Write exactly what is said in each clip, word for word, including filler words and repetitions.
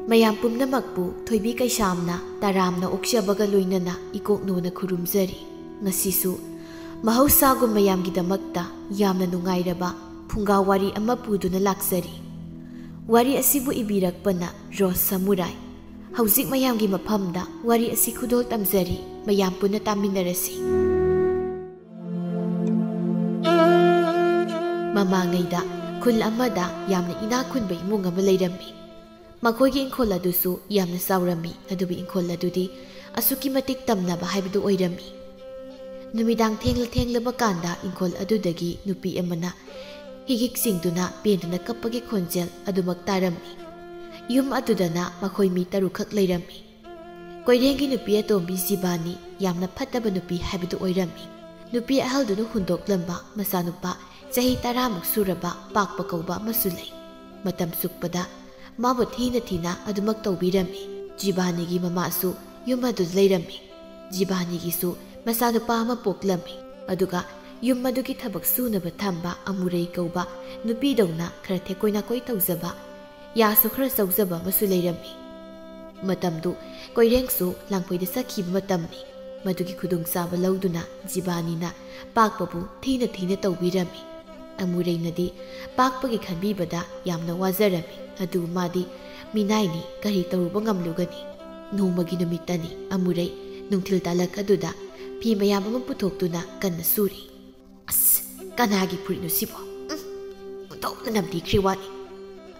ꯃꯌꯥꯝ ꯄꯨꯝꯅꯃꯛꯄꯨ ꯊꯣꯏꯕꯤ ꯀꯩꯁꯥꯝꯅ ꯇꯔꯥꯝꯅ ꯑꯣꯛꯆꯕꯒ ꯂꯣꯏꯅꯅ ꯏꯀꯣꯛꯅꯣꯅ ꯈꯨꯔꯨꯝꯖꯔꯤ꯫ ꯉꯁꯤꯁꯨ ꯃꯍꯧꯁꯥꯒꯨꯝ ꯃꯌꯥꯝꯒꯤꯗꯃꯛꯇ ꯌꯥꯝꯅ ꯅꯨꯡꯉꯥꯏꯔꯕ ꯐꯨꯡꯒꯥ ꯋꯥꯔꯤ ꯑꯃ ꯄꯨꯗꯨꯅ ꯂꯥꯛꯆꯔꯤ꯫ ꯋꯥꯔꯤ ꯑꯁꯤꯕꯨ ꯏꯕꯤꯔꯛꯄꯅ ꯔꯣꯁ ꯁꯃꯨꯔꯥꯏ꯫ ꯍꯧꯖꯤꯛ ꯃꯌꯥꯝꯒꯤ ꯃꯐꯝꯗ ꯋꯥꯔꯤ ꯑꯁꯤ ꯈꯨꯗꯣꯜ ꯇꯝꯖꯔꯤ, ꯃꯌꯥꯝ ꯄꯨꯟꯅ ꯇꯥꯃꯤꯟꯅꯔꯁꯤ꯫ ꯃꯃꯥꯡꯉꯩꯗ ꯈꯨꯜ ꯑꯃꯗ ꯌꯥꯝꯅ ꯏꯅꯥꯛ ꯈꯨꯟꯕ ꯏꯃꯨꯡ ꯑꯃ ꯂꯩꯔꯝꯃꯤ꯫ ꯃꯈꯣꯏꯒꯤ ꯏꯪꯈꯣꯜ ꯑꯗꯨꯁꯨ ꯌꯥꯝꯅ ꯆꯥꯎꯔꯝꯃꯤ, ꯑꯗꯨꯕꯨ ꯏꯪꯈꯣꯜ ꯑꯗꯨꯗꯤ ꯑꯁꯨꯛꯀꯤ ꯃꯇꯤꯛ ꯇꯝꯅꯕ ꯍꯥꯏꯕꯗꯨ ꯑꯣꯏꯔꯝꯃꯤ꯫ ꯅꯨꯃꯤꯗꯥꯡ ꯊꯦꯡꯂ ꯊꯦꯡꯂꯕ ꯀꯥꯟꯗ ꯏꯪꯈꯣꯜ ꯑꯗꯨꯗꯒꯤ ꯅꯨꯄꯤ ꯑꯃꯅ ꯍꯤꯒꯤꯛ ꯆꯤꯡꯗꯨꯅ ꯄꯦꯟꯗꯅ ꯀꯞꯄꯒꯤ ꯈꯣꯟꯖꯦꯜ ꯑꯗꯨꯃꯛ ꯇꯥꯔꯝꯃꯤ꯫ ꯌꯨꯝ ꯑꯗꯨꯗꯅ ꯃꯈꯣꯏ ꯃꯤ ꯇꯔꯨꯛꯈꯛ ꯂꯩꯔꯝꯃꯤ꯫ ꯀꯣꯏꯔꯦꯡꯒꯤ ꯅꯨꯄꯤ ꯑꯇꯣꯝꯕꯤ ꯖꯤꯕꯥꯅꯤ ꯌꯥꯝꯅ ꯐꯠꯇꯕ ꯅꯨꯄꯤ ꯍꯥꯏꯕꯗꯨ ꯑꯣꯏꯔꯝꯃꯤ꯫ ꯅꯨꯄꯤ ꯑꯍꯜꯗꯨꯅ ꯍꯨꯟꯗꯣꯛꯂꯝꯕ ꯃꯆꯥꯅꯨꯄꯥ ꯆꯍꯤ ꯇꯔꯥꯃꯨꯛ ꯁꯨꯔꯕ ꯄꯥꯛꯄ ꯀꯧꯕ ꯑꯃꯁꯨ ꯂꯩ꯫ ꯃꯇꯝ ꯆꯨꯞꯄꯗ ꯃꯥꯕꯨ ꯊꯤꯅ ꯊꯤꯅ ꯑꯗꯨꯃꯛ ꯇꯧꯕꯤꯔꯝꯃꯤ꯫ ꯖꯤꯕꯥꯅꯤꯒꯤ ꯃꯃꯥꯁꯨ ꯌꯨꯝ ꯑꯗꯨꯗ ꯂꯩꯔꯝꯃꯤ꯫ ꯖꯤꯕꯥꯅꯤꯒꯤꯁꯨ ꯃꯆꯥꯅꯨꯄꯥ ꯑꯃ ꯄꯣꯛꯂꯝꯃꯤ꯫ ꯑꯗꯨꯒ ꯌꯨꯝ ꯑꯗꯨꯒꯤ ꯊꯕꯛ ꯁꯨꯅꯕ ꯊꯝꯕ ꯑꯃꯨꯔꯩ ꯀꯧꯕ ꯅꯨꯄꯤꯗꯧꯅ ꯈꯔ ꯊꯦꯛꯀꯣꯏ ꯅꯥꯀꯣꯏ ꯇꯧꯖꯕ, ꯌꯥꯁꯨ ꯈꯔ ꯆꯥꯎꯖꯕ ꯑꯃꯁꯨ ꯂꯩꯔꯝꯃꯤ꯫ ꯃꯇꯝꯗꯨ ꯀꯣꯏꯔꯦꯡꯁꯨ ꯂꯥꯡꯐꯩꯗ ꯆꯠꯈꯤꯕ ꯃꯇꯝꯅꯤ꯫ ꯃꯗꯨꯒꯤ ꯈꯨꯗꯣꯡꯆꯥꯕ ꯂꯧꯗꯨꯅ ꯖꯤꯕꯥꯅꯤꯅ ꯄꯥꯛꯄꯕꯨ ꯊꯤꯅ ꯊꯤꯅ ꯇꯧꯕꯤꯔꯝꯃꯤ꯫ ꯑꯃꯨꯔꯩꯅꯗꯤ ꯄꯥꯛꯄꯒꯤ ꯈꯟꯕꯤꯕꯗ ꯌꯥꯝꯅ ꯋꯥꯖꯔꯝꯃꯤ꯫ ꯑꯗꯨꯕꯨ ꯃꯥꯗꯤ ꯃꯤꯅꯥꯏꯅꯤ, ꯀꯔꯤ ꯇꯧꯔꯨꯕ ꯉꯝꯂꯨꯒꯅꯤ? ꯅꯣꯡꯃꯒꯤ ꯅꯨꯃꯤꯠꯇꯅꯤ, ꯑꯃꯨꯔꯩ ꯅꯨꯡꯊꯤꯜ ꯇꯥꯂꯛ ꯑꯗꯨꯗ ꯐꯤ ꯃꯌꯥꯝ ꯑꯃ ꯄꯨꯊꯣꯛꯇꯨꯅ ꯀꯟꯅ ꯁꯨꯔꯤ꯫ "ꯑꯁ, ꯀꯅꯥꯒꯤ ꯐꯨꯔꯤꯠꯅꯣ ꯁꯤꯕꯣ? ꯎꯝ, ꯑꯣꯟꯊꯣꯛꯅ ꯅꯝꯊꯤꯈ꯭ꯔꯦ ꯋꯥꯅꯤ꯫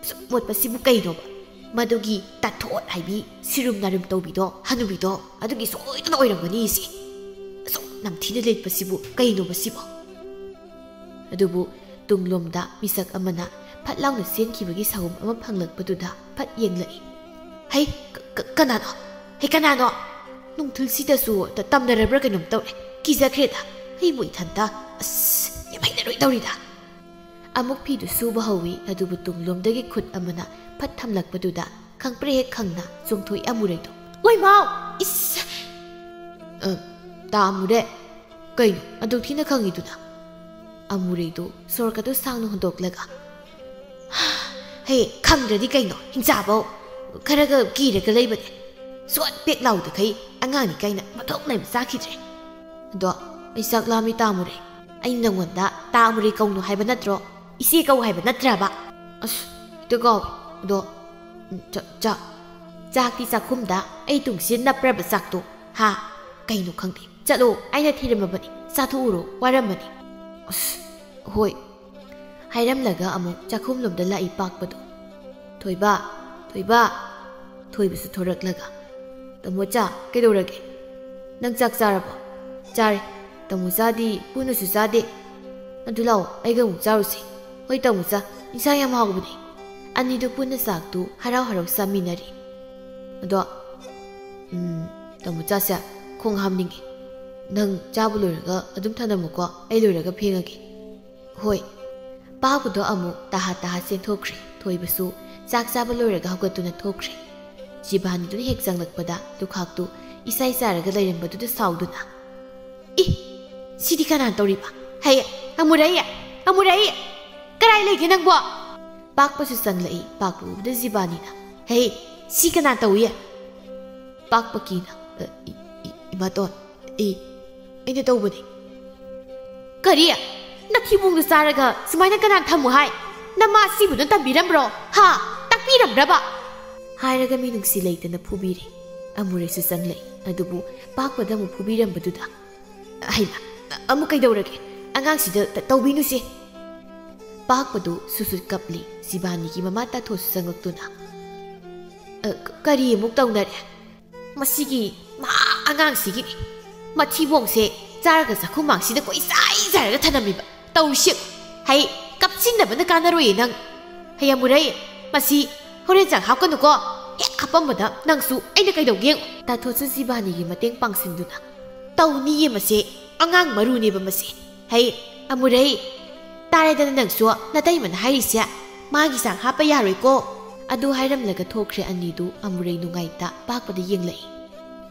ꯑꯁꯨꯛ ꯃꯣꯠꯄꯁꯤꯕꯨ ꯀꯩꯅꯣꯕ? ꯃꯗꯨꯒꯤ ꯇꯥꯊꯣꯠ ꯍꯥꯏꯕꯤ ꯁꯤꯔꯨꯝ ꯅꯥꯔꯨꯝ ꯇꯧꯕꯤꯗꯣ, ꯍꯅꯨꯕꯤꯗꯣ, ꯑꯗꯨꯒꯤ ꯁꯣꯏꯗꯅ ꯑꯣꯏꯔꯝꯒꯅꯤ ꯁꯤ꯫ ꯑꯁꯨꯛ ꯅꯝꯊꯤꯅ ꯂꯤꯠꯄꯁꯤꯕꯨ ꯀꯩꯅꯣꯕ ꯁꯤꯕꯣ?" ꯑꯗꯨꯕꯨ ꯇꯨꯡꯂꯣꯝꯗ ꯃꯤꯁꯛ ꯑꯃꯅ ꯐꯠ ꯂꯥꯎꯅ ꯆꯦꯟꯈꯤꯕꯒꯤ ꯁꯥꯍꯨꯝ ꯑꯃ ꯐꯪꯂꯛꯄꯗꯨꯗ ꯐꯠ ꯌꯦꯡꯂꯛꯏ꯫ "ꯍꯩ, ꯀ-, ꯀ-, ꯀꯅꯥꯅꯣ? ꯍꯩ, ꯀꯅꯥꯅꯣ? ꯅꯨꯡꯊꯤꯜꯁꯤꯗꯁꯨ ꯇ-, ꯇꯝꯅꯔꯕ꯭ꯔꯥ ꯀꯩꯅꯣꯝ ꯇꯧꯔꯦ꯫ ꯀꯤꯖꯈ꯭ꯔꯦꯗ꯫ ꯑꯩꯕꯨ ꯏꯊꯟꯇ, ꯑꯁ, ꯌꯥꯝ ꯍꯩꯅꯔꯣꯏ ꯇꯧꯔꯤꯗ꯫" ꯑꯃꯨꯛ ꯐꯤꯗꯨ ꯁꯨꯕ ꯍꯧꯏ, ꯑꯗꯨꯕꯨ ꯇꯨꯡꯂꯣꯝꯗꯒꯤ ꯈꯨꯠ ꯑꯃꯅ ꯐꯠ ꯊꯝꯂꯛꯄꯗꯨꯗ ꯈꯪꯄ꯭ꯔꯦꯛ ꯈꯪꯅ ꯆꯣꯡꯊꯣꯛꯏ ꯑꯃꯨꯔꯩꯗꯣ꯫ "ꯋꯥꯏꯃꯥꯎ! ꯏꯁ!" "ꯑ, ꯇꯥ ꯑꯃꯨꯔꯩ, ꯀꯩꯅꯣ ꯑꯗꯨꯛ ꯊꯤꯅ ꯈꯪꯉꯤꯗꯨꯅ?" ꯑꯃꯨꯔꯩꯗꯨ ꯁꯣꯔꯀꯗꯨ ꯁꯥꯡꯅ ꯍꯣꯟꯗꯣꯛꯂꯒ, "ꯍꯦ, ꯈꯪꯗ꯭ꯔꯗꯤ ꯀꯩꯅꯣ, ꯍꯤꯡꯆꯥꯕꯧ! ꯈꯔꯒ ꯀꯤꯔꯒ ꯂꯩꯕꯅꯦ꯫ ꯁꯣꯠ ꯄꯦꯛ ꯂꯥꯎꯗꯈꯩ ꯑꯉꯥꯡꯅꯤ ꯀꯥꯏꯅ ꯃꯊꯣꯡ ꯂꯩꯕ ꯆꯥꯈꯤꯗ꯭ꯔꯦ꯫ ꯑꯗꯣ ꯑꯩ ꯆꯥꯛ ꯂꯥꯝꯃꯤ, ꯇꯥꯃꯨꯔꯦ꯫ ꯑꯩ ꯅꯪꯉꯣꯟꯗ ꯇꯥꯃꯨꯔꯦ ꯀꯧꯅꯨ ꯍꯥꯏꯕ ꯅꯠꯇ꯭ꯔꯣ? ꯏꯆꯦ ꯀꯧ ꯍꯥꯏꯕ ꯅꯠꯇ꯭ꯔꯕ? ꯑꯁ, ꯍꯦꯛꯇ ꯀꯥꯎꯋꯦ꯫ ꯑꯗꯣ, ꯎꯝ, ꯆꯥ-, ꯆꯥꯛ, ꯆꯥꯛꯇꯤ ꯆꯥꯛꯈꯨꯝꯗ ꯑꯩ ꯇꯨꯡꯁꯤꯗ ꯅꯞꯄ꯭ꯔꯕ ꯆꯥꯛꯇꯣ? ꯍꯥ? ꯀꯩꯅꯣ ꯈꯪꯗꯦ꯫ ꯆꯠꯂꯣ, ꯑꯩꯅ ꯊꯤꯔꯝꯃꯕꯅꯤ꯫ ꯆꯥꯊꯣꯛꯎꯔꯣ, ꯋꯥꯔꯝꯃꯅꯤ꯫ ꯑꯁ, ꯍꯣꯏ꯫ ꯍꯥꯏꯔꯝꯂꯒ ꯑꯃꯨꯛ ꯆꯥꯛꯈꯨꯝꯂꯣꯝꯗ ꯂꯥꯛꯏ ꯄꯥꯛꯄꯗꯣ꯫ "ꯊꯣꯏꯕ, ꯊꯣꯏꯕ!" ꯊꯣꯏꯕꯁꯨ ꯊꯣꯔꯛꯂꯒ, "ꯇꯥꯃꯣꯆꯥ, ꯀꯩꯗꯧꯔꯒꯦ? ꯅꯪ ꯆꯥꯛ ꯆꯥꯔꯕꯣ?" "ꯆꯥꯔꯦ꯫ ꯇꯥꯃꯣꯆꯥꯗꯤ ꯄꯨꯟꯅꯁꯨ ꯆꯥꯗꯦ꯫ ꯑꯗꯨ ꯂꯥꯛꯑꯣ, ꯑꯩꯒ ꯑꯃꯨꯛ ꯆꯥꯔꯨꯁꯦ꯫" "ꯍꯣꯏ ꯇꯥꯃꯣꯆꯥ, ꯏꯟꯁꯥꯡ ꯌꯥꯝ ꯍꯥꯎꯕꯅꯦ꯫" ꯑꯅꯤꯗꯨ ꯄꯨꯟꯅ ꯆꯥꯛꯇꯨ ꯍꯔꯥꯎ ꯍꯔꯥꯎ ꯆꯥꯃꯤꯟꯅꯔꯤ꯫ "ꯑꯗꯣ, ꯎꯝ, ꯇꯥꯃꯣꯆꯥꯁꯦ, ꯈꯣꯡ ꯍꯥꯝꯅꯤꯡꯉꯦ꯫ ꯅꯪ ꯆꯥꯕ ꯂꯣꯏꯔꯒ ꯑꯗꯨꯝ ꯊꯅꯝꯃꯨꯀꯣ, ꯑꯩ ꯂꯣꯏꯔꯒ ꯐꯦꯡꯉꯒꯦ꯫" "ꯍꯣꯏ꯫" ꯄꯥꯛꯄꯗꯣ ꯑꯃꯨꯛ ꯇꯍꯥ ꯇꯍꯥ ꯆꯦꯟꯊꯣꯛꯈ꯭ꯔꯦ꯫ ꯊꯣꯏꯕꯁꯨ ꯆꯥꯛ ꯆꯥꯕ ꯂꯣꯏꯔꯒ ꯍꯧꯒꯠꯇꯨꯅ ꯊꯣꯛꯈ꯭ꯔꯦ꯫ ꯖꯤꯕꯥꯅꯤꯗꯨꯅ ꯍꯦꯛ ꯆꯪꯂꯛꯄꯗ ꯂꯨꯈꯥꯛꯇꯨ ꯏꯁꯥꯏ ꯆꯥꯏꯔꯒ ꯂꯩꯔꯝꯕꯗꯨꯗ ꯁꯥꯎꯗꯨꯅ, "ꯏ! ꯁꯤꯗꯤ ꯀꯅꯥꯅ ꯇꯧꯔꯤꯕ? ꯍꯩ! ꯑꯃꯨꯔꯩ! ꯑꯃꯨꯔꯩ! ꯀꯔꯥꯏ ꯂꯩꯒꯦ ꯅꯪꯕꯣ?" ꯄꯥꯛꯄꯁꯨ ꯆꯪꯂꯛꯏ꯫ ꯄꯥꯛꯄ ꯎꯕꯗ ꯖꯤꯕꯥꯅꯤꯅ, "ꯍꯩ! ꯁꯤ ꯀꯅꯥ ꯇꯧꯏ?" ꯄꯥꯛꯄ ꯀꯤꯅ, "ꯑ, ꯏ-, ꯏ-, ꯏꯃꯥꯇꯣꯟ, ꯑꯩ, ꯑꯩꯅ ꯇꯧꯕꯅꯤ꯫" "ꯀꯔꯤ? ꯅꯊꯤꯕꯣꯡꯗꯨ ꯆꯥꯔꯒ ꯁꯨꯃꯥꯏꯅ ꯀꯅꯥ ꯊꯝꯃꯨ ꯍꯥꯏ? ꯅꯃꯥ ꯁꯤꯕꯨꯅ ꯇꯝꯕꯤꯔꯝꯕ꯭ꯔꯣ? ꯍꯥ? ꯇꯥꯛꯄꯤꯔꯝꯕ꯭ꯔꯕ?" ꯍꯥꯏꯔꯒ ꯃꯤꯅꯨꯡꯁꯤ ꯂꯩꯇꯅ ꯐꯨꯕꯤꯔꯦ꯫ ꯑꯃꯨꯔꯩꯁꯨ ꯆꯪꯂꯛꯏ꯫ ꯑꯗꯨꯕꯨ ꯄꯥꯛꯄꯗ ꯑꯃꯨꯛ ꯐꯨꯕꯤꯔꯝꯕꯗꯨꯗ, "ꯍꯩꯃꯥ, ꯑꯃꯨꯛ ꯀꯩꯗꯧꯔꯒꯦ? ꯑꯉꯥꯡꯁꯤꯗ ꯇ-, ꯇꯧꯕꯤꯅꯨꯁꯦ꯫" ꯄꯥꯛꯄꯗꯨ ꯁꯨꯁꯨꯠ ꯀꯞꯂꯤ꯫ ꯖꯤꯕꯥꯅꯤꯒꯤ ꯃꯃꯥ ꯇꯥꯊꯣꯠꯁꯨ ꯆꯪꯂꯛꯇꯨꯅ, "ꯑ, ꯀ-, ꯀꯔꯤ ꯑꯃꯨꯛ ꯇꯧꯅꯔꯦ? ꯃꯁꯤꯒꯤ ꯃꯍꯥ ꯑꯉꯥꯡꯁꯤꯒꯤꯅꯤ꯫ ꯃꯊꯤꯕꯣꯡꯁꯦ ꯆꯥꯔꯒ ꯆꯥꯛꯈꯨꯝꯃꯥꯡꯁꯤꯗ ꯀꯣꯏꯆꯥꯏ ꯆꯥꯏꯔꯒ ꯊꯅꯝꯃꯤꯕ꯫ ꯇꯧꯔꯤꯁꯤ꯫ ꯍꯩ, ꯀꯞꯁꯤꯟꯅꯕꯅ ꯀꯥꯟꯅꯔꯣꯏꯌꯦ ꯅꯪ꯫ ꯍꯩ ꯑꯃꯨꯔꯩ, ꯃꯁꯤ ꯍꯣꯔꯦꯟ ꯆꯥꯛ ꯍꯥꯞꯀꯅꯨꯀꯣ꯫ ꯍꯦꯛ ꯍꯥꯞꯄꯝꯕꯗ ꯅꯪꯁꯨ ꯑꯩꯅ ꯀꯩꯗꯧꯒꯦ ꯌꯦꯡꯉꯨ꯫" ꯇꯥꯊꯣꯠꯁꯨ ꯖꯤꯕꯥꯅꯤꯒꯤ ꯃꯇꯦꯡ ꯄꯥꯡꯁꯤꯟꯗꯨꯅ, "ꯇꯧꯅꯤꯌꯦ ꯃꯁꯦ, ꯑꯉꯥꯡ ꯃꯔꯨꯅꯦꯕ ꯃꯁꯦ꯫ ꯍꯩ, ꯑꯃꯨꯔꯩ, ꯇꯥꯔꯦꯗꯅ ꯅꯪꯁꯨ ꯅꯇꯩꯃꯅ ꯍꯥꯏꯔꯤꯁꯦ, ꯃꯥꯒꯤ ꯆꯥꯛ ꯍꯥꯞꯄ ꯌꯥꯔꯣꯏꯀꯣ꯫" ꯑꯗꯨ ꯍꯥꯏꯔꯝꯂꯒ ꯊꯣꯛꯈ꯭ꯔꯦ꯫ ꯑꯅꯤꯗꯨ ꯑꯃꯨꯔꯩ ꯅꯨꯡꯉꯥꯏꯇ ꯄꯥꯛꯄꯗ ꯌꯦꯡꯂꯛꯏ꯫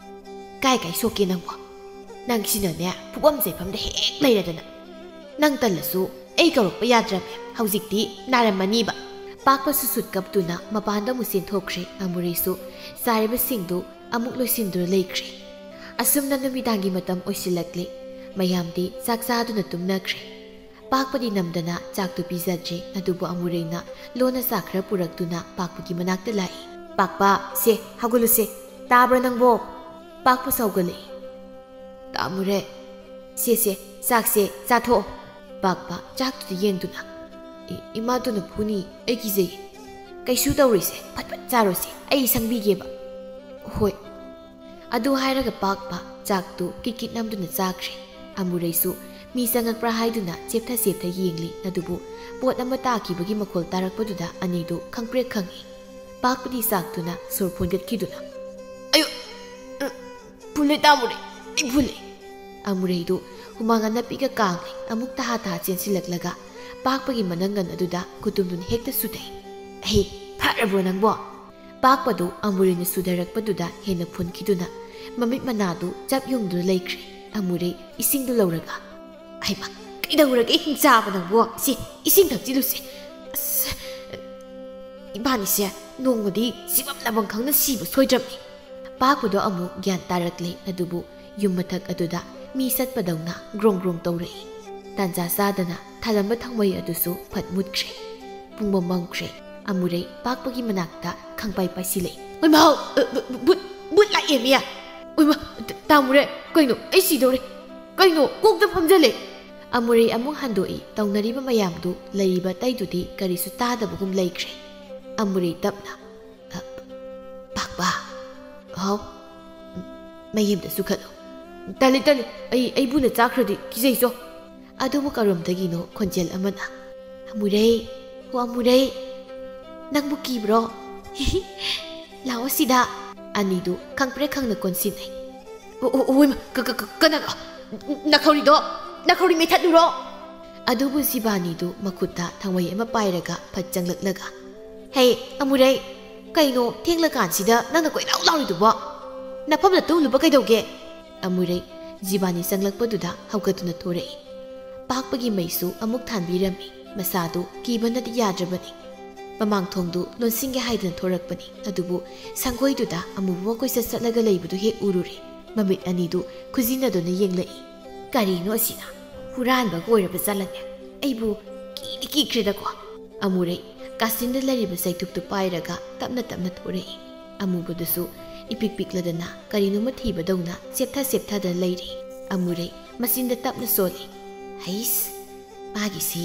"ꯀꯥꯏ ꯀꯥꯏ ꯁꯣꯛꯀꯦ ꯅꯪꯕꯣ? ꯅꯪꯁꯤꯅꯅꯦ, ꯐꯨꯐꯝ ꯆꯩꯐꯝꯗ ꯍꯦꯛ ꯂꯩꯔꯗꯅ꯫ ꯅꯪ ꯇꯜꯂꯁꯨ ꯑꯩ ꯀꯧꯔꯛꯄ ꯌꯥꯗ꯭ꯔꯕꯅꯦ꯫ ꯍꯧꯖꯤꯛꯇꯤ ꯅꯥꯔꯝꯃꯅꯤꯕ꯫ ꯄꯥꯛꯄꯁꯨ ꯁꯨꯠ ꯀꯞꯇꯨꯅ ꯃꯄꯥꯟꯗ ꯑꯃꯨꯛ ꯆꯦꯟꯊꯣꯛꯈ꯭ꯔꯦ꯫ ꯑꯃꯨꯔꯩꯁꯨ ꯆꯥꯔꯤꯕꯁꯤꯡꯗꯨ ꯑꯃꯨꯛ ꯂꯣꯏꯁꯤꯟꯗꯨꯅ ꯂꯩꯈ꯭ꯔꯦ꯫ ꯑꯁꯨꯝꯅ ꯅꯨꯃꯤꯗꯥꯡꯒꯤ ꯃꯇꯝ ꯑꯣꯏꯁꯤꯜꯂꯛꯂꯦ꯫ ꯃꯌꯥꯝꯗꯤ ꯆꯥꯛ ꯆꯥꯗꯨꯅ ꯇꯨꯝꯅꯈ꯭ꯔꯦ꯫ ꯄꯥꯛꯄꯗꯤ ꯅꯝꯗꯅ ꯆꯥꯛꯇꯨ ꯄꯤꯖꯗ꯭ꯔꯦ, ꯑꯗꯨꯕꯨ ꯑꯃꯨꯔꯩꯅ ꯂꯣꯟꯅ ꯆꯥꯛ ꯈꯔ ꯄꯨꯔꯛꯇꯨꯅ ꯄꯥꯛꯄꯒꯤ ꯃꯅꯥꯛꯇ ꯂꯥꯛꯏ꯫ "ꯄꯥꯛꯄ, ꯁꯦ, ꯍꯧꯒꯠꯂꯨꯁꯦ꯫ ꯇꯥꯕ꯭ꯔꯥ ꯅꯪꯕꯣ?" ꯄꯥꯛꯄꯁꯨ ꯍꯧꯒꯠꯂꯛꯏ꯫ "ꯇꯥ ꯑꯃꯨꯔꯩ, ꯁꯦ, ꯁꯦ, ꯆꯥꯛꯁꯦ ꯆꯥꯊꯣꯛꯑꯣ꯫" ꯄꯥꯛꯄ ꯆꯥꯛꯇꯨꯗ ꯌꯦꯡꯗꯨꯅ, "ꯏ-, ꯏꯃꯥꯗꯨꯅ ꯐꯨꯅꯤ, ꯑꯩ ꯀꯤꯖꯩ꯫" "ꯀꯩꯁꯨ ꯇꯧꯔꯣꯏꯁꯦ, ꯐꯠ ꯐꯠ ꯆꯥꯔꯣꯁꯦ, ꯑꯩ ꯁꯪꯕꯤꯒꯦꯕ꯫" "ꯍꯣꯏ꯫" ꯑꯗꯨ ꯍꯥꯏꯔꯒ ꯄꯥꯛꯄ ꯆꯥꯛꯇꯨ ꯀꯤꯠ ꯀꯤꯠ ꯅꯝꯗꯨꯅ ꯆꯥꯈ꯭ꯔꯦ꯫ ꯑꯃꯨꯔꯩꯁꯨ ꯃꯤ ꯆꯪꯉꯛꯄ꯭ꯔꯥ ꯍꯥꯏꯗꯨꯅ ꯆꯦꯞꯊ ꯆꯦꯞꯊ ꯌꯦꯡꯂꯤ, ꯑꯗꯨꯕꯨ ꯄꯣꯠ ꯑꯃ ꯇꯥꯈꯤꯕꯒꯤ ꯃꯈꯣꯜ ꯇꯥꯔꯛꯄꯗꯨꯗ ꯑꯅꯤꯗꯨ ꯈꯪꯄ꯭ꯔꯦꯛ ꯈꯪꯏ꯫ ꯄꯥꯛꯄꯗꯤ ꯆꯥꯛꯇꯨꯅ ꯁꯣꯔ ꯐꯨꯟꯒꯠꯈꯤꯗꯨꯅ, "ꯑꯌꯨ! ꯎꯝ, ꯐꯨꯜꯂꯦ ꯇꯥ ꯑꯃꯨꯔꯩ, ꯑꯩ ꯐꯨꯜꯂꯦ꯫" ꯑꯃꯨꯔꯩꯗꯨ ꯍꯨꯃꯥꯡ ꯑꯅꯞꯄꯤꯒ ꯀꯥꯡꯂꯦ꯫ ꯑꯃꯨꯛ ꯇꯍꯥ ꯇꯍꯥ ꯆꯦꯟꯁꯤꯜꯂꯛꯂꯒ ꯄꯥꯛꯄꯒꯤ ꯃꯅꯪꯒꯟ ꯑꯗꯨꯗ ꯈꯨꯇꯨꯝꯗꯨꯅ ꯍꯦꯛꯇ ꯁꯨꯗꯩ꯫ "ꯑꯍꯦ, ꯐꯔꯕ꯭ꯔꯣ ꯅꯪꯕꯣ?" ꯄꯥꯛꯄꯗꯨ ꯑꯃꯨꯔꯩꯅ ꯁꯨꯗꯔꯛꯄꯗꯨꯗ ꯍꯦꯟꯅ ꯐꯨꯟꯈꯤꯗꯨꯅ ꯃꯃꯤꯠ ꯃꯅꯥꯗꯨ ꯆꯞ ꯌꯨꯡꯗꯨꯅ ꯂꯩꯈ꯭ꯔꯦ꯫ ꯑꯃꯨꯔꯩ ꯏꯁꯤꯡꯗꯨ ꯂꯧꯔꯒ, "ꯍꯩꯃꯥ, ꯀꯩꯗꯧꯔꯒꯦ ꯍꯤꯡꯆꯥꯕ ꯅꯪꯕꯣ? ꯁꯤ, ꯏꯁꯤꯡ ꯊꯛꯆꯤꯜꯂꯨꯁꯦ꯫ ꯑꯁ, ꯏꯕꯥꯅꯤꯁꯦ ꯅꯣꯡꯃꯗꯤ ꯁꯤꯐꯝ ꯂꯥꯐꯝ ꯈꯪꯅ ꯁꯤꯕ ꯁꯣꯏꯗ꯭ꯔꯕꯅꯤ꯫" ꯄꯥꯛꯄꯗꯣ ꯑꯃꯨꯛ ꯒ꯭ꯌꯥꯟ ꯇꯥꯔꯛꯂꯦ, ꯑꯗꯨꯕꯨ ꯌꯨꯝ ꯃꯊꯛ ꯑꯗꯨꯗ ꯃꯤ ꯆꯠꯄꯗꯧꯅ ꯒ꯭ꯔꯣꯡ ꯒ꯭ꯔꯣꯡ ꯇꯧꯔꯛꯏ꯫ ꯇꯥꯟꯖꯥ ꯆꯥꯗꯅ ꯊꯥꯜꯂꯝꯕ ꯊꯥꯎꯃꯩ ꯑꯗꯨꯁꯨ ꯐꯠ ꯃꯨꯠꯈ꯭ꯔꯦ꯫ ꯄꯨꯡꯃꯝ ꯃꯝꯈ꯭ꯔꯦ꯫ ꯑꯃꯨꯔꯩ ꯄꯥꯛꯄꯒꯤ ꯃꯅꯥꯛꯇ ꯈꯪꯄꯥꯏ ꯄꯥꯏꯁꯤꯜꯂꯛꯏ꯫ "ꯑꯣꯏꯃꯥ, ꯑ, ꯑ, ꯚꯨꯠ, ꯚꯨꯠ ꯂꯥꯛꯑꯦꯃꯤ!" "ꯑꯣꯏꯃꯥ, ꯇ-, ꯇꯥ ꯑꯃꯨꯔꯩ, ꯀꯩꯅꯣ? ꯑꯩ ꯁꯤꯗꯧꯔꯦ꯫ ꯀꯩꯅꯣ? ꯀꯣꯛꯇ ꯐꯝꯖꯜꯂꯦ!" ꯑꯃꯨꯔꯩ ꯑꯃꯨꯛ ꯍꯟꯗꯣꯛꯏ꯫ ꯇꯧꯅꯔꯤꯕ ꯃꯌꯥꯝꯗꯨ ꯂꯩꯔꯤꯕ ꯑꯇꯩꯗꯨꯗꯤ ꯀꯔꯤꯁꯨ ꯇꯥꯗꯕꯒꯨꯝ ꯂꯩꯈ꯭ꯔꯦ꯫ ꯑꯃꯨꯔꯩ ꯇꯞꯅ, "ꯑ, ꯄꯥꯛꯄ, ꯍꯥꯎ, ꯃꯩ ꯑꯝꯇ ꯆꯨꯈꯠꯂꯣ꯫" "ꯇꯜꯂꯤ, ꯇꯜꯂꯤ, ꯑꯩ, ꯑꯩ ꯚꯨꯠꯅ ꯆꯥꯈ꯭ꯔꯗꯤ ꯀꯤꯖꯩꯆꯣ꯫" ꯑꯗꯨꯕꯨ ꯀꯔꯣꯝꯗꯒꯤꯅꯣ ꯈꯣꯟꯖꯦꯜ ꯑꯃꯅ, "ꯑꯃꯨꯔꯩ, ꯍꯣ ꯑꯃꯨꯔꯩ, ꯅꯪꯕꯨ ꯀꯤꯕ꯭ꯔꯣ? ꯂꯥꯛꯑꯣ ꯁꯤꯗ꯫" ꯑꯅꯤꯗꯨ ꯈꯪꯄ꯭ꯔꯦꯛ ꯈꯪꯅ ꯀꯣꯟꯁꯤꯟꯅꯩ꯫ "ꯑꯣ, ꯑꯣ, ꯑꯣ, ꯏꯃꯥ, ꯀ-, ꯀ-, ꯀ-, ꯀꯅꯥꯅꯣ? ꯅꯥꯈꯧꯔꯤꯗꯣ, ꯅꯥꯈꯧꯔꯤ ꯃꯦꯊꯠꯂꯨꯔꯣ?" ꯑꯗꯨꯕꯨ ꯖꯤꯕꯥꯅꯤꯗꯨ ꯃꯈꯨꯠꯇ ꯊꯥꯡꯃꯩ ꯑꯃ ꯄꯥꯏꯔꯒ ꯐꯠ ꯆꯪꯂꯛꯂꯒ, "ꯍꯦ, ꯑꯃꯨꯔꯩ, ꯀꯩꯅꯣ ꯊꯦꯡꯂꯀꯥꯟꯁꯤꯗ ꯅꯪꯅ ꯀꯣꯏꯂꯥꯎ ꯂꯥꯎꯔꯤꯗꯨꯕꯣ? ꯅꯐꯝꯗ ꯇꯨꯝꯂꯨꯕ ꯀꯩꯗꯧꯒꯦ?" ꯑꯃꯨꯔꯩ ꯖꯤꯕꯥꯅꯤ ꯆꯪꯂꯛꯄꯗꯨꯗ ꯍꯧꯒꯠꯇꯨꯅ ꯊꯣꯔꯛꯏ꯫ ꯄꯥꯛꯄꯒꯤ ꯃꯩꯁꯨ ꯑꯃꯨꯛ ꯊꯥꯟꯕꯤꯔꯝꯃꯤ꯫ ꯃꯁꯥꯗꯨ ꯀꯤꯕꯅꯗꯤ ꯌꯥꯗ꯭ꯔꯕꯅꯤ꯫ ꯃꯃꯥꯡ ꯊꯣꯡꯗꯨ ꯂꯣꯟꯁꯤꯟꯒꯦ ꯍꯥꯏꯗꯨꯅ ꯊꯣꯔꯛꯄꯅꯤ꯫ ꯑꯗꯨꯕꯨ ꯁꯪꯒꯣꯏꯗꯨꯗ ꯑꯃꯨꯕ ꯀꯣꯏꯆꯠ ꯆꯠꯂꯒ ꯂꯩꯕꯗꯨ ꯍꯦꯛ ꯎꯔꯨꯔꯦ꯫ ꯃꯃꯤꯠ ꯑꯅꯤꯗꯨ ꯈꯨꯖꯤꯟꯅꯗꯨꯅ ꯌꯦꯡꯂꯛꯏ꯫ "ꯀꯔꯤꯅꯣ ꯑꯁꯤꯅ? ꯍꯨꯔꯥꯟꯕꯒ ꯑꯣꯏꯔꯕ ꯖꯥꯠꯂꯅꯦ? ꯑꯩꯕꯨ ꯀꯤꯗꯤ ꯀꯤꯈ꯭ꯔꯦꯗꯀꯣ!" ꯑꯃꯨꯔꯩ ꯀꯥꯆꯤꯟꯗ ꯂꯩꯔꯤꯕ ꯆꯩꯇꯨꯞꯇꯨ ꯄꯥꯏꯔꯒ ꯇꯞꯅ ꯇꯞꯅ ꯊꯣꯔꯛꯏ꯫ ꯑꯃꯨꯕꯗꯨꯁꯨ ꯏꯄꯤꯛ ꯄꯤꯛꯂꯗꯅ ꯀꯔꯤꯅꯣꯃ ꯊꯤꯕꯗꯧꯅ ꯆꯦꯞꯊ ꯆꯦꯞꯊꯗꯅ ꯂꯩꯔꯤ꯫ ꯑꯃꯨꯔꯩ ꯃꯆꯤꯟꯗ ꯇꯞꯅ ꯁꯣꯜꯂꯤ꯫ "ꯍꯩꯁ, ꯃꯥꯒꯤꯁꯤ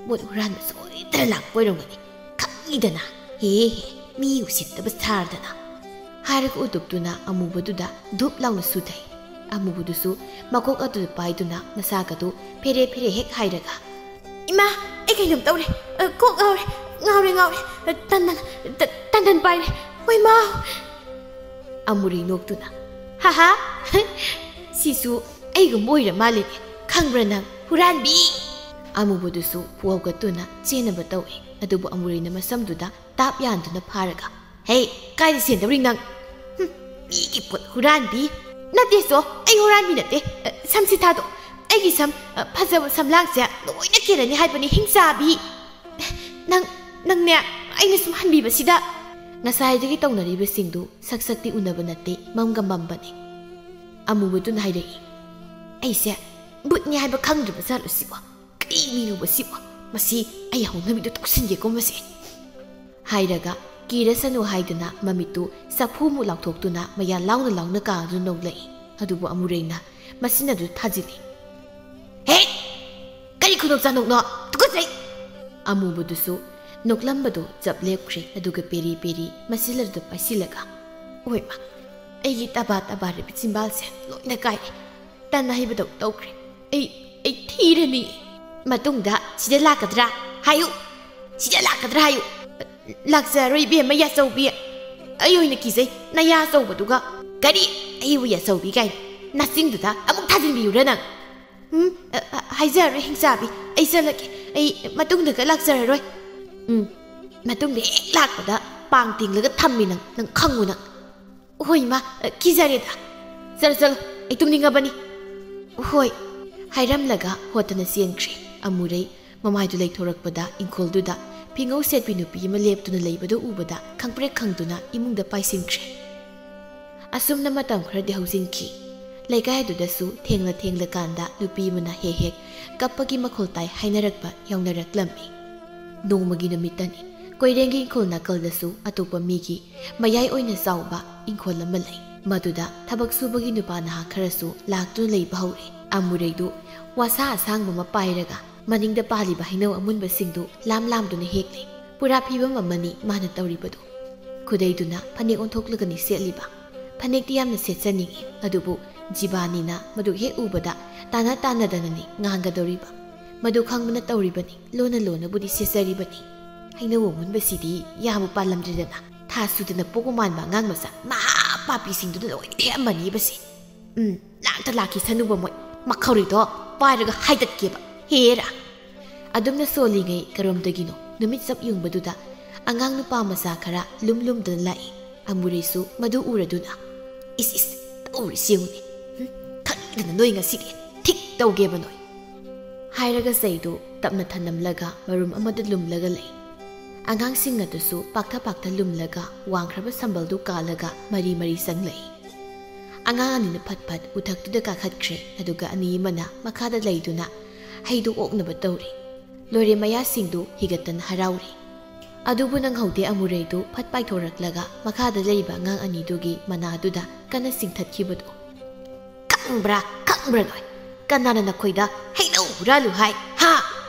ꯄꯣꯠ ꯍꯨꯔꯥꯟꯕ ꯁꯣꯏꯗꯅ ꯂꯥꯛꯄ ꯑꯣꯏꯔꯝꯒꯅꯤ꯫ ꯈꯪꯉꯤꯗꯅ꯫ ꯍꯦ ꯍꯦ, ꯃꯤ ꯎꯁꯤꯠꯇꯕ ꯁꯥꯔꯗꯅ!" ꯍꯥꯏꯔꯒ ꯎꯗꯨꯞꯇꯨꯅ ꯑꯃꯨꯕꯗꯨꯗ ꯙꯨꯞ ꯂꯥꯎꯅ ꯁꯨꯊꯩ꯫ ꯑꯃꯨꯕꯗꯨꯁꯨ ꯃꯀꯣꯛ ꯑꯗꯨꯗ ꯄꯥꯏꯗꯨꯅ ꯃꯁꯥꯒꯗꯨ ꯐꯦꯔꯦ ꯐꯦꯔꯦ ꯍꯦꯛ ꯍꯥꯏꯔꯒ, "ꯏꯃꯥ, ꯑꯩ ꯀꯩꯅꯣꯝ ꯇꯧꯔꯦ꯫ ꯑ, ꯀꯣꯛ ꯉꯥꯎꯔꯦ, ꯉꯥꯎꯔꯦ, ꯉꯥꯎꯔꯦ꯫ ꯑ, ꯇꯟꯗꯟ, ꯇ-, ꯇꯟꯗꯟ ꯄꯥꯏꯔꯦ꯫ ꯍꯣꯏ, ꯃꯥ!" ꯑꯃꯨꯔꯩ ꯅꯣꯛꯇꯨꯅ, "ꯍꯥ ꯍꯥ, ꯁꯤꯁꯨ ꯑꯩꯒꯨꯝꯕ ꯑꯣꯏꯔ ꯃꯥꯜꯂꯦꯅꯦ꯫ ꯈꯪꯕ꯭ꯔꯥ ꯅꯪ, ꯍꯨꯔꯥꯟꯕꯤ?" ꯑꯃꯨꯕꯗꯨꯁꯨ ꯐꯨ ꯍꯧꯒꯠꯇꯨꯅ ꯆꯦꯟꯅꯕ ꯇꯧꯏ꯫ ꯑꯗꯨꯕꯨ ꯑꯃꯨꯔꯩꯅ ꯃꯁꯝꯗꯨꯗ ꯇꯥꯞ ꯌꯥꯟꯗꯨꯅ ꯐꯥꯔꯒ, "ꯍꯦ, ꯀꯥꯏꯗ ꯆꯦꯟꯗꯧꯔꯤ ꯅꯪ? ꯍꯨꯝ, ꯃꯤꯒꯤ ꯄꯣꯠ ꯍꯨꯔꯥꯟꯕꯤ!" "ꯅꯠꯇꯦ ꯆꯣ, ꯑꯩ ꯍꯨꯔꯥꯟꯕꯤ ꯅꯠꯇꯦ꯫ ꯑ, ꯁꯝꯁꯤ ꯊꯥꯗꯣꯛ꯫ ꯑꯩꯒꯤ ꯁꯝ, ꯑ, ꯐꯖꯕ ꯁꯝꯂꯥꯡꯁꯦ ꯂꯣꯏꯅ ꯀꯦꯜꯂꯅꯤ ꯍꯥꯏꯕꯅꯤ, ꯍꯤꯡꯆꯥꯕꯤ!" "ꯅꯪ, ꯅꯪꯅꯦ, ꯑꯩꯅ ꯁꯨꯝ ꯍꯟꯕꯤꯕꯁꯤꯗ!" ꯉꯁꯥꯏꯗꯒꯤ ꯇꯧꯅꯔꯤꯕꯁꯤꯡꯗꯨ ꯁꯛ ꯁꯛꯇꯤ ꯎꯅꯕ ꯅꯠꯇꯦ, ꯃꯝꯒ ꯃꯝꯕꯅꯤ꯫ ꯑꯃꯨꯕꯗꯨꯅ ꯍꯥꯏꯔꯛꯏ, "ꯑꯩꯁꯦ ꯕꯨꯠꯅꯤ ꯍꯥꯏꯕ ꯈꯪꯗ꯭ꯔꯤꯕ ꯖꯥꯠꯂꯣ ꯁꯤꯕꯣ? ꯀꯩ ꯃꯤꯅꯣꯕ ꯁꯤꯕꯣ? ꯃꯁꯤ ꯑꯩ ꯍꯧꯅꯕꯤꯗ ꯇꯧꯁꯤꯟꯒꯦꯀꯣ ꯃꯁꯤ!" ꯍꯥꯏꯔꯒ ꯀꯤꯔꯁꯅꯨ ꯍꯥꯏꯗꯨꯅ ꯃꯃꯤꯠꯇꯨ ꯆꯐꯨꯃꯨꯛ ꯂꯥꯎꯊꯣꯛꯇꯨꯅ ꯃꯌꯥ ꯂꯥꯎꯅ ꯂꯥꯎꯅ ꯀꯥꯗꯨꯅ ꯅꯣꯛꯂꯛꯏ꯫ ꯑꯗꯨꯕꯨ ꯑꯃꯨꯔꯩꯅ ꯃꯁꯤꯟ ꯑꯗꯨ ꯊꯥꯖꯤꯜꯂꯤ꯫ "ꯍꯦ! ꯀꯔꯤ ꯈꯨꯅꯣꯛ ꯆꯥꯅꯣꯛꯅꯣ? ꯇꯨꯀꯠꯆꯩ!" ꯑꯃꯨꯕꯗꯨꯁꯨ ꯅꯣꯛꯂꯝꯕꯗꯨ ꯆꯞ ꯂꯦꯞꯈ꯭ꯔꯦ꯫ ꯑꯗꯨꯒ ꯄꯦꯔꯤ ꯄꯦꯔꯤ ꯃꯁꯤꯟ ꯑꯗꯨꯗ ꯄꯥꯏꯁꯤꯜꯂꯒ, "ꯑꯣꯏꯃ, ꯑꯩꯒꯤ ꯇꯕꯥ ꯇꯕꯥꯔꯤꯕ ꯆꯤꯝꯕꯥꯜꯁꯦ ꯂꯣꯏꯅ ꯀꯥꯏꯔꯦ꯫ ꯇꯟ ꯑꯍꯩꯕꯗꯧ ꯇꯧꯈ꯭ꯔꯦ꯫ ꯑꯩ, ꯑꯩ ꯊꯤꯔꯅꯤ꯫ ꯃꯇꯨꯡꯗ ꯁꯤꯗ ꯂꯥꯛꯀꯗ꯭ꯔꯥ ꯍꯥꯏꯌꯨ꯫ ꯁꯤꯗ ꯂꯥꯛꯀꯗ꯭ꯔꯥ ꯍꯥꯏꯌꯨ꯫" "ꯂꯥꯛꯆꯔꯣꯏ ꯏꯕꯦꯝꯃ ꯌꯥꯆꯧꯕꯤ꯫ ꯑꯩ ꯑꯣꯏꯅ ꯀꯤꯖꯩ ꯅꯌꯥ ꯑꯆꯧꯕꯗꯨꯒ꯫" "ꯀꯔꯤ? ꯑꯩꯕꯨ ꯌꯥꯆꯧꯕꯤ ꯀꯥꯏꯅ? ꯅꯆꯤꯟꯗꯨꯗ ꯑꯃꯨꯛ ꯊꯥꯖꯤꯟꯕꯤꯌꯨꯔ ꯅꯪ?" "ꯎꯝ, ꯑ, ꯑ, ꯍꯥꯏꯖꯔꯔꯣꯏ ꯍꯤꯡꯆꯥꯕꯤ꯫ ꯑꯩ ꯆꯠꯂꯒꯦ꯫ ꯑꯩ ꯃꯇꯨꯡꯗꯒ ꯂꯥꯛꯆꯔꯔꯣꯏ꯫ ꯎꯝ, ꯃꯇꯨꯡꯗ ꯍꯦꯛ ꯂꯥꯛꯄꯗ ꯄꯥꯡ ꯇꯤꯡꯂꯒ ꯊꯝꯃꯤ ꯅꯪ, ꯅꯪ ꯈꯪꯉꯨ ꯅꯪ꯫" "ꯍꯣꯏ ꯏꯃꯥ, ꯑ, ꯀꯤꯖꯔꯦꯗ꯫ ꯆꯠꯂꯣ, ꯆꯠꯂꯣ, ꯑꯩ ꯇꯨꯝꯅꯤꯡꯉꯕꯅꯤ꯫" "ꯍꯣꯏ꯫" ꯍꯥꯏꯔꯝꯂꯒ ꯍꯣꯠꯇꯅ ꯆꯦꯟꯈ꯭ꯔꯦ꯫ ꯑꯃꯨꯔꯩ ꯃꯃꯥꯏꯗꯨ ꯂꯩꯊꯣꯔꯛꯄꯗ ꯏꯪꯈꯣꯜꯗꯨꯗ ꯐꯤꯉꯧ ꯁꯦꯠꯄꯤ ꯅꯨꯄꯤ ꯑꯃ ꯂꯦꯞꯇꯨꯅ ꯂꯩꯕꯗꯨ ꯎꯕꯗ ꯈꯪꯄ꯭ꯔꯦꯛ ꯈꯪꯗꯨꯅ ꯏꯃꯨꯡꯗ ꯄꯥꯏꯁꯤꯟꯈ꯭ꯔꯦ꯫ ꯑꯁꯨꯝꯅ ꯃꯇꯝ ꯈꯔꯗꯤ ꯍꯧꯖꯤꯟꯈꯤ꯫ ꯂꯩꯀꯥꯏ ꯑꯗꯨꯗꯁꯨ ꯊꯦꯡꯂ ꯊꯦꯡꯂꯀꯥꯟꯗ ꯅꯨꯄꯤ ꯑꯃꯅ ꯍꯦꯛ ꯍꯦꯛ ꯀꯞꯄꯒꯤ ꯃꯈꯣꯜ ꯇꯥꯏ ꯍꯥꯏꯅꯔꯛꯄ ꯌꯥꯎꯅꯔꯛꯂꯝꯃꯤ꯫ ꯅꯣꯡꯃꯒꯤ ꯅꯨꯃꯤꯠꯇꯅꯤ꯫ ꯀꯣꯏꯔꯦꯡꯒꯤ ꯏꯪꯈꯣꯜ ꯅꯥꯀꯜꯗꯁꯨ ꯑꯇꯣꯞꯄ ꯃꯤꯒꯤ ꯃꯌꯥꯏ ꯑꯣꯏꯅ ꯆꯥꯎꯕ ꯏꯪꯈꯣꯜ ꯑꯃ ꯂꯩ꯫ ꯃꯗꯨꯗ ꯊꯕꯛ ꯁꯨꯕꯒꯤ ꯅꯨꯄꯥ ꯅꯍꯥ ꯈꯔꯁꯨ ꯂꯥꯛꯇꯨꯅ ꯂꯩꯕ ꯍꯧꯔꯦ꯫ ꯑꯃꯨꯔꯩꯗꯨ ꯋꯥꯁꯥ ꯑꯁꯥꯡꯕ ꯑꯃ ꯄꯥꯏꯔꯒ ꯃꯅꯤꯡꯗ ꯄꯥꯜꯂꯤꯕ ꯍꯩꯅꯧ ꯑꯃꯨꯟꯕꯁꯤꯡꯗꯨ ꯂꯥꯝ ꯂꯥꯝꯗꯨꯅ ꯍꯦꯛꯂꯦ꯫ ꯄꯨꯔꯥ ꯐꯤꯕꯝ ꯑꯃꯅꯤ ꯃꯥꯅ ꯇꯧꯔꯤꯕꯗꯨ꯫ ꯈꯨꯗꯩꯗꯨꯅ ꯐꯅꯦꯛ ꯑꯣꯟꯊꯣꯛꯂꯒꯅꯤ ꯁꯦꯠꯂꯤꯕ꯫ ꯐꯅꯦꯛꯇꯤ ꯌꯥꯝꯅ ꯁꯦꯠꯆꯅꯤꯡꯏ, ꯑꯗꯨꯕꯨ ꯖꯤꯕꯥꯅꯤꯅ ꯃꯗꯨ ꯍꯦꯛ ꯎꯕꯗ ꯇꯥꯅ ꯇꯥꯅꯗꯅꯅꯤ ꯉꯥꯡꯒꯗꯧꯔꯤꯕ꯫ ꯃꯗꯨ ꯈꯪꯕꯅ ꯇꯧꯔꯤꯕꯅꯤ, ꯂꯣꯟꯅ ꯂꯣꯟꯅꯕꯨꯗꯤ ꯁꯦꯠꯆꯔꯤꯕꯅꯤ꯫ ꯍꯩꯅꯧ ꯑꯃꯨꯟꯕꯁꯤꯗꯤ ꯌꯥꯕꯨ ꯄꯥꯜꯂꯝꯗ꯭ꯔꯦꯗꯅ, ꯊꯥ ꯁꯨꯗꯅ ꯄꯣꯛꯄ ꯃꯥꯟꯕ ꯑꯉꯥꯡ ꯃꯆꯥ ꯃꯥ ꯄꯥꯄꯤꯁꯤꯡꯗꯨꯅ ꯂꯣꯏꯅ ꯍꯦꯛꯑꯝꯃꯅꯤꯕꯁꯦ꯫ ꯎꯝ, ꯂꯥꯛꯇ ꯂꯥꯛꯈꯤꯁꯅꯨꯕ ꯃꯣꯏ, ꯃꯈꯧꯔꯤꯗꯣ ꯄꯥꯏꯔꯒ ꯍꯥꯏꯗꯠꯀꯦꯕ, ꯍꯦꯔꯥ꯫ ꯑꯗꯨꯝꯅ ꯁꯣꯜꯂꯤꯉꯩ ꯀꯔꯣꯝꯗꯒꯤꯅꯣ ꯅꯨꯃꯤꯠ ꯆꯞ ꯌꯨꯡꯕꯗꯨꯗ ꯑꯉꯥꯡ ꯅꯨꯄꯥ ꯃꯆꯥ ꯈꯔ ꯂꯨꯝ ꯂꯨꯝꯗꯨꯅ ꯂꯥꯛꯏ꯫ ꯑꯃꯨꯔꯩꯁꯨ ꯃꯗꯨ ꯎꯔꯗꯨꯅ, "ꯏꯁ ꯏꯁ, ꯇꯧꯔꯤꯁꯤ ꯌꯦꯡꯉꯨꯅꯦ꯫ ꯍꯨꯝ, ꯈꯪꯗꯅ ꯅꯣꯏ ꯉꯁꯤꯒꯤ ꯊꯤꯛ ꯇꯧꯒꯦꯕ ꯅꯣꯏ," ꯍꯥꯏꯔꯒ ꯆꯩꯗꯨ ꯇꯞꯅ ꯊꯅꯝꯂꯒ ꯃꯔꯨꯝ ꯑꯃꯗ ꯂꯨꯝꯂꯒ ꯂꯩ꯫ ꯑꯉꯥꯡꯁꯤꯡ ꯑꯗꯨꯁꯨ ꯄꯥꯛꯊ ꯄꯥꯛꯊ ꯂꯨꯝꯂꯒ ꯋꯥꯡꯈ꯭ꯔꯕ ꯁꯝꯕꯜꯗꯨ ꯀꯥꯜꯂꯒ ꯃꯔꯤ ꯃꯔꯤ ꯆꯪꯂꯛꯏ꯫ ꯑꯉꯥꯡ ꯑꯅꯤꯅ ꯐꯠ ꯐꯠ ꯎꯊꯛꯇꯨꯗ ꯀꯥꯈꯠꯈ꯭ꯔꯦ, ꯑꯗꯨꯒ ꯑꯅꯤ ꯑꯃꯅ ꯃꯈꯥꯗ ꯂꯩꯗꯨꯅ ꯍꯩꯗꯨ ꯑꯣꯛꯅꯕ ꯇꯧꯔꯤ꯫ ꯂꯣꯏꯔꯦ ꯃꯌꯥꯁꯤꯡꯗꯨ ꯍꯤꯒꯠꯇꯅ ꯍꯔꯥꯎꯔꯤ꯫ ꯑꯗꯨꯕꯨ ꯅꯪꯍꯧꯗꯦ ꯑꯃꯨꯔꯩꯗꯨ ꯐꯠ ꯄꯥꯏꯊꯣꯔꯛꯂꯒ ꯃꯈꯥꯗ ꯂꯩꯔꯤꯕ ꯑꯉꯥꯡ ꯑꯅꯤꯗꯨꯒꯤ ꯃꯅꯥꯗꯨꯗ ꯀꯟꯅ ꯆꯤꯡꯊꯠꯈꯤꯕꯗꯣ꯫ "ꯈꯪꯕ꯭ꯔꯥ, ꯈꯪꯕ꯭ꯔꯥ ꯅꯣꯏ? ꯀꯅꯥꯅ ꯅꯈꯣꯏꯗ ꯍꯩꯅꯧ ꯍꯨꯔꯥꯜꯂꯨ ꯍꯥꯏ, ꯍꯥ?"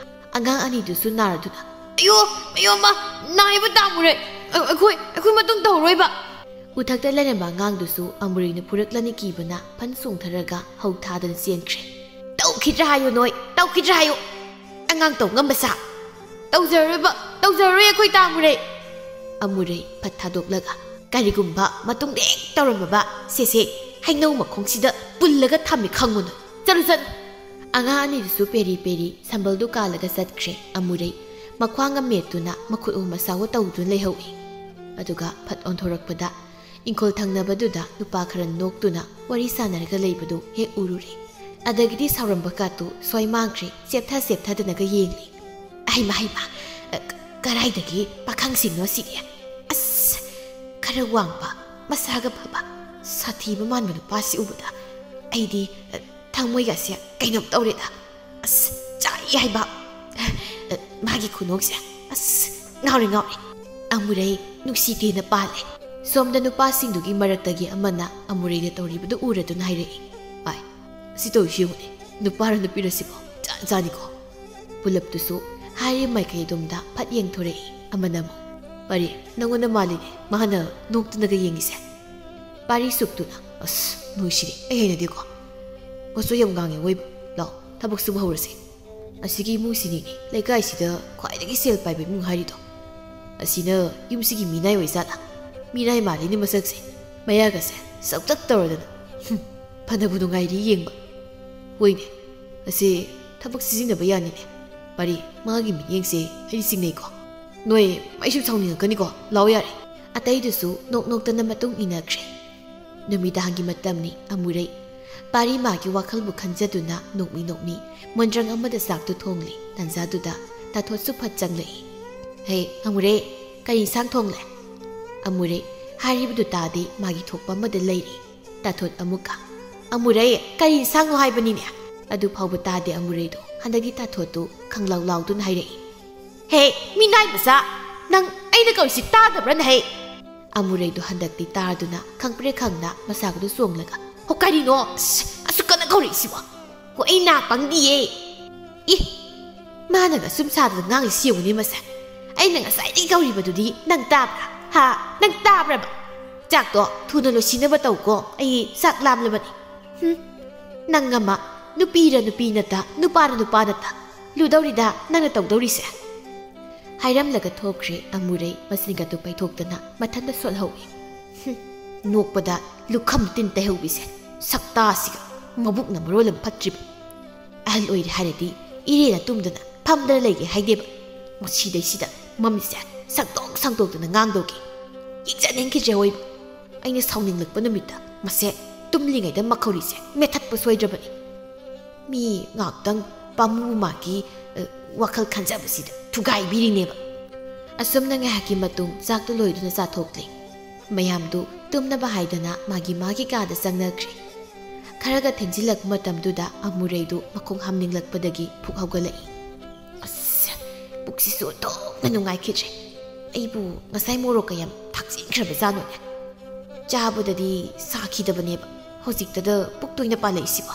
ꯑꯉꯥꯡ ꯑꯅꯤꯗꯨꯁꯨ ꯅꯥꯔꯗꯨꯅ, "ꯑꯌꯣ, ꯑꯌꯣ, ꯃꯥ ꯅꯥꯏꯕ ꯇꯥꯃꯨꯔꯦ꯫ ꯑ-, ꯑꯩꯈꯣꯏ, ꯑꯩꯈꯣꯏ ꯃꯇꯨꯡ ꯇꯧꯔꯣꯏꯕ꯫" ꯎꯊꯛꯇ ꯂꯩꯔꯝꯕ ꯑꯉꯥꯡꯗꯨꯁꯨ ꯑꯃꯨꯔꯩꯅ ꯐꯨꯔꯛꯂꯅꯤ ꯀꯤꯕꯅ ꯐꯟ ꯆꯣꯡꯊꯔꯒ ꯍꯧ ꯊꯥꯗꯅ ꯆꯦꯟꯈ꯭ꯔꯦ꯫ "ꯇꯧꯈꯤꯗ꯭ꯔꯥ ꯍꯥꯏꯌꯨ ꯅꯣꯏ, ꯇꯧꯈꯤꯗ꯭ꯔꯥ ꯍꯥꯏꯌꯨ꯫ ꯑꯉꯥꯡ ꯇꯧ ꯉꯝꯕ ꯁꯥ꯫ ꯇꯧꯖꯔꯣꯏꯕ, ꯇꯧꯖꯔꯣꯏ ꯑꯩꯈꯣꯏ ꯇꯥꯃꯨꯔꯩ꯫" ꯑꯃꯨꯔꯩ ꯐꯠ ꯊꯥꯗꯣꯛꯂꯒ, "ꯀꯔꯤꯒꯨꯝꯕ ꯃꯇꯨꯡꯗ ꯍꯦꯛ ꯇꯧꯔꯝꯃꯕ, ꯁꯦꯁꯦ, ꯍꯩꯅꯧ ꯃꯈꯣꯡꯁꯤꯗ ꯄꯨꯜꯂꯒ ꯊꯝꯃꯤ ꯈꯪꯉꯨꯅꯨ꯫ ꯆꯠꯂꯨ, ꯆꯠꯂꯨ꯫" ꯑꯉꯥꯡ ꯑꯅꯤꯗꯨꯁꯨ ꯄꯦꯔꯤ ꯄꯦꯔꯤ ꯁꯝꯕꯜꯗꯨ ꯀꯥꯜꯂꯒ ꯆꯠꯈ꯭ꯔꯦ꯫ ꯑꯃꯨꯔꯩ ꯃꯈ꯭ꯋꯥꯡꯒ ꯃꯦꯠꯇꯨꯅ ꯃꯈꯨꯠ ꯑꯍꯨꯝ ꯑꯁꯥꯎꯕ ꯇꯧꯗꯨꯅ ꯂꯩꯍꯧꯏ꯫ ꯑꯗꯨꯒ ꯐꯠ ꯑꯣꯟꯊꯣꯔꯛꯄꯗ ꯏꯪꯈꯣꯜ ꯊꯪꯅꯕꯗꯨꯗ ꯅꯨꯄꯥ ꯈꯔ ꯅꯣꯛꯇꯨꯅ ꯋꯥꯔꯤ ꯁꯥꯟꯅꯔꯒ ꯂꯩꯕꯗꯨ ꯍꯦꯛ ꯎꯔꯨꯔꯦ꯫ ꯑꯗꯒꯤꯗꯤ ꯁꯥꯎꯔꯝꯕ ꯀꯥꯇꯨ ꯁ꯭ꯋꯥꯏ ꯃꯥꯡꯈ꯭ꯔꯦ, ꯆꯦꯞꯊ ꯆꯦꯞꯊꯗꯅꯒ ꯌꯦꯡꯂꯤ꯫ "ꯑꯍꯩꯃ, ꯍꯩꯃ, ꯑ, ꯀꯔꯥꯏꯗꯒꯤ ꯄꯥꯈꯪꯁꯤꯡꯅꯣ ꯁꯤꯗꯤ? ꯑꯁ, ꯈꯔ ꯋꯥꯡꯕ, ꯃꯁꯥꯒ ꯐꯕ, ꯁꯥꯊꯤꯕ ꯃꯥꯟꯕ ꯅꯨꯄꯥꯁꯤ ꯎꯕꯗ ꯑꯩꯗꯤ, ꯑ, ꯊꯃꯣꯏꯒꯁꯦ ꯀꯩꯅꯣꯝ ꯇꯧꯔꯦꯗ꯫ ꯑꯁ, ꯆꯥꯛꯏ ꯍꯥꯏꯕ꯫ ꯑ, ꯃꯥꯒꯤ ꯈꯨꯅꯣꯛꯁꯦ꯫ ꯑꯁ, ꯉꯥꯎꯔꯦ, ꯉꯥꯎꯔꯦ꯫ ꯑꯃꯨꯔꯩ ꯅꯨꯡꯁꯤꯇꯦꯅ ꯄꯥꯜꯂꯦ꯫ ꯁꯣꯝꯗ ꯅꯨꯄꯥꯁꯤꯡꯗꯨꯒꯤ ꯃꯔꯛꯇꯒꯤ ꯑꯃꯅ ꯑꯃꯨꯔꯩꯅ ꯇꯧꯔꯤꯕꯗꯨ ꯎꯔꯗꯨꯅ ꯍꯥꯏꯔꯛꯏ, "ꯚꯥꯏ, ꯁꯤ ꯇꯧꯔꯤꯁꯤ ꯌꯦꯡꯉꯨꯅꯦ꯫ ꯅꯨꯄꯥꯔ ꯅꯨꯄꯤꯔ ꯁꯤꯕꯣ? ꯖꯥꯠ ꯖꯥꯠꯅꯤꯀꯣ?" ꯄꯨꯂꯞꯇꯨꯁꯨ ꯍꯥꯏꯔꯤꯕ ꯃꯥꯏꯀꯩ ꯑꯗꯣꯝꯗ ꯐꯠ ꯌꯦꯡꯊꯣꯔꯛꯏ꯫ ꯑꯃꯅ ꯑꯃꯨꯛ, "ꯄꯥꯔꯤ, ꯅꯪꯉꯣꯟꯗ ꯃꯥꯜꯂꯤꯅꯦ ꯃꯥꯅ ꯅꯣꯛꯇꯨꯅꯒ ꯌꯦꯡꯉꯤꯁꯦ?" ꯄꯥꯔꯤ ꯁꯨꯛꯇꯨꯅ, "ꯑꯁ, ꯅꯣꯏꯁꯤꯗꯤ ꯑꯩ ꯍꯩꯅꯗꯦꯀꯣ꯫ ꯃꯆꯣꯏ ꯌꯥꯝ ꯉꯥꯡꯉꯦ ꯑꯋꯣꯏꯕ꯫ ꯂꯥꯛꯑꯣ, ꯊꯕꯛ ꯁꯨꯕ ꯍꯧꯔꯁꯦ꯫ ꯑꯁꯤꯒꯤ ꯏꯃꯨꯡꯁꯤꯅꯤꯅꯦ ꯂꯩꯀꯥꯏꯁꯤꯗ ꯈ꯭ꯋꯥꯏꯗꯒꯤ ꯁꯦꯜ ꯄꯥꯏꯕ ꯏꯃꯨꯡ ꯍꯥꯏꯔꯤꯗꯣ꯫ ꯑꯁꯤꯅ ꯌꯨꯝꯁꯤꯒꯤ ꯃꯤꯅꯥꯏ ꯑꯣꯏꯖꯥꯠꯂꯥ? ꯃꯤꯅꯥꯏ ꯃꯥꯜꯂꯤꯅꯦ ꯃꯁꯛꯁꯦ꯫ ꯃꯌꯥꯒꯁꯦ ꯁꯛꯇꯛ ꯇꯧꯔꯗꯅ꯫ ꯍꯨꯝ, ꯐꯅꯕꯨ ꯅꯨꯡꯉꯥꯏꯔꯤ ꯌꯦꯡꯕ꯫ ꯍꯣꯏꯅꯦ, ꯑꯁꯤ ꯊꯕꯛ ꯁꯤꯖꯤꯟꯅꯕ ꯌꯥꯅꯤꯅꯦ꯫ ꯄꯥꯔꯤ, ꯃꯥꯒꯤ ꯃꯤꯠꯌꯦꯡꯁꯦ ꯑꯩꯗꯤ ꯆꯤꯡꯅꯩꯀꯣ꯫ ꯅꯣꯏ ꯑꯩꯁꯨ ꯁꯥꯎꯅꯤꯡꯉꯛꯀꯅꯤꯀꯣ꯫ ꯂꯥꯛꯑꯣ ꯌꯥꯔꯦ꯫" ꯑꯇꯩꯗꯨꯁꯨ ꯅꯣꯛ ꯅꯣꯛꯇꯅ ꯃꯇꯨꯡ ꯏꯟꯅꯈ꯭ꯔꯦ꯫ ꯅꯨꯃꯤꯗꯥꯡꯒꯤ ꯃꯇꯝꯅꯤ꯫ ꯑꯃꯨꯔꯩ ꯄꯥꯔꯤ ꯃꯥꯒꯤ ꯋꯥꯈꯜꯕꯨ ꯈꯟꯖꯗꯨꯅ ꯅꯣꯛꯃꯤ ꯅꯣꯛꯃꯤ ꯃꯣꯟꯗ꯭ꯔꯪ ꯑꯃꯗ ꯆꯥꯛꯇꯨ ꯊꯣꯡꯂꯤ꯫ ꯇꯥꯟꯖꯥꯗꯨꯗ ꯇꯥꯊꯣꯠꯁꯨ ꯐꯠ ꯆꯪꯂꯛꯏ꯫ "ꯍꯦ, ꯑꯃꯨꯔꯩ, ꯀꯔꯤ ꯏꯟꯁꯥꯡ ꯊꯣꯡꯂꯦ?" ꯑꯃꯨꯔꯩ ꯍꯥꯏꯔꯤꯕꯗꯨ ꯇꯥꯗꯦ, ꯃꯥꯒꯤ ꯊꯣꯛꯄ ꯑꯃꯗ ꯂꯩꯔꯤ꯫ ꯇꯥꯊꯣꯠ ꯑꯃꯨꯛꯀ, "ꯑꯃꯨꯔꯩ, ꯀꯔꯤ ꯏꯟꯁꯥꯡꯅꯣ ꯍꯥꯏꯕꯅꯤꯅꯦ?" ꯑꯗꯨ ꯐꯥꯎꯕ ꯇꯥꯗꯦ ꯑꯃꯨꯔꯩꯗꯣ꯫ ꯍꯟꯗꯛꯇꯤ ꯇꯥꯊꯣꯠꯇꯨ ꯈꯪꯂꯥꯎ ꯂꯥꯎꯗꯨꯅ ꯍꯥꯏꯔꯛꯏ, "ꯍꯦ, ꯃꯤꯅꯥꯏ ꯃꯆꯥ, ꯅꯪ ꯑꯩꯅ ꯀꯧꯔꯤꯁꯤ ꯇꯥꯗꯕ꯭ꯔꯥꯅꯦ ꯍꯦ?" ꯑꯃꯨꯔꯩꯗꯣ ꯍꯟꯗꯛꯇꯤ ꯇꯥꯔꯗꯨꯅ ꯈꯪꯄ꯭ꯔꯦꯛ ꯈꯪꯅ ꯃꯁꯥꯒꯗꯨ ꯆꯣꯡꯂꯒ, "ꯍꯣ, ꯀꯔꯤꯅꯣ? ꯑꯁ, ꯑꯁꯨꯛ ꯀꯟꯅ ꯀꯧꯔꯛꯏꯁꯤꯕꯣ? ꯍꯣ, ꯑꯩ ꯅꯥ ꯄꯪꯗꯤꯌꯦ꯫" ꯏ, ꯃꯥꯅꯒ ꯁꯨꯝ ꯁꯥꯗꯅ ꯉꯥꯡꯉꯤꯁꯤ ꯌꯦꯡꯉꯨꯅꯦ ꯃꯁꯦ꯫ ꯑꯩꯅ ꯉꯁꯥꯏꯗꯒꯤ ꯀꯧꯔꯤꯕꯗꯨꯗꯤ ꯅꯪ ꯇꯥꯕ꯭ꯔꯥ? ꯍꯥ? ꯅꯪ ꯇꯥꯕ꯭ꯔꯕ? ꯆꯥꯛꯇꯣ ꯊꯨꯅ ꯂꯣꯏꯁꯤꯟꯅꯕ ꯇꯧꯀꯣ, ꯑꯩ ꯆꯥꯛ ꯂꯥꯝꯂꯕꯅꯤ꯫ ꯍꯨꯝ, ꯅꯪ ꯑꯃ, ꯅꯨꯄꯤꯔ ꯅꯨꯄꯤ ꯅꯠꯇ, ꯅꯨꯄꯥꯔ ꯅꯨꯄꯥ ꯅꯠꯇ, ꯂꯨꯗꯧꯔꯤꯗ ꯅꯪꯅ ꯇꯧꯗꯧꯔꯤꯁꯦ꯫ ꯍꯥꯏꯔꯝꯂꯒ ꯊꯣꯛꯈ꯭ꯔꯦ ꯑꯃꯨꯔꯩ ꯃꯆꯤꯟꯒꯗꯨ ꯄꯩꯊꯣꯛꯇꯅ ꯃꯊꯟꯇ ꯁꯣꯠꯍꯧꯏ꯫ ꯍꯨꯝ, ꯅꯣꯛꯄꯗ ꯂꯨꯈꯝ ꯇꯤꯟ ꯇꯩꯍꯧꯕꯤꯁꯦ, ꯁꯛꯇꯥꯁꯤꯒ, ꯃꯕꯨꯛꯅ ꯃꯔꯣꯜ ꯑꯃ ꯐꯠꯇ꯭ꯔꯤꯕ꯫ ꯑꯍꯜ ꯑꯣꯏꯔꯦ ꯍꯥꯏꯔꯗꯤ ꯏꯔꯦꯅ ꯇꯨꯝꯗꯅ ꯐꯝꯗꯅ ꯂꯩꯒꯦ ꯍꯥꯏꯗꯦꯕ꯫ ꯃꯁꯤꯗꯩꯁꯤꯗ ꯃꯃꯤꯠꯁꯦ ꯁꯪꯇꯣꯛ ꯁꯪꯇꯣꯛꯇꯅ ꯉꯥꯡꯗꯧꯒꯤ꯫ ꯌꯦꯡꯖꯅꯤꯡꯈꯤꯗ꯭ꯔꯦ ꯑꯣꯏꯕ꯫ ꯑꯩꯅ ꯁꯥꯎꯅꯤꯡꯂꯛꯄ ꯅꯨꯃꯤꯠꯇ ꯃꯁꯦ ꯇꯨꯝꯂꯤꯉꯩꯗ ꯃꯈꯧꯔꯤꯁꯦ ꯃꯦꯠꯊꯠꯄ ꯁꯣꯏꯗ꯭ꯔꯕꯅꯤ꯫ ꯃꯤ ꯉꯥꯛꯇꯪ ꯄꯥꯝꯃꯨ ꯃꯥꯒꯤ, ꯑ, ꯋꯥꯈꯜ ꯈꯟꯖꯕꯁꯤꯗ ꯊꯨꯒꯥꯏꯕꯤꯔꯤꯅꯦꯕ꯫ ꯑꯁꯨꯝꯅ ꯉꯥꯏꯍꯥꯛꯀꯤ ꯃꯇꯨꯡ ꯆꯥꯛꯇꯨ ꯂꯣꯏꯗꯨꯅ ꯆꯥꯊꯣꯛꯂꯦ꯫ ꯃꯌꯥꯝꯗꯨ ꯇꯨꯝꯅꯕ ꯍꯥꯏꯗꯅ ꯃꯥꯒꯤ ꯃꯥꯒꯤ ꯀꯥꯗ ꯆꯪꯅꯈ꯭ꯔꯦ꯫ ꯈꯔꯒ ꯊꯦꯡꯖꯤꯜꯂꯛꯄ ꯃꯇꯝꯗꯨꯗ ꯑꯃꯨꯔꯩꯗꯨ ꯃꯈꯣꯡ ꯍꯥꯝꯅꯤꯡꯂꯛꯄꯗꯒꯤ ꯐꯨꯛ ꯍꯧꯒꯠꯂꯛꯏ꯫ ꯑꯁ, ꯄꯨꯛꯁꯤꯁꯨ ꯑꯣꯟꯊꯣꯛꯅ ꯅꯨꯡꯉꯥꯏꯈꯤꯗ꯭ꯔꯦ꯫ ꯑꯩꯕꯨ ꯉꯁꯥꯏ ꯃꯣꯔꯣꯛꯀ ꯌꯥꯝ ꯊꯥꯛꯆꯤꯟꯈ꯭ꯔꯕꯖꯥꯠꯅꯣꯅꯦ꯫ ꯆꯥꯕꯗꯗꯤ ꯁꯥꯈꯤꯗꯕꯅꯦꯕ, ꯍꯧꯖꯤꯛꯇꯗ ꯄꯨꯛ ꯇꯣꯏꯅ ꯄꯥꯜꯂꯛꯏꯁꯤꯕꯣ꯫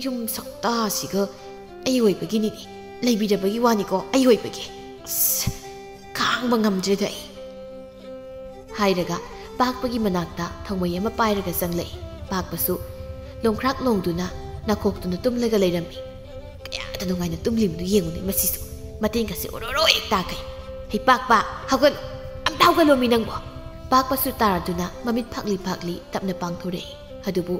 ꯌꯨꯝ ꯁꯛꯇꯥꯁꯤꯒ ꯑꯩ ꯑꯣꯏꯕꯒꯤꯅꯤꯅꯦ, ꯂꯩꯕꯤꯔꯕꯒꯤ ꯋꯥꯅꯤꯀꯣ, ꯑꯩ ꯑꯣꯏꯕꯒꯤ꯫ ꯑꯁ, ꯈꯥꯡꯕ ꯉꯝꯗ꯭ꯔꯦꯗ ꯑꯩ꯫ ꯍꯥꯏꯔꯒ ꯄꯥꯛꯄꯒꯤ ꯃꯅꯥꯛꯇ ꯊꯧꯃꯩ ꯑꯃ ꯄꯥꯏꯔꯒ ꯆꯪꯂꯛꯏ꯫ ꯄꯥꯛꯄꯁꯨ ꯂꯣꯡꯈ꯭ꯔꯥꯛ ꯂꯣꯡꯗꯨꯅ ꯅꯥꯈꯣꯛꯇꯨꯅ ꯇꯨꯝꯂꯒ ꯂꯩꯔꯝꯃꯤ꯫ ꯀꯌꯥꯗ ꯅꯨꯡꯉꯥꯏꯅ ꯇꯨꯝꯂꯤꯕꯅꯣ ꯌꯦꯡꯉꯨꯅꯦ ꯃꯁꯤꯁꯨ꯫ ꯃꯇꯦꯡꯒꯁꯦ ꯑꯣꯔꯣꯔꯣ ꯍꯦꯛ ꯇꯥꯈꯩ꯫ "ꯍꯩ ꯄꯥꯛꯄ, ꯍꯧꯒꯠꯂꯨ! ꯑꯝꯇ ꯍꯧꯒꯠꯂꯣꯃꯤ ꯅꯪꯕꯣ!" ꯄꯥꯛꯄꯁꯨ ꯇꯥꯔꯗꯨꯅ ꯃꯃꯤꯠ ꯐꯥꯛꯂꯤ ꯐꯥꯛꯂꯤ ꯇꯞꯅ ꯄꯥꯡꯊꯣꯔꯛꯏ꯫ ꯑꯗꯨꯕꯨ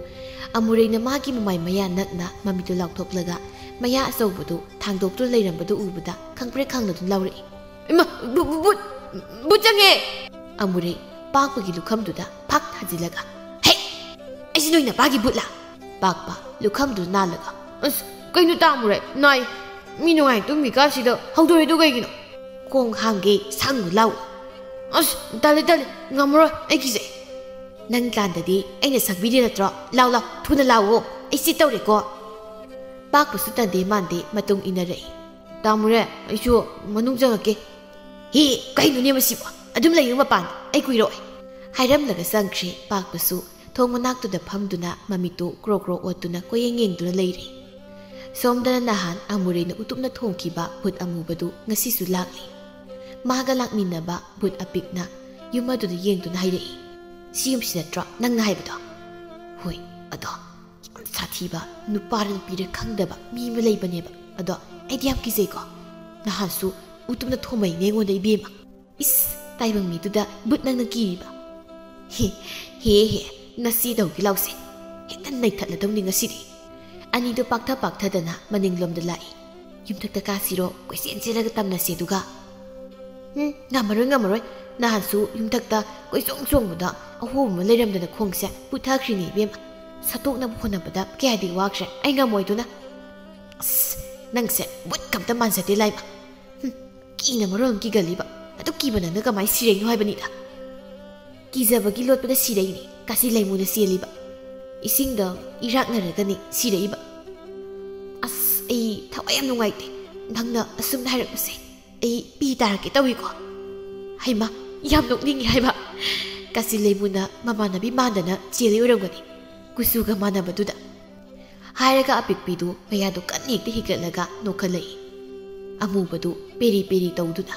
ꯑꯃꯨꯔꯩꯅ ꯃꯥꯒꯤ ꯃꯃꯥꯏ ꯃꯌꯥ ꯅꯛꯅ ꯃꯃꯤꯠꯇꯨ ꯂꯥꯎꯊꯣꯛꯂꯒ ꯃꯌꯥ ꯑꯆꯧꯕꯗꯨ ꯊꯥꯡꯗꯣꯛꯇꯨꯅ ꯂꯩꯔꯝꯕꯗꯨ ꯎꯕꯗ ꯈꯪꯄ꯭ꯔꯦꯛ ꯈꯪꯅꯗꯨꯅ ꯂꯥꯎꯔꯛꯏ꯫ "ꯏꯃꯥ, ꯕꯨ-, ꯕꯨ-, ꯕꯨꯠ, ꯕꯨꯠ ꯆꯪꯉꯦ!" ꯑꯃꯨꯔꯩ ꯄꯥꯛꯄꯒꯤ ꯂꯨꯈꯝꯗꯨꯗ ꯐꯥꯛ ꯊꯥꯖꯤꯜꯂꯒ, "ꯍꯦ! ꯑꯩꯁꯤ ꯅꯣꯏ ꯅꯄꯥꯒꯤ ꯕꯨꯠꯂꯥ?" ꯄꯥꯛꯄ ꯂꯨꯈꯝꯗꯨ ꯅꯥꯜꯂꯒ, "ꯑꯁ, ꯀꯩꯅꯣ ꯇꯥ ꯑꯃꯨꯔꯩ, ꯅꯥꯏ꯫ ꯃꯤ ꯅꯨꯡꯉꯥꯏ ꯇꯨꯝꯃꯤ ꯀꯥꯟꯁꯤꯗ ꯍꯧꯗꯣꯔꯛꯏꯗꯣ ꯀꯩꯒꯤꯅꯣ?" "ꯈꯣꯡ ꯍꯥꯝꯒꯦ, ꯁꯪꯉꯨ ꯂꯥꯎ!" "ꯑꯁ, ꯇꯜꯂꯦ, ꯇꯜꯂꯦ, ꯉꯝꯃꯔꯣꯏ, ꯑꯩ ꯀꯤꯖꯩ!" "ꯅꯪ ꯂꯥꯟꯗꯗꯤ ꯑꯩꯅ ꯁꯪꯕꯤꯔꯦ ꯅꯠꯇ꯭ꯔꯣ? ꯂꯥꯎ, ꯂꯥꯎ, ꯊꯨꯅ ꯂꯥꯎꯑꯣ, ꯑꯩ ꯁꯤ ꯇꯧꯔꯦꯀꯣ!" ꯄꯥꯛꯄꯁꯨ ꯇꯟꯗꯦ ꯃꯥꯟꯗꯦ ꯃꯇꯨꯡ ꯏꯟꯅꯔꯛꯏ꯫ "ꯇꯥꯃꯨꯔꯦ, ꯑꯩꯁꯨ ꯃꯅꯨꯡ ꯆꯪꯉꯛꯀꯦ꯫" "ꯍꯦ, ꯀꯩꯅꯣꯅꯦ ꯃꯁꯤꯕꯣ? ꯑꯗꯨꯝ ꯂꯩꯌꯨ ꯃꯄꯥꯟꯗ, ꯑꯩ ꯀꯨꯏꯔꯣꯏ꯫" ꯍꯥꯏꯔꯝꯂꯒ ꯆꯪꯈ꯭ꯔꯦ꯫ ꯄꯥꯛꯄꯁꯨ ꯊꯣꯡ ꯃꯅꯥꯛꯇꯨꯗ ꯐꯝꯗꯨꯅ ꯃꯃꯤꯠꯇꯨ ꯀ꯭ꯔꯣ ꯀ꯭ꯔꯣ ꯑꯣꯠꯇꯨꯅ ꯀꯣꯏꯌꯦꯡ ꯌꯦꯡꯗꯨꯅ ꯂꯩꯔꯤ꯫ ꯁꯣꯝꯗꯅ ꯅꯍꯥꯟ ꯑꯃꯨꯔꯩꯅ ꯎꯇꯨꯞꯅ ꯊꯣꯡꯈꯤꯕ ꯚꯨꯠ ꯑꯃꯨꯕꯗꯨ ꯉꯁꯤꯁꯨ ꯂꯥꯛꯂꯤ꯫ ꯃꯥꯒ ꯂꯥꯛꯃꯤꯟꯅꯕ ꯚꯨꯠ ꯑꯄꯤꯛꯅ ꯌꯨꯝ ꯑꯗꯨꯗ ꯌꯦꯡꯗꯨꯅ ꯍꯥꯏꯔꯛꯏ, "ꯁꯤ ꯌꯨꯝꯁꯤ ꯅꯠꯇ꯭ꯔꯣ ꯅꯪꯅ ꯍꯥꯏꯕꯗꯣ?" "ꯍꯣꯏ, ꯑꯗꯣ ꯌꯥꯝ ꯁꯥꯊꯤꯕ ꯅꯨꯄꯥꯔ ꯅꯨꯄꯤꯔ ꯈꯪꯗꯕ ꯃꯤ ꯑꯃ ꯂꯩꯕꯅꯦꯕ꯫ ꯑꯗꯣ ꯑꯩꯗꯤ ꯌꯥꯝ ꯀꯤꯖꯩꯀꯣ꯫ ꯅꯍꯥꯟꯁꯨ ꯎꯇꯨꯞꯅ ꯊꯣꯝꯃꯩꯅꯦ ꯑꯩꯉꯣꯟꯗ ꯏꯕꯦꯝꯃ꯫" "ꯏꯁ, ꯇꯥꯏꯕꯪ ꯃꯤꯗꯨꯗ ꯕꯨꯠ ꯅꯪꯅ ꯀꯤꯔꯤꯕ?" "ꯍꯦ, ꯍꯦ, ꯍꯦ, ꯅꯁꯤ ꯇꯧꯒꯦ ꯂꯥꯎꯁꯦ꯫ ꯍꯦꯛꯇ ꯅꯩꯊꯠꯂꯗꯧꯅꯤ ꯉꯁꯤꯗꯤ꯫" ꯑꯅꯤꯗꯨ ꯄꯥꯛꯊ ꯄꯥꯛꯊꯗꯅ ꯃꯅꯤꯡꯂꯣꯝꯗ ꯂꯥꯛꯏ꯫ "ꯌꯨꯝꯊꯛꯇ ꯀꯥꯁꯤꯔꯣ? ꯀꯣꯏꯆꯦꯟ ꯆꯦꯜꯂꯒ ꯇꯝꯅꯁꯦ ꯑꯗꯨꯒ꯫" "ꯎꯝ, ꯉꯝꯃꯔꯣꯏ, ꯉꯝꯃꯔꯣꯏ꯫ ꯅꯍꯥꯟꯁꯨ ꯌꯨꯝꯊꯛꯇ ꯀꯣꯏꯆꯣꯡ ꯆꯣꯡꯕꯗ ꯑꯍꯣꯕ ꯑꯃ ꯂꯩꯔꯝꯗꯅ ꯈꯣꯡꯁꯦ ꯄꯨꯊꯈ꯭ꯔꯤꯅꯦ ꯏꯕꯦꯝꯃ꯫ ꯁꯠꯇꯣꯛꯅꯕ ꯍꯣꯠꯅꯕꯗ ꯀꯌꯥꯗꯤ ꯋꯥꯈ꯭ꯔꯦ꯫ ꯑꯩ ꯉꯝꯃꯣꯏ ꯑꯗꯨꯅ꯫" "ꯑꯁ, ꯅꯪꯁꯦ ꯕꯨꯠ ꯀꯝꯇ ꯃꯥꯟꯖꯗꯦ ꯂꯥꯏꯃ꯫ ꯍꯨꯝ, ꯀꯤꯅ ꯃꯔꯣꯜ ꯑꯃ ꯀꯤꯒꯜꯂꯤꯕ꯫ ꯑꯗꯨꯛ ꯀꯤꯕ ꯅꯪꯅ ꯀꯃꯥꯏꯅ ꯁꯤꯔꯛꯏꯅꯣ ꯍꯥꯏꯕꯅꯤꯗ꯫ ꯀꯤꯖꯕꯒꯤ ꯂꯣꯠꯄꯗ ꯁꯤꯔꯛꯏꯅꯦ ꯀꯥꯆꯤꯟ ꯂꯩꯃꯨꯅ ꯆꯦꯜꯂꯤꯕ꯫ ꯏꯁꯤꯡꯗ ꯏꯔꯥꯛꯅꯔꯒꯅꯤ ꯁꯤꯔꯛꯏꯕ꯫ ꯑꯁ, ꯑꯩ ꯊꯋꯥꯏ ꯌꯥꯝ ꯅꯨꯡꯉꯥꯏꯇꯦ ꯅꯪꯅ ꯑꯁꯨꯝꯅ ꯍꯥꯏꯔꯛꯄꯁꯦ꯫ ꯑꯩ ꯄꯤ ꯇꯥꯔꯛꯀꯦ ꯇꯧꯏꯀꯣ꯫ ꯍꯩꯃ, ꯌꯥꯝ ꯅꯣꯛꯅꯤꯡꯉꯤ ꯍꯥꯏꯕ꯫ ꯀꯥꯆꯤꯟ ꯂꯩꯃꯨꯅ ꯃꯃꯥꯟꯅꯕꯤ ꯃꯥꯟꯗꯅ ꯆꯦꯜꯂꯤ ꯑꯣꯏꯔꯝꯒꯅꯤ, ꯀꯨꯆꯨꯒ ꯃꯥꯟꯅꯕꯗꯨꯗ꯫ ꯍꯥꯏꯔꯒ ꯑꯄꯤꯛꯄꯤꯗꯨ ꯃꯌꯥꯗꯨ ꯀꯟꯅ ꯍꯦꯛꯇ ꯍꯤꯒꯠꯂꯒ ꯅꯣꯛꯈꯠꯂꯛꯏ꯫ ꯑꯃꯨꯕꯗꯨ ꯄꯦꯔꯤ ꯄꯦꯔꯤ ꯇꯧꯗꯨꯅ,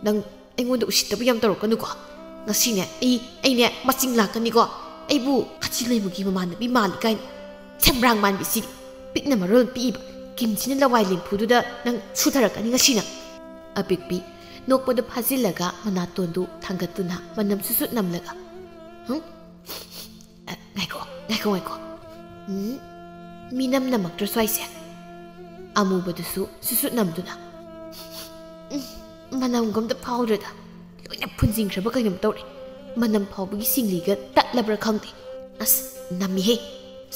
"ꯅꯪ ꯑꯩꯉꯣꯟꯗ ꯎꯁꯤꯠꯇꯕ ꯌꯥꯝ ꯇꯧꯔꯛꯀꯅꯨꯀꯣ꯫ ꯉꯁꯤꯅꯦ ꯑꯩ, ꯑꯩꯅꯦ ꯃꯆꯤꯡ ꯂꯥꯛꯀꯅꯤꯀꯣ꯫ ꯑꯩꯕꯨ ꯍꯥꯆꯤ ꯂꯩꯃꯨꯒꯤ ꯃꯃꯥꯟꯅꯕꯤ ꯃꯥꯜꯂꯤ ꯀꯥꯏꯅ꯫ ꯁꯦꯝꯕ꯭ꯔꯥꯡ ꯃꯥꯟꯕꯤꯁꯤꯗꯤ꯫ ꯄꯤꯛꯅ ꯃꯔꯣꯟ ꯄꯤꯛꯏꯕ ꯀꯤꯝꯁꯤꯅ ꯂꯋꯥꯏ ꯂꯦꯝꯐꯨꯗꯨꯗ ꯅꯪ ꯁꯨꯊꯔꯛꯀꯅꯤ ꯉꯁꯤꯅ꯫" ꯑꯄꯤꯛꯄꯤ ꯅꯣꯛꯄꯗꯨ ꯐꯥꯖꯤꯜꯂꯒ ꯃꯅꯥꯇꯣꯟꯗꯨ ꯊꯥꯡꯒꯠꯇꯨꯅ ꯃꯅꯝ ꯁꯨꯠ ꯁꯨꯠ ꯅꯝꯂꯒ, "ꯍꯨꯝ? ꯑ, ꯉꯥꯏꯈꯣ, ꯉꯥꯏꯈꯣ, ꯉꯥꯏꯈꯣ꯫ ꯎꯝ, ꯃꯤꯅꯝ ꯅꯝꯃꯛꯇ꯭ꯔꯣ ꯁ꯭ꯋꯥꯏꯁꯦ?" ꯑꯃꯨꯕꯗꯨꯁꯨ ꯁꯨꯠ ꯁꯨꯠ ꯅꯝꯗꯨꯅ, "ꯎꯝ, ꯃꯅꯝꯒ ꯑꯝꯇ ꯐꯥꯎꯗ꯭ꯔꯦꯗ꯫ ꯂꯣꯏꯅ ꯐꯨꯟꯖꯤꯟꯈ꯭ꯔꯕ ꯀꯩꯅꯣꯝ ꯇꯧꯔꯦ꯫ ꯃꯅꯝ ꯐꯥꯎꯕꯒꯤ ꯁꯤꯡꯂꯤꯒ ꯇꯠꯂꯕ꯭ꯔꯥ ꯈꯪꯗꯦ꯫ ꯑꯁ, ꯅꯝꯃꯤꯍꯦ꯫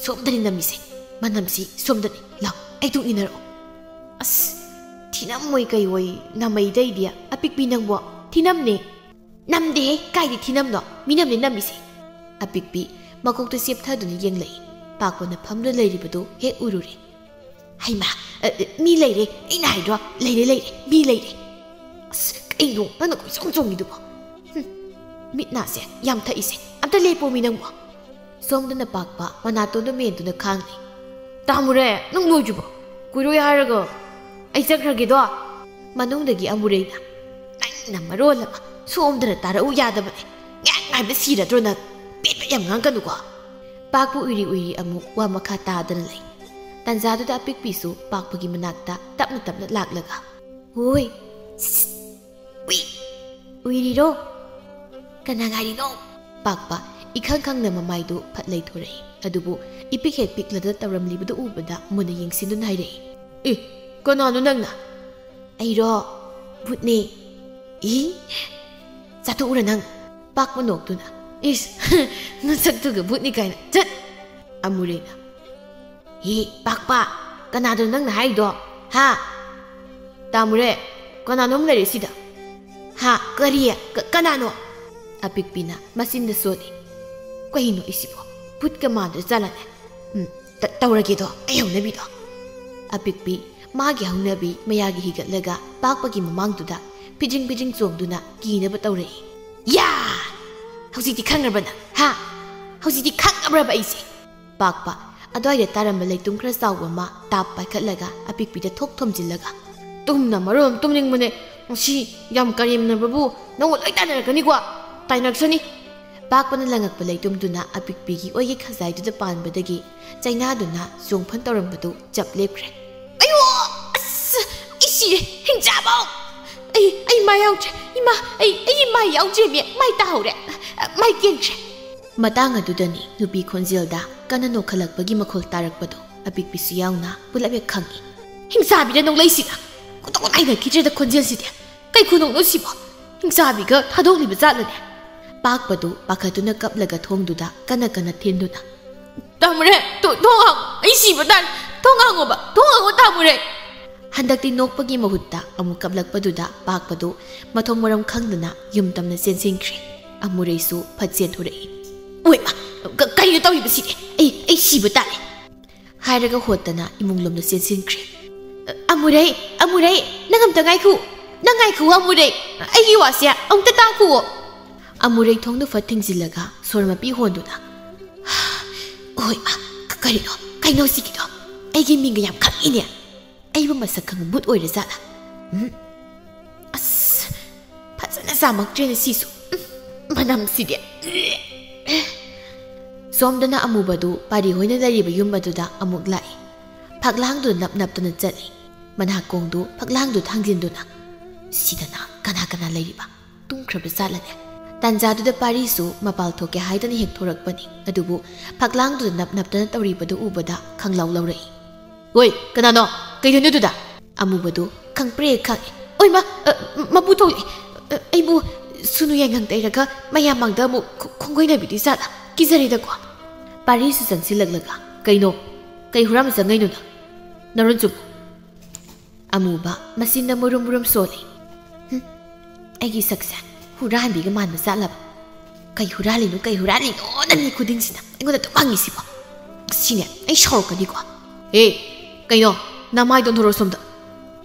ꯁꯣꯝꯗꯅꯤ ꯅꯝꯃꯤꯁꯦ꯫ ꯃꯅꯝꯁꯤ ꯁꯣꯝꯗꯅꯤ꯫ ꯂꯥꯎ, ꯑꯩ ꯇꯨꯡ ꯏꯟꯅꯔꯛꯑꯣ꯫" "ꯑꯁ, ꯊꯤꯅꯝꯃꯣꯏ ꯀꯩꯑꯣꯏ ꯅꯝꯃꯩꯗꯩꯗꯤ꯫ ꯑꯄꯤꯛꯄꯤ ꯅꯪꯕꯣ, ꯊꯤꯅꯝꯅꯦ꯫" "ꯅꯝꯗꯦꯍꯦ, ꯀꯥꯏꯗꯤ ꯊꯤꯅꯝꯅꯣ? ꯃꯤꯅꯝꯅꯦ ꯅꯝꯃꯤꯁꯦ꯫" ꯑꯄꯤꯛꯄꯤ ꯃꯀꯣꯛꯇ ꯆꯦꯞꯊꯗꯨꯅ ꯌꯦꯡꯂꯛꯏ꯫ ꯄꯥꯛꯄꯅ ꯐꯝꯗꯨꯅ ꯂꯩꯔꯤꯕꯗꯨ ꯍꯦꯛ ꯎꯔꯨꯔꯦ꯫ "ꯍꯩꯃꯥ, ꯑ, ꯑ, ꯃꯤ ꯂꯩꯔꯦ, ꯑꯩꯅ ꯍꯥꯏꯗ꯭ꯔꯣ, ꯂꯩꯔꯦ, ꯂꯩꯔꯦ, ꯃꯤ ꯂꯩꯔꯦ꯫ ꯑꯁ, ꯀꯩꯅꯣ ꯅꯪꯅ ꯀꯣꯏꯆꯣꯡ ꯆꯣꯡꯉꯤꯗꯨꯕꯣ? ꯍꯨꯝ, ꯃꯤꯠ ꯅꯥꯁꯦ ꯌꯥꯝ ꯊꯛꯏꯁꯦ, ꯑꯝꯇ ꯂꯦꯞꯄꯣꯃꯤ ꯅꯪꯕꯣ꯫" ꯁꯣꯝꯗꯅ ꯄꯥꯛꯄ ꯃꯅꯥꯇꯣꯟꯗꯨ ꯃꯦꯟꯗꯨꯅ ꯈꯥꯡꯂꯤ꯫ "ꯇꯥꯃꯨꯔꯦ, ꯅꯪ ꯂꯣꯏꯗ꯭ꯔꯤꯕꯣ? ꯀꯨꯏꯔꯣꯏ ꯍꯥꯏꯔꯒ ꯑꯩ ꯆꯠꯈ꯭ꯔꯒꯦꯗꯣ꯫" ꯃꯅꯨꯡꯗꯒꯤ ꯑꯃꯨꯔꯩꯅ, "ꯅꯪꯅ ꯃꯔꯣꯜ ꯑꯃ ꯁꯣꯝꯗꯅ ꯇꯥꯔꯛꯎ ꯌꯥꯗꯕꯅꯦ꯫ ꯉꯥꯏ ꯉꯥꯏꯕꯗ ꯁꯤꯔꯗ꯭ꯔꯣ ꯅꯪ? ꯄꯦꯠꯄ ꯌꯥꯝ ꯉꯥꯡꯒꯅꯨꯀꯣ꯫" ꯄꯥꯛꯄ ꯎꯏꯔꯤ ꯎꯏꯔꯤ ꯑꯃꯨꯛ ꯋꯥ ꯃꯈꯥ ꯇꯥꯗꯅ ꯂꯩ꯫ ꯇꯥꯟꯖꯥꯗꯨꯗ ꯑꯄꯤꯛꯄꯤꯁꯨ ꯄꯥꯛꯄꯒꯤ ꯃꯅꯥꯛꯇ ꯇꯞꯅ ꯇꯞꯅ ꯂꯥꯛꯂꯒ, "ꯍꯣꯏ, ꯁꯤꯁ, ꯎꯏ, ꯎꯏꯔꯤꯔꯣ? ꯀꯅꯥ ꯉꯥꯏꯔꯤꯅꯣ?" ꯄꯥꯛꯄ ꯏꯈꯪ ꯈꯪꯅ ꯃꯃꯥꯏꯗꯨ ꯐꯠ ꯂꯩꯊꯣꯔꯛꯏ꯫ ꯑꯗꯨꯕꯨ ꯏꯄꯤꯛ ꯍꯦꯛ ꯄꯤꯛꯂꯗ ꯇꯧꯔꯝꯂꯤꯕꯗꯨ ꯎꯕꯗ ꯃꯨꯟꯅ ꯌꯦꯡꯁꯤꯟꯗꯨꯅ ꯍꯥꯏꯔꯛꯏ, "ꯑꯦ, ꯀꯅꯥꯅꯣ ꯅꯪꯅ?" "ꯑꯩꯔꯣ? ꯚꯨꯠꯅꯦ꯫" "ꯏ? ꯆꯥꯊꯣꯛꯎꯔ ꯅꯪ?" ꯄꯥꯛꯄ ꯅꯣꯛꯇꯨꯅ, "ꯏꯁ, ꯅꯁꯛꯇꯨꯒ ꯚꯨꯠꯅꯤ ꯀꯥꯏꯅ, ꯆꯠ!" ꯑꯃꯨꯔꯩꯅ, "ꯍꯤ, ꯄꯥꯛꯄ, ꯀꯅꯥꯗꯅꯣ ꯅꯪꯅ ꯍꯥꯏꯔꯤꯗꯣ? ꯍꯥ? ꯇꯥꯃꯨꯔꯦ, ꯀꯅꯥꯅꯣꯝ ꯂꯩꯔꯦ ꯁꯤꯗ꯫ "ꯍꯥ? ꯀꯔꯤ? ꯀ-, ꯀꯅꯥꯅꯣ?" ꯑꯄꯤꯛꯄꯤꯅ ꯃꯆꯤꯟꯗ ꯁꯣꯜꯂꯤ꯫ "ꯀꯩꯅꯣ ꯑꯩꯁꯤꯕꯣ? ꯚꯨꯠꯀ ꯃꯥꯟꯗ꯭ꯔ ꯖꯥꯠꯂꯅꯦ? ꯎꯝ, ꯇ-, ꯇꯧꯔꯒꯦꯗꯣ, ꯑꯩ ꯍꯧꯅꯕꯤꯗꯣ꯫" ꯑꯄꯤꯛꯄꯤ ꯃꯥꯒꯤ ꯍꯧꯅꯕꯤ ꯃꯌꯥꯒꯤ ꯍꯤꯒꯠꯂꯒ ꯄꯥꯛꯄꯒꯤ ꯃꯃꯥꯡꯗꯨꯗ ꯐꯤꯗ꯭ꯔꯤꯡ ꯐꯤꯗ꯭ꯔꯤꯡ ꯆꯣꯡꯗꯨꯅ ꯀꯤꯅꯕ ꯇꯧꯔꯛꯏ꯫ "ꯌꯥ! ꯍꯧꯖꯤꯛꯇꯤ ꯈꯪꯉꯕ ꯅꯪ? ꯍꯥ? ꯍꯧꯖꯤꯛꯇꯤ ꯈꯪꯉꯕ꯭ꯔꯕ ꯑꯩꯁꯦ?" ꯄꯥꯛꯄ ꯑꯗ꯭ꯋꯥꯏꯗ ꯇꯥꯔꯝꯕ ꯂꯩꯇꯨꯝ ꯈꯔ ꯆꯥꯎꯕ ꯑꯃ ꯇꯥꯞ ꯄꯥꯏꯈꯠꯂꯒ ꯑꯄꯤꯛꯄꯤꯗ ꯊꯣꯛ ꯊꯣꯝꯖꯤꯜꯂꯒ, "ꯇꯨꯝꯅ ꯃꯔꯣꯜ ꯑꯃ ꯇꯨꯝꯅꯤꯡꯕꯅꯦ, ꯉꯁꯤ ꯌꯥꯝ ꯀꯔꯦꯝꯅꯕꯕꯨ ꯅꯪꯉꯣꯟ ꯂꯣꯏ ꯇꯥꯏꯅꯔꯛꯀꯅꯤꯀꯣ, ꯇꯥꯏꯅꯔꯛꯁꯅꯤ꯫" ꯄꯥꯛꯄꯅ ꯂꯪꯉꯛꯄ ꯂꯩꯇꯨꯝꯗꯨꯅ ꯑꯄꯤꯛꯄꯤꯒꯤ ꯑꯣꯏꯒꯤ ꯈꯖꯥꯏꯗꯨꯗ ꯄꯥꯟꯕꯗꯒꯤ ꯆꯩꯅꯥꯗꯨꯅ ꯆꯣꯡꯐꯟ ꯇꯧꯔꯝꯕꯗꯨ ꯆꯞ ꯂꯦꯞꯈ꯭ꯔꯦ꯫ "ꯑꯌꯣ! ꯑꯁ! ꯑꯩ ꯁꯤꯔꯦ! ꯍꯤꯡꯆꯥꯕꯧ! ꯑꯩ, ꯑꯩ ꯃꯥꯏ ꯌꯥꯎꯗ꯭ꯔꯦ! ꯏꯃꯥ! ꯑꯩ, ꯑꯩꯒꯤ ꯃꯥꯏ ꯌꯥꯎꯗ꯭ꯔꯦꯃꯤ! ꯃꯥꯏ ꯇꯥꯍꯧꯔꯦ! ꯃꯥꯏ ꯀꯦꯟꯈ꯭ꯔꯦ!" ꯃꯇꯥꯡ ꯑꯗꯨꯗꯅꯤ ꯅꯨꯄꯤ ꯈꯣꯟꯖꯦꯜꯗ ꯀꯟꯅ ꯅꯣꯛꯈꯠꯂꯛꯄꯒꯤ ꯃꯈꯣꯜ ꯇꯥꯔꯛꯄꯗꯣ꯫ ꯑꯄꯤꯛꯄꯤꯁꯨ ꯌꯥꯎꯅ ꯄꯨꯂꯞ ꯍꯦꯛ ꯈꯪꯏ꯫ "ꯍꯤꯡꯆꯥꯕꯤꯗ ꯅꯣꯛꯂꯛꯏꯁꯤꯅ! ꯈꯨꯗꯣꯡ ꯅꯥꯏꯅꯈꯤꯗ꯭ꯔꯦꯗ ꯈꯣꯟꯖꯦꯜꯁꯤꯗꯤ! ꯀꯩ ꯈꯨꯅꯣꯛꯅꯣ ꯁꯤꯕꯣ? ꯍꯤꯡꯆꯥꯕꯤꯒ ꯊꯥꯗꯣꯛꯂꯤꯕ ꯖꯥꯠꯂꯅꯦ?" ꯄꯥꯛꯄꯗꯨ ꯄꯥꯈꯠꯇꯨꯅ ꯀꯞꯂꯒ ꯊꯣꯡꯗꯨꯗ ꯀꯟꯅ ꯀꯟꯅ ꯊꯤꯟꯗꯨꯅ, "ꯇꯥꯃꯨꯔꯦ, ꯊꯣ-, ꯊꯣꯡ ꯍꯥꯡꯉꯣ! ꯑꯩ ꯁꯤꯕ ꯇꯥꯔꯦ! ꯊꯣꯡ ꯍꯥꯡꯉꯣꯕ! ꯊꯣꯡ ꯍꯥꯡꯉꯣ, ꯇꯥꯃꯨꯔꯦ!" ꯍꯟꯗꯛꯇꯤ ꯅꯣꯛꯄꯒꯤ ꯃꯍꯨꯠꯇ ꯑꯃꯨꯛ ꯀꯞꯂꯛꯄꯗꯨꯗ ꯄꯥꯛꯄꯗꯨ ꯃꯊꯣꯡ ꯃꯔꯝ ꯈꯪꯗꯅ ꯌꯨꯝ ꯇꯝꯅ ꯆꯦꯟꯁꯤꯟꯈ꯭ꯔꯦ꯫ ꯑꯃꯨꯔꯩꯁꯨ ꯐꯠ ꯆꯦꯟꯊꯣꯔꯛꯏ꯫ "ꯑꯣꯏꯃ! ꯀ-, ꯀꯩꯅꯣ ꯇꯧꯔꯤꯕꯁꯤꯗꯤ? ꯑꯩ, ꯑꯩ ꯁꯤꯕ ꯇꯥꯔꯦ!" ꯍꯥꯏꯔꯒ ꯍꯣꯠꯇꯅ ꯏꯃꯨꯡ ꯂꯣꯝꯗ ꯆꯦꯟꯁꯤꯟꯈ꯭ꯔꯦ꯫ "ꯑꯃꯨꯔꯩ! ꯑꯃꯨꯔꯩ! ꯅꯪ ꯑꯝꯇ ꯉꯥꯏꯈꯣ! ꯅꯪ ꯉꯥꯏꯈꯣ, ꯑꯃꯨꯔꯩ! ꯑꯩꯒꯤ ꯋꯥꯁꯦ ꯑꯃꯨꯛꯇ ꯇꯥꯈꯨꯑꯣ!" ꯑꯃꯨꯔꯩ ꯊꯣꯡꯗꯨ ꯐꯠ ꯊꯤꯡꯖꯤꯜꯂꯒ ꯁꯣꯔ ꯃꯄꯤ ꯍꯣꯟꯗꯨꯅ, "ꯍꯣꯏ, ꯃꯥ, ꯀ-, ꯀꯔꯤꯅꯣ? ꯀꯩꯅꯣ ꯁꯤꯒꯤꯗꯣ? ꯑꯩꯒꯤ ꯃꯤꯡꯒ ꯌꯥꯝ ꯈꯪꯉꯤꯅꯦ꯫ ꯑꯩꯕꯨ ꯃꯁꯛ ꯈꯪꯕ ꯚꯨꯠ ꯑꯣꯏꯔ ꯖꯥꯠꯂꯥ? ꯎꯝ, ꯑꯁ, ꯐꯖꯅ ꯆꯥꯃꯛꯇ꯭ꯔꯦꯅꯦ ꯁꯤꯁꯨ꯫ ꯎꯝ, ꯃꯅꯝꯁꯤꯗꯤ!" ꯁꯣꯝꯗꯅ ꯑꯃꯨꯕꯗꯨ ꯄꯥꯔꯤ ꯍꯣꯏꯅ ꯂꯩꯔꯤꯕ ꯌꯨꯝ ꯑꯗꯨꯗ ꯑꯃꯨꯛ ꯂꯥꯛꯏ꯫ ꯐꯛꯂꯥꯡꯗꯨ ꯅꯞ ꯅꯞꯇꯅ ꯆꯠꯂꯤ꯫ ꯃꯅꯥꯀꯣꯡꯗꯨ ꯐꯛꯂꯥꯡꯗꯨ ꯊꯥꯡꯖꯤꯟꯗꯨꯅ, "ꯁꯤꯗꯅ ꯀꯅꯥ ꯀꯅꯥ ꯂꯩꯔꯤꯕ? ꯇꯨꯝꯈ꯭ꯔꯕ ꯖꯥꯠꯂꯅꯦ?" ꯇꯥꯟꯖꯥꯗꯨꯗ ꯄꯥꯔꯤꯁꯨ ꯃꯄꯥꯜ ꯊꯣꯛꯀꯦ ꯍꯥꯏꯗꯅ ꯍꯦꯛ ꯊꯣꯔꯛꯄꯅꯤ꯫ ꯑꯗꯨꯕꯨ ꯐꯛꯂꯥꯡꯗꯨꯗ ꯅꯞ ꯅꯞꯇꯅ ꯇꯧꯔꯤꯕꯗꯨ ꯎꯕꯗ ꯈꯪꯂꯥꯎ ꯂꯧꯔꯛꯏ꯫ "ꯍꯣꯏ, ꯀꯅꯥꯅꯣ? ꯀꯩꯗꯧꯅꯣ ꯑꯗꯨꯗ?" ꯑꯃꯨꯕꯗꯨ ꯈꯪꯄ꯭ꯔꯦ ꯈꯪꯉꯦ꯫ "ꯑꯣꯏꯃ! ꯑ, ꯃꯄꯨ ꯊꯣꯛꯂꯛꯑꯦ꯫ ꯑ, ꯑꯩꯕꯨ ꯁꯨꯅꯨ ꯌꯥꯏꯉꯪ ꯇꯩꯔꯒ ꯃꯌꯥꯝ ꯃꯥꯡꯗ ꯑꯃꯨꯛ ꯈꯣ-, ꯈꯣꯡꯒꯣꯏꯅꯕꯤꯗꯣꯏ ꯖꯥꯠꯂ? ꯀꯤꯖꯔꯦꯗꯀꯣ!" ꯄꯥꯔꯤꯁꯨ ꯆꯪꯁꯤꯜꯂꯛꯂꯒ, "ꯀꯩꯅꯣ? ꯀꯩ ꯍꯨꯔꯥꯟꯕ ꯆꯪꯉꯩꯅꯣ ꯅꯪ? ꯅꯔꯣꯟ ꯆꯨꯝꯃꯨ!" ꯑꯃꯨꯕ ꯃꯆꯤꯟꯅ ꯃꯨꯔꯨꯝ ꯃꯨꯔꯨꯝ ꯁꯣꯜꯂꯤ꯫ "ꯍꯨꯝ, ꯑꯩꯒꯤ ꯁꯛꯁꯦ ꯍꯨꯔꯥꯟꯕꯤꯒ ꯃꯥꯟꯕ ꯆꯠꯂꯕ? ꯀꯩ ꯍꯨꯔꯥꯜꯂꯤꯅꯣ, ꯀꯩ ꯍꯨꯔꯥꯜꯂꯤꯅꯣꯅ ꯃꯤ ꯈꯨꯗꯤꯡꯁꯤꯅ ꯑꯩꯉꯣꯟꯗ ꯑꯗꯨꯝ ꯍꯪꯉꯤꯁꯤꯕꯣ? ꯁꯤꯅꯦ, ꯑꯩ ꯁꯥꯎꯔꯛꯀꯅꯤꯀꯣ꯫ ꯑꯦ, ꯀꯩꯅꯣ? ꯅꯃꯥꯏꯗꯣ ꯊꯣꯔꯛꯑꯣ ꯁꯣꯝꯗ꯫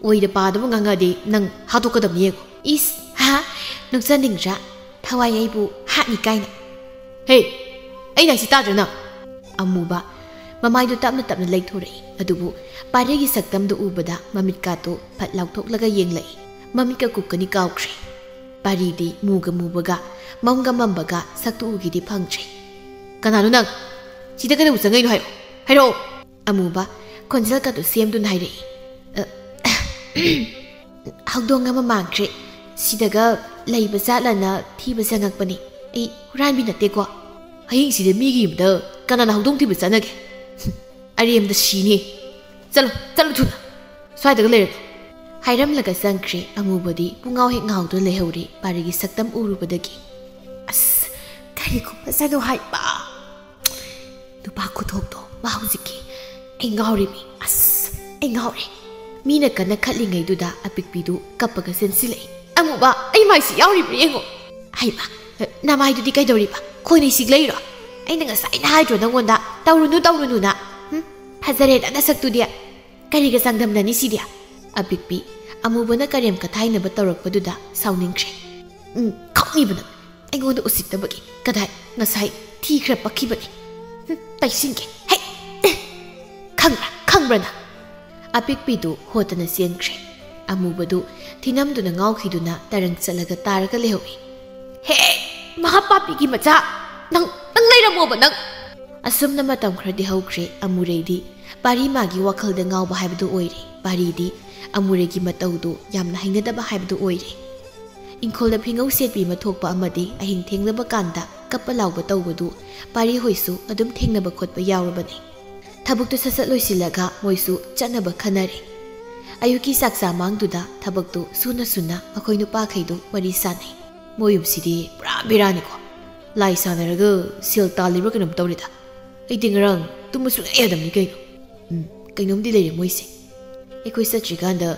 ꯑꯣꯏꯗ ꯄꯥꯗꯕ ꯉꯥꯡꯉꯛꯑꯗꯤ ꯅꯪ ꯍꯥꯠꯇꯣꯛꯀꯗꯕꯅꯤ, ꯌꯦꯡꯉꯣ꯫ ꯏꯁ, ꯍꯥ? ꯅꯣꯛꯆꯅꯤꯡꯗ꯭ꯔꯥ? ꯊꯋꯥꯏ ꯑꯩꯕꯨ ꯍꯥꯠꯅꯤ ꯀꯥꯏꯅ꯫ ꯍꯦ, ꯑꯩꯅ ꯍꯥꯏꯁꯤ ꯇꯥꯗ꯭ꯔ ꯅꯪ? ꯑꯃꯨꯕ ꯃꯃꯥꯏꯗꯨ ꯇꯞꯅ ꯇꯞꯅ ꯂꯩꯊꯣꯔꯛꯏ, ꯑꯗꯨꯕꯨ ꯄꯥꯔꯤꯒꯤ ꯁꯛꯇꯝꯗꯨ ꯎꯕꯗ ꯃꯃꯤꯠꯀꯥꯗꯨ ꯐꯠ ꯂꯥꯎꯊꯣꯛꯂꯒ ꯌꯦꯡꯂꯛꯏ꯫ ꯃꯃꯤꯠꯀ ꯀꯨꯞꯀꯅꯤ ꯀꯥꯎꯈ꯭ꯔꯦ꯫ ꯄꯥꯔꯤꯗꯤ ꯃꯨꯒ ꯃꯨꯕꯒ, ꯃꯝꯒ ꯃꯝꯕꯒ ꯁꯛꯇꯨ ꯎꯒꯦꯗꯤ ꯐꯪꯗ꯭ꯔꯦ꯫ "ꯀꯅꯥꯅꯣ ꯅꯪ? ꯁꯤꯗ ꯀꯩꯗꯧꯕ ꯆꯪꯉꯛꯏꯅꯣ ꯍꯥꯏꯌꯣ, ꯍꯥꯏꯔꯛꯑꯣ!" ꯑꯃꯨꯕ ꯈꯣꯟꯖꯦꯜꯒꯗꯨ ꯁꯦꯝꯗꯨꯅ ꯍꯥꯏꯔꯛꯏ꯫ "ꯑ, ꯍꯧꯗꯣꯡ ꯑꯃ ꯃꯥꯡꯈ꯭ꯔꯦ꯫ ꯁꯤꯗꯒ ꯂꯩꯕ ꯖꯥꯠꯂꯅ ꯊꯤꯕ ꯆꯪꯉꯛꯄꯅꯤ꯫ ꯑꯩ ꯍꯨꯔꯥꯟꯕꯤ ꯅꯠꯇꯦꯀꯣ꯫" "ꯑꯍꯤꯡꯁꯤꯗ ꯃꯤꯒꯤ ꯌꯨꯝꯗ ꯀꯅꯥꯅ ꯍꯧꯗꯣꯡ ꯊꯤꯕ ꯆꯠꯅꯒꯦ? ꯑꯔꯦꯝꯕꯗ ꯁꯤꯅꯤ꯫ ꯆꯠꯂꯣ, ꯆꯠꯂꯣ ꯊꯨꯅ꯫ ꯁ꯭ꯋꯥꯏꯗꯒ ꯂꯩꯔꯅꯨ꯫" ꯍꯥꯏꯔꯝꯂꯒ ꯆꯪꯈ꯭ꯔꯦ꯫ ꯑꯃꯨꯕꯗꯤ ꯄꯨꯡꯉꯥꯎ ꯍꯦꯛ ꯉꯥꯎꯗꯨꯅ ꯂꯩꯍꯧꯔꯦ ꯄꯥꯔꯤꯒꯤ ꯁꯛꯇꯝ ꯎꯔꯨꯕꯗꯒꯤ꯫ ꯑꯁ, ꯀꯔꯤꯒꯨꯝꯕ ꯆꯠꯅꯣ ꯍꯥꯏꯕ? ꯅꯨꯄꯥ ꯈꯨꯊꯣꯛꯇꯣ ꯃꯥ ꯍꯧꯖꯤꯛꯀꯤ꯫ ꯑꯩ ꯉꯥꯎꯔꯤꯃꯤ꯫ ꯑꯁ, ꯑꯩ ꯉꯥꯎꯔꯦ꯫ ꯃꯤꯅ ꯀꯟꯅ ꯈꯠꯂꯤꯉꯩꯗꯨꯗ ꯑꯄꯤꯛꯄꯤꯗꯨ ꯀꯞꯄꯒ ꯆꯦꯟꯁꯤꯜꯂꯛꯏ꯫ "ꯑꯃꯨꯕ, ꯑꯩ ꯃꯥꯏꯁꯤ ꯌꯥꯎꯔꯤꯕ꯭ꯔꯥ ꯌꯦꯡꯉꯣ꯫" "ꯍꯩꯃ, ꯅꯃꯥꯏꯗꯨꯗꯤ ꯀꯩꯗꯧꯔꯤꯕ? ꯈꯣꯏꯅ ꯁꯤꯛꯂꯛꯏꯔꯣ? ꯑꯩꯅ ꯉꯁꯥꯏꯅ ꯍꯥꯏꯗ꯭ꯔꯣ ꯅꯪꯉꯣꯟꯗ ꯇꯧꯔꯨꯅꯨ, ꯇꯧꯔꯨꯅꯨꯅ? ꯍꯨꯝ? ꯐꯖꯔꯦꯗ ꯅꯁꯛꯇꯨꯗꯤ꯫ ꯀꯔꯤꯒ ꯆꯥꯡꯗꯝꯅꯅꯤ ꯁꯤꯗꯤ?" ꯑꯄꯤꯛꯄꯤ ꯑꯃꯨꯕꯅ ꯀꯔꯦꯝ ꯀꯊꯥꯏꯅꯕ ꯇꯧꯔꯛꯄꯗꯨꯗ ꯁꯥꯎꯅꯤꯡꯈ꯭ꯔꯦ꯫ "ꯎꯝ, ꯈꯪꯉꯤꯕ ꯅꯪ꯫ ꯑꯩꯉꯣꯟꯗ ꯎꯁꯤꯠꯇꯕꯒꯤ꯫ ꯀꯗꯥꯏ? ꯉꯁꯥꯏ ꯊꯤ ꯈꯔ ꯄꯛꯈꯤꯕꯅꯤ꯫ ꯍꯨꯝ, ꯇꯩꯁꯤꯟꯒꯦ꯫ ꯍꯦ! ꯑꯦ! ꯈꯪꯕ꯭ꯔꯥ? ꯈꯪꯕ꯭ꯔꯥ ꯅꯪ?" ꯑꯄꯤꯛꯄꯤꯗꯨ ꯍꯣꯠꯇꯅ ꯆꯦꯟꯈ꯭ꯔꯦ꯫ ꯑꯃꯨꯕꯗꯨ ꯊꯤꯅꯝꯗꯨꯅ ꯉꯥꯎꯈꯤꯗꯨꯅ ꯇꯔꯪ ꯆꯠꯂꯒ ꯇꯥꯔꯒ ꯂꯩꯍꯧꯏ꯫ "ꯍꯦ! ꯃꯍꯥꯄꯥꯄꯤꯒꯤ ꯃꯆꯥ! ꯅꯪ, ꯅꯪ ꯂꯩꯔꯝꯃꯣꯕ ꯅꯪ!" ꯑꯁꯨꯝꯅ ꯃꯇꯝ ꯈꯔꯗꯤ ꯍꯧꯈ꯭ꯔꯦ꯫ ꯑꯃꯨꯔꯩꯗꯤ ꯄꯥꯔꯤ ꯃꯥꯒꯤ ꯋꯥꯈꯜꯗ ꯉꯥꯎꯕ ꯍꯥꯏꯕꯗꯨ ꯑꯣꯏꯔꯦ꯫ ꯄꯥꯔꯤꯗꯤ ꯑꯃꯨꯔꯩꯒꯤ ꯃꯇꯧꯗꯨ ꯌꯥꯝꯅ ꯍꯩꯅꯗꯕ ꯍꯥꯏꯕꯗꯨ ꯑꯣꯏꯔꯦ꯫ ꯏꯪꯈꯣꯜꯗ ꯐꯤꯉꯧ ꯁꯦꯠꯄꯤ ꯑꯃ ꯊꯣꯛꯄ ꯑꯃꯗꯤ ꯑꯍꯤꯡ ꯊꯦꯡꯂꯕ ꯀꯥꯟꯗ ꯀꯞꯄ ꯂꯥꯎꯕ ꯇꯧꯕꯗꯨ ꯄꯥꯔꯤ ꯍꯣꯏꯁꯨ ꯑꯗꯨꯝ ꯊꯦꯡꯅꯕ ꯈꯣꯠꯄ ꯌꯥꯎꯔꯕꯅꯤ꯫ ꯊꯕꯛꯇꯨ ꯁꯠ ꯁꯠ ꯂꯣꯏꯁꯤꯜꯂꯒ ꯃꯣꯏꯁꯨ ꯆꯠꯅꯕ ꯈꯟꯅꯔꯦ꯫ ꯑꯌꯨꯛꯀꯤ ꯆꯥꯛ ꯆꯥ ꯃꯥꯡꯗꯨꯗ ꯊꯕꯛꯇꯨ ꯁꯨꯅ ꯁꯨꯅ ꯃꯈꯣꯏ ꯅꯨꯄꯥꯈꯩꯗꯨ ꯋꯥꯔꯤ ꯁꯥꯟꯅꯩ꯫ "ꯃꯣꯏ ꯌꯨꯝꯁꯤꯗꯤ ꯄꯨꯔꯥ ꯕꯦꯔꯥꯅꯤꯀꯣ꯫ ꯂꯥꯏ ꯁꯥꯟꯅꯔꯒ ꯁꯦꯜ ꯇꯥꯜꯂꯤꯕ꯭ꯔꯥ ꯀꯩꯅꯣꯝ ꯇꯧꯔꯦꯗ꯫ ꯑꯩꯗꯤ ꯉꯔꯥꯡ ꯇꯨꯝꯕ ꯁꯨꯡꯌꯥ ꯌꯥꯗꯕꯅꯤ ꯀꯩꯅꯣ꯫ ꯎꯝ, ꯀꯩꯅꯣꯝꯗꯤ ꯂꯩꯔꯦ ꯃꯣꯏꯁꯦ꯫ ꯑꯩꯈꯣꯏ ꯆꯠꯇ꯭ꯔꯤꯀꯥꯟꯗ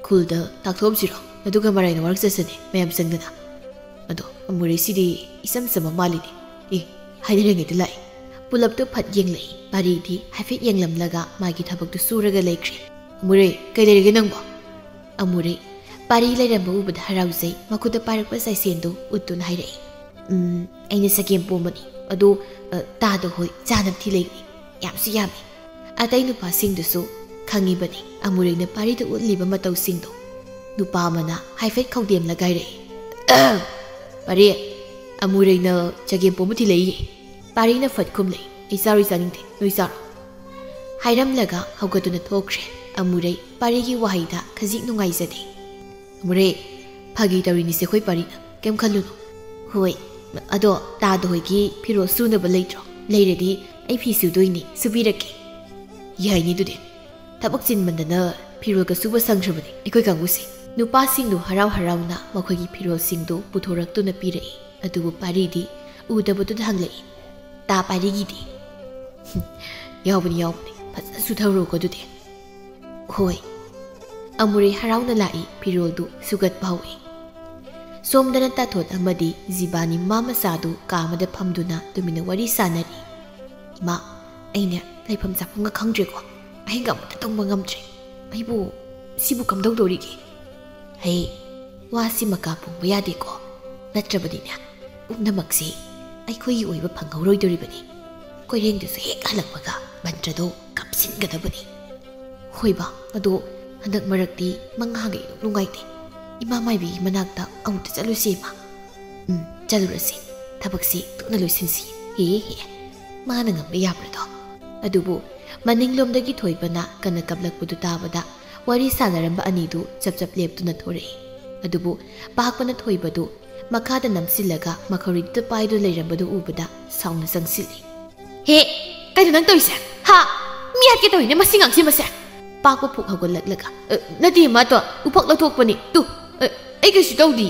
ꯈꯨꯜꯗ ꯇꯥꯛꯊꯣꯛꯑꯝꯁꯤꯔꯣ?" ꯑꯗꯨꯒ ꯃꯔꯥꯏꯅ ꯋꯥꯔꯛ ꯆꯠꯁꯅꯤ ꯃꯌꯥꯝ ꯆꯪꯗꯅ꯫ ꯑꯗꯣ ꯑꯃꯨꯔꯩꯁꯤꯗꯤ ꯏꯆꯝ ꯆꯝꯕ ꯃꯥꯜꯂꯤꯅꯦ꯫ ꯑꯦ, ꯍꯥꯏꯅꯔꯤꯉꯩꯗ ꯂꯥꯛꯑꯦ꯫ ꯄꯨꯂꯞꯇꯣ ꯐꯠ ꯌꯦꯡꯂꯛꯏ꯫ ꯄꯥꯔꯤꯗꯤ ꯍꯥꯏꯐꯦꯠ ꯌꯦꯡꯂꯝꯂꯒ ꯃꯥꯒꯤ ꯊꯕꯛꯇꯨ ꯁꯨꯔꯒ ꯂꯩꯈ꯭ꯔꯦ꯫ "ꯑꯃꯨꯔꯩ, ꯀꯩ ꯂꯩꯔꯒꯦ ꯅꯪꯕꯣ?" ꯑꯃꯨꯔꯩ ꯄꯥꯔꯤ ꯂꯩꯔꯝꯕ ꯎꯕꯗ ꯍꯔꯥꯎꯖꯩ꯫ ꯃꯈꯨꯠꯇ ꯄꯥꯏꯔꯛꯄ ꯆꯥꯏꯁꯦꯟꯗꯨ ꯎꯠꯇꯨꯅ ꯍꯥꯏꯔꯛꯏ, "ꯎꯝ, ꯑꯩꯅ ꯆꯒꯦꯝ ꯄꯣꯝꯕꯅꯤ꯫ ꯑꯗꯣ, ꯑ, ꯇꯥꯗ ꯍꯣꯏ ꯆꯥꯅꯕ ꯊꯤꯂꯩꯅꯤ꯫ ꯌꯥꯝꯁꯨ ꯌꯥꯝꯃꯤ꯫" ꯑꯇꯩ ꯅꯨꯄꯥꯁꯤꯡꯗꯨꯁꯨ ꯈꯪꯉꯤꯕꯅꯤ ꯑꯃꯨꯔꯩꯅ ꯄꯥꯔꯤꯗ ꯎꯠꯂꯤꯕ ꯃꯇꯧꯁꯤꯡꯗꯣ꯫ ꯅꯨꯄꯥ ꯑꯃꯅ ꯍꯥꯏꯐꯦꯠ ꯈꯧꯗꯦꯝꯂꯒ ꯍꯥꯏꯔꯛꯏ, "ꯑꯍꯝ! ꯄꯥꯔꯤ, ꯑꯃꯨꯔꯩꯅ ꯆꯒꯦꯝ ꯄꯣꯝꯕ ꯊꯤꯂꯛꯏꯌꯦ꯫" ꯄꯥꯔꯤꯅ ꯐꯠ ꯈꯨꯝꯂꯛꯏ, "ꯑꯩ ꯆꯥꯔꯣꯏ ꯆꯥꯅꯤꯡꯗꯦ, ꯅꯣꯏ ꯆꯥꯔꯣ꯫" ꯍꯥꯏꯔꯝꯂꯒ ꯍꯧꯒꯠꯇꯨꯅ ꯊꯣꯛꯈ꯭ꯔꯦ꯫ ꯑꯃꯨꯔꯩ ꯄꯥꯔꯤꯒꯤ ꯋꯥꯍꯩꯗ ꯈꯖꯤꯛ ꯅꯨꯡꯉꯥꯏꯖꯗꯦ꯫ "ꯑꯃꯨꯔꯩ, ꯐꯥꯒꯤ ꯇꯧꯔꯤꯅꯤꯁꯦ ꯑꯩꯈꯣꯏ ꯄꯥꯔꯤꯅ, ꯀꯩꯝ ꯈꯜꯂꯨꯅꯨ꯫" "ꯍꯣꯏ, ꯑꯗꯣ ꯇꯥꯗ ꯍꯣꯏꯒꯤ ꯐꯤꯔꯣꯜ ꯁꯨꯅꯕ ꯂꯩꯇ꯭ꯔꯣ? ꯂꯩꯔꯗꯤ ꯑꯩ ꯐꯤ ꯁꯨꯗꯣꯏꯅꯤ, ꯁꯨꯕꯤꯔꯛꯀꯦ꯫" "ꯌꯥꯏꯅꯦ ꯑꯗꯨꯗꯤ꯫ ꯊꯕꯛ ꯆꯤꯟꯃꯟꯗꯅ ꯐꯤꯔꯣꯜꯒ ꯁꯨꯕ ꯁꯪꯈ꯭ꯔꯕꯅꯤ ꯑꯩꯈꯣꯏ ꯀꯥꯡꯕꯨꯁꯦ꯫" ꯅꯨꯄꯥꯁꯤꯡꯗꯨ ꯍꯔꯥꯎ ꯍꯔꯥꯎꯅ ꯃꯈꯣꯏꯒꯤ ꯐꯤꯔꯣꯜꯁꯤꯡꯗꯨ ꯄꯨꯊꯣꯔꯛꯇꯨꯅ ꯄꯤꯔꯛꯏ꯫ ꯑꯗꯨꯕꯨ ꯄꯥꯔꯤꯗꯤ ꯎꯗꯕꯗꯨꯗ ꯍꯪꯂꯛꯏ, "ꯇꯥ ꯄꯥꯔꯤꯒꯤꯗꯤ?" "ꯌꯥꯎꯕꯅꯤ, ꯌꯥꯎꯕꯅꯤ꯫ ꯐꯖꯅ ꯁꯨꯊꯔꯣꯀꯣ ꯑꯗꯨꯗꯤ꯫" "ꯍꯣꯏ꯫" ꯑꯃꯨꯔꯩ ꯍꯔꯥꯎꯅ ꯂꯥꯛꯏ, ꯐꯤꯔꯣꯜꯗꯨ ꯁꯨꯒꯠꯄ ꯍꯧꯏ꯫ ꯁꯣꯝꯗꯅ ꯇꯥꯊꯣꯠ ꯑꯃꯗꯤ ꯖꯤꯕꯥꯅꯤ ꯃꯃꯥ ꯃꯆꯥꯗꯨ ꯀꯥ ꯑꯃꯗ ꯐꯝꯗꯨꯅ ꯇꯨꯃꯤꯟꯅ ꯋꯥꯔꯤ ꯁꯥꯟꯅꯔꯤ꯫ "ꯏꯃꯥ, ꯑꯩꯅꯦ ꯂꯩꯐꯝ ꯆꯥꯐꯝꯒ ꯈꯪꯗ꯭ꯔꯦꯀꯣ꯫ ꯑꯍꯤꯡꯒ ꯑꯃꯇ ꯇꯨꯝꯕ ꯉꯝꯗ꯭ꯔꯦ꯫ ꯑꯩꯕꯨ, ꯁꯤꯕꯨ ꯀꯝꯗꯧꯗꯧꯔꯤꯒꯦ?" "ꯍꯩ, ꯋꯥꯁꯤ ꯃꯀꯥ ꯄꯣꯡꯕ ꯌꯥꯗꯦꯀꯣ꯫ ꯅꯠꯇ꯭ꯔꯕꯗꯤꯅꯦ, ꯄꯨꯝꯅꯃꯛꯁꯤ ꯑꯩꯈꯣꯏꯒꯤ ꯑꯣꯏꯕ ꯐꯪꯍꯧꯔꯣꯏꯗꯧꯔꯤꯕꯅꯤ꯫ ꯀꯣꯏꯔꯦꯡꯗꯨꯁꯨ ꯍꯦꯛ ꯍꯜꯂꯛꯄꯒ ꯃꯟꯇ꯭ꯔꯗꯣ ꯀꯥꯞꯁꯤꯟꯒꯗꯕꯅꯤ꯫" "ꯍꯣꯏꯕ, ꯑꯗꯣ ꯍꯟꯗꯛ ꯃꯔꯛꯇꯤ ꯃꯉꯥꯒ ꯏꯅꯨꯡ ꯅꯨꯡꯉꯥꯏꯇꯦ꯫ ꯏꯃꯥ ꯃꯥꯏꯕꯤꯒꯤ ꯃꯅꯥꯛꯇ ꯑꯃꯨꯛꯇ ꯆꯠꯂꯨꯁꯦ, ꯏꯃꯥ꯫" "ꯎꯝ, ꯆꯠꯂꯨꯔꯁꯤ꯫ ꯊꯕꯛꯁꯤ ꯊꯨꯅ ꯂꯣꯏꯁꯤꯟꯁꯤ꯫" "ꯍꯦ ꯍꯦ, ꯃꯥꯅ ꯉꯝꯕ ꯌꯥꯕ꯭ꯔꯗꯣ?" ꯑꯗꯨꯕꯨ ꯃꯅꯤꯡꯂꯣꯝꯗꯒꯤ ꯊꯣꯏꯕꯅ ꯀꯟꯅ ꯀꯞꯂꯛꯄꯗꯨ ꯇꯥꯕꯗ ꯋꯥꯔꯤ ꯁꯥꯟꯅꯔꯝꯕ ꯑꯅꯤꯗꯨ ꯆꯞ ꯆꯞ ꯂꯦꯞꯇꯨꯅ ꯊꯣꯔꯛꯏ꯫ ꯑꯗꯨꯕꯨ ꯄꯥꯛꯄꯅ ꯊꯣꯏꯕꯗꯨ ꯃꯈꯥꯗ ꯅꯝꯁꯤꯜꯂꯒ ꯃꯈꯧꯔꯤꯗꯨꯗ ꯄꯥꯏꯗꯨꯅ ꯂꯩꯔꯝꯕꯗꯨ ꯎꯕꯗ ꯁꯥꯎꯅ ꯆꯪꯁꯤꯜꯂꯤ꯫ "ꯍꯦ, ꯀꯩꯅꯣ ꯅꯪ ꯇꯧꯔꯤꯁꯦ? ꯍꯥ? ꯃꯤ ꯍꯥꯠꯀꯦ ꯇꯧꯔꯤꯅꯦ ꯃꯁꯤ ꯉꯥꯡꯁꯤꯟꯕꯁꯦ!" ꯄꯥꯛꯄ ꯐꯨꯛ ꯍꯧꯒꯠꯂꯛꯂꯒ, "ꯑ, ꯅꯠꯇꯦ, ꯃꯥꯇꯣ, ꯎꯐꯛ ꯂꯧꯊꯣꯛꯄꯅꯤ꯫ ꯇꯨ, ꯑ, ꯑꯩ ꯀꯩꯁꯨ ꯇꯧꯗꯤ꯫"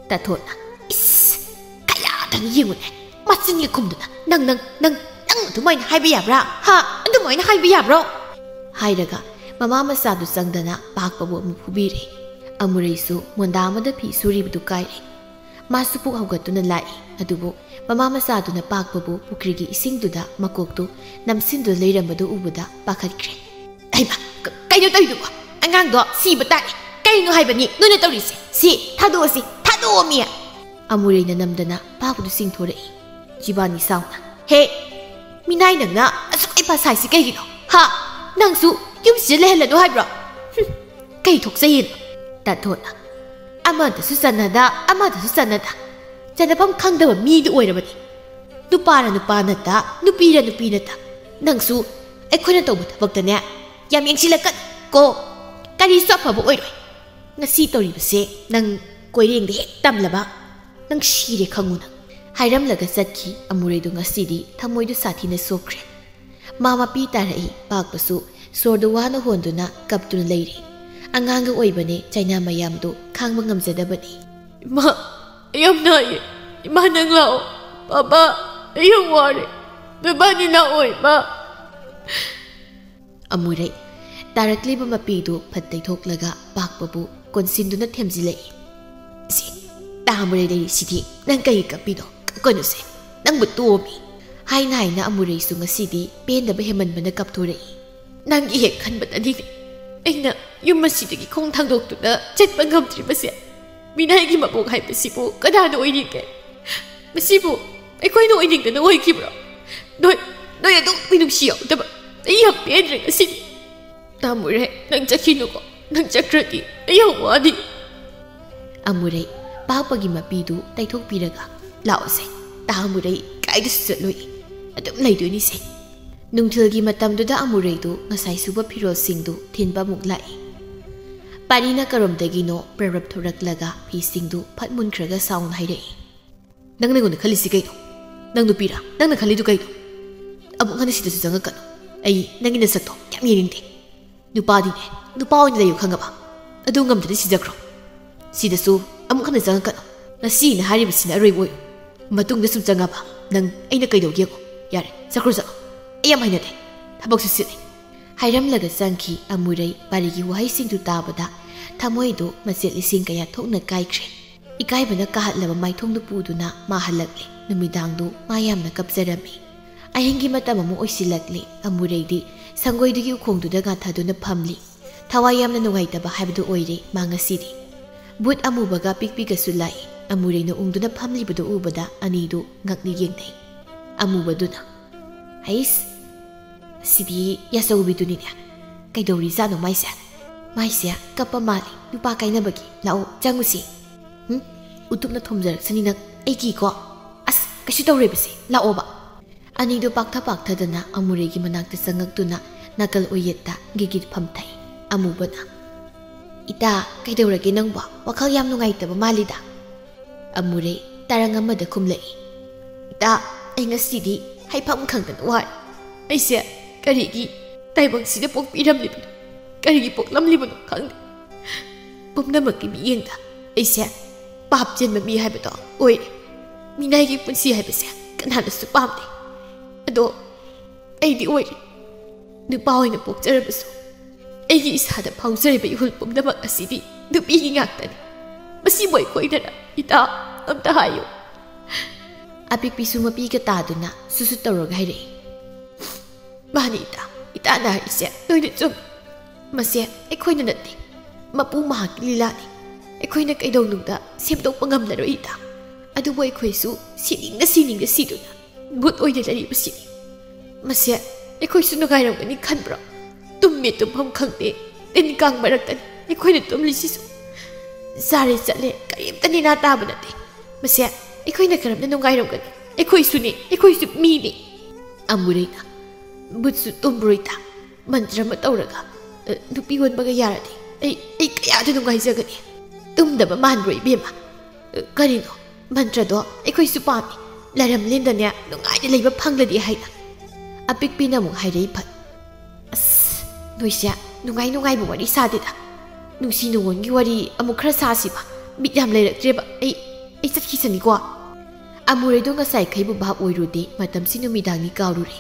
ꯇꯥꯊꯣꯠꯅ, "ꯏꯁ, ꯀꯌꯥꯗꯪ ꯌꯦꯡꯉꯨꯅꯦ, ꯃꯆꯤꯟꯒ ꯈꯨꯝꯗꯨꯅ, ꯅꯪ, ꯅꯪ, ꯅꯪ, ꯅꯪ ꯑꯗꯨꯃꯥꯏꯅ ꯍꯥꯏꯕ ꯌꯥꯕ꯭ꯔꯥ? ꯍꯥ? ꯑꯗꯨꯃꯥꯏꯅ ꯍꯥꯏꯕ ꯌꯥꯕ꯭ꯔꯣ?" ꯍꯥꯏꯔꯒ ꯃꯃꯥ ꯃꯆꯥꯗꯨ ꯆꯪꯗꯅ ꯄꯥꯛꯄꯕꯨ ꯑꯃꯨꯛ ꯐꯨꯕꯤꯔꯦ꯫ ꯑꯃꯨꯔꯩꯁꯨ ꯃꯣꯟꯗꯥ ꯑꯃꯗ ꯐꯤ ꯁꯨꯔꯤꯕꯗꯨ ꯀꯥꯏꯔꯦ꯫ ꯃꯥꯁꯨ ꯄꯨꯛ ꯍꯧꯒꯠꯇꯨꯅ ꯂꯥꯛꯏ꯫ ꯑꯗꯨꯕꯨ ꯃꯃꯥ ꯃꯆꯥꯗꯨꯅ ꯄꯥꯛꯄꯕꯨ ꯄꯨꯈ꯭ꯔꯤꯒꯤ ꯏꯁꯤꯡꯗꯨꯗ ꯃꯀꯣꯛꯇꯨ ꯅꯝꯁꯤꯟꯗꯨꯅ ꯂꯩꯔꯝꯕꯗꯨ ꯎꯕꯗ ꯄꯥꯈꯠꯈ꯭ꯔꯦ꯫ "ꯍꯩꯃꯥ, ꯀ-, ꯀꯩꯅꯣ ꯇꯧꯔꯤꯗꯨꯕꯣ? ꯑꯉꯥꯡꯗꯣ ꯁꯤꯕ ꯇꯥꯔꯦ꯫ ꯀꯩꯅꯣ ꯍꯥꯏꯕꯅꯤ ꯅꯣꯏꯅ ꯇꯧꯔꯤꯁꯦ? ꯁꯤ ꯊꯥꯗꯣꯛꯑꯁꯤ, ꯊꯥꯗꯣꯛꯑꯣꯃꯤ!" ꯑꯃꯨꯔꯩꯅ ꯅꯝꯗꯅ ꯄꯥꯛꯄꯗꯨ ꯆꯤꯡꯊꯣꯔꯛꯏ꯫ ꯆꯤꯕꯥꯅꯤ ꯁꯥꯎꯅ, "ꯍꯦ, ꯃꯤꯅꯥꯏ ꯅꯪꯅ ꯑꯁꯨꯛ ꯍꯩꯄꯥ ꯁꯥꯏꯁꯤ ꯀꯩꯒꯤꯅꯣ? ꯍꯥ? ꯅꯪꯁꯨ ꯌꯨꯝꯁꯤꯗ ꯂꯩꯍꯜꯂꯅꯨ ꯍꯥꯏꯕ꯭ꯔꯣ? ꯍꯨꯝ, ꯀꯩ ꯊꯣꯛꯆꯩꯌꯦꯅꯣ?" ꯇꯥꯊꯣꯠꯅ, "ꯑꯃꯗꯁꯨ ꯆꯟꯅꯗ, ꯑꯃꯗꯁꯨ ꯆꯟꯅꯗ꯫ ꯆꯟꯅꯐꯝ ꯈꯪꯗꯕ ꯃꯤꯗꯨ ꯑꯣꯏꯔꯕꯅꯤ꯫ ꯅꯨꯄꯥꯔ ꯅꯨꯄꯥ ꯅꯠꯇ, ꯅꯨꯄꯤꯔ ꯅꯨꯄꯤ ꯅꯠꯇ꯫ ꯅꯪꯁꯨ ꯑꯩꯈꯣꯏꯅ ꯇꯧꯕ ꯊꯕꯛꯇꯅꯦ ꯌꯥꯝ ꯌꯦꯡꯁꯤꯜꯂꯛꯀꯅꯨ ꯀꯣ꯫ ꯀꯔꯤꯁꯨ ꯑꯐꯕ ꯑꯣꯏꯔꯣꯏ꯫ ꯉꯁꯤ ꯇꯧꯔꯤꯕꯁꯦ ꯅꯪ ꯀꯣꯏꯔꯦꯡꯗ ꯍꯦꯛ ꯇꯝꯂꯕ ꯅꯪ ꯁꯤꯔꯦ ꯈꯪꯉꯨ ꯅꯪ꯫" ꯍꯥꯏꯔꯝꯂꯒ ꯆꯠꯈꯤ꯫ ꯑꯃꯨꯔꯩꯗꯨ ꯉꯁꯤꯗꯤ ꯊꯃꯣꯏꯗꯨ ꯁꯥꯊꯤꯅ ꯁꯣꯛꯈ꯭ꯔꯦ꯫ ꯃꯥ ꯃꯄꯤ ꯇꯥꯔꯛꯏ꯫ ꯄꯥꯛꯄꯁꯨ ꯁꯣꯔꯗꯨ ꯋꯥꯅ ꯍꯣꯟꯗꯨꯅ ꯀꯞꯇꯨꯅ ꯂꯩꯔꯤ꯫ ꯑꯉꯥꯡꯒ ꯑꯣꯏꯕꯅꯦ ꯆꯩꯅꯥ ꯃꯌꯥꯝꯗꯨ ꯈꯥꯡꯕ ꯉꯝꯖꯗꯕꯅꯤ꯫ "ꯏꯃꯥ, ꯑꯩ ꯌꯥꯝ ꯅꯥꯏꯌꯦ꯫ ꯏꯃꯥ, ꯅꯪ ꯂꯥꯛꯑꯣ꯫ ꯕꯕꯥ, ꯑꯩ ꯌꯥꯝ ꯋꯥꯔꯦ꯫ ꯅꯣꯏꯕꯥꯅꯤ ꯂꯥꯛꯑꯣ, ꯏꯃꯥ꯫" ꯑꯃꯨꯔꯩ ꯇꯥꯔꯛꯂꯤꯕ ꯃꯄꯤꯗꯨ ꯐꯠ ꯇꯩꯊꯣꯛꯂꯒ ꯄꯥꯛꯄꯕꯨ ꯀꯣꯟꯁꯤꯟꯗꯨꯅ ꯊꯦꯝꯖꯤꯜꯂꯛꯏ꯫ "ꯁꯤ ꯇꯥꯃꯨꯔꯩ ꯂꯩꯔꯤꯁꯤꯗꯤ ꯅꯪ ꯀꯩꯒꯤ ꯀꯞꯄꯤꯅꯣ? ꯀꯞꯀꯅꯨꯁꯦ, ꯅꯪꯕꯨ ꯇꯣꯝꯃꯤ꯫" ꯍꯥꯏꯅ ꯍꯥꯏꯅ ꯑꯃꯨꯔꯩꯁꯨ ꯉꯁꯤꯗꯤ ꯄꯦꯟꯗꯕ ꯍꯦꯟꯃꯟꯕꯅ ꯀꯞꯊꯣꯔꯛꯏ꯫ "ꯅꯪꯒꯤ ꯍꯦꯛ ꯈꯟꯕꯗꯅꯤꯅꯦ ꯑꯩꯅ ꯌꯨꯝ ꯑꯁꯤꯗꯒꯤ ꯈꯣꯡ ꯊꯥꯡꯗꯣꯛꯇꯨꯅ ꯆꯠꯄ ꯉꯝꯗ꯭ꯔꯤꯕꯁꯦ꯫ ꯃꯤꯅꯥꯏꯒꯤ ꯃꯄꯣꯛ ꯍꯥꯏꯕꯁꯤꯕꯨ ꯀꯅꯥꯅ ꯑꯣꯏꯅꯤꯡꯒꯦ? ꯃꯁꯤꯕꯨ ꯑꯩꯈꯣꯏꯅ ꯑꯣꯏꯅꯤꯡꯗꯅ ꯑꯣꯏꯈꯤꯕ꯭ꯔꯣ? ꯅꯣꯏ, ꯅꯣꯏ ꯑꯗꯨꯛ ꯃꯤꯅꯨꯡꯁꯤ ꯌꯥꯎꯗꯕ, ꯑꯩ ꯌꯥꯝ ꯄꯦꯟꯗ꯭ꯔꯦ ꯉꯁꯤꯗꯤ꯫ ꯇꯥꯃꯨꯔꯦ, ꯅꯪ ꯆꯠꯈꯤꯅꯨꯀꯣ꯫ ꯅꯪ ꯆꯠꯈ꯭ꯔꯗꯤ ꯑꯩ ꯌꯥꯝ ꯋꯥꯅꯤ꯫" ꯑꯃꯨꯔꯩ ꯄꯥꯛꯄꯒꯤ ꯃꯄꯤꯗꯨ ꯇꯩꯊꯣꯛꯄꯤꯔꯒ, "ꯂꯥꯛꯑꯣꯁꯦ, ꯇꯥꯃꯨꯔꯩ ꯀꯥꯏꯗꯁꯨ ꯆꯠꯂꯣꯏ, ꯑꯗꯨꯝ ꯂꯩꯗꯣꯏꯅꯤꯁꯦ꯫" ꯅꯨꯡꯊꯤꯜꯒꯤ ꯃꯇꯝꯗꯨꯗ ꯑꯃꯨꯔꯩꯗꯨ ꯉꯁꯥꯏ ꯁꯨꯕ ꯐꯤꯔꯣꯜꯁꯤꯡꯗꯨ ꯊꯤꯟꯕ ꯑꯃꯨꯛ ꯂꯥꯛꯏ꯫ ꯄꯥꯔꯤꯅ ꯀꯔꯣꯝꯗꯒꯤꯅꯣ ꯄ꯭ꯔꯞ ꯄ꯭ꯔꯞ ꯊꯣꯔꯛꯂꯒ ꯐꯤꯁꯤꯡꯗꯨ ꯐꯠ ꯃꯨꯟꯈ꯭ꯔꯒ ꯁꯥꯎꯅ ꯍꯥꯏꯔꯛꯏ꯫ "ꯅꯪ ꯅꯉꯣꯟꯗ ꯈꯜꯂꯤꯁꯤ ꯀꯩꯅꯣ? ꯅꯪ ꯅꯨꯄꯤꯔꯥ? ꯅꯪꯅ ꯈꯜꯂꯤꯗꯨ ꯀꯩꯅꯣ? ꯑꯃꯨꯛ ꯍꯟꯅ ꯁꯤꯗꯁꯨ ꯆꯪꯉꯛꯀꯅꯨ꯫ ꯑꯩ ꯅꯪꯒꯤ ꯅꯁꯛꯇꯣ ꯌꯥꯝ ꯌꯦꯡꯅꯤꯡꯗꯦ꯫ ꯅꯨꯄꯥꯗꯤꯅꯦ, ꯅꯨꯄꯥ ꯑꯣꯏꯅ ꯂꯩꯌꯨ ꯈꯪꯉꯕ? ꯑꯗꯨ ꯉꯝꯗ꯭ꯔꯗꯤ ꯁꯤꯖꯈ꯭ꯔꯣ꯫ ꯁꯤꯗꯁꯨ ꯑꯃꯨꯛ ꯍꯟꯅ ꯆꯪꯉꯛꯀꯅꯨ꯫ ꯉꯁꯤꯅ ꯍꯥꯏꯔꯤꯕꯁꯤꯅ ꯑꯔꯣꯏꯕ ꯑꯣꯏꯌꯨ꯫ ꯃꯇꯨꯡꯗ ꯁꯨꯝ ꯆꯪꯉꯕ ꯅꯪ ꯑꯩꯅ ꯀꯩꯗꯧꯒꯦ ꯌꯦꯡꯉꯣ꯫ ꯌꯥꯔꯦ, ꯆꯠꯈ꯭ꯔꯣ ꯆꯠꯂꯣ꯫ ꯑꯩ ꯌꯥꯝ ꯍꯩꯅꯗꯦ꯫ ꯊꯕꯛꯁꯨ ꯁꯤꯠꯂꯦ꯫" ꯍꯥꯏꯔꯝꯂꯒ ꯆꯪꯈꯤ꯫ ꯑꯃꯨꯔꯩ ꯄꯥꯔꯤꯒꯤ ꯋꯥꯍꯩꯁꯤꯡꯗꯨ ꯇꯥꯕꯗ ꯊꯃꯣꯏꯗꯨ ꯃꯆꯦꯠ ꯂꯤꯁꯤꯡ ꯀꯌꯥ ꯊꯣꯛꯅ ꯀꯥꯏꯈ꯭ꯔꯦ꯫ ꯏꯀꯥꯏꯕꯅ ꯀꯥꯍꯠꯂꯕ ꯃꯥꯏꯊꯣꯡꯗꯨ ꯄꯨꯗꯨꯅ ꯃꯥ ꯍꯜꯂꯛꯂꯦ꯫ ꯅꯨꯃꯤꯗꯥꯡꯗꯨ ꯃꯥ ꯌꯥꯝꯅ ꯀꯞꯆꯔꯝꯃꯤ꯫ ꯑꯍꯤꯡꯒꯤ ꯃꯇꯝ ꯑꯃꯨꯛ ꯑꯣꯏꯁꯤꯜꯂꯛꯂꯦ꯫ ꯑꯃꯨꯔꯩꯗꯤ ꯁꯪꯒꯣꯏꯗꯨꯒꯤ ꯎꯈꯣꯡꯗꯨꯗ ꯉꯥꯊꯗꯨꯅ ꯐꯝꯂꯤ꯫ ꯊꯋꯥꯏ ꯌꯥꯝꯅ ꯅꯨꯡꯉꯥꯏꯇꯕ ꯍꯥꯏꯕꯗꯨ ꯑꯣꯏꯔꯦ ꯃꯥ ꯉꯁꯤꯗꯤ꯫ ꯕꯨꯠ ꯑꯃꯨꯕꯒ ꯄꯤꯛꯄꯤꯒꯁꯨ ꯂꯥꯛꯏ꯫ ꯑꯃꯨꯔꯩꯅ ꯎꯪꯗꯨꯅ ꯐꯝꯂꯤꯕꯗꯨ ꯎꯕꯗ ꯑꯅꯤꯗꯨ ꯉꯛꯅ ꯌꯦꯡꯅꯩ꯫ ꯑꯃꯨꯕꯗꯨꯅ, "ꯍꯩꯁ, ꯁꯤꯗꯤ ꯌꯥꯆꯧꯕꯤꯗꯨꯅꯤꯅꯦ꯫ ꯀꯩꯗꯧꯔꯤꯖꯥꯠꯅꯣ ꯃꯥꯏꯁꯦ? ꯃꯥꯏꯁꯦ ꯀꯞꯄ ꯃꯥꯜꯂꯤ꯫ ꯅꯨꯄꯥ ꯀꯥꯏꯅꯕꯒꯤ꯫ ꯂꯥꯛꯑꯣ, ꯆꯪꯉꯨꯁꯤ꯫ ꯎꯝ? ꯎꯇꯨꯞꯅ ꯊꯣꯝꯖꯔꯛꯁꯅꯤ ꯅꯪ꯫ ꯑꯩꯒꯤꯀꯣ꯫ ꯑꯁ, ꯀꯩꯁꯨ ꯇꯧꯔꯣꯏꯕꯁꯦ꯫ ꯂꯥꯛꯑꯣꯕ꯫" ꯑꯅꯤꯗꯨ ꯄꯥꯛꯊ ꯄꯥꯛꯊꯗꯅ ꯑꯃꯨꯔꯩꯒꯤ ꯃꯅꯥꯛꯇ ꯆꯪꯉꯛꯇꯨꯅ ꯅꯥꯀꯜ ꯑꯣꯏꯌꯦꯠꯇ ꯒꯤꯒꯤꯠ ꯐꯝꯊꯩ꯫ ꯑꯃꯨꯕꯅ, "ꯏꯇꯥ, ꯀꯩꯗꯧꯔꯒꯦ ꯅꯪꯕꯣ? ꯋꯥꯈꯜ ꯌꯥꯝ ꯅꯨꯡꯉꯥꯏꯇꯕ ꯃꯥꯜꯂꯤꯗ?" ꯑꯃꯨꯔꯩ ꯇꯔꯪ ꯑꯃꯗ ꯈꯨꯝꯂꯛꯏ꯫ "ꯏꯇꯥ, ꯑꯩ ꯉꯁꯤꯗꯤ ꯍꯥꯏꯐꯝ ꯈꯪꯗꯅ ꯋꯥꯔꯦ꯫ ꯑꯩꯁꯦ ꯀꯔꯤꯒꯤ ꯇꯥꯏꯕꯪꯁꯤꯗ ꯄꯣꯛꯄꯤꯔꯝꯂꯤꯕꯅꯣ? ꯀꯔꯤꯒꯤ ꯄꯣꯛꯂꯝꯂꯤꯕꯅꯣ ꯈꯪꯗꯦ꯫ ꯄꯨꯝꯅꯃꯛꯀꯤ ꯃꯤꯠꯌꯦꯡꯗ ꯑꯩꯁꯦ ꯄꯥꯞ ꯆꯦꯟꯕ ꯃꯤ ꯍꯥꯏꯕꯗꯣ ꯑꯣꯏꯔꯦ꯫ ꯃꯤꯅꯥꯏꯒꯤ ꯄꯨꯟꯁꯤ ꯍꯥꯏꯕꯁꯦ ꯀꯅꯥꯅꯁꯨ ꯄꯥꯝꯗꯦ꯫ ꯑꯗꯣ ꯑꯩꯗꯤ ꯑꯣꯏꯔꯦ꯫ ꯅꯨꯄꯥ ꯑꯣꯏꯅ ꯄꯣꯛꯆꯔꯕꯁꯨ ꯑꯩꯒꯤ ꯏꯁꯥꯗ ꯐꯥꯎꯖꯔꯤꯕ ꯏꯍꯨꯜ ꯄꯨꯝꯅꯃꯛ ꯑꯁꯤꯗꯤ ꯅꯨꯄꯤꯒꯤ ꯉꯥꯛꯇꯅꯤ꯫ ꯃꯁꯤꯕꯨ ꯑꯩꯈꯣꯏꯗꯅ ꯏꯇꯥ ꯑꯝꯇ ꯍꯥꯏꯌꯨ꯫" ꯑꯄꯤꯛꯄꯤꯁꯨ ꯃꯄꯤꯒ ꯇꯥꯗꯨꯅ ꯁꯨꯁꯨ ꯇꯧꯔꯒ ꯍꯥꯏꯔꯛꯏ꯫ "ꯃꯥꯅꯤ ꯏꯇꯥ, ꯏꯇꯥꯅ ꯍꯥꯏꯔꯤꯁꯦ ꯂꯣꯏꯅ ꯆꯨꯝꯃꯤ꯫ ꯃꯁꯦ ꯑꯩꯈꯣꯏꯅ ꯅꯠꯇꯦ, ꯃꯄꯨ ꯃꯍꯥꯛꯀꯤ ꯂꯤꯂꯥꯅꯤ꯫ ꯑꯩꯈꯣꯏꯅ ꯀꯩꯗꯧꯅꯨꯡꯗ ꯁꯦꯝꯗꯣꯛꯄ ꯉꯝꯂꯔꯣꯏ ꯏꯇꯥ꯫ ꯑꯗꯨꯕꯨ ꯑꯩꯈꯣꯏꯁꯨ ꯁꯤꯅꯤꯡꯅ ꯁꯤꯅꯤꯡꯅ ꯁꯤꯗꯨꯅ ꯕꯨꯠ ꯑꯣꯏꯅ ꯂꯩꯔꯤꯕꯁꯤꯅꯤ꯫ ꯃꯁꯦ ꯑꯩꯈꯣꯏꯁꯨ ꯅꯨꯡꯉꯥꯏꯔꯝꯒꯅꯤ ꯈꯟꯕ꯭ꯔꯣ? ꯇꯨꯝꯃꯦ ꯇꯨꯝꯐꯝ ꯈꯪꯗꯦ, ꯇꯤꯟ ꯀꯥꯡ ꯃꯔꯛꯇꯅꯤ ꯑꯩꯈꯣꯏꯅ ꯇꯨꯝꯂꯤꯁꯤꯁꯨ꯫ ꯆꯥꯔꯦ ꯆꯠꯂꯦ, ꯀꯔꯤꯝꯇ ꯅꯦꯅꯥ ꯇꯥꯕ ꯅꯠꯇꯦ꯫ ꯃꯁꯦ ꯑꯩꯈꯣꯏꯅ ꯀꯔꯝꯅ ꯅꯨꯡꯉꯥꯏꯔꯝꯒꯅꯤ? ꯑꯩꯈꯣꯏꯁꯨꯅꯤ, ꯑꯩꯈꯣꯏꯁꯨ ꯃꯤꯅꯤ꯫" ꯑꯃꯨꯔꯩꯅ, "ꯕꯨꯠꯁꯨ ꯇꯨꯝꯕ꯭ꯔꯣꯏꯗ? ꯃꯟꯇ꯭ꯔ ꯑꯃ ꯇꯧꯔꯒ, ꯑ, ꯅꯨꯄꯤ ꯑꯣꯟꯕꯒ ꯌꯥꯔꯗꯤ ꯑꯩ, ꯑꯩ ꯀꯌꯥꯗ ꯅꯨꯡꯉꯥꯏꯖꯒꯅꯤ꯫ ꯇꯨꯝꯗꯕ ꯃꯥꯟꯕ꯭ꯔꯣ ꯏꯕꯦꯝꯃ? ꯑ, ꯀꯔꯤꯅꯣ? ꯃꯟꯇ꯭ꯔꯗꯣ ꯑꯩꯈꯣꯏꯁꯨ ꯄꯥꯝꯃꯤ꯫ ꯂꯥꯏꯔꯝꯂꯦꯟꯗꯅꯦ ꯅꯨꯡꯉꯥꯏꯅ ꯂꯩꯕ ꯐꯪꯂꯗꯤ ꯍꯥꯏꯅ꯫" ꯑꯄꯤꯛꯄꯤꯅ ꯑꯃꯨꯛ ꯍꯥꯏꯔꯛꯏ ꯐꯠ꯫ "ꯑꯁ, ꯅꯣꯏꯁꯦ ꯅꯨꯡꯉꯥꯏ ꯅꯨꯡꯉꯥꯏꯕ ꯋꯥꯔꯤ ꯁꯥꯗꯦꯗ꯫ ꯅꯨꯡꯁꯤ ꯅꯨꯡꯉꯣꯟꯒꯤ ꯋꯥꯔꯤ ꯑꯃꯨꯛ ꯈꯔ ꯁꯥꯁꯤꯕ꯫ ꯕꯤꯠ ꯌꯥꯝ ꯂꯩꯔꯛꯇ꯭ꯔꯦꯕ꯫ ꯑꯩ, ꯑꯩ ꯆꯠꯈꯤꯁꯅꯤꯀꯣ꯫" ꯑꯃꯨꯔꯩꯗꯣ ꯉꯁꯥꯏꯈꯩꯕꯨ ꯚꯥꯞ ꯑꯣꯏꯔꯨꯗꯦ, ꯃꯇꯝꯁꯤ ꯅꯨꯃꯤꯗꯥꯡꯅꯤ ꯀꯥꯎꯔꯨꯔꯦ꯫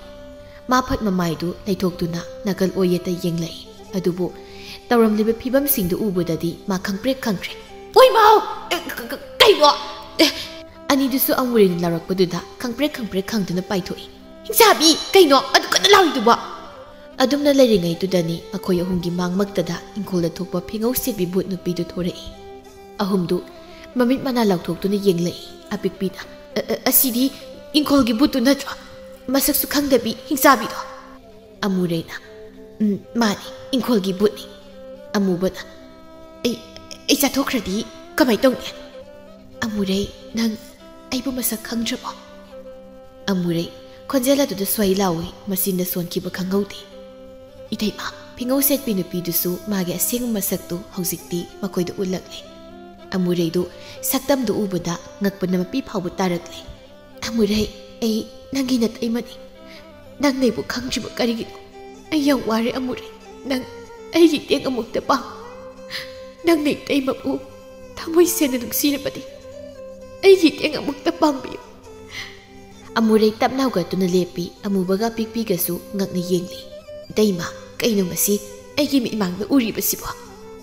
ꯃꯥ ꯐꯠ ꯃꯃꯥꯏꯗꯨ ꯂꯩꯊꯣꯛꯇꯨꯅ ꯅꯥꯀꯜ ꯑꯣꯏꯌꯦꯠꯇ ꯌꯦꯡꯂꯛꯏ꯫ ꯑꯗꯨꯕꯨ ꯇꯧꯔꯝꯂꯤꯕ ꯐꯤꯕꯝꯁꯤꯡꯗꯨ ꯎꯕꯗꯗꯤ ꯃꯥ ꯈꯪꯄ꯭ꯔꯦꯛ ꯈꯪꯈ꯭ꯔꯦ꯫ "ꯑꯣꯏ ꯃꯥꯎ! ꯑꯦ, ꯀ-, ꯀ-, ꯀꯩꯅꯣ?" ꯑꯦ! ꯑꯅꯤꯗꯨꯁꯨ ꯑꯃꯨꯔꯩꯅ ꯂꯥꯎꯔꯛꯄꯗꯨꯗ ꯈꯪꯄ꯭ꯔꯦꯛ ꯈꯪꯄ꯭ꯔꯦꯛ ꯈꯪꯗꯨꯅ ꯄꯥꯏꯊꯣꯛꯏ꯫ "ꯍꯤꯡꯆꯥꯕꯤ! ꯀꯩꯅꯣ ꯑꯗꯨ ꯀꯟꯅ ꯂꯥꯎꯔꯤꯗꯨꯕꯣ?" ꯑꯗꯨꯝꯅ ꯂꯩꯔꯤꯉꯩꯗꯨꯗꯅꯤ ꯃꯈꯣꯏ ꯑꯍꯨꯝꯒꯤ ꯃꯥꯡꯃꯛꯇꯗ ꯏꯪꯈꯣꯜꯗ ꯊꯣꯛꯄ ꯐꯤꯉꯧ ꯁꯦꯠꯄꯤ ꯚꯨꯠ ꯅꯨꯄꯤꯗꯨ ꯊꯣꯔꯛꯏ꯫ ꯑꯍꯨꯝꯗꯨ ꯃꯃꯤꯠ ꯃꯅꯥ ꯂꯥꯎꯊꯣꯛꯇꯨꯅ ꯌꯦꯡꯂꯛꯏ꯫ ꯑꯄꯤꯛꯄꯤꯅ, "ꯑ-, ꯑ-, ꯑꯁꯤꯗꯤ ꯏꯪꯈꯣꯜꯒꯤ ꯚꯨꯠꯇꯨ ꯅꯠꯇ꯭ꯔꯣ? ꯃꯁꯛꯁꯨ ꯈꯪꯗꯕꯤ ꯍꯤꯡꯆꯥꯕꯤꯗꯣ?" ꯑꯃꯨꯔꯩꯅ, "ꯎꯝ, ꯃꯥꯅꯤ, ꯏꯪꯈꯣꯜꯒꯤ ꯚꯨꯠꯅꯤ꯫" ꯑꯃꯨꯕꯅ, "ꯑꯩ, ꯑꯩ ꯆꯥꯊꯣꯛꯈ꯭ꯔꯗꯤ ꯀꯃꯥꯏ ꯇꯧꯅꯤ?" ꯑꯃꯨꯔꯩ, "ꯅꯪ ꯑꯩꯕꯨ ꯃꯁꯛ ꯈꯪꯗ꯭ꯔꯕꯣ?" ꯑꯃꯨꯔꯩ ꯈꯣꯟꯖꯦꯜ ꯑꯗꯨꯗ ꯁ꯭ꯋꯥꯏ ꯂꯥꯎꯏ, ꯃꯆꯤꯟꯗ ꯁꯣꯟꯈꯤꯕ ꯈꯪꯍꯧꯗꯦ꯫ ꯏꯇꯩꯃ, ꯐꯤꯉꯧ ꯁꯦꯠꯄꯤ ꯅꯨꯄꯤꯗꯨꯁꯨ ꯃꯥꯒꯤ ꯑꯁꯦꯡꯕ ꯃꯁꯛꯇꯨ ꯍꯧꯖꯤꯛꯇꯤ ꯃꯈꯣꯏꯗ ꯎꯠꯂꯛꯂꯦ꯫ ꯑꯃꯨꯔꯩꯗꯨ ꯁꯛꯇꯝꯗꯨ ꯎꯕꯗ ꯉꯛꯄꯅ ꯃꯄꯤ ꯐꯥꯎꯕ ꯇꯥꯔꯛꯂꯦ꯫ "ꯑꯃꯨꯔꯩ, ꯑꯩ ꯅꯪꯒꯤ ꯅꯇꯩꯃꯅꯤ꯫ ꯅꯪ ꯅꯩꯕꯨ ꯈꯪꯗ꯭ꯔꯤꯕ ꯀꯔꯤꯒꯤꯅꯣ? ꯑꯩ ꯌꯥꯝ ꯋꯥꯔꯦ ꯑꯃꯨꯔꯩ꯫ ꯅꯪ ꯑꯩꯒꯤ ꯏꯇꯦꯡ ꯑꯃꯨꯛꯇ ꯄꯥꯡ꯫ ꯅꯪ ꯅꯇꯩꯃꯕꯨ ꯊꯃꯣꯏ ꯁꯦꯡꯅ ꯅꯨꯡꯁꯤꯔꯕꯗꯤ ꯑꯩꯒꯤ ꯏꯇꯦꯡ ꯑꯃꯨꯛꯇ ꯄꯥꯡꯕꯤꯌꯨ꯫" ꯑꯃꯨꯔꯩ ꯇꯞꯅ ꯍꯧꯒꯠꯇꯨꯅ ꯂꯦꯞꯄꯤ꯫ ꯑꯃꯨꯕꯒ ꯑꯄꯤꯛꯄꯤꯒꯁꯨ ꯉꯛꯅ ꯌꯦꯡꯂꯤ꯫ "ꯏꯇꯩꯃ, ꯀꯩꯅꯣ ꯃꯁꯤ ꯑꯩꯒꯤ ꯃꯤꯠꯃꯥꯡꯗ ꯎꯔꯤꯕꯁꯤꯕꯣ?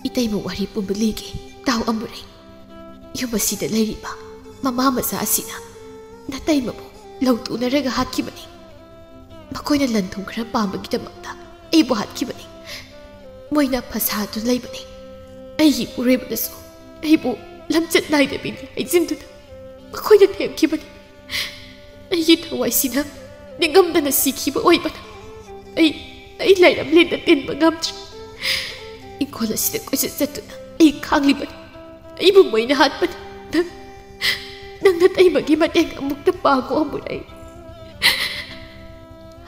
ꯏꯇꯩꯃ, ꯋꯥꯔꯤ ꯄꯨꯝꯕ ꯂꯤꯒꯦ, ꯇꯥꯎ ꯑꯃꯨꯔꯩ꯫ ꯌꯨꯝ ꯑꯁꯤꯗ ꯂꯩꯔꯤꯕ ꯃꯃꯥ ꯃꯆꯥ ꯑꯁꯤꯅ ꯅꯇꯩꯃꯕꯨ ꯂꯧ ꯇꯨꯅꯔꯒ ꯍꯥꯠꯈꯤꯕꯅꯤ꯫ ꯃꯈꯣꯏꯅ ꯂꯟ ꯊꯨꯝ ꯈꯔ ꯄꯥꯝꯕꯒꯤꯗꯃꯛꯇ ꯑꯩꯕꯨ ꯍꯥꯠꯈꯤꯕꯅꯤ꯫ ꯃꯣꯏꯅ ꯐꯁꯥꯗꯨꯅ ꯂꯩꯕꯅꯤ꯫ ꯑꯩꯒꯤ ꯏꯄꯨꯔꯣꯏꯕꯗꯁꯨ ꯑꯩꯕꯨ ꯂꯝꯆꯠ ꯅꯥꯏꯗꯕꯤꯅꯤ ꯍꯥꯏꯖꯤꯟꯗꯨꯅ ꯃꯈꯣꯏꯅ ꯊꯦꯝꯈꯤꯕꯅꯤ꯫ ꯑꯩꯒꯤ ꯊꯋꯥꯏꯁꯤꯅ ꯅꯤꯡꯉꯝꯗꯅ ꯁꯤꯈꯤꯕ ꯑꯣꯏꯕꯅ ꯑꯩ, ꯑꯩ ꯂꯥꯏꯔꯝꯂꯦꯟꯗ ꯇꯤꯟꯕ ꯉꯝꯗ꯭ꯔꯦ꯫ ꯏꯪꯈꯣꯜ ꯑꯁꯤꯗ ꯀꯣꯏꯆꯠ ꯆꯠꯇꯨꯅ ꯑꯩ ꯈꯥꯡꯂꯤꯕꯅꯤ꯫ ꯑꯩꯕꯨ ꯃꯣꯏꯅ ꯍꯥꯠꯄꯅꯤ꯫ ꯅꯪ, ꯅꯪ ꯅꯇꯩꯃꯒꯤ ꯃꯇꯦꯡ ꯑꯃꯨꯛꯇ ꯄꯥꯡꯉꯣ ꯑꯃꯨꯔꯩ꯫"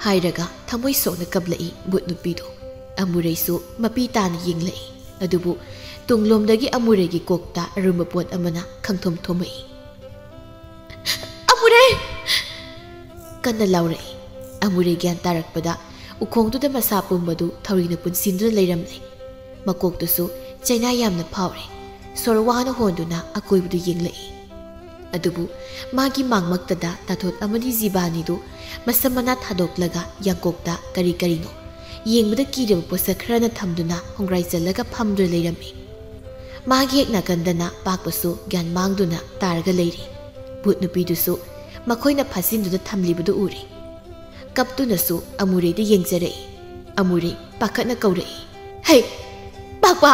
ꯍꯥꯏꯔꯒ ꯊꯃꯣꯏ ꯁꯣꯛꯅ ꯀꯞꯂꯛꯏ ꯚꯨꯠ ꯅꯨꯄꯤꯗꯨ꯫ ꯑꯃꯨꯔꯩꯁꯨ ꯃꯄꯤ ꯇꯥꯅ ꯌꯦꯡꯂꯛꯏ꯫ ꯑꯗꯨꯕꯨ ꯇꯨꯡꯂꯣꯝꯗꯒꯤ ꯑꯃꯨꯔꯩꯒꯤ ꯀꯣꯛꯇ ꯑꯔꯨꯝꯕ ꯄꯣꯠ ꯑꯃꯅ ꯈꯪꯊꯣꯝ ꯊꯣꯝꯃꯛꯏ꯫ "ꯑꯃꯨꯔꯩ!" ꯀꯟꯅ ꯂꯥꯎꯔꯛꯏ꯫ ꯑꯃꯨꯔꯩ ꯒ꯭ꯌꯥꯟ ꯇꯥꯔꯛꯄꯗ ꯎꯈꯣꯡꯗꯨꯗ ꯃꯁꯥ ꯄꯨꯝꯕꯗꯨ ꯊꯧꯔꯤꯅ ꯄꯨꯟꯁꯤꯟꯗꯨꯅ ꯂꯩꯔꯝꯂꯦ꯫ ꯃꯀꯣꯛꯇꯨꯁꯨ ꯆꯩꯅꯥ ꯌꯥꯝꯅ ꯐꯥꯎꯔꯦ꯫ ꯁꯣꯔ ꯋꯥꯅ ꯍꯣꯟꯗꯨꯅ ꯑꯀꯣꯏꯕꯗꯨ ꯌꯦꯡꯂꯛꯏ꯫ ꯑꯗꯨꯕꯨ ꯃꯥꯒꯤ ꯃꯥꯡꯃꯛꯇꯗ ꯇꯥꯊꯣꯠ ꯑꯃꯗꯤ ꯖꯤꯕꯥꯅꯤꯗꯨ ꯃꯁꯝ ꯃꯅꯥ ꯊꯥꯗꯣꯛꯂꯒ ꯌꯥꯡꯀꯣꯛꯇ ꯀꯔꯤ ꯀꯔꯤꯅꯣ ꯌꯦꯡꯕꯗ ꯀꯤꯔꯕ ꯄꯣꯠꯁꯛ ꯈꯔꯅ ꯊꯝꯗꯨꯅ ꯈꯣꯡꯒ꯭ꯔꯥꯏ ꯆꯜꯂꯒ ꯐꯝꯗꯨꯅ ꯂꯩꯔꯝꯃꯤ꯫ ꯃꯥꯒꯤ ꯍꯦꯛ ꯅꯥꯀꯟꯗꯅ ꯄꯥꯛꯄꯁꯨ ꯒ꯭ꯌꯥꯟ ꯃꯥꯡꯗꯨꯅ ꯇꯥꯔꯒ ꯂꯩꯔꯤ꯫ ꯚꯨꯠ ꯅꯨꯄꯤꯗꯨꯁꯨ ꯃꯈꯣꯏꯅ ꯐꯥꯖꯤꯟꯗꯨꯅ ꯊꯝꯂꯤꯕꯗꯨ ꯎꯔꯦ꯫ ꯀꯞꯇꯨꯅꯁꯨ ꯑꯃꯨꯔꯩꯗ ꯌꯦꯡꯖꯔꯛꯏ꯫ ꯑꯃꯨꯔꯩ ꯄꯥꯈꯠꯅ ꯀꯧꯔꯛꯏ, "ꯍꯩ, ꯄꯥꯛꯄ!"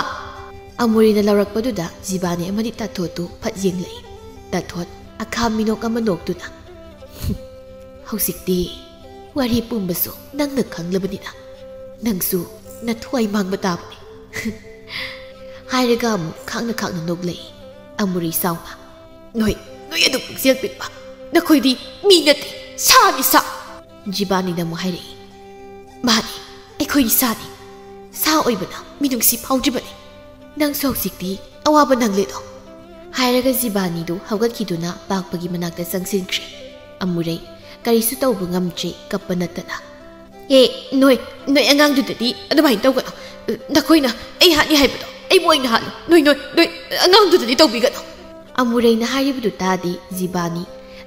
ꯑꯃꯨꯔꯩꯅ ꯂꯥꯎꯔꯛꯄꯗꯨꯗ ꯖꯤꯕꯥꯅꯤ ꯑꯃꯗꯤ ꯇꯥꯊꯣꯠꯇꯨ ꯐꯠ ꯌꯦꯡꯂꯛꯏ꯫ ꯇꯥꯊꯣꯠ ꯑꯈꯥꯝ ꯃꯤꯅꯣꯛ ꯑꯃ ꯅꯣꯛꯇꯨꯅ, "ꯍꯧꯖꯤꯛꯇꯤ ꯋꯥꯔꯤ ꯄꯨꯝꯕꯁꯨ ꯅꯪꯅ ꯈꯪꯂꯕꯅꯤꯅ ꯅꯪꯁꯨ ꯅꯊ꯭ꯋꯥꯏ ꯃꯥꯡꯕ ꯇꯥꯕꯅꯤ," ꯍꯥꯏꯔꯒ ꯑꯃꯨꯛ ꯈꯥꯡꯅ ꯈꯥꯡꯅ ꯅꯣꯛꯂꯛꯏ꯫ ꯑꯃꯨꯔꯩ ꯁꯥꯎꯅ, "ꯅꯣꯏ, ꯅꯣꯏ ꯑꯗꯨꯛ ꯄꯨꯛꯆꯦꯜ ꯄꯤꯛꯄ, ꯅꯈꯣꯏꯗꯤ ꯃꯤ ꯅꯠꯇꯦ, ꯁꯥꯅꯤ, ꯁꯥ!" ꯖꯤꯕꯥꯅꯤꯅ ꯑꯃꯨꯛ ꯍꯥꯏꯔꯛꯏ, "ꯃꯥꯅꯤ, ꯑꯩꯈꯣꯏꯗꯤ ꯁꯥꯅꯤ꯫ ꯁꯥ ꯑꯣꯏꯕꯅ ꯃꯤꯅꯨꯡꯁꯤ ꯐꯥꯎꯗ꯭ꯔꯤꯕꯅꯤ꯫ ꯅꯪꯁꯨ ꯍꯧꯖꯤꯛꯇꯤ ꯑꯋꯥꯕ ꯅꯪꯂꯦꯗꯣ?" ꯍꯥꯏꯔꯒ ꯖꯤꯕꯥꯅꯤꯗꯨ ꯍꯧꯒꯠꯈꯤꯗꯨꯅ ꯄꯥꯛꯄꯒꯤ ꯃꯅꯥꯛꯇ ꯆꯪꯁꯤꯟꯈ꯭ꯔꯦ꯫ ꯑꯃꯨꯔꯩ ꯀꯔꯤꯁꯨ ꯇꯧꯕ ꯉꯝꯗ꯭ꯔꯦ, ꯀꯞꯄ ꯅꯠꯇꯅ꯫ "ꯑꯦ, ꯅꯣꯏ, ꯅꯣꯏ ꯑꯉꯥꯡꯗꯨꯗꯗꯤ ꯑꯗꯨꯃꯥꯏꯅ ꯇꯧꯒꯅꯨ꯫ ꯅꯈꯣꯏꯅ ꯑꯩ ꯍꯥꯠꯅꯤ ꯍꯥꯏꯕꯗꯣ ꯑꯩꯕꯨ ꯑꯣꯏꯅ ꯍꯥꯠꯂꯨ꯫ ꯅꯣꯏ, ꯅꯣꯏ, ꯅꯣꯏ ꯑꯉꯥꯡꯗꯨꯗꯗꯤ ꯇꯧꯕꯤꯒꯅꯨ꯫" ꯑꯃꯨꯔꯩꯅ ꯍꯥꯏꯔꯤꯕꯗꯨ ꯇꯥꯗꯦ ꯖꯤꯕꯥꯅꯤ꯫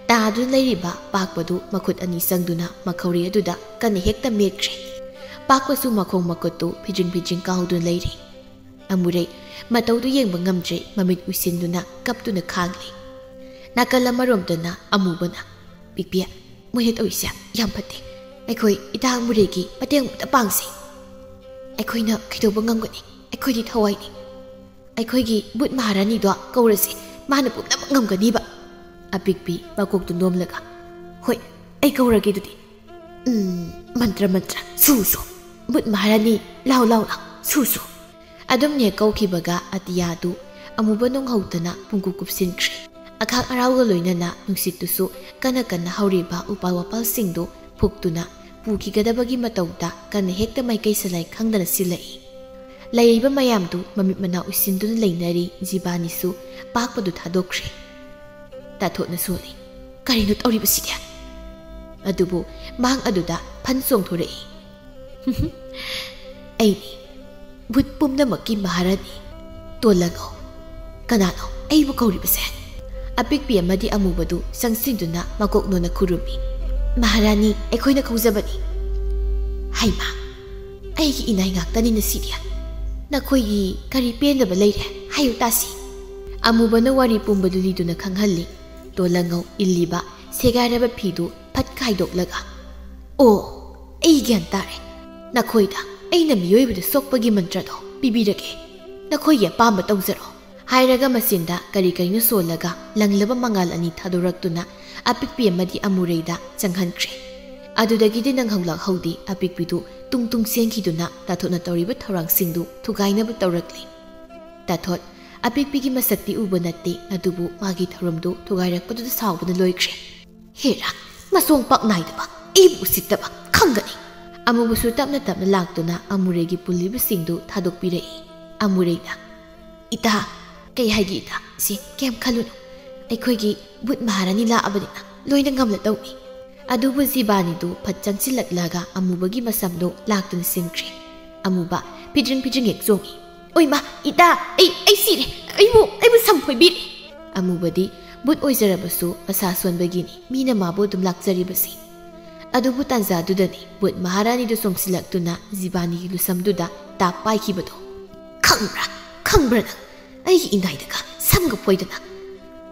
ꯇꯥꯗꯨꯅ ꯂꯩꯔꯤꯕ ꯄꯥꯛꯄꯗꯨ ꯃꯈꯨꯠ ꯑꯅꯤ ꯆꯪꯗꯨꯅ ꯃꯈꯧꯔꯤ ꯑꯗꯨꯗ ꯀꯟꯅ ꯍꯦꯛꯇ ꯃꯦꯠꯈ꯭ꯔꯦ꯫ ꯄꯥꯛꯄꯁꯨ ꯃꯈꯣꯡ ꯃꯈꯨꯠꯇꯨ ꯐꯤꯖꯤꯡ ꯐꯤꯖꯤꯡ ꯀꯥꯎꯗꯨꯅ ꯂꯩꯔꯤ꯫ ꯑꯃꯨꯔꯩ ꯃꯇꯧꯗꯨ ꯌꯦꯡꯕ ꯉꯝꯗ꯭ꯔꯦ, ꯃꯃꯤꯠ ꯎꯏꯁꯤꯟꯗꯨꯅ ꯀꯞꯇꯨꯅ ꯈꯥꯡꯂꯤ꯫ ꯅꯥꯀꯜ ꯑꯃꯔꯣꯝꯗꯅ ꯑꯃꯨꯕꯅ, "ꯄꯤꯛꯄꯤ, ꯃꯣꯏꯅ ꯇꯧꯔꯤꯁꯦ ꯌꯥꯝ ꯐꯠꯇꯦ꯫ ꯑꯩꯈꯣꯏ ꯏꯇꯥ ꯑꯃꯨꯔꯩꯒꯤ ꯃꯇꯦꯡ ꯑꯃꯨꯛꯇ ꯄꯥꯡꯁꯤ꯫ ꯑꯩꯈꯣꯏꯅ ꯀꯩꯗꯧꯕ ꯉꯝꯒꯅꯤ? ꯑꯩꯈꯣꯏꯗꯤ ꯊꯋꯥꯏꯅꯤ꯫ ꯑꯩꯈꯣꯏꯒꯤ ꯚꯨꯠ ꯃꯍꯥꯔꯥꯅꯤꯗꯣ ꯀꯧꯔꯁꯤ, ꯃꯥꯅ ꯄꯨꯝꯅꯃꯛ ꯉꯝꯒꯅꯤꯕ꯫" ꯑꯄꯤꯛꯄꯤ ꯃꯀꯣꯛꯇꯨ ꯅꯣꯝꯂꯒ, "ꯍꯣꯏ, ꯑꯩ ꯀꯧꯔꯒꯦ ꯑꯗꯨꯗꯤ꯫ ꯎꯝ, ꯃꯟꯇ꯭ꯔ, ꯃꯟꯇ꯭ꯔ, ꯁꯨ, ꯁꯨ꯫ ꯚꯨꯠ ꯃꯍꯥꯔꯥꯅꯤ, ꯂꯥꯎ, ꯂꯥꯎ, ꯂꯥꯎ, ꯁꯨ, ꯁꯨ꯫" ꯑꯗꯨꯝꯅꯦ ꯀꯧꯈꯤꯕꯒ ꯑꯇꯤꯌꯥꯗꯨ ꯑꯃꯨꯕ ꯅꯣꯡꯍꯧꯗꯅ ꯄꯨꯡꯀꯨꯞ ꯀꯨꯞꯁꯤꯟꯈ꯭ꯔꯦ꯫ ꯑꯈꯥꯛ ꯑꯔꯥꯎꯒ ꯂꯣꯏꯅꯅ ꯅꯨꯡꯁꯤꯠꯇꯨꯁꯨ ꯀꯟꯅ ꯀꯟꯅ ꯍꯧꯔꯤꯕ ꯎꯄꯥꯜ ꯋꯥꯄꯥꯜꯁꯤꯡꯗꯨ ꯐꯨꯛꯇꯨꯅ ꯄꯨꯈꯤꯒꯗꯕꯒꯤ ꯃꯇꯧꯗ ꯀꯟꯅ ꯍꯦꯛꯇ ꯃꯥꯏꯀꯩ ꯁꯂꯥꯏ ꯈꯪꯗꯅ ꯁꯤꯜꯂꯛꯏ꯫ ꯂꯩꯔꯤꯕ ꯃꯌꯥꯝꯗꯨ ꯃꯃꯤꯠ ꯃꯅꯥ ꯎꯏꯁꯤꯟꯗꯨꯅ ꯂꯩꯅꯔꯤ꯫ ꯖꯤꯕꯥꯅꯤꯁꯨ ꯄꯥꯛꯄꯗꯨ ꯊꯥꯗꯣꯛꯈ꯭ꯔꯦ꯫ ꯇꯥꯊꯣꯠꯅ ꯁꯣꯜꯂꯤ, "ꯀꯔꯤꯅꯣ ꯇꯧꯔꯤꯕꯁꯤꯗꯤ?" ꯑꯗꯨꯕꯨ ꯃꯥꯡ ꯑꯗꯨꯗ ꯐꯟ ꯆꯣꯡꯊꯣꯔꯛꯏ꯫ "ꯑꯩꯅꯤ, ꯚꯨꯠ ꯄꯨꯝꯅꯃꯛꯀꯤ ꯃꯍꯥꯔꯥꯅꯤ꯫ ꯇꯣꯜꯂꯒꯧ, ꯀꯅꯥꯅꯣ ꯑꯩꯕꯨ ꯀꯧꯔꯤꯕꯁꯦ?" ꯑꯄꯤꯛꯄꯤ ꯑꯃꯗꯤ ꯑꯃꯨꯕꯗꯨ ꯆꯪꯁꯤꯟꯗꯨꯅ ꯃꯀꯣꯛ ꯅꯣꯟꯅ ꯈꯨꯔꯨꯝꯃꯤ꯫ "ꯃꯍꯥꯔꯥꯅꯤ, ꯑꯩꯈꯣꯏꯅ ꯀꯧꯖꯕꯅꯤ꯫" "ꯍꯩꯃꯥ, ꯑꯩꯒꯤ ꯏꯅꯥꯏ ꯉꯥꯛꯇꯅꯤꯅ ꯁꯤꯗꯤ꯫ ꯅꯈꯣꯏꯒꯤ ꯀꯔꯤ ꯄꯦꯟꯗꯕ ꯂꯩꯔꯦ? ꯍꯥꯏꯌꯨ ꯇꯥꯁꯤ꯫ ꯑꯃꯨꯕꯅ ꯋꯥꯔꯤ ꯄꯨꯝꯕꯗꯨ ꯂꯤꯗꯨꯅ ꯈꯪꯍꯜꯂꯤ꯫ ꯇꯣꯂꯪꯉꯧ ꯏꯜꯂꯤꯕ ꯁꯦꯒꯥꯏꯔꯕ ꯐꯤꯗꯨ ꯐꯠ ꯈꯥꯏꯗꯣꯛꯂꯒ, "ꯑꯣ, ꯑꯩ ꯒ꯭ꯌꯥꯟ ꯇꯥꯔꯦ꯫ ꯅꯈꯣꯏꯗ ꯑꯩꯅ ꯃꯤꯑꯣꯏꯕꯗ ꯁꯣꯛꯄꯒꯤ ꯃꯟꯇ꯭ꯔꯗꯣ ꯄꯤꯕꯤꯔꯒꯦ꯫ ꯅꯈꯣꯏꯒꯤ ꯑꯄꯥꯝꯕ ꯇꯧꯖꯔꯣ" ꯍꯥꯏꯔꯒ ꯃꯆꯤꯟꯗ ꯀꯔꯤ ꯀꯔꯤꯅꯣ ꯁꯣꯜꯂꯒ ꯂꯪꯂꯕ ꯃꯉꯥꯜ ꯑꯅꯤ ꯊꯥꯗꯣꯔꯛꯇꯨꯅ ꯑꯄꯤꯛꯄꯤ ꯑꯃꯗꯤ ꯑꯃꯨꯔꯩꯗ ꯆꯪꯍꯟꯈ꯭ꯔꯦ꯫ ꯑꯗꯨꯗꯒꯤꯗꯤ ꯅꯪꯍꯧ ꯂꯥꯛꯍꯧꯗꯤ ꯑꯄꯤꯛꯄꯤꯗꯨ ꯇꯨꯡ ꯇꯨꯡ ꯆꯦꯟꯈꯤꯗꯨꯅ ꯇꯥꯊꯣꯠꯅ ꯇꯧꯔꯤꯕ ꯊꯧꯔꯥꯡꯁꯤꯡꯗꯨ ꯊꯨꯒꯥꯏꯅꯕ ꯇꯧꯔꯛꯂꯤ꯫ ꯇꯥꯊꯣꯠ ꯑꯄꯤꯛꯄꯤꯒꯤ ꯃꯁꯛꯇꯤ ꯎꯕ ꯅꯠꯇꯦ, ꯑꯗꯨꯕꯨ ꯃꯥꯒꯤ ꯊꯧꯔꯝꯗꯨ ꯊꯨꯒꯥꯏꯔꯛꯄꯗꯨꯗ ꯁꯥꯎꯕꯅ ꯂꯣꯏꯈ꯭ꯔꯦ꯫ "ꯍꯦꯔꯥ, ꯃꯁꯣꯡ ꯄꯥꯛ ꯅꯥꯏꯗꯕ, ꯑꯩꯕꯨ ꯎꯁꯤꯠꯇꯕ, ꯈꯪꯒꯅꯤ!" ꯑꯃꯨꯕꯁꯨ ꯇꯞꯅ ꯇꯞꯅ ꯂꯥꯛꯇꯨꯅ ꯑꯃꯨꯔꯩꯒꯤ ꯄꯨꯜꯂꯤꯕꯁꯤꯡꯗꯨ ꯊꯥꯗꯣꯛꯄꯤꯔꯛꯏ꯫ ꯑꯃꯨꯔꯩꯅ, "ꯏꯇꯥ, ꯀꯩ ꯍꯥꯏꯒꯦ ꯏꯇꯥ? ꯁꯤ ꯀꯩꯝ ꯈꯜꯂꯨꯅꯨ꯫ ꯑꯩꯈꯣꯏꯒꯤ ꯕꯨꯠ ꯃꯍꯥꯔꯥꯅꯤ ꯂꯥꯛꯑꯕꯅꯤꯅ ꯂꯣꯏꯅ ꯉꯝꯂꯗꯧꯅꯤ꯫" ꯑꯗꯨꯕꯨ ꯖꯤꯕꯥꯅꯤꯗꯨ ꯐꯠ ꯆꯪꯁꯤꯜꯂꯛꯂꯒ ꯑꯃꯨꯕꯒꯤ ꯃꯁꯝꯗꯣ ꯂꯥꯛꯇꯨꯅ ꯁꯤꯟꯈ꯭ꯔꯦ꯫ ꯑꯃꯨꯕ ꯐꯤꯗ꯭ꯔꯤꯡ ꯐꯤꯗ꯭ꯔꯤꯡ ꯍꯦꯛ ꯆꯣꯡꯉꯤ꯫ "ꯑꯣꯏꯃꯥ, ꯏꯇꯥ, ꯑꯩ, ꯑꯩ ꯁꯤꯔꯦ! ꯑꯩꯕꯨ, ꯑꯩꯕꯨ ꯁꯝ ꯐꯣꯏꯕꯤꯔꯦ!" ꯑꯃꯨꯕꯗꯤ ꯕꯨꯠ ꯑꯣꯏꯖꯔꯕꯁꯨ ꯃꯁꯥ ꯁꯣꯟꯕꯒꯤꯅꯤ ꯃꯤꯅ ꯃꯥꯕꯨ ꯑꯗꯨꯝ ꯂꯥꯛꯆꯔꯤꯕꯁꯤ꯫ ꯑꯗꯨꯕꯨ ꯇꯥꯟꯖꯥꯗꯨꯗꯅꯤ ꯕꯨꯠ ꯃꯍꯥꯔꯥꯅꯤꯗꯨ ꯆꯣꯡꯁꯤꯜꯂꯛꯇꯨꯅ ꯖꯤꯕꯥꯅꯤꯒꯤ ꯂꯨꯁꯝꯗꯨꯗ ꯇꯥꯞ ꯄꯥꯏꯈꯤꯕꯗꯣ꯫ "ꯈꯪꯕ꯭ꯔꯥ, ꯈꯪꯕ꯭ꯔꯥ ꯅꯪ? ꯑꯩꯒꯤ ꯏꯅꯥꯏꯗꯒ ꯁꯝꯒ ꯐꯣꯏꯗꯅ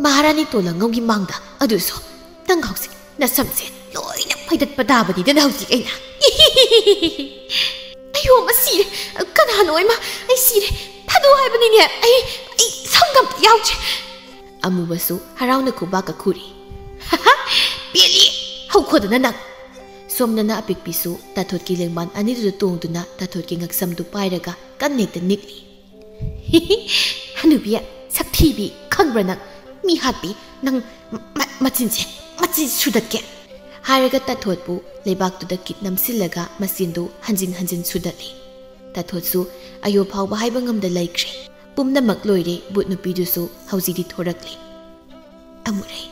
ꯃꯍꯥꯔꯥꯅꯤ ꯇꯣꯂꯪꯉꯧꯒꯤ ꯃꯥꯡꯗ, ꯑꯗꯨꯁꯨ ꯅꯪ ꯍꯧꯖꯤꯛ ꯅꯁꯝꯁꯦ ꯂꯣꯏꯅ ꯐꯣꯏꯗꯠꯄ ꯇꯥꯕꯅꯤꯗꯅ ꯍꯧꯖꯤꯛ ꯑꯩꯅ!" "ꯑꯌꯣ, ꯃꯁꯤꯔꯦ! ꯀꯅꯥꯅꯣ? ꯏꯃꯥ, ꯑꯩ ꯁꯤꯔꯦ! ꯊꯥꯗꯣꯛꯑꯣ ꯍꯥꯏꯕꯅꯤꯅꯦ! ꯑꯩ, ꯑꯩ ꯁꯝꯒ ꯑꯝꯇ ꯌꯥꯎꯗ꯭ꯔꯦ!" ꯑꯃꯨꯕꯁꯨ ꯍꯔꯥꯎꯅ ꯈꯨꯕꯥꯛꯀ ꯈꯨꯔꯤ꯫ "ꯄꯦꯜꯂꯤ! ꯍꯧꯈꯣꯗꯅ ꯅꯪ!" ꯁꯣꯝꯗꯅ ꯑꯄꯤꯛꯄꯤꯁꯨ ꯇꯥꯊꯣꯠꯀꯤ ꯂꯦꯡꯕꯥꯟ ꯑꯅꯤꯗꯨꯗ ꯇꯣꯡꯗꯨꯅ ꯇꯥꯊꯣꯠꯀꯤ ꯉꯛꯁꯝꯗꯨ ꯄꯥꯏꯔꯒ ꯀꯟꯅ ꯍꯦꯛꯇ ꯅꯤꯛꯂꯤ꯫ "ꯍꯅꯨꯕꯤ ꯁꯛꯊꯤꯕꯤ, ꯈꯪꯕ꯭ꯔꯥ ꯅꯪ? ꯃꯤ ꯍꯥꯠꯄꯤ ꯅꯪ! ꯃ-, ꯃꯆꯤꯟꯁꯦ, ꯃꯆꯤꯟ ꯁꯨꯗꯠꯀꯦ!" ꯍꯥꯏꯔꯒ ꯇꯥꯊꯣꯠꯄꯨ ꯂꯩꯕꯥꯛꯇꯨꯗ ꯀꯤꯠ ꯅꯝꯁꯤꯜꯂꯒ ꯃꯆꯤꯟꯗꯨ ꯍꯟꯖꯤꯟ ꯍꯟꯖꯤꯟ ꯁꯨꯗꯠꯂꯤ꯫ ꯇꯥꯊꯣꯠꯁꯨ ꯑꯌꯣ ꯐꯥꯎꯕ ꯍꯥꯏꯕ ꯉꯝꯗ ꯂꯩꯈ꯭ꯔꯦ꯫ ꯄꯨꯝꯅꯃꯛ ꯂꯣꯏꯔꯦ, ꯕꯨꯠ ꯅꯨꯄꯤꯗꯨꯁꯨ ꯍꯧꯖꯤꯛꯇꯤ ꯊꯣꯔꯛꯂꯤ꯫ "ꯑꯃꯨꯔꯩ,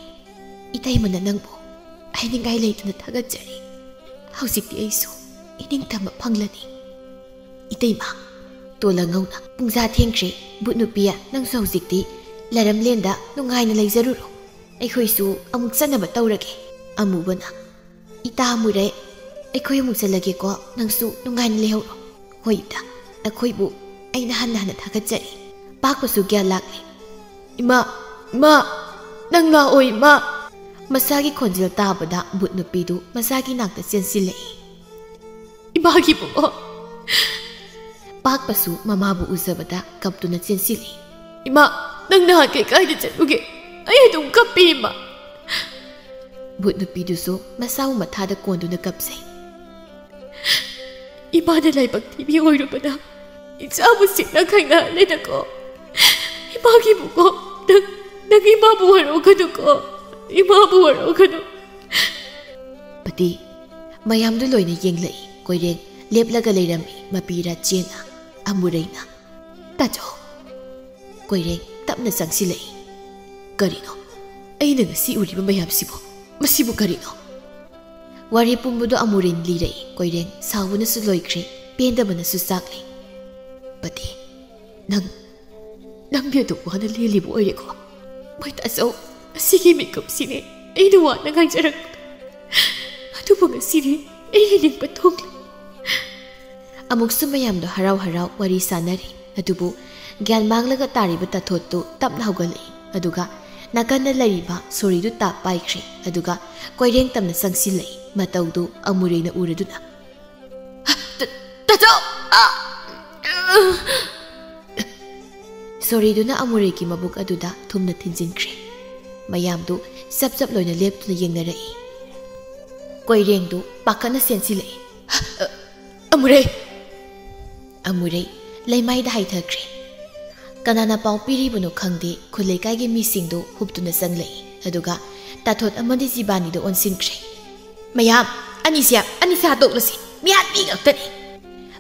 ꯏꯇꯩꯃꯅ ꯅꯪꯕꯨ ꯍꯥꯏꯅꯤꯡꯉꯥꯏ ꯂꯩꯇꯅ ꯊꯥꯒꯠꯆꯔꯤ꯫ ꯍꯧꯖꯤꯛꯇꯤ ꯑꯩꯁꯨ ꯏꯅꯤꯡꯇꯝꯕ ꯐꯪꯂꯅꯤ꯫" "ꯏꯇꯩꯃ!" ꯇꯣꯂꯪꯉꯧꯅ, "ꯄꯨꯡꯖꯥ ꯊꯦꯡꯈ꯭ꯔꯦ꯫ ꯕꯨꯠ ꯅꯨꯄꯤ, ꯅꯪꯁꯨ ꯍꯧꯖꯤꯛꯇꯤ ꯂꯩꯔꯝꯂꯦꯟꯗ ꯅꯨꯡꯉꯥꯏꯅ ꯂꯩꯖꯔꯨꯔꯣ꯫ ꯑꯩꯈꯣꯏꯁꯨ ꯑꯃꯨꯛ ꯆꯠꯅꯕ ꯇꯧꯔꯒꯦ꯫" ꯑꯃꯨꯕꯅ, "ꯏꯇꯥ ꯑꯃꯨꯔꯩ, ꯑꯩꯈꯣꯏ ꯑꯃꯨꯛ ꯆꯠꯂꯒꯦꯀꯣ꯫ ꯅꯪꯁꯨ ꯅꯨꯡꯉꯥꯏꯅ ꯂꯩꯍꯧꯔꯣ꯫" "ꯍꯣꯏ ꯏꯇꯥ, ꯅꯈꯣꯏꯕꯨ ꯑꯩꯅ ꯍꯟꯅ ꯍꯟꯅ ꯊꯥꯒꯠꯆꯔꯤ꯫" ꯄꯥꯛꯄꯁꯨ ꯒ꯭ꯌꯥꯟ ꯂꯥꯛꯂꯦ꯫ "ꯏꯃꯥ, ꯏꯃꯥ, ꯅꯪ ꯂꯥꯛꯑꯣ ꯏꯃꯥ!" ꯃꯁꯥꯒꯤ ꯈꯣꯟꯖꯦꯜ ꯇꯥꯕꯗ ꯚꯨꯠ ꯅꯨꯄꯤꯗꯨ ꯃꯁꯥꯒꯤ ꯅꯥꯛꯇ ꯆꯦꯟꯁꯤꯜꯂꯛꯏ꯫ "ꯏꯃꯥꯒꯤ ꯏꯕꯨꯡꯉꯣ!" ꯄꯥꯛꯄꯁꯨ ꯃꯃꯥꯕꯨ ꯎꯖꯕꯗ ꯀꯞꯇꯨꯅ ꯆꯦꯟꯁꯤꯜꯂꯤ꯫ "ꯏꯃꯥ, ꯅꯪ ꯅꯍꯥꯟꯈꯩ ꯀꯥꯏꯗ ꯆꯠꯂꯨꯒꯦ? ꯑꯩ ꯑꯗꯨꯝ ꯀꯞꯄꯤ ꯏꯃꯥ!" ꯚꯨꯠ ꯅꯨꯄꯤꯗꯨꯁꯨ ꯃꯁꯥꯕꯨ ꯃꯊꯥꯗ ꯀꯣꯟꯗꯨꯅ ꯀꯞꯆꯩ꯫ "ꯏꯃꯥꯅ ꯂꯥꯏꯕꯛ ꯊꯤꯕꯤ ꯑꯣꯏꯔꯨꯕꯅ ꯏꯆꯥꯕꯨ ꯁꯤꯠꯅ ꯈꯥꯏꯅꯍꯜꯂꯦꯗꯀꯣ꯫ ꯏꯃꯥꯒꯤ ꯏꯕꯨꯡꯉꯣ, ꯅꯪ, ꯅꯪ ꯏꯃꯥꯕꯨ ꯋꯥꯔꯧꯒꯅꯨꯀꯣ꯫ ꯏꯃꯥꯕꯨ ꯋꯥꯔꯧꯒꯅꯨ꯫" ꯄꯇꯤ, ꯃꯌꯥꯝꯗꯨ ꯂꯣꯏꯅ ꯌꯦꯡꯂꯛꯏ꯫ ꯀꯣꯏꯔꯦꯡ ꯂꯦꯞꯂꯒ ꯂꯩꯔꯝꯃꯤ, ꯃꯄꯤꯔꯥ ꯆꯦꯅ꯫ ꯑꯃꯨꯔꯩꯅ, "ꯇꯥꯖꯧ꯫" ꯀꯣꯏꯔꯦꯡ ꯇꯞꯅ ꯆꯪꯁꯤꯜꯂꯛꯏ꯫ "ꯀꯔꯤꯅꯣ? ꯑꯩꯅ ꯉꯁꯤ ꯎꯔꯤꯕ ꯃꯌꯥꯝꯁꯤꯕꯨ? ꯃꯁꯤꯕꯨ ꯀꯔꯤꯅꯣ?" ꯋꯥꯔꯤ ꯄꯨꯝꯕꯗꯨ ꯑꯃꯨꯔꯩꯅ ꯂꯤꯔꯛꯏ꯫ ꯀꯣꯏꯔꯦꯡ ꯁꯥꯎꯕꯅꯁꯨ ꯂꯣꯏꯈ꯭ꯔꯦ, ꯄꯦꯟꯗꯕꯅꯁꯨ ꯆꯥꯛꯂꯦ꯫ "ꯄꯇꯤ, ꯅꯪ, ꯅꯪꯗꯤ ꯑꯗꯨꯛ ꯋꯥꯅ ꯂꯦꯜꯂꯤꯕ ꯑꯣꯏꯔꯦꯀꯣ꯫ ꯃꯣꯏ ꯇꯥꯖꯧ, ꯑꯁꯤꯒꯤ ꯃꯤꯀꯨꯞꯁꯤꯅꯦ ꯑꯩꯅ ꯋꯥꯅ ꯉꯥꯏꯖꯔꯛꯄꯗꯣ꯫ ꯑꯗꯨꯕꯨ ꯉꯁꯤꯗꯤ ꯑꯩꯒꯤ ꯅꯤꯡꯕ ꯊꯨꯡꯂꯦ꯫" ꯑꯃꯨꯛꯁꯨ ꯃꯌꯥꯝꯗꯣ ꯍꯔꯥꯎ ꯍꯔꯥꯎ ꯋꯥꯔꯤ ꯁꯥꯟꯅꯔꯤ꯫ ꯑꯗꯨꯕꯨ ꯒ꯭ꯌꯥꯟ ꯃꯥꯡꯂꯒ ꯇꯥꯔꯤꯕ ꯇꯥꯊꯣꯠꯇꯨ ꯇꯞꯅ ꯍꯧꯒꯠꯂꯛꯏ꯫ ꯑꯗꯨꯒ ꯅꯥꯀꯟꯗ ꯂꯩꯔꯤꯕ ꯁꯣꯔꯤꯗꯨ ꯇꯥꯞ ꯄꯥꯏꯈ꯭ꯔꯦ꯫ ꯑꯗꯨꯒ ꯀꯣꯏꯔꯦꯡ ꯇꯝꯅ ꯆꯪꯁꯤꯜꯂꯛꯏ꯫ ꯃꯇꯧꯗꯨ ꯑꯃꯨꯔꯩꯅ ꯎꯔꯗꯨꯅ, "ꯇ-, ꯇꯥꯖꯧ! ꯑ!" ꯁꯣꯔꯤꯗꯨꯅ ꯑꯃꯨꯔꯩꯒꯤ ꯃꯕꯨꯛ ꯑꯗꯨꯗ ꯊꯨꯝꯅ ꯊꯤꯟꯖꯤꯟꯈ꯭ꯔꯦ꯫ ꯃꯌꯥꯝꯗꯨ ꯆꯞ ꯆꯞ ꯂꯣꯏꯅ ꯂꯦꯞꯇꯨꯅ ꯌꯦꯡꯅꯔꯛꯏ꯫ ꯀꯣꯏꯔꯦꯡꯗꯨ ꯄꯥꯈꯠꯅ ꯆꯦꯟꯁꯤꯜꯂꯛꯏ꯫ "ꯑ, ꯑꯃꯨꯔꯩ!" ꯑꯃꯨꯔꯩ ꯂꯩꯃꯥꯏꯗ ꯍꯥꯏꯊꯈ꯭ꯔꯦ꯫ ꯀꯅꯥꯅ ꯄꯥꯎ ꯄꯤꯔꯤꯕꯅꯣ ꯈꯪꯗꯦ, ꯈꯨꯜ ꯂꯩꯀꯥꯏꯒꯤ ꯃꯤꯁꯤꯡꯗꯨ ꯍꯨꯞꯇꯨꯅ ꯆꯪꯂꯛꯏ꯫ ꯑꯗꯨꯒ ꯇꯥꯊꯣꯠ ꯑꯃꯗꯤ ꯖꯤꯕꯥꯅꯤꯗꯨ ꯑꯣꯟꯁꯤꯟꯈ꯭ꯔꯦ꯫ "ꯃꯌꯥꯝ, ꯑꯅꯤꯁꯦ, ꯑꯅꯤꯁꯦ ꯍꯥꯠꯇꯣꯛꯂꯁꯤ, ꯃꯤꯍꯥꯠꯄꯤ ꯉꯥꯛꯇꯅꯤ!"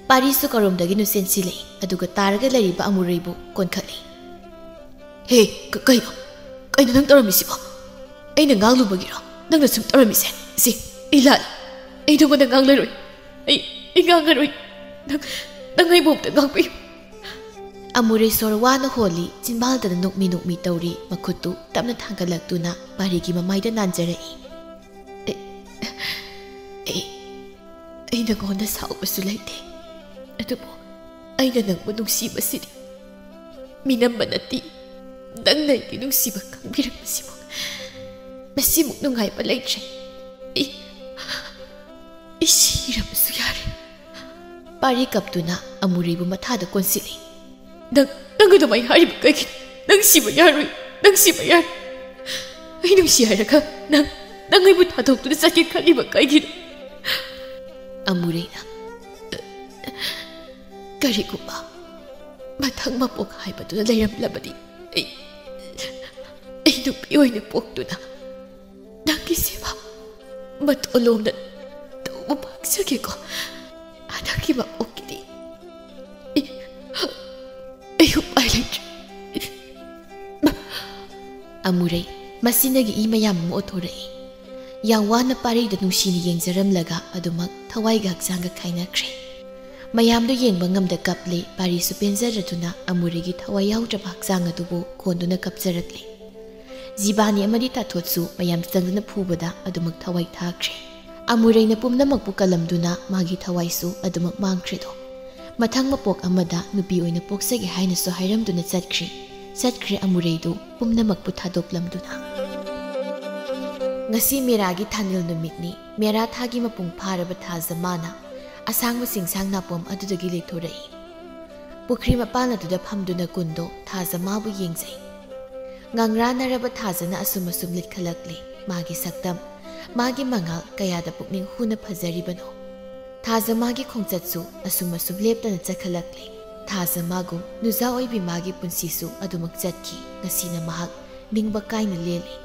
ꯄꯥꯔꯤꯁꯨ ꯀꯔꯣꯝꯗꯒꯤꯅꯣ ꯆꯦꯟꯁꯤꯜꯂꯛꯏ꯫ ꯑꯗꯨꯒ ꯇꯥꯔꯒ ꯂꯩꯔꯤꯕ ꯑꯃꯨꯔꯩꯕꯨ ꯀꯣꯟꯈꯠꯂꯤ꯫ "ꯍꯦ, ꯀ-, ꯀꯩꯅꯣ? ꯀꯩꯅꯣ ꯅꯪ ꯇꯧꯔꯝꯃꯤꯁꯤꯕꯣ? ꯑꯩꯅ ꯉꯥꯡꯂꯨꯕꯒꯤꯔꯣ ꯅꯪꯅ ꯁꯨꯝ ꯇꯧꯔꯝꯃꯤꯁꯦ? ꯁꯤ, ꯑꯩ ꯂꯥꯜꯂꯦ꯫ ꯑꯩ ꯅꯉꯣꯟꯗ ꯉꯥꯡꯂꯔꯣꯏ꯫ ꯑꯩ, ꯑꯩ ꯉꯥꯡꯉꯔꯣꯏ꯫ ꯅꯪ, ꯅꯪ ꯑꯩꯕꯨ ꯑꯝꯇ ꯉꯥꯛꯄꯤꯌꯨ꯫" ꯑꯃꯨꯔꯩ ꯁꯣꯔ ꯋꯥꯅ ꯍꯣꯜꯂꯤ, ꯆꯤꯟꯕꯥꯜꯗꯅ ꯅꯣꯛꯃꯤ ꯅꯣꯛꯃꯤ ꯇꯧꯔꯤ, ꯃꯈꯨꯠꯇꯨ ꯇꯞꯅ ꯊꯥꯡꯒꯠꯂꯛꯇꯨꯅ ꯄꯥꯔꯤꯒꯤ ꯃꯃꯥꯏꯗ ꯅꯥꯟꯖꯔꯛꯏ꯫ "ꯑꯩ, ꯑꯩ, ꯑꯩ ꯅꯉꯣꯟꯗ ꯁꯥꯎꯕꯁꯨ ꯂꯩꯇꯦ, ꯑꯗꯨꯕꯨ ꯑꯩꯅ ꯅꯪꯕꯨ ꯅꯨꯡꯁꯤꯕꯁꯤꯗꯤ ꯃꯤꯅꯝꯕ ꯅꯠꯇꯦ꯫ ꯅꯪꯅ ꯑꯩꯒꯤ ꯅꯨꯡꯁꯤꯕ ꯈꯪꯕꯤꯔꯛꯄꯁꯤꯕꯨ ꯃꯁꯤꯃꯨꯛ ꯅꯨꯡꯉꯥꯏꯕ ꯂꯩꯇ꯭ꯔꯦ꯫ ꯑꯩ, ꯑꯩ ꯁꯤꯔꯕꯁꯨ ꯌꯥꯔꯦ꯫ ꯄꯥꯔꯤ ꯀꯞꯇꯨꯅ ꯑꯃꯨꯔꯩꯕꯨ ꯃꯊꯥꯗ ꯀꯣꯟꯁꯤꯜꯂꯤ꯫ "ꯅꯪ, ꯅꯪ ꯑꯗꯨꯃꯥꯏꯅ ꯍꯥꯏꯔꯤꯕ ꯀꯩꯒꯤꯅꯣ? ꯅꯪ ꯁꯤꯕ ꯌꯥꯔꯣꯏ, ꯅꯪ ꯁꯤꯕ ꯌꯥꯔꯣꯏ꯫ ꯑꯩ ꯅꯨꯡꯁꯤ ꯍꯥꯏꯔꯒ ꯅꯪ, ꯅꯪ ꯑꯩꯕꯨ ꯊꯥꯗꯣꯛꯇꯨꯅ ꯆꯠꯀꯦ ꯈꯜꯂꯤꯕ ꯀꯩꯒꯤꯅꯣ?" ꯑꯃꯨꯔꯩꯅ, "ꯀꯔꯤꯒꯨꯝꯕ ꯃꯊꯪ ꯃꯄꯣꯛ ꯍꯥꯏꯕꯗꯨꯅ ꯂꯩꯔꯝꯂꯕꯗꯤ ꯑꯩ, ꯑꯩ ꯅꯨꯄꯤ ꯑꯣꯏꯅ ꯄꯣꯛꯇꯨꯅ ꯅꯪꯒꯤ ꯁꯦꯕꯥ ꯃꯇꯣꯂꯣꯝꯅ ꯇꯧꯕ ꯐꯪꯖꯒꯦꯀꯣ꯫ ꯍꯟꯗꯛꯀꯤ ꯃꯄꯣꯛꯀꯤꯗꯤ ꯑꯩ, ꯑꯩ ꯎꯄꯥꯏ ꯂꯩꯇ꯭ꯔꯦ꯫" ꯑꯃꯨꯔꯩ ꯃꯁꯤꯅꯒꯤ ꯏ ꯃꯌꯥꯝ ꯑꯃ ꯑꯣꯠꯊꯣꯔꯛꯏ꯫ ꯌꯥꯝ ꯋꯥꯅ ꯄꯥꯔꯤꯗ ꯅꯨꯡꯁꯤꯅ ꯌꯦꯡꯖꯔꯝꯂꯒ ꯑꯗꯨꯃꯛ ꯊꯋꯥꯏꯒ ꯍꯛꯆꯥꯡꯒ ꯈꯥꯏꯅꯈ꯭ꯔꯦ꯫ ꯃꯌꯥꯝꯗꯨ ꯌꯦꯡꯕ ꯉꯝꯗ ꯀꯞꯂꯦ꯫ ꯄꯥꯔꯤꯁꯨ ꯄꯦꯟꯖꯔꯗꯨꯅ ꯑꯃꯨꯔꯩꯒꯤ ꯊꯋꯥꯏ ꯌꯥꯎꯗ꯭ꯔꯕ ꯍꯛꯆꯥꯡ ꯑꯗꯨꯕꯨ ꯀꯣꯟꯗꯨꯅ ꯀꯞꯆꯔꯛꯂꯦ꯫ ꯖꯤꯕꯥꯅꯤ ꯑꯃꯗꯤ ꯇꯥꯊꯣꯠꯁꯨ ꯃꯌꯥꯝ ꯆꯪꯗꯨꯅ ꯐꯨꯕꯗ ꯑꯗꯨꯃꯛ ꯊꯋꯥꯏ ꯊꯥꯈ꯭ꯔꯦ꯫ ꯑꯃꯨꯔꯩꯅ ꯄꯨꯝꯅꯃꯛꯄꯨ ꯀꯜꯂꯝꯗꯨꯅ ꯃꯥꯒꯤ ꯊꯋꯥꯏꯁꯨ ꯑꯗꯨꯃꯛ ꯃꯥꯡꯈ꯭ꯔꯦꯗꯣ꯫ ꯃꯊꯪ ꯃꯄꯣꯛ ꯑꯃꯗ ꯅꯨꯄꯤ ꯑꯣꯏꯅ ꯄꯣꯛꯆꯒꯦ ꯍꯥꯏꯅꯁꯨ ꯍꯥꯏꯔꯝꯗꯨꯅ ꯆꯠꯈ꯭ꯔꯦ꯫ ꯆꯠꯈ꯭ꯔꯦ ꯑꯃꯨꯔꯩꯗꯨ ꯄꯨꯝꯅꯃꯛꯄꯨ ꯊꯥꯗꯣꯛꯂꯝꯗꯨꯅ꯫ ꯉꯁꯤ ꯃꯦꯔꯥꯒꯤ ꯊꯥꯅꯤꯜ ꯅꯨꯃꯤꯠꯅꯤ꯫ ꯃꯦꯔꯥ ꯊꯥꯒꯤ ꯃꯄꯨꯡ ꯐꯥꯔꯕ ꯊꯥꯖꯃꯥꯅ ꯑꯁꯥꯡꯕ ꯆꯤꯡꯁꯥꯡ ꯅꯥꯄꯣꯝ ꯑꯗꯨꯗꯒꯤ ꯂꯩꯊꯣꯔꯛꯏ꯫ ꯄꯨꯈ꯭ꯔꯤ ꯃꯄꯥꯟ ꯑꯗꯨꯗ ꯐꯝꯗꯨꯅ ꯀꯨꯟꯗꯣ ꯊꯥꯖꯃꯥꯕꯨ ꯌꯦꯡꯖꯩ꯫ ꯉꯥꯡꯔꯥꯟꯅꯔꯕ ꯊꯥꯖꯅ ꯑꯁꯨꯝ ꯑꯁꯨꯝ ꯂꯤꯠꯈꯠꯂꯛꯂꯤ꯫ ꯃꯥꯒꯤ ꯁꯛꯇꯝ, ꯃꯥꯒꯤ ꯃꯉꯥꯜ ꯀꯌꯥꯗ ꯄꯨꯛꯅꯤꯡ ꯍꯨꯅ ꯐꯖꯔꯤꯕꯅꯣ꯫ ꯊꯥꯖꯃꯥꯒꯤ ꯈꯣꯡꯆꯠꯁꯨ ꯑꯁꯨꯝ ꯑꯁꯨꯝ ꯂꯦꯞꯇꯅ ꯆꯠꯈꯠꯂꯛꯂꯤ꯫ ꯊꯥꯖꯃꯥꯒꯨꯝ ꯅꯨꯖꯥ ꯑꯣꯏꯕꯤ ꯃꯥꯒꯤ ꯄꯨꯟꯁꯤꯁꯨ ꯑꯗꯨꯃꯛ ꯆꯠꯈꯤ꯫ ꯉꯁꯤꯅ ꯃꯍꯥꯛ ꯅꯤꯡꯕ ꯀꯥꯏꯅ ꯂꯦꯜꯂꯤ꯫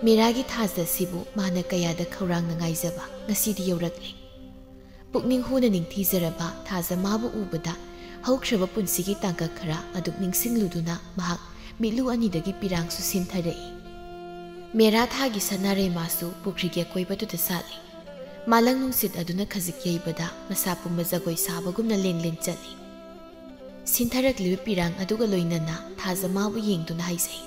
ꯃꯦꯔꯥꯒꯤ ꯊꯥꯖ ꯑꯁꯤꯕꯨ ꯃꯥꯅ ꯀꯌꯥꯗ ꯈꯧꯔꯥꯡꯅ ꯉꯥꯏꯖꯕ ꯉꯁꯤꯗꯤ ꯌꯧꯔꯛꯂꯦ꯫ ꯄꯨꯛꯅꯤꯡ ꯍꯨꯅ ꯅꯤꯡꯊꯤꯖꯔꯕ ꯊꯥꯖꯃꯥꯕꯨ ꯎꯕꯗ ꯍꯧꯈ꯭ꯔꯕ ꯄꯨꯟꯁꯤꯒꯤ ꯇꯥꯡꯀꯛ ꯈꯔ ꯑꯗꯨꯛ ꯅꯤꯡꯁꯤꯡꯂꯨꯗꯨꯅ ꯃꯍꯥꯛ ꯃꯤꯠꯂꯨ ꯑꯅꯤꯗꯒꯤ ꯄꯤꯔꯥꯡꯁꯨ ꯁꯤꯟꯊꯔꯛꯏ꯫ ꯃꯦꯔꯥ ꯊꯥꯒꯤ ꯁꯅꯥꯔꯩꯃꯥꯁꯨ ꯄꯨꯈ꯭ꯔꯤꯒꯤ ꯑꯀꯣꯏꯕꯗꯨꯗ ꯁꯥꯠꯂꯤ꯫ ꯃꯥꯂꯪ ꯅꯨꯡꯁꯤꯠ ꯑꯗꯨꯅ ꯈꯖꯤꯛ ꯌꯩꯕꯗ ꯃꯁꯥ ꯄꯨꯝꯕ ꯖꯒꯣꯏ ꯁꯥꯕꯒꯨꯝꯅ ꯂꯦꯡ ꯂꯦꯡ ꯆꯠꯂꯤ꯫ ꯁꯤꯟꯊꯔꯛꯂꯤꯕ ꯄꯤꯔꯥꯡ ꯑꯗꯨꯒ ꯂꯣꯏꯅꯅ ꯊꯥꯖꯃꯥꯕꯨ ꯌꯦꯡꯗꯨꯅ ꯍꯥꯏꯖꯩ,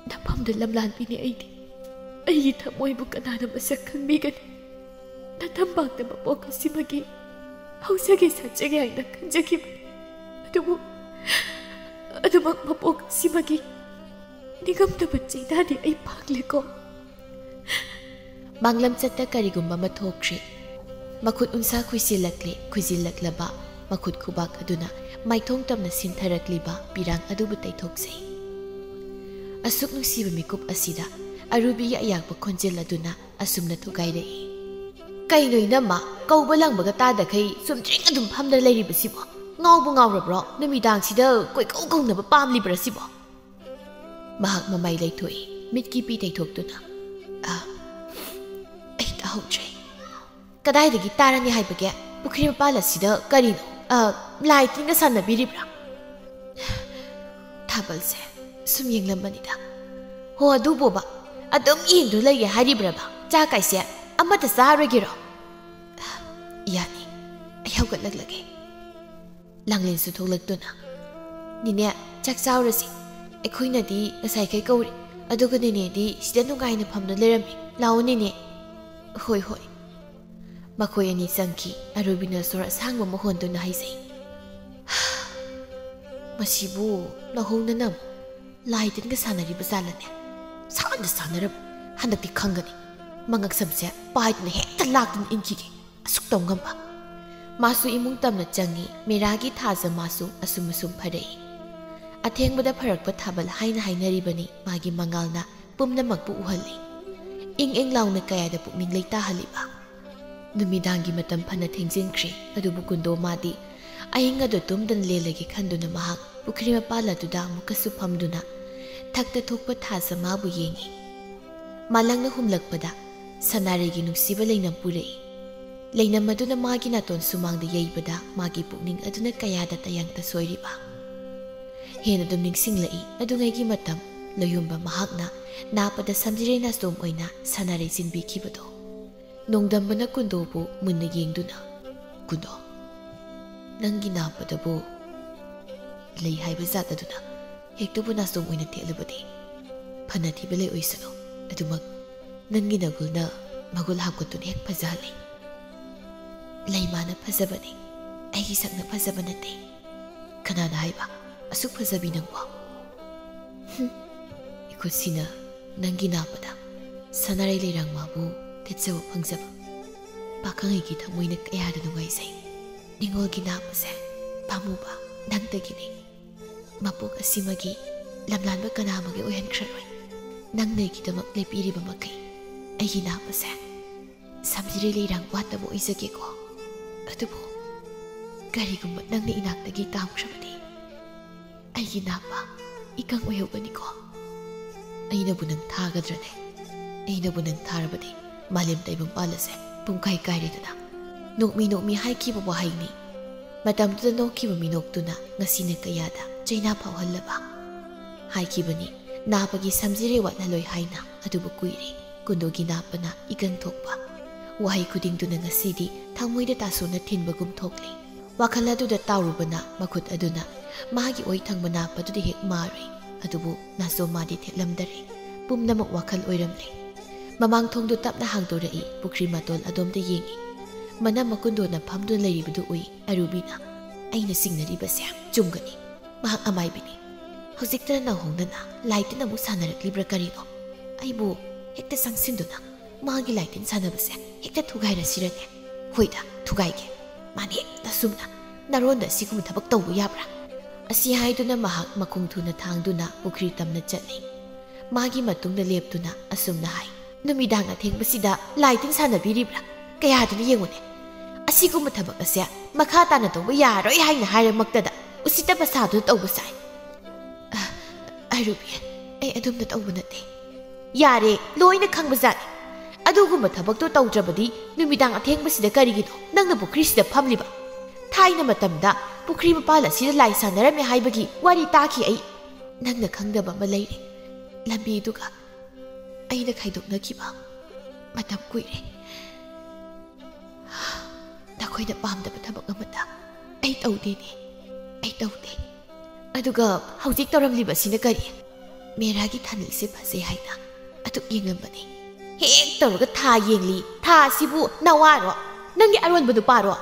"ꯅꯐꯝꯗ ꯂꯝꯂꯥꯟꯕꯤꯅꯤ ꯑꯩꯗꯤ꯫ ꯑꯩꯒꯤ ꯊꯃꯣꯏꯕꯨ ꯀꯅꯥꯅ ꯃꯁꯛ ꯈꯪꯕꯤꯒꯅꯤ? ꯅꯊꯝꯄꯥꯛꯇ ꯃꯄꯣꯛ ꯑꯁꯤꯃꯒꯤ ꯐꯥꯎꯖꯒꯦ ꯁꯥꯖꯒꯦ ꯍꯥꯏꯅ ꯈꯟꯖꯈꯤꯕꯅꯤ꯫ ꯑꯗꯨꯕꯨ ꯑꯗꯨꯃꯛ ꯃꯄꯣꯛ ꯑꯁꯤꯃꯒꯤ ꯅꯤꯡꯉꯝꯗꯕ ꯆꯩꯅꯥꯗꯤ ꯑꯩ ꯐꯪꯂꯦꯀꯣ꯫ ꯃꯥꯡꯂꯝꯆꯠꯇ ꯀꯔꯤꯒꯨꯝꯕ ꯑꯃ ꯊꯣꯛꯈ꯭ꯔꯦ꯫ ꯃꯈꯨꯠ ꯎꯟꯁꯥ ꯈꯨꯏꯁꯤꯜꯂꯛꯂꯦ꯫ ꯈꯨꯏꯖꯤꯜꯂꯛꯂꯕ ꯃꯈꯨꯠ ꯈꯨꯕꯥꯛ ꯑꯗꯨꯅ ꯃꯥꯏꯊꯣꯡ ꯇꯝꯅ ꯁꯤꯟꯊꯔꯛꯂꯤꯕ ꯄꯤꯔꯥꯡ ꯑꯗꯨꯕꯨ ꯇꯩꯊꯣꯛꯆꯩ꯫ ꯑꯁꯨꯛ ꯅꯨꯡꯁꯤꯕ ꯃꯤꯀꯨꯞ ꯑꯁꯤꯗ ꯑꯔꯨꯕꯤꯒꯤ ꯑꯌꯥꯛꯄ ꯈꯣꯟꯖꯦꯜ ꯑꯗꯨꯅ ꯑꯁꯨꯝꯅ ꯊꯨꯒꯥꯏꯔꯛꯏ꯫ "ꯀꯩꯅꯣ ꯏꯅꯝꯃ, ꯀꯧꯕ ꯂꯪꯕꯒ ꯇꯥꯗꯈꯩ ꯆꯨꯝꯗ꯭ꯔꯤꯡ ꯑꯗꯨꯝ ꯐꯝꯗꯅ ꯂꯩꯔꯤꯕꯁꯤꯕꯣ? ꯉꯥꯎꯕꯨ ꯉꯥꯎꯔꯕ꯭ꯔꯣ? ꯅꯨꯃꯤꯗꯥꯡꯁꯤꯗ ꯀꯣꯏꯀꯧ ꯀꯧꯅꯕ ꯄꯥꯝꯂꯤꯕ꯭ꯔꯥ ꯁꯤꯕꯣ?" ꯃꯍꯥꯛ ꯃꯃꯥꯏ ꯂꯩꯊꯣꯛꯏ, ꯃꯤꯠꯀꯤ ꯄꯤ ꯇꯩꯊꯣꯛꯇꯨꯅ꯫ "ꯑ, ꯑꯩ ꯇꯥꯍꯧꯗ꯭ꯔꯦ꯫ ꯀꯗꯥꯏꯗꯒꯤ ꯇꯥꯔꯅꯤ ꯍꯥꯏꯕꯒꯦ? ꯄꯨꯈ꯭ꯔꯤ ꯃꯄꯥꯜ ꯑꯁꯤꯗ ꯀꯔꯤꯅꯣ? ꯑ, ꯂꯥꯏ ꯇꯤꯟꯒ ꯁꯥꯟꯅꯕꯤꯔꯤꯕ꯭ꯔꯥ?" ꯊꯥꯕꯜꯁꯦ ꯁꯨꯝ ꯌꯦꯡꯂꯝꯕꯅꯤꯗ꯫ "ꯍꯣ, ꯑꯗꯨꯕꯣꯕ, ꯑꯗꯨꯝ ꯌꯦꯡꯗꯨꯅ ꯂꯩꯒꯦ ꯍꯥꯏꯔꯤꯕ꯭ꯔꯕ? ꯆꯥꯛ ꯀꯥꯏꯁꯦ ꯑꯃꯠꯇ ꯆꯥꯔꯣꯏꯒꯦꯔꯣ?" "ꯌꯥꯅꯤ, ꯑꯩ ꯍꯧꯒꯠꯂꯛꯂꯒꯦ꯫" ꯂꯥꯡꯂꯦꯟꯁꯨ ꯊꯣꯛꯂꯛꯇꯨꯅ, "ꯅꯦꯅꯦ, ꯆꯥꯛ ꯆꯥꯎꯔꯁꯤ꯫ ꯑꯩꯈꯣꯏꯅꯗꯤ ꯉꯁꯥꯏꯈꯩ ꯀꯧꯔꯤ, ꯑꯗꯨꯒ ꯅꯦꯅꯦꯗꯤ ꯁꯤꯗ ꯅꯨꯡꯉꯥꯏꯅ ꯐꯝꯗꯨꯅ ꯂꯩꯔꯝꯃꯤ꯫ ꯂꯥꯛꯑꯣ ꯅꯦꯅꯦ꯫" "ꯍꯣꯏ, ꯍꯣꯏ꯫" ꯃꯈꯣꯏ ꯑꯅꯤ ꯆꯪꯈꯤ꯫ ꯑꯔꯨꯕꯤꯅ ꯁꯣꯔ ꯑꯁꯥꯡꯕ ꯑꯃ ꯍꯣꯟꯗꯨꯅ ꯍꯥꯏꯖꯩ, "ꯃꯁꯤꯕꯨ ꯅꯧꯍꯧꯅꯅ ꯂꯥꯏ ꯇꯤꯟꯒ ꯁꯥꯟꯅꯔꯤꯕ ꯖꯥꯠꯂꯅꯦ? ꯁꯥꯟꯅ ꯁꯥꯟꯅꯔꯕ, ꯍꯟꯗꯛꯇꯤ ꯈꯪꯒꯅꯤ꯫ ꯃꯉꯛꯁꯝꯁꯦ ꯄꯥꯏꯗꯨꯅ ꯍꯦꯛꯇ ꯂꯥꯛꯇꯨꯅ ꯏꯟꯈꯤꯒꯦ꯫ ꯑꯁꯨꯛ ꯇꯧ ꯉꯝꯕ꯫" ꯃꯥꯁꯨ ꯏꯃꯨꯡ ꯇꯝꯅ ꯆꯪꯉꯤ꯫ ꯃꯦꯔꯥꯒꯤ ꯊꯥꯖ ꯃꯥꯁꯨ ꯑꯁꯨꯝ ꯑꯁꯨꯝ ꯐꯔꯛꯏ꯫ ꯑꯊꯦꯡꯕꯗ ꯐꯔꯛꯄ ꯊꯥꯕꯜ ꯍꯥꯏꯅ ꯍꯥꯏꯅꯔꯤꯕꯅꯤ꯫ ꯃꯥꯒꯤ ꯃꯉꯥꯜꯅ ꯄꯨꯝꯅꯃꯛꯄꯨ ꯎꯍꯜꯂꯤ꯫ ꯏꯪ ꯏꯪ ꯂꯥꯎꯅ ꯀꯌꯥꯗ ꯄꯨꯛꯅꯤꯡ ꯂꯩꯇꯥꯍꯜꯂꯤꯕ꯫ ꯅꯨꯃꯤꯗꯥꯡꯒꯤ ꯃꯇꯝ ꯐꯅ ꯊꯦꯡꯖꯤꯟꯈ꯭ꯔꯦ, ꯑꯗꯨꯕꯨ ꯀꯨꯟꯗꯣ ꯃꯥꯗꯤ ꯑꯍꯤꯡ ꯑꯗꯨ ꯇꯨꯝꯗꯅ ꯂꯦꯜꯂꯒꯦ ꯈꯟꯗꯨꯅ ꯃꯍꯥꯛ ꯄꯨꯈ꯭ꯔꯤ ꯃꯄꯥꯜ ꯑꯗꯨꯗ ꯑꯃꯨꯛꯀꯁꯨ ꯐꯝꯗꯨꯅ ꯊꯛꯇ ꯊꯣꯛꯄ ꯊꯥꯖ ꯃꯥꯕꯨ ꯌꯦꯡꯉꯤ꯫ ꯃꯥꯂꯪꯅ ꯍꯨꯝꯂꯛꯄꯗ ꯁꯅꯥꯔꯩꯒꯤ ꯅꯨꯡꯁꯤꯕ ꯂꯩꯅꯝ ꯄꯨꯔꯛꯏ꯫ ꯂꯩꯅꯝ ꯑꯗꯨꯅ ꯃꯥꯒꯤ ꯅꯥꯇꯣꯟ ꯁꯨꯃꯥꯡꯗ ꯌꯩꯕꯗ ꯃꯥꯒꯤ ꯄꯨꯛꯅꯤꯡ ꯑꯗꯨꯅ ꯀꯌꯥꯗ ꯇꯌꯥꯡꯇ ꯁꯣꯏꯔꯤꯕ꯫ ꯍꯦꯟꯅ ꯑꯗꯨꯝ ꯅꯤꯡꯁꯤꯡꯂꯛꯏ꯫ ꯑꯗꯨꯉꯩꯒꯤ ꯃꯇꯝ ꯂꯣꯌꯨꯝꯕ ꯃꯍꯥꯛꯅ ꯅꯥꯞꯄꯗ ꯁꯝꯖꯤꯔꯩ ꯅꯥꯆꯣꯝ ꯑꯣꯏꯅ ꯁꯅꯥꯔꯩ ꯆꯤꯟꯕꯤꯈꯤꯕꯗꯣ꯫ ꯅꯣꯡꯗꯝꯕꯅ ꯀꯨꯟꯗꯣꯕꯨ ꯃꯨꯟꯅ ꯌꯦꯡꯗꯨꯅ, "ꯀꯨꯟꯗꯣ, ꯅꯪꯒꯤ ꯅꯥꯞꯄꯗꯕꯨ ꯂꯩ ꯍꯥꯏꯕ ꯖꯥꯠ ꯑꯗꯨꯅ ꯍꯦꯛꯇꯕꯨ ꯅꯥꯆꯣꯝ ꯑꯣꯏꯅ ꯊꯦꯠꯂꯕꯗꯤ? ꯐꯅ ꯊꯤꯕ ꯂꯩ ꯑꯣꯏꯁꯅꯨ, ꯑꯗꯨꯃꯛ ꯅꯪꯒꯤ ꯅꯒꯨꯜꯅ ꯃꯒꯨꯜ ꯍꯥꯞꯀꯠꯇꯨꯅ ꯍꯦꯛ ꯐꯖꯍꯜꯂꯤ꯫" ꯂꯩꯃꯥꯅ ꯐꯖꯕꯅꯤ, ꯑꯩꯒꯤ ꯁꯛꯅ ꯐꯖꯕ ꯅꯠꯇꯦ꯫ ꯀꯅꯥꯅ ꯍꯥꯏꯕ? ꯑꯁꯨꯛ ꯐꯖꯕꯤ ꯅꯪꯕꯣ? ꯍꯨꯝ, ꯏꯈꯨꯠꯁꯤꯅ ꯅꯪꯒꯤ ꯅꯥꯞꯄꯗ ꯁꯅꯥꯔꯩ ꯂꯩꯔꯥꯡ ꯃꯥꯕꯨ ꯊꯦꯠꯆꯕ ꯐꯪꯖꯕ꯫ ꯄꯥꯈꯪ ꯑꯩꯒꯤ ꯊꯃꯣꯏꯅ ꯀꯌꯥꯗ ꯅꯨꯡꯉꯥꯏꯖꯩ꯫ ꯅꯤꯡꯉꯣꯜꯒꯤ ꯅꯥꯞꯄꯁꯦ ꯄꯥꯝꯃꯨꯕ ꯅꯪꯗꯒꯤꯅꯤ꯫ ꯃꯄꯣꯛ ꯑꯁꯤꯃꯒꯤ ꯂꯝꯂꯥꯟꯕ ꯀꯅꯥ ꯑꯃꯒꯤ ꯑꯣꯏꯍꯟꯈ꯭ꯔꯔꯣꯏ꯫ ꯅꯪꯅ ꯑꯩꯒꯤꯗꯃꯛ ꯂꯦꯞꯄꯤꯔꯤꯕ ꯃꯈꯩ ꯑꯩꯒꯤ ꯅꯥꯞꯄꯁꯦ ꯁꯝꯖꯤꯔꯩ ꯂꯩꯔꯥꯡ ꯋꯥꯠꯇꯕ ꯑꯣꯏꯖꯒꯦꯀꯣ꯫ ꯑꯗꯨꯕꯨ ꯀꯔꯤꯒꯨꯝꯕ ꯅꯪꯅ ꯏꯅꯥꯛꯇꯒꯤ ꯇꯥꯝꯈ꯭ꯔꯕꯗꯤ ꯑꯩꯒꯤ ꯅꯥꯞꯄ ꯏꯀꯪ ꯑꯣꯏꯍꯧꯒꯅꯤꯀꯣ꯫ ꯑꯩꯅꯕꯨ ꯅꯪ ꯊꯥꯒꯗ꯭ꯔꯅꯦ? ꯑꯩꯅꯕꯨ ꯅꯪ ꯊꯥꯔꯕꯗꯤ ꯃꯥꯂꯦꯝ ꯇꯥꯏꯕꯪꯄꯥꯜ ꯑꯁꯦ ꯄꯨꯡꯀꯥꯏ ꯀꯥꯏꯔꯦꯗꯅ꯫ ꯅꯣꯛꯃꯤ ꯅꯣꯛꯃꯤ ꯍꯥꯏꯈꯤꯕ ꯋꯥꯍꯩꯅꯤ꯫ ꯃꯇꯝꯗꯨꯗ ꯅꯣꯛꯈꯤꯕ ꯃꯤꯅꯣꯛꯇꯨꯅ ꯉꯁꯤꯅ ꯀꯌꯥꯗ ꯆꯩꯅꯥ ꯐꯥꯎꯍꯜꯂꯕ꯫ ꯍꯥꯏꯈꯤꯕꯅꯤ, ꯅꯥꯞꯄꯒꯤ ꯁꯝꯖꯤꯔꯩ ꯋꯥꯠꯍꯜꯂꯣꯏ ꯍꯥꯏꯅ, ꯑꯗꯨꯕꯨ ꯀꯨꯏꯔꯦ꯫ ꯀꯨꯟꯗꯣꯒꯤ ꯅꯥꯞꯄꯅ ꯏꯀꯪ ꯊꯣꯛꯄ꯫ ꯋꯥꯍꯩ ꯈꯨꯗꯤꯡꯗꯨꯅ ꯉꯁꯤꯗꯤ ꯊꯃꯣꯏꯗ ꯇꯥꯁꯣꯟꯅ ꯊꯤꯟꯕꯒꯨꯝ ꯊꯣꯛꯂꯤ꯫ ꯋꯥꯈꯜ ꯑꯗꯨꯗ ꯇꯥꯎꯔꯨꯕꯅ ꯃꯈꯨꯠ ꯑꯗꯨꯅ ꯃꯥꯒꯤ ꯑꯣꯏ ꯊꯪꯕ ꯅꯥꯞꯄꯗꯨꯗꯤ ꯍꯦꯛ ꯃꯥꯔꯨꯏ꯫ ꯑꯗꯨꯕꯨ ꯅꯥꯆꯣꯝ ꯃꯥꯗꯤ ꯊꯦꯠꯂꯝꯗꯔꯦ꯫ ꯄꯨꯝꯅꯃꯛ ꯋꯥꯈꯜ ꯑꯣꯏꯔꯝꯂꯦ꯫ ꯃꯃꯥꯡ ꯊꯣꯡꯗꯨ ꯇꯞꯅ ꯍꯥꯡꯗꯣꯔꯛꯏ꯫ ꯄꯨꯈ꯭ꯔꯤ ꯃꯇꯣꯜ ꯑꯗꯣꯝꯗ ꯌꯦꯡꯏ꯫ ꯃꯅꯝꯃ ꯀꯨꯟꯗꯣꯅ ꯐꯝꯗꯨꯅ ꯂꯩꯔꯤꯕꯗꯨ ꯎꯏ꯫ ꯑꯔꯨꯕꯤꯅ, "ꯑꯩꯅ ꯆꯤꯡꯅꯔꯤꯕꯁꯦ ꯆꯨꯝꯒꯅꯤ," ꯃꯍꯥꯛ ꯑꯃꯥꯏꯕꯤꯅꯤ꯫ "ꯍꯧꯖꯤꯛꯇ ꯅꯧꯍꯧꯅꯅ ꯂꯥꯏ ꯇꯤꯟ ꯑꯃꯨꯛ ꯁꯥꯟꯅꯔꯛꯂꯤꯕ꯭ꯔꯥ ꯀꯔꯤꯅꯣ? ꯑꯩꯕꯨ ꯍꯦꯛꯇ ꯆꯪꯁꯤꯟꯗꯨꯅ ꯃꯥꯒꯤ ꯂꯥꯏ ꯇꯤꯟ ꯁꯥꯟꯅꯕꯁꯦ ꯍꯦꯛꯇ ꯊꯨꯒꯥꯏꯔꯁꯤꯔꯅꯦ? ꯍꯣꯏꯗ, ꯊꯨꯒꯥꯏꯒꯦ꯫ ꯃꯥꯅ ꯍꯦꯛꯇ ꯁꯨꯝꯅ ꯅꯔꯣꯟꯗ ꯑꯁꯤꯒꯨꯝꯕ ꯊꯕꯛ ꯇꯧꯕ ꯌꯥꯕ꯭ꯔꯥ?" ꯑꯁꯤ ꯍꯥꯏꯗꯨꯅ ꯃꯍꯥꯛ ꯃꯈꯣꯡ ꯊꯨꯅ ꯊꯥꯡꯗꯨꯅ ꯄꯨꯈ꯭ꯔꯤ ꯇꯝꯅ ꯆꯠꯂꯤ꯫ ꯃꯥꯒꯤ ꯃꯇꯨꯡꯗ ꯂꯦꯞꯇꯨꯅ ꯑꯁꯨꯝꯅ ꯍꯥꯏ, "ꯅꯨꯃꯤꯗꯥꯡ ꯑꯊꯦꯡꯕꯁꯤꯗ ꯂꯥꯏ ꯇꯤꯟ ꯁꯥꯟꯅꯕꯤꯔꯤꯕ꯭ꯔꯥ? ꯀꯌꯥꯗꯨꯅ ꯌꯦꯡꯉꯨꯅꯦ꯫ ꯑꯁꯤꯒꯨꯝꯕ ꯊꯕꯛ ꯑꯁꯦ ꯃꯈꯥ ꯇꯥꯅ ꯇꯧꯕ ꯌꯥꯔꯣꯏ ꯍꯥꯏꯅ ꯍꯥꯏꯔꯃꯛꯇꯗ ꯎꯁꯤꯠꯇꯕ ꯁꯥꯗꯨꯅ ꯇꯧꯕ ꯁꯥꯏ꯫ ꯑ, ꯑꯔꯨꯕꯤ, ꯑꯩ ꯑꯗꯨꯝꯅ ꯇꯧꯕ ꯅꯠꯇꯦ꯫ ꯌꯥꯔꯦ, ꯂꯣꯏꯅ ꯈꯪꯕꯖꯥꯠꯅꯤ꯫ ꯑꯗꯨꯒꯨꯝꯕ ꯊꯕꯛꯇꯣ ꯇꯧꯗ꯭ꯔꯕꯗꯤ ꯅꯨꯃꯤꯗꯥꯡ ꯑꯊꯦꯡꯕꯁꯤꯗ ꯀꯔꯤꯒꯤꯅꯣ ꯅꯪꯅ ꯄꯨꯈ꯭ꯔꯤꯁꯤꯗ ꯐꯝꯂꯤꯕ? ꯊꯥꯏꯅ ꯃꯇꯝꯗ ꯄꯨꯈ꯭ꯔꯤ ꯃꯄꯥꯜ ꯑꯁꯤꯗ ꯂꯥꯏ ꯁꯥꯟꯅꯔꯝꯃꯦ ꯍꯥꯏꯕꯒꯤ ꯋꯥꯔꯤ ꯇꯥꯈꯤ ꯑꯩ꯫ ꯅꯪꯅ ꯈꯪꯗꯕ ꯑꯃ ꯂꯩꯔꯦ꯫ ꯂꯝꯕꯤꯗꯨꯒ ꯑꯩꯅ ꯈꯥꯏꯗꯣꯛꯅꯈꯤꯕ ꯃꯇꯝ ꯀꯨꯏꯔꯦ꯫ ꯅꯈꯣꯏꯅ ꯄꯥꯝꯗꯕ ꯊꯕꯛ ꯑꯃꯠꯇ ꯑꯩ ꯇꯧꯗꯦꯅꯦ, ꯑꯩ ꯇꯧꯗꯦ꯫ ꯑꯗꯨꯒ ꯍꯧꯖꯤꯛ ꯇꯧꯔꯝꯂꯤꯕꯁꯤꯅ ꯀꯔꯤ? ꯃꯦꯔꯥꯒꯤ ꯊꯥꯅꯤꯜꯁꯦ ꯐꯖꯩ ꯍꯥꯏꯅ ꯑꯗꯨꯛ ꯌꯦꯡꯂꯝꯕꯅꯤ꯫ ꯍꯦꯛ ꯇꯧꯔꯒ ꯊꯥ ꯌꯦꯡꯂꯤ꯫ ꯊꯥ ꯑꯁꯤꯕꯨ ꯅꯋꯥꯔꯣ? ꯅꯪꯒꯤ ꯑꯔꯣꯟꯕ ꯅꯨꯄꯥꯔꯣ?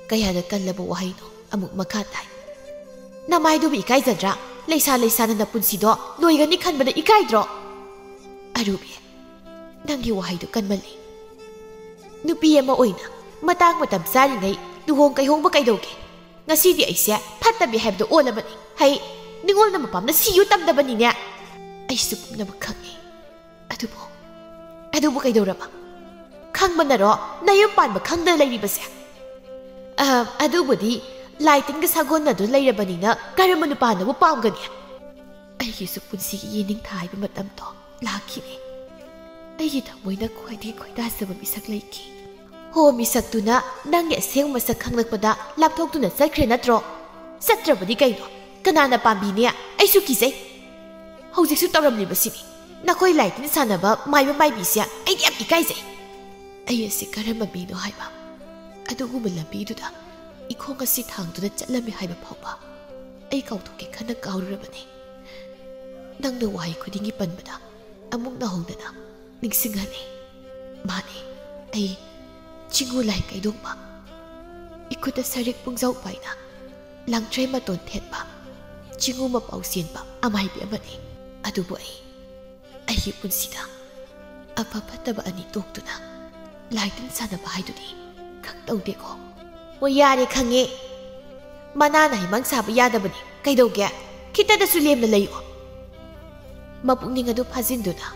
ꯀꯌꯥꯗ ꯀꯜꯂꯕ ꯋꯥꯍꯩꯅꯣ ꯑꯃꯨꯛ ꯃꯈꯥ ꯇꯥꯏ꯫ ꯅꯃꯥꯏꯗꯨꯕꯨ ꯏꯀꯥꯏꯖꯗ꯭ꯔꯥ? ꯂꯩꯁꯥ ꯂꯩꯁꯥꯅ ꯅꯄꯨꯟꯁꯤꯗꯣ ꯂꯣꯏꯒꯅꯤ ꯈꯟꯕꯗ ꯏꯀꯥꯏꯗ꯭ꯔꯣ? ꯑꯔꯨꯕꯤ, ꯅꯪꯒꯤ ꯋꯥꯍꯩꯗꯨ ꯀꯟꯃꯜꯂꯤ꯫ ꯅꯨꯄꯤ ꯑꯃ ꯑꯣꯏꯅ ꯃꯇꯥꯡ ꯃꯇꯝ ꯆꯥꯔꯤꯉꯩ ꯂꯨꯍꯣꯡ ꯀꯩꯍꯣꯡꯕ ꯀꯩꯗꯧꯒꯦ? ꯉꯁꯤꯗꯤ ꯑꯩꯁꯦ ꯐꯠꯇꯕꯤ ꯍꯥꯏꯕꯗꯣ ꯑꯣꯜꯂꯕꯅꯤ꯫ ꯍꯩ, ꯅꯤꯉꯣꯜꯅ ꯃꯄꯥꯝꯗ ꯁꯤꯌꯨ ꯇꯝꯗꯕꯅꯤꯅꯦ꯫ ꯑꯩꯁꯨ ꯄꯨꯝꯅꯃꯛ ꯈꯪꯉꯤ꯫ ꯑꯗꯨꯕꯨ, ꯑꯗꯨꯕꯨ ꯀꯩꯗꯧꯔꯕ? ꯈꯪꯕꯅꯔꯣ ꯅꯌꯨꯝ ꯄꯥꯟꯕ ꯈꯪꯗꯅ ꯂꯩꯔꯤꯕꯁꯦ? ꯑ, ꯑꯗꯨꯕꯨꯗꯤ ꯂꯥꯏ ꯇꯤꯟꯒ ꯁꯥꯒꯣꯟꯅꯗꯨꯅ ꯂꯩꯔꯕꯅꯤꯅ ꯀꯔꯝꯕ ꯅꯨꯄꯥꯅꯕꯨ ꯄꯥꯝꯒꯅꯤ? ꯑꯩꯒꯤꯁꯨ ꯄꯨꯟꯁꯤꯒꯤ ꯌꯦꯅꯤꯡꯊꯥ ꯍꯥꯏꯕ ꯃꯇꯝꯗꯣ ꯂꯥꯛꯈꯤꯅꯦ꯫ ꯑꯩꯒꯤ ꯊꯃꯣꯏꯅ ꯈ꯭ꯋꯥꯏꯗꯒꯤ ꯈꯣꯏꯗꯥꯖꯕ ꯃꯤꯁꯛ ꯂꯩꯈꯤ꯫ ꯍꯣ, ꯃꯤꯁꯛꯇꯨꯅ ꯅꯪꯒꯤ ꯑꯁꯦꯡꯕ ꯃꯁꯛ ꯈꯪꯂꯛꯄꯗ ꯂꯥꯞꯊꯣꯛꯇꯨꯅ ꯆꯠꯈ꯭ꯔꯦ ꯅꯠꯇ꯭ꯔꯣ? ꯆꯠꯇ꯭ꯔꯕꯗꯤ ꯀꯩꯅꯣ? ꯀꯅꯥꯅ ꯄꯥꯝꯕꯤꯅꯤ? ꯑꯩꯁꯨ ꯀꯤꯖꯩ꯫ ꯍꯧꯖꯤꯛꯁꯨ ꯇꯧꯔꯝꯂꯤꯕꯁꯤꯅꯤ꯫ ꯅꯈꯣꯏ ꯂꯥꯏ ꯇꯤꯟ ꯁꯥꯟꯅꯕ ꯃꯥꯏꯕ ꯃꯥꯏꯕꯤꯁꯦ ꯑꯩꯗꯤ ꯌꯥꯝ ꯏꯀꯥꯏꯖꯩ꯫ ꯑꯩ ꯑꯁꯤ ꯀꯔꯝꯕ ꯃꯤꯅꯣ ꯍꯥꯏꯕ, ꯑꯗꯨꯒꯨꯝꯕ ꯂꯝꯕꯤꯗꯨꯗ ꯏꯈꯣꯡ ꯑꯁꯤ ꯊꯥꯡꯗꯨꯅ ꯆꯠꯂꯝꯃꯤ ꯍꯥꯏꯕ ꯐꯥꯎꯕ ꯑꯩ ꯀꯥꯎꯊꯣꯛꯀꯦ ꯈꯟꯅ ꯀꯥꯎꯔꯨꯔꯕꯅꯤ꯫ ꯅꯪꯅ ꯋꯥꯍꯩ ꯈꯨꯗꯤꯡꯒꯤ ꯄꯟꯕꯗ ꯑꯃꯨꯛ ꯅꯧꯍꯧꯗꯅ ꯅꯤꯡꯁꯤꯡꯍꯜꯂꯤ꯫ ꯃꯥꯅꯤ, ꯑꯩ ꯆꯤꯡꯉꯨ ꯂꯥꯏ ꯀꯩꯗꯣꯡꯕ, ꯏꯈꯨꯠꯇ ꯁꯔꯤꯛ ꯄꯨꯡꯖꯥꯎ ꯄꯥꯏꯅ ꯂꯥꯡꯇ꯭ꯔꯩ ꯃꯇꯣꯟ ꯊꯦꯠꯄ, ꯆꯤꯡꯉꯨ ꯃꯄꯥꯎ ꯆꯦꯟꯕ ꯑꯃꯥꯏꯕꯤ ꯑꯃꯅꯤ꯫ ꯑꯗꯨꯕꯨ ꯑꯩ, ꯑꯩꯒꯤ ꯄꯨꯟꯁꯤꯗ ꯑꯐ ꯐꯠꯇꯕ ꯑꯅꯤ ꯇꯣꯛꯇꯨꯅ ꯂꯥꯏ ꯇꯤꯟ ꯁꯥꯟꯅꯕ ꯍꯥꯏꯗꯨꯗꯤ ꯈꯪꯇꯧꯗꯦꯀꯣ꯫ ꯍꯣꯏ, ꯌꯥꯔꯦ, ꯈꯪꯉꯦ꯫ ꯃꯅꯥꯅ ꯍꯩꯃꯥꯡ ꯁꯥꯕ ꯌꯥꯗꯕꯅꯤ꯫ ꯀꯩꯗꯧꯒꯦ? ꯈꯤꯇꯗꯁꯨ ꯂꯦꯝꯅ ꯂꯩꯌꯨ꯫ ꯃꯄꯨꯛꯅꯤꯡ ꯑꯗꯨ ꯐꯥꯖꯤꯟꯗꯨꯅ,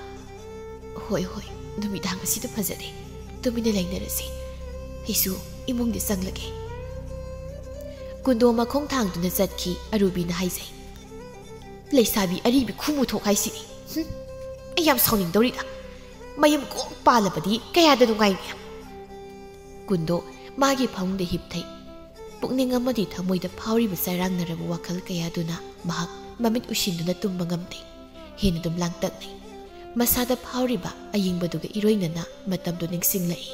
"ꯍꯣꯏ, ꯍꯣꯏ, ꯅꯨꯃꯤꯗꯥꯡ ꯑꯁꯤꯗ ꯐꯖꯔꯦ꯫ ꯇꯨꯃꯤꯟꯅ ꯂꯩꯅꯔꯁꯤ꯫ ꯑꯩꯁꯨ ꯏꯃꯨꯡꯗ ꯆꯪꯂꯒꯦ꯫" ꯀꯨꯟꯗꯣ ꯃꯈꯣꯡ ꯊꯥꯡꯗꯨꯅ ꯆꯠꯈꯤ꯫ ꯑꯔꯨꯕꯤꯅ ꯍꯥꯏꯖꯩ, "ꯂꯩꯁꯥꯕꯤ ꯑꯔꯤꯕꯤ ꯈꯨꯃꯨ ꯊꯣꯛ ꯍꯥꯏꯁꯤꯅꯤ꯫ ꯍꯨꯝ, ꯑꯩ ꯌꯥꯝ ꯁꯥꯎꯅꯤꯡꯗꯧꯔꯤꯗ꯫ ꯃꯌꯨꯝ ꯀꯣꯛ ꯄꯥꯜꯂꯕꯗꯤ ꯀꯌꯥꯗ ꯅꯨꯡꯉꯥꯏꯅꯤ?" ꯀꯨꯟꯗꯣ ꯃꯥꯒꯤ ꯐꯃꯨꯡꯗ ꯍꯤꯞꯊꯩ꯫ ꯄꯨꯛꯅꯤꯡ ꯑꯃꯗꯤ ꯊꯃꯣꯏꯗ ꯐꯥꯎꯔꯤꯕ ꯆꯔꯥꯡꯅꯔꯕ ꯋꯥꯈꯜ ꯀꯌꯥꯗꯨꯅ ꯃꯍꯥꯛ ꯃꯃꯤꯠ ꯎꯏꯁꯤꯟꯗꯨꯅ ꯇꯨꯝꯕ ꯉꯝꯗꯦ꯫ ꯍꯦꯟꯅ ꯑꯗꯨꯝ ꯂꯥꯡꯇꯛꯅꯩ꯫ ꯃꯁꯥꯗ ꯐꯥꯎꯔꯤꯕ ꯑꯌꯤꯡꯕꯗꯨꯒ ꯏꯔꯣꯏꯅꯅ ꯃꯇꯝꯗꯨ ꯅꯤꯡꯁꯤꯡꯂꯛꯏ꯫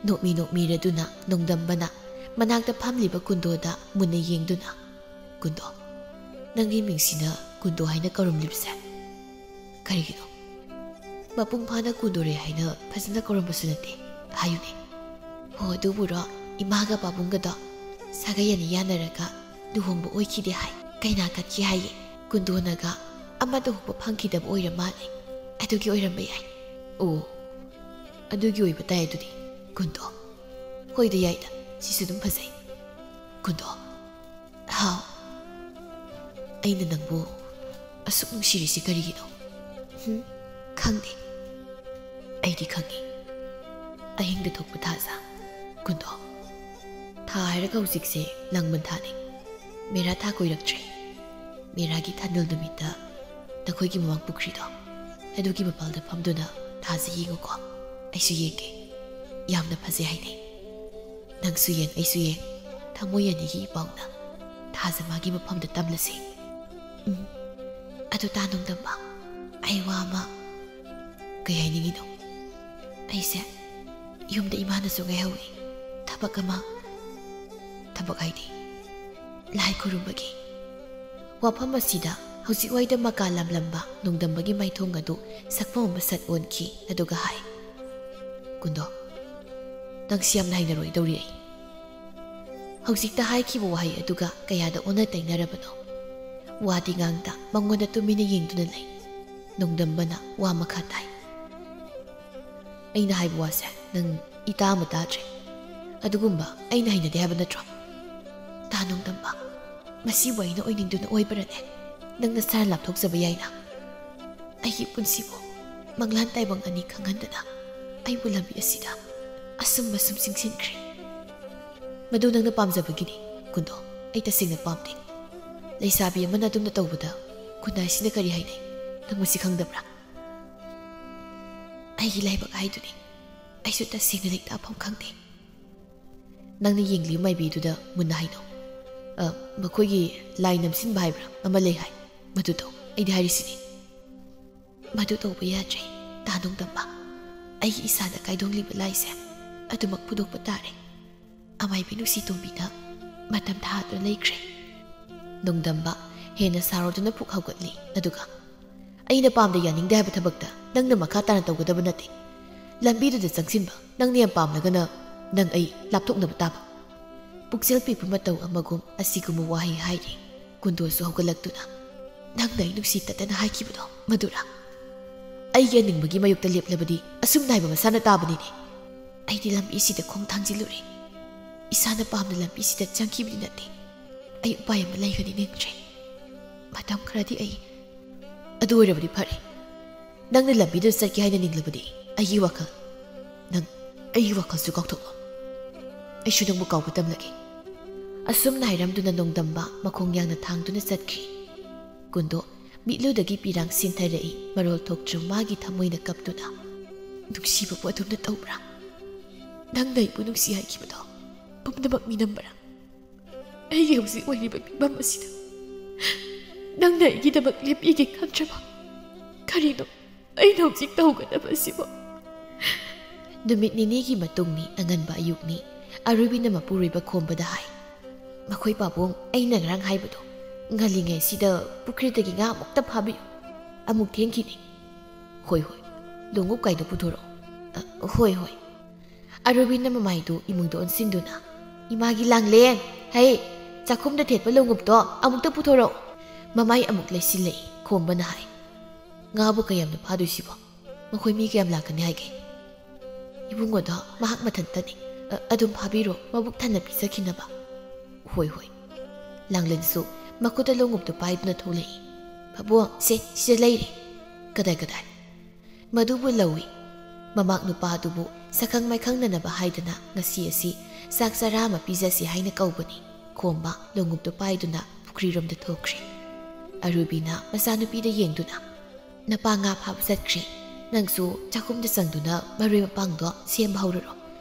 ꯅꯣꯛꯃꯤ ꯅꯣꯛꯃꯤꯔꯗꯨꯅ ꯅꯣꯡꯗꯝꯕꯅ ꯃꯅꯥꯛꯇ ꯐꯝꯂꯤꯕ ꯀꯨꯟꯗꯣꯗ ꯃꯨꯟꯅ ꯌꯦꯡꯗꯨꯅ, "ꯀꯨꯟꯗꯣ, ꯅꯪꯒꯤ ꯃꯤꯡꯁꯤꯅ ꯀꯨꯟꯗꯣ ꯍꯥꯏꯅ ꯀꯧꯔꯝꯂꯤꯕꯁꯦ ꯀꯔꯤꯒꯤꯅꯣ?" ꯃꯄꯨꯡ ꯐꯥꯅ ꯀꯨꯟꯗꯣꯔꯦ ꯍꯥꯏꯅ ꯐꯖꯅ ꯀꯧꯔꯝꯕꯁꯨ ꯅꯠꯇꯦ꯫ ꯍꯥꯏꯌꯨꯅꯦ꯫ ꯍꯣ, ꯑꯗꯨꯕꯨꯔꯣ, ꯏꯃꯥꯒ ꯄꯥꯕꯨꯡꯒꯗꯣ ꯁꯥꯒꯩ ꯑꯅꯤ ꯌꯥꯅꯔꯒ ꯂꯨꯍꯣꯡꯕ ꯑꯣꯏꯈꯤꯗꯦ ꯍꯥꯏ꯫ ꯀꯩꯅꯥ ꯀꯠꯈꯤ ꯍꯥꯏꯌꯦ꯫ ꯀꯨꯟꯗꯣꯅꯒ ꯑꯃꯠꯇ ꯍꯣꯡꯕ ꯐꯪꯈꯤꯗꯕ ꯑꯣꯏꯔ ꯃꯥꯜꯂꯦ꯫ ꯑꯗꯨꯒꯤ ꯑꯣꯏꯔꯝꯕ ꯌꯥꯏ꯫ ꯑꯣ, ꯑꯗꯨꯒꯤ ꯑꯣꯏꯕ ꯇꯥꯏ ꯑꯗꯨꯗꯤ, ꯀꯨꯟꯗꯣ꯫ ꯍꯣꯏꯗ, ꯌꯥꯏꯗ, ꯁꯤꯁꯨ ꯑꯗꯨꯝ ꯐꯖꯩ꯫ ꯀꯨꯟꯗꯣ꯫ ꯍꯥꯎ꯫ ꯑꯩꯅ ꯅꯪꯕꯨ ꯑꯁꯨꯛ ꯅꯨꯡꯁꯤꯔꯤꯁꯤ ꯀꯔꯤꯒꯤꯅꯣ? ꯍꯨꯝ? ꯈꯪꯗꯦ꯫ ꯑꯩꯗꯤ ꯈꯪꯉꯤ꯫ ꯑꯍꯤꯡꯗ ꯊꯣꯛꯄ ꯊꯥꯖ꯫ ꯀꯨꯟꯗꯣ꯫ ꯊꯥ ꯍꯥꯏꯔꯒ ꯍꯧꯖꯤꯛꯁꯦ ꯂꯥꯡꯕꯟ ꯊꯥꯅꯤ꯫ ꯃꯦꯔꯥ ꯊꯥ ꯀꯣꯏꯔꯛꯇ꯭ꯔꯦ꯫ ꯃꯦꯔꯥꯒꯤ ꯊꯥꯅꯤꯜ ꯅꯨꯃꯤꯠꯇ ꯅꯈꯣꯏꯒꯤ ꯃꯃꯥꯡ ꯄꯨꯈ꯭ꯔꯤꯗꯣ, ꯑꯗꯨꯒꯤ ꯃꯄꯥꯜꯗ ꯐꯝꯗꯨꯅ ꯊꯥꯁꯦ ꯌꯦꯡꯉꯨꯀꯣ꯫ ꯑꯩꯁꯨ ꯌꯦꯡꯒꯦ꯫ ꯌꯥꯝꯅ ꯐꯖꯩ ꯍꯥꯏꯅꯩ꯫ ꯅꯪꯁꯨ ꯌꯦꯡ, ꯑꯩꯁꯨ ꯌꯦꯡ꯫ ꯊꯃꯣꯏ ꯑꯅꯤꯒꯤ ꯏꯄꯥꯎꯅ ꯊꯥꯖ ꯃꯥꯒꯤ ꯃꯐꯝꯗ ꯇꯝꯂꯁꯤ꯫ ꯎꯝ꯫ ꯑꯗꯨ ꯇꯥ ꯅꯣꯡꯗꯝꯕ, ꯑꯩ ꯋꯥ ꯑꯃ꯫ ꯀꯩ ꯍꯥꯏꯅꯤꯡꯉꯤꯅꯣ? ꯑꯩꯁꯦ ꯌꯨꯝꯗ ꯏꯃꯥꯅꯁꯨ ꯉꯥꯏꯍꯧꯏ꯫ ꯊꯕꯛ ꯑꯃ, ꯊꯕꯛ ꯍꯥꯏꯗꯤ ꯂꯥꯏ ꯈꯨꯔꯨꯝꯕꯒꯤ꯫ ꯋꯥꯐꯝ ꯑꯁꯤꯗ ꯍꯧꯖꯤꯛ ꯋꯥꯏꯗ ꯃꯀꯥ ꯂꯝꯂꯝꯕ ꯅꯣꯡꯗꯝꯕꯒꯤ ꯃꯥꯏꯊꯣꯡ ꯑꯗꯨ ꯁꯛꯐꯝ ꯑꯃ ꯁꯠ ꯑꯣꯟꯈꯤ, ꯑꯗꯨꯒ ꯍꯥꯏ, ꯀꯨꯟꯗꯣ, ꯅꯪꯁꯤ ꯌꯥꯝꯅ ꯍꯩꯅꯔꯣꯏꯗꯧꯔꯤ ꯑꯩ꯫ ꯍꯧꯖꯤꯛꯇ ꯍꯥꯏꯈꯤꯕ ꯋꯥꯍꯩ ꯑꯗꯨꯒ ꯀꯌꯥꯗ ꯑꯣꯟꯅ ꯇꯩꯅꯔꯕꯅꯣ꯫ ꯋꯥꯗꯤ ꯉꯥꯡꯗ ꯃꯉꯣꯟꯗ ꯇꯨꯃꯤꯟꯅ ꯌꯦꯡꯗꯨꯅ ꯂꯩ꯫ ꯅꯣꯡꯗꯝꯕꯅ ꯋꯥ ꯃꯈꯥ ꯇꯥꯏ꯫ ꯑꯩꯅ ꯍꯥꯏꯕ ꯋꯥꯁꯦ ꯅꯪ ꯏꯇꯥ ꯑꯃ ꯇꯥꯗ꯭ꯔꯦ꯫ ꯑꯗꯨꯒꯨꯝꯕ ꯑꯩꯅ ꯍꯩꯅꯗꯦ ꯍꯥꯏꯕ ꯅꯠꯇ꯭ꯔꯣ? ꯇꯥ ꯅꯣꯡꯗꯝꯕ, ꯃꯁꯤꯕꯨ ꯑꯩꯅ ꯑꯣꯏꯅꯤꯡꯗꯨꯅ ꯑꯣꯏꯕ꯭ꯔꯅꯦ? ꯅꯪ ꯅꯁꯥꯅ ꯂꯥꯞꯊꯣꯛꯆꯕ ꯌꯥꯏꯅ꯫ ꯑꯩꯒꯤ ꯄꯨꯟꯁꯤꯕꯨ ꯃꯪꯂꯥꯟ ꯇꯥꯏꯕꯪ ꯑꯅꯤ ꯈꯪꯍꯟꯗꯅ ꯑꯩꯕꯨ ꯂꯝꯕꯤ ꯑꯁꯤꯗ ꯑꯁꯨꯝ ꯑꯁꯨꯝ ꯆꯤꯡꯁꯤꯟꯈ꯭ꯔꯦ꯫ ꯃꯗꯨ ꯅꯪꯅ ꯄꯥꯝꯖꯕꯒꯤꯅꯤ, ꯀꯨꯟꯗꯣ꯫ ꯑꯩ ꯇꯁꯦꯡꯅ ꯄꯥꯝꯗꯦ꯫ ꯂꯩꯁꯥꯕꯤ ꯑꯃꯅ ꯑꯗꯨꯝꯅ ꯇꯧꯕꯗ ꯈꯨꯟꯅꯥꯏꯁꯤꯅ ꯀꯔꯤ ꯍꯥꯏꯅꯩ? ꯅꯪ ꯃꯁꯤ ꯈꯪꯗꯕ꯭ꯔꯥ? ꯑꯩꯒꯤ ꯂꯥꯏꯕꯛ ꯍꯥꯏꯗꯨꯅꯤ꯫ ꯑꯩꯁꯨ ꯇꯁꯦꯡꯅ ꯂꯩꯇꯥꯐꯝ ꯈꯪꯗꯦ꯫ ꯅꯪꯅ ꯌꯦꯡꯂꯤꯕ ꯃꯥꯏꯕꯤꯗꯨꯗ ꯃꯨꯟꯅ ꯍꯥꯏꯅꯧ꯫ ꯑ, ꯃꯈꯣꯏꯒꯤ ꯂꯥꯏ ꯅꯝꯁꯤꯟꯕ ꯍꯥꯏꯕ꯭ꯔꯥ ꯑꯃ ꯂꯩ ꯍꯥꯏ꯫ ꯃꯗꯨ ꯇꯧ꯫ ꯑꯩꯗꯤ ꯍꯥꯏꯔꯤꯁꯤꯅꯤ꯫ ꯃꯗꯨ ꯇꯧꯕ ꯌꯥꯗ꯭ꯔꯦ, ꯇꯥ ꯅꯣꯡꯗꯝꯕ꯫ ꯑꯩꯒꯤ ꯏꯁꯥꯗ ꯀꯥꯏꯗꯣꯡꯂꯤꯕ ꯂꯥꯏꯁꯦ ꯑꯗꯨꯃꯛ ꯐꯨꯗꯣꯛꯄ ꯇꯥꯔꯦ꯫ ꯑꯃꯥꯏꯕꯤ ꯅꯨꯡꯁꯤ ꯇꯣꯝꯕꯤꯅ ꯃꯇꯝ ꯊꯥꯗꯨꯅ ꯂꯩꯈ꯭ꯔꯦ꯫ ꯅꯣꯡꯗꯝꯕ ꯍꯦꯟꯅ ꯁꯥꯎꯔꯗꯨꯅ ꯐꯨꯛ ꯍꯧꯒꯠꯂꯤ, ꯑꯗꯨꯒ ꯑꯩꯅ ꯄꯥꯝꯗ ꯌꯥꯅꯤꯡꯗꯦ ꯍꯥꯏꯕ ꯊꯕꯛꯇ ꯅꯪꯅ ꯃꯈꯥ ꯇꯥꯅ ꯇꯧꯒꯗꯕ ꯅꯠꯇꯦ꯫ ꯂꯝꯕꯤꯗꯨꯗ ꯆꯪꯁꯤꯟꯕ ꯅꯪꯅ ꯌꯥꯝ ꯄꯥꯝꯂꯒꯅ ꯅꯪ ꯑꯩ ꯂꯥꯞꯊꯣꯛꯅꯕ ꯇꯥꯕ꯫ ꯄꯨꯛꯆꯦꯜ ꯄꯤꯛꯄ ꯃꯇꯧ ꯑꯃꯒꯨꯝ ꯑꯁꯤꯒꯨꯝꯕ ꯋꯥꯍꯩ ꯍꯥꯏꯔꯤ꯫ ꯀꯨꯟꯗꯣꯁꯨ ꯍꯧꯒꯠꯂꯛꯇꯨꯅ, "ꯅꯪꯅ ꯑꯩ ꯅꯨꯡꯁꯤ ꯇꯠꯇꯅ ꯍꯥꯏꯈꯤꯕꯗꯣ ꯃꯗꯨꯔꯥ? ꯑꯩꯒꯤ ꯑꯅꯤꯡꯕꯒꯤ ꯃꯥꯌꯣꯛꯇ ꯂꯦꯞꯂꯕꯗꯤ ꯑꯁꯨꯝꯅ ꯍꯥꯏꯕ ꯃꯁꯥꯅ ꯇꯥꯕꯅꯤꯅꯦ꯫ ꯑꯩꯗꯤ ꯂꯝꯕꯤꯁꯤꯗ ꯈꯣꯡ ꯊꯥꯡꯖꯤꯜꯂꯨꯔꯦ꯫ ꯏꯁꯥꯅ ꯄꯥꯝꯅ ꯂꯝꯕꯤꯁꯤꯗ ꯆꯪꯈꯤꯕꯗꯤ ꯅꯠꯇꯦ꯫ ꯑꯩ ꯎꯄꯥꯏ ꯑꯃ ꯂꯩꯒꯅꯤ ꯅꯤꯡꯗ꯭ꯔꯦ꯫ ꯃꯇꯝ ꯈꯔꯗꯤ ꯑꯩ ꯑꯗꯨ ꯑꯣꯏꯔꯕꯗꯤ ꯐꯔꯦ꯫ ꯅꯪꯅ ꯂꯝꯕꯤꯗꯨ ꯆꯠꯀꯦ ꯍꯥꯏꯅ ꯅꯤꯡꯂꯕꯗꯤ ꯑꯩꯒꯤ ꯋꯥꯈꯜ, ꯅꯪ ꯑꯩꯒꯤ ꯋꯥꯈꯜꯁꯨ ꯀꯥꯎꯊꯣꯛꯂꯣ꯫ ꯑꯩꯁꯨ ꯅꯪꯕꯨ ꯀꯥꯎꯕ ꯇꯝꯂꯒꯦ꯫" ꯑꯁꯨꯝꯅ ꯍꯥꯏꯔꯝꯗꯨꯅ ꯅꯣꯡꯗꯝꯕ ꯃꯈꯣꯡ ꯌꯥꯡꯅ ꯊꯥꯡꯗꯨꯅ ꯆꯠꯈꯤ꯫ ꯀꯨꯟꯗꯣ ꯃꯤꯠꯂꯨꯗꯒꯤ ꯄꯤꯔꯥꯡ ꯁꯤꯟꯊꯔꯛꯏ, ꯃꯔꯣꯜ ꯊꯣꯛꯇ꯭ꯔꯕ ꯃꯥꯒꯤ ꯊꯃꯣꯏꯅ ꯀꯞꯇꯨꯅ, "ꯅꯨꯡꯁꯤꯕꯕꯨ ꯑꯗꯨꯝꯅ ꯇꯧꯕ꯭ꯔꯥ? ꯅꯪꯅ ꯑꯩꯕꯨ ꯅꯨꯡꯁꯤ ꯍꯥꯏꯈꯤꯕꯗꯣ ꯄꯨꯝꯅꯃꯛ ꯃꯤꯅꯝꯕ꯭ꯔꯥ? ꯑꯩꯒꯤ ꯍꯧꯖꯤꯛ ꯑꯣꯏꯔꯤꯕ ꯐꯤꯕꯝ ꯑꯁꯤꯗ ꯅꯪꯅ ꯑꯩꯒꯤꯗꯃꯛ ꯂꯦꯞꯄꯤꯒꯦ ꯈꯟꯗ꯭ꯔꯕ? ꯀꯔꯤꯅꯣ ꯑꯩꯅ ꯍꯧꯖꯤꯛ ꯇꯧꯒꯗꯕ ꯑꯁꯤꯕꯣ?" ꯅꯨꯃꯤꯠ ꯅꯤꯅꯤꯒꯤ ꯃꯇꯨꯡꯅꯤ, ꯑꯉꯟꯕ ꯑꯌꯨꯛꯅꯤ꯫ ꯑꯔꯣꯏꯕꯤꯅ ꯃꯄꯨꯔꯣꯏꯕ ꯈꯣꯝꯕꯗ ꯍꯥꯏ, "ꯃꯈꯣꯏ ꯄꯥꯕꯨꯡ, ꯑꯩꯅ ꯉꯔꯥꯡ ꯍꯥꯏꯕꯗꯣ, ꯉꯜꯂꯤꯉꯩꯁꯤꯗ ꯄꯨꯈ꯭ꯔꯤꯗꯒꯤ ꯉꯥ ꯑꯃꯨꯛꯇ ꯐꯥꯕꯤꯌꯨ꯫ ꯑꯃꯨꯛ ꯊꯦꯡꯈꯤꯅꯤ꯫" "ꯍꯣꯏ, ꯍꯣꯏ꯫ ꯂꯣꯡꯎꯞ ꯀꯥꯏꯗꯣ ꯄꯨꯊꯣꯔꯛꯑꯣ꯫" "ꯑ, ꯍꯣꯏ, ꯍꯣꯏ꯫" ꯑꯔꯣꯏꯕꯤꯅ ꯃꯃꯥꯏꯗꯨ ꯏꯃꯨꯡꯗ ꯑꯣꯟꯁꯤꯟꯗꯨꯅ, "ꯏꯃꯥꯒꯤ ꯂꯥꯡꯂꯦꯟ, ꯍꯩ, ꯆꯥꯛꯈꯨꯝꯗ ꯊꯦꯠꯄ ꯂꯣꯡꯎꯞꯇꯣ ꯑꯃꯨꯛꯇ ꯄꯨꯊꯣꯔꯛꯑꯣ꯫" ꯃꯃꯥꯏ ꯑꯃꯨꯛ ꯂꯩꯁꯤꯜꯂꯛꯏ꯫ ꯈꯣꯝꯕꯅ ꯍꯥꯏ, "ꯉꯥꯕꯨ ꯀꯌꯥꯝꯅ ꯐꯥꯗꯣꯏꯁꯤꯕꯣ? ꯃꯈꯣꯏ ꯃꯤ ꯀꯌꯥꯝ ꯂꯥꯛꯀꯅꯤ ꯍꯥꯏꯒꯦ?" "ꯏꯕꯨꯡꯉꯣꯗꯣ ꯃꯍꯥꯛ ꯃꯊꯟꯇꯅꯤ꯫ ꯑ-, ꯑꯗꯨꯝ ꯐꯥꯕꯤꯔꯣ, ꯃꯕꯨꯛ ꯊꯟꯅ ꯄꯤꯖꯈꯤꯅꯕ꯫" "ꯍꯣꯏ, ꯍꯣꯏ꯫" ꯂꯥꯡꯂꯦꯟꯁꯨ ꯃꯈꯨꯠꯇ ꯂꯣꯡꯎꯞꯇꯨ ꯄꯥꯏꯗꯨꯅ ꯊꯣꯛꯂꯛꯏ꯫ "ꯄꯥꯕꯨꯡ, ꯁꯦ, ꯁꯤꯗ ꯂꯩꯔꯦ꯫" "ꯀꯗꯥꯏ, ꯀꯗꯥꯏ?" ꯃꯗꯨꯕꯨ ꯂꯧꯏ꯫ ꯃꯃꯥꯛ ꯅꯨꯄꯥ ꯑꯗꯨꯕꯨ ꯁꯛꯈꯪ ꯃꯥꯏꯈꯪꯅꯅꯕ ꯍꯥꯏꯗꯅ ꯉꯁꯤ ꯑꯁꯤ ꯆꯥꯛ ꯆꯔꯥ ꯑꯃ ꯄꯤꯖꯁꯤ ꯍꯥꯏꯅ ꯀꯧꯕꯅꯤ꯫ ꯈꯣꯝꯕ ꯂꯣꯡꯎꯞꯇꯨ ꯄꯥꯏꯗꯨꯅ ꯄꯨꯈ꯭ꯔꯤꯔꯣꯝꯗ ꯊꯣꯛꯈ꯭ꯔꯦ꯫ ꯑꯔꯨꯕꯤꯅ ꯃꯆꯥꯅꯨꯄꯤꯗ ꯌꯦꯡꯗꯨꯅ, "ꯅꯄꯥ ꯉꯥ ꯐꯥꯕ ꯆꯠꯈ꯭ꯔꯦ꯫ ꯅꯪꯁꯨ ꯆꯥꯛꯈꯨꯝꯗ ꯆꯪꯗꯨꯅ ꯃꯔꯣꯏ ꯃꯄꯥꯡꯗꯣ ꯁꯦꯝꯕ ꯍꯧꯔꯨꯔꯣ꯫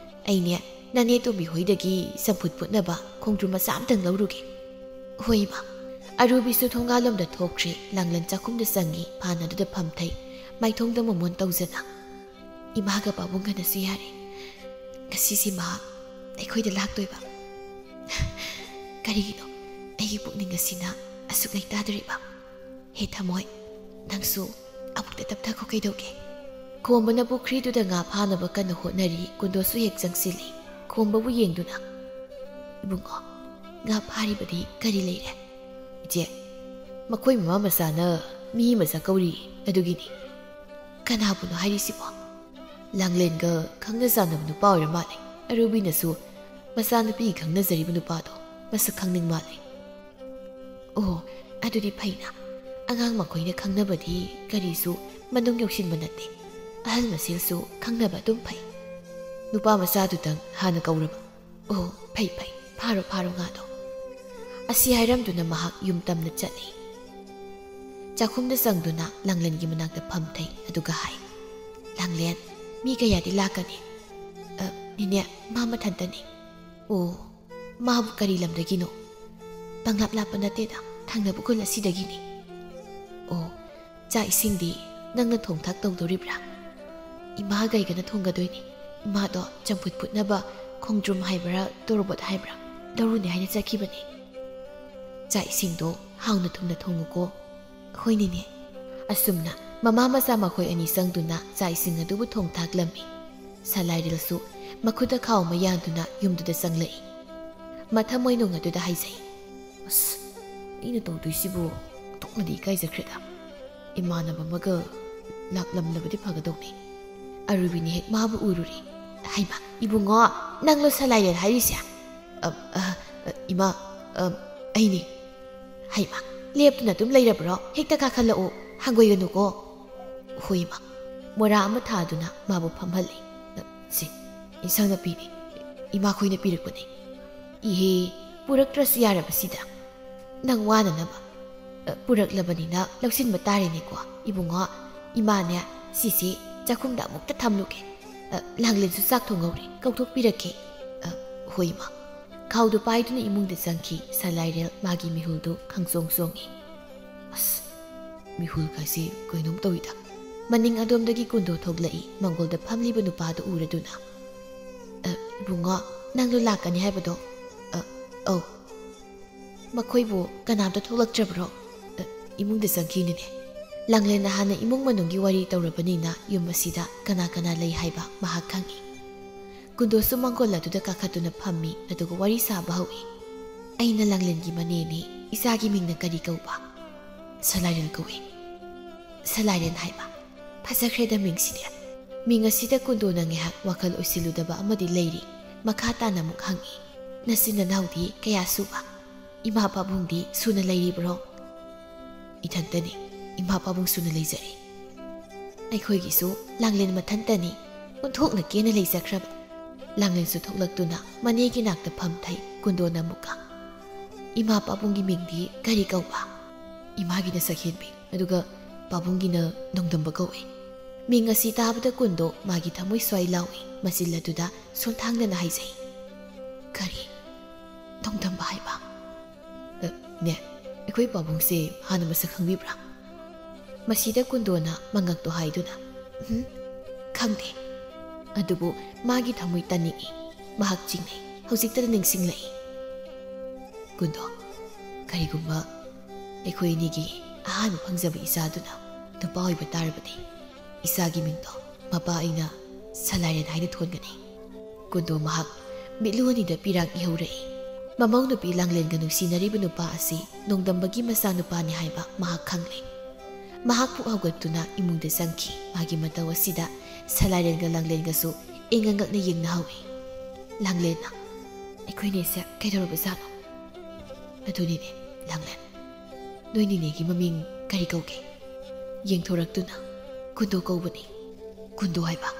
ꯑꯩꯅꯦ, ꯅꯅꯦ ꯇꯣꯝꯕꯤ ꯍꯣꯏꯗꯒꯤ ꯆꯝꯐꯨꯠ ꯐꯨꯠꯅꯕ ꯈꯣꯡꯗ꯭ꯔꯨꯝ ꯃꯆꯥ ꯑꯝꯇꯪ ꯂꯧꯔꯨꯒꯦ꯫" "ꯍꯣꯏ, ꯏꯃꯥ꯫" ꯑꯔꯨꯕꯤꯁꯨ ꯊꯣꯡꯒꯥꯜꯂꯣꯝꯗ ꯊꯣꯛꯈ꯭ꯔꯦ꯫ ꯂꯥꯡꯂꯦꯟ ꯆꯥꯛꯈꯨꯝꯗ ꯆꯪꯉꯤ, ꯐꯥꯟ ꯑꯗꯨꯗ ꯐꯝꯊꯩ꯫ ꯃꯥꯏꯊꯣꯡꯗ ꯃꯣꯃꯣꯟ ꯇꯧꯖꯅ, "ꯏꯃꯥꯒ ꯄꯥꯕꯨꯡꯒꯅꯁꯨ ꯌꯥꯔꯦ꯫ ꯉꯁꯤꯁꯤ ꯃꯍꯥꯛ ꯑꯩꯈꯣꯏꯗ ꯂꯥꯛꯇꯣꯏꯕ꯫ ꯀꯔꯤꯒꯤꯅꯣ ꯑꯩꯒꯤ ꯄꯨꯛꯅꯤꯡ ꯑꯁꯤꯅ ꯑꯁꯨꯛ ꯂꯩꯇꯥꯗꯣꯔꯤꯕ? ꯍꯦ ꯊꯃꯣꯏ, "ꯅꯪꯁꯨ ꯑꯃꯨꯛꯇ ꯇꯞꯊꯈꯣ ꯀꯩꯗꯧꯒꯦ?" ꯈꯣꯝꯕꯅ ꯄꯨꯈ꯭ꯔꯤꯗꯨꯗ ꯉꯥ ꯐꯥꯅꯕ ꯀꯟꯅ ꯍꯣꯠꯅꯔꯤ꯫ ꯀꯨꯟꯗꯣꯁꯨ ꯍꯦꯛ ꯆꯪꯁꯤꯜꯂꯤ꯫ ꯈꯣꯝꯕꯕꯨ ꯌꯦꯡꯗꯨꯅ, "ꯏꯕꯨꯡꯉꯣ, ꯉꯥ ꯐꯥꯔꯤꯕꯗꯤ ꯀꯔꯤ ꯂꯩꯔꯦ?" "ꯏꯆꯦ, ꯃꯈꯣꯏ ꯃꯃꯥ ꯃꯆꯥꯅ ꯃꯤ ꯃꯆꯥ ꯀꯧꯔꯤ, ꯑꯗꯨꯒꯤꯅꯤ꯫" "ꯀꯅꯥꯕꯨꯅꯣ ꯍꯥꯏꯔꯤꯁꯤꯕꯣ?" "ꯂꯥꯡꯂꯦꯟꯒ ꯈꯪꯅ ꯆꯥꯟꯅꯕ ꯅꯨꯄꯥ ꯑꯣꯏꯔ ꯃꯥꯜꯂꯦ꯫ ꯑꯔꯨꯕꯤꯅꯁꯨ ꯃꯆꯥꯅꯨꯄꯤ ꯈꯪꯅꯖꯔꯤꯕ ꯅꯨꯄꯥꯗꯣ ꯃꯁꯛ ꯈꯪꯅꯤꯡ ꯃꯥꯜꯂꯦ꯫" "ꯑꯣ, ꯑꯗꯨꯗꯤ ꯐꯩꯅ꯫ ꯑꯉꯥꯡ ꯃꯈꯣꯏꯅ ꯈꯪꯅꯕꯗꯤ ꯀꯔꯤꯁꯨ ꯃꯅꯨꯡ ꯌꯧꯁꯤꯟꯕ ꯅꯠꯇꯦ꯫ ꯑꯍꯜ ꯃꯁꯦꯜꯁꯨ ꯈꯪꯅꯕ ꯑꯗꯨꯝ ꯐꯩ꯫" "ꯅꯨꯄꯥ ꯃꯆꯥꯗꯨꯗꯪ ꯍꯥꯟꯅ ꯀꯧꯔꯕ?" "ꯑꯣ, ꯐꯩ ꯐꯩ, ꯐꯥꯔꯣ ꯐꯥꯔꯣ ꯉꯥꯗꯣ꯫" ꯑꯁꯤ ꯍꯥꯏꯔꯝꯗꯨꯅ ꯃꯍꯥꯛ ꯌꯨꯝ ꯇꯝꯅ ꯆꯠꯂꯤ꯫ ꯆꯥꯛꯈꯨꯝꯗ ꯆꯪꯗꯨꯅ ꯂꯥꯡꯂꯦꯟꯒꯤ ꯃꯅꯥꯛꯇ ꯐꯝꯊꯩ, ꯑꯗꯨꯒ ꯍꯥꯏ, "ꯂꯥꯡꯂꯦꯟ, ꯃꯤ ꯀꯌꯥꯗꯤ ꯂꯥꯛꯀꯅꯤ?" "ꯑ, ꯅꯦꯅꯦ, ꯃꯥ ꯃꯊꯟꯇꯅꯤ꯫" "ꯑꯣ, ꯃꯥꯕꯨ ꯀꯔꯤ ꯂꯝꯗꯒꯤꯅꯣ?" "ꯄꯪꯂꯥꯞ ꯂꯥꯞꯄ ꯅꯠꯇꯦꯗ, ꯊꯪꯅꯕ ꯈꯨꯜ ꯑꯁꯤꯗꯒꯤꯅꯤ꯫" "ꯑꯣ, ꯆꯥꯛ ꯏꯁꯤꯡꯗꯤ ꯅꯪꯅ ꯊꯣꯡ ꯊꯥꯛ ꯇꯧꯗꯣꯔꯤꯕ꯭ꯔꯥ?" "ꯏꯃꯥꯒ ꯑꯩꯒꯅ ꯊꯣꯡꯒꯗꯣꯏꯅꯤ꯫ ꯏꯃꯥꯗꯣ ꯆꯝꯐꯨꯠ ꯐꯨꯠꯅꯕ ꯈꯣꯡꯗ꯭ꯔꯨꯝ ꯍꯥꯏꯕ꯭ꯔꯥ, ꯇꯣꯔꯕꯣꯠ ꯍꯥꯏꯕ꯭ꯔꯥ, ꯂꯧꯔꯨꯅꯤ ꯍꯥꯏꯅ ꯆꯠꯈꯤꯕꯅꯤ꯫" "ꯆꯥꯛ ꯏꯁꯤꯡꯗꯣ ꯍꯥꯎꯅ ꯊꯨꯝꯅ ꯊꯣꯡꯉꯨꯀꯣ꯫" "ꯍꯣꯏ ꯅꯦꯅꯦ꯫" ꯑꯁꯨꯝꯅ ꯃꯃꯥ ꯃꯆꯥ ꯃꯈꯣꯏ ꯑꯅꯤ ꯆꯪꯗꯨꯅ ꯆꯥꯛ ꯏꯁꯤꯡ ꯑꯗꯨꯕꯨ ꯊꯣꯡ ꯊꯥꯛꯂꯝꯃꯤ꯫ ꯁꯂꯥꯏꯔꯦꯜꯁꯨ ꯃꯈꯨꯠꯇ ꯈꯥꯎ ꯑꯃ ꯌꯥꯟꯗꯨꯅ ꯌꯨꯝꯗꯨꯗ ꯆꯪꯂꯛꯏ꯫ ꯃꯊꯃꯣꯏꯅꯨꯡ ꯑꯗꯨꯗ ꯍꯥꯏꯖꯩ, "ꯑꯁ, ꯑꯩꯅ ꯇꯧꯗꯣꯏꯁꯤꯕꯨ ꯑꯣꯟꯊꯣꯛꯅꯗꯤ ꯏꯀꯥꯏꯖꯈ꯭ꯔꯦꯗ꯫ ꯏꯃꯥꯟꯅꯕ ꯑꯃꯒ ꯂꯥꯛꯂꯝꯂꯕꯗꯤ ꯐꯒꯗꯧꯅꯤ꯫" ꯑꯔꯨꯕꯤꯅ ꯍꯦꯛ ꯃꯥꯕꯨ ꯎꯔꯨꯔꯦ꯫ "ꯍꯩꯃꯥ, ꯏꯕꯨꯡꯉꯣ, ꯅꯪꯂꯣ ꯁꯂꯥꯏꯔꯦꯜ ꯍꯥꯏꯔꯤꯁꯦ?" "ꯑ, ꯑ, ꯑ, ꯏꯃꯥ, ꯑ, ꯑꯩꯅꯤ꯫" "ꯍꯩꯃꯥ, ꯂꯦꯞꯇꯨꯅ ꯑꯗꯨꯝ ꯂꯩꯔꯕ꯭ꯔꯣ? ꯍꯦꯛꯇ ꯀꯥꯈꯠꯂꯛꯎ, ꯍꯪꯒꯣꯏꯒꯅꯨꯀꯣ꯫" "ꯍꯣꯏ, ꯏꯃꯥ꯫" ꯃꯣꯔꯥ ꯑꯃ ꯊꯥꯗꯨꯅ ꯃꯥꯕꯨ ꯐꯝꯍꯜꯂꯤ꯫ "ꯑ, ꯁꯤ ꯏꯟꯁꯥꯡ ꯅꯥꯄꯤꯅꯤ, ꯏꯃꯥꯈꯣꯏꯅ ꯄꯤꯔꯛꯄꯅꯤ꯫" "ꯏꯍꯦ, ꯄꯨꯔꯛꯇ꯭ꯔꯁꯨ ꯌꯥꯔꯕꯁꯤꯗ꯫ ꯅꯪ ꯋꯥꯅꯅꯕ, ꯑ, ꯄꯨꯔꯛꯂꯕꯅꯤꯅ ꯂꯧꯁꯤꯟꯕ ꯇꯥꯔꯦꯅꯦꯀꯣ꯫ ꯏꯕꯨꯡꯉꯣ, ꯏꯃꯥꯅꯦ, ꯁꯤꯁꯦ ꯆꯥꯛꯈꯨꯝꯗ ꯑꯃꯨꯛꯇ ꯊꯝꯂꯨꯒꯦ꯫ ꯑ, ꯂꯥꯡꯂꯦꯟꯁꯨ ꯆꯥꯛ ꯊꯣꯡꯍꯧꯔꯤ, ꯀꯧꯊꯣꯛꯄꯤꯔꯛꯀꯦ꯫" "ꯑ, ꯍꯣꯏ, ꯏꯃꯥ꯫" ꯈꯥꯎꯗꯨ ꯄꯥꯏꯗꯨꯅ ꯏꯃꯨꯡꯗ ꯆꯪꯈꯤ꯫ ꯁꯂꯥꯏꯔꯦꯜ ꯃꯥꯒꯤ ꯃꯤꯍꯨꯜꯗꯨ ꯈꯪꯆꯣꯡ ꯆꯣꯡꯏ꯫ "ꯑꯁ, ꯃꯤꯍꯨꯜꯒꯁꯤ ꯀꯩꯅꯣꯝ ꯇꯧꯏꯗ꯫" ꯃꯅꯤꯡ ꯑꯗꯣꯝꯗꯒꯤ ꯀꯨꯟꯗꯣ ꯊꯣꯛꯂꯛꯏ꯫ ꯃꯪꯒꯣꯜꯗ ꯐꯝꯂꯤꯕ ꯅꯨꯄꯥꯗꯨ ꯎꯔꯗꯨꯅ, "ꯑ, ꯏꯕꯨꯡꯉꯣ, ꯅꯪꯗꯣ ꯂꯥꯛꯀꯅꯤ ꯍꯥꯏꯕꯗꯣ?" "ꯑ, ꯑꯧ꯫" "ꯃꯈꯣꯏꯕꯨ ꯀꯅꯥꯝꯇ ꯊꯣꯛꯂꯛꯇ꯭ꯔꯕ꯭ꯔꯣ?" "ꯑ, ꯏꯃꯨꯡꯗ ꯆꯪꯈꯤꯅꯤꯅꯦ꯫" ꯂꯥꯡꯂꯦꯟꯅ ꯍꯥꯟꯅ ꯏꯃꯨꯡ ꯃꯅꯨꯡꯒꯤ ꯋꯥꯔꯤ ꯇꯧꯔꯕꯅꯤꯅ ꯌꯨꯝ ꯑꯁꯤꯗ ꯀꯅꯥ ꯀꯅꯥ ꯂꯩ ꯍꯥꯏꯕ ꯃꯍꯥꯛ ꯈꯪꯏ꯫ ꯀꯨꯟꯗꯣꯁꯨ ꯃꯥꯡꯒꯣꯜ ꯑꯗꯨꯗ ꯀꯥꯈꯠꯇꯨꯅ ꯐꯝꯃꯤ, ꯑꯗꯨꯒ ꯋꯥꯔꯤ ꯁꯥꯕ ꯍꯧꯏ꯫ "ꯑꯩꯅ ꯂꯥꯡꯂꯦꯟꯒꯤ ꯃꯅꯦꯅꯤ꯫ ꯏꯆꯥꯒꯤ ꯃꯤꯡꯅ ꯀꯔꯤ ꯀꯧꯕ?" "ꯁꯂꯥꯏꯔꯦꯟ ꯀꯧꯏ꯫" "ꯁꯂꯥꯏꯔꯦꯟ ꯍꯥꯏꯕ? ꯐꯖꯈ꯭ꯔꯦꯗ ꯃꯤꯡꯁꯤꯗꯤ꯫" ꯃꯤꯡ ꯑꯁꯤꯗ ꯀꯨꯟꯗꯣꯅ ꯉꯥꯏꯍꯥꯛ ꯋꯥꯈꯜ ꯑꯣꯏꯁꯤꯜꯂꯨꯗꯕ ꯑꯃꯗꯤ ꯂꯩꯔꯤ꯫ ꯃꯈꯥ ꯇꯥꯅ ꯑꯃꯨꯛ ꯍꯪꯏ, "ꯅꯆꯤꯟ ꯅꯅꯥꯎꯗꯤ ꯀꯌꯥ ꯁꯨꯕ? ꯏꯃꯥ ꯄꯥꯕꯨꯡꯗꯤ ꯁꯨꯅ ꯂꯩꯔꯤꯕ꯭ꯔꯣ?" "ꯏꯊꯟꯇꯅꯤ꯫ ꯏꯃꯥ ꯄꯥꯕꯨꯡ ꯁꯨꯅ ꯂꯩꯖꯔꯤ꯫" "ꯑꯩꯈꯣꯏꯒꯤꯁꯨ ꯂꯥꯡꯂꯦꯟ ꯃꯊꯟꯇꯅꯤ꯫ ꯑꯣꯟꯊꯣꯛꯅ ꯀꯦꯅ ꯂꯩꯖꯈ꯭ꯔꯕ꯫" ꯂꯥꯡꯂꯦꯟꯁꯨ ꯊꯣꯛꯂꯛꯇꯨꯅ ꯃꯅꯦꯒꯤ ꯅꯥꯛꯇ ꯐꯝꯊꯩ꯫ ꯀꯨꯟꯗꯣꯅ ꯑꯃꯨꯛꯀ, "ꯏꯃꯥ ꯄꯥꯕꯨꯡꯒꯤ ꯃꯤꯡꯗꯤ ꯀꯔꯤ ꯀꯧꯕ?" "ꯏꯃꯥꯒꯤꯅ ꯁꯛꯍꯦꯟꯕꯤ, ꯑꯗꯨꯒ ꯄꯥꯕꯨꯡꯒꯤꯅ ꯅꯣꯡꯗꯝꯕ ꯀꯧꯏ꯫" ꯃꯤꯡ ꯑꯁꯤ ꯇꯥꯕꯗ ꯀꯨꯟꯗꯣ ꯃꯥꯒꯤ ꯊꯃꯣꯏ ꯁ꯭ꯋꯥꯏ ꯂꯥꯎꯏ꯫ ꯃꯆꯤꯜ ꯑꯗꯨꯗ ꯁꯣꯟꯊꯥꯡꯗꯅ ꯍꯥꯏꯖꯩ, "ꯀꯔꯤ? ꯅꯣꯡꯗꯝꯕ ꯍꯥꯏꯕ?" "ꯑ, ꯅꯦ, ꯑꯩꯈꯣꯏ ꯄꯥꯕꯨꯡꯁꯦ ꯍꯥꯟꯅ ꯃꯁꯛ ꯈꯪꯕꯤꯕ꯭ꯔꯥ?" ꯃꯁꯤꯗ ꯀꯨꯟꯗꯣꯅ ꯃꯉꯛꯇꯣ ꯍꯥꯏꯗꯨꯅ, "ꯎꯝ, ꯈꯪꯗꯦ꯫" ꯑꯗꯨꯕꯨ ꯃꯥꯒꯤ ꯊꯃꯣꯏ ꯇꯥꯅꯤꯡꯏ꯫ ꯃꯍꯥꯛ ꯆꯤꯡꯅꯩ꯫ ꯍꯧꯖꯤꯛꯇꯗ ꯅꯤꯡꯁꯤꯡꯂꯛꯏ꯫ "ꯀꯨꯟꯗꯣ, ꯀꯔꯤꯒꯨꯝꯕ ꯑꯩꯈꯣꯏ ꯑꯅꯤꯒꯤ ꯑꯍꯥꯟꯕ ꯐꯪꯖꯕ ꯏꯆꯥꯗꯨꯅ ꯅꯨꯄꯥ ꯑꯣꯏꯕ ꯇꯥꯔꯕꯗꯤ, ꯏꯆꯥꯒꯤ ꯃꯤꯡꯗꯣ ꯃꯄꯥ ꯑꯩꯅ ꯁꯂꯥꯏꯔꯦꯟ ꯍꯥꯏꯅ ꯊꯣꯟꯒꯅꯤ꯫" ꯀꯨꯟꯗꯣ ꯃꯍꯥꯛ ꯃꯤꯠꯂꯨ ꯑꯅꯤꯗ ꯄꯤꯔꯥꯡ ꯏꯍꯧꯔꯛꯏ꯫ ꯃꯃꯧ ꯅꯨꯄꯤ ꯂꯥꯡꯂꯦꯟꯒ ꯅꯨꯡꯁꯤꯅꯔꯤꯕ ꯅꯨꯄꯥ ꯑꯁꯤ ꯅꯣꯡꯗꯝꯕꯒꯤ ꯃꯆꯥꯅꯨꯄꯥꯅꯤ ꯍꯥꯏꯕ ꯃꯍꯥꯛ ꯈꯪꯂꯦ꯫ ꯃꯍꯥꯛ ꯄꯨꯛ ꯍꯧꯒꯠꯇꯨꯅ ꯏꯃꯨꯡꯗ ꯆꯪꯈꯤ꯫ ꯃꯥꯒꯤ ꯃꯇꯧ ꯑꯁꯤꯗ ꯁꯂꯥꯏꯔꯦꯟꯒ ꯂꯥꯡꯂꯦꯟꯒꯁꯨ ꯏꯉꯛ ꯉꯛꯅ ꯌꯦꯡꯅꯍꯧꯏ꯫ ꯂꯥꯡꯂꯦꯟꯅ, "ꯑꯩꯈꯣꯏꯅꯤꯁꯦ ꯀꯩꯗꯧꯔꯕꯖꯥꯠꯅꯣ?" "ꯑꯗꯨꯅꯤꯅꯦ, ꯂꯥꯡꯂꯦꯟ, ꯅꯣꯏ ꯅꯤꯅꯦꯒꯤ ꯃꯃꯤꯡ ꯀꯔꯤ ꯀꯧꯒꯦ?" ꯌꯦꯡꯊꯣꯔꯛꯇꯨꯅ, "ꯀꯨꯟꯗꯣ ꯀꯧꯕꯅꯤ꯫" "ꯀꯨꯟꯗꯣ ꯍꯥꯏꯕ?"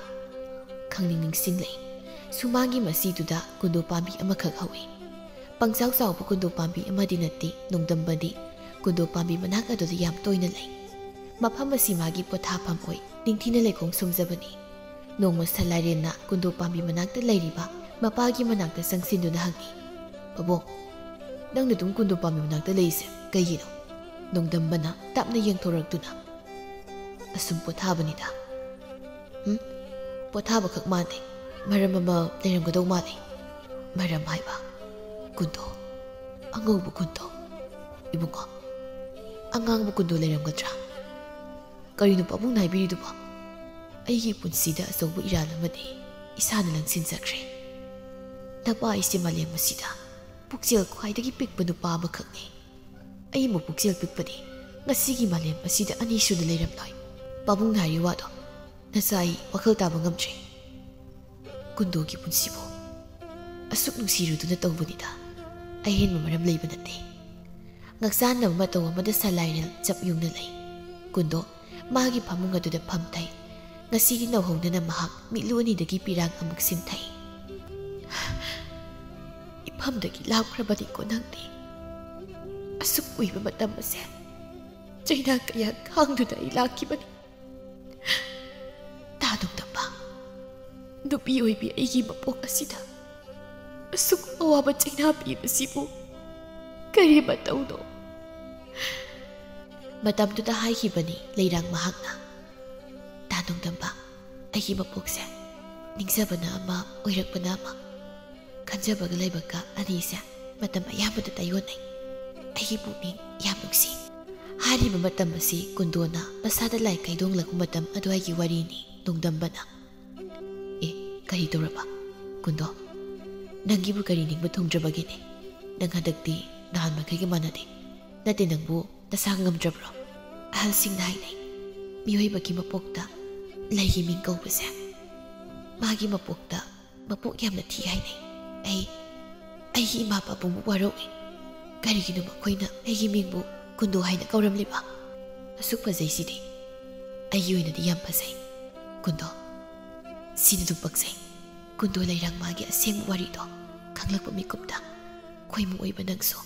ꯈꯪꯅꯤꯡ ꯅꯤꯡꯁꯤꯡꯂꯛꯏ꯫ ꯁꯨꯃꯥꯡꯒꯤ ꯃꯁꯤꯗꯨꯗ ꯀꯨꯟꯗꯣ ꯄꯥꯝꯕꯤ ꯑꯃꯈꯛ ꯍꯧꯏ꯫ ꯄꯪꯆꯥꯎ ꯆꯥꯎꯕ ꯀꯨꯟꯗꯣ ꯄꯥꯝꯕꯤ ꯑꯃꯗꯤ ꯅꯠꯇꯦ, ꯅꯣꯡꯗꯝꯕꯗꯤ ꯀꯨꯟꯗꯣ ꯄꯥꯝꯕꯤ ꯃꯅꯥꯛ ꯑꯗꯨꯗ ꯌꯥꯝ ꯇꯣꯏꯅ ꯂꯩ꯫ ꯃꯐꯝ ꯑꯁꯤ ꯃꯥꯒꯤ ꯄꯣꯊꯥꯐꯝ ꯑꯣꯏ, ꯅꯤꯡꯊꯤꯅ ꯂꯩꯈꯣꯡ ꯁꯣꯝꯖꯕꯅꯤ꯫ ꯅꯣꯡꯃ ꯁꯂꯥꯏꯔꯦꯟꯅ ꯀꯨꯟꯗꯣ ꯄꯥꯝꯕꯤ ꯃꯅꯥꯛꯇ ꯂꯩꯔꯤꯕ ꯃꯄꯥꯒꯤ ꯃꯅꯥꯛꯇ ꯆꯪꯁꯤꯟꯗꯨꯅ ꯍꯪꯉꯤ, "ꯄꯥꯕꯨꯡ, ꯅꯪꯅ ꯑꯗꯨꯝ ꯀꯨꯟꯗꯣ ꯄꯥꯝꯕꯤ ꯃꯅꯥꯛꯇ ꯂꯩꯔꯤꯁꯦ ꯀꯩꯒꯤꯅꯣ?" ꯅꯣꯡꯗꯝꯕꯅ ꯇꯞꯅ ꯌꯦꯡꯊꯣꯔꯛꯇꯨꯅ, "ꯑꯁꯨꯝ ꯄꯣꯊꯥꯕꯅꯤꯗ꯫" "ꯎꯝ, ꯄꯣꯊꯥꯕꯈꯛ ꯃꯥꯟꯗꯦ, ꯃꯔꯝ ꯑꯃ ꯂꯩꯔꯝꯒꯗꯧ ꯃꯥꯜꯂꯤ꯫" "ꯃꯔꯝ ꯍꯥꯏꯕ?" "ꯀꯨꯟꯗꯣ, ꯑꯉꯧꯕ ꯀꯨꯟꯗꯣ꯫" "ꯏꯕꯨꯡꯉꯣ, ꯑꯉꯥꯡꯕ ꯀꯨꯟꯗꯣ ꯂꯩꯔꯝꯒꯗ꯭ꯔꯥ?" "ꯀꯔꯤꯅꯣ ꯄꯥꯕꯨꯡꯅ ꯍꯥꯏꯕꯤꯔꯤꯗꯨꯕꯣ? ꯑꯩꯒꯤ ꯄꯨꯟꯁꯤꯗ ꯑꯆꯧꯕ ꯏꯔꯥꯜ ꯑꯃꯗꯤ ꯏꯁꯥꯅ ꯂꯪꯁꯤꯟꯖꯈ꯭ꯔꯦ꯫ ꯅꯄꯥ ꯑꯩꯁꯦ ꯃꯥꯂꯦꯝ ꯑꯁꯤꯗ ꯄꯨꯛꯆꯦꯜ ꯈ꯭ꯋꯥꯏꯗꯒꯤ ꯄꯤꯛꯄ ꯅꯨꯄꯥ ꯑꯃꯈꯛꯅꯤ꯫ ꯑꯩꯃꯨꯛ ꯄꯨꯛꯆꯦꯜ ꯄꯤꯛꯄꯗꯤ ꯉꯁꯤꯒꯤ ꯃꯥꯂꯦꯝ ꯑꯁꯤꯗ ꯑꯅꯤꯁꯨꯅ ꯂꯩꯔꯝꯂꯣꯏ꯫ ꯄꯥꯕꯨꯡꯅ ꯍꯥꯏꯔꯤ ꯋꯥꯗꯣ ꯅꯆꯥ ꯑꯩ ꯋꯥꯈꯜ ꯇꯥꯕ ꯉꯝꯗ꯭ꯔꯦ꯫" ꯀꯨꯟꯗꯣꯒꯤ ꯄꯨꯟꯁꯤꯕꯨ ꯑꯁꯨꯛ ꯅꯨꯡꯁꯤꯔꯨꯗꯨꯅ ꯇꯧꯕꯅꯤꯗ꯫ ꯑꯍꯦꯟꯕ ꯃꯔꯝ ꯂꯩꯕ ꯅꯠꯇꯦ꯫ ꯉꯛꯁꯥꯟꯅꯕ ꯃꯇꯧ ꯑꯃꯗ ꯁꯂꯥꯏꯔꯦꯜ ꯆꯞ ꯌꯨꯡꯅ ꯂꯩ꯫ ꯀꯨꯟꯗꯣ ꯃꯥꯒꯤ ꯐꯃꯨꯡ ꯑꯗꯨꯗ ꯐꯝꯊꯩ꯫ ꯉꯁꯤꯒꯤ ꯅꯧꯍꯧꯅꯅ ꯃꯍꯥꯛ ꯃꯤꯠꯂꯨ ꯑꯅꯤꯗꯒꯤ ꯄꯤꯔꯥꯡ ꯑꯃꯨꯛ ꯁꯤꯟꯊꯩ꯫ "ꯏꯐꯝꯗꯒꯤ ꯂꯥꯞꯈ꯭ꯔꯕꯅꯤꯀꯣ ꯅꯪꯗꯤ꯫ ꯑꯁꯨꯛ ꯀꯨꯏꯕ ꯃꯇꯝ ꯑꯁꯦ ꯆꯩꯅꯥ ꯀꯌꯥ ꯈꯥꯡꯗꯨꯅ ꯑꯩ ꯂꯥꯛꯈꯤꯕꯅꯤ꯫ ꯇꯥ ꯅꯣꯡꯗꯝꯕ, ꯅꯨꯄꯤ ꯑꯣꯏꯕꯤ ꯑꯩꯒꯤ ꯃꯄꯣꯛ ꯑꯁꯤꯗ ꯑꯁꯨꯛ ꯑꯋꯥꯕ ꯆꯩꯅꯥ ꯄꯤꯕꯁꯤꯕꯨ ꯀꯔꯤ ꯃꯇꯧꯅꯣ?" ꯃꯇꯝꯗꯨꯗ ꯍꯥꯏꯈꯤꯕꯅꯤ ꯂꯩꯔꯥꯡ ꯃꯍꯥꯛꯅ꯫ "ꯇꯥ ꯅꯣꯡꯗꯝꯕ, ꯑꯩꯒꯤ ꯃꯄꯣꯛꯁꯦ ꯅꯤꯡꯖꯕꯅ ꯑꯃ, ꯑꯣꯏꯔꯛꯄꯅ ꯑꯃ꯫ ꯈꯟꯖꯕꯒ ꯂꯥꯏꯕꯛꯀ ꯑꯅꯤꯁꯦ ꯃꯇꯝ ꯑꯌꯥꯝꯕꯗ ꯇꯥꯏꯌꯣꯟꯅꯩ꯫ ꯑꯩꯒꯤ ꯄꯨꯛꯅꯤꯡ ꯌꯥꯝ ꯅꯨꯡꯁꯤ꯫" ꯍꯥꯏꯔꯤꯕ ꯃꯇꯝ ꯑꯁꯤ ꯀꯨꯟꯗꯣꯅ ꯃꯁꯥꯗ ꯂꯥꯏ ꯀꯩꯗꯣꯡꯂꯛꯄ ꯃꯇꯝ ꯑꯗꯨꯋꯥꯏꯒꯤ ꯋꯥꯔꯤꯅꯤ꯫ ꯅꯣꯡꯗꯝꯕꯅ, "ꯑꯦ, ꯀꯔꯤ ꯇꯧꯔꯕ? ꯀꯨꯟꯗꯣ, ꯅꯪꯒꯤꯕꯨ ꯀꯔꯤ ꯅꯤꯡꯕ ꯊꯨꯡꯗ꯭ꯔꯕꯒꯦꯅꯦ? ꯅꯪ ꯍꯟꯗꯛꯇꯤ ꯅꯍꯥꯟ ꯃꯈꯩꯒ ꯃꯥꯟꯅꯗꯦ꯫ ꯅꯠꯇꯦ, ꯅꯪꯕꯨ ꯅꯁꯥ ꯉꯝꯗ꯭ꯔꯕ꯭ꯔꯣ?" ꯑꯍꯜꯁꯤꯡꯅ ꯍꯥꯏꯅꯩ, ꯃꯤꯑꯣꯏꯕꯒꯤ ꯃꯄꯣꯛꯇ ꯂꯩꯒꯤ ꯃꯤꯡ ꯀꯧꯕꯁꯦ ꯃꯥꯒꯤ ꯃꯄꯣꯛꯇ ꯃꯄꯣꯛ ꯌꯥꯝꯅ ꯊꯤ ꯍꯥꯏꯅꯩ꯫ ꯑꯩ, ꯑꯩꯒꯤ ꯏꯃꯥ ꯄꯥꯕꯨꯡꯕꯨ ꯋꯥꯔꯧꯏ꯫ ꯀꯔꯤꯒꯤꯅꯣ ꯃꯈꯣꯏꯅ ꯑꯩꯒꯤ ꯃꯤꯡꯕꯨ ꯀꯨꯟꯗꯣ ꯍꯥꯏꯅ ꯀꯧꯔꯝꯂꯤꯕ? ꯑꯁꯨꯛ ꯐꯖꯩꯁꯤꯗꯤ꯫ ꯑꯩꯒꯤ ꯑꯣꯏꯅꯗꯤ ꯌꯥꯝ ꯐꯖꯩ꯫ ꯀꯨꯟꯗꯣ, ꯁꯤꯅ ꯑꯗꯨꯝ ꯄꯛꯆꯩ꯫" ꯀꯨꯟꯗꯣ ꯂꯩꯔꯥꯡ ꯃꯥꯒꯤ ꯑꯁꯦꯡꯕ ꯋꯥꯔꯤꯗꯣ ꯈꯪꯂꯛꯄ ꯃꯤꯀꯨꯞꯇ ꯈꯣꯏꯃꯨ ꯑꯣꯏꯕ ꯅꯪꯁꯨ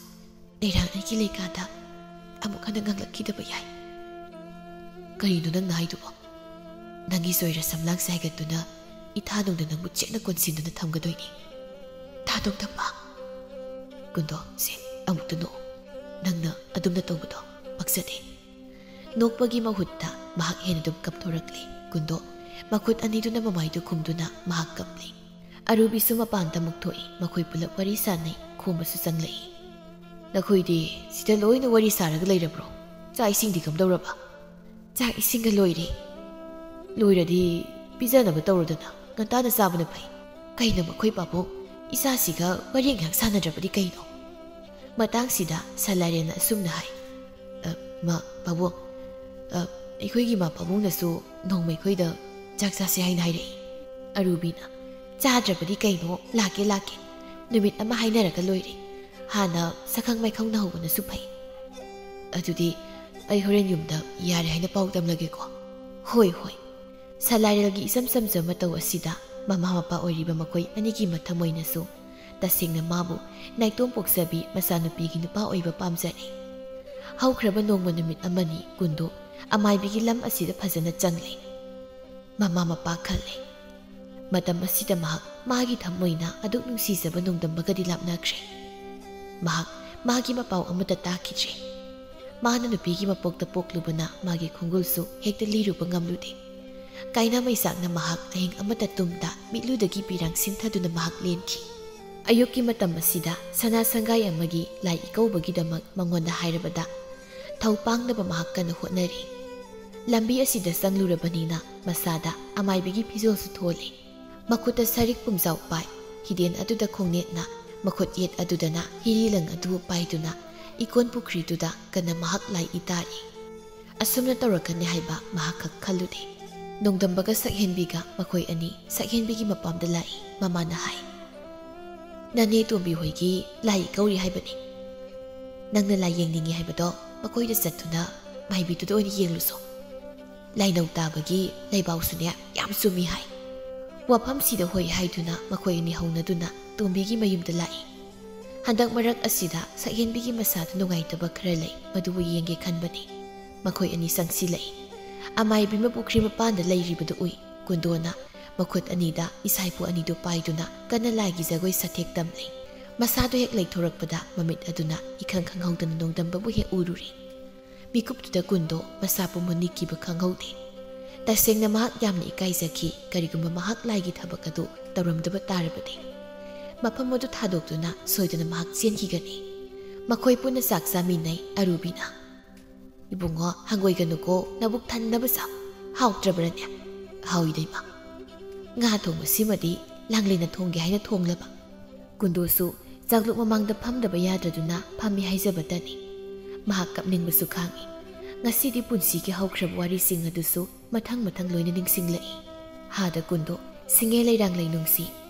ꯂꯩꯔꯥꯡ ꯑꯩꯒꯤ ꯂꯩꯀꯥꯗ ꯑꯃꯨꯛ ꯍꯟꯅ ꯉꯥꯡꯂꯛꯈꯤꯗꯕ ꯌꯥꯏ꯫ "ꯀꯔꯤꯅꯣ ꯅꯪꯅ ꯍꯥꯏꯗꯨꯕꯣ? ꯅꯪꯒꯤ ꯆꯣꯏꯔ ꯁꯝꯂꯥꯡꯁꯦ ꯍꯥꯏꯒꯠꯇꯨꯅ ꯏꯊꯥ ꯅꯨꯡꯗ ꯅꯪꯕꯨ ꯆꯦꯠꯅ ꯀꯣꯟꯁꯤꯟꯗꯨꯅ ꯊꯝꯒꯗꯣꯏꯅꯤ꯫ ꯊꯥꯗꯣꯛ ꯊꯝꯕ꯫ ꯀꯨꯟꯗꯣ, ꯁꯦ, ꯑꯃꯨꯛꯇ ꯅꯣꯛꯎ꯫ ꯅꯪꯅ ꯑꯗꯨꯝꯅ ꯇꯧꯕꯗꯣ ꯄꯛꯆꯗꯦ꯫" ꯅꯣꯛꯄꯒꯤ ꯃꯍꯨꯠꯇ ꯃꯍꯥꯛ ꯍꯦꯟꯅ ꯑꯗꯨꯝ ꯀꯞꯊꯣꯔꯛꯂꯤ꯫ ꯀꯨꯟꯗꯣ ꯃꯈꯨꯠ ꯑꯅꯤꯗꯨꯅ ꯃꯃꯥꯏꯗꯨ ꯈꯨꯝꯗꯨꯅ ꯃꯍꯥꯛ ꯀꯞꯂꯤ꯫ ꯑꯔꯨꯕꯤꯁꯨ ꯃꯄꯥꯟꯗ ꯑꯃꯨꯛ ꯊꯣꯛꯏ꯫ ꯃꯈꯣꯏ ꯄꯨꯂꯞ ꯋꯥꯔꯤ ꯁꯥꯟꯅꯩ꯫ ꯈꯣꯝꯕꯁꯨ ꯆꯪꯂꯛꯏ꯫ "ꯅꯈꯣꯏꯗꯤ ꯁꯤꯗ ꯂꯣꯏꯅ ꯋꯥꯔꯤ ꯁꯥꯔꯒ ꯂꯩꯔꯕ꯭ꯔꯣ? ꯆꯥꯛ ꯏꯁꯤꯡꯗꯤ ꯀꯝꯗꯧꯔꯕ?" "ꯆꯥꯛ ꯏꯁꯤꯡꯒ ꯂꯣꯏꯔꯦ꯫ ꯂꯣꯏꯔꯗꯤ ꯄꯤꯖꯅꯕ ꯇꯧꯔꯣꯗꯅ, ꯉꯟꯇꯥꯅ ꯆꯥꯕꯅ ꯐꯩ꯫ ꯀꯩꯅꯣ ꯃꯈꯣꯏ ꯄꯥꯕꯨꯡ, ꯏꯆꯥꯁꯤꯒ ꯋꯥꯔꯤ ꯉꯥꯏꯍꯥꯛ ꯁꯥꯟꯅꯗ꯭ꯔꯕꯗꯤ ꯀꯩꯅꯣ?" ꯃꯇꯥꯡꯁꯤꯗ ꯁꯂꯥꯏꯔꯦꯜꯅ ꯑꯁꯨꯝꯅ ꯍꯥꯏ, "ꯑ, ꯃꯥ ꯄꯥꯕꯨꯡ, ꯑ, ꯑꯩꯈꯣꯏꯒꯤ ꯃꯥ ꯄꯥꯕꯨꯡꯅꯁꯨ ꯅꯣꯡꯃ ꯑꯩꯈꯣꯏꯗ ꯆꯥꯛ ꯆꯥꯁꯦ ꯍꯥꯏꯅ ꯍꯥꯏꯔꯛꯏ꯫" ꯑꯔꯨꯕꯤꯅ, "ꯆꯥꯗ꯭ꯔꯕꯗꯤ ꯀꯩꯅꯣ, ꯂꯥꯛꯀꯦ ꯂꯥꯛꯀꯦ꯫ ꯅꯨꯃꯤꯠ ꯑꯃ ꯍꯥꯏꯅꯔꯒ ꯂꯣꯏꯔꯦ꯫ ꯍꯥꯟꯅ ꯁꯛꯈꯪ ꯃꯥꯏꯈꯪꯅ ꯍꯧꯕꯅꯁꯨ ꯐꯩ꯫ ꯑꯗꯨꯗꯤ ꯑꯩ ꯍꯣꯔꯦꯟ ꯌꯨꯝꯗ ꯌꯥꯔꯦ ꯍꯥꯏꯅ ꯄꯥꯎ ꯇꯝꯂꯒꯦꯀꯣ꯫" "ꯍꯣꯏ ꯍꯣꯏ꯫" ꯁꯂꯥꯏꯔꯦꯜꯒꯤ ꯏꯆꯝ ꯆꯝꯖꯕ ꯃꯇꯧ ꯑꯁꯤꯗ ꯃꯃꯥ ꯃꯄꯥ ꯑꯣꯏꯔꯤꯕ ꯃꯈꯣꯏ ꯑꯅꯤꯒꯤ ꯃꯊꯃꯣꯏꯅꯁꯨ ꯇꯁꯦꯡꯅ ꯃꯥꯕꯨ ꯅꯥꯏꯇꯣꯝ ꯄꯣꯛꯆꯕꯤ ꯃꯆꯥꯅꯨꯄꯤꯒꯤ ꯅꯨꯄꯥ ꯑꯣꯏꯕ ꯄꯥꯝꯖꯔꯦ꯫ ꯍꯧꯈ꯭ꯔꯕ ꯅꯣꯡꯃ ꯅꯨꯃꯤꯠ ꯑꯃꯅꯤ ꯀꯨꯟꯗꯣ ꯑꯃꯥꯏꯕꯤꯒꯤ ꯂꯝ ꯑꯁꯤꯗ ꯐꯖꯅ ꯆꯪꯂꯦ꯫ ꯃꯃꯥ ꯃꯄꯥ ꯈꯜꯂꯦ꯫ ꯃꯇꯝ ꯑꯁꯤꯗ ꯃꯍꯥꯛ ꯃꯥꯒꯤ ꯊꯃꯣꯏꯅ ꯑꯗꯨꯛ ꯅꯨꯡꯁꯤꯖꯕ ꯅꯣꯡꯗꯝꯕꯒꯗꯤ ꯂꯥꯞꯅꯈ꯭ꯔꯦ꯫ ꯃꯍꯥꯛ ꯃꯥꯒꯤ ꯃꯄꯥꯎ ꯑꯃꯠꯇ ꯇꯥꯈꯤꯗ꯭ꯔꯦ꯫ ꯃꯥꯅ ꯅꯨꯄꯤꯒꯤ ꯃꯄꯣꯛꯇ ꯄꯣꯛꯂꯨꯕꯅ ꯃꯥꯒꯤ ꯈꯣꯡꯒꯨꯜꯁꯨ ꯍꯦꯛꯇ ꯂꯤꯔꯨꯕ ꯉꯝꯂꯨꯗꯦ꯫ ꯀꯥꯏꯅ ꯃꯩꯆꯥꯛꯅ ꯃꯍꯥꯛ ꯑꯍꯤꯡ ꯑꯃꯠꯇ ꯇꯨꯝꯗ ꯃꯤꯠꯂꯨꯗꯒꯤ ꯄꯤꯔꯥꯡ ꯁꯤꯟꯊꯗꯨꯅ ꯃꯍꯥꯛ ꯂꯦꯟꯈꯤ꯫ ꯑꯌꯨꯛꯀꯤ ꯃꯇꯝ ꯑꯁꯤꯗ ꯁꯅꯥ ꯁꯪꯒꯥꯏ ꯑꯃꯒꯤ ꯂꯥꯏ ꯏꯀꯧꯕꯒꯤꯗꯃꯛ ꯃꯉꯣꯟꯗ ꯍꯥꯏꯔꯕꯗ ꯊꯧ ꯄꯥꯡꯅꯕ ꯃꯍꯥꯛ ꯀꯟꯅ ꯍꯣꯠꯅꯔꯤ꯫ ꯂꯝꯕꯤ ꯑꯁꯤꯗ ꯆꯪꯂꯨꯔꯕꯅꯤꯅ ꯃꯁꯥꯗ ꯑꯃꯥꯏꯕꯤꯒꯤ ꯐꯤꯖꯣꯜꯁꯨ ꯊꯣꯜꯂꯤ꯫ ꯃꯈꯨꯠꯇ ꯁꯔꯤꯛ ꯄꯨꯝꯖꯥꯎ ꯄꯥꯏ꯫ ꯍꯤꯗꯦꯟ ꯑꯗꯨꯗ ꯈꯣꯡꯅꯦꯠꯅ ꯃꯈꯨꯠ ꯌꯦꯠ ꯑꯗꯨꯗꯅ ꯍꯤꯔꯤ ꯂꯪ ꯑꯗꯨ ꯄꯥꯏꯗꯨꯅ ꯏꯀꯣꯟ ꯄꯨꯈ꯭ꯔꯤꯗꯨꯗ ꯀꯟꯅ ꯃꯍꯥꯛ ꯂꯥꯏ ꯏꯇꯥꯔꯤ꯫ ꯑꯁꯨꯝꯅ ꯇꯧꯔꯛꯀꯅꯤ ꯍꯥꯏꯕ ꯃꯍꯥꯛ ꯈꯛ ꯈꯜꯂꯨꯗꯦ꯫ ꯅꯣꯡꯗꯝꯕꯒ ꯁꯛꯍꯦꯟꯕꯤꯒ ꯃꯈꯣꯏ ꯑꯅꯤ ꯁꯛꯍꯦꯟꯕꯤꯒꯤ ꯃꯄꯥꯝꯗ ꯂꯥꯛꯏ꯫ ꯃꯃꯥꯅ ꯍꯥꯏ, "ꯅꯅꯦ ꯇꯣꯝꯕꯤ ꯍꯣꯏꯒꯤ ꯂꯥꯏ ꯏꯀꯧꯔꯤ ꯍꯥꯏꯕꯅꯤ꯫ ꯅꯪꯅ ꯂꯥꯏ ꯌꯦꯡꯅꯤꯡꯉꯤ ꯍꯥꯏꯕꯗꯣ ꯃꯈꯣꯏꯗ ꯆꯠꯇꯨꯅ ꯃꯥꯏꯕꯤꯗꯨꯗ ꯑꯣꯏꯅ ꯌꯦꯡꯂꯨꯁꯣ꯫ ꯂꯥꯏꯅꯧ ꯇꯥꯕꯒꯤ ꯂꯩꯕꯥꯎꯁꯨꯅꯦ ꯌꯥꯝ ꯆꯨꯝꯃꯤ ꯍꯥꯏ꯫" ꯋꯥꯐꯝꯁꯤꯗ ꯍꯣꯏ ꯍꯥꯏꯗꯨꯅ ꯃꯈꯣꯏ ꯑꯅꯤ ꯍꯧꯅꯗꯨꯅ ꯇꯣꯝꯕꯤꯒꯤ ꯃꯌꯨꯝꯗ ꯂꯥꯛꯏ꯫ ꯍꯟꯗꯛ ꯃꯔꯛ ꯑꯁꯤꯗ ꯁꯛꯍꯦꯟꯕꯤꯒꯤ ꯃꯁꯥꯗ ꯅꯨꯡꯉꯥꯏꯇꯕ ꯈꯔ ꯂꯩ, ꯃꯗꯨꯕꯨ ꯌꯦꯡꯒꯦ ꯈꯟꯕꯅꯤ꯫ ꯃꯈꯣꯏ ꯑꯅꯤ ꯆꯪꯁꯤꯜꯂꯛꯏ꯫ ꯑꯃꯥꯏꯕꯤꯃ ꯄꯨꯈ꯭ꯔꯤ ꯃꯄꯥꯟꯗ ꯂꯩꯔꯤꯕꯗꯨ ꯎꯏ꯫ ꯀꯨꯟꯗꯣꯅ ꯃꯈꯨꯠ ꯑꯅꯤꯗ ꯏꯁꯥꯏꯄꯨ ꯑꯅꯤꯗꯨ ꯄꯥꯏꯗꯨꯅ ꯀꯟꯅ ꯂꯥꯏꯒꯤ ꯖꯒꯣꯏ ꯁꯥꯊꯦꯛ ꯇꯝꯂꯤ꯫ ꯃꯁꯥꯗꯨ ꯍꯦꯛ ꯂꯩꯊꯣꯔꯛꯄꯗ ꯃꯃꯤꯠ ꯑꯗꯨꯅ ꯏꯈꯪ ꯈꯪꯍꯧꯗꯅ ꯅꯣꯡꯗꯝꯕꯕꯨ ꯍꯦꯛ ꯎꯔꯨꯔꯤ꯫ ꯃꯤꯀꯨꯞꯇꯨꯗ ꯀꯨꯟꯗꯣ ꯃꯁꯥ ꯄꯨꯝꯕ ꯅꯤꯛꯈꯤꯕ ꯈꯪꯍꯧꯗꯦ꯫ ꯇꯁꯦꯡꯅ ꯃꯍꯥꯛ ꯌꯥꯝꯅ ꯏꯀꯥꯏꯖꯈꯤ, ꯀꯔꯤꯒꯨꯝꯕ ꯃꯍꯥꯛ ꯂꯥꯏꯒꯤ ꯊꯕꯛ ꯑꯗꯨ ꯇꯧꯔꯝꯗꯕ ꯇꯥꯔꯕꯗꯤ꯫ ꯃꯐꯝ ꯑꯗꯨ ꯊꯥꯗꯣꯛꯇꯨꯅ ꯁꯣꯏꯗꯅ ꯃꯍꯥꯛ ꯆꯦꯟꯈꯤꯒꯅꯤ꯫ ꯃꯈꯣꯏ ꯄꯨꯟꯅ ꯆꯥꯛ ꯆꯥꯃꯤꯟꯅꯩ꯫ ꯑꯔꯨꯕꯤꯅ, "ꯏꯕꯨꯡꯉꯣ, ꯍꯪꯒꯣꯏꯒꯅꯨꯀꯣ, ꯅꯕꯨꯛ ꯊꯟꯅꯕ ꯆꯥꯎ꯫ ꯍꯥꯎꯇ꯭ꯔꯕ꯭ꯔꯅꯦ?" "ꯍꯥꯎꯏꯗ, ꯏꯃꯥ꯫ ꯉꯥ ꯊꯣꯡꯕꯁꯤꯃꯗꯤ ꯂꯥꯡꯂꯦꯟꯅ ꯊꯣꯡꯒꯦ ꯍꯥꯏꯅ ꯊꯣꯡꯂꯕ꯫" ꯀꯨꯟꯗꯣꯁꯨ ꯆꯥꯛꯂꯨꯛ ꯃꯃꯥꯡꯗ ꯐꯝꯗꯕ ꯌꯥꯗ꯭ꯔꯗꯨꯅ ꯐꯝꯃꯤ ꯍꯥꯏꯖꯕꯇꯅꯤ꯫ ꯃꯍꯥꯛ ꯀꯞꯅꯤꯡꯕꯁꯨ ꯈꯥꯡꯏ꯫ ꯉꯁꯤꯗꯤ ꯄꯨꯟꯁꯤꯒꯤ ꯍꯧꯈ꯭ꯔꯕ ꯋꯥꯔꯤꯁꯤꯡ ꯑꯗꯨꯁꯨ ꯃꯊꯪ ꯃꯊꯪ ꯂꯣꯏꯅ ꯅꯤꯡꯁꯤꯡꯂꯛꯏ꯫ ꯍꯥꯗ ꯀꯨꯟꯗꯣ ꯁꯤꯡꯉꯦ ꯂꯩꯔꯥꯡ ꯂꯩꯅꯨꯡꯁꯤ,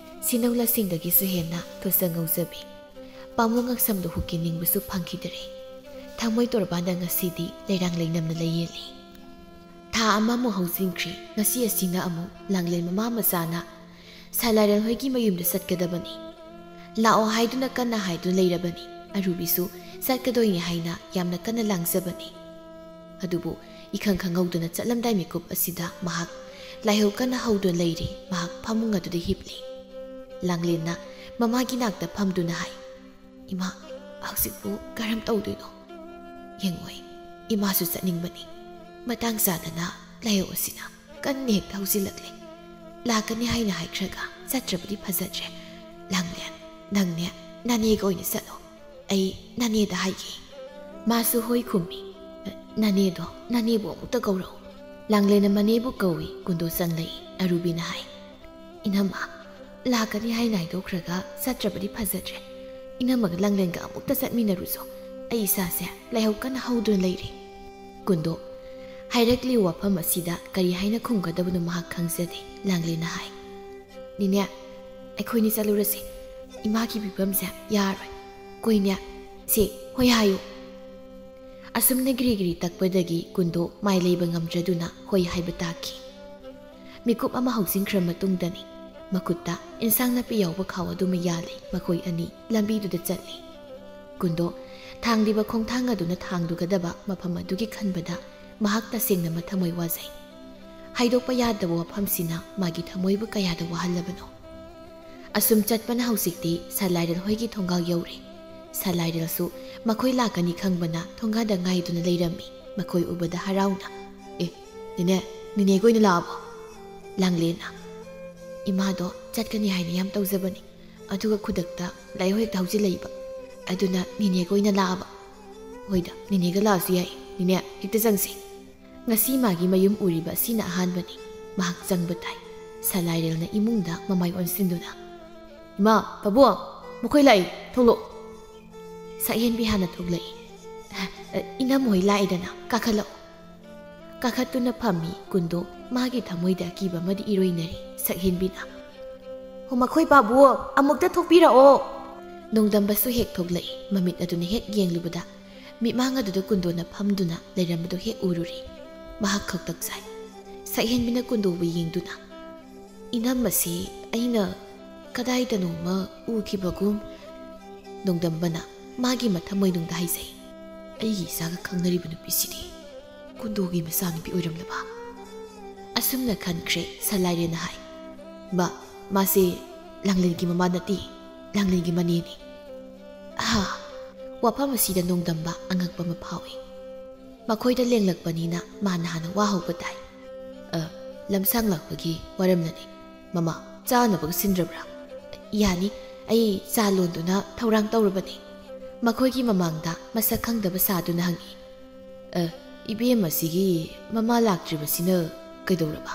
ꯁꯤꯅꯧ ꯂꯁꯤꯡꯗꯒꯤꯁꯨ ꯍꯦꯟꯅ ꯊꯣꯠꯆ ꯉꯧꯖꯕꯤ꯫ ꯄꯥꯝꯃꯨ ꯉꯛꯁꯝꯗꯣ ꯍꯨꯛꯀꯤ ꯅꯤꯡꯕꯁꯨ ꯐꯪꯈꯤꯗꯔꯦ꯫ ꯊꯃꯣꯏ ꯇꯣꯔꯕꯥꯟꯗ ꯉꯁꯤꯗꯤ ꯂꯩꯔꯥꯡ ꯂꯩꯅꯝꯅ ꯂꯩꯌꯦꯜꯂꯤ꯫ ꯊꯥ ꯑꯃꯃꯨꯛ ꯍꯧꯖꯤꯟꯈ꯭ꯔꯦ꯫ ꯉꯁꯤ ꯑꯁꯤꯅ ꯑꯃꯨꯛ ꯂꯥꯡꯂꯦꯟ ꯃꯃꯥ ꯃꯆꯥꯅ ꯁꯥꯂꯥꯏꯔꯦꯜ ꯍꯣꯏꯒꯤ ꯃꯌꯨꯝꯗ ꯆꯠꯀꯗꯕꯅꯤ꯫ ꯂꯥꯛꯑꯣ ꯍꯥꯏꯗꯨꯅ ꯀꯟꯅ ꯍꯥꯏꯗꯨꯅ ꯂꯩꯔꯕꯅꯤ꯫ ꯑꯔꯨꯕꯤꯁꯨ ꯆꯠꯀꯗꯣꯏꯅꯤ ꯍꯥꯏꯅ ꯌꯥꯝꯅ ꯀꯟꯅ ꯂꯥꯡꯖꯕꯅꯤ꯫ ꯑꯗꯨꯕꯨ ꯏꯈꯪ ꯈꯪꯍꯧꯗꯅ ꯆꯠꯂꯝꯗꯥꯏ ꯃꯤꯀꯨꯞ ꯑꯁꯤꯗ ꯃꯍꯥꯛ ꯂꯥꯏꯍꯧ ꯀꯟꯅ ꯍꯧꯗꯨꯅ ꯂꯩꯔꯤ꯫ ꯃꯍꯥꯛ ꯐꯃꯨꯡ ꯑꯗꯨꯗ ꯍꯤꯞꯂꯤ꯫ ꯂꯥꯡꯂꯦꯟꯅ ꯃꯃꯥꯒꯤ ꯅꯥꯛꯇ ꯐꯝꯗꯨꯅ ꯍꯥꯏ, "ꯏꯃꯥ, ꯍꯧꯖꯤꯛꯄꯨ ꯀꯔꯝ ꯇꯧꯗꯣꯏꯅꯣ? ꯌꯦꯡꯉꯣꯏ, ꯏꯃꯥꯁꯨ ꯆꯠꯅꯤꯡꯕꯅꯤ꯫ ꯃꯇꯥꯡ ꯆꯥꯗꯅ ꯂꯥꯏꯍꯧ ꯑꯁꯤꯅ ꯀꯟꯅ ꯍꯦꯛꯇ ꯍꯧꯖꯤꯜꯂꯛꯂꯦ꯫ ꯂꯥꯛꯀꯅꯤ ꯍꯥꯏꯅ ꯍꯥꯏꯈ꯭ꯔꯒ ꯆꯠꯇ꯭ꯔꯕꯗꯤ ꯐꯖꯗ꯭ꯔꯦ꯫ ꯂꯥꯡꯂꯦꯟ, ꯅꯪꯅꯦ ꯅꯅꯦꯒ ꯑꯣꯏꯅ ꯆꯠꯂꯣ꯫ ꯑꯩ ꯅꯅꯦꯗ ꯍꯥꯏꯒꯦ꯫" ꯃꯥꯁꯨ ꯍꯣꯏ ꯈꯨꯝꯃꯤ꯫ "ꯅꯅꯦꯗꯣ, ꯅꯅꯦꯕꯨ ꯑꯃꯨꯛꯇ ꯀꯧꯔꯛꯎ꯫" ꯂꯥꯡꯂꯦꯟꯅ ꯃꯅꯦꯕꯨ ꯀꯧꯏ꯫ ꯀꯨꯟꯗꯣ ꯆꯪꯂꯛꯏ꯫ ꯑꯔꯨꯕꯤꯅ ꯍꯥꯏ, "ꯏꯅꯝꯃ, ꯂꯥꯛꯀꯅꯤ ꯍꯥꯏꯅ ꯍꯥꯏꯗꯣꯛꯈ꯭ꯔꯒ ꯆꯠꯇ꯭ꯔꯕꯗꯤ ꯐꯖꯗ꯭ꯔꯦ꯫ ꯏꯅꯝꯃꯒ ꯂꯥꯡꯂꯦꯟꯒ ꯑꯃꯨꯛꯇ ꯆꯠꯃꯤꯟꯅꯔꯨꯁꯣ꯫ ꯑꯩ ꯏꯁꯥꯁꯦ ꯂꯥꯏꯍꯧ ꯀꯟꯅ ꯍꯧꯗꯨꯅ ꯂꯩꯔꯤ꯫" ꯀꯨꯟꯗꯣ ꯍꯥꯏꯔꯛꯂꯤꯕ ꯋꯥꯐꯝ ꯑꯁꯤꯗ ꯀꯔꯤ ꯍꯥꯏꯅ ꯈꯨꯝꯒꯗꯕꯅꯣ ꯃꯍꯥꯛ ꯈꯪꯖꯗꯦ꯫ ꯂꯥꯡꯂꯦꯟꯅ ꯍꯥꯏ, "ꯅꯦꯅꯦ, ꯑꯩꯈꯣꯏꯅꯤ ꯆꯠꯂꯨꯔꯁꯤ꯫ ꯏꯃꯥꯒꯤ ꯐꯤꯕꯝꯁꯦ ꯌꯥꯔꯣꯏ꯫ ꯀꯣꯏꯅꯦ, ꯁꯦ, ꯍꯣꯏ ꯍꯥꯏꯌꯨ꯫" ꯑꯁꯨꯝꯅ ꯒꯤꯔꯤ ꯒꯤꯔꯤ ꯇꯛꯄꯗꯒꯤ ꯀꯨꯟꯗꯣ ꯃꯥꯏ ꯂꯩꯕ ꯉꯝꯗ꯭ꯔꯗꯨꯅ ꯍꯣꯏ ꯍꯥꯏꯕ ꯇꯥꯈꯤ꯫ ꯃꯤꯀꯨꯞ ꯑꯃ ꯍꯧꯖꯤꯟꯈ꯭ꯔ ꯃꯇꯨꯡꯗꯅꯤ꯫ ꯃꯈꯨꯠꯇ ꯏꯟꯁꯥꯡ ꯅꯥꯄꯤ ꯌꯥꯎꯕ ꯈꯥꯎ ꯑꯗꯨꯃ ꯌꯥꯜꯂꯤ꯫ ꯃꯈꯣꯏ ꯑꯅꯤ ꯂꯝꯕꯤꯗꯨꯗ ꯆꯠꯂꯤ꯫ ꯀꯨꯟꯗꯣ ꯊꯥꯡꯂꯤꯕ ꯈꯣꯡꯊꯥꯡ ꯑꯗꯨꯅ ꯊꯥꯡꯗꯨꯒꯗꯕ ꯃꯐꯝ ꯑꯗꯨꯒꯤ ꯈꯟꯕꯗ ꯃꯍꯥꯛ ꯇꯁꯦꯡꯅ ꯃꯊꯃꯣꯏ ꯋꯥꯖꯩ꯫ ꯍꯥꯏꯗꯣꯛꯄ ꯌꯥꯗꯕ ꯋꯥꯐꯝꯁꯤꯅ ꯃꯥꯒꯤ ꯊꯃꯣꯏꯕꯨ ꯀꯌꯥꯗ ꯋꯥꯍꯜꯂꯕꯅꯣ꯫ ꯑꯁꯨꯝ ꯆꯠꯄꯅ ꯍꯧꯖꯤꯛꯇꯤ ꯁꯥꯂꯥꯏꯔꯦꯜ ꯍꯣꯏꯒꯤ ꯊꯣꯡꯒꯥꯜ ꯌꯧꯔꯦ꯫ ꯁꯥꯂꯥꯏꯔꯦꯜꯁꯨ ꯃꯈꯣꯏ ꯂꯥꯛꯀꯅꯤ ꯈꯪꯕꯅ ꯊꯣꯡꯒꯥꯟꯗ ꯉꯥꯏꯗꯨꯅ ꯂꯩꯔꯝꯃꯤ꯫ ꯃꯈꯣꯏ ꯎꯕꯗ ꯍꯔꯥꯎꯅ, "ꯑꯦ, ꯅꯦꯅꯦ, ꯅꯦꯅꯦꯒ ꯑꯣꯏꯅ ꯂꯥꯛꯑꯕꯣ?" ꯂꯥꯡꯂꯦꯟꯅ, "ꯏꯃꯥꯗꯣ ꯆꯠꯀꯅꯤ ꯍꯥꯏꯅ ꯌꯥꯝ ꯇꯧꯖꯕꯅꯤ, ꯑꯗꯨꯒ ꯈꯨꯗꯛꯇ ꯂꯥꯏꯍꯧ ꯍꯦꯛꯇ ꯍꯧꯖꯤꯜꯂꯛꯏꯕ꯫ ꯑꯗꯨꯅ ꯅꯦꯅꯦꯒ ꯑꯣꯏꯅ ꯂꯥꯛꯑꯕ꯫" "ꯍꯣꯏꯗ, ꯅꯦꯅꯦꯒ ꯂꯥꯛꯑꯁꯨ ꯌꯥꯏ꯫ "ꯅꯦꯅꯦ, ꯍꯦꯛꯇ ꯆꯪꯁꯤ꯫ ꯉꯁꯤ ꯃꯥꯒꯤ ꯃꯌꯨꯝ ꯎꯔꯤꯕ ꯑꯁꯤꯅ ꯑꯍꯥꯟꯕꯅꯤ꯫" ꯃꯍꯥꯛ ꯆꯪꯕ ꯇꯥꯏ꯫ ꯁꯂꯥꯏꯔꯦꯜꯅ ꯏꯃꯨꯡꯗ ꯃꯃꯥꯏ ꯑꯣꯟꯁꯤꯟꯗꯨꯅ, "ꯏꯃꯥ, ꯄꯥꯕꯨꯡ, ꯃꯈꯣꯏ ꯂꯥꯛꯏ, ꯊꯣꯛꯂꯛꯑꯣ꯫" ꯁꯛꯍꯦꯟꯕꯤ ꯍꯥꯟꯅ ꯊꯣꯛꯂꯛꯏ꯫ "ꯑ, ꯏꯅꯝꯃ ꯍꯣꯏ ꯂꯥꯛꯏꯗꯅ, ꯀꯥꯈꯠꯂꯛꯑꯣ꯫" ꯀꯥꯈꯠꯇꯨꯅ ꯐꯝꯃꯤ ꯀꯨꯟꯗꯣ꯫ ꯃꯥꯒꯤ ꯊꯃꯣꯏꯗ ꯑꯀꯤꯕ ꯑꯃꯗꯤ ꯏꯔꯣꯏꯅꯔꯤ꯫ ꯁꯛꯍꯦꯟꯕꯤꯅ, "ꯍꯣ, ꯃꯈꯣꯏ ꯄꯥꯕꯨꯡ, ꯑꯃꯨꯛꯇ ꯊꯣꯛꯄꯤꯔꯛꯑꯣ꯫" ꯅꯣꯡꯗꯝꯕꯁꯨ ꯍꯦꯛ ꯊꯣꯛꯂꯛꯏ꯫ ꯃꯃꯤꯠ ꯑꯗꯨꯅ ꯍꯦꯛ ꯌꯦꯡꯂꯨꯕꯗ, ꯃꯤꯠꯃꯥꯡ ꯑꯗꯨꯗ ꯀꯨꯟꯗꯣꯅ ꯐꯝꯗꯨꯅ ꯂꯩꯔꯝꯕꯗꯨ ꯍꯦꯛ ꯎꯔꯨꯔꯦ꯫ ꯃꯍꯥꯛ ꯈꯛꯇꯛ ꯆꯥꯏ꯫ ꯁꯛꯍꯦꯟꯕꯤꯅ ꯀꯨꯟꯗꯣꯕꯨ ꯌꯦꯡꯗꯨꯅ, "ꯏꯅꯝꯃꯁꯤ ꯑꯩꯅ ꯀꯗꯥꯏꯗꯅꯣꯃ ꯎꯈꯤꯕꯒꯨꯝ꯫" ꯅꯣꯡꯗꯝꯕꯅ ꯃꯥꯒꯤ ꯃꯊꯃꯣꯏꯅꯨꯡꯗ ꯍꯥꯏꯖꯩ, "ꯑꯩꯒꯤ ꯏꯆꯥꯒ ꯈꯪꯅꯔꯤꯕ ꯅꯨꯄꯤꯁꯤꯗꯤ ꯀꯨꯟꯗꯣꯒꯤ ꯃꯆꯥꯅꯨꯄꯤ ꯑꯣꯏꯔꯝꯂꯕ?" ꯑꯁꯨꯝꯅ ꯈꯟꯈ꯭ꯔꯦ ꯁꯂꯥꯏꯔꯦꯟꯅ ꯍꯥꯏ꯫ "ꯃꯥ, ꯃꯥꯁꯦ ꯂꯥꯡꯂꯦꯟꯒꯤ ꯃꯃꯥ ꯅꯠꯇꯦ, ꯂꯥꯡꯂꯦꯟꯒꯤ ꯃꯅꯦꯅꯤ꯫" ꯍꯥ! ꯋꯥꯐꯝ ꯑꯁꯤꯗ ꯅꯣꯡꯗꯝꯕ ꯑꯉꯛꯄ ꯑꯃ ꯐꯥꯎꯏ꯫ ꯃꯈꯣꯏꯗ ꯂꯦꯡꯂꯛꯄꯅꯤꯅ ꯃꯥꯅ ꯍꯥꯟꯅ ꯋꯥ ꯍꯧꯕ ꯇꯥꯏ꯫ "ꯑ, ꯂꯝꯁꯥꯡ ꯂꯥꯛꯄꯒꯤ ꯋꯥꯔꯝꯂꯅꯤ꯫ ꯃꯃꯥ, ꯆꯥꯅꯕꯒ ꯁꯤꯟꯗ꯭ꯔꯕ꯭ꯔꯥ?" "ꯌꯥꯅꯤ, ꯑꯩ ꯆꯥ ꯂꯣꯟꯗꯨꯅ ꯊꯧꯔꯥꯡ ꯇꯧꯔꯕꯅꯤ꯫" ꯃꯈꯣꯏꯒꯤ ꯃꯃꯥꯡꯗ ꯃꯁꯛ ꯈꯪꯗꯕ ꯁꯥꯗꯨꯅ ꯍꯪꯏ, "ꯑ, ꯏꯕꯦꯝ ꯑꯁꯤꯒꯤ ꯃꯃꯥ ꯂꯥꯛꯇ꯭ꯔꯤꯕꯁꯤꯅ ꯀꯩꯗꯧꯔꯕ?"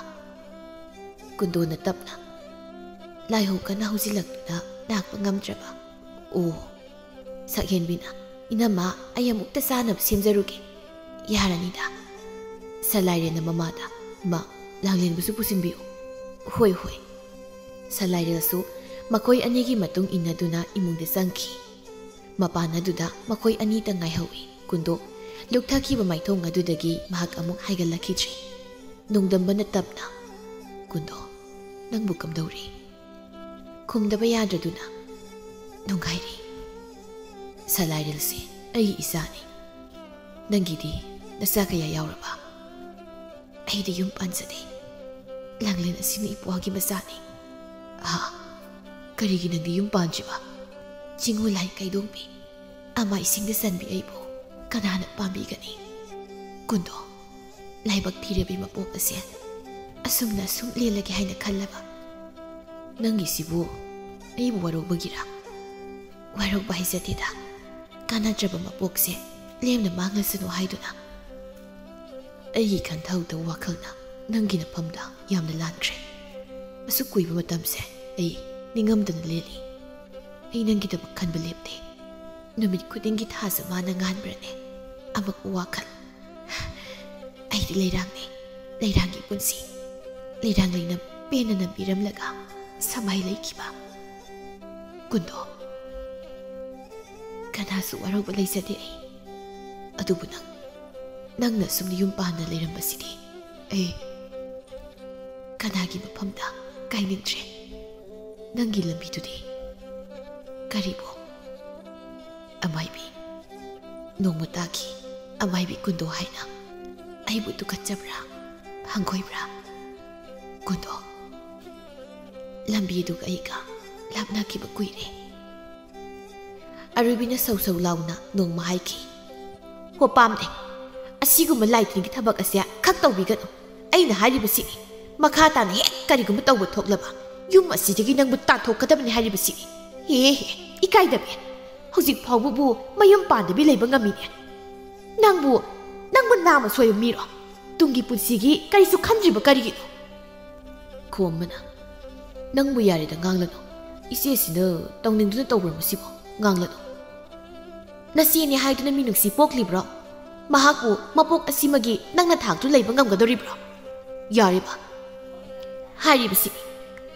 ꯀꯨꯟꯗꯣꯅ ꯇꯞꯅ, "ꯂꯥꯏꯍꯧ ꯀꯟꯅ ꯍꯧꯖꯤꯜꯂꯛꯇꯨꯅ ꯂꯥꯛꯄ ꯉꯝꯗ꯭ꯔꯕ꯫" "ꯑꯣ꯫" ꯁꯛꯍꯦꯟꯕꯤꯅ, "ꯏꯅꯝꯃ, ꯑꯩ ꯑꯃꯨꯛꯇ ꯆꯥꯅꯕ ꯁꯦꯝꯖꯔꯨꯒꯦ꯫ ꯌꯥꯔꯅꯤꯗ꯫" ꯁꯂꯥꯏꯔꯦꯟꯅ ꯃꯃꯥꯗ, "ꯃꯥ, ꯂꯥꯡꯂꯦꯟꯕꯨꯁꯨ ꯄꯨꯁꯤꯟꯕꯤꯌꯨ꯫" "ꯍꯣꯏ, ꯍꯣꯏ꯫" ꯁꯂꯥꯏꯔꯦꯜꯁꯨ ꯃꯈꯣꯏ ꯑꯅꯤꯒꯤ ꯃꯇꯨꯡ ꯏꯟꯅꯗꯨꯅ ꯏꯃꯨꯡꯗ ꯆꯪꯈꯤ꯫ ꯃꯄꯥꯟ ꯑꯗꯨꯗ ꯃꯈꯣꯏ ꯑꯅꯤꯇ ꯉꯥꯏꯍꯧꯏ꯫ ꯀꯨꯟꯗꯣ ꯂꯨꯞꯊꯈꯤꯕ ꯃꯥꯏꯊꯣꯡ ꯑꯗꯨꯗꯒꯤ ꯃꯍꯥꯛ ꯑꯃꯨꯛ ꯍꯥꯏꯒꯠꯂꯛꯈꯤꯗ꯭ꯔꯤ꯫ ꯅꯣꯡꯗꯝꯕꯅ ꯇꯞꯅ, "ꯀꯨꯟꯗꯣ, ꯅꯪꯕꯨ ꯀꯝꯗꯧꯔꯤ?" ꯈꯨꯝꯗꯕ ꯌꯥꯗ꯭ꯔꯗꯨꯅ, "ꯅꯨꯡꯉꯥꯏꯔꯤ꯫ ꯁꯂꯥꯏꯔꯦꯜꯁꯦ ꯑꯩꯒꯤ ꯏꯆꯥꯅꯤ꯫ ꯅꯪꯒꯤꯗꯤ ꯅꯆꯥ ꯀꯌꯥ ꯌꯥꯎꯔꯕ?" "ꯑꯩꯗꯤ ꯌꯨꯝ ꯄꯥꯟꯖꯗꯦ꯫ ꯂꯥꯡꯂꯦꯟ ꯑꯁꯤꯅ ꯏꯄ꯭ꯋꯥꯒꯤ ꯃꯆꯥꯅꯤ꯫" "ꯑꯍꯥ, ꯀꯔꯤꯒꯤ ꯅꯪꯗꯤ ꯌꯨꯝ ꯄꯥꯟꯗ꯭ꯔꯤꯕ? ꯆꯤꯡꯉꯨ ꯂꯥꯏ ꯀꯩꯗꯣꯡꯕꯤ, ꯑꯃꯥꯏꯁꯤꯡꯗ ꯆꯟꯕꯤ ꯑꯩꯕꯨ ꯀꯅꯥꯅ ꯄꯥꯝꯕꯤꯒꯅꯤ?" ꯀꯨꯟꯗꯣ, ꯂꯥꯏꯕꯛ ꯊꯤꯔꯕꯤ ꯃꯄꯣꯛ ꯑꯁꯦ ꯑꯁꯨꯝꯅ ꯑꯁꯨꯝ ꯂꯦꯜꯂꯒꯦ ꯍꯥꯏꯅ ꯈꯜꯂꯕ? "ꯅꯪꯒꯤꯁꯤꯕꯨ ꯑꯩꯕꯨ ꯋꯥꯔꯧꯕꯒꯤꯔꯥ?" "ꯋꯥꯔꯧꯕ ꯍꯥꯏꯖꯗꯦꯗ꯫ ꯀꯥꯟꯅꯗ꯭ꯔꯕ ꯃꯄꯣꯛꯁꯦ ꯂꯦꯝꯅ ꯃꯥꯡꯂꯁꯅꯨ ꯍꯥꯏꯗꯨꯅ ꯑꯩꯒꯤ ꯈꯟꯊꯧꯗ ꯋꯥꯈꯜꯅ ꯅꯪꯒꯤ ꯅꯐꯝꯗ ꯌꯥꯝꯅ ꯂꯥꯟꯈ꯭ꯔꯦ꯫ ꯑꯁꯨꯛ ꯀꯨꯏꯕ ꯃꯇꯝꯁꯦ ꯑꯩ ꯅꯤꯡꯉꯝꯗꯅ ꯂꯦꯜꯂꯤ꯫ ꯑꯩ ꯅꯪꯒꯤꯗꯃꯛ ꯈꯟꯕ ꯂꯦꯞꯇꯦ꯫ ꯅꯨꯃꯤꯠ ꯈꯨꯗꯤꯡꯒꯤ ꯊꯥꯖ ꯃꯥꯅ ꯉꯥꯟꯕ꯭ꯔꯅꯦ? ꯑꯃꯛꯄ ꯋꯥꯈꯜ꯫ ꯑꯩꯗꯤ ꯂꯩꯔꯥꯡꯅꯤ, ꯂꯩꯔꯥꯡꯒꯤ ꯄꯨꯟꯁꯤ꯫ ꯂꯩꯔꯥꯡ ꯂꯩꯅ ꯄꯦꯟꯅ ꯅꯝꯕꯤꯔꯝꯂꯒ ꯁꯃꯥꯏ ꯂꯩꯈꯤꯕ꯫ ꯀꯨꯟꯗꯣ, ꯀꯅꯥꯁꯨ ꯋꯥꯔꯧꯕ ꯂꯩꯖꯗꯦ ꯑꯩ꯫ ꯑꯗꯨꯕꯨ ꯅꯪ, ꯅꯪꯅ ꯁꯨꯝ ꯌꯨꯝ ꯄꯥꯟꯅ ꯂꯩꯔꯝꯕꯁꯤꯗꯤ ꯑꯩ ꯀꯅꯥꯒꯤ ꯃꯐꯝꯗ ꯀꯥꯏꯅꯤꯡꯗ꯭ꯔꯦ꯫ ꯅꯪꯒꯤ ꯂꯝꯕꯤꯗꯨꯗꯤ ꯀꯔꯤꯕꯨ? ꯑꯃꯥꯏꯕꯤ꯫ ꯅꯣꯡꯃ ꯇꯥꯈꯤ, ꯑꯃꯥꯏꯕꯤ ꯀꯨꯟꯗꯣ ꯍꯥꯏꯅ꯫ ꯑꯩꯕꯨ ꯇꯨꯀꯠꯆꯕ꯭ꯔꯥ? ꯍꯪꯒꯣꯏꯕ꯭ꯔꯥ? ꯀꯨꯟꯗꯣ, ꯂꯝꯕꯤꯗꯨꯒ ꯑꯩꯒ ꯂꯥꯞꯅꯈꯤꯕ ꯀꯨꯏꯔꯦ꯫ ꯑꯔꯨꯕꯤꯅ ꯁꯧ ꯁꯧ ꯂꯥꯎꯅ ꯅꯣꯡꯃ ꯍꯥꯏꯈꯤ, "ꯍꯣ ꯄꯥꯝꯗꯦ, ꯑꯁꯤꯒꯨꯝꯕ ꯂꯥꯏꯇꯤꯟꯒꯤ ꯊꯕꯛ ꯑꯁꯦ ꯈꯛ ꯇꯧꯕꯤꯒꯅꯨ꯫ ꯑꯩꯅ ꯍꯥꯏꯔꯤꯕꯁꯤꯅꯤ, ꯃꯈꯥ ꯇꯥꯅ ꯍꯦꯛ ꯀꯔꯤꯒꯨꯝꯕ ꯇꯧꯕ ꯊꯣꯛꯂꯕ ꯌꯨꯝ ꯑꯁꯤꯗꯒꯤ ꯅꯪꯕꯨ ꯇꯥꯟꯊꯣꯛꯀꯗꯕꯅꯤ ꯍꯥꯏꯔꯤꯕꯁꯤꯅꯤ꯫ ꯍꯦ ꯍꯦ, ꯏꯀꯥꯏꯗꯕꯤ, ꯍꯧꯖꯤꯛ ꯐꯥꯎꯕꯕꯨ ꯃꯌꯨꯝ ꯄꯥꯟꯗꯕꯤ ꯂꯩꯕ ꯉꯝꯃꯤꯅꯦ꯫ ꯅꯪꯕꯨ, ꯅꯪꯕꯨ ꯅꯥꯃ ꯁꯣꯏꯕ ꯃꯤꯔꯣ? ꯇꯨꯡꯒꯤ ꯄꯨꯟꯁꯤꯒꯤ ꯀꯔꯤꯁꯨ ꯈꯟꯗ꯭ꯔꯤꯕ ꯀꯔꯤꯒꯤꯅꯣ?" ꯈꯣꯝꯕꯅ, "ꯅꯪꯕꯨ ꯌꯥꯔꯦꯗ, ꯉꯥꯡꯂꯅꯨ꯫ ꯏꯆꯦꯁꯤꯅ ꯇꯧꯅꯤꯡꯗꯨꯅ ꯇꯧꯕ꯭ꯔꯣ ꯃꯁꯤꯕꯨ? ꯉꯥꯡꯂꯅꯨ꯫ ꯅꯆꯦꯅꯦ ꯍꯥꯏꯗꯨꯅ ꯃꯤ ꯅꯨꯡꯁꯤ ꯄꯣꯛꯂꯤꯕ꯭ꯔꯣ? ꯃꯍꯥꯛꯄꯨ ꯃꯄꯣꯛ ꯑꯁꯤꯃꯒꯤ ꯅꯪꯅ ꯊꯥꯛꯇꯨ ꯂꯩꯕ ꯉꯝꯒꯗꯧꯔꯤꯕ꯭ꯔꯣ? ꯌꯥꯔꯦꯕ꯫ ꯍꯥꯏꯔꯤꯕꯁꯤ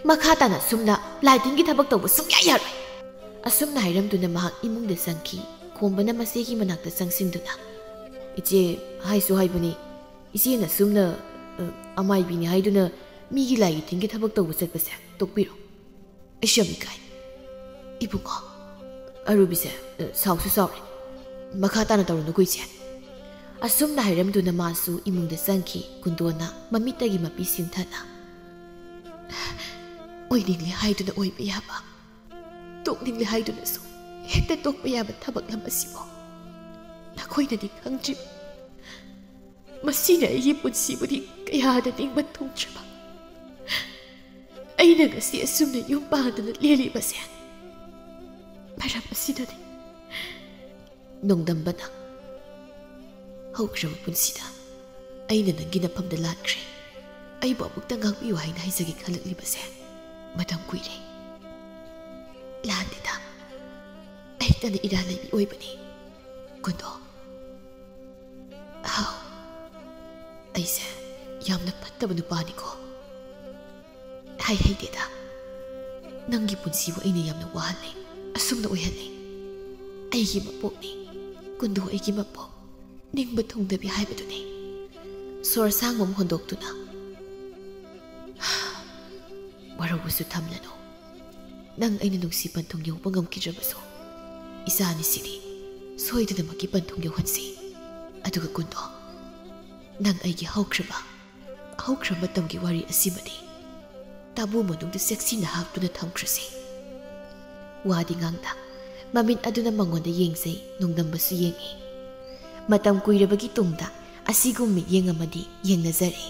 ꯃꯈꯥ ꯇꯥꯅ ꯑꯁꯨꯝꯅ ꯂꯥꯏꯇꯤꯟꯒꯤ ꯊꯕꯛ ꯇꯧꯕ ꯁꯨꯡꯌꯥ ꯌꯥꯔꯣꯏ꯫" ꯑꯁꯨꯝꯅ ꯍꯥꯏꯔꯝꯗꯨꯅ ꯃꯍꯥꯛ ꯏꯃꯨꯡꯗ ꯆꯪꯈꯤ꯫ ꯈꯣꯝꯕꯅ ꯃꯆꯦꯒꯤ ꯃꯅꯥꯛꯇ ꯆꯪꯁꯤꯟꯗꯨꯅ, "ꯏꯆꯦ, ꯍꯥꯏꯁꯨ ꯍꯥꯏꯕꯅꯤ, ꯏꯆꯦꯅ ꯁꯨꯝꯅ, ꯑ, ꯑꯃꯥꯏꯕꯤꯅꯤ ꯍꯥꯏꯗꯨꯅ ꯃꯤꯒꯤ ꯂꯥꯏꯒꯤ ꯇꯤꯟꯒꯤ ꯊꯕꯛ ꯇꯧꯕ ꯆꯠꯄꯁꯦ ꯇꯣꯛꯄꯤꯔꯣ꯫ ꯑꯩꯁꯨ ꯌꯥꯝ ꯏꯀꯥꯏ꯫" "ꯏꯕꯨꯡꯉꯣ, ꯑꯔꯨꯕꯤꯁꯦ, ꯑ, ꯁꯥꯎꯁꯨ ꯁꯥꯎꯔꯦ꯫ ꯃꯈꯥ ꯇꯥꯅ ꯇꯧꯔꯨꯅꯨꯀꯣ, ꯏꯆꯦ꯫" ꯑꯁꯨꯝꯅ ꯍꯥꯏꯔꯝꯗꯨꯅ ꯃꯥꯁꯨ ꯏꯃꯨꯡꯗ ꯆꯪꯈꯤ꯫ ꯀꯨꯟꯗꯣꯅ ꯃꯃꯤꯠꯇꯒꯤ ꯃꯄꯤ ꯁꯤꯟꯊꯅ, "ꯑꯣꯏꯅꯤꯡꯂꯦ ꯍꯥꯏꯗꯨꯅ ꯑꯣꯏꯕ ꯌꯥꯕ, ꯇꯣꯛꯅꯤꯡꯂꯦ ꯍꯥꯏꯗꯨꯅꯁꯨ ꯍꯦꯛꯇ ꯇꯣꯛꯄ ꯌꯥꯕ ꯊꯕꯛꯂꯝ ꯑꯁꯤꯕꯨ ꯅꯈꯣꯏꯅꯗꯤ ꯈꯪꯗ꯭ꯔꯤ꯫ ꯃꯁꯤꯅ ꯑꯩꯒꯤ ꯄꯨꯟꯁꯤꯕꯨꯗꯤ ꯀꯌꯥꯗ ꯅꯤꯡꯕ ꯊꯨꯡꯗ꯭ꯔꯕ꯫ ꯑꯩꯅ ꯉꯁꯤ ꯑꯁꯨꯝꯅ ꯌꯨꯝ ꯄꯥꯟꯗꯅ ꯂꯦꯜꯂꯤꯕꯁꯦ ꯃꯔꯝ ꯑꯁꯤꯅꯅꯤ꯫" ꯅꯣꯡꯗꯝꯕꯅ ꯍꯧꯈ꯭ꯔꯕ ꯄꯨꯟꯁꯤꯗ ꯑꯩꯅ ꯅꯪꯒꯤ ꯅꯐꯝꯗ ꯂꯥꯟꯈ꯭ꯔꯦ꯫ ꯑꯩꯕꯨ ꯑꯃꯨꯛꯇ ꯉꯥꯛꯄꯤꯌꯨ ꯍꯥꯏꯅ ꯍꯥꯏꯖꯒꯦ ꯈꯜꯂꯛꯂꯤꯕꯁꯦ ꯃꯇꯝ ꯀꯨꯏꯔꯦ꯫ ꯂꯥꯟꯗꯦꯗ, ꯑꯩ ꯇꯅ ꯏꯔꯥꯟ ꯂꯩꯕꯤ ꯑꯣꯏꯕꯅꯤ꯫ ꯀꯨꯟꯗꯣ, ꯍꯥꯎ, ꯑꯩꯁꯦ ꯌꯥꯝꯅ ꯐꯠꯇꯕ ꯅꯨꯄꯥꯅꯤꯀꯣ꯫ ꯍꯥꯏ ꯍꯩꯗꯦꯗ, ꯅꯪꯒꯤ ꯄꯨꯟꯁꯤꯕꯨ ꯑꯩꯅ ꯌꯥꯝꯅ ꯋꯥꯍꯜꯂꯦ, ꯑꯁꯨꯝꯅ ꯑꯣꯏꯍꯜꯂꯦ꯫ ꯑꯩꯒꯤ ꯃꯄꯣꯛꯅꯤ, ꯀꯨꯟꯗꯣ ꯑꯩꯒꯤ ꯃꯄꯣꯛ, ꯅꯤꯡꯕ ꯊꯨꯡꯗꯕꯤ ꯍꯥꯏꯕꯗꯨꯅꯤ꯫ ꯁꯣꯔ ꯁꯥꯡꯕ ꯑꯃ ꯍꯣꯟꯗꯣꯛꯇꯨꯅ, ꯋꯥꯔꯧꯕꯁꯨ ꯊꯝꯂꯅꯨ꯫ ꯅꯪ ꯑꯩꯅ ꯅꯨꯡꯁꯤ ꯄꯟꯊꯨꯡ ꯌꯧꯕ ꯉꯝꯈꯤꯗ꯭ꯔꯕꯁꯨ, ꯏꯆꯥꯅꯤ ꯁꯤꯗꯤ ꯁꯣꯏꯗꯅꯃꯛꯀꯤ ꯄꯟꯊꯨꯡ ꯌꯧꯍꯟꯁꯤ꯫ ꯑꯗꯨꯒ ꯀꯨꯟꯗꯣ, ꯅꯪ ꯑꯩꯒꯤ ꯍꯧꯈ꯭ꯔꯕ, ꯍꯧꯈ꯭ꯔꯕ ꯃꯇꯝꯒꯤ ꯋꯥꯔꯤ ꯑꯁꯤꯃꯗꯤ ꯇꯥꯕꯨ ꯃꯅꯨꯡꯗ ꯆꯦꯛꯁꯤꯟꯅ ꯍꯥꯞꯇꯨꯅ ꯊꯝꯈ꯭ꯔꯁꯤ꯫ ꯋꯥꯗꯤ ꯉꯥꯡꯗ, ꯃꯃꯤꯠ ꯑꯗꯨꯅ ꯃꯉꯣꯟꯗ ꯌꯦꯡꯖꯩ, ꯅꯣꯡꯗꯝꯕꯁꯨ ꯌꯦꯡꯏ꯫ ꯃꯇꯝ ꯀꯨꯏꯔꯕꯒꯤ ꯇꯨꯡꯗ ꯑꯁꯤꯒꯨꯝ ꯃꯤꯠꯌꯦꯡ ꯑꯃꯗꯤ ꯌꯦꯡꯅꯖꯔꯦ꯫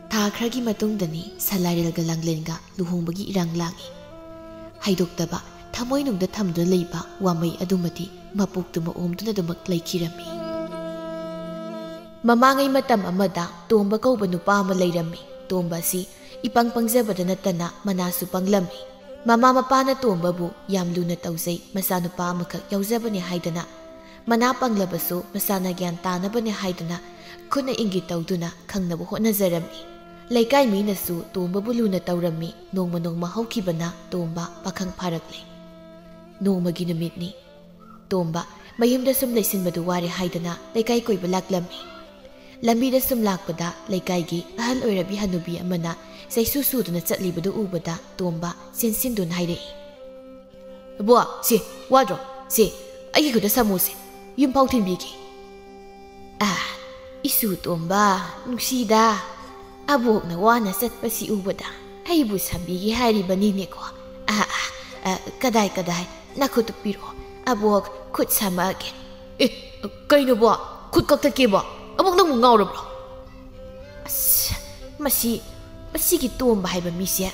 ꯊꯥ ꯈꯔꯒꯤ ꯃꯇꯨꯡꯗꯅꯤ ꯁꯂꯥꯏꯔꯦꯜꯒ ꯂꯥꯡꯂꯦꯟꯒ ꯂꯨꯍꯣꯡꯕꯒꯤ ꯏꯔꯥꯡ ꯂꯥꯡꯏ꯫ ꯍꯥꯏꯗꯣꯛꯇꯕ, ꯊꯃꯣꯏꯅꯨꯡꯗ ꯊꯝꯗꯨꯅ ꯂꯩꯕ ꯋꯥꯃꯩ ꯑꯗꯨꯃꯗꯤ ꯃꯄꯣꯛꯇꯨꯃ ꯑꯣꯝꯗꯨꯅ ꯑꯗꯨꯃꯛ ꯂꯩꯈꯤꯔꯝꯃꯤ꯫ ꯃꯃꯥꯡꯉꯩ ꯃꯇꯝ ꯑꯃꯗ ꯇꯣꯝꯕ ꯀꯧꯕ ꯅꯨꯄꯥ ꯑꯃ ꯂꯩꯔꯝꯃꯤ꯫ ꯇꯣꯝꯕ ꯑꯁꯤ ꯏꯄꯪ ꯄꯪꯖꯕꯗ ꯅꯠꯇꯅ ꯃꯅꯥꯁꯨ ꯄꯪꯂꯝꯃꯤ꯫ ꯃꯃꯥ ꯃꯄꯥꯅ ꯇꯣꯝꯕꯕꯨ ꯌꯥꯝ ꯂꯨꯅ ꯇꯧꯖꯩ, ꯃꯆꯥꯅꯨꯄꯥ ꯑꯃꯈꯛ ꯌꯥꯎꯖꯕꯅꯦ ꯍꯥꯏꯗꯅ, ꯃꯅꯥ ꯄꯪꯂꯕꯁꯨ ꯃꯆꯥꯅ ꯒ꯭ꯌꯥꯟ ꯇꯥꯅꯕꯅꯦ ꯍꯥꯏꯗꯅ ꯈꯨꯠꯅ ꯏꯪꯒꯤꯠ ꯇꯧꯗꯨꯅ ꯈꯪꯅꯕ ꯍꯣꯠꯅꯖꯔꯝꯃꯤ꯫ ꯂꯩꯀꯥꯏ ꯃꯤꯅꯁꯨ ꯇꯣꯝꯕꯕꯨ ꯂꯨꯅ ꯇꯧꯔꯝꯃꯤ꯫ ꯅꯣꯡꯃ ꯅꯣꯡꯃ ꯍꯧꯈꯤꯕꯅ ꯇꯣꯝꯕ ꯄꯥꯈꯪ ꯐꯥꯔꯛꯂꯦ꯫ ꯅꯣꯡꯃꯒꯤ ꯅꯨꯃꯤꯠꯅꯤ꯫ ꯇꯣꯝꯕ ꯃꯌꯨꯝꯗ ꯁꯨꯝ ꯂꯩꯁꯤꯟꯕꯗꯨ ꯋꯥꯔꯦ ꯍꯥꯏꯗꯅ ꯂꯩꯀꯥꯏ ꯀꯣꯏꯕ ꯂꯥꯛꯂꯝꯃꯤ꯫ ꯂꯝꯕꯤꯗ ꯁꯨꯝ ꯂꯥꯛꯄꯗ ꯂꯩꯀꯥꯏꯒꯤ ꯑꯍꯜ ꯑꯣꯏꯔꯕꯤ ꯍꯅꯨꯕꯤ ꯑꯃꯅ ꯆꯩꯁꯨ ꯁꯨꯗꯨꯅ ꯆꯠꯂꯤꯕꯗꯨ ꯎꯕꯗ ꯇꯣꯝꯕ ꯆꯦꯟꯁꯤꯟꯗꯨꯅ ꯍꯥꯏꯔꯛꯏ, "ꯕꯣ, ꯁꯤ, ꯋꯥꯗ꯭ꯔꯣ? ꯁꯤ, ꯑꯩꯒꯤ ꯈꯨꯠꯇ ꯁꯥꯃꯨꯁꯦ, ꯌꯨꯝꯐꯥꯎ ꯊꯤꯟꯕꯤꯒꯦ꯫" "ꯑꯥ, ꯏꯁꯨ ꯇꯣꯝꯕ, ꯅꯨꯡꯁꯤꯗ, ꯑꯕꯣꯛꯅ ꯋꯥꯅ ꯆꯠꯄꯁꯤ ꯎꯕꯗ ꯑꯩꯕꯨ ꯁꯥꯕꯤꯒꯦ ꯍꯥꯏꯔꯤꯕꯅꯤꯅꯦꯀꯣ꯫ ꯑꯥ, ꯑꯥ, ꯑꯥ, ꯀꯗꯥꯏ, ꯀꯗꯥꯏ, ꯅꯈꯨꯠꯇꯨ ꯄꯤꯔꯛꯑꯣ, ꯑꯕꯣꯛ ꯈꯨꯠ ꯁꯥꯃꯛꯑꯒꯦ꯫" "ꯑꯦ, ꯀꯩꯅꯣꯕꯣ? ꯈꯨꯠ ꯀꯛꯊꯠꯀꯦꯕꯣ? ꯑꯕꯣꯛ ꯅꯪꯕꯨ ꯉꯥꯎꯔꯕ꯭ꯔꯣ?" "ꯑꯁ, ꯃꯁꯤ, ꯃꯁꯤꯒꯤ ꯇꯣꯝꯕ ꯍꯥꯏꯕ ꯃꯤꯁꯦ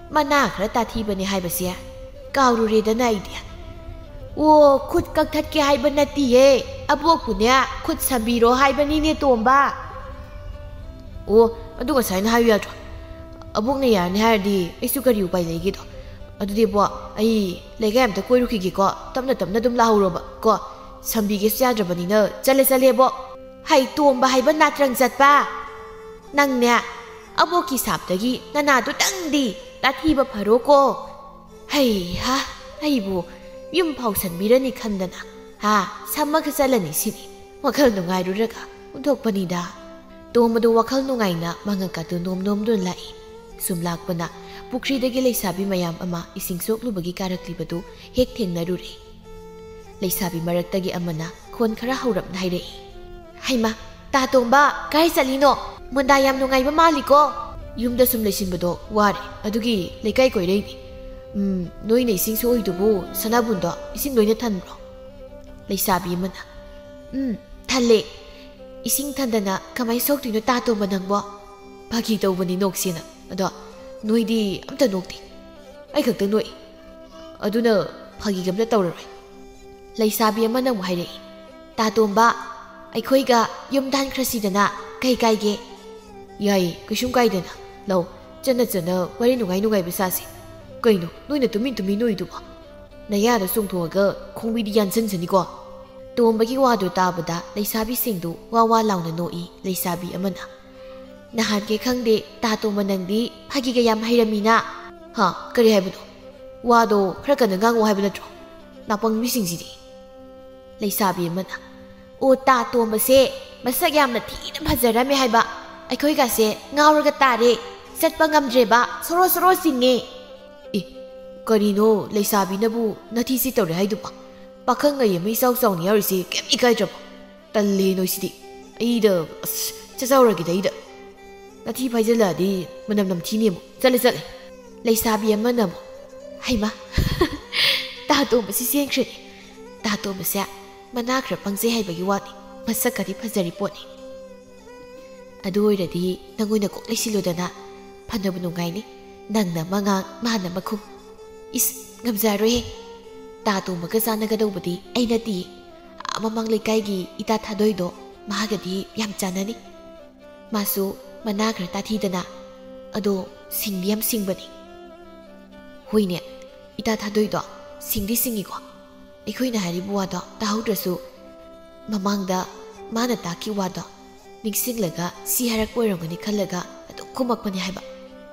ꯃꯅꯥ ꯈꯔ ꯇꯥꯊꯤꯕꯅꯦ ꯍꯥꯏꯕꯁꯦ ꯀꯥꯎꯔꯨꯔꯦꯗꯅ ꯑꯩꯗꯤ꯫ ꯑꯣ, ꯈꯨꯠ ꯀꯛꯊꯠꯀꯦ ꯍꯥꯏꯕ ꯅꯠꯇꯤꯌꯦ, ꯑꯕꯣꯛꯄꯨꯅꯦ ꯈꯨꯠ ꯁꯥꯕꯤꯔꯣ ꯍꯥꯏꯕꯅꯤꯅꯦ ꯇꯣꯝꯕ꯫" ꯑꯣ, ꯑꯗꯨ ꯉꯁꯥꯏꯅ ꯍꯥꯏꯌꯨ ꯌꯥꯗ꯭ꯔꯣ? ꯑꯕꯣꯛꯅ ꯌꯥꯔꯅꯤ ꯍꯥꯏꯔꯗꯤ ꯑꯩꯁꯨ ꯀꯔꯤ ꯎꯄꯥꯏ ꯂꯩꯒꯦꯗꯣ? ꯑꯗꯨꯗꯤꯕꯣ, ꯑꯩ ꯂꯩꯀꯥꯏ ꯑꯝꯇ ꯀꯣꯏꯔꯨꯈꯤꯒꯦꯀꯣ, ꯇꯞꯅ ꯇꯞꯅ ꯑꯗꯨꯝ ꯂꯥꯛꯍꯧꯔꯣꯕ ꯀꯣ꯫ ꯁꯝꯕꯤꯒꯦꯁꯨ ꯌꯥꯗ꯭ꯔꯕꯅꯤꯅ ꯆꯠꯂꯦ ꯆꯠꯂꯦꯕꯣ꯫ ꯍꯩ ꯇꯣꯝꯕ ꯍꯥꯏꯕ ꯅꯥꯇ꯭ꯔꯪ ꯆꯠꯄ! ꯅꯪꯅꯦ, ꯑꯕꯣꯛꯀꯤ ꯁꯥꯞꯇꯒꯤ ꯅꯅꯥꯗꯨꯇꯪꯗꯤ ꯇꯥꯊꯤꯕ ꯐꯔꯣꯀꯣ꯫ ꯍꯩ ꯍꯥ, ꯑꯩꯕꯨ ꯌꯨꯝ ꯐꯥꯎꯁꯟꯕꯤꯔꯅꯤ ꯈꯟꯗꯅ ꯍꯥ, ꯁꯝꯃꯒ ꯆꯠꯂꯅꯤ ꯁꯤꯅꯤ꯫ ꯋꯥꯈꯜ ꯅꯨꯡꯉꯥꯏꯔꯨꯔꯒ ꯍꯨꯟꯗꯣꯛꯄꯅꯤꯗ꯫ ꯇꯣꯝꯕꯗꯨ ꯋꯥꯈꯜ ꯅꯨꯡꯉꯥꯏꯅ ꯃꯉꯛ ꯑꯗꯨ ꯅꯣꯝ ꯅꯣꯝꯗꯨꯅ ꯂꯥꯛꯏ꯫ ꯁꯨꯝ ꯂꯥꯛꯄꯅ ꯄꯨꯈ꯭ꯔꯤꯗꯒꯤ ꯂꯩꯁꯥꯕꯤ ꯃꯌꯥꯝ ꯑꯃ ꯏꯁꯤꯡ ꯁꯣꯛꯂꯨꯕꯒꯤ ꯀꯥꯔꯛꯂꯤꯕꯗꯨ ꯍꯦꯛ ꯊꯦꯡꯅꯔꯨꯔꯦ꯫ ꯂꯩꯁꯥꯕꯤ ꯃꯔꯛꯇꯒꯤ ꯑꯃꯅ ꯈꯣꯟ ꯈꯔ ꯍꯧꯔꯞꯅ ꯍꯥꯏꯔꯛꯏ꯫ ꯍꯩꯃꯥ, ꯇꯥ ꯇꯣꯝꯕ, ꯀꯥꯏ ꯆꯠꯂꯤꯅꯣ? ꯃꯨꯟꯗꯥ ꯌꯥꯝ ꯅꯨꯡꯉꯥꯏꯕ ꯃꯥꯜꯂꯤꯀꯣ꯫ ꯌꯨꯝꯗ ꯁꯨꯝ ꯂꯩꯁꯤꯟꯕꯗꯣ ꯋꯥꯔꯦ, ꯑꯗꯨꯒꯤ ꯂꯩꯀꯥꯏ ꯀꯣꯏꯔꯛꯏꯅꯤ꯫ ꯎꯝ, ꯅꯣꯏꯅ ꯏꯁꯤꯡ ꯁꯣꯛꯏꯗꯨꯕꯨ ꯁꯅꯥꯕꯨꯟꯗꯣ ꯏꯁꯤꯡ ꯂꯣꯏꯅ ꯊꯟꯕ꯭ꯔꯣ? ꯂꯩꯁꯥꯕꯤ ꯑꯃꯅ, ꯎꯝ, ꯊꯜꯂꯦ꯫ ꯏꯁꯤꯡ ꯊꯟꯗꯅ ꯀꯃꯥꯏ ꯁꯣꯛꯇꯣꯏꯅꯣ ꯇꯥ ꯇꯣꯝꯕ ꯅꯪꯕꯣ? ꯐꯥꯒꯤ ꯇꯧꯕꯅꯤ, ꯅꯣꯛꯁꯦꯅ꯫ ꯑꯗꯣ ꯅꯣꯏꯗꯤ ꯑꯝꯇ ꯅꯣꯛꯇꯦ꯫ ꯑꯩ ꯈꯛꯇ ꯅꯣꯛꯏ꯫ ꯑꯗꯨꯅ ꯐꯥꯒꯤꯒ ꯑꯝꯇ ꯇꯧꯔꯔꯣꯏ꯫ ꯂꯩꯁꯥꯕꯤ ꯑꯃꯅ ꯑꯃꯨꯛ ꯍꯥꯏꯔꯛꯏ, ꯇꯥ ꯇꯣꯝꯕ, ꯑꯩꯈꯣꯏꯒ ꯌꯨꯝ ꯊꯥꯟꯈ꯭ꯔꯁꯤꯗꯅ, ꯀꯩ ꯀꯥꯏꯒꯦ? ꯌꯥꯏꯌꯦ, ꯀꯩꯁꯨꯝ ꯀꯥꯏꯗꯦꯅ꯫ ꯂꯧ, ꯆꯠꯅ ꯆꯠꯅ ꯋꯥꯔꯤ ꯅꯨꯡꯉꯥꯏ ꯅꯨꯡꯉꯥꯏꯕ ꯁꯥꯁꯦ꯫ ꯀꯩꯅꯣ ꯅꯣꯏꯅ ꯇꯨꯃꯤꯟ ꯇꯨꯃꯤꯟ ꯅꯣꯛꯏꯗꯨꯕꯣ? ꯅꯌꯥꯗ ꯆꯣꯡꯊꯣꯛꯑꯒ ꯈꯣꯡꯕꯤꯗꯤ ꯌꯥꯟꯁꯤꯟꯖꯅꯤꯀꯣ꯫ ꯇꯣꯝꯕꯒꯤ ꯋꯥꯗꯨ ꯇꯥꯕꯗ ꯂꯩꯁꯥꯕꯤꯁꯤꯡꯗꯨ ꯋꯥ ꯋꯥ ꯂꯥꯎꯅ ꯅꯣꯛꯏ꯫ ꯂꯩꯁꯥꯕꯤ ꯑꯃꯅ, ꯅꯍꯥꯟꯈꯩ ꯈꯪꯗꯦ, ꯇꯥ ꯇꯣꯝꯕ ꯅꯪꯗꯤ ꯐꯥꯒꯤꯒ ꯌꯥꯝ ꯍꯩꯔꯝꯃꯤꯅ꯫ ꯍꯥ, ꯀꯔꯤ ꯍꯥꯏꯕꯅꯣ? ꯋꯥꯗꯣ ꯈꯔ ꯀꯟꯅ ꯉꯥꯡꯉꯣ ꯍꯥꯏꯕ ꯅꯠꯇ꯭ꯔꯣ? ꯅꯥꯄꯪ ꯃꯤꯁꯤꯡꯁꯤꯗꯤ꯫ ꯂꯩꯁꯥꯕꯤ ꯑꯃꯅ, ꯑꯣ, ꯇꯥ ꯇꯣꯝꯕꯁꯦ ꯃꯁꯛ ꯌꯥꯝꯅ ꯊꯤꯅ ꯐꯖꯔꯝꯃꯦ ꯍꯥꯏꯕ꯫ ꯑꯩꯈꯣꯏꯒꯁꯦ ꯉꯥꯎꯔꯒ ꯇꯥꯔꯦ꯫ ꯆꯠꯄ ꯉꯝꯗ꯭ꯔꯦꯕ, ꯁꯣꯔꯣ ꯁꯣꯔꯣ ꯆꯤꯡꯉꯦ꯫ ꯑꯦ, ꯀꯔꯤꯅꯣ ꯂꯩꯁꯥꯕꯤꯅꯕꯨ ꯅꯊꯤꯁꯤ ꯇꯧꯔꯦ ꯍꯥꯏꯗꯨꯕꯣ? ꯄꯥꯈꯪ ꯑꯌꯦ ꯃꯩ ꯆꯥꯎ ꯆꯥꯎꯅ ꯌꯥꯎꯔꯤꯁꯦ ꯀꯩꯝ ꯏꯀꯥꯏꯗ꯭ꯔꯕꯣ? ꯇꯜꯂꯦ ꯅꯣꯏꯁꯤꯗꯤ꯫ ꯑꯩꯗ, ꯑꯁ, ꯆꯠꯆꯧꯔꯒꯦꯗ ꯑꯩꯗ꯫ ꯅꯊꯤ ꯐꯥꯏꯖꯜꯂꯛꯑꯗꯤ ꯃꯅꯝ ꯅꯝꯊꯤꯅꯦ ꯑꯃꯨꯛ꯫ ꯆꯠꯂꯦ, ꯆꯠꯂꯦ꯫ ꯂꯩꯁꯥꯕꯤ ꯑꯃꯅ ꯑꯃꯨꯛ, ꯍꯩꯃꯥ, ꯇꯥ ꯇꯣꯝꯕꯁꯤ ꯆꯦꯟꯈ꯭ꯔꯦꯅꯦ꯫ ꯇꯥ ꯇꯣꯝꯕꯁꯦ ꯃꯅꯥ ꯈꯔ ꯄꯪꯖꯩ ꯍꯥꯏꯕꯒꯤ ꯋꯥꯅꯤ, ꯃꯁꯛꯀꯗꯤ ꯐꯖꯔꯤ ꯄꯣꯠꯅꯤ꯫ ꯑꯗꯨ ꯑꯣꯏꯔꯗꯤ ꯅꯪ ꯑꯣꯏꯅ ꯀꯣꯛ ꯂꯩꯁꯤꯜꯂꯨꯗꯅ, ꯐꯅꯕ ꯅꯨꯡꯉꯥꯏꯅꯤ꯫ ꯅꯪꯅ ꯃꯉꯥꯡ, ꯃꯥꯅ ꯃꯈꯨꯝ꯫ ꯏꯁ, ꯉꯝꯖꯔꯣꯏꯍꯦ꯫ ꯇꯥ ꯇꯣꯝꯕꯒ ꯆꯥꯟꯅꯒꯗꯧꯕꯗꯤ ꯑꯩ ꯅꯠꯇꯤꯌꯦ꯫ ꯑꯥ ꯃꯃꯥꯡ ꯂꯩꯀꯥꯏꯒꯤ ꯏꯇꯥ ꯊꯥꯗꯣꯏꯗꯣ, ꯃꯥꯒꯗꯤ ꯌꯥꯝ ꯆꯥꯟꯅꯅꯤ꯫ ꯃꯥꯁꯨ ꯃꯅꯥ ꯈꯔ ꯇꯥꯊꯤꯗꯅ꯫ ꯑꯗꯣ ꯁꯤꯡꯗꯤ ꯌꯥꯝ ꯁꯤꯡꯕꯅꯤ꯫ ꯍꯣꯏꯅꯦ, ꯏꯇꯥ ꯊꯥꯗꯣꯏꯗꯣ ꯁꯤꯡꯗꯤ ꯁꯤꯡꯉꯤꯀꯣ꯫ ꯑꯩꯈꯣꯏꯅ ꯍꯥꯏꯔꯤꯕ ꯋꯥꯗꯣ ꯇꯥꯍꯧꯗ꯭ꯔꯁꯨ, ꯃꯃꯥꯡꯗ ꯃꯥꯅ ꯇꯥꯛꯈꯤ ꯋꯥꯗꯣ ꯅꯤꯡꯁꯤꯡꯂꯒ ꯁꯤ ꯍꯥꯏꯔꯛꯄ ꯑꯣꯏꯔꯝꯒꯅꯤ ꯈꯜꯂꯒ ꯑꯗꯨꯝ ꯈꯨꯝꯃꯛꯄꯅꯤ ꯍꯥꯏꯕ꯫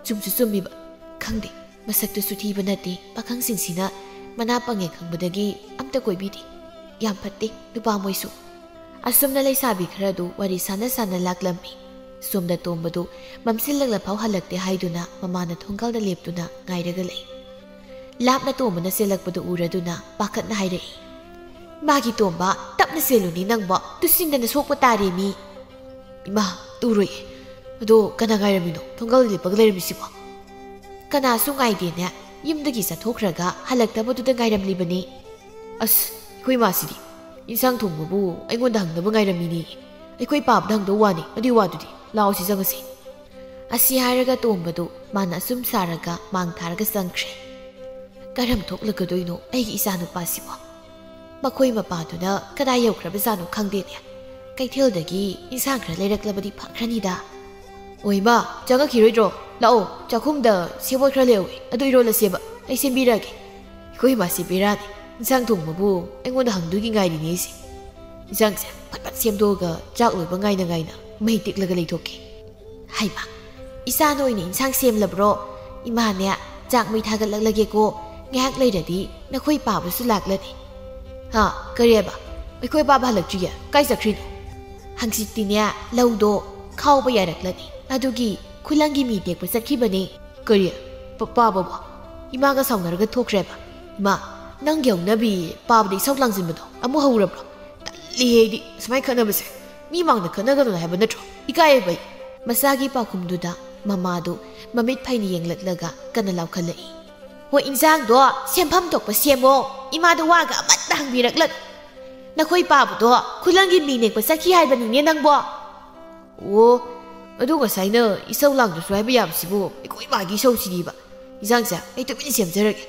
ꯆꯨꯝꯁꯨ ꯆꯨꯝꯃꯤꯕ꯫ ꯈꯪꯗꯦ, ꯃꯁꯛꯇꯨꯁꯨ ꯊꯤꯕ ꯅꯠꯇꯦ, ꯄꯥꯈꯪꯁꯤꯡꯁꯤꯅ ꯃꯅꯥ ꯄꯪꯉꯦ ꯈꯪꯕꯗꯒꯤ ꯑꯝꯇ ꯀꯣꯏꯕꯤꯗꯦ꯫ ꯌꯥꯝ ꯐꯠꯇꯦ ꯅꯨꯄꯥ ꯃꯣꯏꯁꯨ꯫ ꯑꯁꯨꯝꯅ ꯂꯩꯁꯥꯕꯤ ꯈꯔ ꯑꯗꯨ ꯋꯥꯔꯤ ꯁꯥꯟꯅ ꯁꯥꯟꯅ ꯂꯥꯛꯂꯝꯃꯤ꯫ ꯁꯣꯝꯗ ꯇꯣꯝꯕꯗꯨ ꯃꯝꯁꯤꯜꯂꯛꯂꯐꯥꯎ ꯍꯜꯂꯛꯇꯦ ꯍꯥꯏꯗꯨꯅ ꯃꯃꯥꯅ ꯊꯣꯡꯒꯥꯜꯗ ꯂꯦꯞꯇꯨꯅ ꯉꯥꯏꯔꯒ ꯂꯩ꯫ ꯂꯥꯞꯅ ꯇꯣꯝꯕꯅ ꯆꯦꯜꯂꯛꯄꯗꯨ ꯎꯔꯗꯨꯅ ꯄꯥꯈꯠꯅ ꯍꯥꯏꯔꯛꯏ, "ꯃꯥꯒꯤ ꯇꯣꯝꯕ, ꯇꯞꯅ ꯆꯦꯜꯂꯨꯅꯤ ꯅꯪꯕꯣ, ꯇꯨꯁꯤꯟꯗꯅ ꯁꯣꯛꯄ ꯇꯥꯔꯦ ꯃꯤ꯫" "ꯏꯃꯥ, ꯇꯨꯔꯣꯏꯌꯦ꯫ ꯑꯗꯣ ꯀꯅꯥ ꯉꯥꯏꯔꯝꯃꯤꯅꯣ ꯊꯣꯡꯒꯥꯜꯗ ꯂꯦꯞꯄꯒ ꯂꯩꯔꯝꯃꯤꯁꯤꯕꯣ?" "ꯀꯅꯥꯁꯨ ꯉꯥꯏꯗꯦꯅꯦ, ꯌꯨꯝꯗꯒꯤ ꯆꯠꯊꯣꯛꯈ꯭ꯔꯒ ꯍꯜꯂꯛꯇꯕꯗꯨꯗ ꯉꯥꯏꯔꯝꯂꯤꯕꯅꯤ꯫" "ꯑꯁ, ꯑꯩꯈꯣꯏ ꯃꯥꯁꯤꯗꯤ ꯏꯟꯁꯥꯡ ꯊꯣꯡꯕꯕꯨ ꯑꯩꯉꯣꯟꯗ ꯍꯪꯅꯕ ꯉꯥꯏꯔꯝꯃꯤꯅꯦ꯫ ꯑꯩꯈꯣꯏ ꯄꯥꯕꯗ ꯍꯪꯗꯧ ꯋꯥꯅꯤ, ꯑꯗꯨꯏ ꯋꯥꯗꯨꯗꯤ꯫ ꯂꯥꯛꯑꯣꯁꯤ ꯆꯪꯉꯁꯤ꯫" ꯑꯁꯤ ꯍꯥꯏꯔꯒ ꯇꯣꯝꯕꯗꯨ ꯃꯥꯅ ꯑꯁꯨꯝ ꯁꯥꯔꯒ ꯃꯥꯡ ꯊꯥꯔꯒ ꯆꯪꯈ꯭ꯔꯦ꯫ ꯀꯔꯝ ꯊꯣꯛꯂꯒꯗꯣꯏꯅꯣ ꯑꯩꯒꯤ ꯏꯆꯥꯅꯨꯄꯥꯁꯤꯕꯣ? ꯃꯈꯣꯏ ꯃꯄꯥꯗꯨꯅ ꯀꯗꯥꯏ ꯌꯧꯈ꯭ꯔꯕꯖꯥꯠꯅꯣ ꯈꯪꯗꯦꯅꯦ꯫ ꯀꯩꯊꯦꯜꯗꯒꯤ ꯏꯟꯁꯥꯡ ꯈꯔ ꯂꯩꯔꯛꯂꯕꯗꯤ ꯐꯈ꯭ꯔꯅꯤꯗ꯫ "ꯑꯣ ꯏꯃꯥ, ꯆꯪꯉꯛꯈꯤꯔꯣꯏꯗ꯭ꯔꯣ? ꯂꯥꯛꯑꯣ, ꯆꯥꯛꯈꯨꯝꯗ ꯁꯦꯕꯣꯠ ꯈꯔ ꯂꯩꯍꯧꯋꯤ, ꯑꯗꯨ ꯏꯔꯣꯜꯂꯁꯦꯕ, ꯑꯩ ꯁꯦꯝꯕꯤꯔꯛꯑꯒꯦ꯫" ꯑꯩꯈꯣꯏ ꯏꯃꯥꯁꯤ ꯕꯦꯔꯥꯅꯤ, ꯏꯟꯁꯥꯡ ꯊꯣꯡꯕꯕꯨ ꯑꯩꯉꯣꯟꯗ ꯍꯪꯗꯣꯏꯒꯤ ꯉꯥꯏꯔꯤꯅꯦ ꯑꯩꯁꯦ꯫ ꯏꯟꯁꯥꯡꯁꯦ ꯐꯠ ꯐꯠ ꯁꯦꯝꯗꯣꯛꯑꯒ ꯆꯥꯛ ꯂꯣꯏꯕ ꯉꯥꯏꯅ ꯉꯥꯏꯅ ꯃꯩ ꯇꯤꯛꯂꯒ ꯂꯩꯊꯣꯛꯀꯦ꯫ "ꯍꯩꯃꯥ, ꯏꯆꯥ ꯅꯣꯏꯅ ꯏꯟꯁꯥꯡ ꯁꯦꯝꯂꯕ꯭ꯔꯣ? ꯏꯃꯥꯅꯦ, ꯆꯥꯛ ꯃꯩ ꯊꯥꯒꯠꯂꯛꯂꯒꯦꯀꯣ, ꯉꯥꯏꯍꯥꯛ ꯂꯩꯔꯗꯤ ꯅꯈꯣꯏ ꯄꯥꯕꯁꯨ ꯂꯥꯛꯂꯅꯤ꯫" "ꯍꯥ, ꯀꯔꯤ ꯍꯥꯏꯕ? ꯑꯩꯈꯣꯏ ꯄꯥꯕ ꯍꯜꯂꯛꯇ꯭ꯔꯤꯌꯦ, ꯀꯥꯏ ꯆꯠꯈ꯭ꯔꯤꯅꯣ?" "ꯍꯪꯆꯤꯠꯇꯤꯅꯦ, ꯂꯧꯗꯣ ꯈꯥꯎꯕ ꯌꯥꯔꯛꯂꯅꯤ, ꯑꯗꯨꯒꯤ ꯈꯨꯂꯪꯒꯤ ꯃꯤ ꯅꯦꯛꯄ ꯆꯠꯈꯤꯕꯅꯦ꯫" "ꯀꯔꯤ? ꯄ-, ꯄꯥꯕꯕꯣ? ꯏꯃꯥꯒ ꯁꯥꯎꯅꯔꯒ ꯊꯣꯛꯈ꯭ꯔꯦꯕ?" "ꯏꯃꯥ, ꯅꯪꯒꯤ ꯍꯧꯅꯕꯤ ꯄꯥꯕꯗ ꯏꯁꯧ ꯂꯥꯡꯁꯤꯟꯕꯗꯣ ꯑꯃꯨꯛ ꯍꯧꯔꯕ꯭ꯔꯣ? ꯇꯜꯂꯤꯍꯦ ꯑꯩꯗꯤ ꯁꯨꯃꯥꯏꯅ ꯈꯠꯅꯕꯁꯦ꯫ ꯃꯤ ꯃꯥꯡꯗ ꯈꯠꯅꯒꯅꯨ ꯍꯥꯏꯕ ꯅꯠꯇ꯭ꯔꯣ? ꯏꯀꯥꯏꯌꯦꯕ ꯑꯩ꯫" ꯃꯆꯥꯒꯤ ꯄꯥꯎꯈꯨꯝꯗꯨꯗ ꯃꯃꯥꯗꯨ ꯃꯃꯤꯠ ꯐꯩꯅ ꯌꯦꯡꯂꯛꯂꯒ ꯀꯟꯅ ꯂꯥꯎꯈꯠꯂꯛꯏ꯫ "ꯍꯣꯏ, ꯏꯟꯁꯥꯡꯗꯣ ꯁꯦꯝꯐꯝ ꯊꯣꯛꯄ ꯁꯦꯝꯃꯣ, ꯏꯃꯥꯗ ꯋꯥꯒ ꯑꯃꯠꯇ ꯍꯪꯕꯤꯔꯛꯂꯅꯨ꯫ ꯅꯈꯣꯏ ꯄꯥꯕꯗꯣ ꯈꯨꯂꯪꯒꯤ ꯃꯤ ꯅꯦꯛꯄ ꯆꯠꯈꯤ ꯍꯥꯏꯕꯅꯤꯅꯦ ꯅꯪꯕꯣ?" "ꯑꯣ, ꯑꯗꯨ ꯉꯁꯥꯏꯅ ꯏꯁꯧ ꯂꯥꯡꯗ꯭ꯔꯁꯨ ꯍꯥꯏꯕ ꯌꯥꯕꯁꯤꯕꯨ ꯑꯩꯈꯣꯏ ꯃꯥꯒꯤ ꯏꯁꯧꯁꯤꯗꯤꯕ꯫ ꯏꯟꯁꯥꯡꯁꯦ ꯑꯩ ꯇꯨꯃꯤꯟꯅ ꯁꯦꯝꯖꯔꯒꯦ꯫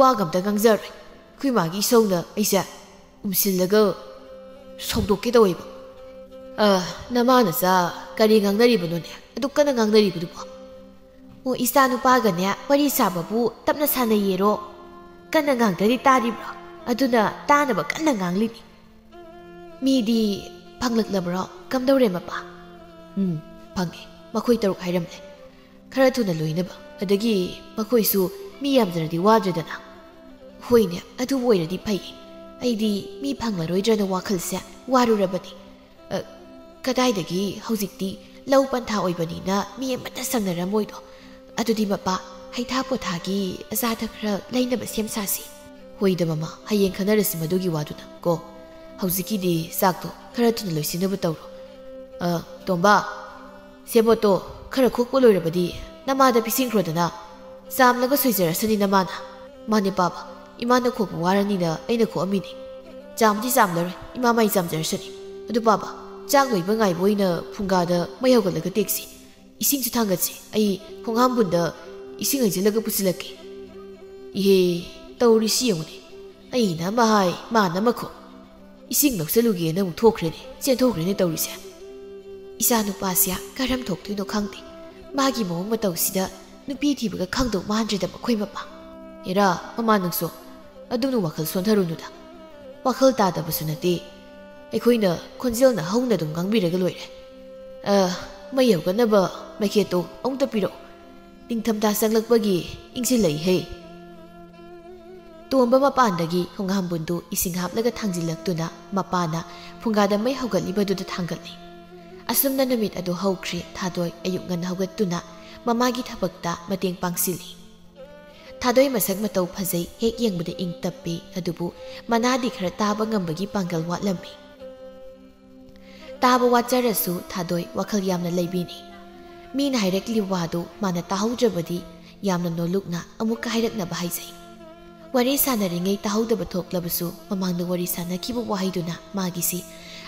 ꯋꯥꯒ ꯑꯝꯇ ꯉꯥꯡꯖꯔꯣꯏ꯫ ꯑꯩꯈꯣꯏ ꯃꯥꯒꯤ ꯏꯁꯧꯅ ꯑꯩꯁꯦ ꯎꯝꯁꯤꯜꯂꯒ ꯁꯧꯗꯣꯛꯀꯦ ꯇꯧꯋꯦꯕ꯫" "ꯑ, ꯅꯃꯥ ꯅꯆꯥ "ꯀꯔꯤ ꯉꯥꯡꯅꯔꯤꯕꯅꯣꯅꯦ? ꯑꯗꯨꯛ ꯀꯟꯅ ꯉꯥꯡꯅꯔꯤꯕꯗꯨꯕꯣ?" "ꯑꯣ, ꯏꯆꯥ ꯅꯨꯄꯥꯒꯅꯦ ꯋꯥꯔꯤ ꯁꯥꯕꯕꯨ ꯇꯞꯅ ꯁꯥꯟꯅꯩꯌꯦꯔꯣ? ꯀꯟꯅ ꯉꯥꯡꯗ꯭ꯔꯗꯤ ꯇꯥꯔꯤꯕ꯭ꯔꯣ? ꯑꯗꯨꯅ ꯇꯥꯅꯕ ꯀꯟꯅ ꯉꯥꯡꯂꯤꯅꯤ꯫" "ꯃꯤꯗꯤ ꯐꯪꯂꯛꯂꯕ꯭ꯔꯣ? ꯀꯝꯗꯧꯔꯦ ꯃꯄꯥ?" "ꯎꯝ, ꯐꯪꯉꯦ꯫ ꯃꯈꯣꯏ ꯇꯔꯨꯛ ꯍꯥꯏꯔꯝꯂꯦ꯫ ꯈꯔ ꯊꯨꯅ ꯂꯣꯏꯅꯕ꯫ ꯑꯗꯒꯤ ꯃꯈꯣꯏꯁꯨ ꯃꯤ ꯌꯥꯝꯗ꯭ꯔꯗꯤ ꯋꯥꯗ꯭ꯔꯦꯗꯅ꯫" "ꯍꯣꯏꯅꯦ, ꯑꯗꯨꯕꯨ ꯑꯣꯏꯔꯗꯤ ꯐꯩ꯫ ꯑꯩꯗꯤ ꯃꯤ ꯐꯪꯂꯔꯣꯏꯗ꯭ꯔꯅ ꯋꯥꯈꯜꯁꯦ ꯋꯥꯔꯨꯔꯕꯅꯤ꯫ ꯑ, ꯀꯗꯥꯏꯗꯒꯤ ꯍꯧꯖꯤꯛꯇꯤ ꯂꯧ ꯄꯟꯊꯥ ꯑꯣꯏꯕꯅꯤꯅ ꯃꯤ ꯑꯃꯠꯇ ꯁꯪꯅꯔꯝꯃꯣꯏꯗꯣ꯫ ꯑꯗꯨꯗꯤ ꯃꯄꯥ, ꯍꯩꯊꯥ ꯄꯣꯊꯥꯒꯤ ꯑꯆꯥ ꯑꯊꯛ ꯈꯔ ꯂꯩꯅꯕ ꯁꯦꯝ ꯁꯥꯁꯤ꯫" "ꯍꯣꯏꯗ ꯃꯃꯥ, ꯍꯌꯦꯡ ꯈꯟꯅꯔꯁꯤ ꯃꯗꯨꯒꯤ ꯋꯥꯗꯨꯅ ꯀꯣ꯫ ꯍꯧꯖꯤꯛꯀꯤꯗꯤ ꯆꯥꯛꯇꯣ ꯈꯔ ꯊꯨꯅ ꯂꯣꯏꯁꯤꯟꯅꯕ ꯇꯧꯔꯣ꯫ ꯑ, ꯇꯣꯝꯕ, ꯁꯦꯕꯣꯠꯇꯣ ꯈꯔ ꯈꯣꯛꯄ ꯂꯣꯏꯔꯕꯗꯤ ꯅꯃꯥꯗ ꯄꯤꯁꯤꯟꯈ꯭ꯔꯣꯗꯅ꯫ ꯆꯥꯝꯂꯒ ꯁꯣꯏꯖꯔꯁꯅꯤ ꯅꯃꯥꯅ꯫" "ꯃꯥꯅꯦ ꯄꯥꯕ, ꯏꯃꯥꯅ ꯈꯣꯛꯄ ꯋꯥꯔꯅꯤꯅ ꯑꯩꯅ ꯈꯣꯛꯑꯝꯃꯤꯅꯦ꯫ ꯆꯥꯝꯗꯤ ꯆꯥꯝꯂꯔꯣꯏ, ꯏꯃꯥ ꯃꯥꯏ ꯆꯥꯝꯖꯔꯁꯅꯤ꯫ ꯑꯗꯨ ꯄꯥꯕ, ꯆꯥꯛ ꯂꯣꯏꯕ ꯉꯥꯏꯕ ꯑꯣꯏꯅ ꯐꯨꯡꯒꯥꯗ ꯃꯩ ꯍꯧꯒꯠꯂꯒ ꯇꯦꯛꯁꯤ꯫ ꯏꯁꯤꯡꯁꯨ ꯊꯥꯡꯒꯠꯁꯤ꯫ ꯑꯩ ꯈꯣꯡꯍꯥꯝꯕꯨꯟꯗ ꯏꯁꯤꯡ ꯍꯩꯖꯤꯜꯂꯒ ꯄꯨꯁꯤꯜꯂꯛꯀꯦ꯫" "ꯏꯍꯦ, ꯇꯧꯔꯤꯁꯤ ꯌꯦꯡꯉꯨꯅꯦ꯫ ꯑꯩꯅ ꯑꯃ ꯍꯥꯏ, ꯃꯥꯅ ꯑꯃ ꯈꯣ꯫ ꯏꯁꯤꯡ ꯂꯧꯁꯜꯂꯨꯒꯦꯅ ꯑꯃꯨꯛ ꯊꯣꯛꯈ꯭ꯔꯦꯅꯦ, ꯆꯦꯟꯊꯣꯛꯈ꯭ꯔꯦꯅꯦ ꯇꯧꯔꯤꯁꯦ꯫" "ꯏꯆꯥ ꯅꯨꯄꯥꯁꯦ ꯀꯔꯝ ꯊꯣꯛꯇꯣꯏꯅꯣ ꯈꯪꯗꯦ꯫ ꯃꯥꯒꯤ ꯃꯑꯣꯡ ꯃꯇꯧꯁꯤꯗ ꯅꯨꯄꯤ ꯊꯤꯕꯒ ꯈꯪꯗꯧ ꯃꯥꯟꯗ꯭ꯔꯦꯗ ꯃꯈꯣꯏ ꯃꯄꯥ꯫" "ꯑꯦꯔꯥ, ꯃꯃꯥ ꯅꯪꯁꯨ ꯑꯗꯨꯝꯅ ꯋꯥꯈꯜ ꯁꯣꯟꯊꯔꯨꯅꯨꯗ꯫ ꯋꯥꯈꯜ ꯇꯥꯗꯕꯁꯨ ꯅꯠꯇꯦ꯫ ꯑꯩꯈꯣꯏꯅ ꯈꯣꯟꯖꯦꯜꯅ ꯍꯧꯅ ꯑꯗꯨꯝ ꯉꯥꯡꯕꯤꯔꯒ ꯂꯣꯏꯔꯦ꯫ ꯑ, ꯃꯩ ꯍꯧꯒꯠꯅꯕ ꯃꯩꯈꯦꯠꯇꯣ ꯑꯃꯨꯛꯇ ꯄꯤꯔꯛꯑꯣ꯫ ꯅꯤꯡꯊꯝꯊꯥ ꯆꯪꯂꯛꯄꯒꯤ ꯏꯪꯁꯤꯜꯂꯛꯏꯍꯦ꯫" ꯇꯣꯝꯕ ꯃꯄꯥꯟꯗꯒꯤ ꯈꯣꯡꯍꯥꯝꯕꯨꯟꯗꯨ ꯏꯁꯤꯡ ꯍꯥꯞꯂꯒ ꯊꯥꯡꯖꯤꯜꯂꯛꯇꯨꯅ ꯃꯄꯥꯅ ꯐꯨꯡꯒꯥꯗ ꯃꯩ ꯍꯧꯒꯠꯂꯤꯕꯗꯨꯗ ꯊꯥꯡꯒꯠꯂꯤ꯫ ꯑꯁꯨꯝꯅ ꯅꯨꯃꯤꯠ ꯑꯗꯨ ꯍꯧꯈ꯭ꯔꯦ꯫ ꯊꯥꯗꯣꯏ ꯑꯌꯨꯛ ꯉꯟꯅ ꯍꯧꯒꯠꯇꯨꯅ ꯃꯃꯥꯒꯤ ꯊꯕꯛꯇ ꯃꯇꯦꯡ ꯄꯥꯡꯁꯤꯜꯂꯤ꯫ ꯊꯥꯗꯣꯏ ꯃꯁꯛ ꯃꯇꯧ ꯐꯖꯩ, ꯍꯦꯛ ꯌꯦꯡꯕꯗ ꯏꯪ ꯇꯞꯄꯤ, ꯑꯗꯨꯕꯨ ꯃꯅꯥꯗꯤ ꯈꯔ ꯇꯥꯕ ꯉꯝꯕꯒꯤ ꯄꯥꯡꯒꯜ ꯋꯥꯠꯂꯝꯃꯤ꯫ ꯇꯥꯕ ꯋꯥꯠꯆꯔꯁꯨ ꯊꯥꯗꯣꯏ ꯋꯥꯈꯜ ꯌꯥꯝꯅ ꯂꯩꯕꯤꯅꯤ꯫ ꯃꯤꯅ ꯍꯥꯏꯔꯛꯂꯤꯕ ꯋꯥꯗꯨ ꯃꯥꯅ ꯇꯥꯍꯧꯗ꯭ꯔꯕꯗꯤ ꯌꯥꯝꯅ ꯅꯣꯜꯂꯨꯛꯅ ꯑꯃꯨꯛꯀ ꯍꯥꯏꯔꯛꯅꯕ ꯍꯥꯏꯖꯩ꯫ ꯋꯥꯔꯤ ꯁꯥꯟꯅꯔꯤꯉꯩ ꯇꯥꯍꯧꯗꯕ ꯊꯣꯛꯂꯕꯁꯨ ꯃꯃꯥꯡꯗ ꯋꯥꯔꯤ ꯁꯥꯟꯅꯈꯤꯕ ꯋꯥꯍꯩꯗꯨꯅ ꯃꯥꯒꯤꯁꯤ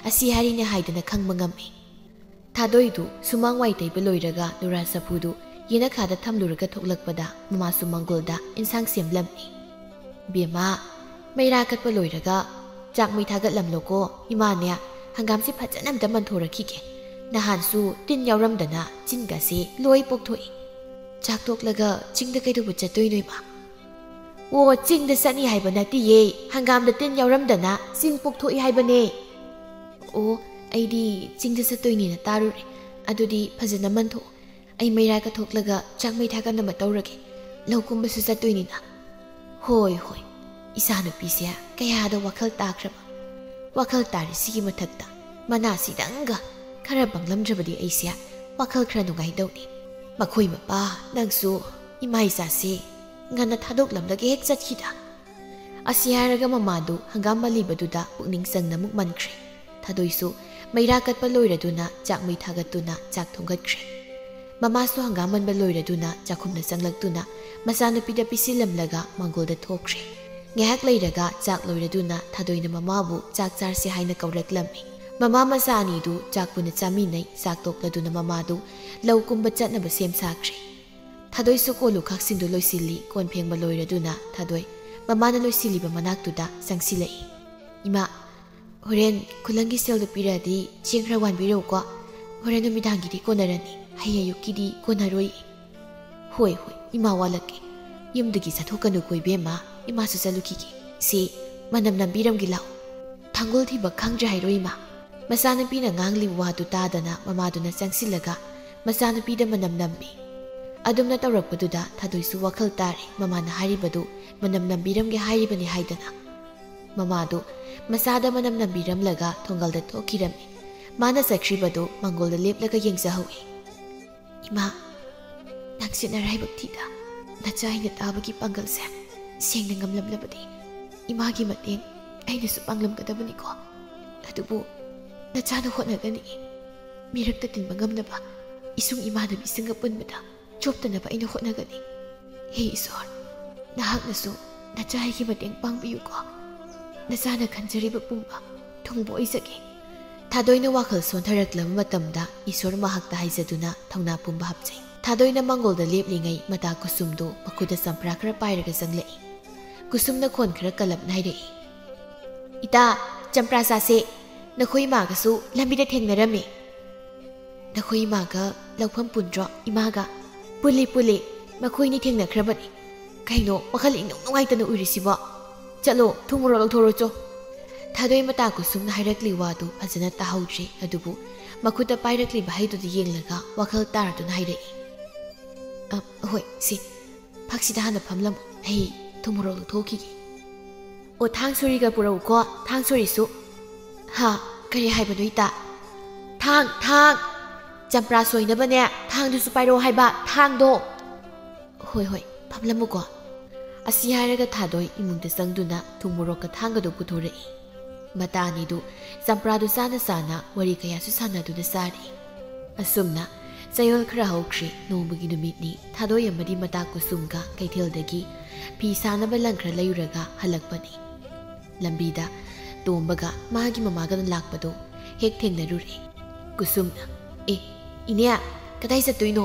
ꯑꯁꯤ ꯍꯥꯏꯔꯤꯅꯦ ꯍꯥꯏꯗꯅ ꯈꯪꯕ ꯉꯝꯃꯤ꯫ ꯊꯥꯗꯣꯏꯗꯨ ꯁꯨꯃꯥꯡ ꯋꯥꯏ ꯇꯩꯕ ꯂꯣꯏꯔꯒ ꯅꯨꯔꯥ ꯆꯐꯨꯗꯨ ꯌꯦꯅꯈꯥꯗ ꯊꯝꯂꯨꯔꯒ ꯊꯣꯛꯂꯛꯄꯗ ꯃꯃꯥꯁꯨ ꯃꯪꯒꯣꯜꯗ ꯏꯟꯁꯥꯡ ꯁꯦꯝꯂꯝꯃꯤ꯫ "ꯕꯦꯝꯃ, ꯃꯩꯔꯥ ꯀꯠꯄ ꯂꯣꯏꯔꯒ ꯆꯥꯛ ꯃꯩ ꯊꯥꯒꯠꯂꯝꯂꯣꯀꯣ꯫ ꯏꯃꯥꯅꯦ, ꯍꯪꯒꯥꯝꯁꯦ ꯐꯖꯅ ꯑꯝꯇ ꯃꯟꯊꯣꯔꯛꯈꯤꯒꯦ꯫ ꯅꯍꯥꯟꯁꯨ ꯇꯤꯟ ꯌꯥꯎꯔꯝꯗꯅ ꯆꯤꯟꯒꯁꯦ ꯂꯣꯏ ꯄꯣꯛꯊꯣꯛꯏ꯫ ꯆꯥꯛ ꯇꯣꯛꯂꯒ ꯆꯤꯡꯗ ꯀꯩꯗꯧꯕ ꯆꯠꯇꯣꯏꯅꯣ, ꯏꯃꯥ? ꯑꯣ, ꯆꯤꯡꯗ ꯆꯠꯅꯤ ꯍꯥꯏꯕ ꯅꯠꯇꯤꯌꯦ, ꯍꯪꯒꯥꯝꯗ ꯇꯤꯟ ꯌꯥꯎꯔꯝꯗꯅ ꯆꯤꯟ ꯄꯣꯛꯊꯣꯛꯏ ꯍꯥꯏꯕꯅꯦ꯫ ꯑꯣ, ꯑꯩꯗꯤ ꯆꯤꯡꯗ ꯆꯠꯇꯣꯏꯅꯦꯅ ꯇꯥꯔꯨꯔꯦ꯫ ꯑꯗꯨꯗꯤ ꯐꯖꯅ ꯃꯟꯊꯣꯛꯑꯣ꯫ ꯑꯩ ꯃꯩꯔꯥ ꯀꯠꯊꯣꯛꯂꯒ ꯆꯥꯛ ꯃꯩ ꯊꯥꯒꯠꯅꯕ ꯇꯧꯔꯒꯦ꯫ ꯂꯧ ꯀꯨꯝꯕꯁꯨ ꯆꯠꯇꯣꯏꯅꯤꯅ꯫ ꯍꯣꯏ, ꯍꯣꯏ꯫ ꯏꯆꯥꯅꯨꯄꯤꯁꯦ ꯀꯌꯥꯗ ꯋꯥꯈꯜ ꯇꯥꯈ꯭ꯔꯕ꯫ ꯋꯥꯈꯜ ꯇꯥꯔꯤꯁꯤꯒꯤ ꯃꯊꯛꯇ ꯃꯅꯥꯁꯤꯗꯪꯒ ꯈꯔ ꯄꯪꯂꯝꯗ꯭ꯔꯕꯗꯤ ꯑꯩꯁꯦ ꯋꯥꯈꯜ ꯈꯔ ꯅꯨꯡꯉꯥꯏꯗꯧꯅꯤ꯫ ꯃꯈꯣꯏ ꯃꯄꯥ, ꯅꯪꯁꯨ ꯏꯃꯥ ꯏꯆꯥꯁꯦ ꯉꯟꯅ ꯊꯥꯗꯣꯛꯂꯝꯂꯒ ꯍꯦꯛ ꯆꯠꯈꯤꯗ꯫ ꯑꯁꯤ ꯍꯥꯏꯔꯒ ꯃꯃꯥꯗꯨ ꯍꯪꯒꯥꯝ ꯃꯜꯂꯤꯕꯗꯨꯗ ꯄꯨꯛꯅꯤꯡ ꯆꯪꯅ ꯑꯃꯨꯛ ꯃꯟꯈ꯭ꯔꯦ꯫ ꯊꯥꯗꯣꯏꯁꯨ ꯃꯩꯔꯥ ꯀꯠꯄ ꯂꯣꯏꯔꯗꯨꯅ ꯆꯥꯛ ꯃꯩ ꯊꯥꯒꯠꯇꯨꯅ ꯆꯥꯛ ꯊꯣꯡꯒꯠꯈ꯭ꯔꯦ꯫ ꯃꯃꯥꯁꯨ ꯍꯪꯒꯥꯝ ꯃꯟꯕ ꯂꯣꯏꯔꯗꯨꯅ ꯆꯥꯛꯈꯨꯝꯗ ꯆꯪꯂꯛꯇꯨꯅ ꯃꯆꯥꯅꯨꯄꯤꯗ ꯄꯤꯁꯤꯜꯂꯝꯂꯒ ꯃꯪꯒꯣꯜꯗ ꯊꯣꯛꯈ꯭ꯔꯦ꯫ ꯉꯥꯏꯍꯥꯛ ꯂꯩꯔꯒ ꯆꯥꯛ ꯂꯣꯏꯔꯗꯨꯅ ꯊꯥꯗꯣꯏꯅ ꯃꯃꯥꯕꯨ ꯆꯥꯛ ꯆꯥꯔꯁꯤ ꯍꯥꯏꯅ ꯀꯧꯔꯛꯂꯝꯃꯤ꯫ ꯃꯃꯥ ꯃꯆꯥ ꯑꯅꯤꯗꯨ ꯆꯥꯛ ꯄꯨꯟꯅ ꯆꯥꯃꯤꯟꯅꯩ꯫ ꯆꯥꯛ ꯇꯣꯛꯂꯗꯨꯅ ꯃꯃꯥꯗꯨ ꯂꯧ ꯀꯨꯝꯕ ꯆꯠꯅꯕ ꯁꯦꯝ ꯁꯥꯈ꯭ꯔꯦ꯫ ꯊꯥꯗꯣꯏꯁꯨ ꯀꯣꯜ ꯂꯨꯈꯥꯛꯁꯤꯡꯗꯨ ꯂꯣꯏꯁꯤꯜꯂꯤ꯫ ꯀꯣꯟ ꯐꯦꯡꯕ ꯂꯣꯏꯔꯗꯨꯅ ꯊꯥꯗꯣꯏ ꯃꯃꯥꯅ ꯂꯣꯏꯁꯤꯜꯂꯤꯕ ꯃꯅꯥꯛꯇꯨꯗ ꯆꯪꯁꯤꯜꯂꯛꯏ꯫ "ꯏꯃꯥ, ꯍꯣꯔꯦꯟ ꯈꯨꯂꯪꯒꯤ ꯁꯦꯜꯗꯨ ꯄꯤꯔꯛꯑꯗꯤ ꯆꯦꯡ ꯈꯔ ꯋꯥꯟꯕꯤꯔꯛꯎꯀꯣ꯫ ꯍꯣꯔꯦꯟ ꯅꯨꯃꯤꯗꯥꯡꯒꯤꯗꯤ ꯀꯣꯟꯅꯔꯅꯤ, ꯍꯌꯦꯡ ꯑꯌꯨꯛꯀꯤꯗꯤ ꯀꯣꯟꯅꯔꯣꯏ꯫" "ꯍꯣꯏ, ꯍꯣꯏ, ꯏꯃꯥ ꯋꯥꯠꯂꯛꯀꯦ꯫ ꯌꯨꯝꯗꯒꯤ ꯆꯠꯊꯣꯛꯀꯅꯨꯀꯣ ꯏꯕꯦꯝꯃ, ꯏꯃꯥꯁꯨ ꯆꯠꯂꯨꯈꯤꯒꯦ꯫ ꯁꯤ ꯃꯅꯝ ꯅꯝꯕꯤꯔꯝꯒꯦ ꯂꯥꯛꯑꯣ꯫ ꯊꯥꯡꯒꯣꯜ ꯊꯤꯕ ꯈꯪꯗ꯭ꯔꯦ ꯍꯥꯏꯔꯣ ꯏꯃꯥ?" ꯃꯆꯥꯅꯨꯄꯤꯅ ꯉꯥꯡꯂꯤꯕ ꯋꯥꯗꯨ ꯇꯥꯗꯅ ꯃꯃꯥꯗꯨꯅ ꯆꯪꯁꯤꯜꯂꯒ ꯃꯆꯥꯅꯨꯄꯤꯗ ꯃꯅꯝ ꯅꯝꯃꯤ꯫ ꯑꯗꯨꯝꯅ ꯇꯧꯔꯛꯄꯗꯨꯗ ꯊꯥꯗꯣꯏꯁꯨ ꯋꯥꯈꯜ ꯇꯥꯔꯦ, ꯃꯃꯥꯅ ꯍꯥꯏꯔꯤꯕꯗꯨ ꯃꯅꯝ ꯅꯝꯕꯤꯔꯝꯒꯦ ꯍꯥꯏꯔꯤꯕꯅꯤ ꯍꯥꯏꯗꯅ꯫ ꯃꯃꯥꯗꯨ ꯃꯆꯥꯗ ꯃꯅꯝ ꯅꯝꯕꯤꯔꯝꯂꯒ ꯊꯣꯡꯒꯜꯗ ꯊꯣꯛꯈꯤꯔꯝꯃꯤ꯫ ꯃꯥꯅ ꯆꯠꯈ꯭ꯔꯤꯕꯗꯨ ꯃꯪꯒꯣꯜꯗ ꯂꯦꯞꯂꯒ ꯌꯦꯡꯖꯍꯧꯏ꯫ "ꯏꯃꯥ, ꯅꯪꯁꯦ ꯅꯔꯥꯏꯕꯛ ꯊꯤꯗ, ꯅꯆꯥ ꯑꯩꯅ ꯇꯥꯕꯒꯤ ꯄꯥꯡꯒꯜꯁꯦ ꯁꯦꯡꯅ ꯉꯝꯂꯝꯂꯕꯗꯤ ꯏꯃꯥꯒꯤ ꯃꯇꯦꯡ ꯑꯩꯅꯁꯨ ꯄꯥꯡꯂꯝꯒꯗꯕꯅꯤꯀꯣ꯫ ꯑꯗꯨꯕꯨ ꯅꯆꯥꯅ ꯍꯣꯠꯅꯒꯅꯤ꯫ ꯃꯤꯔꯛꯇ ꯇꯤꯟꯕ ꯉꯝꯅꯕ ꯏꯁꯨꯡ ꯏꯃꯥꯟꯅꯕꯤꯁꯤꯡꯒ ꯄꯨꯟꯕꯗ ꯆꯣꯞꯇꯅꯕ ꯑꯩꯅ ꯍꯣꯠꯅꯒꯅꯤ꯫ ꯍꯦ ꯏꯁꯣꯔ, ꯅꯍꯥꯛꯅꯁꯨ ꯅꯆꯥ ꯑꯩꯒꯤ ꯃꯇꯦꯡ ꯄꯥꯡꯕꯤꯌꯨꯀꯣ꯫ ꯅꯆꯥꯅ ꯈꯟꯖꯔꯤꯕ ꯄꯨꯝꯕ ꯊꯨꯡꯕ ꯑꯣꯏꯖꯒꯦ꯫" ꯊꯥꯗꯣꯏꯅ ꯋꯥꯈꯜ ꯁꯣꯟꯊꯔꯛꯂꯕ ꯃꯇꯝꯗ ꯏꯁꯣꯔ ꯃꯍꯥꯛꯇ ꯍꯥꯏꯖꯗꯨꯅ ꯊꯧꯅꯥ ꯄꯨꯝꯕ ꯍꯥꯞꯆꯩ꯫ ꯊꯥꯗꯣꯏꯅ ꯃꯪꯒꯣꯜꯗ ꯂꯦꯞꯂꯤꯉꯩ ꯃꯇꯥ ꯀꯨꯁꯨꯝꯗꯨ ꯃꯈꯨꯠꯇ ꯆꯝꯄ꯭ꯔꯥ ꯈꯔ ꯄꯥꯏꯔꯒ ꯆꯪꯂꯛꯏ꯫ ꯀꯨꯁꯨꯝꯅ ꯈꯣꯟ ꯈꯔ ꯀꯜꯂꯞꯅ ꯍꯥꯏꯔꯛꯏ, "ꯏꯇꯥ, ꯆꯝꯄ꯭ꯔꯥ ꯆꯥꯁꯦ꯫ ꯅꯈꯣꯏ ꯏꯃꯥꯒꯁꯨ ꯂꯝꯕꯤꯗ ꯊꯦꯡꯅꯔꯝꯃꯤ꯫" "ꯅꯈꯣꯏ ꯏꯃꯥꯒ ꯂꯧꯐꯝ ꯄꯨꯟꯗ꯭ꯔꯣ?" "ꯏꯃꯥꯒ?" "ꯄꯨꯜꯂꯤ, ꯄꯨꯜꯂꯤ꯫ ꯃꯈꯣꯏꯅꯤ ꯊꯦꯡꯅꯈ꯭ꯔꯕꯅꯤ꯫ ꯀꯩꯅꯣ ꯋꯥꯈꯜ ꯏꯅꯨꯡ ꯅꯨꯡꯉꯥꯏꯇꯅ ꯎꯔꯤꯁꯤꯕꯣ? ꯆꯠꯂꯣ, ꯊꯨꯝ ꯃꯣꯔꯣꯛ ꯂꯧꯊꯣꯔꯛꯑꯣ ꯆꯣ꯫" ꯊꯥꯗꯣꯏ ꯃꯇꯥ ꯀꯨꯁꯨꯝꯅ ꯍꯥꯏꯔꯛꯂꯤ ꯋꯥꯗꯨ ꯐꯖꯅ ꯇꯥꯍꯧꯗ꯭ꯔꯦ, ꯑꯗꯨꯕꯨ ꯃꯈꯨꯠꯇ ꯄꯥꯏꯔꯛꯂꯤꯕ ꯍꯩꯗꯨꯗ ꯌꯦꯡꯂꯒ ꯋꯥꯈꯜ ꯇꯥꯔꯗꯨꯅ ꯍꯥꯏꯔꯛꯏ꯫ "ꯑ, ꯍꯣꯏ, ꯁꯤ ꯐꯛꯁꯤꯗ ꯍꯥꯟꯅ ꯐꯝꯂꯝꯃꯨ꯫ ꯑꯩ ꯊꯨꯝ ꯃꯣꯔꯣꯛ ꯂꯧꯊꯣꯛꯈꯤꯒꯦ꯫ ꯑꯣ, ꯊꯥꯡ ꯁꯣꯔꯤꯒ ꯄꯨꯔꯛꯎꯀꯣ, ꯊꯥꯡ ꯁꯣꯔꯤꯁꯨ꯫" "ꯍꯥ? ꯀꯔꯤ ꯍꯥꯏꯕꯅꯣ, ꯏꯇꯥ?" "ꯊꯥꯡ, ꯊꯥꯡ! ꯆꯝꯄ꯭ꯔꯥ ꯁꯣꯏꯅꯕꯅꯦ, ꯊꯥꯡꯗꯨꯁꯨ ꯄꯥꯏꯔꯛꯑꯣ ꯍꯥꯏꯕ, ꯊꯥꯡꯗꯣ!" "ꯍꯣꯏ, ꯍꯣꯏ, ꯐꯝꯂꯝꯃꯨꯀꯣ꯫" ꯑꯁꯤ ꯍꯥꯏꯔꯒ ꯊꯥꯗꯣꯏ ꯏꯃꯨꯡꯗ ꯆꯪꯗꯨꯅ ꯊꯨꯝ ꯃꯣꯔꯣꯛꯀ ꯊꯥꯡꯒꯗꯣ ꯄꯨꯊꯣꯔꯛꯏ꯫ ꯃꯇꯥ ꯑꯅꯤꯗꯨ ꯆꯝꯄ꯭ꯔꯥꯗꯨ ꯆꯥꯅ ꯆꯥꯅ ꯋꯥꯔꯤ ꯀꯌꯥꯁꯨ ꯁꯥꯟꯅꯗꯨꯅ ꯆꯥꯔꯤ꯫ ꯑꯁꯨꯝꯅ ꯆꯌꯣꯜ ꯈꯔ ꯍꯧꯈ꯭ꯔꯦ꯫ ꯅꯣꯡꯃꯒꯤ ꯅꯨꯃꯤꯠꯅꯤ꯫ ꯊꯥꯗꯣꯏ ꯑꯃꯗꯤ ꯃꯇꯥ ꯀꯨꯁꯨꯝꯒ ꯀꯩꯊꯦꯜꯗꯒꯤ ꯐꯤ ꯁꯥꯅꯕ ꯂꯪ ꯈꯔ ꯂꯩꯔꯨꯔꯒ ꯍꯜꯂꯛꯄꯅꯤ꯫ ꯂꯝꯕꯤꯗ ꯇꯣꯝꯕꯒ ꯃꯥꯒꯤ ꯃꯃꯥꯒꯅ ꯂꯥꯛꯄꯗꯨ ꯍꯦꯛ ꯊꯦꯡꯅꯔꯨꯔꯦ꯫ ꯀꯨꯁꯨꯝꯅ, "ꯑꯦ, ꯏꯅꯦ, ꯀꯗꯥꯏ ꯆꯠꯇꯣꯏꯅꯣ?"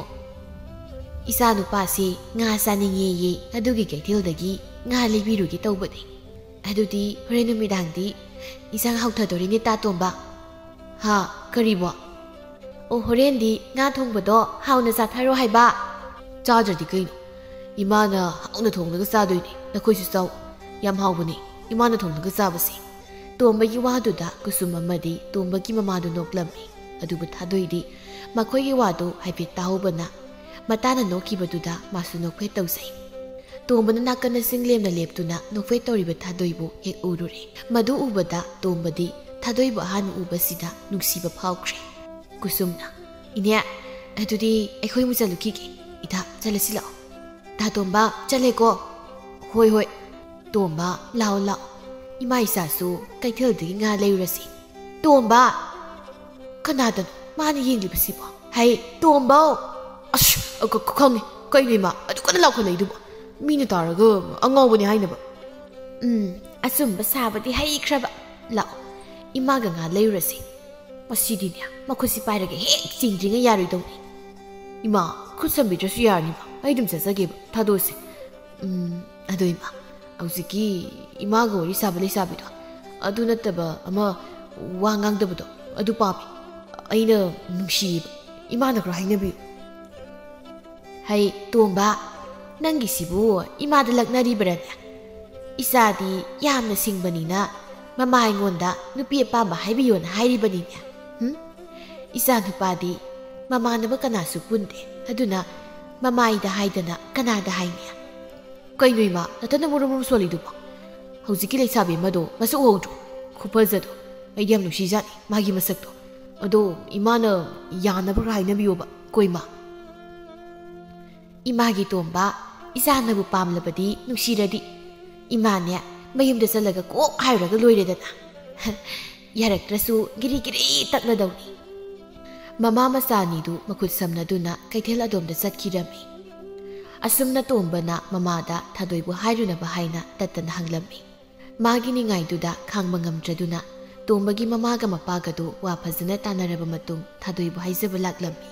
"ꯏꯆꯥ ꯅꯨꯄꯥꯁꯤ ꯉꯥ ꯆꯥꯅꯤꯡꯉꯦꯌꯦ, ꯑꯗꯨꯒꯤ ꯀꯩꯊꯦꯜꯗꯒꯤ ꯉꯥ ꯂꯩꯕꯤꯔꯨꯒꯦ ꯇꯧꯕꯅꯦ꯫" "ꯑꯗꯨꯗꯤ ꯍꯣꯔꯦꯟ ꯅꯨꯃꯤꯗꯥꯡꯗꯤ ꯏꯟꯁꯥꯡ ꯍꯥꯎꯊꯗꯣꯔꯤꯅꯦ, ꯇꯥ ꯇꯣꯝꯕ꯫" "ꯍꯥ? ꯀꯔꯤꯕꯣ?" "ꯑꯣ, ꯍꯣꯔꯦꯟꯗꯤ ꯉꯥ ꯊꯣꯡꯕꯗꯣ ꯍꯥꯎꯅ ꯆꯥꯊꯔꯣ ꯍꯥꯏꯕ꯫" "ꯆꯥꯗ꯭ꯔꯗꯤ ꯀꯩꯅꯣ? ꯏꯃꯥꯅ ꯍꯥꯎꯅ ꯊꯣꯡꯂꯒ ꯆꯥꯗꯣꯏꯅꯦ꯫ ꯅꯈꯣꯏꯁꯨ ꯆꯥꯎ꯫ ꯌꯥꯝ ꯍꯥꯎꯕꯅꯦ ꯏꯃꯥꯅ ꯊꯣꯡꯂꯒ ꯆꯥꯕꯁꯦ꯫" ꯇꯣꯝꯕꯒꯤ ꯋꯥꯗꯨꯗ ꯀꯨꯁꯨꯝ ꯑꯃꯗꯤ ꯇꯣꯝꯕꯒꯤ ꯃꯃꯥꯗꯨ ꯅꯣꯛꯂꯝꯃꯤ꯫ ꯑꯗꯨꯕꯨ ꯊꯥꯗꯣꯏꯗꯤ ꯃꯈꯣꯏꯒꯤ ꯋꯥꯗꯨ ꯍꯥꯏꯐꯦꯠ ꯇꯥꯍꯧꯕꯅ, ꯃꯇꯥꯅ ꯅꯣꯛꯈꯤꯕꯗꯨꯗ ꯃꯥꯁꯨ ꯅꯣꯛꯐꯦꯠ ꯇꯧꯖꯩ꯫ ꯇꯣꯝꯕꯅ ꯅꯥꯀꯟꯗ ꯆꯤꯡꯂꯦꯝꯅ ꯂꯦꯞꯇꯨꯅ ꯅꯣꯛꯐꯦꯠ ꯇꯧꯔꯤꯕ ꯊꯥꯗꯣꯏꯕꯨ ꯍꯦꯛ ꯎꯔꯨꯔꯦ꯫ ꯃꯗꯨ ꯎꯕꯗ ꯇꯣꯝꯕꯗꯤ ꯊꯥꯗꯣꯏꯕꯨ ꯑꯍꯥꯟꯕ ꯎꯕꯁꯤꯗ ꯅꯨꯡꯁꯤꯕ ꯐꯥꯎꯈ꯭ꯔꯦ꯫ ꯀꯨꯁꯨꯝꯅ, "ꯏꯅꯦ, ꯑꯗꯨꯗꯤ ꯑꯩꯈꯣꯏ ꯑꯃꯨꯛ ꯆꯠꯂꯨꯈꯤꯒꯦ꯫ ꯏꯇꯥ, ꯆꯠꯂꯁꯤ ꯂꯥꯛꯑꯣ꯫ ꯇꯥ ꯇꯣꯝꯕ, ꯆꯠꯂꯦꯀꯣ꯫" "ꯍꯣꯏ, ꯍꯣꯏ꯫" "ꯇꯣꯝꯕ, ꯂꯥꯛꯑꯣ, ꯂꯥꯛꯑꯣ꯫ ꯏꯃꯥ ꯏꯆꯥꯁꯨ ꯀꯩꯊꯦꯜꯗꯒꯤ ꯉꯥ ꯂꯩꯔꯨꯔꯁꯤ꯫" "ꯇꯣꯝꯕ!" "ꯀꯅꯥꯗꯅꯣ ꯃꯥꯅ ꯌꯦꯡꯂꯤꯕꯁꯤꯕꯣ?" "ꯍꯩ, ꯇꯣꯝꯕꯧ!" "ꯑꯁ, ꯈ-, ꯈ-, ꯈꯪꯉꯦ꯫ ꯀꯩꯅꯣ ꯏꯃꯥ, ꯑꯗꯨ ꯀꯟꯅ ꯂꯥꯎꯈꯠꯂꯛꯏꯗꯨꯕꯣ? ꯃꯤꯅ ꯇꯥꯔꯒ ꯑꯉꯥꯎꯕꯅꯤ ꯍꯥꯏꯅꯕ꯫" "ꯎꯝ, ꯑꯆꯨꯝꯕ ꯁꯥꯕꯗꯤ ꯍꯩꯈ꯭ꯔꯕ꯫ ꯂꯥꯛꯑꯣ, ꯏꯃꯥꯒ ꯉꯥ ꯂꯩꯔꯨꯔꯁꯤ꯫" "ꯃꯁꯤꯗꯤꯅꯦ, ꯃꯈꯨꯠꯁꯤ ꯄꯥꯏꯔꯒ ꯍꯦꯛ ꯆꯤꯡꯗ꯭ꯔꯤꯉꯩ ꯌꯥꯔꯣꯏꯗꯧꯅꯤ꯫" "ꯏꯃꯥ, ꯈꯨꯠ ꯁꯝꯕꯤꯗ꯭ꯔꯁꯨ ꯌꯥꯔꯅꯤꯕ꯫ ꯑꯩ ꯑꯗꯨꯝ ꯆꯠꯆꯒꯦꯕ꯫ ꯊꯥꯗꯣꯛꯑꯁꯦ꯫" "ꯎꯝ, ꯑꯗꯣ ꯏꯃꯥ, ꯍꯧꯖꯤꯛꯀꯤ ꯏꯃꯥꯒ ꯋꯥꯔꯤ ꯁꯥꯕ ꯂꯩꯁꯥꯕꯤꯗꯣ, ꯑꯗꯨ ꯅꯠꯇꯕ ꯑꯃ ꯋꯥ ꯉꯥꯡꯗꯕꯗꯣ, ꯑꯗꯨ ꯄꯥꯝꯃꯤ꯫ ꯑꯩꯅ ꯅꯨꯡꯁꯤꯌꯦꯕ꯫ ꯏꯃꯥꯅ ꯈꯔ ꯍꯥꯏꯅꯕꯤꯌꯨ꯫ "ꯍꯩ, ꯇꯣꯝꯕ, ꯅꯪꯒꯤꯁꯤꯕꯨ ꯏꯃꯥꯗ ꯂꯛꯅꯔꯤꯕꯔꯅꯦ? ꯏꯆꯥꯗꯤ ꯌꯥꯝꯅ ꯁꯤꯡꯕꯅꯤꯅ ꯃꯃꯥ ꯑꯩꯉꯣꯟꯗ ꯅꯨꯄꯤ ꯑꯄꯥꯝꯕ ꯍꯥꯏꯕꯤꯌꯣꯅ ꯍꯥꯏꯔꯤꯕꯅꯤꯅꯦ꯫ ꯍꯨꯝ? ꯏꯆꯥ ꯅꯨꯄꯥꯗꯤ ꯃꯃꯥꯟꯅꯕ ꯀꯅꯥꯁꯨ ꯄꯨꯟꯗꯦ, ꯑꯗꯨꯅ ꯃꯃꯥꯏꯗ ꯍꯥꯏꯗꯅ ꯀꯅꯥꯗ ꯍꯥꯏꯅꯤ?" "ꯀꯩꯅꯣ ꯏꯃꯥ, ꯅꯊꯟꯗ ꯃꯨꯔꯨꯝ ꯃꯨꯔꯨꯝ ꯁꯣꯜꯂꯤꯗꯨꯕꯣ? ꯍꯧꯖꯤꯛꯀꯤ ꯂꯩꯁꯥꯕꯤ ꯑꯃꯗꯣ ꯃꯁꯛ ꯎꯍꯧꯗ꯭ꯔꯣ? ꯈꯨꯐꯖꯗꯣ꯫ ꯑꯩꯗꯤ ꯌꯥꯝ ꯅꯨꯡꯁꯤꯖꯥꯠꯅꯤ ꯃꯥꯒꯤ ꯃꯁꯛꯇꯣ꯫ ꯑꯗꯣ ꯏꯃꯥꯅ ꯌꯥꯅꯕ ꯈꯔ ꯍꯥꯏꯅꯕꯤꯌꯣꯕ ꯀꯣ ꯏꯃꯥ꯫" "ꯏꯃꯥꯒꯤ ꯇꯣꯝꯕ, ꯏꯆꯥꯅꯕꯨ ꯄꯥꯝꯂꯕꯗꯤ, ꯅꯨꯡꯁꯤꯔꯗꯤ, ꯏꯃꯥꯅꯦ ꯃꯌꯨꯝꯗ ꯆꯠꯂꯒ ꯀꯣꯛ ꯍꯥꯏꯔꯨꯔꯒ ꯂꯣꯏꯔꯦꯗꯅ꯫ ꯌꯥꯔꯛꯇ꯭ꯔꯁꯨ ꯒꯤꯔꯤ ꯒꯤꯔꯤ ꯇꯛꯂꯗꯧꯅꯤ꯫" ꯃꯃꯥ ꯃꯆꯥ ꯑꯅꯤꯗꯨ ꯃꯈꯨꯠ ꯁꯝꯅꯗꯨꯅ ꯀꯩꯊꯦꯜ ꯑꯗꯣꯝꯗ ꯆꯠꯈꯤꯔꯝꯃꯤ꯫ ꯑꯁꯨꯝꯅ ꯇꯣꯝꯕꯅ ꯃꯃꯥꯗ ꯊꯥꯗꯣꯏꯕꯨ ꯍꯥꯏꯔꯨꯅꯕ ꯍꯥꯏꯅ ꯇꯠꯇꯅ ꯍꯪꯂꯝꯃꯤ꯫ ꯃꯥꯒꯤ ꯅꯤꯡꯉꯥꯏꯗꯨꯗ ꯈꯥꯡꯕ ꯉꯝꯗ꯭ꯔꯗꯨꯅ ꯇꯣꯝꯕꯒꯤ ꯃꯃꯥꯒ ꯃꯄꯥꯒꯗꯨ ꯋꯥ ꯐꯖꯅ ꯇꯥꯅꯔꯕ ꯃꯇꯨꯡ ꯊꯥꯗꯣꯏꯕꯨ ꯍꯥꯏꯖꯕ ꯂꯥꯛꯂꯝꯃꯤ꯫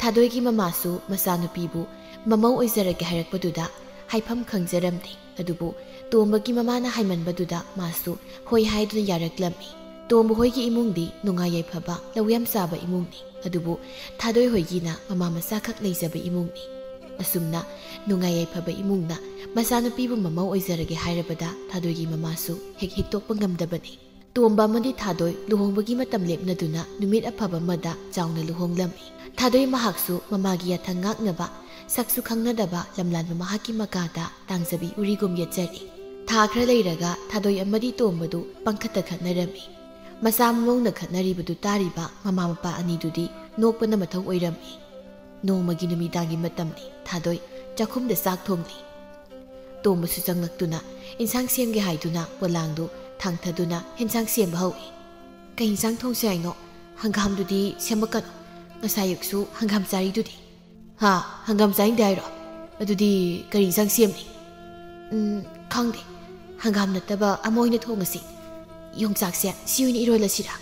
ꯊꯥꯗꯣꯏꯒꯤ ꯃꯃꯥꯁꯨ ꯃꯆꯥꯅꯨꯄꯤꯕꯨ ꯃꯃꯧ ꯑꯣꯏꯖꯔꯒꯦ ꯍꯥꯏꯔꯛꯄꯗꯨꯗ ꯍꯥꯏꯐꯝ ꯈꯪꯖꯔꯝꯗꯦ꯫ ꯑꯗꯨꯕꯨ ꯇꯣꯝꯕꯒꯤ ꯃꯃꯥꯅ ꯍꯥꯏꯃꯟꯕꯗꯨꯗ ꯃꯥꯁꯨ ꯍꯣꯏ ꯍꯥꯏꯗꯨꯅ ꯌꯥꯔꯛꯂꯝꯃꯤ꯫ ꯇꯣꯝꯕ ꯍꯣꯏꯒꯤ ꯏꯃꯨꯡꯗꯤ ꯅꯨꯡꯉꯥꯏ ꯌꯥꯏꯐꯕ, ꯂꯧ ꯌꯥꯝ ꯆꯥꯕ ꯏꯃꯨꯡꯅꯤ꯫ ꯑꯗꯨꯕꯨ ꯊꯥꯗꯣꯏ ꯍꯣꯏꯒꯤꯅ ꯃꯃꯥ ꯃꯆꯥꯈꯛ ꯂꯩꯖꯕ ꯏꯃꯨꯡꯅꯤ꯫ ꯑꯁꯨꯝꯅ ꯅꯨꯡꯉꯥꯏ ꯌꯥꯏꯐꯕ ꯏꯃꯨꯡꯅ ꯃꯆꯥꯅꯨꯄꯤꯕꯨ ꯃꯃꯧ ꯑꯣꯏꯖꯔꯒꯦ ꯍꯥꯏꯔꯕꯗ ꯊꯥꯗꯣꯏꯒꯤ ꯃꯃꯥꯁꯨ ꯍꯦꯛ ꯍꯤꯛꯇꯣꯛꯄ ꯉꯝꯗꯕꯅꯤ꯫ ꯇꯣꯝꯕ ꯑꯃꯗꯤ ꯊꯥꯗꯣꯏ ꯂꯨꯍꯣꯡꯕꯒꯤ ꯃꯇꯝ ꯂꯦꯞꯅꯗꯨꯅ ꯅꯨꯃꯤꯠ ꯑꯐꯕ ꯑꯃꯗ ꯆꯥꯎꯅ ꯂꯨꯍꯣꯡꯂꯝꯃꯤ꯫ ꯊꯥꯗꯣꯏ ꯃꯍꯥꯛꯁꯨ ꯃꯃꯥꯒꯤ ꯌꯥꯊꯪ ꯉꯥꯛꯅꯕ ꯁꯛꯁꯨ ꯈꯪꯅꯗꯕ ꯂꯝꯂꯥꯟꯕ ꯃꯍꯥꯛꯀꯤ ꯃꯀꯥꯗ ꯇꯥꯡꯖꯕꯤ ꯎꯔꯤꯒꯨꯝ ꯌꯦꯠꯆꯔꯤ꯫ ꯊꯥ ꯈꯔ ꯂꯩꯔꯒ ꯊꯥꯗꯣꯏ ꯑꯃꯗꯤ ꯇꯣꯝꯕꯗꯨ ꯄꯪꯈꯠꯇ ꯈꯠꯅꯔꯝꯃꯤ꯫ ꯃꯆꯥ ꯃꯃꯧꯅ ꯈꯠꯅꯔꯤꯕꯗꯨ ꯇꯥꯔꯤꯕ ꯃꯃꯥ ꯃꯄꯥ ꯑꯅꯤꯗꯨꯗꯤ ꯅꯣꯛꯄꯅ ꯃꯊꯧ ꯑꯣꯏꯔꯝꯃꯤ꯫ ꯅꯣꯡꯃꯒꯤ ꯅꯨꯃꯤꯗꯥꯡꯒꯤ ꯃꯇꯝꯅꯤ꯫ ꯊꯥꯗꯣꯏ ꯆꯥꯛꯈꯨꯝꯗ ꯆꯥꯛ ꯊꯣꯡꯂꯤ꯫ ꯇꯣꯝꯕꯁꯨ ꯆꯪꯂꯛꯇꯨꯅ ꯏꯟꯁꯥꯡ ꯁꯦꯝꯒꯦ ꯍꯥꯏꯗꯨꯅ ꯄꯣꯂꯥꯡꯗꯨ ꯊꯥꯡꯊꯗꯨꯅ ꯏꯟꯁꯥꯡ ꯁꯦꯝꯕ ꯍꯧꯏ꯫ "ꯀꯩ ꯏꯟꯁꯥꯡ ꯊꯣꯡꯁꯤ ꯍꯥꯏꯅꯣ? ꯍꯪꯒꯥꯝꯗꯨꯗꯤ ꯁꯦꯝꯃꯛꯀꯅꯨ꯫ ꯉꯁꯥꯏ ꯑꯌꯨꯛꯁꯨ ꯍꯪꯒꯥꯝ ꯆꯥꯔꯤꯗꯨꯗꯤ꯫" "ꯍꯥ? ꯍꯪꯒꯥꯝ ꯆꯥꯅꯤꯡꯗꯦ ꯍꯥꯏꯔꯣ? ꯑꯗꯨꯗꯤ ꯀꯔꯤ ꯏꯟꯁꯥꯡ ꯁꯦꯝꯅꯤ?" "ꯎꯝ, ꯈꯪꯗꯦ꯫ ꯍꯪꯒꯥꯝ ꯅꯠꯇꯕ ꯑꯃ ꯑꯣꯏꯅ ꯊꯣꯡꯉꯁꯤ꯫ ꯌꯣꯡꯆꯥꯛꯁꯦ ꯁꯤ ꯑꯣꯏꯅ ꯏꯔꯣꯜꯂꯁꯤꯔꯥ?"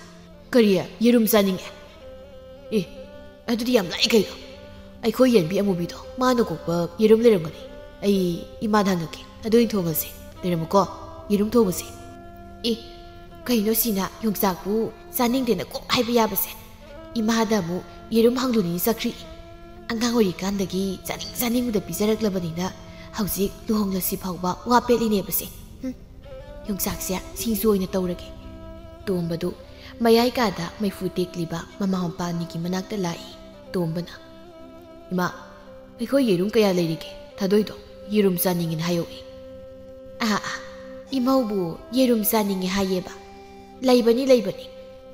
"ꯀꯔꯤ? ꯌꯦꯔꯨꯝ ꯆꯥꯅꯤꯡꯉꯦ?" "ꯑꯦ, ꯑꯗꯨꯗꯤ ꯌꯥꯝ ꯂꯥꯏ ꯀꯩꯅꯣ꯫ ꯑꯩꯈꯣꯏ ꯌꯦꯟꯕꯤ ꯑꯃꯨꯕꯤꯗꯣ, ꯃꯥꯅ ꯀꯣꯛꯄ ꯌꯦꯔꯨꯝ ꯂꯩꯔꯝꯒꯅꯤ꯫ ꯑꯩ ꯏꯃꯥꯗ ꯍꯪꯉꯛꯀꯦ, ꯑꯗꯨ ꯑꯣꯏꯅ ꯊꯣꯡꯉꯁꯦ꯫ ꯂꯩꯔꯝꯃꯨꯀꯣ, ꯌꯦꯔꯨꯝ ꯊꯣꯡꯉꯁꯦ꯫" "ꯑꯦ, ꯀꯩꯅꯣ ꯁꯤꯅ ꯌꯣꯡꯆꯥꯛꯄꯨ ꯆꯥꯅꯤꯡꯗꯦꯅ ꯀꯣꯛ ꯍꯥꯏꯕ ꯌꯥꯕꯁꯦ? ꯏꯃꯥꯗ ꯑꯃꯨꯛ ꯌꯦꯔꯨꯝ ꯍꯪꯂꯨꯅꯤ ꯆꯠꯈ꯭ꯔꯤ꯫ ꯑꯉꯥꯡ ꯑꯣꯏꯔꯤꯀꯥꯟꯗꯒꯤ ꯆꯥꯅꯤꯡ ꯆꯥꯅꯤꯡꯕꯗ ꯄꯤꯖꯔꯛꯂꯕꯅꯤꯅ ꯍꯧꯖꯤꯛ ꯂꯨꯍꯣꯡꯂꯁꯤ ꯐꯥꯎꯕ ꯋꯥ ꯄꯦꯠꯂꯤꯅꯦꯕꯁꯦ꯫ ꯍꯨꯝ, ꯌꯣꯡꯆꯥꯛꯁꯦ ꯁꯤꯡꯖꯨ ꯑꯣꯏꯅ ꯇꯧꯔꯒꯦ꯫ ꯇꯣꯝꯕꯗꯨ ꯃꯌꯥꯏ ꯀꯥꯗ ꯃꯩꯐꯨ ꯇꯦꯛꯂꯤꯕ ꯃꯃꯥ ꯃꯄꯥ ꯑꯅꯤꯒꯤ ꯃꯅꯥꯛꯇ ꯂꯥꯛꯏ꯫ ꯇꯣꯝꯕꯅ, "ꯏꯃꯥ, ꯑꯩꯈꯣꯏ ꯌꯦꯔꯨꯝ ꯀꯌꯥ ꯂꯩꯔꯤꯒꯦ? ꯊꯥꯗꯣꯏꯗꯣ ꯌꯦꯔꯨꯝ ꯆꯥꯅꯤꯡꯉꯤꯅ ꯍꯥꯏꯍꯧꯏ꯫" "ꯑꯥ, ꯑꯥ, ꯏꯃꯧꯕꯨ ꯌꯦꯔꯨꯝ ꯆꯥꯅꯤꯡꯉꯤ ꯍꯥꯏꯌꯦꯕ꯫ ꯂꯩꯕꯅꯤ, ꯂꯩꯕꯅꯤ꯫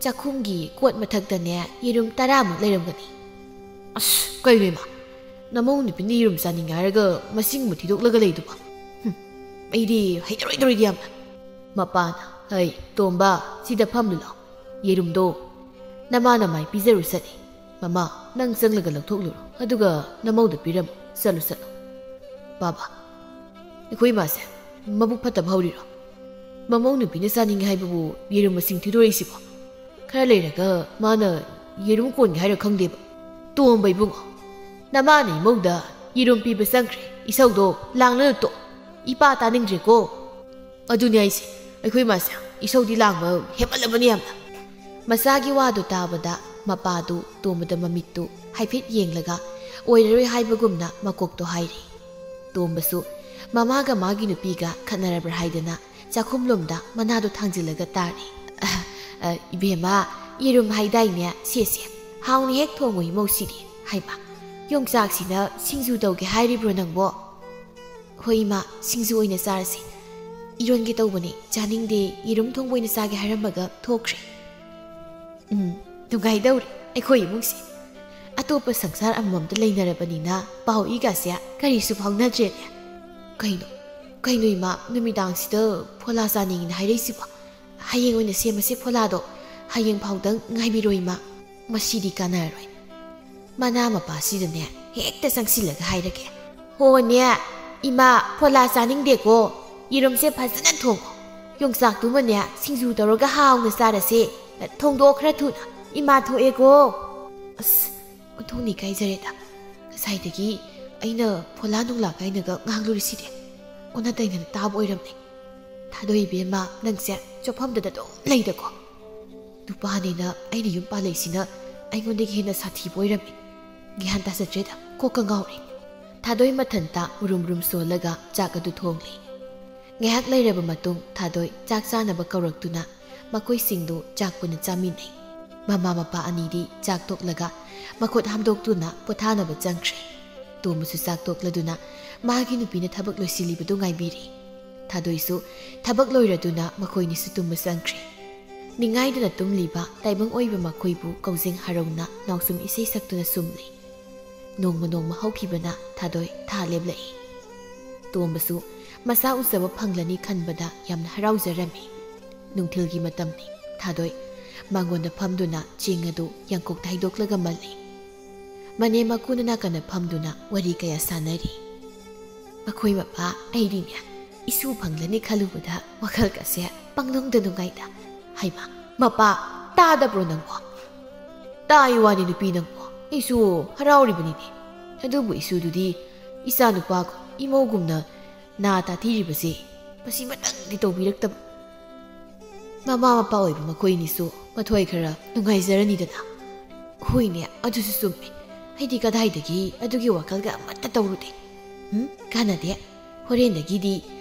ꯆꯥꯛꯈꯨꯝꯒꯤ ꯀꯣꯠ ꯃꯊꯛꯇꯅꯦ ꯌꯦꯔꯨꯝ ꯇꯔꯥꯃꯨꯛ ꯂꯩꯔꯝꯒꯅꯤ꯫" "ꯑꯁ, ꯀꯩꯅꯣ ꯏꯃꯥ? ꯅꯃꯧ ꯅꯨꯄꯤꯅ ꯌꯦꯔꯨꯝ ꯆꯥꯅꯤꯡꯉꯦ ꯍꯥꯏꯔꯒ ꯃꯁꯤꯡꯕꯨ ꯊꯤꯗꯣꯛꯂꯒ ꯂꯩꯗꯨꯕꯣ? ꯍꯨꯝ, ꯑꯩꯗꯤ ꯍꯩꯅꯔꯣꯏꯗꯧꯔꯤꯗꯤ ꯌꯥꯝꯅ꯫" ꯃꯄꯥꯅ, "ꯍꯩ, ꯇꯣꯝꯕ, ꯁꯤꯗ ꯐꯝꯂꯨ ꯂꯥꯎ꯫ ꯌꯦꯔꯨꯝꯗꯣ ꯅꯃꯥꯅ ꯃꯥꯏ ꯄꯤꯖꯔꯨꯁꯅꯤ꯫ ꯃꯃꯥ, ꯅꯪ ꯆꯪꯂꯒ ꯂꯧꯊꯣꯛꯂꯨꯔꯣ꯫ ꯑꯗꯨꯒ ꯅꯃꯧꯗ ꯄꯤꯔꯝꯃꯨ꯫ ꯆꯠꯂꯨ, ꯆꯠꯂꯨ꯫" "ꯕꯥꯕꯥ, ꯑꯩꯈꯣꯏ ꯏꯃꯥꯁꯦ ꯃꯕꯨꯛ ꯐꯠꯇꯕ ꯍꯧꯔꯤꯔꯣ? ꯃꯃꯧ ꯅꯨꯄꯤꯅ ꯆꯥꯅꯤꯡꯉꯦ ꯍꯥꯏꯕꯕꯨ ꯌꯦꯔꯨꯝ ꯃꯁꯤꯡ ꯊꯤꯗꯣꯔꯛꯏꯁꯤꯕꯣ? ꯈꯔ ꯂꯩꯔꯒ ꯃꯥꯅ ꯌꯦꯔꯨꯝ ꯀꯣꯟꯒꯦ ꯍꯥꯏꯔ ꯈꯪꯗꯦꯕ꯫ ꯇꯣꯝꯕ ꯏꯕꯨꯡꯉꯣ, ꯅꯃꯥꯅ ꯏꯃꯧꯗ ꯌꯦꯔꯨꯝ ꯄꯤꯕ ꯆꯪꯈ꯭ꯔꯦ꯫ ꯏꯁꯧꯗꯣ ꯂꯥꯡꯂꯅꯨ ꯇꯣ꯫ ꯏꯄꯥ ꯇꯥꯅꯤꯡꯗ꯭ꯔꯦꯀꯣ꯫" "ꯑꯗꯨꯅꯦ ꯍꯥꯏꯁꯦ, ꯑꯩꯈꯣꯏ ꯃꯥꯁꯦ ꯏꯁꯧꯗꯤ ꯂꯥꯡꯕ ꯍꯦꯟꯃꯜꯂꯕꯅꯤ ꯌꯥꯝꯅ꯫" ꯃꯆꯥꯒꯤ ꯋꯥꯗꯨ ꯇꯥꯕꯗ ꯃꯄꯥꯗꯨ ꯇꯣꯝꯕꯗ ꯃꯃꯤꯠꯇꯨ ꯍꯥꯏꯐꯦꯠ ꯌꯦꯡꯂꯒ ꯑꯣꯏꯔꯔꯣꯏ ꯍꯥꯏꯕꯒꯨꯝꯅ ꯃꯀꯣꯛꯇꯣ ꯍꯥꯏꯔꯤ꯫ ꯇꯣꯝꯕꯁꯨ ꯃꯃꯥꯒ ꯃꯥꯒꯤ ꯅꯨꯄꯤꯒ ꯈꯠꯅꯔꯕ꯭ꯔꯥ ꯍꯥꯏꯗꯅ ꯆꯥꯛꯈꯨꯝꯂꯣꯝꯗ ꯃꯅꯥꯗꯣ ꯊꯥꯡꯖꯤꯜꯂꯒ ꯇꯥꯔꯤ꯫ "ꯑ, ꯑ, ꯏꯕꯦꯝꯃ, ꯌꯦꯔꯨꯝ ꯍꯥꯏꯗꯥꯏꯅꯦ? ꯁꯦ, ꯁꯦ, ꯍꯥꯎꯅ ꯍꯦꯛ ꯊꯣꯡꯉꯨ ꯏꯃꯧꯁꯤꯗꯤ꯫" ꯍꯥꯏꯕ, "ꯌꯣꯡꯆꯥꯛꯁꯤꯅ ꯁꯤꯡꯖꯨ ꯇꯧꯒꯦ ꯍꯥꯏꯔꯤꯕ꯭ꯔꯣ ꯅꯪꯕꯣ?" "ꯍꯣꯏ ꯏꯃꯥ, ꯁꯤꯡꯖꯨ ꯑꯣꯏꯅ ꯆꯥꯔꯁꯤ꯫ ꯏꯔꯣꯟꯒꯦ ꯇꯧꯕꯅꯦ, ꯆꯥꯅꯤꯡꯗꯦ, ꯌꯦꯔꯨꯝ ꯊꯣꯡꯕ ꯑꯣꯏꯅ ꯆꯥꯒꯦ ꯍꯥꯏꯔꯝꯃꯒ ꯊꯣꯛꯈ꯭ꯔꯦ꯫" ꯎꯝ, ꯅꯨꯡꯉꯥꯏꯗꯧꯔꯤ ꯑꯩꯈꯣꯏ ꯏꯃꯨꯡꯁꯦ꯫ ꯑꯇꯣꯞꯄ ꯁꯪꯁꯥꯔ ꯑꯃꯃꯝꯗ ꯂꯩꯅꯔꯕꯅꯤꯅ ꯄꯥꯎ ꯏꯒꯥꯁꯦ ꯀꯔꯤꯁꯨ ꯐꯥꯎꯅꯗ꯭ꯔꯦꯅꯦ꯫ ꯀꯩꯅꯣ, ꯀꯩꯅꯣ ꯏꯃꯥ, ꯅꯨꯃꯤꯗꯥꯡꯁꯤꯗ ꯐꯣꯂꯥ ꯆꯥꯅꯤꯡꯉꯤꯅ ꯍꯥꯏꯔꯛꯏꯁꯤꯕꯣ? ꯍꯌꯦꯡ ꯑꯣꯏꯅ ꯁꯦꯝꯃꯁꯦ ꯐꯣꯂꯥꯗꯣ꯫ ꯍꯌꯦꯡ ꯐꯥꯎꯗꯪ ꯉꯥꯏꯕꯤꯔꯣ ꯏꯃꯥ꯫ ꯃꯁꯤꯗꯤ ꯀꯥꯟꯅꯔꯔꯣꯏ꯫ ꯃꯅꯥ ꯃꯄꯥꯁꯤꯗꯅꯦ ꯍꯦꯛꯇ ꯆꯪꯁꯤꯜꯂꯒ ꯍꯥꯏꯔꯒꯦ꯫ "ꯍꯣꯅꯦ, ꯏꯃꯥ, ꯐꯣꯂꯥ ꯆꯥꯅꯤꯡꯗꯦꯀꯣ꯫ ꯌꯦꯔꯨꯝꯁꯦ ꯐꯖꯅ ꯊꯣꯡꯉꯣ꯫ ꯌꯣꯡꯆꯥꯛꯇꯨꯃꯅꯦ ꯁꯤꯡꯖꯨ ꯇꯧꯔꯒ ꯍꯥꯎꯅ ꯆꯥꯔꯁꯦ꯫ ꯊꯣꯡꯗꯣꯛꯑꯣ ꯈꯔ ꯊꯨꯅ꯫ ꯏꯃꯥ ꯊꯣꯛꯑꯦꯀꯣ꯫" ꯑꯁ, ꯑꯣꯟꯊꯣꯛꯅ ꯏꯀꯥꯏꯖꯔꯦꯗ꯫ ꯉꯁꯥꯏꯗꯒꯤ ꯑꯩꯅ ꯐꯣꯂꯥ ꯅꯨꯡꯂꯥ ꯀꯥꯏꯅꯒ ꯉꯥꯡꯂꯨꯔꯤꯁꯤꯗꯤ꯫ ꯑꯣꯟꯅ ꯇꯩꯅꯅ ꯇꯥꯕ ꯑꯣꯏꯔꯝꯅꯤ꯫ ꯊꯥꯗꯣꯏ ꯏꯕꯦꯝꯃ, ꯅꯪꯁꯦ ꯆꯣꯞꯐꯝꯗꯗ ꯑꯗꯨꯝ ꯂꯩꯗꯀꯣ꯫ ꯅꯨꯄꯥꯅꯦꯅ ꯑꯩꯅ ꯌꯨꯝ ꯄꯥꯜꯂꯛꯏꯁꯤꯅ ꯑꯩꯉꯣꯟꯗꯒꯤ ꯍꯦꯟꯅ ꯁꯥꯊꯤꯕ ꯑꯣꯏꯔꯝꯃꯤ꯫ ꯒ꯭ꯌꯥꯟ ꯇꯥꯖꯗ꯭ꯔꯦꯗ, ꯀꯣꯛꯀ ꯉꯥꯎꯔꯦ꯫ ꯊꯥꯗꯣꯏ ꯃꯊꯟꯇ ꯃꯨꯔꯨꯝ ꯃꯨꯔꯨꯝ ꯁꯣꯜꯂꯒ ꯆꯥꯛ ꯑꯗꯨ ꯊꯣꯡꯂꯤ꯫ ꯉꯥꯏꯍꯥꯛ ꯂꯩꯔꯕ ꯃꯇꯨꯡ ꯊꯥꯗꯣꯏ ꯆꯥꯛ ꯆꯥꯅꯕ ꯀꯧꯔꯛꯇꯨꯅ ꯃꯈꯣꯏꯁꯤꯡꯗꯨ ꯆꯥꯛ ꯄꯨꯟꯅ ꯆꯥꯃꯤꯟꯅꯩ꯫ ꯃꯃꯥ ꯃꯄꯥ ꯑꯅꯤꯗꯤ ꯆꯥꯛ ꯇꯣꯛꯂꯒ ꯃꯈꯨꯠ ꯍꯥꯝꯗꯣꯛꯇꯨꯅ ꯄꯣꯊꯥꯅꯕ ꯆꯪꯈ꯭ꯔꯦ꯫ ꯇꯣꯝꯕꯁꯨ ꯆꯥꯛ ꯇꯣꯛꯂꯗꯨꯅ ꯃꯥꯒꯤ ꯅꯨꯄꯤꯅ ꯊꯕꯛ ꯂꯣꯏꯁꯤꯜꯂꯤꯕꯗꯨ ꯉꯥꯏꯕꯤꯔꯤ꯫ ꯊꯥꯗꯣꯏꯁꯨ ꯊꯕꯛ ꯂꯣꯏꯔꯗꯨꯅ ꯃꯈꯣꯏꯅꯤꯁꯨ ꯇꯨꯝꯕ ꯆꯪꯈ꯭ꯔꯦ꯫ ꯅꯤꯡꯉꯥꯏꯗꯅ ꯇꯨꯝꯂꯤꯕ ꯇꯥꯏꯕꯪ ꯑꯣꯏꯕ ꯃꯈꯣꯏꯕꯨ ꯀꯧꯖꯤꯡ ꯍꯔꯧꯅ ꯅꯥꯎꯁꯨꯝ ꯏꯁꯩ ꯁꯛꯇꯨꯅ ꯁꯨꯝꯂꯤ꯫ ꯅꯣꯡꯃ ꯅꯣꯡꯃ ꯍꯧꯈꯤꯕꯅ ꯊꯥꯗꯣꯏ ꯊꯥ ꯂꯦꯞꯂꯛꯏ꯫ ꯇꯣꯝꯕꯁꯨ ꯃꯆꯥ ꯎꯖꯕ ꯐꯪꯂꯅꯤ ꯈꯟꯕꯗ ꯌꯥꯝꯅ ꯍꯔꯥꯎꯖꯔꯝꯃꯤ꯫ ꯅꯨꯡꯊꯤꯜꯒꯤ ꯃꯇꯝꯅꯤ꯫ ꯊꯥꯗꯣꯏ ꯃꯉꯣꯟꯗ ꯐꯝꯗꯨꯅ ꯆꯦꯡ ꯑꯗꯨ ꯌꯥꯡꯀꯣꯛꯇ ꯍꯩꯗꯣꯛꯂꯒ ꯃꯜꯂꯤ꯫ ꯃꯅꯦꯝ ꯃꯀꯨꯅ ꯅꯥꯀꯟꯗ ꯐꯝꯗꯨꯅ ꯋꯥꯔꯤ ꯀꯌꯥ ꯁꯥꯟꯅꯔꯤ꯫ "ꯃꯈꯣꯏ ꯃꯄꯥ, ꯑꯩꯗꯤꯅꯦ ꯏꯁꯨ ꯐꯪꯂꯅꯤ ꯈꯜꯂꯨꯕꯗ ꯋꯥꯈꯜꯒꯁꯦ ꯄꯪꯅꯨꯡꯗ ꯅꯨꯡꯉꯥꯏꯗ꯫ ꯍꯩꯃꯥ, ꯃꯄꯥ, ꯇꯥꯗꯕ꯭ꯔꯣ ꯅꯪꯕꯣ?" "ꯇꯥꯏ ꯋꯥꯅꯤ ꯅꯨꯄꯤ ꯅꯪꯕꯣ, ꯑꯩꯁꯨ ꯍꯔꯥꯎꯔꯤꯕꯅꯤꯅꯦ꯫ ꯑꯗꯨꯕꯨ ꯏꯁꯨꯗꯨꯗꯤ ꯏꯆꯥ ꯅꯨꯄꯥꯒꯨꯝ ꯏꯃꯧꯒꯨꯝꯅ ꯅꯥ ꯇꯥꯊꯤꯔꯤꯕꯁꯦ ꯃꯁꯤꯃꯇꯪꯗꯤ ꯇꯧꯕꯤꯔꯛꯇꯕ꯫ ꯃꯃꯥ ꯃꯄꯥ ꯑꯣꯏꯕ ꯃꯈꯣꯏꯅꯤꯁꯨ ꯃꯊꯣꯏ ꯈꯔ ꯅꯨꯡꯉꯥꯏꯖꯔꯅꯤꯗꯅ꯫" "ꯍꯣꯏꯅꯦ, ꯑꯗꯨꯁꯨ ꯆꯨꯝꯃꯦ꯫ ꯑꯩꯗꯤ ꯀꯗꯥꯏꯗꯒꯤ ꯑꯗꯨꯒꯤ ꯋꯥꯈꯜꯒ ꯑꯃꯠꯇ ꯇꯧꯔꯨꯗꯦ꯫ ꯎꯝ, ꯀꯥꯟꯅꯗꯦ꯫ ꯍꯣꯔꯦꯟꯗꯒꯤꯗꯤ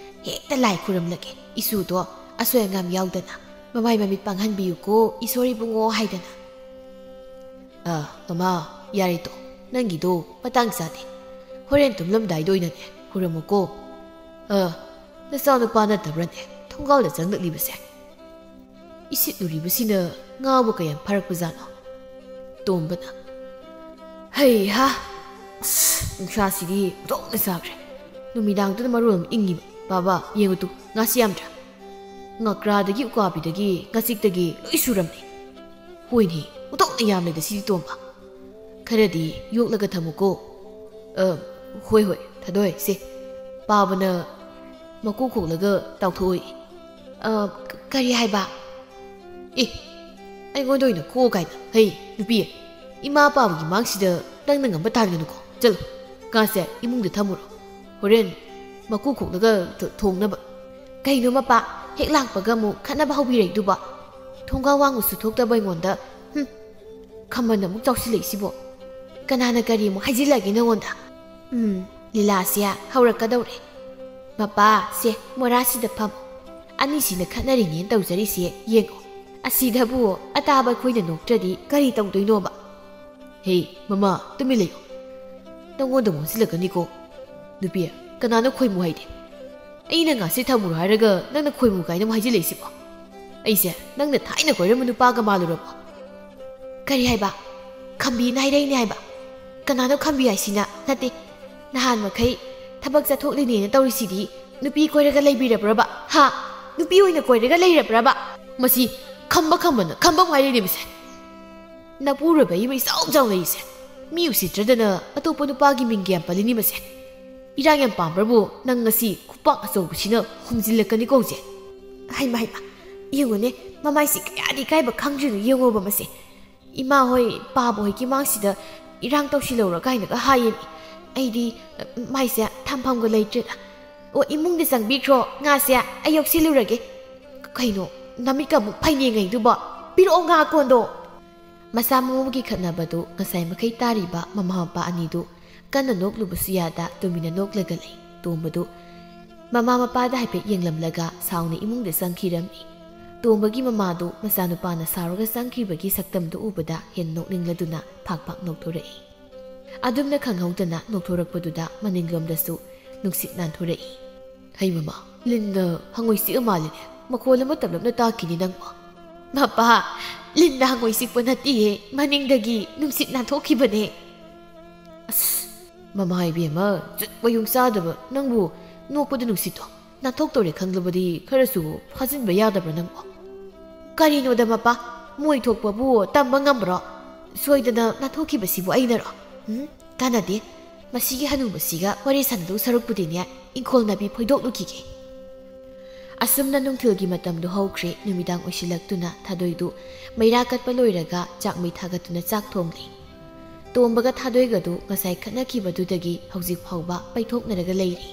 ꯍꯦꯛꯇ ꯂꯥꯏ ꯈꯨꯔꯝꯂꯒꯦ, ꯏꯁꯨꯗꯣ ꯑꯁꯣꯏ ꯑꯉꯥꯝ ꯌꯥꯎꯗꯅ꯫ ꯃꯃꯥꯏ ꯃꯃꯤꯠ ꯄꯥꯡꯍꯟꯕꯤꯌꯨꯀꯣ, ꯏꯁꯣꯔ ꯏꯕꯨꯡꯉꯣ" ꯍꯥꯏꯗꯅ꯫ "ꯑ, ꯃꯃꯥ, ꯌꯥꯔꯦ ꯇꯣ, ꯅꯪꯒꯤꯗꯣ ꯃꯇꯥꯡ ꯆꯥꯗꯦ꯫ ꯍꯣꯔꯦꯟ ꯇꯨꯝꯂꯝꯗꯥꯏꯗ ꯑꯣꯏꯅꯅꯦ ꯈꯨꯔꯝꯃꯨꯀꯣ꯫ ꯑ, ꯅꯆꯥꯅꯨꯄꯥ ꯅꯠꯇꯕ꯭ꯔꯅꯦ ꯊꯣꯡꯒꯥꯜꯗ ꯆꯪꯂꯛꯂꯤꯕꯁꯦ? ꯏꯁꯤꯠꯂꯨꯔꯤꯕꯁꯤꯅ ꯉꯥꯕꯨ ꯀꯌꯥꯝ ꯐꯥꯔꯛꯄꯖꯥꯠꯅꯣ?" ꯇꯣꯝꯕꯅ, "ꯍꯩꯍꯥ, ꯑꯁ, ꯅꯨꯡꯁꯥꯁꯤꯗꯤ ꯑꯣꯟꯊꯣꯛꯅ ꯁꯥꯈ꯭ꯔꯦ꯫ ꯅꯨꯃꯤꯗꯥꯡꯗꯨꯅ ꯃꯔꯣꯜ ꯑꯃ ꯏꯪꯉꯤꯕ꯫ ꯕꯥꯕꯥ, ꯌꯦꯡꯉꯨ ꯇꯨ, ꯉꯥꯁꯤ ꯌꯥꯝꯗ꯭ꯔꯥ? ꯉꯀ꯭ꯔꯥꯗꯒꯤ ꯎꯀꯥꯕꯤꯗꯒꯤ ꯉꯥꯆꯤꯛꯇꯒꯤ ꯂꯣꯏ ꯁꯨꯔꯝꯅꯤ꯫ ꯍꯣꯏꯅꯦ, ꯑꯣꯟꯊꯣꯛꯅ ꯌꯥꯝꯂꯦꯗ ꯁꯤꯗꯤ ꯇꯣꯝꯕ꯫ ꯈꯔꯗꯤ ꯌꯣꯛꯂꯒ ꯊꯝꯃꯨꯀꯣ꯫" "ꯑ, ꯍꯣꯏ, ꯍꯣꯏ, ꯊꯥꯗꯣꯏ, ꯁꯦ꯫" ꯄꯥꯕꯅ ꯃꯀꯣꯛ ꯈꯣꯛꯂꯒ ꯇꯥꯎꯊꯣꯛꯏ꯫ "ꯑ, ꯀ-, ꯀꯔꯤ ꯍꯥꯏꯕ?" "ꯑꯦ, ꯑꯩꯉꯣꯟꯗ ꯑꯣꯏꯅ ꯈꯣꯛꯑꯣ ꯀꯥꯏꯅ꯫ ꯍꯩ, ꯅꯨꯄꯤ, ꯏꯃꯥ ꯄꯥꯕꯒꯤ ꯃꯥꯡꯁꯤꯗ ꯅꯪꯅ ꯉꯝꯕ ꯇꯥꯟꯒꯅꯨꯀꯣ꯫ ꯆꯠꯂꯣ, ꯉꯥꯁꯦ ꯏꯃꯨꯡꯗ ꯊꯝꯃꯨꯔꯣ꯫ ꯍꯣꯔꯦꯟ ꯃꯀꯨ ꯈꯣꯛꯂꯒ ꯊ-, ꯊꯣꯡꯅꯕ꯫" "ꯀꯩꯅꯣ ꯃꯄꯥ, ꯍꯦꯛ ꯂꯥꯛꯄꯒ ꯑꯃꯨꯛ ꯈꯠꯅꯕ ꯍꯧꯕꯤꯔꯛꯏꯗꯨꯕꯣ? ꯊꯣꯡꯒꯥ ꯋꯥꯡꯕꯁꯨ ꯊꯣꯛꯇꯕ ꯑꯩꯉꯣꯟꯗ꯫ ꯍꯨꯝ, ꯈꯝꯕꯅ ꯑꯃꯨꯛ ꯆꯥꯎꯁꯤꯜꯂꯛꯏꯁꯤꯕꯣ? ꯀꯅꯥꯅ ꯀꯔꯤ ꯑꯃꯨꯛ ꯍꯥꯏꯖꯤꯜꯂꯒꯦ ꯅꯉꯣꯟꯗ? ꯎꯝ, ꯂꯤꯂꯥꯁꯦ ꯍꯧꯔꯛꯀꯗꯧꯔꯦ꯫ ꯃꯄꯥ, ꯁꯦ, ꯃꯣꯔꯥꯁꯤꯗ ꯐꯝ꯫ ꯑꯅꯤꯁꯤꯅ ꯈꯠꯅꯔꯤꯅꯦꯅ ꯇꯧꯖꯔꯤꯁꯦ ꯌꯦꯡꯉꯣ꯫ ꯑꯁꯤꯗꯕꯨ ꯑꯇꯥꯕ ꯑꯩꯈꯣꯏꯅ ꯅꯣꯛꯇ꯭ꯔꯗꯤ ꯀꯔꯤ ꯇꯧꯗꯣꯏꯅꯣꯕ? ꯍꯦ, ꯃꯃꯥ, ꯇꯨꯃꯤꯟ ꯂꯩꯌꯨ꯫ ꯅꯪꯉꯣꯟꯗ ꯑꯃꯨꯛ ꯍꯟꯖꯤꯜꯂꯛꯀꯅꯤꯀꯣ꯫ ꯅꯨꯄꯤ, ꯀꯅꯥꯅꯣ ꯈꯣꯏꯃꯨ ꯍꯥꯏꯗꯤ? ꯑꯩꯅ ꯉꯥꯁꯤ ꯊꯝꯃꯨꯔꯣ ꯍꯥꯏꯔꯒ ꯅꯪꯅ ꯈꯣꯏꯃꯨ ꯀꯥꯏꯅ ꯑꯃꯨꯛ ꯍꯥꯏꯖꯤꯜꯂꯛꯏꯁꯤꯕꯣ? ꯑꯩꯁꯦ ꯅꯪꯅ ꯊꯥꯏꯅ ꯀꯣꯏꯔꯝꯕ ꯅꯨꯄꯥꯒ ꯃꯥꯜꯂꯨꯔꯕꯣ? ꯀꯔꯤ ꯍꯥꯏꯕ? ꯈꯝꯕꯤꯅ ꯍꯥꯏꯔꯛꯏꯅꯦ ꯍꯥꯏꯕ? ꯀꯅꯥꯅꯣ ꯈꯝꯕꯤ ꯍꯥꯏꯁꯤꯅ? ꯅꯠꯇꯦ, ꯅꯍꯥꯟ ꯃꯈꯩ ꯊꯕꯛ ꯆꯠꯊꯣꯛꯂꯤꯅꯦꯅ ꯇꯧꯔꯤꯁꯤꯗꯤ ꯅꯨꯄꯤ ꯀꯣꯏꯔꯒ ꯂꯩꯕꯤꯔꯕ꯭ꯔꯕ? ꯍꯥ? ꯅꯨꯄꯤ ꯑꯣꯏꯅ ꯀꯣꯏꯔꯒ ꯂꯩꯔꯕ꯭ꯔꯕ? ꯃꯁꯤ ꯈꯝꯕ ꯈꯝꯕꯅ ꯈꯝꯕ ꯑꯃ ꯍꯥꯏꯔꯤꯅꯦ ꯃꯁꯦ꯫ ꯅꯄꯨꯔꯣꯏꯕ ꯑꯃ ꯏꯆꯥꯎ ꯆꯥꯎꯅ ꯏꯁꯦ꯫ ꯃꯤ ꯎꯁꯤꯠꯇ꯭ꯔꯗꯅ ꯑꯇꯣꯞꯄ ꯅꯨꯄꯥꯒꯤ ꯃꯤꯡꯒ ꯌꯥꯝ ꯄꯜꯂꯤꯅꯤ ꯃꯁꯦ꯫ ꯏꯔꯥꯡ ꯌꯥꯝ ꯄꯥꯝꯕ꯭ꯔꯕꯨ ꯅꯪ ꯉꯁꯤ ꯈꯨꯄꯥꯛ ꯑꯆꯧꯕꯁꯤꯅ ꯍꯨꯝꯖꯤꯜꯂꯛꯀꯅꯤꯀꯣ ꯍꯧꯖꯤꯛ꯫ ꯍꯩꯃ, ꯍꯩꯃ, ꯌꯦꯡꯉꯨꯅꯦ, ꯃꯃꯥꯏꯁꯤ ꯀꯌꯥꯗꯤ ꯏꯀꯥꯏꯕ ꯈꯪꯗ꯭ꯔꯤꯅꯣ ꯌꯦꯡꯉꯣꯕ ꯃꯁꯦ꯫ ꯏꯃꯥ ꯍꯣꯏ, ꯄꯥꯕ ꯍꯣꯏꯒꯤ ꯃꯥꯡꯁꯤꯗ ꯏꯔꯥꯡ ꯇꯧꯁꯤꯜꯂꯧꯔ ꯀꯥꯏꯅꯒ ꯍꯥꯏꯌꯦꯅꯦ꯫ ꯑꯩꯗꯤ, ꯑ, ꯃꯥꯏꯁꯦ ꯊꯝꯐꯝꯒ ꯂꯩꯇ꯭ꯔꯦꯗ꯫ ꯑꯣ, ꯏꯃꯨꯡꯗ ꯆꯪꯕꯤꯈ꯭ꯔꯣ, ꯉꯥꯁꯦ ꯑꯩ ꯌꯣꯛꯁꯤꯜꯂꯨꯔꯒꯦ꯫ ꯀꯩꯅꯣ, ꯅꯃꯤꯠꯀ ꯑꯃꯨꯛ ꯐꯩꯅꯦꯡꯉꯩꯗꯨꯕꯣ? ꯄꯤꯔꯛꯑꯣ ꯉꯥ ꯀꯣꯟꯗꯣ꯫ ꯃꯆꯥ ꯃꯎꯒꯤ ꯈꯠꯅꯕꯗꯨ ꯉꯁꯥꯏ ꯃꯈꯩ ꯇꯥꯔꯤꯕ ꯃꯃꯥ ꯃꯄꯥ ꯑꯅꯤꯗꯨ ꯀꯟꯅ ꯅꯣꯛꯂꯨꯕꯁꯨ ꯌꯥꯗ ꯇꯨꯃꯤꯟꯅ ꯅꯣꯛꯂꯒ ꯂꯩ꯫ ꯇꯣꯝꯕꯗꯨ ꯃꯃꯥ ꯃꯄꯥꯗ ꯍꯥꯏꯐꯦꯠ ꯌꯦꯡꯂꯝꯂꯒ ꯁꯥꯎꯅ ꯏꯃꯨꯡꯗ ꯆꯪꯈꯤꯔꯝꯃꯤ꯫ ꯇꯣꯝꯕꯒꯤ ꯃꯃꯥꯗꯨ ꯃꯆꯥꯅꯨꯄꯥꯅ ꯁꯥꯎꯔꯒ ꯆꯪꯈꯤꯕꯒꯤ ꯁꯛꯇꯝꯗꯨ ꯎꯕꯗ ꯍꯦꯟꯅ ꯅꯣꯛꯅꯤꯡꯂꯗꯨꯅ ꯐꯥꯛ ꯐꯥꯛ ꯅꯣꯛꯊꯣꯔꯛꯏ꯫ ꯑꯗꯨꯝꯅ ꯈꯪꯍꯧꯗꯅ ꯅꯣꯛꯊꯣꯔꯛꯄꯗꯨꯗ ꯃꯅꯤꯡꯂꯣꯝꯗꯁꯨ ꯅꯨꯡꯁꯤꯠ ꯅꯥꯟꯊꯣꯔꯛꯏ꯫ ꯍꯩ ꯃꯃꯥ, ꯂꯤꯟꯅ ꯍꯪꯉꯣꯏ ꯆꯤꯛꯑ ꯃꯥꯜꯂꯤꯅꯦ꯫ ꯃꯈꯣꯜ ꯑꯃ ꯇꯞꯂꯞꯅ ꯇꯥꯈꯤꯅꯤ ꯅꯪꯕꯣ꯫ ꯃꯄꯥ, ꯂꯤꯟꯅ ꯍꯪꯉꯣꯏ ꯆꯤꯛꯄ ꯅꯠꯇꯤꯌꯦ, ꯃꯅꯤꯡꯗꯒꯤ ꯅꯨꯡꯁꯤꯠ ꯅꯥꯟꯊꯣꯛꯈꯤꯕꯅꯦ꯫ ꯑꯁ, ꯃꯃꯥ ꯏꯕꯦꯝꯃ, ꯖꯨꯠ ꯃꯌꯨꯡ ꯆꯥꯗꯕ ꯅꯪꯕꯨ, ꯅꯣꯛꯄꯗ ꯅꯨꯡꯁꯤꯠꯇꯣ ꯅꯥꯟꯊꯣꯛꯇꯧꯔꯦ ꯈꯪꯂꯕꯗꯤ ꯈꯔꯁꯨ ꯐꯥꯖꯤꯟꯕ ꯌꯥꯗꯕ꯭ꯔꯥ ꯅꯪꯕꯣ? ꯀꯔꯤꯅꯣꯗ ꯃꯄꯥ, ꯃꯣꯏ ꯊꯣꯛꯄꯕꯨ ꯇꯝꯕ ꯉꯝꯕ꯭ꯔꯣ? ꯁꯣꯏꯗꯅ ꯅꯥꯟꯊꯣꯛꯈꯤꯕꯁꯤꯕꯨ ꯑꯩꯅꯔꯣ? ꯎꯝ? ꯀꯥꯟꯅꯗꯦ꯫ ꯃꯁꯤꯒꯤ ꯍꯅꯨꯕꯁꯤꯒ ꯋꯥꯔꯤ ꯁꯥꯟꯅꯗꯧ ꯁꯔꯨꯛꯄꯨꯗꯤꯅꯦ, ꯏꯪꯈꯣꯜ ꯅꯥꯄꯤ ꯐꯣꯏꯗꯣꯛꯂꯨꯈꯤꯒꯦ꯫ ꯑꯁꯨꯝꯅ ꯅꯨꯡꯊꯤꯜꯒꯤ ꯃꯇꯝꯗꯨ ꯍꯧꯈ꯭ꯔꯦ꯫ ꯅꯨꯃꯤꯗꯥꯡ ꯑꯣꯏꯁꯤꯜꯂꯛꯇꯨꯅ ꯊꯥꯗꯣꯏꯗꯨ ꯃꯩꯔꯥ ꯀꯠꯄ ꯂꯣꯏꯔꯒ ꯆꯥꯛ ꯃꯩ ꯊꯥꯒꯠꯇꯨꯅ ꯆꯥꯛ ꯊꯣꯡꯂꯤ꯫ ꯇꯣꯝꯕꯒ ꯊꯥꯗꯣꯏꯒꯗꯨ ꯉꯁꯥꯏ ꯈꯠꯅꯈꯤꯕꯗꯨꯗꯒꯤ ꯍꯧꯖꯤꯛ ꯐꯥꯎꯕ ꯄꯩꯊꯣꯛꯅꯔꯒ ꯂꯩꯔꯤ꯫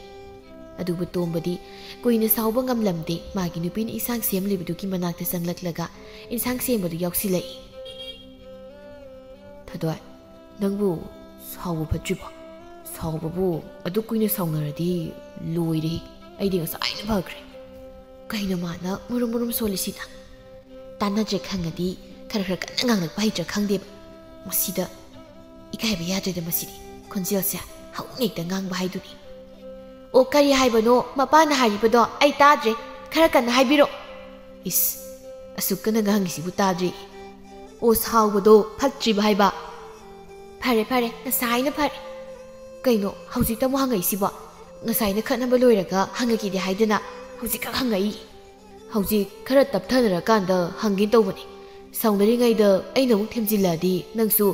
ꯑꯗꯨꯕꯨ ꯇꯣꯝꯕꯗꯤ ꯀꯨꯏꯅ ꯁꯥꯎꯕ ꯉꯝꯂꯝꯗꯦ꯫ ꯃꯥꯒꯤ ꯅꯨꯄꯤꯅ ꯏꯟꯁꯥꯡ ꯁꯦꯝꯂꯤꯕꯗꯨꯒꯤ ꯃꯅꯥꯛꯇ ꯆꯪꯂꯛꯂꯒ ꯏꯟꯁꯥꯡ ꯁꯦꯝꯕꯗꯨ ꯌꯥꯎꯁꯤꯜꯂꯛꯏ꯫ ꯑꯗꯣ ꯅꯪꯕꯨ ꯁꯥꯎꯕ ꯐꯠꯇ꯭ꯔꯤꯕꯣ? ꯁꯥꯎꯕꯕꯨ ꯑꯗꯨꯛ ꯀꯨꯏꯅ ꯁꯥꯎꯅꯔꯗꯤ ꯂꯣꯏꯔꯦ꯫ ꯑꯩꯗꯤ ꯉꯁꯥꯏꯅ ꯐꯈ꯭ꯔꯦ꯫ ꯀꯩꯅꯣ ꯃꯥꯅ ꯃꯨꯔꯨꯝ ꯃꯨꯔꯨꯝ ꯁꯣꯜꯂꯤꯁꯤꯅ? ꯇꯥꯟꯅꯗ꯭ꯔꯦ ꯈꯪꯉꯗꯤ ꯈꯔ ꯈꯔ ꯀꯟꯅ ꯉꯥꯡꯂꯛꯄ ꯍꯩꯇ꯭ꯔꯥ ꯈꯪꯗꯦꯕ꯫ ꯃꯁꯤꯗ ꯏꯀꯥꯏꯕ ꯌꯥꯗ꯭ꯔꯦꯗ ꯃꯁꯤꯗꯤ꯫ ꯈꯣꯟꯖꯦꯜꯁꯦ ꯍꯧꯅ ꯍꯦꯛꯇ ꯉꯥꯡꯕ ꯍꯥꯏꯗꯨꯅꯤ꯫ "ꯑꯣ, ꯀꯔꯤ ꯍꯥꯏꯕꯅꯣ ꯃꯄꯥꯅ ꯍꯥꯏꯔꯤꯕꯗꯣ? ꯑꯩ ꯇꯥꯗ꯭ꯔꯦ꯫ ꯈꯔ ꯀꯟꯅ ꯍꯥꯏꯕꯤꯔꯣ꯫" ꯏꯁ, ꯑꯁꯨꯛ ꯀꯟꯅ ꯉꯥꯡꯉꯤꯁꯤꯕꯨ ꯇꯥꯗ꯭ꯔꯤ? "ꯑꯣ, ꯁꯥꯎꯕꯗꯣ ꯐꯠꯇ꯭ꯔꯤꯕ ꯍꯥꯏꯕ꯫" "ꯐꯔꯦ, ꯐꯔꯦ, ꯉꯁꯥꯏꯅ ꯐꯔꯦ꯫ ꯀꯩꯅꯣ ꯍꯧꯖꯤꯛꯇ ꯑꯃꯨꯛ ꯍꯪꯉꯛꯏꯁꯤꯕꯣ? ꯉꯁꯥꯏꯅ ꯈꯠꯅꯕ ꯂꯣꯏꯔꯒ ꯍꯪꯉꯛꯈꯤꯗꯦ ꯍꯥꯏꯗꯅ ꯍꯧꯖꯤꯛꯈꯛ ꯍꯪꯉꯛꯏ꯫ ꯍꯧꯖꯤꯛ ꯈꯔ ꯇꯞꯊꯅꯔꯀꯥꯟꯗ ꯍꯪꯒꯦ ꯇꯧꯕꯅꯤ꯫ ꯁꯥꯎꯅꯔꯤꯉꯩꯗ ꯑꯩꯅ ꯑꯃꯨꯛ ꯊꯦꯝꯖꯤꯜꯂꯛꯑꯗꯤ ꯅꯪꯁꯨ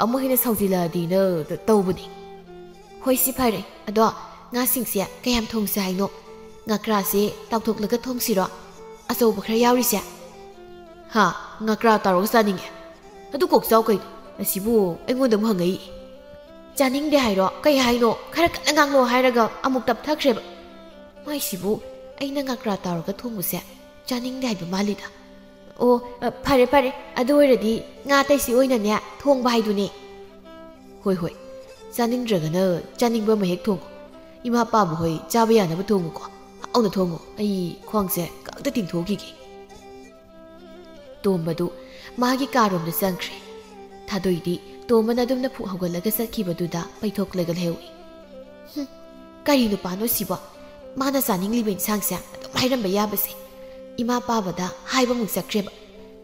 ꯑꯃꯨꯛ ꯍꯦꯟꯅ ꯁꯥꯎꯖꯤꯜꯂꯛꯑꯗꯤꯅ ꯇꯧꯕꯅꯤ꯫" "ꯍꯣꯏ, ꯁꯤ ꯐꯔꯦ꯫ ꯑꯗꯣ ꯉꯥꯁꯤꯡꯁꯦ ꯀꯌꯥꯝ ꯊꯣꯡꯁꯦ ꯍꯥꯏꯅꯣ? ꯉꯀ꯭ꯔꯥꯁꯦ ꯇꯥꯎꯊꯣꯛꯂꯒ ꯊꯣꯡꯁꯤꯔꯣ? ꯑꯆꯧꯕ ꯈꯔ ꯌꯥꯎꯔꯤꯁꯦ?" "ꯍꯥ? ꯉꯀ꯭ꯔꯥ ꯇꯥꯎꯔꯒ ꯆꯥꯅꯤꯡꯉꯦ? ꯑꯗꯨ ꯀꯣꯛ ꯆꯥꯎ ꯀꯩꯅꯣ꯫ ꯑꯁꯤꯕꯨ ꯑꯩꯉꯣꯟꯗ ꯑꯃꯨꯛ ꯍꯪꯉꯛꯏ꯫" "ꯆꯥꯅꯤꯡꯗꯦ ꯍꯥꯏꯔꯣ? ꯀꯩ ꯍꯥꯏꯅꯣ? ꯈꯔ ꯀꯟꯅ ꯉꯥꯡꯂꯣ ꯍꯥꯏꯔꯒ ꯑꯃꯨꯛ ꯇꯞꯊꯈ꯭ꯔꯦꯕ꯫ ꯃꯥꯏꯁꯤꯕꯨ ꯑꯩꯅ ꯉꯀ꯭ꯔꯥ ꯇꯥꯎꯔꯒ ꯊꯣꯡꯕꯁꯦ ꯆꯥꯅꯤꯡꯗꯦ ꯍꯥꯏꯕ ꯃꯥꯜꯂꯤꯗ꯫ ꯑꯣ, ꯑ, ꯐꯔꯦ, ꯐꯔꯦ꯫ ꯑꯗꯨ ꯑꯣꯏꯔꯗꯤ ꯉꯥ ꯑꯇꯩꯁꯤ ꯑꯣꯏꯅꯅꯦ ꯊꯣꯡꯕ ꯍꯥꯏꯗꯨꯅꯦ꯫" "ꯍꯣꯏ, ꯍꯣꯏ꯫ ꯆꯥꯅꯤꯡꯗ꯭ꯔꯒꯅ ꯆꯥꯅꯤꯡꯕ ꯑꯃ ꯍꯦꯛ ꯊꯣꯡꯉꯣ꯫ ꯏꯃꯥ ꯄꯥꯕ ꯍꯣꯏ ꯆꯥꯕ ꯌꯥꯅꯕ ꯊꯣꯡꯉꯨꯀꯣ꯫ ꯍꯥꯎꯅ ꯊꯣꯡꯉꯣ꯫ ꯑꯩ ꯈ꯭ꯋꯥꯡꯁꯦ ꯀꯛꯇ ꯇꯤꯡꯊꯣꯛꯈꯤꯒꯦ꯫" ꯇꯣꯝꯕꯗꯨ ꯃꯥꯒꯤ ꯀꯥꯔꯣꯝꯗ ꯆꯪꯈ꯭ꯔꯦ꯫ ꯊꯥꯗꯣꯏꯗꯤ ꯇꯣꯝꯕꯅ ꯑꯗꯨꯝ ꯅꯐꯨ ꯍꯧꯒꯠꯂꯒ ꯆꯠꯈꯤꯕꯗꯨꯗ ꯄꯩꯊꯣꯛꯂꯒ ꯂꯩꯍꯧꯏ꯫ "ꯍꯨꯝ, ꯀꯔꯤ ꯅꯨꯄꯥꯅꯣ ꯁꯤꯕꯣ? ꯃꯥꯅ ꯆꯥꯅꯤꯡꯂꯤꯕ ꯏꯟꯁꯥꯡꯁꯦ ꯑꯗꯨꯝ ꯍꯥꯏꯔꯝꯕ ꯌꯥꯕꯁꯦ꯫ ꯏꯃꯥ ꯄꯥꯕꯗ ꯍꯥꯏꯕ ꯑꯃꯨꯛ ꯆꯠꯈ꯭ꯔꯦꯕ꯫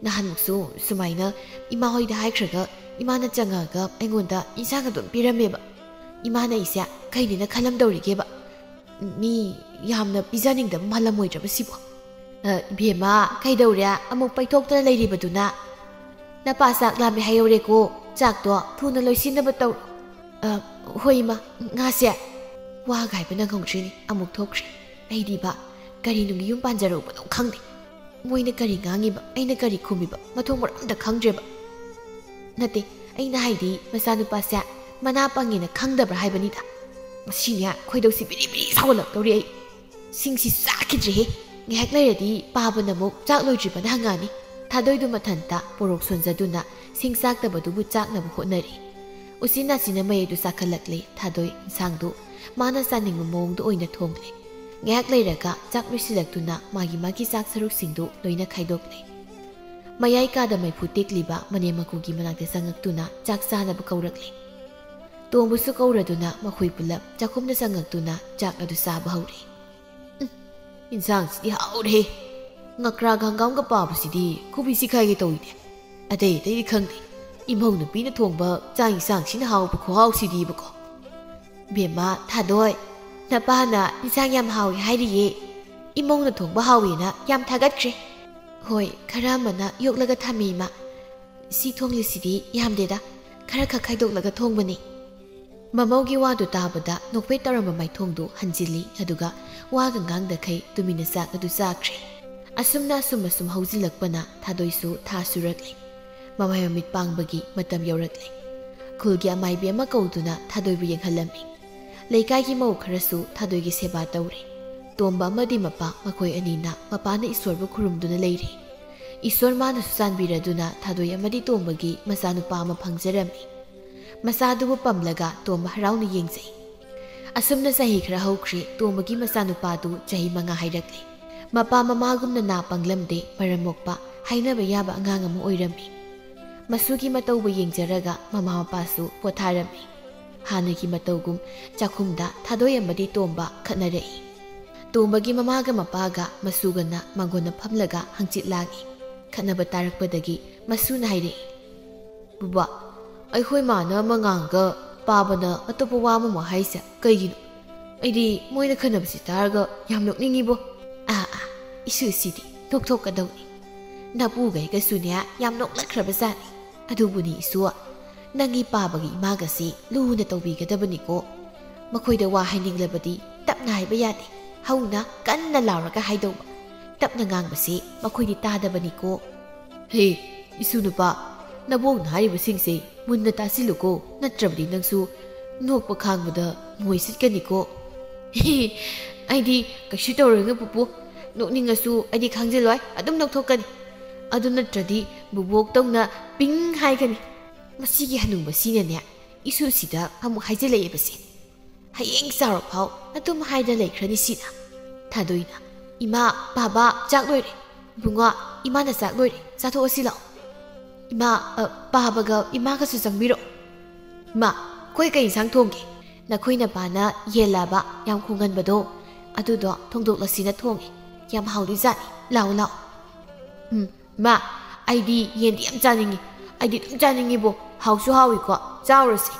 ꯅꯍꯥꯟꯃꯨꯛꯁꯨ ꯁꯨꯃꯥꯏꯅ ꯏꯃꯥ ꯍꯣꯏꯗ ꯍꯥꯏꯈ꯭ꯔꯒ ꯏꯃꯥꯅ ꯆꯪꯉꯛꯑꯒ ꯑꯩꯉꯣꯟꯗ ꯏꯟꯁꯥꯡ ꯑꯗꯨꯝ ꯄꯤꯔꯝꯃꯦꯕ꯫ ꯏꯃꯥꯅ ꯑꯩꯁꯦ ꯀꯩꯅꯦꯅ ꯈꯜꯂꯝꯗꯧꯔꯤꯒꯦꯕ? ꯃꯤ ꯌꯥꯝꯅ ꯄꯤꯖꯅꯤꯡꯗꯕ ꯃꯥꯜꯂꯝꯃꯣꯏꯗ꯭ꯔꯕ ꯁꯤꯕꯣ?" "ꯑ, ꯏꯕꯦꯝꯃ, ꯀꯩꯗꯧꯔꯦ? ꯑꯃꯨꯛ ꯄꯩꯊꯣꯛꯇꯅ ꯂꯩꯔꯤꯕꯗꯨꯅ? ꯅꯄꯥ ꯆꯥꯛ ꯂꯥꯝꯃꯦ ꯍꯥꯏꯍꯧꯔꯦꯀꯣ꯫ ꯆꯥꯛꯇꯣ ꯊꯨꯅ ꯂꯣꯏꯁꯤꯟꯅꯕ ꯇꯧꯔꯣ꯫" "ꯑ, ꯍꯣꯏ, ꯏꯃꯥ, ꯉꯥꯁꯦ꯫" ꯋꯥꯒ ꯍꯥꯏꯕ ꯅꯪꯍꯧꯗ꯭ꯔꯤꯅꯤ, ꯑꯃꯨꯛ ꯊꯣꯛꯈ꯭ꯔꯦ꯫ ꯑꯩꯗꯤꯕ ꯀꯔꯤ ꯅꯨꯡꯒꯤ ꯌꯨꯝ ꯄꯥꯟꯖꯔꯨꯕꯅꯣ ꯈꯪꯗꯦ꯫ ꯃꯣꯏꯅ ꯀꯔꯤ ꯉꯥꯡꯉꯤꯕ, ꯑꯩꯅ ꯀꯔꯤ ꯈꯨꯝꯃꯤꯕ, ꯃꯊꯣꯡ ꯃꯔꯝ ꯑꯝꯇ ꯈꯪꯗ꯭ꯔꯦꯕ꯫ ꯅꯠꯇꯦ, ꯑꯩꯅ ꯍꯥꯏꯗꯤ ꯃꯆꯥꯅꯨꯄꯥꯁꯦ ꯃꯅꯥ ꯄꯪꯉꯦꯅ ꯈꯪꯗꯕ꯭ꯔꯥ ꯍꯥꯏꯕꯅꯤꯗ꯫ ꯃꯁꯤꯅꯦ ꯈꯣꯏꯗꯧꯁꯤ ꯕꯤꯔꯤ ꯕꯤꯔꯤ ꯁꯥꯎꯒꯠꯂꯛꯇꯧꯔꯤ ꯑꯩ꯫ ꯁꯤꯡꯁꯤ ꯆꯥꯈꯤꯗ꯭ꯔꯦꯍꯦ꯫ ꯉꯥꯏꯍꯥꯛ ꯂꯩꯔꯗꯤ ꯄꯥꯕꯅ ꯑꯃꯨꯛ ꯆꯥꯛ ꯂꯣꯏꯗ꯭ꯔꯤꯕꯅ ꯍꯪꯉꯛꯑꯅꯤ꯫ ꯊꯥꯗꯣꯏꯗꯨ ꯃꯊꯟꯇ ꯄꯣꯔꯣꯛ ꯁꯣꯟꯖꯗꯨꯅ ꯁꯤꯡ ꯆꯥꯛꯇꯕꯗꯨꯕꯨ ꯆꯥꯛꯅꯕ ꯍꯣꯠꯅꯔꯤ꯫ ꯎꯆꯤꯟ ꯅꯥꯆꯤꯟꯅ ꯃꯌꯥꯏꯗꯨ ꯆꯥꯈꯠꯂꯛꯂꯦ꯫ ꯊꯥꯗꯣꯏ ꯏꯟꯁꯥꯡꯗꯨ ꯃꯥꯅ ꯆꯥꯅꯤꯡꯕ ꯃꯑꯣꯡꯗ ꯑꯣꯏꯅ ꯊꯣꯡꯂꯦ꯫ ꯉꯥꯏꯍꯥꯛ ꯂꯩꯔꯒ ꯆꯥꯛ ꯂꯣꯏꯁꯤꯜꯂꯛꯇꯨꯅ ꯃꯥꯒꯤ ꯃꯥꯒꯤ ꯆꯥꯛ ꯁꯔꯨꯛꯁꯤꯡꯗꯨ ꯂꯣꯏꯅ ꯈꯥꯏꯗꯣꯛꯂꯦ꯫ ꯃꯌꯥꯏ ꯀꯥꯗ ꯃꯩꯐꯨ ꯇꯦꯛꯂꯤꯕ ꯃꯅꯦꯝ ꯃꯀꯨꯒꯤ ꯃꯅꯥꯛꯇ ꯆꯪꯉꯛꯇꯨꯅ ꯆꯥꯛ ꯆꯥꯅꯕ ꯀꯧꯔꯛꯂꯦ꯫ ꯇꯣꯝꯕꯁꯨ ꯀꯧꯔꯗꯨꯅ ꯃꯈꯣꯏ ꯄꯨꯂꯞ ꯆꯥꯛꯈꯨꯝꯗ ꯆꯪꯉꯛꯇꯨꯅ ꯆꯥꯛ ꯑꯗꯨ ꯆꯥꯕ ꯍꯧꯔꯦ꯫ "ꯎꯝ, ꯏꯟꯁꯥꯡꯁꯤꯗꯤ ꯍꯥꯎꯔꯦꯍꯦ꯫ ꯉꯀ꯭ꯔꯥꯒ ꯍꯪꯒꯥꯝꯒ ꯄꯥꯕꯁꯤꯗꯤ ꯈꯨꯕꯤ ꯁꯤꯈꯥꯏꯒꯦ ꯇꯧꯏꯅꯦ꯫ ꯑꯇꯩ ꯑꯇꯩꯗꯤ ꯈꯪꯗꯦ, ꯏꯃꯧ ꯅꯨꯄꯤꯅ ꯊꯣꯡꯕ ꯆꯥꯛ ꯏꯟꯁꯥꯡꯁꯤꯅ ꯍꯥꯎꯕ ꯈꯨꯍꯥꯎꯁꯤꯗꯤꯕꯀꯣ꯫" "ꯕꯦꯝꯃ, ꯊꯥꯗꯣꯏ, ꯅꯄꯥꯅ ꯏꯟꯁꯥꯡ ꯌꯥꯝ ꯍꯥꯎꯏ ꯍꯥꯏꯔꯤꯌꯦ꯫ ꯏꯃꯧꯅ ꯊꯣꯡꯕ ꯍꯥꯎꯏꯅ ꯌꯥꯝ ꯊꯥꯒꯠꯈ꯭ꯔꯦ꯫" "ꯍꯣꯏ, ꯈꯔ ꯑꯃꯅ ꯌꯣꯛꯂꯒ ꯊꯝꯃꯤ, ꯏꯃꯥ꯫ ꯁꯤ ꯊꯣꯡꯂꯤꯁꯤꯗꯤ ꯌꯥꯝꯗꯦꯗ, ꯈꯔ ꯈꯛ ꯈꯥꯏꯗꯣꯛꯂꯒ ꯊꯣꯡꯕꯅꯤ꯫" ꯃꯃꯧꯒꯤ ꯋꯥꯗꯨ ꯇꯥꯕꯗ ꯅꯣꯛꯐꯦꯠ ꯇꯧꯔꯝꯕ ꯃꯥꯏꯊꯣꯡꯗꯨ ꯍꯟꯖꯤꯜꯂꯤ, ꯑꯗꯨꯒ ꯋꯥꯒ ꯉꯥꯡꯗꯈꯩ ꯇꯨꯃꯤꯟꯅ ꯆꯥꯛ ꯑꯗꯨ ꯆꯥꯈ꯭ꯔꯦ꯫ ꯑꯁꯨꯝꯅ ꯑꯁꯨꯝ ꯑꯁꯨꯝ ꯍꯧꯖꯤꯜꯂꯛꯄꯅ ꯊꯥꯗꯣꯏꯁꯨ ꯊꯥ ꯁꯨꯔꯛꯂꯦ꯫ ꯃꯃꯥꯏ ꯃꯃꯤꯠ ꯄꯥꯡꯕꯒꯤ ꯃꯇꯝ ꯌꯧꯔꯛꯂꯦ꯫ ꯈꯨꯜꯒꯤ ꯑꯃꯥꯏꯕꯤ ꯑꯃ ꯀꯧꯗꯨꯅ ꯊꯥꯗꯣꯏꯕꯨ ꯌꯦꯡꯍꯜꯂꯝꯃꯤ꯫ ꯂꯩꯀꯥꯏꯒꯤ ꯃꯧ ꯈꯔꯁꯨ ꯊꯥꯗꯣꯏꯒꯤ ꯁꯦꯕꯥ ꯇꯧꯔꯤ꯫ ꯇꯣꯝꯕ ꯑꯃꯗꯤ ꯃꯄꯥ, ꯃꯈꯣꯏ ꯑꯅꯤꯅ ꯃꯄꯥꯅ ꯏꯁꯣꯔꯕꯨ ꯈꯨꯔꯨꯝꯗꯨꯅ ꯂꯩꯔꯤ꯫ ꯏꯁꯣꯔ ꯃꯥꯅꯁꯨ ꯆꯥꯟꯕꯤꯔꯗꯨꯅ ꯊꯥꯗꯣꯏ ꯑꯃꯗꯤ ꯇꯣꯝꯕꯒꯤ ꯃꯆꯥꯅꯨꯄꯥ ꯑꯃ ꯐꯪꯖꯔꯝꯃꯤ꯫ ꯃꯆꯥꯗꯨꯕꯨ ꯄꯝꯂꯒ ꯇꯣꯝꯕ ꯍꯔꯥꯎꯅ ꯌꯦꯡꯖꯩ꯫ ꯑꯁꯨꯝꯅ ꯆꯍꯤ ꯈꯔ ꯍꯧꯈ꯭ꯔꯦ꯫ ꯇꯣꯝꯕꯒꯤ ꯃꯆꯥꯅꯨꯄꯥꯗꯨ ꯆꯍꯤ ꯃꯉꯥ ꯍꯥꯏꯔꯛꯂꯦ꯫ ꯃꯄꯥ ꯃꯃꯥꯒꯨꯝꯅ ꯅꯥ ꯄꯪꯂꯝꯗꯦ, ꯃꯔꯝ ꯃꯣꯛꯄ, ꯍꯥꯏꯅꯕ ꯌꯥꯕ ꯑꯉꯥꯡ ꯑꯃ ꯑꯣꯏꯔꯝꯃꯤ꯫ ꯃꯁꯨꯒꯤ ꯃꯇꯧꯕꯨ ꯌꯦꯡꯖꯔꯒ ꯃꯃꯥ ꯃꯄꯥꯁꯨ ꯄꯣꯊꯥꯔꯝꯃꯤ꯫ ꯍꯥꯟꯅꯒꯤ ꯃꯇꯧꯒꯨꯝ ꯆꯥꯛꯈꯨꯝꯗ ꯊꯥꯗꯣꯏ ꯑꯃꯗꯤ ꯇꯣꯝꯕ ꯈꯠꯅꯔꯛꯏ꯫ ꯇꯣꯝꯕꯒꯤ ꯃꯃꯥꯒ ꯃꯄꯥꯒ ꯃꯁꯨꯒꯅ ꯃꯥꯡꯒꯣꯟꯗ ꯐꯝꯂꯒ ꯍꯪꯆꯤꯠ ꯂꯥꯡꯏ꯫ ꯈꯠꯅꯕ ꯇꯥꯔꯛꯄꯗꯒꯤ ꯃꯁꯨꯅ ꯍꯥꯏꯔꯛꯏ, "ꯕꯕꯥ, ꯑꯩꯈꯣꯏ ꯃꯥꯅ ꯑꯃ ꯉꯥꯡꯉꯒ ꯄꯥꯕꯅ ꯑꯇꯣꯞꯄ ꯋꯥ ꯑꯃꯃꯨꯛ ꯍꯥꯏꯁꯦ ꯀꯩꯒꯤꯅꯣ? ꯑꯩꯗꯤ ꯃꯣꯏꯅ ꯈꯟꯅꯕꯁꯤ ꯇꯥꯔꯒ ꯌꯥꯝ ꯅꯣꯛꯅꯤꯡꯉꯤꯕꯣ꯫" "ꯑꯥ ꯑꯥ, ꯏꯁꯨꯁꯤꯗꯤ ꯅꯣꯛꯊꯣꯛꯀꯗꯧꯅꯤ꯫ ꯅꯄꯨꯒꯩꯒꯁꯨꯅꯦ ꯌꯥꯝ ꯅꯣꯛꯂꯛꯈ꯭ꯔꯕꯖꯥꯠꯅꯤ꯫ ꯑꯗꯨꯕꯨꯅꯤ ꯏꯁꯨ, ꯅꯪꯒꯤ ꯄꯥꯕꯒꯤ ꯏꯃꯥꯒꯁꯤ ꯂꯨꯅ ꯇꯧꯕꯤꯒꯗꯕꯅꯤꯀꯣ꯫ ꯃꯈꯣꯏꯗ ꯋꯥ ꯍꯥꯏꯅꯤꯡꯂꯕꯗꯤ ꯇꯞꯅ ꯍꯥꯏꯕ ꯌꯥꯗꯦ, ꯍꯧꯅ ꯀꯟꯅ ꯂꯥꯎꯔꯒ ꯍꯥꯏꯗꯧꯕ꯫ ꯇꯞꯅ ꯉꯥꯡꯕꯁꯤ ꯃꯈꯣꯏꯗꯤ ꯇꯥꯗꯕꯅꯤꯀꯣ꯫" "ꯍꯦ, ꯏꯁꯨ ꯅꯨꯄꯥ, ꯅꯕꯣꯛꯅ ꯍꯥꯏꯔꯤꯕꯁꯤꯡꯁꯦ ꯃꯨꯟꯅ ꯇꯥꯁꯤꯜꯂꯨꯀꯣ, ꯅꯠꯇ꯭ꯔꯕꯗꯤ ꯅꯪꯁꯨ ꯅꯣꯛꯄ ꯈꯥꯡꯕꯗ ꯃꯣꯏ ꯁꯤꯠꯀꯅꯤꯀꯣ꯫" "ꯍꯦ, ꯑꯩꯗꯤ ꯀꯩꯁꯨ ꯇꯧꯔꯣꯏꯒ ꯄꯨꯄꯨ, ꯅꯣꯛꯅꯤꯡꯉꯁꯨ ꯑꯩꯗꯤ ꯈꯥꯡꯖꯤꯜꯂꯣꯏ, ꯑꯗꯨꯝ ꯅꯣꯛꯊꯣꯛꯀꯅꯤ꯫ ꯑꯗꯨ ꯅꯠꯇ꯭ꯔꯗꯤ ꯕꯨꯕꯣꯛꯇꯧꯅ ꯄꯤꯡ ꯍꯥꯏꯒꯅꯤ꯫ ꯃꯁꯤꯒꯤ ꯍꯅꯨꯕꯁꯤꯅꯅꯦ, ꯏꯁꯨꯁꯤꯗ ꯑꯃꯨꯛ ꯍꯥꯏꯖꯤꯜꯂꯛꯑꯦꯕꯁꯦ꯫ ꯍꯌꯦꯡ ꯆꯥꯎꯔꯐꯥꯎ ꯑꯗꯨꯝ ꯍꯥꯏꯗ ꯂꯩꯈ꯭ꯔꯅꯤ ꯁꯤꯅ꯫ ꯊꯥꯗꯣꯏꯅ, "ꯏꯃꯥ, ꯄꯥꯕ, ꯆꯥꯛ ꯂꯣꯏꯔꯦ꯫ ꯏꯕꯨꯡꯉꯣ, ꯏꯃꯥꯅ ꯆꯥꯛ ꯂꯣꯏꯔꯦ, ꯆꯥꯊꯣꯛꯑꯁꯤ ꯂꯥꯛꯑꯣ꯫ ꯏꯃꯥ, ꯑ, ꯄꯥꯕꯒ ꯏꯃꯥꯒꯁꯨ ꯆꯪꯕꯤꯔꯛꯑꯣ꯫ ꯏꯃꯥ, ꯑꯩꯈꯣꯏ ꯀꯩ ꯏꯟꯁꯥꯡ ꯊꯣꯡꯒꯦ?" "ꯅꯈꯣꯏ ꯅꯄꯥꯅ ꯌꯦꯟ ꯂꯥꯕ ꯌꯥꯝ ꯈꯣꯡꯒꯟꯕꯗꯣ, ꯑꯗꯨꯗꯣ ꯊꯣꯡꯗꯣꯛꯂꯁꯤꯅ ꯊꯣꯡꯉꯦ꯫ ꯌꯥꯝ ꯍꯥꯎꯗꯣꯏꯖꯥꯠꯅꯤ꯫ ꯂꯥꯛꯑꯣ, ꯂꯥꯛꯑꯣ꯫" "ꯎꯝ, ꯏꯃꯥ, ꯑꯩꯗꯤ ꯌꯦꯟꯗꯤ ꯌꯥꯝ ꯆꯥꯅꯤꯡꯉꯤ꯫ ꯑꯩꯗꯤ ꯑꯗꯨꯝ ꯆꯥꯅꯤꯡꯉꯤꯕꯣ꯫ ꯍꯥꯎꯁꯨ ꯍꯥꯎꯏꯀꯣ꯫ ꯆꯥꯎꯔꯁꯦ꯫"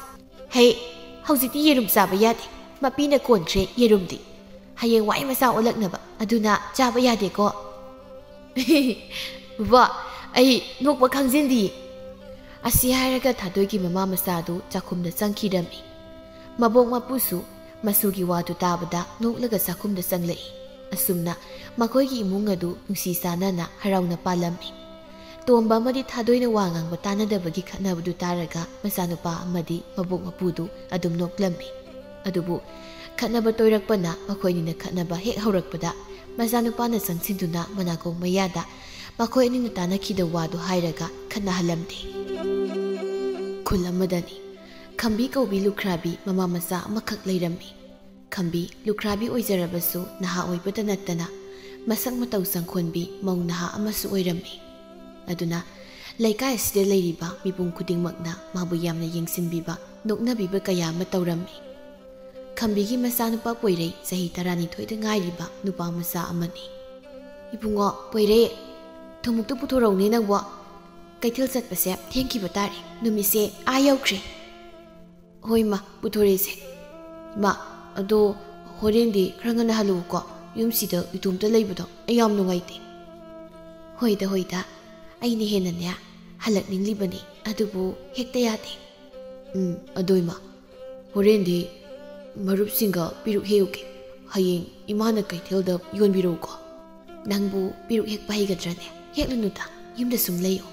"ꯍꯦ, ꯍꯧꯖꯤꯛꯇꯤ ꯌꯦꯔꯨꯝ ꯆꯥꯕ ꯌꯥꯗꯦ꯫ ꯃꯄꯤꯅ ꯀꯣꯟꯈ꯭ꯔꯦ ꯌꯦꯔꯨꯝꯗꯤ꯫ ꯍꯌꯦꯡ ꯋꯥꯏ ꯃꯆꯥ ꯑꯣꯜꯂꯛꯅꯕ꯫ ꯑꯗꯨꯅ ꯆꯥꯕ ꯌꯥꯗꯦꯀꯣ꯫" "ꯕꯕꯥ, ꯑꯩ ꯅꯣꯛꯄ ꯈꯪꯖꯤꯟꯗꯤꯌꯦ꯫" ꯑꯁꯤ ꯍꯥꯏꯔꯒ ꯊꯥꯗꯣꯏꯒꯤ ꯃꯃꯥ ꯃꯆꯥꯗꯨ ꯆꯥꯛꯈꯨꯝꯗ ꯆꯪꯈꯤꯔꯝꯃꯤ꯫ ꯃꯕꯣꯛ ꯃꯄꯨꯁꯨ ꯃꯁꯨꯒꯤ ꯋꯥꯗꯨ ꯇꯥꯕꯗ ꯅꯣꯛꯂꯒ ꯆꯥꯛꯈꯨꯝꯗ ꯆꯪꯂꯛꯏ꯫ ꯑꯁꯨꯝꯅ ꯃꯈꯣꯏꯒꯤ ꯏꯃꯨꯡ ꯑꯗꯨ ꯅꯨꯡꯁꯤ ꯆꯥꯟꯅꯅ ꯍꯔꯥꯎꯅ ꯄꯥꯜꯂꯝꯃꯤ꯫ ꯇꯣꯝꯕ ꯑꯃꯗꯤ ꯊꯥꯗꯣꯏꯅ ꯋꯥ ꯉꯥꯡꯕ ꯇꯥꯅꯗꯕꯒꯤ ꯈꯠꯅꯕꯗꯨ ꯇꯥꯔꯒ ꯃꯆꯥꯅꯨꯄꯥ ꯑꯃꯗꯤ ꯃꯕꯣꯛ ꯃꯄꯨꯗꯨ ꯑꯗꯨꯝ ꯅꯣꯛꯂꯝꯃꯤ꯫ ꯑꯗꯨꯕꯨ ꯈꯠꯅꯕ ꯇꯣꯏꯔꯛꯄꯅ ꯃꯈꯣꯏ ꯑꯅꯤꯅ ꯈꯠꯅꯕ ꯍꯦꯛ ꯍꯧꯔꯛꯄꯗ ꯃꯆꯥꯅꯨꯄꯥꯅ ꯆꯪꯁꯤꯟꯗꯨꯅ ꯃꯅꯥꯀꯣꯡ ꯃꯌꯥꯗ ꯃꯈꯣꯏ ꯑꯅꯤꯅ ꯇꯥꯅꯈꯤꯗ ꯋꯥꯗꯨ ꯍꯥꯏꯔꯒ ꯈꯠꯅꯍꯜꯂꯝꯗꯦ꯫ ꯈꯨꯜ ꯑꯃꯗꯅꯤ꯫ ꯈꯝꯕꯤ ꯀꯧꯕꯤ ꯂꯨꯈ꯭ꯔꯥꯕꯤ ꯃꯃꯥ ꯃꯆꯥ ꯑꯃꯈꯛ ꯂꯩꯔꯝꯃꯤ꯫ ꯈꯝꯕꯤ ꯂꯨꯈ꯭ꯔꯥꯕꯤ ꯑꯣꯏꯖꯔꯕꯁꯨ ꯅꯍꯥ ꯑꯣꯏꯕꯇ ꯅꯠꯇꯅ ꯃꯁꯛ ꯃꯇꯧ ꯆꯪꯈꯣꯟꯕꯤ ꯃꯧ ꯅꯍꯥ ꯑꯃꯁꯨ ꯑꯣꯏꯔꯝꯃꯤ꯫ ꯑꯗꯨꯅ ꯂꯩꯀꯥꯏ ꯑꯁꯤꯗ ꯂꯩꯔꯤꯕ ꯃꯤꯄꯨꯝ ꯈꯨꯗꯤꯡꯃꯛꯅ ꯃꯥꯕꯨ ꯌꯥꯝꯅ ꯌꯦꯡꯁꯤꯟꯕꯤꯕ, ꯅꯣꯛꯅꯕꯤꯕ ꯀꯌꯥ ꯑꯃ ꯇꯧꯔꯝꯃꯤ꯫ ꯈꯝꯕꯤꯒꯤ ꯃꯆꯥꯅꯨꯄꯥ ꯄꯣꯏꯔꯩ ꯆꯍꯤ ꯇꯔꯥꯅꯤꯊꯣꯏꯗ ꯉꯥꯏꯔꯤꯕ ꯅꯨꯄꯥ ꯃꯆꯥ ꯑꯃꯅꯤ꯫ "ꯏꯕꯨꯡꯉꯣ ꯄꯣꯏꯔꯩ, ꯊꯨꯝꯃꯨꯛꯇꯨ ꯄꯨꯊꯣꯔꯛꯎꯅꯦ ꯅꯪꯕꯣ꯫ ꯀꯩꯊꯦꯜ ꯆꯠꯄꯁꯦ ꯊꯦꯡꯈꯤꯕ ꯇꯥꯔꯦ, ꯅꯨꯃꯤꯠꯁꯦ ꯑꯥ ꯌꯧꯈ꯭ꯔꯦ꯫" "ꯍꯣꯏ ꯏꯃꯥ, ꯄꯨꯊꯣꯔꯛꯏꯁꯦ꯫ ꯏꯃꯥ, ꯑꯗꯣ ꯍꯣꯔꯦꯟꯗꯤ ꯈꯔ ꯉꯟꯅ ꯍꯜꯂꯛꯎꯀꯣ, ꯌꯨꯝꯁꯤꯗ ꯏꯇꯣꯝꯇ ꯂꯩꯕꯗꯣ ꯑꯩ ꯌꯥꯝ ꯅꯨꯡꯉꯥꯏꯇꯦ꯫" "ꯍꯣꯏꯗ, ꯍꯣꯏꯗ, ꯑꯩꯅ ꯍꯦꯟꯅꯅꯦ ꯍꯜꯂꯛꯅꯤꯡꯂꯤꯕꯅꯤ, ꯑꯗꯨꯕꯨ ꯍꯦꯛꯇ ꯌꯥꯗꯦ꯫" "ꯎꯝ, ꯑꯗꯣ ꯏꯃꯥ, ꯍꯣꯔꯦꯟꯗꯤ ꯃꯔꯨꯞꯁꯤꯡꯒ ꯄꯤꯔꯨꯛ ꯍꯦꯛꯎꯒꯦ꯫ ꯍꯌꯦꯡ ꯏꯃꯥꯅ ꯀꯩꯊꯦꯜꯗ ꯌꯣꯟꯕꯤꯔꯛꯎꯀꯣ꯫" "ꯅꯪꯕꯨ ꯄꯤꯔꯨꯛ ꯍꯦꯛꯄ ꯍꯩꯒꯗ꯭ꯔꯅꯦ? ꯍꯦꯛꯂꯨꯅꯨꯗ, ꯌꯨꯝꯗ ꯁꯨꯝ ꯂꯩꯌꯨ꯫"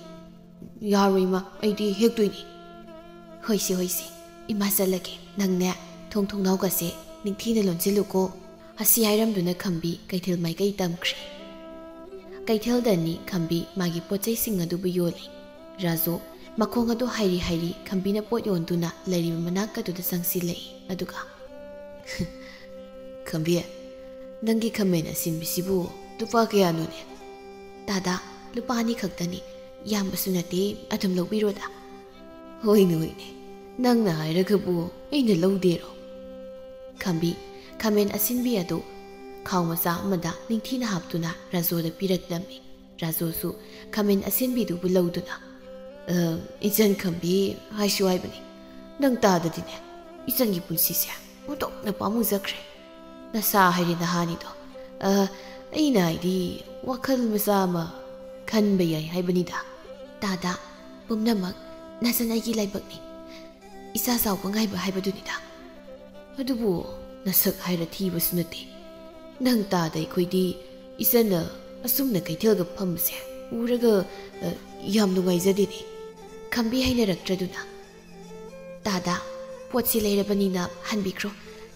"ꯌꯥꯔꯣꯏ ꯏꯃꯥ, ꯑꯩꯗꯤ ꯍꯦꯛꯇꯣꯏꯅꯤ꯫" "ꯍꯣꯏꯁꯦ, ꯍꯣꯏꯁꯦ, ꯏꯃꯥ ꯆꯠꯂꯒꯦ꯫ ꯅꯪꯅꯦ ꯊꯣꯡ ꯊꯣꯡꯅꯥꯎꯒꯁꯦ ꯅꯤꯡꯊꯤꯅ ꯂꯣꯟꯁꯤꯜꯂꯨꯀꯣ꯫" ꯑꯁꯤ ꯍꯥꯏꯔꯝꯗꯨꯅ ꯈꯝꯕꯤ ꯀꯩꯊꯦꯜ ꯃꯥꯏꯀꯩ ꯇꯝꯈ꯭ꯔꯦ꯫ ꯀꯩꯊꯦꯜꯗꯅꯤ ꯈꯝꯕꯤ ꯃꯥꯒꯤ ꯄꯣꯠ ꯆꯩꯁꯤꯡ ꯑꯗꯨꯕꯨ ꯌꯣꯜꯂꯤ꯫ ꯔꯥꯖꯨ ꯃꯈꯣꯡ ꯑꯗꯨ ꯍꯥꯏꯔꯤ ꯍꯥꯏꯔꯤ ꯈꯝꯕꯤꯅ ꯄꯣꯠ ꯌꯣꯟꯗꯨꯅ ꯂꯩꯔꯤꯕ ꯃꯅꯥꯛ ꯑꯗꯨꯗ ꯆꯪꯁꯤꯜꯂꯛꯏ꯫ ꯑꯗꯨꯒ, "ꯈꯝꯕꯤ, ꯅꯪꯒꯤ ꯈꯥꯃꯦꯟ ꯑꯁꯤꯟꯕꯤꯁꯤꯕꯨ ꯂꯨꯄꯥ ꯀꯌꯥꯅꯣꯅꯦ?" "ꯇꯥꯗꯥ, ꯂꯨꯄꯥ ꯑꯅꯤ ꯈꯛꯇꯅꯤ, ꯌꯥꯝꯕꯁꯨ ꯅꯠꯇꯦ, ꯑꯗꯨꯝ ꯂꯧꯕꯤꯔꯣꯗ꯫" "ꯍꯣꯏꯅꯦ, ꯍꯣꯏꯅꯦ, ꯅꯪꯅ ꯍꯥꯏꯔꯒꯕꯨ ꯑꯩꯅ ꯂꯧꯗꯦꯔꯣ?" ꯈꯝꯕꯤ ꯈꯥꯃꯦꯟ ꯑꯁꯤꯟꯕꯤ ꯑꯗꯨ ꯈꯥꯎ ꯃꯆꯥ ꯑꯃꯗ ꯅꯤꯡꯊꯤꯅ ꯍꯥꯞꯇꯨꯅ ꯔꯥꯖꯨꯗ ꯄꯤꯔꯛꯂꯝꯃꯤ꯫ ꯔꯥꯖꯨꯁꯨ ꯈꯥꯃꯦꯟ ꯑꯁꯤꯟꯕꯤꯗꯨꯕꯨ ꯂꯧꯗꯨꯅ, "ꯑ, ꯏꯆꯟ ꯈꯝꯕꯤ, ꯍꯥꯏꯁꯨ ꯍꯥꯏꯕꯅꯤ, ꯅꯪ ꯇꯥꯗꯗꯤꯅꯦ, ꯏꯆꯟꯒꯤ ꯄꯨꯟꯁꯤꯁꯦ ꯑꯣꯟꯊꯣꯛꯅ ꯄꯥꯝꯃꯨꯖꯈ꯭ꯔꯦ꯫ ꯅꯁꯥ ꯍꯥꯏꯔꯦ ꯅꯍꯥꯅꯤꯗꯣ꯫ ꯑ, ꯑꯩꯅ ꯍꯥꯏꯗꯤ, ꯋꯥꯈꯜ ꯃꯆꯥ ꯑꯃ ꯈꯟꯕ ꯌꯥꯏ ꯍꯥꯏꯕꯅꯤꯗ꯫" "ꯇꯥꯗꯥ, ꯄꯨꯝꯅꯃꯛ ꯅꯆꯟ ꯑꯩꯒꯤ ꯂꯥꯏꯕꯛꯅꯤ꯫ ꯏꯆꯥ ꯆꯥꯎꯕ ꯉꯥꯏꯕ ꯍꯥꯏꯕꯗꯨꯅꯤꯗ꯫ ꯑꯗꯨꯕꯨ ꯅꯁꯛ ꯍꯥꯏꯔ ꯊꯤꯕꯁꯨ ꯅꯠꯇꯦ꯫ ꯅꯪ ꯇꯥꯗ ꯑꯩꯈꯣꯏꯗꯤ ꯏꯆꯟꯅ ꯑꯁꯨꯝꯅ ꯀꯩꯊꯦꯜꯒ ꯐꯝꯕꯁꯦ ꯎꯔꯒ, ꯑ, ꯌꯥꯝ ꯅꯨꯡꯉꯥꯏꯖꯗꯦꯅꯦ꯫" ꯈꯝꯕꯤ ꯍꯩꯅꯔꯛꯇ꯭ꯔꯗꯨꯅ, "ꯇꯥꯗ, ꯄꯣꯠꯁꯤ ꯂꯩꯔꯕꯅꯤꯅ ꯍꯟꯕꯤꯈ꯭ꯔꯣ꯫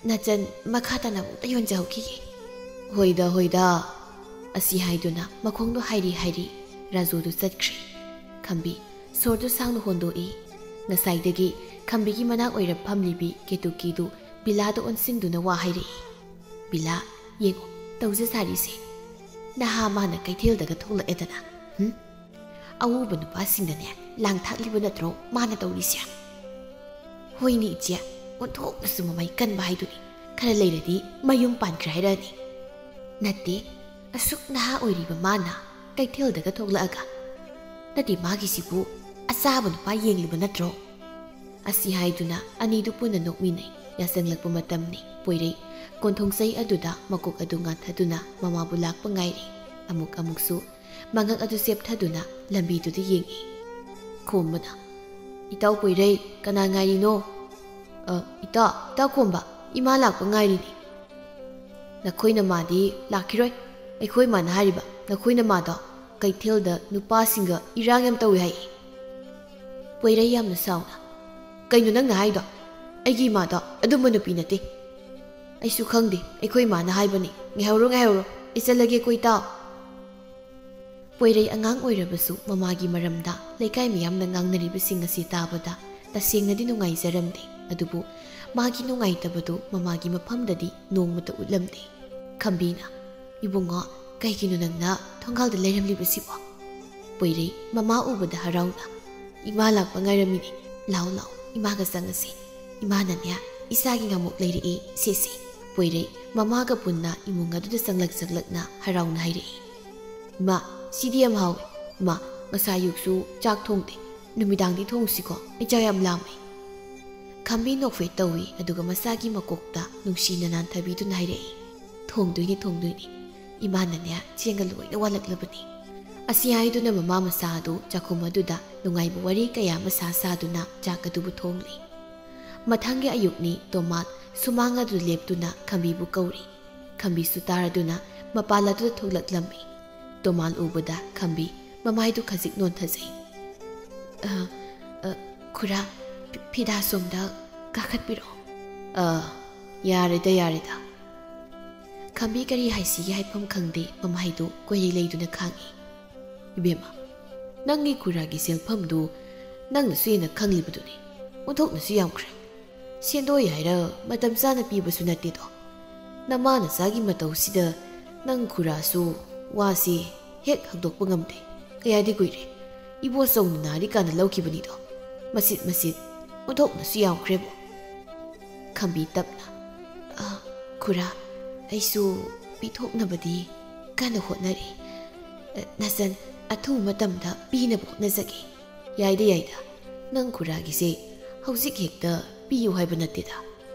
ꯅꯆꯟ ꯃꯈꯥ ꯇꯥꯅ ꯑꯃꯨꯛꯇ ꯌꯣꯟꯖꯍꯧꯈꯤꯒꯦ꯫" "ꯍꯣꯏꯗ, ꯍꯣꯏꯗ꯫" ꯑꯁꯤ ꯍꯥꯏꯗꯨꯅ ꯃꯈꯣꯡꯗꯣ ꯍꯥꯏꯔꯤ ꯍꯥꯏꯔꯤ ꯔꯥꯖꯨꯗꯨ ꯆꯠꯈ꯭ꯔꯦ꯫ ꯈꯝꯕꯤ ꯁꯣꯔꯗꯨ ꯁꯥꯡꯅ ꯍꯣꯟꯗꯣꯛꯏ꯫ ꯉꯁꯥꯏꯗꯒꯤ ꯈꯝꯕꯤꯒꯤ ꯃꯅꯥꯛ ꯑꯣꯏꯔ ꯐꯝꯂꯤꯕꯤ ꯀꯦꯇꯨꯀꯤꯗꯨ ꯕꯤꯂꯥꯗ ꯑꯣꯟꯁꯤꯟꯗꯨꯅ ꯋꯥ ꯍꯥꯏꯔꯛꯏ꯫ "ꯕꯤꯂꯥ, ꯌꯦꯡꯉꯨ, ꯇꯧꯖ ꯁꯥꯔꯤꯁꯦ꯫ ꯅꯍꯥ ꯃꯥꯅ ꯀꯩꯊꯦꯜꯗꯒ ꯊꯣꯛꯂꯛꯑꯦꯗꯅ, ꯍꯨꯝ? ꯑꯎꯕ ꯅꯨꯄꯥꯁꯤꯡꯗꯅꯦ ꯂꯥꯡ ꯊꯥꯛꯂꯤꯕ ꯅꯠꯇ꯭ꯔꯣ ꯃꯥꯅ ꯇꯧꯔꯤꯁꯦ?" "ꯍꯣꯏꯅꯦ ꯏꯆꯦ, ꯑꯣꯟꯊꯣꯛꯅꯁꯨ ꯃꯃꯩ ꯀꯟꯕ ꯍꯥꯏꯗꯨꯅꯤ꯫ ꯈꯔ ꯂꯩꯔꯗꯤ ꯃꯌꯨꯝ ꯄꯥꯟꯈ꯭ꯔꯦ ꯍꯥꯏꯔꯛꯑꯅꯤ꯫" "ꯅꯠꯇꯦ, ꯑꯁꯨꯛ ꯅꯍꯥ ꯑꯣꯏꯔꯤꯕ ꯃꯥꯅ ꯀꯩꯊꯦꯜꯗꯒ ꯊꯣꯛꯂꯛꯑꯒ, ꯅꯠꯇꯦ, ꯃꯥꯒꯤꯁꯤꯕꯨ ꯑꯆꯥꯕ ꯅꯨꯄꯥ ꯌꯦꯡꯂꯤꯕ ꯅꯠꯇ꯭ꯔꯣ?" ꯑꯁꯤ ꯍꯥꯏꯗꯨꯅ ꯑꯅꯤꯗꯨ ꯄꯨꯟꯅ ꯅꯣꯛꯃꯤꯟꯅꯩ꯫ ꯌꯥꯆꯪꯂꯛꯄ ꯃꯇꯝꯅꯤ꯫ ꯄꯣꯏꯔꯩ ꯀꯣꯟꯊꯣꯡꯆꯩ ꯑꯗꯨꯗ ꯃꯀꯣꯛ ꯑꯗꯨ ꯉꯥꯟꯊꯗꯨꯅ ꯃꯃꯥꯕꯨ ꯂꯥꯛꯄ ꯉꯥꯏꯔꯤ꯫ ꯑꯃꯨꯛ ꯑꯃꯨꯛꯁꯨ ꯃꯉꯛ ꯑꯗꯨ ꯆꯦꯞꯊꯗꯨꯅ ꯂꯝꯕꯤꯗꯨꯗ ꯌꯦꯡꯏ꯫ ꯈꯣꯝꯕꯅ, "ꯏꯇꯥꯎ ꯄꯣꯏꯔꯩ, ꯀꯅꯥ ꯉꯥꯏꯔꯤꯅꯣ?" "ꯑ, ꯏꯇꯥꯎ, ꯏꯇꯥꯎ ꯈꯣꯝꯕ, ꯏꯃꯥ ꯂꯥꯛꯄ ꯉꯥꯏꯔꯤꯅꯤ꯫" "ꯅꯈꯣꯏ ꯅꯃꯥꯗꯤ ꯂꯥꯛꯈꯤꯔꯣꯏ꯫ ꯑꯩꯈꯣꯏ ꯃꯥꯅ ꯍꯥꯏꯔꯤꯕ, ꯅꯈꯣꯏ ꯅꯃꯥꯗꯣ ꯀꯩꯊꯦꯜꯗ ꯅꯨꯄꯥꯁꯤꯡꯒ ꯏꯔꯥꯡ ꯌꯥꯝ ꯇꯧꯏ ꯍꯥꯏ꯫" ꯄꯣꯏꯔꯩ ꯌꯥꯝꯅ ꯁꯥꯎꯅ, "ꯀꯩꯅꯣ ꯅꯪꯅ ꯍꯥꯏꯗꯣ? ꯑꯩꯒꯤ ꯏꯃꯥꯗꯣ ꯑꯗꯨꯝꯕ ꯅꯨꯄꯤ ꯅꯠꯇꯦ꯫" "ꯑꯩꯁꯨ ꯈꯪꯗꯦ, ꯑꯩꯈꯣꯏ ꯏꯃꯥꯅ ꯍꯥꯏꯕꯅꯤ꯫ ꯉꯥꯏꯍꯧꯔꯣ, ꯉꯥꯏꯍꯧꯔꯣ, ꯑꯩ ꯆꯠꯂꯒꯦꯀꯣ ꯏꯇꯥꯎ꯫" ꯄꯣꯏꯔꯩ ꯑꯉꯥꯡ ꯑꯣꯏꯔꯕꯁꯨ ꯃꯃꯥꯒꯤ ꯃꯔꯝꯗ ꯂꯩꯀꯥꯏ ꯃꯤꯌꯥꯝꯅ ꯉꯥꯡꯅꯔꯤꯕꯁꯤꯡ ꯑꯁꯤ ꯇꯥꯕꯗ ꯇꯁꯦꯡꯅꯗꯤ ꯅꯨꯡꯉꯥꯏꯖꯔꯝꯗꯦ꯫ ꯑꯗꯨꯕꯨ ꯃꯥꯒꯤ ꯅꯨꯡꯉꯥꯏꯇꯕꯗꯨ ꯃꯃꯥꯒꯤ ꯃꯐꯝꯗꯗꯤ ꯅꯣꯡꯃꯇ ꯎꯠꯂꯝꯗꯦ꯫ ꯈꯝꯕꯤꯅ, "ꯏꯕꯨꯡꯉꯣ, ꯀꯩꯒꯤꯅꯣ ꯅꯪꯅ ꯊꯣꯡꯒꯥꯜꯗ ꯂꯩꯔꯝꯂꯤꯕꯁꯤꯕꯣ?" ꯄꯣꯏꯔꯩ ꯃꯃꯥ ꯎꯕꯗ ꯍꯔꯥꯎꯅ, "ꯏꯃꯥ ꯂꯥꯛꯄ ꯉꯥꯏꯔꯝꯃꯤꯅꯦ꯫ ꯂꯥꯎ ꯂꯥꯎ, ꯏꯃꯥꯒ ꯆꯪꯉꯁꯤ꯫ ꯏꯃꯥꯅꯅꯦ, ꯏꯆꯥꯒꯤ ꯉꯥꯃꯣꯛ ꯂꯩꯔꯛꯏ, ꯁꯦꯁꯦ꯫" ꯄꯣꯏꯔꯩ ꯃꯃꯥꯒ ꯄꯨꯟꯅ ꯏꯃꯨꯡ ꯑꯗꯨꯗ ꯆꯪꯂꯛ ꯆꯪꯂꯛꯅ ꯍꯔꯥꯎꯅ ꯍꯥꯏꯔꯛꯏ꯫ "ꯏꯃꯥ, ꯁꯤꯗꯤ ꯌꯥꯝ ꯍꯥꯎꯋꯦ꯫ ꯏꯃꯥ, ꯉꯁꯥꯏ ꯑꯌꯨꯛꯁꯨ ꯆꯥꯛ ꯊꯣꯡꯗꯦ꯫ ꯅꯨꯃꯤꯗꯥꯡꯗꯤ ꯊꯣꯡꯁꯤꯀꯣ, ꯑꯩ ꯆꯥꯛ ꯌꯥꯝ ꯂꯥꯝꯃꯦ꯫" ꯈꯝꯕꯤ ꯅꯣꯛꯐꯦꯠ ꯇꯧꯏ, ꯑꯗꯨꯒ ꯃꯆꯥꯒꯤ ꯃꯀꯣꯛꯇ ꯅꯨꯡꯁꯤꯅ ꯅꯥꯟꯊꯕꯤꯗꯨꯅ ꯍꯥꯏꯔꯛꯏ, "ꯊꯣꯡꯗꯣꯏꯅꯤ, ꯊꯣꯡꯗꯣꯏꯅꯤ꯫ ꯏꯃꯥꯅꯅꯦ ꯆꯦꯡꯒ ꯂꯣꯏꯅ ꯋꯥꯜꯂꯛꯂꯕꯅꯤ꯫" ꯑꯁꯤ ꯍꯥꯏꯗꯨꯅ ꯃꯃꯥ ꯃꯆꯥ ꯑꯗꯨ ꯆꯥꯛꯈꯨꯝ ꯑꯗꯨꯗ ꯅꯨꯡꯉꯥꯏꯕ ꯋꯥꯔꯤ ꯀꯌꯥ ꯑꯃ ꯁꯥ ꯁꯥꯗꯨꯅ ꯆꯥꯛ ꯑꯗꯨꯕꯨ ꯊꯣꯡꯂꯤ꯫ ꯃꯊꯪꯒꯤ ꯑꯌꯨꯛꯅꯤ꯫ ꯇꯣꯃꯥꯟ ꯁꯨꯃꯥꯡ ꯑꯗꯨ ꯂꯦꯞꯇꯨꯅ ꯈꯝꯕꯤꯕꯨ ꯀꯧꯔꯤ꯫ ꯈꯝꯕꯤꯁꯨ ꯇꯥꯔꯗꯨꯅ ꯃꯄꯥꯟ ꯑꯗꯨꯗ ꯊꯣꯛꯂꯛꯂꯝꯃꯤ꯫ ꯇꯣꯃꯥꯟ ꯎꯕꯗ ꯈꯝꯕꯤ ꯃꯃꯥꯏꯗꯨ ꯈꯖꯤꯛ ꯅꯣꯟꯊꯖꯩ꯫ "ꯑ, ꯑ, ꯈꯨꯔꯥ, ꯐꯤ-, ꯐꯤꯗꯥ ꯁꯣꯝꯗ ꯀꯥꯈꯠꯄꯤꯔꯛꯑꯣ꯫" "ꯑ, ꯌꯥꯔꯦꯗ, ꯌꯥꯔꯦꯗ꯫" ꯈꯝꯕꯤ ꯀꯔꯤ ꯍꯥꯏꯁꯤꯒꯦ ꯍꯥꯏꯐꯝ ꯈꯪꯗꯦ, ꯃꯃꯥꯏꯗꯨ ꯀꯣꯏꯔꯤ ꯂꯩꯗꯨꯅ ꯈꯥꯡꯏ꯫ "ꯏꯕꯦꯝꯃ, ꯅꯪꯒꯤ ꯈꯨꯔꯥꯒꯤ ꯁꯦꯟꯐꯝꯗꯨ ꯅꯪꯅꯁꯨ ꯍꯦꯟꯅ ꯈꯪꯂꯤꯕꯗꯨꯅꯤ꯫ ꯑꯣꯟꯊꯣꯛꯅꯁꯨ ꯌꯥꯝꯈ꯭ꯔꯦ꯫ ꯁꯦꯟꯗꯣꯏ ꯍꯥꯏꯔ ꯃꯇꯝ ꯆꯥꯅ ꯄꯤꯕꯁꯨ ꯅꯠꯇꯦꯗꯣ꯫ ꯅꯃꯥ ꯅꯆꯥꯒꯤ ꯃꯇꯧꯁꯤꯗ ꯅꯪ ꯈꯨꯔꯥꯁꯨ ꯋꯥꯁꯤ ꯍꯦꯛ ꯍꯛꯗꯣꯛꯄ ꯉꯝꯗꯦ꯫ ꯀꯌꯥꯗꯤ ꯀꯨꯏꯔꯦ꯫ ꯏꯕꯣꯆꯧꯅ ꯅꯥꯔꯤꯀꯥꯟꯗ ꯂꯧꯈꯤꯕꯅꯤꯗꯣ꯫ ꯃꯆꯤꯠ ꯃꯆꯤꯠ ꯑꯣꯟꯊꯣꯛꯅꯁꯨ ꯌꯥꯝꯈ꯭ꯔꯦꯕꯣ꯫" ꯈꯝꯕꯤ ꯇꯞꯅ, "ꯑ, ꯈꯨꯔꯥ, ꯑꯩꯁꯨ ꯄꯤꯊꯣꯛꯅꯕꯗꯤ ꯀꯟꯅ ꯍꯣꯠꯅꯔꯤ꯫ ꯑ, ꯅꯆꯟ ꯑꯊꯨꯕ ꯃꯇꯝꯗ ꯄꯤꯅꯕ ꯍꯣꯠꯅꯖꯒꯦ꯫" "ꯌꯥꯏꯗ, ꯌꯥꯏꯗ꯫ ꯅꯪ ꯈꯨꯔꯥꯒꯤꯁꯦ ꯍꯧꯖꯤꯛ ꯍꯦꯛꯇ ꯄꯤꯌꯨ ꯍꯥꯏꯕ ꯅꯠꯇꯦꯗ꯫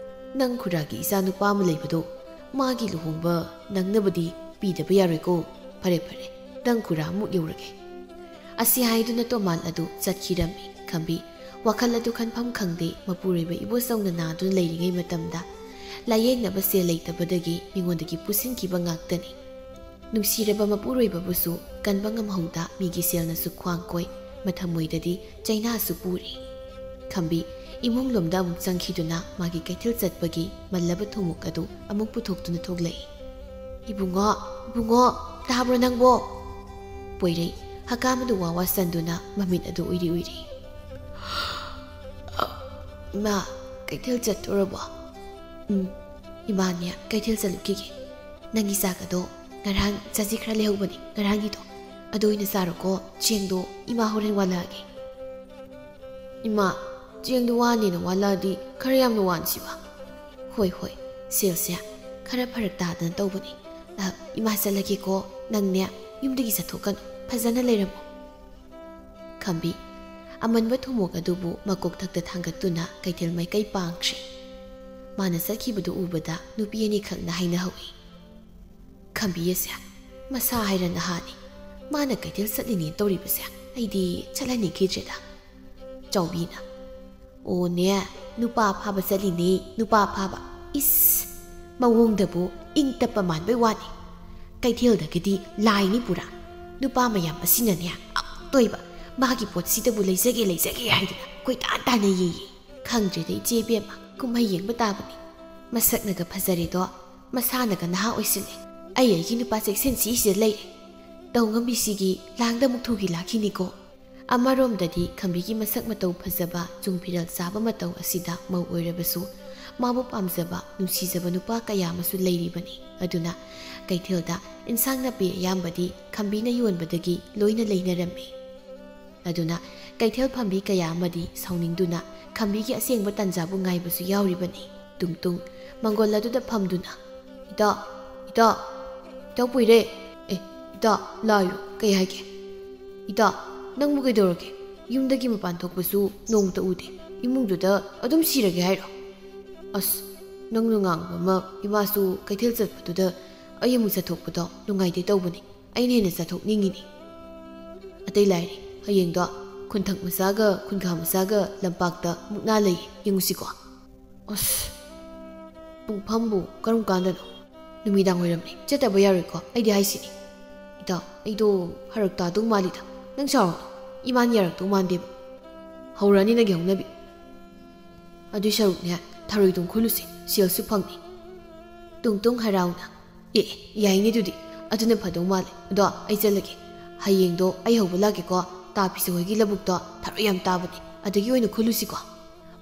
ꯅꯪ ꯈꯨꯔꯥꯒꯤ ꯏꯆꯥ ꯅꯨꯄꯥ ꯑꯃ ꯂꯩꯕꯗꯣ, ꯃꯥꯒꯤ ꯂꯨꯍꯣꯡꯕ ꯅꯪꯅꯕꯗꯤ ꯄꯤꯗꯕ ꯌꯥꯔꯣꯏꯀꯣ꯫ ꯐꯔꯦ, ꯐꯔꯦ, ꯅꯪ ꯈꯨꯔꯥ ꯑꯃꯨꯛ ꯌꯧꯔꯒꯦ꯫" ꯑꯁꯤ ꯍꯥꯏꯗꯨꯅ ꯇꯣꯃꯥꯟ ꯑꯗꯨ ꯆꯠꯈꯤꯔꯝꯃꯤ꯫ ꯈꯝꯕꯤ ꯋꯥꯈꯜ ꯑꯗꯨ ꯈꯟꯐꯝ ꯈꯪꯗꯦ꯫ ꯃꯄꯨꯔꯣꯏꯕ ꯏꯕꯣꯆꯧꯅ ꯅꯥꯗꯨꯅ ꯂꯩꯔꯤꯉꯩ ꯃꯇꯝꯗ ꯂꯥꯌꯦꯡꯅꯕ ꯁꯦꯜ ꯂꯩꯇꯕꯗꯒꯤ ꯃꯤꯉꯣꯟꯗꯒꯤ ꯄꯨꯁꯤꯟꯈꯤꯕ ꯉꯥꯛꯇꯅꯤ꯫ ꯅꯨꯡꯁꯤꯔꯕ ꯃꯄꯨꯔꯣꯏꯕꯕꯨꯁꯨ ꯀꯟꯕ ꯉꯝꯍꯧꯗ ꯃꯤꯒꯤ ꯁꯦꯜꯅꯁꯨ ꯈ꯭ꯋꯥꯡ ꯀꯣꯏ, ꯃꯊꯃꯣꯏꯗꯗꯤ ꯆꯩꯅꯥꯁꯨ ꯄꯨꯔꯤ꯫ ꯈꯝꯕꯤ ꯏꯃꯨꯡ ꯂꯣꯝꯗ ꯑꯃꯨꯛ ꯆꯪꯈꯤꯗꯨꯅ ꯃꯥꯒꯤ ꯀꯩꯊꯦꯜ ꯆꯠꯄꯒꯤ ꯃꯜꯂꯕ ꯊꯨꯝꯃꯣꯛ ꯑꯗꯨ ꯑꯃꯨꯛ ꯄꯨꯊꯣꯛꯇꯨꯅ ꯊꯣꯛꯂꯛꯏ꯫ "ꯏꯕꯨꯡꯉꯣ, ꯏꯕꯨꯡꯉꯣ, ꯇꯥꯕ꯭ꯔꯣ ꯅꯪꯕꯣ?" ꯑꯣꯏꯔꯩ ꯍꯀꯥꯝ ꯑꯗꯨ ꯋꯥ ꯋꯥ ꯁꯟꯗꯨꯅ ꯃꯃꯤꯠ ꯑꯗꯨ ꯎꯏꯔꯤ ꯎꯏꯔꯤ꯫ "ꯏꯃꯥ, ꯀꯩꯊꯦꯜ ꯆꯠꯇꯣꯔꯕꯣ?" "ꯎꯝ, ꯏꯃꯥꯅꯦ ꯀꯩꯊꯦꯜ ꯆꯠꯂꯨꯈꯤꯒꯦ꯫ ꯅꯪꯒꯤ ꯆꯥꯛ ꯑꯗꯣ ꯉꯔꯥꯡ ꯆꯥꯖꯤ ꯈꯔ ꯂꯩꯍꯧꯕꯅꯦ, ꯉꯔꯥꯡꯒꯤꯗꯣ꯫ ꯑꯗꯨ ꯑꯣꯏꯅ ꯆꯥꯔꯣꯀꯣ, ꯆꯦꯡꯗꯣ ꯏꯃꯥ ꯍꯣꯔꯦꯟ ꯋꯥꯜꯂꯛꯑꯒꯦ꯫" "ꯏꯃꯥ, ꯆꯦꯡꯗꯣ ꯋꯥꯅꯦꯅ ꯋꯥꯜꯂꯛꯑꯗꯤ ꯈꯔ ꯌꯥꯝꯅ ꯋꯥꯟꯁꯤꯕ꯫" "ꯍꯣꯏ, ꯍꯣꯏ, ꯁꯦꯜꯁꯦ ꯈꯔ ꯐꯔꯛ ꯇꯥꯗꯅ ꯇꯧꯕꯅꯦ꯫ ꯑ, ꯏꯃꯥ ꯆꯠꯂꯒꯦꯀꯣ, ꯅꯪꯅꯦ ꯌꯨꯝꯗꯒꯤ ꯆꯠꯊꯣꯛꯀꯅꯨ, ꯐꯖꯅ ꯂꯩꯔꯝꯃꯣ꯫" ꯈꯝꯕꯤ ꯑꯃꯟꯕ ꯊꯨꯝꯃꯣꯛ ꯑꯗꯨꯕꯨ ꯃꯀꯣꯛꯊꯛꯇ ꯊꯥꯡꯒꯠꯇꯨꯅ ꯀꯩꯊꯦꯜ ꯃꯥꯏꯀꯩ ꯄꯥꯡꯈ꯭ꯔꯦ꯫ ꯃꯥꯅ ꯆꯠꯈꯤꯕꯗꯨ ꯎꯕꯗ ꯅꯨꯄꯤ ꯑꯅꯤꯈꯛꯅ ꯍꯥꯏꯅꯍꯧꯏ꯫ "ꯈꯝꯕꯤ ꯑꯁꯦ ꯃꯁꯥ ꯍꯥꯏꯔ ꯅꯍꯥꯅꯤ, ꯃꯥꯅ ꯀꯩꯊꯦꯜ ꯆꯠꯂꯤꯅꯦ ꯇꯧꯔꯤꯕꯁꯦ ꯑꯩꯗꯤ ꯆꯠꯍꯟꯅꯤꯡꯈꯤꯗ꯭ꯔꯦꯗ꯫" ꯆꯥꯎꯕꯤꯅ, "ꯑꯣꯅꯦ, ꯅꯨꯄꯥ ꯐꯥꯕ ꯆꯠꯂꯤꯅꯦ, ꯅꯨꯄꯥ ꯐꯥꯕ꯫ ꯏꯁ, ꯃꯑꯣꯡꯗꯕꯨ ꯏꯪ ꯇꯞꯄ ꯃꯥꯟꯕꯩ ꯋꯥꯅꯤ꯫ ꯀꯩꯊꯦꯜꯗꯒꯤꯗꯤ ꯂꯥꯏꯅꯤ ꯄꯨꯔꯥ꯫ ꯅꯨꯄꯥ ꯃꯌꯥꯝ ꯑꯁꯤꯅꯅꯦ ꯑꯇꯣꯏꯕ ꯃꯥꯒꯤ ꯄꯣꯠꯁꯤꯗꯕꯨ ꯂꯩꯖꯒꯦ, ꯂꯩꯖꯒꯦ ꯍꯥꯏꯗꯅ ꯀꯣꯏꯇꯥꯟ ꯇꯥꯟꯅꯩꯌꯦ꯫ ꯈꯪꯗ꯭ꯔꯦꯗ ꯏꯆꯦ ꯏꯕꯦꯝꯃ, ꯀꯨꯝꯍꯩ ꯌꯦꯡꯕ ꯇꯥꯕꯅꯤ꯫ ꯃꯁꯛꯅꯒ ꯐꯖꯔꯦꯗꯣ, ꯃꯁꯥꯅꯒ ꯅꯍꯥ ꯑꯣꯏꯁꯤꯜꯂꯦ꯫ ꯑꯩ ꯑꯩꯒꯤ ꯅꯨꯄꯥ ꯆꯦꯛꯁꯤꯟꯁꯤ ꯁꯤꯗ ꯂꯩꯔꯦ꯫ ꯇꯧ ꯉꯝꯕꯤꯁꯤꯒꯤ ꯂꯥꯡꯗ ꯑꯃꯨꯛ ꯊꯨꯒꯤ ꯂꯥꯛꯈꯤꯅꯤꯀꯣ꯫" ꯑꯃꯔꯣꯝꯗꯗꯤ ꯈꯝꯕꯤꯒꯤ ꯃꯁꯛ ꯃꯇꯧ ꯐꯖꯕ, ꯆꯨꯡ ꯐꯤꯔꯦꯜ ꯆꯥꯕ ꯃꯇꯧ ꯑꯁꯤꯗ ꯃꯧ ꯑꯣꯏꯔꯕꯁꯨ ꯃꯥꯕꯨ ꯄꯥꯝꯖꯕ, ꯅꯨꯡꯁꯤꯖꯕ ꯅꯨꯄꯥ ꯀꯌꯥ ꯑꯃꯁꯨ ꯂꯩꯔꯤꯕꯅꯤ꯫ ꯑꯗꯨꯅ ꯀꯩꯊꯦꯜꯗ ꯏꯟꯁꯥꯡ ꯅꯥꯄꯤ ꯑꯌꯥꯝꯕꯗꯤ ꯈꯝꯕꯤꯅ ꯌꯣꯟꯕꯗꯒꯤ ꯂꯣꯏꯅ ꯂꯩꯅꯔꯝꯃꯤ꯫ ꯑꯗꯨꯅ ꯀꯩꯊꯦꯜ ꯐꯝꯕꯤ ꯀꯌꯥ ꯑꯃꯗꯤ ꯁꯥꯎꯅꯤꯡꯗꯨꯅ ꯈꯝꯕꯤꯒꯤ ꯑꯁꯦꯡꯕ ꯇꯥꯟꯖꯥꯕꯨ ꯉꯥꯏꯕꯁꯨ ꯌꯥꯎꯔꯤꯕꯅꯤ꯫ ꯇꯨꯡꯇꯨꯡ ꯃꯪꯒꯣꯜ ꯑꯗꯨꯗ ꯐꯝꯗꯨꯅ, "ꯏꯇꯥ, ꯏꯇꯥ, ꯏꯇꯥꯎ ꯄꯨꯏꯔꯦ꯫ ꯑꯦ, ꯏꯇꯥ, ꯂꯥꯛꯑꯣ, ꯀꯩ ꯍꯥꯏꯒꯦ? ꯏꯇꯥ, ꯅꯪꯕꯨ ꯀꯩꯗꯧꯔꯒꯦ? ꯌꯨꯝꯗꯒꯤ ꯃꯄꯥꯟ ꯊꯣꯛꯄꯁꯨ ꯅꯣꯡꯃꯇ ꯎꯗꯦ꯫ ꯏꯃꯨꯡꯗꯨꯗ ꯑꯗꯨꯝ ꯁꯤꯔꯒꯦ ꯍꯥꯏꯔꯣ? ꯑꯁ, ꯅꯪꯅ ꯉꯥꯡꯕ ꯑꯃ, ꯏꯃꯥꯁꯨ ꯀꯩꯊꯦꯜ ꯆꯠꯄꯗꯨꯗ ꯑꯩ ꯑꯃꯨꯛ ꯆꯠꯊꯣꯛꯄꯗꯣ ꯅꯨꯡꯉꯥꯏꯇꯦ ꯇꯧꯕꯅꯤ꯫ ꯑꯩꯅ ꯍꯦꯟꯅ ꯆꯠꯊꯣꯛꯅꯤꯡꯉꯤꯅꯤ꯫ ꯑꯇꯩ ꯂꯥꯏꯔꯤ, ꯍꯌꯦꯡꯗꯣ ꯈꯨꯟꯊꯛ ꯃꯆꯥꯒ ꯈꯨꯟꯈꯥ ꯃꯆꯥꯒ ꯂꯝꯄꯥꯛꯇ ꯃꯨꯛꯅꯥ ꯂꯩ, ꯌꯦꯡꯉꯨꯁꯤꯀꯣ꯫" ꯑꯁ, ꯄꯨꯡꯐꯝꯕꯨ ꯀꯔꯝ ꯀꯥꯟꯗꯅꯣ? ꯅꯨꯃꯤꯗꯥꯡ ꯋꯥꯏꯔꯝꯅꯤ, ꯆꯠꯇꯕ ꯌꯥꯔꯣꯏꯀꯣ, ꯑꯩꯗꯤ ꯍꯥꯏꯁꯤꯅꯤ꯫ ꯏꯇꯥꯎ, ꯑꯩꯗꯣ ꯐꯔꯛ ꯇꯥꯗꯧ ꯃꯥꯜꯂꯤꯗ, ꯅꯪ ꯁꯥꯎꯔꯅꯨ, ꯏꯃꯥꯅ ꯌꯥꯔꯛꯇꯧ ꯃꯥꯟꯗꯦꯕ꯫ ꯍꯧꯔꯛꯑꯅꯤ ꯅꯪꯒꯤ ꯍꯧꯅꯕꯤ꯫ ꯑꯗꯨꯏ ꯁꯔꯨꯛꯅꯦ, ꯊꯔꯣꯏ ꯇꯨꯝ ꯈꯨꯜꯂꯨꯁꯦ, ꯁꯦꯜꯁꯨ ꯐꯪꯅꯤ꯫ ꯇꯨꯡꯇꯨꯡ ꯍꯔꯥꯎꯅ, "ꯑꯦ, ꯌꯥꯏꯅꯦ ꯑꯗꯨꯗꯤ, ꯑꯗꯨꯅ ꯐꯗꯧ ꯃꯥꯜꯂꯦ꯫ ꯑꯗꯣ ꯑꯩ ꯆꯠꯂꯒꯦ, "ꯍꯌꯦꯡꯗꯣ ꯑꯩ ꯍꯧꯕ ꯂꯥꯛꯀꯦꯀꯣ, ꯇꯥ ꯄꯤꯁꯧ ꯍꯣꯏꯒꯤ ꯂꯧꯕꯨꯛꯇꯣ ꯊꯔꯣꯏ ꯌꯥꯝ ꯇꯥꯕꯅꯦ, ꯑꯗꯨꯒꯤ ꯑꯣꯏꯅ ꯈꯨꯜꯂꯨꯁꯤꯀꯣ?"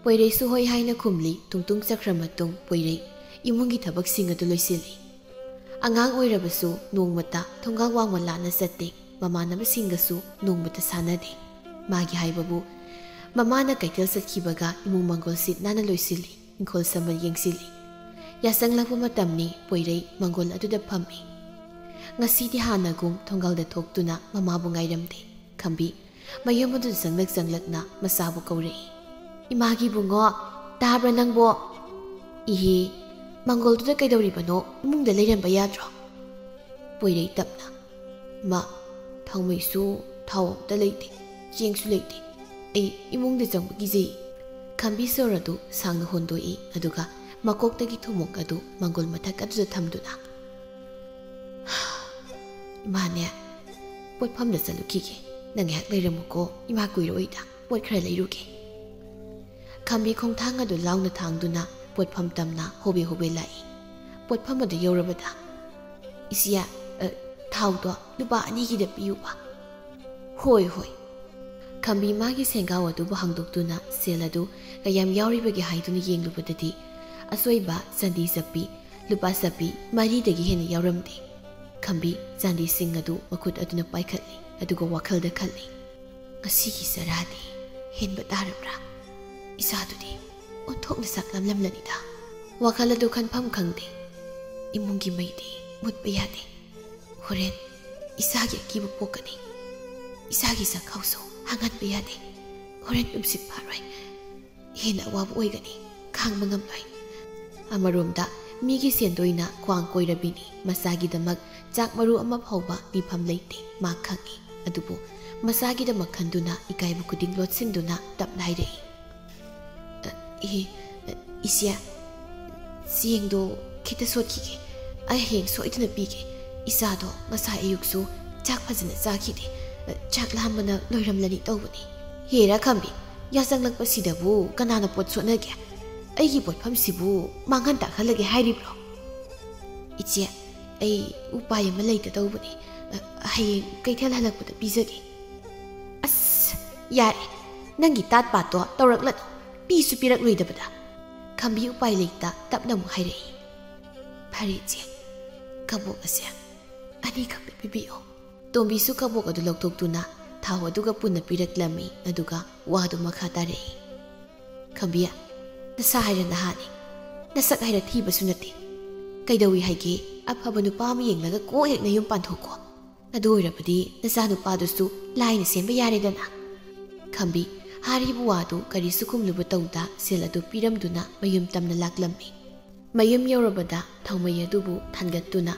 ꯄꯣꯏꯔꯩꯁꯨ ꯍꯣꯏ ꯍꯥꯏꯅ ꯈꯨꯝꯂꯤ꯫ ꯇꯨꯡꯇꯨꯡ ꯆꯠꯈ꯭ꯔ ꯃꯇꯨꯡ ꯄꯣꯏꯔꯩ ꯏꯃꯨꯡꯒꯤ ꯊꯕꯛꯁꯤꯡ ꯑꯗꯨ ꯂꯣꯏꯁꯤꯜꯂꯤ꯫ ꯑꯉꯥꯡ ꯑꯣꯏꯔꯕꯁꯨ ꯅꯣꯡꯃꯇ ꯊꯣꯡꯒꯥꯜ ꯋꯥꯡꯃ ꯂꯥꯟꯅ ꯆꯠꯇꯦ, ꯃꯃꯥꯟꯅꯕꯁꯤꯡꯒꯁꯨ ꯅꯣꯡꯃꯇ ꯁꯥꯟꯅꯗꯦ꯫ ꯃꯥꯒꯤ ꯍꯥꯏꯕꯕꯨ, ꯃꯃꯥꯅ ꯀꯩꯊꯦꯜ ꯆꯠꯈꯤꯕꯒ ꯏꯃꯨꯡ ꯃꯪꯒꯣꯜ ꯁꯤꯠ ꯅꯥꯟꯅ ꯂꯣꯏꯁꯤꯜꯂꯤ, ꯏꯪꯈꯣꯜ ꯁꯝꯕꯜ ꯌꯦꯡꯁꯤꯜꯂꯤ꯫ ꯌꯥꯆꯪꯂꯛꯄ ꯃꯇꯝꯅꯤ, ꯄꯣꯏꯔꯩ ꯃꯪꯒꯣꯜ ꯑꯗꯨꯗ ꯐꯝꯃꯤ꯫ ꯉꯁꯤꯗꯤ ꯍꯥꯟꯅꯒꯨꯝ ꯊꯣꯡꯒꯥꯜꯗ ꯊꯣꯛꯇꯨꯅ ꯃꯃꯥꯕꯨ ꯉꯥꯏꯔꯝꯗꯦ꯫ ꯈꯝꯕꯤ ꯃꯌꯨꯝ ꯑꯗꯨꯗ ꯆꯪꯂꯛ ꯆꯪꯂꯛꯅ ꯃꯆꯥꯕꯨ ꯀꯧꯔꯛꯏ꯫ "ꯏꯃꯥꯒꯤ ꯏꯕꯨꯡꯉꯣ, ꯇꯥꯕ꯭ꯔꯥ ꯅꯪꯕꯣ?" "ꯏꯍꯦ, ꯃꯪꯒꯣꯜꯗꯨꯗ ꯀꯩꯗꯧꯔꯤꯕꯅꯣ? ꯏꯃꯨꯡꯗ ꯂꯩꯔꯝꯕ ꯌꯥꯗ꯭ꯔꯣ?" ꯄꯣꯏꯔꯩ ꯇꯞꯅ, "ꯃꯥ, ꯊꯥꯎꯃꯩꯁꯨ ꯊꯥꯎ ꯑꯝꯇ ꯂꯩꯇꯦ, ꯆꯦꯡꯁꯨ ꯂꯩꯇꯦ꯫ ꯑꯩ ꯏꯃꯨꯡꯗ ꯆꯪꯕ ꯀꯤꯖꯩ꯫" ꯈꯝꯕꯤ ꯁꯣꯔ ꯑꯗꯨ ꯁꯥꯡꯅ ꯍꯣꯟꯗꯣꯛꯏ, ꯑꯗꯨꯒ ꯃꯀꯣꯛꯇꯒꯤ ꯊꯨꯝꯃꯣꯛ ꯑꯗꯨ ꯃꯪꯒꯣꯜ ꯃꯊꯛ ꯑꯗꯨꯗ ꯊꯝꯗꯨꯅ, "ꯏꯃꯥꯅꯦ, ꯄꯣꯠꯐꯝꯗ ꯆꯠꯂꯨꯈꯤꯒꯦ꯫ ꯅꯪ ꯉꯥꯏꯍꯥꯛ ꯂꯩꯔꯝꯃꯨꯀꯣ, ꯏꯃꯥ ꯀꯨꯏꯔꯣꯏꯗ, ꯄꯣꯠ ꯈꯔ ꯂꯩꯔꯨꯒꯦ꯫" ꯈꯝꯕꯤ ꯈꯣꯡꯊꯥꯡ ꯑꯗꯨ ꯂꯥꯎꯅ ꯊꯥꯡꯗꯨꯅ ꯄꯣꯠꯐꯝ ꯇꯝꯅ ꯍꯣꯕꯦ ꯍꯣꯕꯦ ꯂꯥꯛꯏ꯫ ꯄꯣꯠꯐꯝ ꯑꯗꯨ ꯌꯧꯔꯕꯗ, "ꯏꯆꯦ, ꯑ, ꯊꯥꯎꯗꯣ ꯂꯨꯄꯥ ꯑꯅꯤꯒꯤꯗ ꯄꯤꯌꯨꯕ꯫" "ꯍꯣꯏ, ꯍꯣꯏ꯫" ꯈꯝꯕꯤ ꯃꯥꯒꯤ ꯁꯦꯟꯒꯥꯎ ꯑꯗꯨꯕꯨ ꯍꯥꯡꯗꯣꯛꯇꯨꯅ ꯁꯦꯜ ꯑꯗꯨ ꯀꯌꯥꯝ ꯌꯥꯎꯔꯤꯕꯒꯦ ꯍꯥꯏꯗꯨꯅ ꯌꯦꯡꯂꯨꯕꯗꯗꯤ, ꯑꯆꯣꯏꯕ ꯆꯥꯟꯗꯤ ꯆꯞꯄꯤ ꯂꯨꯄꯥ ꯆꯞꯄꯤ ꯃꯔꯤꯗꯒꯤ ꯍꯦꯟꯅ ꯌꯥꯎꯔꯝꯗꯦ꯫ ꯈꯝꯕꯤ ꯆꯥꯟꯗꯤꯁꯤꯡ ꯑꯗꯨ ꯃꯈꯨꯠ ꯑꯗꯨꯅ ꯄꯥꯏꯈꯠꯂꯤ, ꯑꯗꯨꯒ ꯋꯥꯈꯜꯗ ꯈꯜꯂꯤ, "ꯉꯁꯤꯒꯤ ꯆꯔꯥꯗꯤ ꯍꯦꯟꯕ ꯇꯥꯔꯕ꯭ꯔꯥ? ꯏꯆꯥꯗꯨꯗꯤ ꯑꯣꯟꯊꯣꯛꯅ ꯆꯥꯛꯂꯝꯂꯝꯂꯅꯤꯗ꯫" ꯋꯥꯈꯜ ꯑꯗꯨ ꯈꯟꯐꯝ ꯈꯪꯗꯦ꯫ ꯏꯃꯨꯡꯒꯤ ꯃꯩꯗꯤ ꯃꯨꯠꯄ ꯌꯥꯗꯦ꯫ ꯍꯣꯔꯦꯟ ꯏꯆꯥꯒꯤ ꯑꯀꯤꯕ ꯄꯣꯛꯀꯅꯤ꯫ ꯏꯆꯥꯒꯤ ꯆꯥꯛꯈꯥꯎꯁꯨ ꯍꯥꯡꯍꯟꯕ ꯌꯥꯗꯦ꯫ ꯍꯣꯔꯦꯟ ꯇꯨꯝꯁꯤꯠ ꯐꯥꯔꯣꯏ꯫ ꯍꯦꯟꯅ ꯑꯋꯥꯕ ꯑꯣꯏꯒꯅꯤ, ꯈꯥꯡꯕ ꯉꯝꯂꯣꯏ꯫ ꯑꯃꯔꯣꯝꯗ ꯃꯤꯒꯤ ꯁꯦꯟꯗꯣꯏꯅ ꯈ꯭ꯋꯥꯡ ꯀꯣꯏꯔꯕꯤꯅꯤ, ꯃꯆꯥꯒꯤꯗꯃꯛ ꯆꯥꯛ ꯃꯔꯨ ꯑꯃ ꯐꯥꯎꯕ ꯄꯤꯐꯝ ꯂꯩꯇꯦ, ꯃꯥ ꯈꯪꯏ꯫ ꯑꯗꯨꯕꯨ ꯃꯆꯥꯒꯤꯗꯃꯛ ꯈꯟꯗꯨꯅ ꯏꯀꯥꯏꯕ ꯈꯨꯗꯤꯡ ꯂꯣꯠꯁꯤꯟꯗꯨꯅ ꯇꯞꯅ ꯍꯥꯏꯔꯛꯏ, "ꯑ, ꯏ-, ꯑ, ꯏꯆꯦ, ꯆꯦꯡꯗꯣ ꯈꯤꯇ ꯁꯣꯠꯈꯤꯒꯦ꯫ ꯑꯩ ꯍꯌꯦꯡ ꯁꯣꯏꯗꯅ ꯄꯤꯒꯦ꯫ ꯏꯆꯥꯗꯣ ꯉꯁꯥꯏ ꯑꯌꯨꯛꯁꯨ ꯆꯥꯛ ꯐꯖꯅ ꯆꯥꯈꯤꯗꯦ꯫ ꯑ, ꯆꯥꯛ ꯂꯥꯝꯕꯅ ꯂꯣꯏꯔꯝꯂꯅꯤ ꯇꯧꯕꯅꯤ꯫" "ꯍꯦꯔꯥ ꯈꯝꯕꯤ, ꯌꯥꯆꯪꯂꯛꯄꯁꯤꯗꯕꯨ ꯀꯅꯥꯅ ꯄꯣꯠ ꯁꯣꯠꯅꯒꯦ? ꯑꯩꯒꯤ ꯄꯣꯠꯐꯝꯁꯤꯕꯨ ꯃꯥꯡꯍꯟ ꯇꯥꯛꯍꯜꯂꯒꯦ ꯍꯥꯏꯔꯤꯕ꯭ꯔꯣ?" "ꯏꯆꯦ, ꯑꯩ ꯎꯄꯥꯏ ꯑꯃ ꯂꯩꯇ ꯇꯧꯕꯅꯤ꯫ ꯑ, ꯍꯌꯦꯡ ꯀꯩꯊꯦꯜ ꯍꯜꯂꯛꯄꯗ ꯄꯤꯖꯒꯦ꯫ ꯑꯁ, ꯌꯥꯔꯦ, ꯅꯪꯒꯤ ꯇꯥꯠ ꯄꯥꯠꯇꯣ ꯇꯧꯔꯛꯂꯅꯨ, ꯄꯤꯁꯨ ꯄꯤꯔꯛꯂꯣꯏꯗꯕꯗ꯫ ꯈꯝꯕꯤ ꯎꯄꯥꯏ ꯂꯩꯇ ꯇꯞꯅ ꯑꯃꯨꯛ ꯍꯥꯏꯔꯛꯏ, "ꯐꯔꯦ ꯏꯆꯦ, ꯀꯕꯣꯛ ꯑꯁꯦ ꯑꯅꯤꯈꯛꯇ ꯄꯤꯕꯤꯌꯣ"꯫ ꯇꯣꯝꯕꯤꯁꯨ ꯀꯕꯣꯛ ꯑꯗꯨ ꯂꯧꯊꯣꯛꯇꯨꯅ ꯊꯥꯎ ꯑꯗꯨꯒ ꯄꯨꯟꯅ ꯄꯤꯔꯛꯂꯝꯃꯤ, ꯑꯗꯨꯒ ꯋꯥꯗꯨ ꯃꯈꯥ ꯇꯥꯔꯛꯏ, "ꯈꯝꯕꯤ, ꯅꯁꯥ ꯍꯥꯏꯔ ꯅꯍꯥꯅꯤ, ꯅꯁꯛ ꯍꯥꯏꯔ ꯊꯤꯕꯁꯨ ꯅꯠꯇꯦ꯫ ꯀꯩꯗꯧꯏ ꯍꯥꯏꯒꯦ? ꯑꯐꯕ ꯅꯨꯄꯥ ꯑꯃ ꯌꯦꯡꯂꯒ ꯀꯣꯛ ꯍꯦꯛ ꯅꯌꯨꯝ ꯄꯥꯟꯊꯣꯛꯀꯣ꯫ ꯑꯗꯨ ꯑꯣꯏꯔꯕꯗꯤ ꯅꯆꯥꯅꯨꯄꯥꯗꯨꯁꯨ ꯂꯥꯏꯅ ꯁꯦꯝꯕ ꯌꯥꯔꯦꯗꯅ"꯫ ꯈꯝꯕꯤ ꯍꯥꯏꯔꯤꯕ ꯋꯥꯗꯨ ꯀꯔꯤꯁꯨ ꯈꯨꯝꯂꯨꯕ ꯇꯧꯗ ꯁꯦꯜ ꯑꯗꯨ ꯄꯤꯔꯝꯗꯨꯅ ꯃꯌꯨꯝ ꯇꯝꯅ ꯂꯥꯛꯂꯝꯃꯤ꯫ ꯃꯌꯨꯝ ꯌꯧꯔꯕꯗ ꯊꯥꯎꯃꯩ ꯑꯗꯨꯕꯨ ꯊꯥꯡꯒꯠꯇꯨꯅ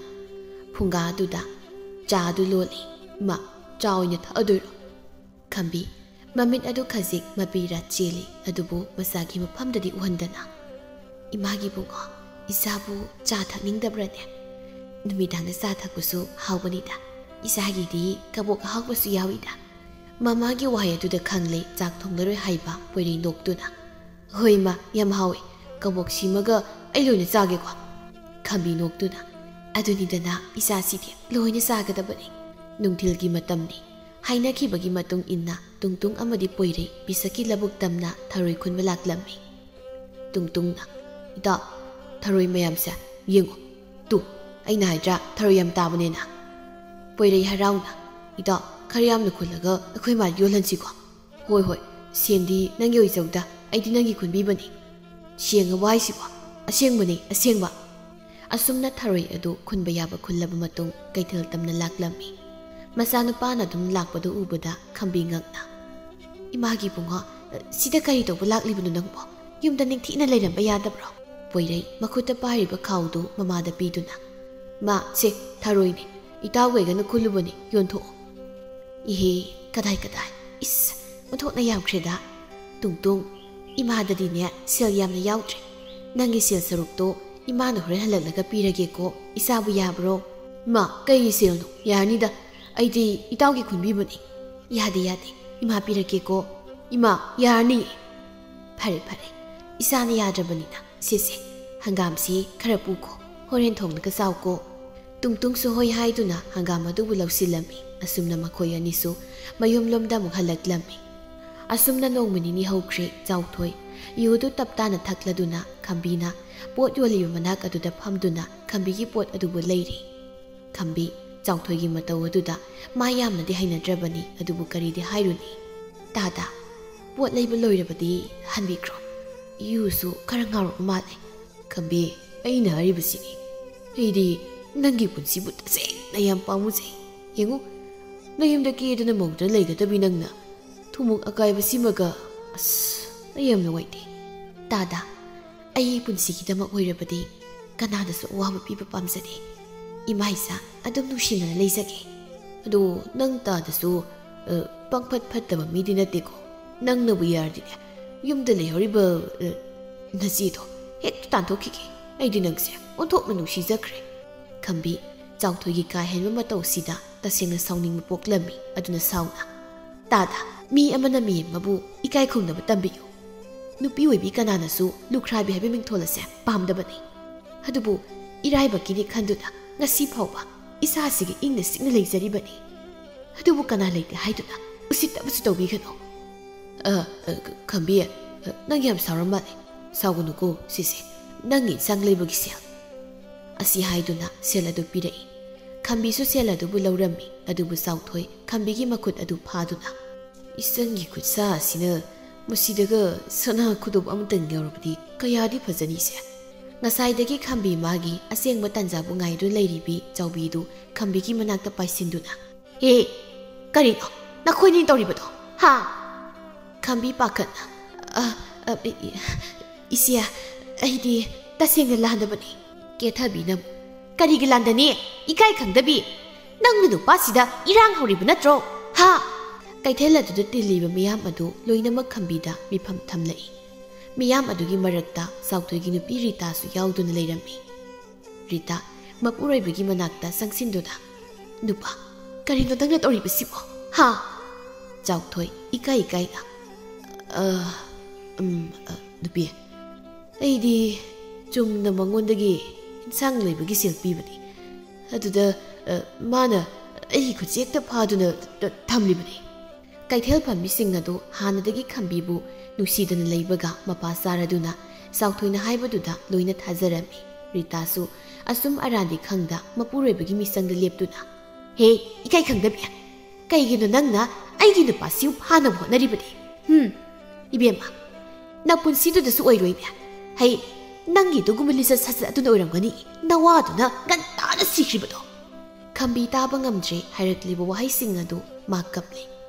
ꯐꯨꯡꯒꯥ ꯑꯗꯨꯗ ꯆꯥ ꯑꯗꯨ ꯂꯣꯜꯂꯤ꯫ "ꯏꯃꯥ, ꯆꯥ ꯑꯣꯏꯅ ꯊꯛꯑꯗꯣꯏꯔꯣ?" ꯈꯝꯕꯤ ꯃꯃꯤꯠ ꯑꯗꯨ ꯈꯖꯤꯛ ꯃꯄꯤꯔꯥ ꯆꯦꯜꯂꯤ, ꯑꯗꯨꯕꯨ ꯃꯆꯥꯒꯤ ꯃꯐꯝꯗꯗꯤ ꯎꯍꯟꯗꯅ, "ꯏꯃꯥꯒꯤ ꯏꯕꯨꯡꯉꯣ, ꯏꯆꯥꯕꯨ ꯆꯥ ꯊꯛꯅꯤꯡꯗꯕ꯭ꯔꯅꯦ? ꯅꯨꯃꯤꯗꯥꯡꯗ ꯆꯥ ꯊꯛꯄꯁꯨ ꯍꯥꯎꯕꯅꯤꯗ꯫ ꯏꯆꯥꯒꯤꯗꯤ ꯀꯕꯣꯛ ꯑꯍꯥꯎꯕꯁꯨ ꯌꯥꯎꯏꯗ"꯫ ꯃꯃꯥꯒꯤ ꯋꯥꯍꯩ ꯑꯗꯨꯗ ꯈꯪꯂꯦ ꯆꯥꯛ ꯊꯣꯡꯂꯔꯣꯏ ꯍꯥꯏꯕ꯫ ꯄꯣꯏꯔꯩ ꯅꯣꯛꯇꯨꯅ, "ꯍꯣꯏ ꯏꯃꯥ, ꯌꯥꯝ ꯍꯥꯎꯏ꯫ ꯀꯕꯣꯛ ꯁꯤꯃꯒ ꯑꯩ ꯂꯣꯏꯅ ꯆꯥꯒꯦꯀꯣ"꯫ ꯈꯝꯕꯤ ꯅꯣꯛꯇꯨꯅ, "ꯑꯗꯨꯅꯤꯗꯅ, ꯏꯆꯥꯁꯤꯗꯤ ꯂꯣꯏꯅ ꯆꯥꯒꯗꯕꯅꯤ꯫ ꯅꯨꯡꯊꯤꯜꯒꯤ ꯃꯇꯝꯅꯤ"꯫ ꯍꯥꯏꯅꯈꯤꯕꯒꯤ ꯃꯇꯨꯡ ꯏꯟꯅ ꯇꯨꯡꯇꯨꯡ ꯑꯃꯗꯤ ꯄꯣꯏꯔꯩ ꯄꯤꯁꯛꯀꯤ ꯂꯧꯕꯨꯛ ꯇꯝꯅ ꯊꯔꯣꯏ ꯈꯨꯟꯕ ꯂꯥꯛꯂꯝꯃꯤ꯫ ꯇꯨꯡꯇꯨꯡꯅ, "ꯏꯇꯥꯎ, ꯊꯔꯣꯏ ꯃꯌꯥꯝꯁꯦ ꯌꯦꯡꯉꯨ꯫ ꯇꯨ, ꯑꯩꯅ ꯍꯥꯏꯗ꯭ꯔꯥ ꯊꯔꯣꯏ ꯌꯥꯝ ꯇꯥꯕꯅꯦꯅ?" ꯄꯣꯏꯔꯩ ꯍꯔꯥꯎꯅ, "ꯏꯇꯥꯎ, ꯈꯔ ꯌꯥꯝꯅ ꯈꯨꯜꯂꯒ ꯑꯩꯈꯣꯏ ꯃꯥ ꯌꯣꯜꯍꯟꯁꯤꯀꯣ"꯫ "ꯍꯣꯏ, ꯍꯣꯏ, ꯁꯦꯟꯗꯤ ꯅꯪꯒꯤ ꯑꯣꯏꯖꯧꯗ, ꯑꯩꯗꯤ ꯅꯪꯒꯤ ꯈꯨꯟꯕꯤꯕꯅꯤ"꯫ "ꯁꯦꯡꯉꯕꯣ ꯍꯥꯏꯁꯤꯕꯣ?" "ꯑꯁꯦꯡꯕꯅꯤ, ꯑꯁꯦꯡꯕ"꯫ ꯑꯁꯨꯝꯅ ꯊꯔꯣꯏ ꯑꯗꯨ ꯈꯨꯟꯕ ꯌꯥꯕ ꯈꯨꯜꯂꯕ ꯃꯇꯨꯡ ꯀꯩꯊꯦꯜ ꯇꯝꯅ ꯂꯥꯛꯂꯝꯃꯤ꯫ ꯃꯆꯥꯅꯨꯄꯥꯅ ꯑꯗꯨꯝ ꯂꯥꯛꯄꯗꯨ ꯎꯕꯗ ꯈꯝꯕꯤ ꯉꯛꯅ, "ꯏꯃꯥꯒꯤ ꯏꯕꯨꯡꯉꯣ, ꯁꯤꯗ ꯀꯔꯤ ꯇꯧꯕ ꯂꯥꯛꯂꯤꯕꯅꯣ ꯅꯪꯕꯣ? ꯌꯨꯝꯗ ꯅꯤꯡꯊꯤꯅ ꯂꯩꯔꯝꯕ ꯌꯥꯗꯕ꯭ꯔꯣ?" ꯄꯣꯏꯔꯩ ꯃꯈꯨꯠꯇ ꯄꯥꯏꯔꯤꯕ ꯈꯥꯎꯗꯨ ꯃꯃꯥꯗ ꯄꯤꯗꯨꯅ, "ꯃꯥ, ꯁꯦ, ꯊꯔꯣꯏꯅꯤ, ꯏꯇꯥꯎꯒ ꯑꯩꯒꯅ ꯈꯨꯜꯂꯨꯕꯅꯤ, ꯌꯣꯟꯊꯣꯛꯑꯣ"꯫ "ꯏꯍꯦ, ꯀꯗꯥꯏ ꯀꯗꯥꯏ, ꯏꯁ, ꯑꯣꯟꯊꯣꯛꯅ ꯌꯥꯝꯈ꯭ꯔꯦꯗ꯫ ꯇꯨꯡꯇꯨꯡ, ꯏꯃꯥꯗꯗꯤꯅꯦ ꯁꯦꯜ ꯌꯥꯝꯅ ꯌꯥꯎꯗ꯭ꯔꯦ꯫ ꯅꯪꯒꯤ ꯁꯦꯜ ꯁꯔꯨꯛꯇꯣ ꯏꯃꯥꯅ ꯍꯣꯔꯦꯟ ꯍꯜꯂꯛꯂꯒ ꯄꯤꯔꯒꯦꯀꯣ, ꯏꯆꯥꯕꯨ ꯌꯥꯕ꯭ꯔꯣ?" "ꯃꯥ, ꯀꯩꯒꯤ ꯁꯦꯜꯅꯣ? ꯌꯥꯔꯅꯤꯗ, ꯑꯩꯗꯤ ꯏꯇꯥꯎꯒꯤ ꯈꯨꯟꯕꯤꯕꯅꯤ"꯫ "ꯌꯥꯗꯦ, ꯌꯥꯗꯦ, ꯏꯃꯥ ꯄꯤꯔꯛꯀꯦꯀꯣ"꯫ "ꯏꯃꯥ, ꯌꯥꯔꯅꯤ"꯫ "ꯐꯔꯦ, ꯐꯔꯦ, ꯏꯆꯥꯅ ꯌꯥꯗ꯭ꯔꯕꯅꯤꯅ, ꯁꯦ, ꯁꯦ, ꯍꯪꯒꯥꯝꯁꯤ ꯈꯔ ꯄꯨꯀꯣ, ꯍꯣꯔꯦꯟ ꯊꯣꯡꯂꯒ ꯆꯥꯎꯀꯣ"꯫ ꯇꯨꯡꯇꯨꯡꯁꯨ ꯍꯣꯏ ꯍꯥꯏꯗꯨꯅ ꯍꯪꯒꯥꯝ ꯑꯗꯨꯕꯨ ꯂꯧꯁꯤꯜꯂꯝꯃꯤ꯫ ꯑꯁꯨꯝꯅ ꯃꯈꯣꯏ ꯑꯅꯤꯁꯨ ꯃꯌꯨꯝꯂꯣꯝꯗ ꯑꯃꯨꯛ ꯍꯜꯂꯛꯂꯝꯃꯤ꯫ ꯑꯁꯨꯝꯅ ꯅꯣꯡꯃ ꯅꯤꯅꯤ ꯍꯧꯈ꯭ꯔꯦ꯫ ꯆꯥꯎꯊꯣꯏ ꯌꯨ ꯑꯗꯨ ꯇꯞ ꯇꯥꯅ ꯊꯛꯂꯗꯨꯅ ꯈꯝꯕꯤꯅ ꯄꯣꯠ ꯌꯣꯜꯂꯤꯕ ꯃꯅꯥꯛ ꯑꯗꯨꯗ ꯐꯝꯗꯨꯅ ꯈꯝꯕꯤꯒꯤ ꯄꯣꯠ ꯑꯗꯨꯕꯨ ꯂꯩꯔꯤ꯫ ꯈꯝꯕꯤ ꯆꯥꯎꯊꯣꯏꯒꯤ ꯃꯇꯧ ꯑꯗꯨꯗ ꯃꯥ ꯌꯥꯝꯅꯗꯤ ꯍꯩꯅꯗ꯭ꯔꯕꯅꯤ, ꯑꯗꯨꯕꯨ ꯀꯔꯤꯗꯤ ꯍꯥꯏꯔꯨꯅꯤ? "ꯇꯥꯗ, ꯄꯣꯠ ꯂꯩꯕ ꯂꯣꯏꯔꯕꯗꯤ ꯍꯟꯕꯤꯈ꯭ꯔꯣ꯫ ꯌꯨꯁꯨ ꯈꯔ ꯉꯥꯎꯔꯕ ꯃꯥꯜꯂꯦ꯫" "ꯈꯝꯕꯤ, ꯑꯩꯅ ꯍꯥꯏꯔꯤꯕꯁꯤꯅꯤ꯫ ꯑꯩꯗꯤ ꯅꯪꯒꯤ ꯄꯨꯟꯁꯤꯕꯨ ꯇꯁꯦꯡꯅ ꯌꯥꯝ ꯄꯥꯝꯃꯨꯖꯩ꯫ ꯌꯦꯡꯉꯨ, ꯅꯌꯨꯝꯗ ꯀꯦꯗꯅ ꯃꯧꯗꯅ ꯂꯩꯒꯗꯕꯤ ꯅꯪꯅ ꯊꯨꯝꯃꯣꯛ ꯑꯀꯥꯏꯕꯁꯤꯃꯒ꯫ ꯑꯁ, ꯑꯩ ꯌꯥꯝ ꯅꯨꯡꯉꯥꯏꯇꯦ꯫" "ꯇꯥꯗ, ꯑꯩ ꯄꯨꯟꯁꯤꯒꯤꯗꯃꯛ ꯑꯣꯏꯔꯕꯗꯤ ꯀꯅꯥꯗꯁꯨ ꯑꯋꯥꯕ ꯄꯤꯕ ꯄꯥꯝꯖꯗꯦ꯫ ꯏꯃꯥ ꯏꯆꯥ ꯑꯗꯨꯝ ꯅꯨꯡꯁꯤꯅꯅ ꯂꯩꯖꯒꯦ꯫" "ꯑꯗꯣ ꯅꯪ ꯇꯥꯗꯁꯨ, ꯑ, ꯄꯪꯐꯠ ꯐꯠꯇꯕ ꯃꯤꯗꯤ ꯅꯠꯇꯦꯀꯣ꯫ ꯅꯪꯅꯕꯨ ꯌꯥꯔꯗꯤꯅꯦ, ꯌꯨꯝꯗ ꯂꯩꯍꯧꯔꯤꯕ, ꯑ, ꯅꯆꯦꯗꯣ ꯍꯦꯛꯇ ꯇꯥꯟꯊꯣꯛꯈꯤꯒꯦ꯫ ꯑꯩꯗꯤ ꯅꯪꯁꯦ ꯑꯣꯟꯊꯣꯛꯅ ꯅꯨꯡꯁꯤꯖꯈ꯭ꯔꯦ꯫" ꯈꯝꯕꯤ ꯆꯥꯎꯊꯣꯏꯒꯤ ꯀꯥ ꯍꯦꯟꯕ ꯃꯇꯧꯁꯤꯗ ꯇꯁꯦꯡꯅ ꯁꯥꯎꯅꯤꯡꯕ ꯄꯣꯛꯂꯝꯃꯤ꯫ ꯑꯗꯨꯅ ꯁꯥꯎꯅ, "ꯇꯥꯗ, ꯃꯤ ꯑꯃꯅ ꯃꯤ ꯑꯃꯕꯨ ꯏꯀꯥꯏ ꯈꯨꯝꯅꯕ ꯇꯝꯕꯤꯌꯨ꯫ ꯅꯨꯄꯤ ꯑꯣꯏꯕꯤ ꯀꯅꯥꯅꯁꯨ ꯂꯨꯈ꯭ꯔꯥꯕꯤ ꯍꯥꯏꯕ ꯃꯤꯡꯊꯣꯜ ꯑꯁꯦ ꯄꯥꯝꯗꯕꯅꯤ꯫ ꯑꯗꯨꯕꯨ ꯏꯔꯥꯏꯕꯛꯀꯤꯅꯤ ꯈꯟꯗꯨꯅ ꯉꯁꯤ ꯐꯥꯎꯕ ꯏꯁꯥꯁꯤꯒ ꯏꯪꯅ ꯆꯤꯛꯅ ꯂꯩꯖꯔꯤꯕꯅꯤ꯫ ꯑꯗꯨꯕꯨ ꯀꯅꯥ ꯂꯩꯇꯦ ꯍꯥꯏꯗꯨꯅ ꯎꯁꯤꯠꯇꯕꯁꯨ ꯇꯧꯕꯤꯒꯅꯨ꯫" "ꯑ, ꯑ, ꯈꯝꯕꯤ, ꯑ, ꯅꯪ ꯌꯥꯝ ꯁꯥꯎꯔ ꯃꯥꯜꯂꯦ꯫ ꯁꯥꯎꯒꯅꯨꯀꯣ, ꯁꯤꯁꯦ ꯅꯪꯒꯤ ꯏꯟꯁꯥꯡ ꯂꯩꯕꯒꯤ ꯁꯦꯜ꯫" ꯑꯁꯤ ꯍꯥꯏꯗꯨꯅ ꯁꯦꯜ ꯑꯗꯨ ꯄꯤꯔꯛꯏ꯫ ꯈꯝꯕꯤꯁꯨ ꯁꯦꯜ ꯑꯗꯨꯕꯨ ꯂꯧꯔꯝꯃꯤ꯫ ꯑꯗꯨꯕꯨ ꯆꯥꯎꯊꯣꯏ ꯈꯝꯕꯤꯒꯤ ꯃꯈꯨꯠ ꯑꯗꯨ ꯐꯥꯗꯨꯅ, "ꯏꯆꯟꯒꯤ ꯈꯨꯠꯁꯥ ꯑꯁꯤꯅ ꯃꯁꯤꯗꯒ ꯁꯅꯥ ꯈꯨꯗꯣꯞ ꯑꯃꯇꯪ ꯌꯥꯎꯔꯕꯗꯤ ꯀꯌꯥꯗꯤ ꯐꯖꯅꯤꯁꯦ꯫" ꯉꯁꯥꯏꯗꯒꯤ ꯈꯝꯕꯤ ꯃꯥꯒꯤ ꯑꯁꯦꯡꯕ ꯇꯥꯟꯖꯥꯕꯨ ꯉꯥꯏꯗꯨꯅ ꯂꯩꯔꯤꯕꯤ ꯆꯥꯎꯕꯤꯗꯨ ꯈꯝꯕꯤꯒꯤ ꯃꯅꯥꯛꯇ ꯄꯥꯏꯁꯤꯟꯗꯨꯅ, "ꯍꯦ, ꯀꯔꯤꯅꯣ ꯅꯈꯣꯏꯅꯤ ꯇꯧꯔꯤꯕꯗꯣ, ꯍꯥ?" ꯈꯝꯕꯤ ꯄꯥꯈꯠꯅ, "ꯑ, ꯑ, ꯏ-, ꯏ-, ꯏꯆꯦ, ꯑꯩꯗꯤ ꯇꯁꯦꯡꯅ ꯂꯥꯟꯗꯕꯅꯤ꯫" ꯀꯦꯊꯕꯤꯅ ꯑꯃꯨꯛ, "ꯀꯔꯤꯒꯤ ꯂꯥꯟꯗꯅꯤ? ꯏꯀꯥꯏ ꯈꯪꯗꯕꯤ! ꯅꯪꯅ ꯅꯨꯄꯥꯁꯤꯗ ꯏꯔꯥꯡ ꯍꯧꯔꯤꯕ ꯅꯠꯇ꯭ꯔꯣ? ꯍꯥ?" ꯀꯩꯊꯦꯜ ꯑꯗꯨꯗ ꯇꯤꯜꯂꯤꯕ ꯃꯤꯌꯥꯝ ꯑꯗꯨ ꯂꯣꯏꯅꯃꯛ ꯈꯝꯕꯤꯗ ꯃꯤꯐꯝ ꯊꯝꯂꯛꯏ꯫ ꯃꯤꯌꯥꯝ ꯑꯗꯨꯒꯤ ꯃꯔꯛꯇ ꯆꯥꯎꯊꯣꯏꯒꯤ ꯅꯨꯄꯤ ꯔꯤꯇꯥꯁꯨ ꯌꯥꯎꯗꯨꯅ ꯂꯩꯔꯝꯃꯤ꯫ ꯔꯤꯇꯥ ꯃꯄꯨꯔꯣꯏꯕꯒꯤ ꯃꯅꯥꯛꯇ ꯆꯪꯁꯤꯟꯗꯨꯅ, "ꯅꯨꯄꯥ, ꯀꯔꯤꯅꯣ ꯅꯪꯅ ꯇꯧꯔꯤꯕꯁꯤꯕꯣ? ꯍꯥ?" ꯆꯥꯎꯊꯣꯏ ꯏꯀꯥꯏ ꯏꯀꯥꯏꯅ, "ꯑ, ꯎꯝ, ꯑ, ꯅꯨꯄꯤ, ꯑꯩꯗꯤ ꯆꯨꯝꯅ ꯃꯉꯣꯟꯗꯒꯤ ꯏꯟꯁꯥꯡ ꯂꯩꯕꯒꯤ ꯁꯦꯜ ꯄꯤꯕꯅꯤ꯫ ꯑꯗꯨꯗ, ꯑ, ꯃꯥꯅ ꯑꯩꯒꯤ ꯈꯨꯠꯁꯦ ꯍꯦꯛꯇ ꯐꯥꯗꯨꯅ ꯊꯝꯂꯤꯕꯅꯤ꯫ ꯀꯩꯊꯦꯜ ꯐꯝꯕꯤꯁꯤꯡ ꯑꯗꯨ ꯍꯥꯟꯅꯗꯒꯤ ꯈꯝꯕꯤꯕꯨ ꯅꯨꯡꯁꯤꯗꯅ ꯂꯩꯕꯒ ꯃꯄꯥ ꯆꯥꯔꯗꯨꯅ ꯆꯥꯎꯊꯣꯏꯅ ꯍꯥꯏꯕꯗꯨꯗ ꯂꯣꯏꯅ ꯊꯥꯖꯔꯝꯃꯤ꯫ ꯔꯤꯇꯥꯁꯨ ꯑꯁꯨꯝ ꯑꯔꯥꯟꯗꯤ ꯈꯪꯗ ꯃꯄꯨꯔꯣꯏꯕꯒꯤ ꯃꯤꯆꯪꯗ ꯂꯦꯞꯇꯨꯅ, "ꯍꯦ, ꯏꯀꯥꯏ ꯈꯪꯗꯕꯤ! ꯀꯩꯒꯤꯅꯣ ꯅꯪꯅ ꯑꯩꯒꯤ ꯅꯨꯄꯥꯁꯤꯕꯨ ꯐꯥꯅꯕ ꯍꯣꯠꯅꯔꯤꯕꯗꯤ? ꯍꯨꯝ, ꯏꯕꯦꯝꯃ, ꯅꯄꯨꯟꯁꯤꯗꯨꯗꯁꯨ ꯑꯣꯏꯔꯣꯏꯅꯦ꯫ ꯍꯩ, ꯅꯪꯒꯤ ꯑꯗꯨꯒꯨꯝꯕ ꯂꯤꯆꯠ ꯁꯥꯖꯠ ꯑꯗꯨꯅ ꯑꯣꯏꯔꯝꯒꯅꯤ ꯅꯋꯥꯗꯨꯅ ꯉꯟꯇꯥꯅ ꯁꯤꯈ꯭ꯔꯤꯕꯗꯣ꯫" ꯈꯝꯕꯤ ꯇꯥꯕ ꯉꯝꯗ꯭ꯔꯦ ꯍꯥꯏꯔꯛꯂꯤꯕ ꯋꯥꯍꯩꯁꯤꯡ ꯑꯗꯨ ꯃꯥ ꯀꯞꯂꯦ꯫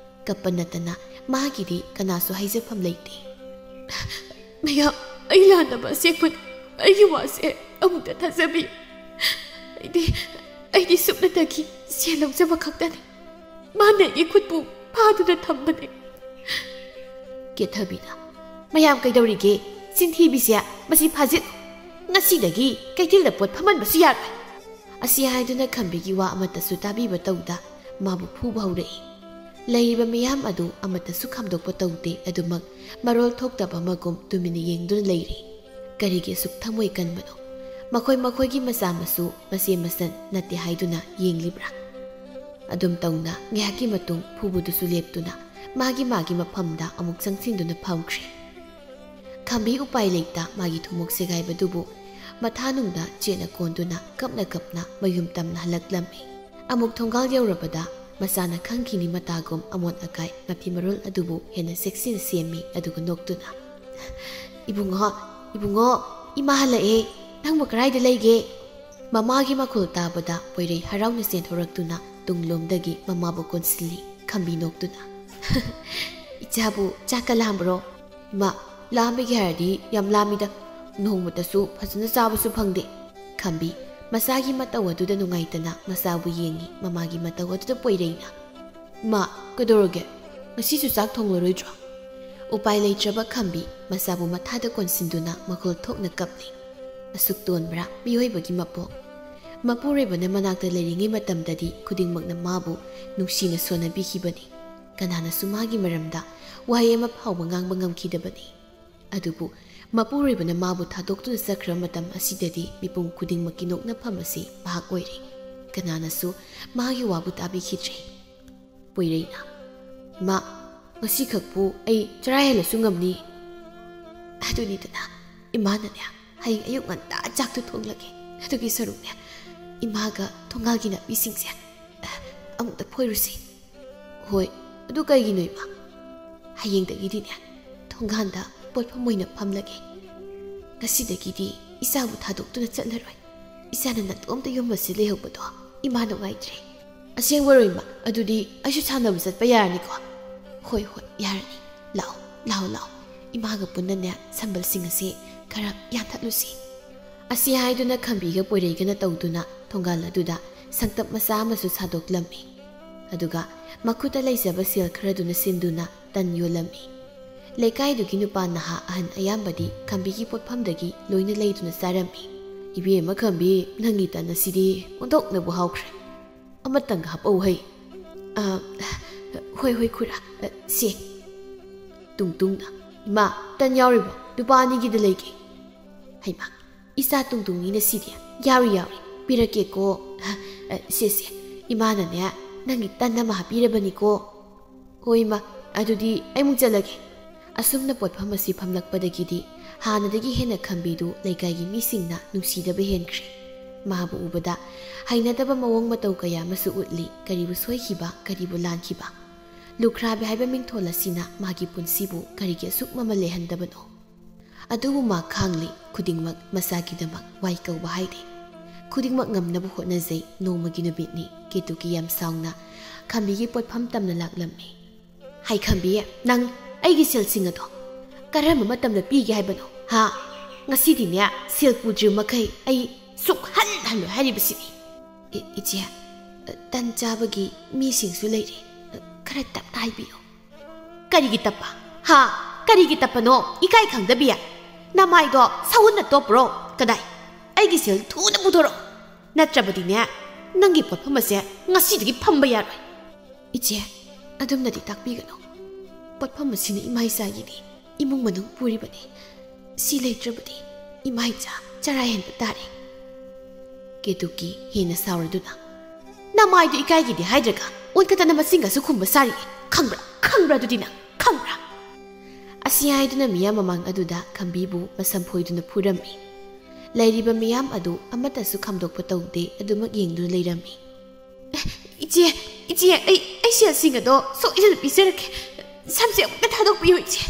ꯀꯞꯄ ꯅꯠꯇꯅ ꯃꯥꯒꯤꯗꯤ ꯀꯅꯥꯁꯨ ꯍꯥꯏꯖꯐꯝ ꯂꯩꯇꯦ꯫ "ꯃꯌꯥꯝ, ꯑꯩ ꯂꯥꯟꯅꯕ ꯑꯁꯦꯡꯕꯅꯤ꯫ ꯑꯩꯒꯤ ꯋꯥꯁꯦ ꯑꯃꯨꯛꯇ ꯊꯥꯖꯕꯤꯌꯨ꯫ ꯑꯩꯗꯤ, ꯑꯩꯗꯤ ꯁꯨꯞꯅꯇꯒꯤ ꯁꯦꯜ ꯂꯧꯖꯕ ꯈꯛꯇꯅꯤ꯫ ꯃꯥꯅ ꯑꯩꯒꯤ ꯈꯨꯠꯄꯨ ꯐꯥꯗꯨꯅ ꯊꯝꯕꯅꯤ꯫" ꯀꯦꯊꯕꯤꯅ, "ꯃꯌꯥꯝ ꯀꯩꯗꯧꯔꯤꯒꯦ? ꯆꯤꯟꯊꯤꯕꯤꯁꯦ, ꯃꯁꯤ ꯐꯥꯖꯤꯜꯂꯨ꯫ ꯉꯁꯤꯗꯒꯤ ꯀꯩꯊꯦꯜꯗ ꯄꯣꯠ ꯐꯝꯍꯟꯕꯁꯨ ꯌꯥꯔꯣꯏ꯫" ꯑꯁꯤ ꯍꯥꯏꯗꯨꯅ ꯈꯝꯕꯤꯒꯤ ꯋꯥ ꯑꯃꯠꯇꯁꯨ ꯇꯥꯕꯤꯕ ꯇꯧꯗ ꯃꯥꯕꯨ ꯐꯨꯕ ꯍꯧꯔꯛꯏ꯫ ꯂꯩꯔꯤꯕ ꯃꯤꯌꯥꯝ ꯑꯗꯨ ꯑꯃꯠꯇꯁꯨ ꯈꯥꯝꯗꯣꯛꯄ ꯇꯧꯗꯦ, ꯑꯗꯨꯃꯛ ꯃꯔꯣꯜ ꯊꯣꯛꯇꯕ ꯑꯃꯒꯨꯝ ꯇꯨꯃꯤꯟꯅ ꯌꯦꯡꯗꯨꯅ ꯂꯩꯔꯤ꯫ ꯀꯔꯤꯒꯤ ꯑꯁꯨꯛ ꯊꯃꯣꯏ ꯀꯟꯕꯅꯣ? ꯃꯈꯣꯏ ꯃꯈꯣꯏꯒꯤ ꯃꯆꯥ ꯃꯁꯨ, ꯃꯆꯦ ꯃꯆꯟ ꯅꯠꯇꯦ ꯍꯥꯏꯗꯨꯅ ꯌꯦꯡꯂꯤꯕ꯭ꯔꯥ? ꯑꯗꯨꯝ ꯇꯧꯅ ꯉꯥꯏꯍꯥꯛꯀꯤ ꯃꯇꯨꯡ ꯐꯨꯕꯗꯨꯁꯨ ꯂꯦꯞꯇꯨꯅ ꯃꯥꯒꯤ ꯃꯥꯒꯤ ꯃꯐꯝꯗ ꯑꯃꯨꯛ ꯆꯪꯁꯤꯟꯗꯨꯅ ꯐꯝꯈ꯭ꯔꯦ꯫ ꯈꯝꯕꯤ ꯎꯄꯥꯏ ꯂꯩꯇ ꯃꯥꯒꯤ ꯊꯨꯃꯣꯛ ꯁꯦꯒꯥꯏꯕꯗꯨꯕꯨ ꯃꯊꯥꯅꯨꯡꯗ ꯆꯦꯠꯅ ꯀꯣꯟꯗꯨꯅ ꯀꯞꯅ ꯀꯞꯅ ꯃꯌꯨꯝ ꯇꯝꯅ ꯍꯜꯂꯛꯂꯝꯃꯤ꯫ ꯑꯃꯨꯛ ꯊꯣꯡꯒꯥꯜ ꯌꯧꯔꯕꯗ ꯃꯆꯥꯅ ꯈꯪꯈꯤꯅꯤ ꯃꯇꯥꯒꯨꯝ ꯑꯃꯣꯠ ꯑꯀꯥꯏ ꯃꯐꯤ ꯃꯔꯣꯜ ꯑꯗꯨꯕꯨ ꯍꯦꯟꯅ ꯆꯦꯛꯁꯤꯟꯅ ꯁꯦꯝꯃꯤ, ꯑꯗꯨꯒ ꯅꯣꯛꯇꯨꯅ, "ꯏꯕꯨꯡꯉꯣ, ꯏꯕꯨꯡꯉꯣ, ꯏꯃꯥ ꯍꯜꯂꯛꯑꯦ, ꯅꯪꯕꯨ ꯀꯗꯥꯏꯗ ꯂꯩꯒꯦ?" ꯃꯃꯥꯒꯤ ꯃꯈꯣꯜ ꯇꯥꯕꯗ ꯄꯣꯏꯔꯩ ꯍꯔꯥꯎꯅ ꯆꯦꯟꯊꯣꯔꯛꯇꯨꯅ ꯇꯨꯡꯂꯣꯝꯗꯒꯤ ꯃꯃꯥꯕꯨ ꯀꯣꯟꯁꯤꯜꯂꯤ꯫ ꯈꯝꯕꯤ ꯅꯣꯛꯇꯨꯅ, "ꯏꯆꯥꯕꯨ ꯆꯥꯛꯀ ꯂꯥꯝꯕ꯭ꯔꯣ?" "ꯏꯃꯥ, ꯂꯥꯝꯕꯒꯤ ꯍꯥꯏꯔꯗꯤ ꯌꯥꯝ ꯂꯥꯝꯃꯤꯗ, ꯅꯣꯡꯃꯇꯁꯨ ꯐꯖꯅ ꯆꯥꯕꯁꯨ ꯐꯪꯗꯦ꯫" ꯈꯝꯕꯤ ꯃꯆꯥꯒꯤ ꯃꯇꯧ ꯑꯗꯨꯗ ꯅꯨꯡꯉꯥꯏꯇꯅ ꯃꯆꯥꯕꯨ ꯌꯦꯡꯉꯤ, ꯃꯃꯥꯒꯤ ꯃꯇꯧ ꯑꯗꯨꯗ ꯄꯣꯏꯔꯩꯅ, "ꯏꯃꯥ, ꯀꯩꯗꯧꯔꯒꯦ? ꯉꯁꯤꯁꯨ ꯆꯥꯛ ꯊꯣꯡꯂꯔꯣꯏꯗ꯭ꯔꯣ?" ꯎꯄꯥꯏ ꯂꯩꯇ꯭ꯔꯕ ꯈꯝꯕꯤ ꯃꯆꯥꯕꯨ ꯃꯊꯥꯗ ꯀꯣꯟꯁꯤꯟꯗꯨꯅ ꯃꯈꯣꯜ ꯊꯣꯛꯅ ꯀꯞꯂꯤ꯫ ꯑꯁꯨꯛ ꯇꯣꯟꯕ꯭ꯔꯥ ꯃꯤꯑꯣꯏꯕꯒꯤ ꯃꯄꯣꯛ? ꯃꯄꯨꯔꯣꯏꯕꯅ ꯃꯅꯥꯛꯇ ꯂꯩꯔꯤꯉꯩ ꯃꯇꯝꯗꯗꯤ ꯈꯨꯗꯤꯡꯃꯛꯅ ꯃꯥꯕꯨ ꯅꯨꯡꯁꯤꯅ ꯁꯣꯟꯅꯕꯤꯈꯤꯕꯅꯤ꯫ ꯀꯅꯥꯅꯁꯨ ꯃꯥꯒꯤ ꯃꯔꯝꯗ ꯋꯥꯍꯩ ꯑꯃ ꯐꯥꯎꯕ ꯉꯥꯡꯕ ꯉꯝꯈꯤꯗꯕꯅꯤ꯫ ꯑꯗꯨꯕꯨ ꯃꯄꯨꯔꯣꯏꯕꯅ ꯃꯥꯕꯨ ꯊꯥꯗꯣꯛꯇꯨꯅ ꯆꯠꯈ꯭ꯔꯕ ꯃꯇꯝ ꯑꯁꯤꯗꯗꯤ ꯃꯤꯄꯨꯝ ꯈꯨꯗꯤꯡꯃꯛꯀꯤ ꯅꯣꯛꯅꯐꯝ ꯑꯁꯤ ꯃꯍꯥꯛ ꯑꯣꯏꯔꯦ꯫ ꯀꯅꯥꯅꯁꯨ ꯃꯥꯒꯤ ꯋꯥꯕꯨ ꯇꯥꯕꯤꯈꯤꯗ꯭ꯔꯦ꯫ ꯄꯣꯏꯔꯩꯅ, "ꯏꯃꯥ, ꯉꯁꯤꯈꯛꯄꯨ ꯑꯩ ꯆꯔꯥ ꯍꯦꯜꯂꯁꯨ ꯉꯝꯅꯤ꯫ ꯑꯗꯨꯅꯤꯗꯅ, ꯏꯃꯥꯅꯅꯦ, ꯍꯌꯦꯡ ꯑꯌꯨꯛ ꯉꯟꯇꯥ ꯆꯥꯛꯇꯨ ꯊꯣꯡꯂꯒꯦ꯫ ꯑꯗꯨꯒꯤ ꯁꯔꯨꯛꯅꯦ, ꯏꯃꯥꯒ ꯊꯣꯡꯒꯥꯜꯒꯤ ꯅꯥꯄꯤꯁꯤꯡꯁꯦ ꯑꯃꯨꯛꯇ ꯐꯣꯏꯔꯨꯁꯤ꯫" "ꯍꯣꯏ, ꯑꯗꯨ ꯀꯩꯒꯤꯅꯣ, ꯏꯃꯥ?" "ꯍꯌꯦꯡꯗꯒꯤꯗꯤꯅꯦ, ꯊꯣꯡꯒꯥꯟꯗ ꯄꯣꯠꯐꯝ ꯑꯣꯏꯅ ꯐꯝꯂꯒꯦ꯫ ꯉꯁꯤꯗꯒꯤꯗꯤ ꯏꯆꯥꯕꯨ ꯊꯥꯗꯣꯛꯇꯨꯅ ꯆꯠꯂꯔꯣꯏ꯫ ꯏꯆꯥꯅ ꯅꯇꯣꯝꯇ ꯌꯨꯝ ꯑꯁꯤ ꯂꯩꯍꯧꯕꯗꯣ ꯏꯃꯥ ꯅꯨꯡꯉꯥꯏꯇ꯭ꯔꯦ꯫" "ꯑꯁꯦꯡꯕꯔꯣ, ꯏꯃꯥ? ꯑꯗꯨꯗꯤ ꯑꯩꯁꯨ ꯁꯥꯟꯅꯕ ꯆꯠꯄ ꯌꯥꯔꯅꯤꯀꯣ?" "ꯍꯣꯏ, ꯍꯣꯏ, ꯌꯥꯔꯅꯤ꯫ ꯂꯥꯛꯑꯣ, ꯂꯥꯛꯑꯣ, ꯂꯥꯛꯑꯣ꯫ ꯏꯃꯥꯒ ꯄꯨꯟꯅꯅꯦ, ꯁꯝꯕꯜꯁꯤꯡ ꯑꯁꯤ ꯈꯔ ꯌꯥꯟꯊꯠꯂꯨꯁꯤ꯫" ꯑꯁꯤ ꯍꯥꯏꯗꯨꯅ ꯈꯝꯕꯤꯒ ꯄꯣꯏꯔꯩꯒꯅ ꯇꯧꯗꯨꯅ ꯊꯣꯡꯒꯥꯜ ꯑꯗꯨꯗ ꯁꯪꯇꯞ ꯃꯆꯥ ꯑꯃꯁꯨ ꯁꯥꯗꯣꯛꯂꯝꯃꯤ꯫ ꯑꯗꯨꯒ ꯃꯈꯨꯠꯇ ꯂꯩꯖꯕ ꯁꯦꯜ ꯈꯔꯗꯨꯅ ꯁꯤꯟꯗꯨꯅ ꯇꯟ ꯌꯣꯜꯂꯝꯃꯤ꯫ ꯂꯩꯀꯥꯏꯗꯨꯒꯤ ꯅꯨꯄꯥ ꯅꯍꯥ ꯑꯍꯟ ꯑꯌꯥꯝꯕꯗꯤ ꯈꯝꯕꯤꯒꯤ ꯄꯣꯠꯐꯝꯗꯒꯤ ꯂꯣꯏꯅ ꯂꯩꯗꯨꯅ ꯆꯥꯔꯝꯃꯤ꯫ "ꯏꯕꯦꯝꯃ ꯈꯝꯕꯤ, ꯅꯪꯒꯤ ꯇꯟ ꯑꯁꯤꯗꯤ ꯑꯣꯟꯊꯣꯛꯅꯕꯨ ꯍꯥꯎꯈ꯭ꯔꯦ꯫ ꯑꯃꯇꯪ ꯍꯥꯞꯄꯛꯎ ꯍꯩ꯫" "ꯑ, ꯍꯣꯏ, ꯍꯣꯏ, ꯈꯨꯔꯥ꯫ ꯑ, ꯁꯦ꯫" ꯇꯨꯡꯇꯨꯡꯅ, "ꯏꯃꯥ, ꯇꯟ ꯌꯥꯎꯔꯤꯕꯣ? ꯂꯨꯄꯥ ꯑꯅꯤꯒꯤꯗ ꯂꯩꯒꯦ꯫" "ꯍꯩꯃꯥ, ꯏꯆꯥ ꯇꯨꯡꯇꯨꯡꯅꯤꯅ ꯁꯤꯗꯤ꯫ ꯌꯥꯎꯔꯤ, ꯌꯥꯎꯔꯤ꯫ ꯄꯤꯔꯛꯀꯦꯀꯣ꯫ ꯑ, ꯁꯦ, ꯁꯦ꯫ ꯏꯃꯥꯅꯅꯦ, ꯅꯪꯒꯤ ꯇꯟ ꯑꯃ ꯍꯥꯞꯄꯤꯔꯕꯅꯤꯀꯣ꯫" "ꯍꯣꯏ, ꯏꯃꯥ꯫ ꯑꯗꯨꯗꯤ ꯑꯩꯃꯨꯛ ꯆꯠꯂꯒꯦ꯫" ꯑꯁꯨꯝꯅ ꯄꯣꯠꯐꯝ ꯑꯁꯤ ꯐꯝꯂꯛꯄꯗꯒꯤꯗꯤ ꯍꯥꯟꯅꯗꯒꯤ ꯍꯦꯟꯅ ꯈꯝꯕꯤꯗꯨ ꯂꯩꯀꯥꯏꯒꯤ ꯃꯤꯁꯤꯡꯅ ꯅꯨꯡꯁꯤꯗꯕ ꯍꯦꯟꯈ꯭ꯔꯦ꯫ ꯃꯥꯕꯨ ꯎꯕꯗ ꯍꯩꯅꯗꯕ ꯃꯑꯣꯡ ꯃꯇꯧ ꯀꯌꯥ ꯑꯃꯁꯨ ꯎꯠꯂꯤ꯫ ꯀꯔꯤꯕꯨ ꯁꯣꯏꯈꯤꯕ, ꯀꯔꯤꯕꯨ ꯂꯥꯟꯈꯤꯕ? ꯂꯨꯈ꯭ꯔꯥꯕꯤ ꯍꯥꯏꯕ ꯃꯤꯡꯊꯣꯜ ꯑꯁꯤꯅ ꯃꯥꯒꯤ ꯄꯨꯟꯁꯤꯕꯨ ꯀꯔꯤꯒꯤ ꯑꯁꯨꯛ ꯃꯃꯜ ꯂꯩꯍꯟꯗꯕꯅꯣ? ꯑꯗꯨꯕꯨ ꯃꯥ ꯈꯥꯡꯂꯤ꯫ ꯈꯨꯗꯤꯡꯃꯛ ꯃꯁꯥꯒꯤꯗꯃꯛ ꯋꯥꯏ ꯀꯧꯕ ꯍꯥꯏꯗꯦ꯫ ꯈꯨꯗꯤꯡꯃꯛ ꯉꯝꯅꯕ ꯍꯣꯠꯅꯖꯩ꯫ ꯅꯣꯡꯃꯒꯤ ꯅꯨꯃꯤꯠꯅꯤ꯫ ꯀꯦꯇꯨꯀꯤ ꯌꯥꯝ ꯁꯥꯎꯅ ꯈꯝꯕꯤꯒꯤ ꯄꯣꯠꯐꯝ ꯇꯝꯅ ꯂꯥꯛꯂꯝꯃꯤ꯫ "ꯍꯩ ꯈꯝꯕꯤ, ꯅꯪ ꯑꯩꯒꯤ ꯁꯦꯜꯁꯤꯡ ꯑꯗꯣ ꯀꯔꯝꯕ ꯃꯇꯝꯗ ꯄꯤꯒꯦ ꯍꯥꯏꯕꯅꯣ? ꯍꯥ? ꯉꯁꯤꯗꯤꯅꯦ, ꯁꯦꯜ ꯄꯨꯗ꯭ꯔꯤꯕ ꯃꯈꯩ ꯑꯩ ꯁꯨꯛꯍꯟ ꯍꯜꯂꯣꯏ ꯍꯥꯏꯔꯤꯕꯁꯤꯅꯤ꯫" "ꯏ-, ꯏꯆꯦ, ꯇꯟ ꯆꯥꯕꯒꯤ ꯃꯤꯁꯤꯡꯁꯨ ꯂꯩꯔꯤ꯫ ꯈꯔ ꯇꯞꯅ ꯍꯥꯏꯕꯤꯌꯨ꯫" "ꯀꯔꯤꯒꯤ ꯇꯞꯄ? ꯍꯥ? ꯀꯔꯤꯒꯤ ꯇꯞꯄꯅꯣ? ꯏꯀꯥꯏ ꯈꯪꯗꯕꯤ! ꯅꯃꯥꯏꯗꯣ ꯁꯎꯟꯅ ꯇꯣꯞꯄ꯭ꯔꯣ? ꯀꯗꯥꯏ? ꯑꯩꯒꯤ ꯁꯦꯜ ꯊꯨꯅ ꯄꯨꯊꯣꯔꯛꯑꯣ꯫ ꯅꯠꯇ꯭ꯔꯕꯗꯤꯅꯦ, ꯅꯪꯒꯤ ꯄꯣꯠꯐꯝ ꯑꯁꯦ ꯉꯁꯤꯗꯒꯤ ꯐꯝꯕ ꯌꯥꯔꯣꯏ꯫" "ꯏꯆꯦ, ꯑꯗꯨꯝꯅꯗꯤ ꯇꯥꯛꯄꯤꯒꯅꯨ꯫ ꯄꯣꯠꯐꯝ ꯑꯁꯤꯅ ꯏꯃꯥ ꯏꯆꯥꯒꯤꯗꯤ ꯏꯃꯨꯡ ꯃꯅꯨꯡ ꯄꯨꯔꯤꯕꯅꯤ꯫ ꯁꯤ ꯂꯩꯇ꯭ꯔꯕꯗꯤ ꯏꯃꯥ ꯏꯆꯥ ꯆꯔꯥ ꯍꯦꯟꯕ ꯇꯥꯔꯦ꯫" ꯀꯦꯇꯨꯀꯤ ꯍꯦꯟꯅ ꯁꯥꯎꯔꯗꯨꯅ, ꯃꯥꯏꯗꯨ ꯏꯀꯥꯏꯒꯤꯗꯤ ꯍꯥꯏꯗ꯭ꯔꯒ ꯑꯣꯟꯈꯠꯇꯅ ꯃꯆꯤꯟꯒꯁꯨ ꯈꯨꯝꯕ ꯁꯥꯔꯤ꯫ ꯈꯪꯕ꯭ꯔꯥ? ꯈꯪꯕ꯭ꯔꯥ ꯑꯗꯨꯗꯤ ꯅꯪ? ꯈꯪꯕ꯭ꯔꯥ? ꯑꯁꯤ ꯍꯥꯏꯗꯨꯅ ꯃꯤꯌꯥꯝ ꯃꯃꯥꯡ ꯑꯗꯨꯗ ꯈꯝꯕꯤꯕꯨ ꯃꯁꯝ ꯐꯣꯏꯗꯨꯅ ꯐꯨꯔꯝꯃꯤ꯫ ꯂꯩꯔꯤꯕ ꯃꯤꯌꯥꯝ ꯑꯗꯨ ꯑꯃꯠꯇꯁꯨ ꯈꯥꯝꯗꯣꯛꯄ ꯇꯧꯗꯦ, ꯑꯗꯨꯃꯛ ꯌꯦꯡꯗꯨꯅ ꯂꯩꯔꯝꯃꯤ꯫ "ꯏꯆꯦ, ꯏꯆꯦ, ꯑꯩ, ꯑꯩ ꯁꯦꯜꯁꯤꯡ ꯑꯗꯣ ꯁꯣꯏꯗꯅ ꯄꯤꯖꯔꯛꯀꯦ꯫ ꯁꯝꯁꯦ ꯑꯃꯨꯛꯇ ꯊꯥꯗꯣꯛꯄꯤꯌꯨ, ꯏꯆꯦ꯫"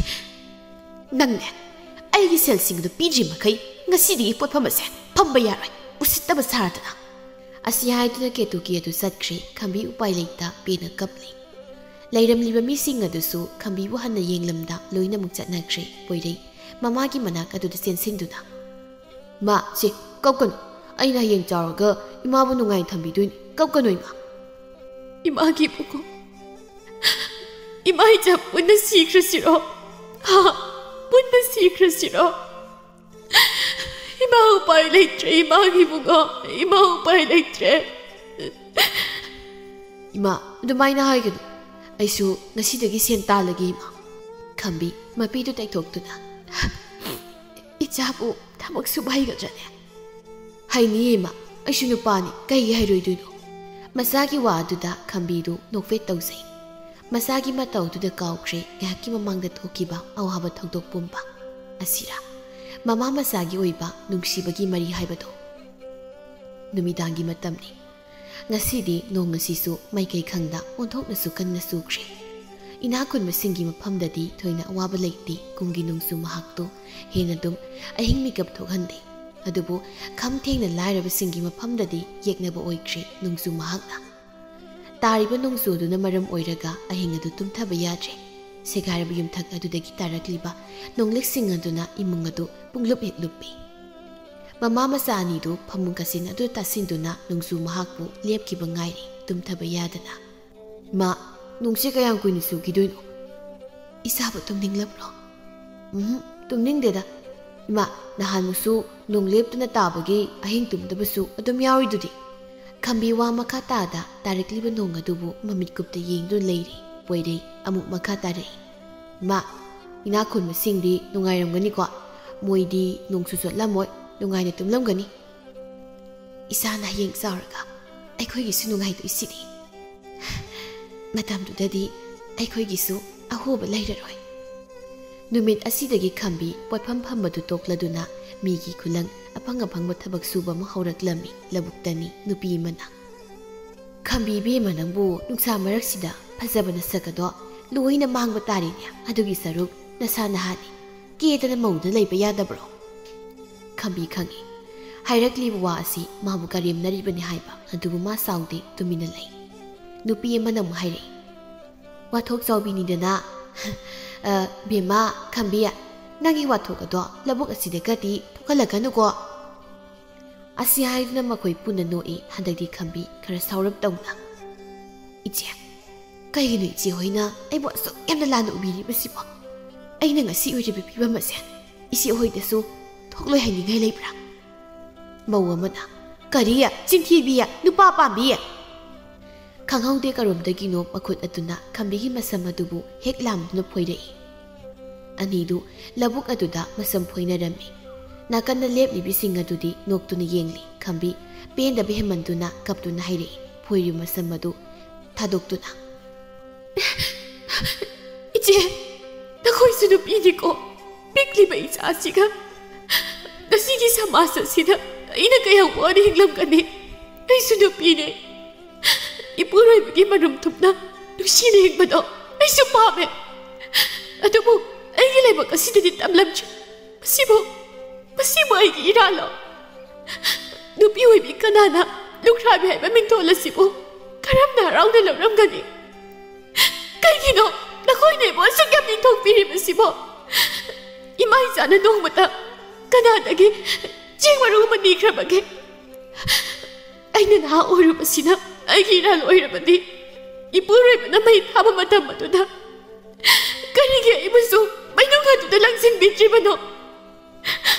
"ꯅꯪꯅꯦ, ꯑꯩꯒꯤ ꯁꯦꯜꯁꯤꯡ ꯑꯗꯨ ꯄꯤꯗ꯭ꯔꯤ ꯃꯈꯩ ꯉꯁꯤꯗꯒꯤ ꯄꯣꯠꯐꯝ ꯑꯁꯦ ꯐꯝꯕ ꯌꯥꯔꯣꯏ, ꯎꯁꯤꯠꯇꯕ ꯁꯥꯔꯗꯅ꯫" ꯑꯁꯤ ꯍꯥꯏꯗꯨꯅ ꯀꯦꯇꯨꯀꯤ ꯑꯗꯨ ꯆꯠꯈ꯭ꯔꯦ꯫ ꯈꯝꯕꯤ ꯎꯄꯥꯏ ꯂꯩꯇ ꯄꯦꯟꯅ ꯀꯞꯂꯤ꯫ ꯂꯩꯔꯝꯂꯤꯕ ꯃꯤꯁꯤꯡ ꯑꯗꯨꯁꯨ ꯈꯝꯕꯤꯕꯨ ꯍꯟꯅ ꯌꯦꯡꯂꯝꯗ ꯂꯣꯏꯅꯃꯛ ꯆꯠꯅꯈ꯭ꯔꯦ꯫ ꯄꯣꯏꯔꯩ ꯃꯃꯥꯒꯤ ꯃꯅꯥꯛ ꯑꯗꯨꯗ ꯆꯦꯟꯁꯤꯟꯗꯨꯅ, "ꯃꯥ, ꯁꯦ, ꯀꯞꯀꯅꯨ꯫ ꯑꯩꯅ ꯍꯌꯦꯡ ꯆꯥꯎꯔꯒ ꯏꯃꯥꯕꯨ ꯅꯨꯡꯉꯥꯏꯅ ꯊꯝꯕꯤꯗꯣꯏꯅꯤ꯫ ꯀꯞꯀꯅꯨ, ꯏꯃꯥ꯫" "ꯏꯃꯥꯒꯤ ꯏꯕꯨꯡꯉꯣ, ꯏꯃꯥ ꯏꯆꯥ ꯄꯨꯟꯅ ꯁꯤꯈ꯭ꯔꯁꯤꯔꯣ? ꯍꯥ? ꯄꯨꯟꯅ ꯁꯤꯈ꯭ꯔꯁꯤꯔꯣ? ꯏꯃꯥ ꯎꯄꯥꯏ ꯂꯩꯇ꯭ꯔꯦ, ꯏꯃꯥꯒꯤ ꯏꯕꯨꯡꯉꯣ, ꯏꯃꯥ ꯎꯄꯥꯏ ꯂꯩꯇ꯭ꯔꯦ꯫" "ꯏꯃꯥ, ꯑꯗꯨꯃꯥꯏꯅ ꯍꯥꯏꯒꯅꯨ꯫ ꯑꯩꯁꯨ ꯉꯁꯤꯗꯒꯤ ꯁꯦꯟ ꯇꯥꯜꯂꯒꯦ, ꯏꯃꯥ꯫" ꯈꯝꯕꯤ ꯃꯄꯤꯗꯨ ꯇꯩꯊꯣꯛꯇꯨꯅ, "ꯏꯆꯥꯕꯨ ꯊꯕꯛ ꯁꯨꯕ ꯍꯩꯒꯗ꯭ꯔꯅꯦ?" "ꯍꯩꯅꯤꯌꯦ, ꯏꯃꯥ꯫ ꯑꯩꯁꯨ ꯅꯨꯄꯥꯅꯤ, ꯀꯩꯒꯤ ꯍꯩꯔꯣꯏꯗꯣꯏꯅꯣ?" ꯃꯆꯥꯒꯤ ꯋꯥ ꯑꯗꯨꯗ ꯈꯝꯕꯤꯗꯨ ꯅꯣꯛꯐꯦꯠ ꯇꯧꯖꯩ꯫ ꯃꯆꯥꯒꯤ ꯃꯇꯧꯗꯨꯗ ꯀꯥꯎꯈ꯭ꯔꯦ ꯉꯥꯏꯍꯥꯛꯀꯤ ꯃꯃꯥꯡꯗ ꯊꯣꯛꯈꯤꯕ ꯑꯋꯥꯕ ꯊꯧꯗꯣꯛ ꯄꯨꯝꯕ꯫ ꯑꯁꯤꯔꯥ ꯃꯃꯥ ꯃꯆꯥꯒꯤ ꯑꯣꯏꯕ ꯅꯨꯡꯁꯤꯕꯒꯤ ꯃꯔꯤ ꯍꯥꯏꯕꯗꯣ? ꯅꯨꯃꯤꯗꯥꯡꯒꯤ ꯃꯇꯝꯅꯤ꯫ ꯉꯁꯤꯗꯤ ꯅꯣꯡ ꯑꯁꯤꯁꯨ ꯃꯥꯏꯀꯩ ꯈꯪꯗ ꯑꯣꯟꯊꯣꯛꯅꯁꯨ ꯀꯟꯅ ꯆꯨꯈ꯭ꯔꯦ꯫ ꯏꯅꯥꯛ ꯈꯨꯟꯕꯁꯤꯡꯒꯤ ꯃꯐꯝꯗꯗꯤ ꯊꯣꯏꯅ ꯑꯋꯥꯕ ꯂꯩꯇꯦ꯫ ꯀꯨꯝꯒꯤ ꯅꯣꯡꯖꯨ ꯃꯍꯥꯛꯇꯨ ꯍꯦꯟꯅ ꯑꯗꯨꯝ ꯑꯍꯤꯡ ꯃꯤꯀꯞ ꯊꯣꯛꯍꯟꯗꯦ꯫ ꯑꯗꯨꯕꯨ ꯈꯝ ꯊꯦꯡꯅ ꯂꯥꯏꯔꯕꯁꯤꯡꯒꯤ ꯃꯐꯝꯗꯗꯤ ꯌꯦꯛꯅꯕ ꯑꯣꯏꯈ꯭ꯔꯦ ꯅꯣꯡꯖꯨ ꯃꯍꯥꯛꯅ꯫ ꯇꯥꯔꯤꯕ ꯅꯣꯡꯖꯨꯗꯨꯅ ꯃꯔꯝ ꯑꯣꯏꯔꯒ ꯑꯍꯤꯡ ꯑꯗꯨ ꯇꯨꯝꯊꯕ ꯌꯥꯗ꯭ꯔꯦ꯫ ꯁꯦꯒꯥꯏꯔꯕ ꯌꯨꯝꯊꯛ ꯑꯗꯨꯗꯒꯤ ꯇꯥꯔꯛꯂꯤꯕ ꯅꯣꯡꯂꯤꯛꯁꯤꯡ ꯑꯗꯨꯅ ꯏꯃꯨꯡ ꯑꯗꯨ ꯄꯨꯡꯂꯨꯞ ꯍꯦꯛ ꯂꯨꯞꯄꯤ꯫ ꯃꯃꯥ ꯃꯆꯥ ꯑꯅꯤꯗꯨ ꯐꯃꯨꯡ ꯀꯥꯆꯤꯟ ꯑꯗꯨ ꯇꯥꯁꯤꯟꯗꯨꯅ ꯅꯣꯡꯖꯨ ꯃꯍꯥꯛꯄꯨ ꯂꯦꯞꯈꯤꯕ ꯉꯥꯏꯔꯤ, ꯇꯨꯝꯊꯕ ꯌꯥꯗꯅ꯫ "ꯏꯃꯥ, ꯅꯣꯡꯁꯦ ꯀꯌꯥꯝ ꯀꯨꯏꯅ ꯆꯨꯈꯤꯗꯣꯏꯅꯣ? ꯏꯆꯥꯕꯨ ꯇꯨꯝꯅꯤꯡꯂꯕ꯭ꯔꯣ?" "ꯎꯝ, ꯇꯨꯝꯅꯤꯡꯗꯦꯗ꯫ ꯏꯃꯥ, ꯅꯍꯥꯟꯃꯨꯛꯁꯨ ꯅꯣꯡ ꯂꯦꯞꯇꯅ ꯇꯥꯕꯒꯤ ꯑꯍꯤꯡ ꯇꯨꯝꯗꯕꯁꯨ ꯑꯗꯨꯝ ꯌꯥꯎꯔꯤꯗꯨꯗꯤ꯫" ꯈꯝꯕꯤ ꯋꯥ ꯃꯈꯥ ꯇꯥꯗ ꯇꯥꯔꯛꯂꯤꯕ ꯅꯣꯡ ꯑꯗꯨꯕꯨ ꯃꯃꯤꯠ ꯀꯨꯞꯇ ꯌꯦꯡꯗꯨꯅ ꯂꯩꯔꯤ꯫ ꯄꯣꯏꯔꯩ ꯑꯃꯨꯛ ꯃꯈꯥ ꯇꯥꯔꯛꯏ꯫ "ꯏꯃꯥ, ꯏꯅꯥꯛ ꯈꯨꯟꯕꯁꯤꯡꯗꯤ ꯅꯨꯡꯉꯥꯏꯔꯝꯒꯅꯤꯀꯣ? ꯃꯣꯏꯗꯤ ꯅꯣꯡꯁꯨ ꯆꯣꯠꯂꯝꯃꯣꯏ, ꯅꯨꯡꯉꯥꯏꯅ ꯇꯨꯝꯂꯝꯒꯅꯤ꯫" "ꯏꯆꯥꯅ ꯍꯌꯦꯡ ꯆꯥꯎꯔꯒ ꯑꯩꯈꯣꯏꯒꯤꯁꯨ ꯅꯨꯡꯉꯥꯏꯗꯣꯏꯁꯤꯗꯤ꯫ ꯃꯇꯝꯗꯨꯗꯗꯤ ꯑꯩꯈꯣꯏꯒꯤꯁꯨ ꯑꯍꯣꯕ ꯂꯩꯔꯔꯣꯏ꯫ ꯅꯨꯃꯤꯠ ꯑꯁꯤꯗꯒꯤ ꯈꯝꯕꯤ ꯄꯣꯠꯐꯝ ꯐꯝꯕꯗꯨ ꯇꯣꯛꯂꯗꯨꯅ ꯃꯤꯒꯤ ꯈꯨꯂꯪ ꯑꯐꯪ ꯑꯐꯪꯕ ꯊꯕꯛ ꯁꯨꯕ ꯑꯃ ꯍꯧꯔꯛꯂꯝꯃꯤ꯫ ꯂꯧꯕꯨꯛꯇꯅꯤ ꯅꯨꯄꯤ ꯑꯃꯅ꯫ "ꯈꯝꯕꯤ ꯏꯕꯦꯝꯃ, ꯅꯪꯕꯨ ꯅꯨꯡꯁꯥ ꯃꯔꯛꯁꯤꯗ ꯐꯖꯕ ꯅꯁꯛ ꯑꯗꯣ ꯂꯣꯏꯅ ꯃꯥꯡꯕ ꯇꯥꯔꯤꯅꯦ꯫ ꯑꯗꯨꯒꯤ ꯁꯔꯨꯛ ꯅꯁꯥ ꯅꯍꯥꯅꯤ, ꯀꯦꯗꯅ ꯃꯧꯗ ꯂꯩꯕ ꯌꯥꯗꯕ꯭ꯔꯣ?" ꯈꯝꯕꯤ ꯈꯪꯏ꯫ ꯍꯥꯏꯔꯛꯂꯤꯕ ꯋꯥ ꯑꯁꯤ ꯃꯥꯕꯨ ꯀꯔꯦꯝꯅꯔꯤꯕꯅꯤ ꯍꯥꯏꯕ, ꯑꯗꯨꯕꯨ ꯃꯥ ꯁꯥꯎꯗꯦ, ꯇꯨꯃꯤꯟꯅ ꯂꯩ꯫ ꯅꯨꯄꯤ ꯑꯃꯅ ꯑꯃꯨꯛ ꯍꯥꯏꯔꯛꯏ, "ꯋꯥꯊꯣꯛ ꯆꯥꯎꯕꯤꯅꯤꯗꯅ꯫ ꯑ, ꯕꯦꯝꯃ ꯈꯝꯕꯤ, ꯅꯪꯒꯤ ꯋꯥꯊꯣꯛ ꯑꯗꯣ ꯂꯧꯕꯨꯛ ꯑꯁꯤꯗꯒꯗꯤ ꯊꯣꯛꯍꯜꯂꯛꯀꯅꯨꯀꯣ꯫" ꯑꯁꯤ ꯍꯥꯏꯗꯨꯅ ꯃꯈꯣꯏ ꯄꯨꯟꯅ ꯅꯣꯛꯏ꯫ ꯍꯟꯗꯛꯇꯤ ꯈꯝꯕꯤ ꯈꯔ ꯁꯥꯎꯔꯞ ꯇꯧꯅ, "ꯏꯆꯦ, ꯀꯩꯒꯤꯅꯣ ꯏꯆꯦ ꯍꯣꯏꯅ ꯑꯩꯕꯨ ꯑꯁꯨꯛ ꯌꯥꯝꯅ ꯂꯥꯟꯅ ꯎꯕꯤꯔꯤꯕꯁꯤꯕꯣ? ꯑꯩꯅ ꯉꯁꯤ ꯑꯣꯏꯔꯤꯕ ꯐꯤꯕꯝ ꯑꯁꯦ ꯏꯆꯦ ꯍꯣꯏꯗꯁꯨ ꯊꯣꯛꯂꯣꯏ ꯍꯥꯏꯅꯤꯡꯉꯥꯏ ꯂꯩꯕ꯭ꯔꯥ?" ꯃꯧ ꯑꯃꯅ, "ꯀꯔꯤ? ꯆꯤꯟꯊꯤꯕꯤ, ꯅꯨꯄꯥ ꯄꯥꯝꯕꯤ!" ꯈꯪꯍꯧꯗꯦ ꯀꯔꯣꯝꯗꯒꯤꯅꯣ ꯃꯈꯨꯠ ꯑꯗꯨꯅ ꯈꯝꯕꯤꯒꯤ ꯃꯁꯝ ꯑꯗꯨꯕꯨ ꯍꯦꯛ ꯂꯥꯝꯗꯨꯅ ꯐꯣꯏꯔꯛꯏ꯫ ꯑꯅꯤꯗꯨ ꯂꯧꯕꯨꯛ ꯑꯗꯨꯗ ꯃꯁꯝ ꯐꯣꯏꯅꯔꯝꯃꯤ꯫ ꯅꯥꯀꯟꯗ ꯂꯦꯞꯂꯤꯕꯤꯁꯤꯡ ꯑꯗꯨꯗꯤ ꯅꯣꯛꯇꯨꯅ ꯌꯦꯡꯂꯤ꯫ ꯈꯝꯕꯤ ꯄꯦꯟꯗꯕ ꯍꯦꯟꯃꯟꯗꯨꯅ ꯀꯞꯇꯨꯅ ꯍꯥꯏꯔꯛꯏ, ꯐꯣꯏꯔꯤꯕ ꯃꯁꯝ ꯑꯗꯨ ꯊꯥꯗꯣꯛꯇꯨꯅ꯫ "ꯏꯆꯦ, ꯅꯈꯣꯏꯁꯨ ꯅꯨꯄꯤꯅꯤꯀꯣ꯫ ꯄꯤꯛꯂꯤꯕ ꯏꯆꯥꯁꯤꯒ ꯉꯁꯤꯒꯤ ꯁꯃꯥꯖ ꯑꯁꯤꯗ ꯑꯩꯅ ꯀꯌꯥꯝ ꯋꯥꯅ ꯍꯤꯡꯂꯝꯒꯅꯤ꯫ ꯑꯩꯁꯨ ꯅꯨꯄꯤꯅꯤ꯫ ꯏꯄꯨꯔꯣꯏꯕꯒꯤ ꯃꯔꯨꯝ ꯊꯨꯞꯅ ꯅꯨꯡꯁꯤꯅ ꯍꯤꯡꯕꯗꯣ ꯑꯩꯁꯨ ꯄꯥꯝꯃꯦ꯫ ꯑꯗꯨꯕꯨ ꯑꯩꯒꯤ ꯂꯥꯏꯕꯛ ꯑꯁꯤꯗꯗꯤ ꯇꯝꯂꯝꯗ꯭ꯔꯤ꯫ ꯃꯁꯤꯕꯨ, ꯃꯁꯤꯕꯨ ꯑꯩꯒꯤ ꯏꯔꯥꯜꯂꯣ? ꯅꯨꯄꯤ ꯑꯣꯏꯕꯤ ꯀꯅꯥꯅ ꯂꯨꯈ꯭ꯔꯥꯕꯤ ꯍꯥꯏꯕ ꯃꯤꯡꯊꯣꯜ ꯑꯁꯤꯕꯨ ꯀꯔꯝꯅ ꯍꯔꯥꯎꯅ ꯂꯧꯔꯝꯒꯅꯤ? ꯀꯩꯒꯤꯅꯣ ꯅꯈꯣꯏꯅ ꯑꯩꯕꯨ ꯑꯁꯨꯛ ꯌꯥꯝ ꯌꯦꯡꯊꯣꯛꯄꯤꯔꯤꯕꯁꯤꯕꯣ? ꯏꯃꯥ ꯏꯆꯥꯅ ꯅꯣꯡꯃꯇ ꯀꯅꯥꯗꯒꯤ ꯆꯦꯡ ꯃꯔꯨ ꯑꯃ ꯅꯤꯈ꯭ꯔꯕꯒꯦ? ꯑꯩꯅ ꯅꯍꯥ ꯑꯣꯏꯔꯨꯕꯁꯤꯅ ꯑꯩꯒꯤ ꯏꯔꯥꯜ ꯑꯣꯏꯔꯕꯗꯤ, ꯏꯄꯨꯔꯣꯏꯕꯅ ꯃꯩ ꯊꯥꯕ ꯃꯇꯝ ꯑꯗꯨꯗ ꯀꯔꯤꯒꯤ ꯑꯩꯕꯨꯁꯨ ꯃꯩꯅꯨꯡ ꯑꯗꯨꯗ ꯂꯪꯁꯤꯟꯕꯤꯗ꯭ꯔꯤꯕꯅꯣ?"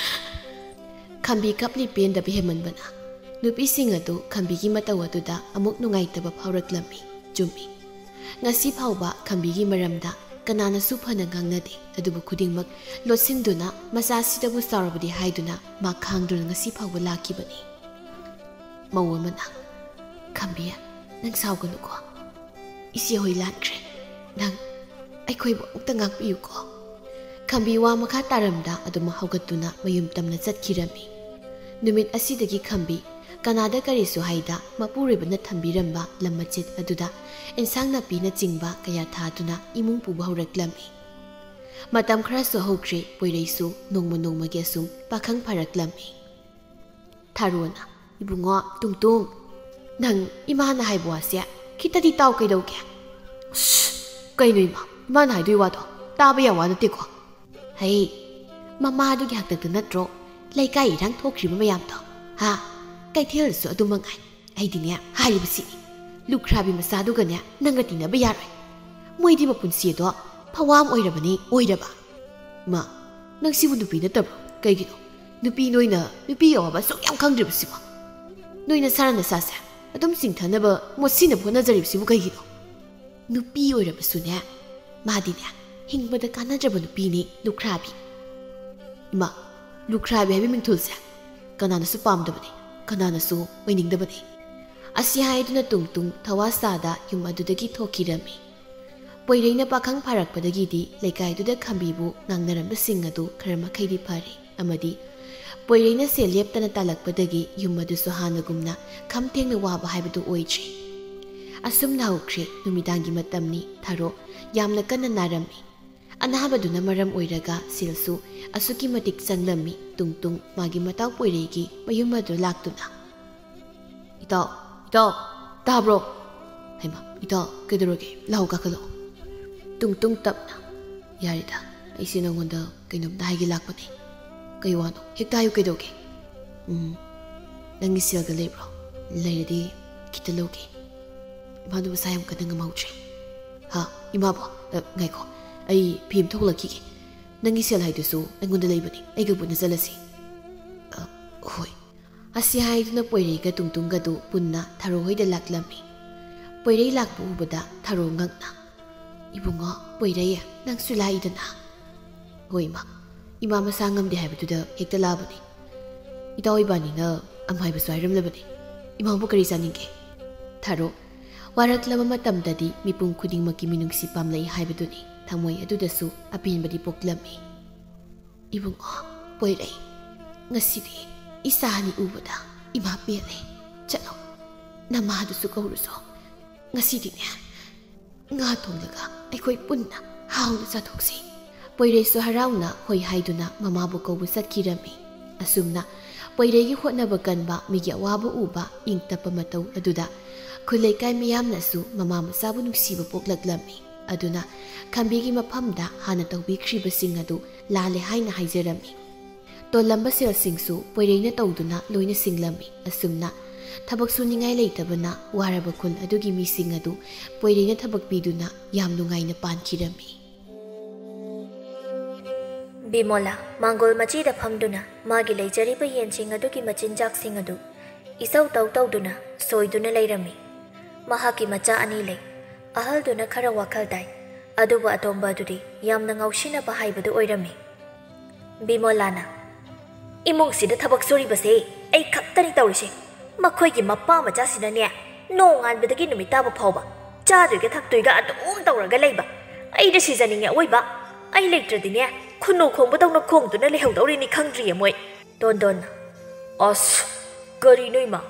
ꯈꯝꯕꯤ ꯀꯞꯂꯤ ꯄꯦꯟꯗꯕ ꯍꯦꯟꯃꯟꯕꯅ꯫ ꯅꯨꯄꯤꯁꯤꯡ ꯑꯗꯨ ꯈꯝꯕꯤꯒꯤ ꯃꯇꯧ ꯑꯗꯨꯗ ꯑꯃꯨꯛ ꯅꯨꯡꯉꯥꯏꯇꯕ ꯐꯥꯎꯔꯛꯂꯝꯃꯤ꯫ ꯆꯨꯝꯃꯤ, ꯉꯁꯤ ꯐꯥꯎꯕ ꯈꯝꯕꯤꯒꯤ ꯃꯔꯝꯗ ꯀꯅꯥꯅꯁꯨ ꯐꯅ ꯉꯥꯡꯅꯗꯦ꯫ ꯑꯗꯨꯕꯨ ꯈꯨꯗꯤꯡꯃꯛ ꯂꯣꯠꯁꯤꯟꯗꯨꯅ, ꯃꯆꯥꯁꯤꯗꯕꯨ ꯆꯥꯎꯔꯕꯗꯤ ꯍꯥꯏꯗꯨꯅ ꯃꯥ ꯈꯥꯡꯗꯨꯅ ꯉꯁꯤ ꯐꯥꯎꯕ ꯂꯥꯛꯈꯤꯕꯅꯤ꯫ ꯃꯧ ꯑꯃꯅ, ꯈꯝꯕꯤ, ꯅꯪ ꯁꯥꯎꯒꯅꯨꯀꯣ꯫ ꯏꯆꯦ ꯍꯣꯏ ꯂꯥꯟꯈ꯭ꯔꯦ꯫ ꯅꯪ ꯑꯩꯈꯣꯏꯕꯨ ꯑꯃꯨꯛꯇ ꯉꯥꯛꯄꯤꯌꯨꯀꯣ꯫ ꯈꯝꯕꯤ ꯋꯥ ꯃꯈꯥ ꯇꯥꯔꯝꯗ ꯑꯗꯨꯝ ꯍꯧꯒꯠꯇꯨꯅ ꯃꯌꯨꯝ ꯇꯝꯅ ꯆꯠꯈꯤꯔꯝꯃꯤ꯫ ꯅꯨꯃꯤꯠ ꯑꯁꯤꯗꯒꯤ ꯈꯝꯕꯤ ꯀꯅꯥꯗ ꯀꯔꯤꯁꯨ ꯍꯥꯏꯗ ꯃꯄꯨꯔꯣꯏꯕꯅ ꯊꯝꯕꯤꯔꯝꯕ ꯂꯝ ꯃꯆꯦꯠ ꯑꯗꯨꯗ ꯏꯟꯁꯥꯡ ꯅꯥꯄꯤꯅꯆꯤꯡꯕ ꯀꯌꯥ ꯊꯥꯗꯨꯅ ꯏꯃꯨꯡ ꯄꯨꯕ ꯍꯧꯔꯛꯂꯝꯃꯤ꯫ ꯃꯇꯝ ꯈꯔꯁꯨ ꯍꯧꯈ꯭ꯔꯦ, ꯄꯣꯏꯔꯩꯁꯨ ꯅꯣꯡꯃ ꯅꯣꯡꯃꯒꯤ ꯑꯁꯨꯝ ꯄꯥꯈꯪ ꯐꯔꯛꯂꯝꯃꯤ꯫ ꯊꯥꯔꯣꯅ, "ꯏꯕꯨꯡꯉꯣ ꯇꯨꯡꯇꯨꯡ, ꯅꯪ ꯏꯃꯥꯅ ꯍꯥꯏꯕ ꯋꯥꯁꯦ ꯈꯤꯇꯗꯤ ꯇꯥꯎ ꯀꯩꯗꯧꯒꯦ?" "ꯑꯁ, ꯀꯩꯅꯣ ꯏꯃꯥ, ꯏꯃꯥꯅ ꯍꯥꯏꯗꯣꯏ ꯋꯥꯗꯣ ꯇꯥꯕ ꯌꯥꯕ ꯋꯥ ꯅꯠꯇꯦꯀꯣ꯫" "ꯍꯩ, ꯃꯃꯥꯗꯨꯒꯤ ꯍꯥꯛꯇꯛꯇ ꯅꯠꯇ꯭ꯔꯣ ꯂꯩꯀꯥꯏ ꯏꯔꯥꯡ ꯊꯣꯛꯈ꯭ꯔꯤꯕ ꯃꯌꯥꯝꯗꯣ? ꯍꯥ? ꯀꯩꯊꯦꯜꯗꯁꯨ ꯑꯗꯨ ꯃꯉꯥꯏ꯫ ꯑꯩꯗꯤꯅꯦ ꯍꯥꯏꯔꯤꯕꯁꯤꯅꯤ, ꯂꯨꯈ꯭ꯔꯥꯕꯤ ꯃꯆꯥꯗꯨꯒꯅꯦ ꯅꯪꯒ ꯇꯤꯟꯅꯕ ꯌꯥꯔꯣꯏ꯫ ꯃꯣꯏꯗꯤ ꯃꯄꯨꯟꯁꯤ ꯑꯗꯣ ꯐꯋꯥꯝ ꯑꯣꯏꯔꯕꯅꯤ, ꯑꯣꯏꯔꯕ꯫" "ꯃꯥ, ꯅꯪ ꯁꯤꯕꯨ ꯅꯨꯄꯤ ꯅꯠꯇꯕ꯭ꯔꯣ? ꯀꯩꯒꯤꯅꯣ ꯅꯨꯄꯤ ꯅꯣꯏꯅ ꯅꯨꯄꯤ ꯑꯋꯥꯕ ꯑꯁꯨꯛ ꯌꯥꯝ ꯈꯪꯗ꯭ꯔꯤꯕꯁꯤꯕꯣ? ꯅꯣꯏ ꯅꯁꯥꯅ ꯅꯁꯥꯁꯦ ꯑꯗꯨꯝ ꯆꯤꯡꯊꯅꯕ ꯃꯣꯠꯁꯤꯟꯅꯕ ꯍꯣꯠꯅꯖꯔꯤꯕꯁꯤꯕꯨ ꯀꯩꯒꯤꯅꯣ? ꯅꯨꯄꯤ ꯑꯣꯏꯔꯕꯁꯨꯅꯦ, ꯃꯥꯗꯤꯅꯦ ꯍꯤꯡꯕꯗ ꯀꯥꯟꯅꯗ꯭ꯔꯕ ꯅꯨꯄꯤꯅꯤ, ꯂꯨꯈ꯭ꯔꯥꯕꯤ꯫" "ꯏꯃꯥ, ꯂꯨꯈ꯭ꯔꯥꯕꯤ ꯍꯥꯏꯕ ꯃꯤꯡꯊꯣꯜꯁꯦ ꯀꯅꯥꯅꯁꯨ ꯄꯥꯝꯗꯕꯅꯤ, ꯀꯅꯥꯅꯁꯨ ꯑꯣꯏꯅꯤꯡꯗꯕꯅꯤ꯫" ꯑꯁꯤ ꯍꯥꯏꯗꯨꯅ ꯇꯨꯡꯇꯨꯡ ꯊꯋꯥ ꯁꯥꯗ ꯌꯨꯝ ꯑꯗꯨꯗꯒꯤ ꯊꯣꯛꯈꯤꯔꯝꯃꯤ꯫ ꯄꯣꯏꯔꯩꯅ ꯄꯥꯈꯪ ꯐꯥꯔꯛꯄꯗꯒꯤꯗꯤ ꯂꯩꯀꯥꯏꯗꯨꯗ ꯈꯝꯕꯤꯕꯨ ꯉꯥꯡꯅꯔꯝꯕꯁꯤꯡ ꯑꯗꯨ ꯈꯔ ꯃꯈꯩꯗꯤ ꯐꯔꯦ, ꯑꯃꯗꯤ ꯄꯣꯏꯔꯩꯅ ꯁꯦꯜ ꯂꯦꯞꯇꯅ ꯇꯥꯜꯂꯛꯄꯗꯒꯤ ꯌꯨꯝ ꯑꯗꯨꯁꯨ ꯍꯥꯟꯅꯒꯨꯝꯅ ꯈꯝ ꯊꯦꯡꯅ ꯋꯥꯕ ꯍꯥꯏꯕꯗꯨ ꯑꯣꯏꯗ꯭ꯔꯦ꯫ ꯑꯁꯨꯝꯅ ꯍꯧꯈ꯭ꯔꯦ꯫ ꯅꯨꯃꯤꯗꯥꯡꯒꯤ ꯃꯇꯝꯅꯤ꯫ ꯊꯥꯔꯣ ꯌꯥꯝꯅ ꯀꯟꯅ ꯅꯥꯔꯝꯃꯤ꯫ ꯑꯅꯥꯕꯗꯨꯅ ꯃꯔꯝ ꯑꯣꯏꯔꯒ ꯁꯦꯜꯁꯨ ꯑꯁꯨꯛꯀꯤ ꯃꯇꯤꯛ ꯆꯪꯂꯝꯃꯤ꯫ ꯇꯨꯡꯇꯨꯡ ꯃꯥꯒꯤ ꯃꯇꯥꯎ ꯄꯣꯏꯔꯩꯒꯤ ꯃꯌꯨꯝ ꯑꯗꯨ ꯂꯥꯛꯇꯨꯅ, "ꯏꯇꯥꯎ, ꯏꯇꯥꯎ, ꯇꯥꯕ꯭ꯔꯣ? ꯍꯩꯃꯥ, ꯏꯇꯥꯎ, ꯀꯩꯗꯧꯔꯒꯦ? ꯂꯥꯎ, ꯀꯥꯈꯠꯂꯣ꯫" ꯇꯨꯡꯇꯨꯡ ꯇꯞꯅ, "ꯌꯥꯔꯦꯗ, ꯑꯩꯁꯦ ꯅꯪꯉꯣꯟꯗ ꯀꯩꯅꯣꯝꯇ ꯍꯥꯏꯒꯦ ꯂꯥꯛꯄꯅꯦ꯫" "ꯀꯩ ꯋꯥꯅꯣ? ꯍꯦꯛꯇ ꯍꯥꯏꯌꯨ, ꯀꯩꯗꯧꯒꯦ?" "ꯎꯝ, ꯅꯪꯒꯤ ꯁꯦꯜꯒ ꯂꯩꯕ꯭ꯔꯣ? ꯂꯩꯔꯗꯤ ꯈꯤꯇ ꯂꯧꯒꯦ꯫ ꯏꯃꯥꯗꯣ ꯃꯁꯥ ꯌꯥꯝ ꯀꯟꯅ ꯉꯝꯍꯧꯗ꯭ꯔꯦ꯫" "ꯍꯥ? ꯏꯃꯥꯕꯣ? ꯑ, ꯉꯥꯏꯈꯣ, ꯑꯩ ꯐꯤ ꯑꯝꯇ ꯍꯣꯡꯂꯛꯈꯤꯒꯦ꯫ ꯅꯪꯒꯤ ꯁꯦꯜ ꯍꯥꯏꯗꯨꯁꯨ ꯑꯩꯉꯣꯟꯗ ꯂꯩꯕꯅꯤ, ꯑꯩꯒ ꯄꯨꯟꯅ ꯆꯠꯂꯁꯤ꯫" "ꯑ, ꯍꯣꯏ꯫" ꯑꯁꯤ ꯍꯥꯏꯗꯨꯅ ꯄꯣꯏꯔꯩꯒ ꯇꯨꯡꯇꯨꯡꯒꯗꯨ ꯄꯨꯟꯅ ꯊꯔꯣ ꯍꯣꯏꯗ ꯂꯥꯛꯂꯝꯃꯤ꯫ ꯄꯣꯏꯔꯩ ꯂꯥꯛꯄ ꯎꯕꯗ ꯊꯔꯣ ꯉꯛꯅ, "ꯏꯕꯨꯡꯉꯣ ꯄꯣꯏꯔꯩ, ꯅꯪꯁꯨ ꯂꯥꯛꯏꯗꯅ?" "ꯍꯣꯏ ꯏꯃꯥ, ꯏꯃꯥ ꯃꯁꯥ ꯉꯝꯗꯦ ꯍꯥꯏꯕꯗꯨꯗ ꯍꯦꯛꯇ ꯂꯥꯛꯑꯕꯅꯤ꯫ ꯏꯇꯥꯎ ꯏꯕꯥꯅꯤꯅ ꯑꯝ ꯍꯥꯏꯕꯁꯨ ꯍꯥꯏꯔꯝꯂꯕꯅꯤ꯫ ꯏꯃꯥꯕꯨ ꯀꯔꯤ ꯆꯥꯅꯤꯡꯒꯦ?" ꯊꯔꯣ, ꯋꯥꯔꯛꯂꯕ ꯃꯇꯝꯗꯗꯤ ꯃꯤꯄꯨꯝ ꯈꯨꯗꯤꯡꯃꯛꯀꯤ ꯃꯤꯅꯨꯡꯁꯤ ꯄꯥꯝꯂꯩ ꯍꯥꯏꯕꯗꯨꯅꯤ꯫ ꯊꯃꯣꯏ ꯑꯗꯨꯗꯁꯨ ꯑꯄꯦꯟꯕꯗꯤ ꯄꯣꯛꯂꯝꯃꯤ꯫ "ꯏꯕꯨꯡꯉꯣ ꯄꯣꯏꯔꯩ, ꯉꯁꯤꯗꯤ ꯏꯆꯥ ꯑꯅꯤ ꯎꯕꯗ ꯏꯃꯥ ꯄꯦꯜꯂꯦ꯫ ꯆꯠꯂꯣ, ꯅꯃꯥꯗꯨꯁꯨ ꯀꯧꯔꯨꯆꯣ꯫ ꯉꯁꯤꯗꯤꯅꯦ, ꯉꯥ ꯊꯣꯡꯂꯒ ꯑꯩꯈꯣꯏ ꯄꯨꯟꯅ ꯍꯥꯎꯅ ꯆꯥꯊꯣꯛꯁꯤ꯫" ꯄꯣꯏꯔꯩꯁꯨ ꯍꯔꯥꯎꯅ ꯍꯣꯏ ꯍꯥꯏꯗꯨꯅ ꯃꯃꯥꯕꯨ ꯀꯧꯕ ꯆꯠꯈꯤꯔꯝꯃꯤ꯫ ꯑꯁꯨꯝꯅ ꯄꯣꯏꯔꯩꯒꯤ ꯍꯣꯠꯅꯕ ꯀꯟꯕ, ꯃꯤꯒꯤ ꯑꯋꯥꯕ ꯎꯕ, ꯏꯪ ꯇꯞꯄ ꯃꯇꯧ ꯑꯗꯨꯗ ꯈꯨꯜ ꯂꯩꯀꯥꯏ ꯃꯤꯌꯥꯝꯅꯁꯨ ꯃꯃꯥ ꯃꯆꯥꯕꯨ ꯅꯨꯡꯁꯤꯕ ꯄꯣꯛꯂꯛꯂꯝꯃꯤ꯫ ꯑꯗꯨꯅ ꯈꯝꯕꯤꯒꯤ ꯃꯐꯝꯗ ꯍꯥꯟꯅ ꯇꯧꯕꯤꯈ꯭ꯔꯤꯕꯁꯤꯡ ꯑꯗꯨ ꯂꯥꯜꯂꯦ ꯍꯥꯏꯅ ꯍꯥꯏꯖꯔꯝꯃꯤ꯫ ꯇꯣꯜꯂꯝꯕ ꯁꯦꯜꯁꯤꯡꯁꯨ ꯄꯣꯏꯔꯩꯅ ꯇꯧꯗꯨꯅ ꯂꯣꯏꯅ ꯁꯤꯡꯂꯝꯃꯤ꯫ ꯑꯁꯨꯝꯅ ꯊꯕꯛ ꯁꯨꯅꯤꯡꯉꯥꯏ ꯂꯩꯇꯕꯅ ꯋꯥꯔꯕ ꯈꯨꯜ ꯑꯗꯨꯒꯤ ꯃꯤꯁꯤꯡ ꯑꯗꯨ ꯄꯣꯏꯔꯩꯅ ꯊꯕꯛ ꯄꯤꯗꯨꯅ ꯌꯥꯝ ꯅꯨꯡꯉꯥꯏꯅ ꯄꯥꯟꯈꯤꯔꯝꯃꯤ꯫ ꯕꯤꯃꯣꯂꯥ ꯃꯥꯡꯒꯣꯜ ꯃꯆꯤꯗ ꯐꯝꯗꯨꯅ ꯃꯥꯒꯤ ꯂꯩꯖꯔꯤꯕ ꯌꯦꯟꯁꯤꯡ ꯑꯗꯨꯒꯤ ꯃꯆꯤꯟꯖꯥꯛꯁꯤꯡ ꯑꯗꯨ ꯏꯆꯧ ꯇꯧ ꯇꯧꯗꯨꯅ ꯁꯣꯏꯗꯨꯅ ꯂꯩꯔꯝꯃꯤ꯫ ꯃꯍꯥꯛꯀꯤ ꯃꯆꯥ ꯑꯅꯤ ꯂꯩ꯫ ꯑꯍꯜꯗꯨꯅ ꯈꯔ ꯋꯥꯈꯜ ꯇꯥꯏ, ꯑꯗꯨꯕꯨ ꯑꯇꯣꯝꯕ ꯑꯗꯨꯗꯤ ꯌꯥꯝꯅ ꯉꯥꯎꯁꯤꯟꯅꯕ ꯍꯥꯏꯕꯗꯨ ꯑꯣꯏꯔꯝꯃꯤ꯫ ꯕꯤꯃꯣꯂꯥꯅ, "ꯏꯃꯨꯡꯁꯤꯗ ꯊꯕꯛ ꯁꯨꯔꯤꯕꯁꯦ ꯑꯩ ꯈꯛꯇꯅꯤ ꯇꯧꯔꯤꯁꯦ꯫ ꯃꯈꯣꯏꯒꯤ ꯃꯄꯥ ꯃꯆꯥꯁꯤꯅꯅꯦ, ꯅꯣꯡꯉꯥꯟꯕꯗꯒꯤ ꯅꯨꯃꯤꯠ ꯇꯥꯕ ꯐꯥꯎꯕ ꯆꯥꯗꯣꯏꯒ ꯊꯛꯇꯣꯏꯒ ꯑꯗꯨꯝ ꯇꯧꯔꯒ ꯂꯩꯕ꯫ ꯑꯩꯗ ꯁꯤꯖꯅꯤꯡꯉꯦ ꯑꯋꯣꯏꯕ꯫ ꯑꯩ ꯂꯩꯇ꯭ꯔꯗꯤꯅꯦ, ꯈꯨꯅꯨ ꯈꯣꯡꯕꯗꯧꯅ ꯈꯣꯡꯗꯨꯅ ꯂꯩꯍꯧꯗꯧꯔꯤꯅꯤ ꯈꯪꯗ꯭ꯔꯤꯌꯦ ꯃꯣꯏ꯫" ꯇꯣꯟꯗꯣꯟꯅ, "ꯑꯁ, ꯀꯔꯤꯅꯣ ꯏꯃꯥ?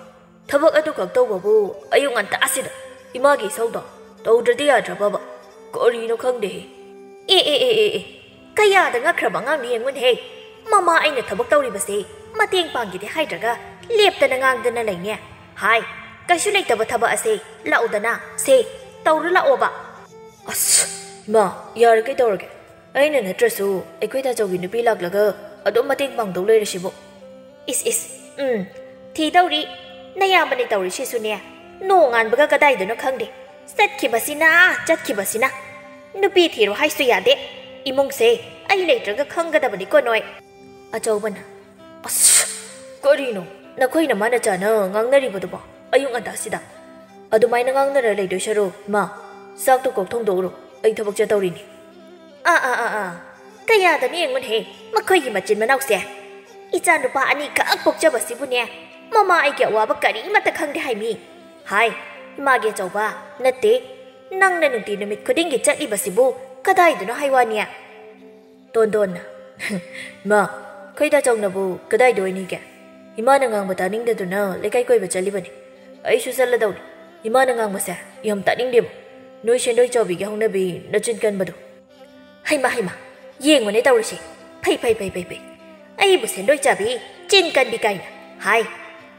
ꯊꯕꯛ ꯑꯗꯨꯈꯛ ꯇꯧꯕꯕꯨ ꯑꯌꯨꯛ ꯉꯟꯇꯥꯁꯤꯗ ꯏꯃꯥꯒꯤ ꯏꯁꯧꯗꯣ ꯇꯧꯗ꯭ꯔꯗꯤ ꯌꯥꯗ꯭ꯔꯕꯕ? ꯀꯔꯤꯅꯣ ꯈꯪꯗꯦꯍꯦ꯫" "ꯑꯦ, ꯑꯦ, ꯑꯦ, ꯑꯦ, ꯑꯦ, ꯀꯌꯥꯗ ꯉꯛꯈ꯭ꯔꯕ ꯑꯉꯥꯡꯅꯣ ꯌꯦꯡꯉꯨꯅꯦꯍꯦ꯫ ꯃꯃꯥ ꯑꯩꯅ ꯊꯕꯛ ꯇꯧꯔꯤꯕꯁꯦ ꯃꯇꯦꯡ ꯄꯥꯡꯒꯦꯗꯤ ꯍꯥꯏꯗ꯭ꯔꯒ ꯂꯦꯞꯇꯅ ꯉꯥꯡꯗꯅ ꯂꯩꯅꯦ꯫ ꯍꯥꯏ, ꯀꯩꯁꯨ ꯂꯩꯇꯕ ꯊꯕꯛ ꯑꯁꯦ ꯂꯥꯛꯎꯗꯅ, ꯁꯦ, ꯇꯧꯔꯨ ꯂꯥꯛꯑꯣꯕ꯫" "ꯑꯁ, ꯏꯃꯥ, ꯌꯥꯔꯦ, ꯀꯩꯗꯧꯔꯒꯦ? ꯑꯩꯅ ꯅꯠꯇ꯭ꯔꯁꯨ ꯑꯩꯈꯣꯏ ꯇꯥꯆꯧꯒꯤ ꯅꯨꯄꯤ ꯂꯥꯛꯂꯒ ꯑꯗꯨꯝ ꯃꯇꯦꯡ ꯄꯥꯡꯗꯧ ꯂꯩꯔꯁꯤꯕꯨ?" "ꯏꯁ, ꯏꯁ, ꯎꯝ, ꯊꯤꯗꯧꯔꯤ꯫ ꯅꯌꯥꯝꯕꯅꯦ ꯇꯧꯔꯤꯁꯤꯁꯨꯅꯦ, ꯅꯣꯡꯉꯥꯟꯕꯒ ꯀꯗꯥꯏꯗꯅꯣ ꯈꯪꯗꯦ, ꯆꯠꯈꯤꯕꯁꯤꯅ, ꯆꯠꯈꯤꯕꯁꯤꯅ꯫ ꯅꯨꯄꯤ ꯊꯤꯔꯣ ꯍꯥꯏꯁꯨ ꯌꯥꯗꯦ꯫ ꯏꯃꯨꯡꯁꯦ ꯑꯩ ꯂꯩꯇ꯭ꯔꯒ ꯈꯪꯒꯗꯕꯅꯤꯀꯣ ꯅꯣꯏ꯫" ꯑꯆꯧꯕꯅ, "ꯑꯁ, ꯀꯔꯤꯅꯣ ꯅꯈꯣꯏ ꯅꯃꯥ ꯅꯆꯥꯅ ꯉꯥꯡꯅꯔꯤꯕꯗꯨꯕꯣ ꯑꯌꯨꯛ ꯉꯟꯇꯥꯁꯤꯗ? ꯑꯗꯨꯃꯥꯏꯅ ꯉꯥꯡꯅꯔ ꯂꯩꯗꯣꯏ ꯁꯔꯨꯛ, ꯃꯥ, ꯆꯥꯛꯇꯣ ꯀꯣꯛ ꯊꯣꯡꯗꯣꯛꯎꯔꯣ, ꯑꯩ ꯊꯕꯛ ꯆꯠꯇꯧꯔꯤꯅꯤ꯫" "ꯑꯥ, ꯑꯥ, ꯑꯥ, ꯑꯥ, ꯀꯌꯥꯗꯅꯣ ꯌꯦꯡꯉꯨꯅꯦꯍꯦ ꯃꯈꯣꯏꯒꯤ ꯃꯆꯤꯟ ꯃꯅꯥꯎꯁꯦ꯫ ꯏꯆꯥ ꯅꯨꯄꯥ ꯑꯅꯤꯈꯛ ꯄꯣꯛꯆꯕꯁꯤꯕꯨꯅꯦ, ꯃꯃꯥ ꯑꯩꯒꯤ ꯑꯋꯥꯕ ꯀꯔꯤꯃꯠꯇ ꯈꯪꯗꯦ ꯍꯥꯏꯃꯤ꯫ ꯍꯥꯏ, ꯏꯃꯥꯒꯤ ꯑꯆꯧꯕ, ꯅꯠꯇꯦ, ꯅꯪꯅ ꯅꯨꯡꯇꯤ ꯅꯨꯃꯤꯠ ꯈꯨꯗꯤꯡꯒꯤ ꯆꯠꯂꯤꯕꯁꯤꯕꯨ ꯀꯗꯥꯏꯗꯅꯣ ꯍꯥꯏ ꯋꯥꯅꯤ? ꯇꯣꯟꯗꯣꯟꯅ, ꯃꯥ, ꯈꯣꯏꯗꯥ ꯆꯧꯅꯕꯨ ꯀꯗꯥꯏꯗ ꯑꯣꯏꯅꯤꯒꯦ? ꯏꯃꯥꯅ ꯉꯥꯡꯕ ꯇꯥꯅꯤꯡꯗꯗꯨꯅ ꯂꯩꯀꯥꯏ ꯀꯣꯏꯕ ꯆꯠꯂꯤꯕꯅꯤ꯫ ꯑꯩꯁꯨ ꯆꯠꯂꯗꯧꯅꯤ꯫ ꯏꯃꯥꯅ ꯉꯥꯡꯕꯁꯦ ꯌꯥꯝ ꯇꯥꯅꯤꯡꯗꯦꯕ꯫ ꯅꯣꯏ ꯁꯦꯟꯗꯣꯏ ꯆꯥꯎꯕꯤꯒꯤ ꯍꯧꯅꯕꯤ ꯅꯆꯤꯟ ꯀꯟꯕꯗꯣ꯫ ꯍꯩꯃꯥ, ꯍꯩꯃꯥ, ꯌꯦꯡꯉꯨꯅꯦ ꯇꯧꯔꯤꯁꯦ꯫ ꯐꯩ, ꯐꯩ, ꯐꯩ, ꯐꯩ, ꯐꯩ꯫ ꯑꯩꯕꯨ ꯁꯦꯟꯗꯣꯏ ꯆꯥꯕꯤ, ꯆꯤꯟ ꯀꯟꯕꯤ ꯀꯥꯏꯅ꯫ ꯍꯥꯏ,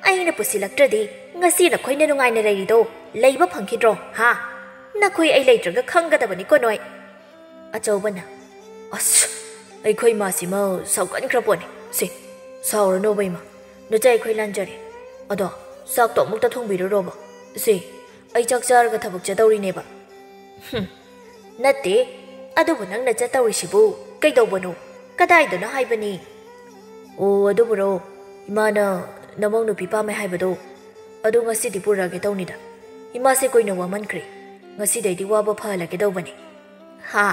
ꯑꯩꯅ ꯄꯨꯁꯤꯜꯂꯛꯇ꯭ꯔꯗꯤ ꯉꯁꯤ ꯅꯈꯣꯏꯅ ꯅꯨꯡꯉꯥꯏꯅ ꯂꯩꯔꯤꯗꯣ ꯂꯩꯕ ꯐꯪꯈꯤꯗ꯭ꯔꯣ, ꯍꯥ? ꯅꯈꯣꯏ ꯑꯩ ꯂꯩꯇ꯭ꯔꯒ ꯈꯪꯒꯗꯕꯅꯤꯀꯣ ꯅꯣꯏ꯫ ꯑꯆꯧꯕꯅ, ꯑꯁ, ꯑꯩꯈꯣꯏ ꯃꯥꯁꯤꯃ ꯁꯥꯎꯒꯟꯈ꯭ꯔ ꯄꯣꯠꯅꯤ꯫ ꯁꯦ, ꯁꯥꯎꯔꯅꯣꯕ ꯏꯃꯥ, ꯅꯆꯥ ꯑꯩꯈꯣꯏ ꯂꯥꯟꯖꯔꯦ꯫ ꯑꯗꯣ ꯆꯥꯛꯇꯣ ꯑꯃꯨꯛꯇ ꯊꯣꯡꯕꯤꯔꯨꯔꯣꯕ꯫ ꯁꯦ, ꯑꯩ ꯆꯥꯛ ꯆꯥꯔꯒ ꯊꯕꯛ ꯆꯠꯇꯧꯔꯤꯅꯦꯕ꯫ ꯍꯨꯝ, ꯅꯠꯇꯦ, ꯑꯗꯨꯕꯨ ꯅꯪꯅ ꯆꯠꯇꯧꯔꯤꯁꯤꯕꯨ ꯀꯩꯗꯧꯕꯅꯣ? ꯀꯗꯥꯏꯗꯅꯣ ꯍꯥꯏꯕꯅꯤ? ꯑꯣ, ꯑꯗꯨꯕꯨꯔꯣ, ꯏꯃꯥꯅ ꯅꯃꯧ ꯅꯨꯄꯤ ꯄꯥꯝꯃꯦ ꯍꯥꯏꯕꯗꯣ, ꯑꯗꯨ ꯉꯁꯤꯗꯤ ꯄꯨꯔꯛꯑꯒꯦ ꯇꯧꯅꯤꯗ꯫ ꯏꯃꯥꯁꯦ ꯀꯨꯏꯅ ꯋꯥꯃꯟꯈ꯭ꯔꯦ꯫ ꯉꯁꯤꯗꯩꯗꯤ ꯋꯥꯕ ꯐꯍꯜꯂꯒꯦ ꯇꯧꯕꯅꯤ꯫ ꯍꯥ?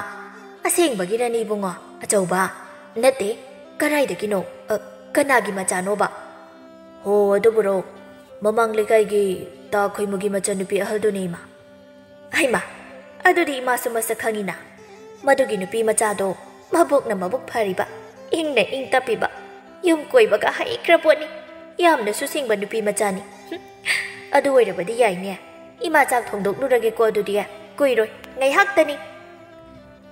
ꯑꯁꯦꯡꯕꯒꯤꯔꯅꯦ ꯏꯕꯨꯡꯉꯣ? ꯑꯆꯧꯕ? ꯅꯠꯇꯦ, ꯀꯗꯥꯏꯗꯒꯤꯅꯣ? ꯑ, ꯀꯅꯥꯒꯤ ꯃꯆꯥꯅꯣꯕ? ꯍꯣ, ꯑꯗꯨꯕꯨꯔꯣ? ꯃꯃꯥꯡ ꯂꯩꯀꯥꯏꯒꯤ ꯇꯥ ꯈꯣꯏꯃꯨꯒꯤ ꯃꯆꯟꯅꯨꯄꯤ ꯑꯍꯜꯗꯨꯅꯦ ꯏꯃꯥ꯫ ꯍꯩꯃꯥ, ꯑꯗꯨꯗꯤ ꯏꯃꯥꯁꯨ ꯃꯁꯛ ꯈꯪꯉꯤꯅ꯫ ꯃꯗꯨꯒꯤ ꯅꯨꯄꯤ ꯃꯆꯥꯗꯣ ꯃꯕꯣꯛꯅ ꯃꯕꯨꯛ ꯐꯔꯤꯕ, ꯏꯪꯅ ꯏꯪ ꯇꯞꯄꯤꯕ, ꯌꯨꯝ ꯀꯣꯏꯕꯒ ꯍꯩꯈ꯭ꯔ ꯄꯣꯠꯅꯤ꯫ ꯌꯥꯝꯅꯁꯨ ꯁꯤꯡꯕ ꯅꯨꯄꯤ ꯃꯆꯥꯅꯤ꯫ ꯍꯨꯝ, ꯑꯗꯨ ꯑꯣꯏꯔꯕꯗꯤ ꯌꯥꯏꯅꯦ꯫ ꯏꯃꯥ ꯆꯥꯛ ꯊꯣꯡꯗꯣꯛꯂꯨꯔꯒꯦꯀꯣ ꯑꯗꯨꯗꯤ꯫ ꯀꯨꯏꯔꯣꯏ, ꯉꯥꯏꯍꯥꯛꯇꯅꯤ꯫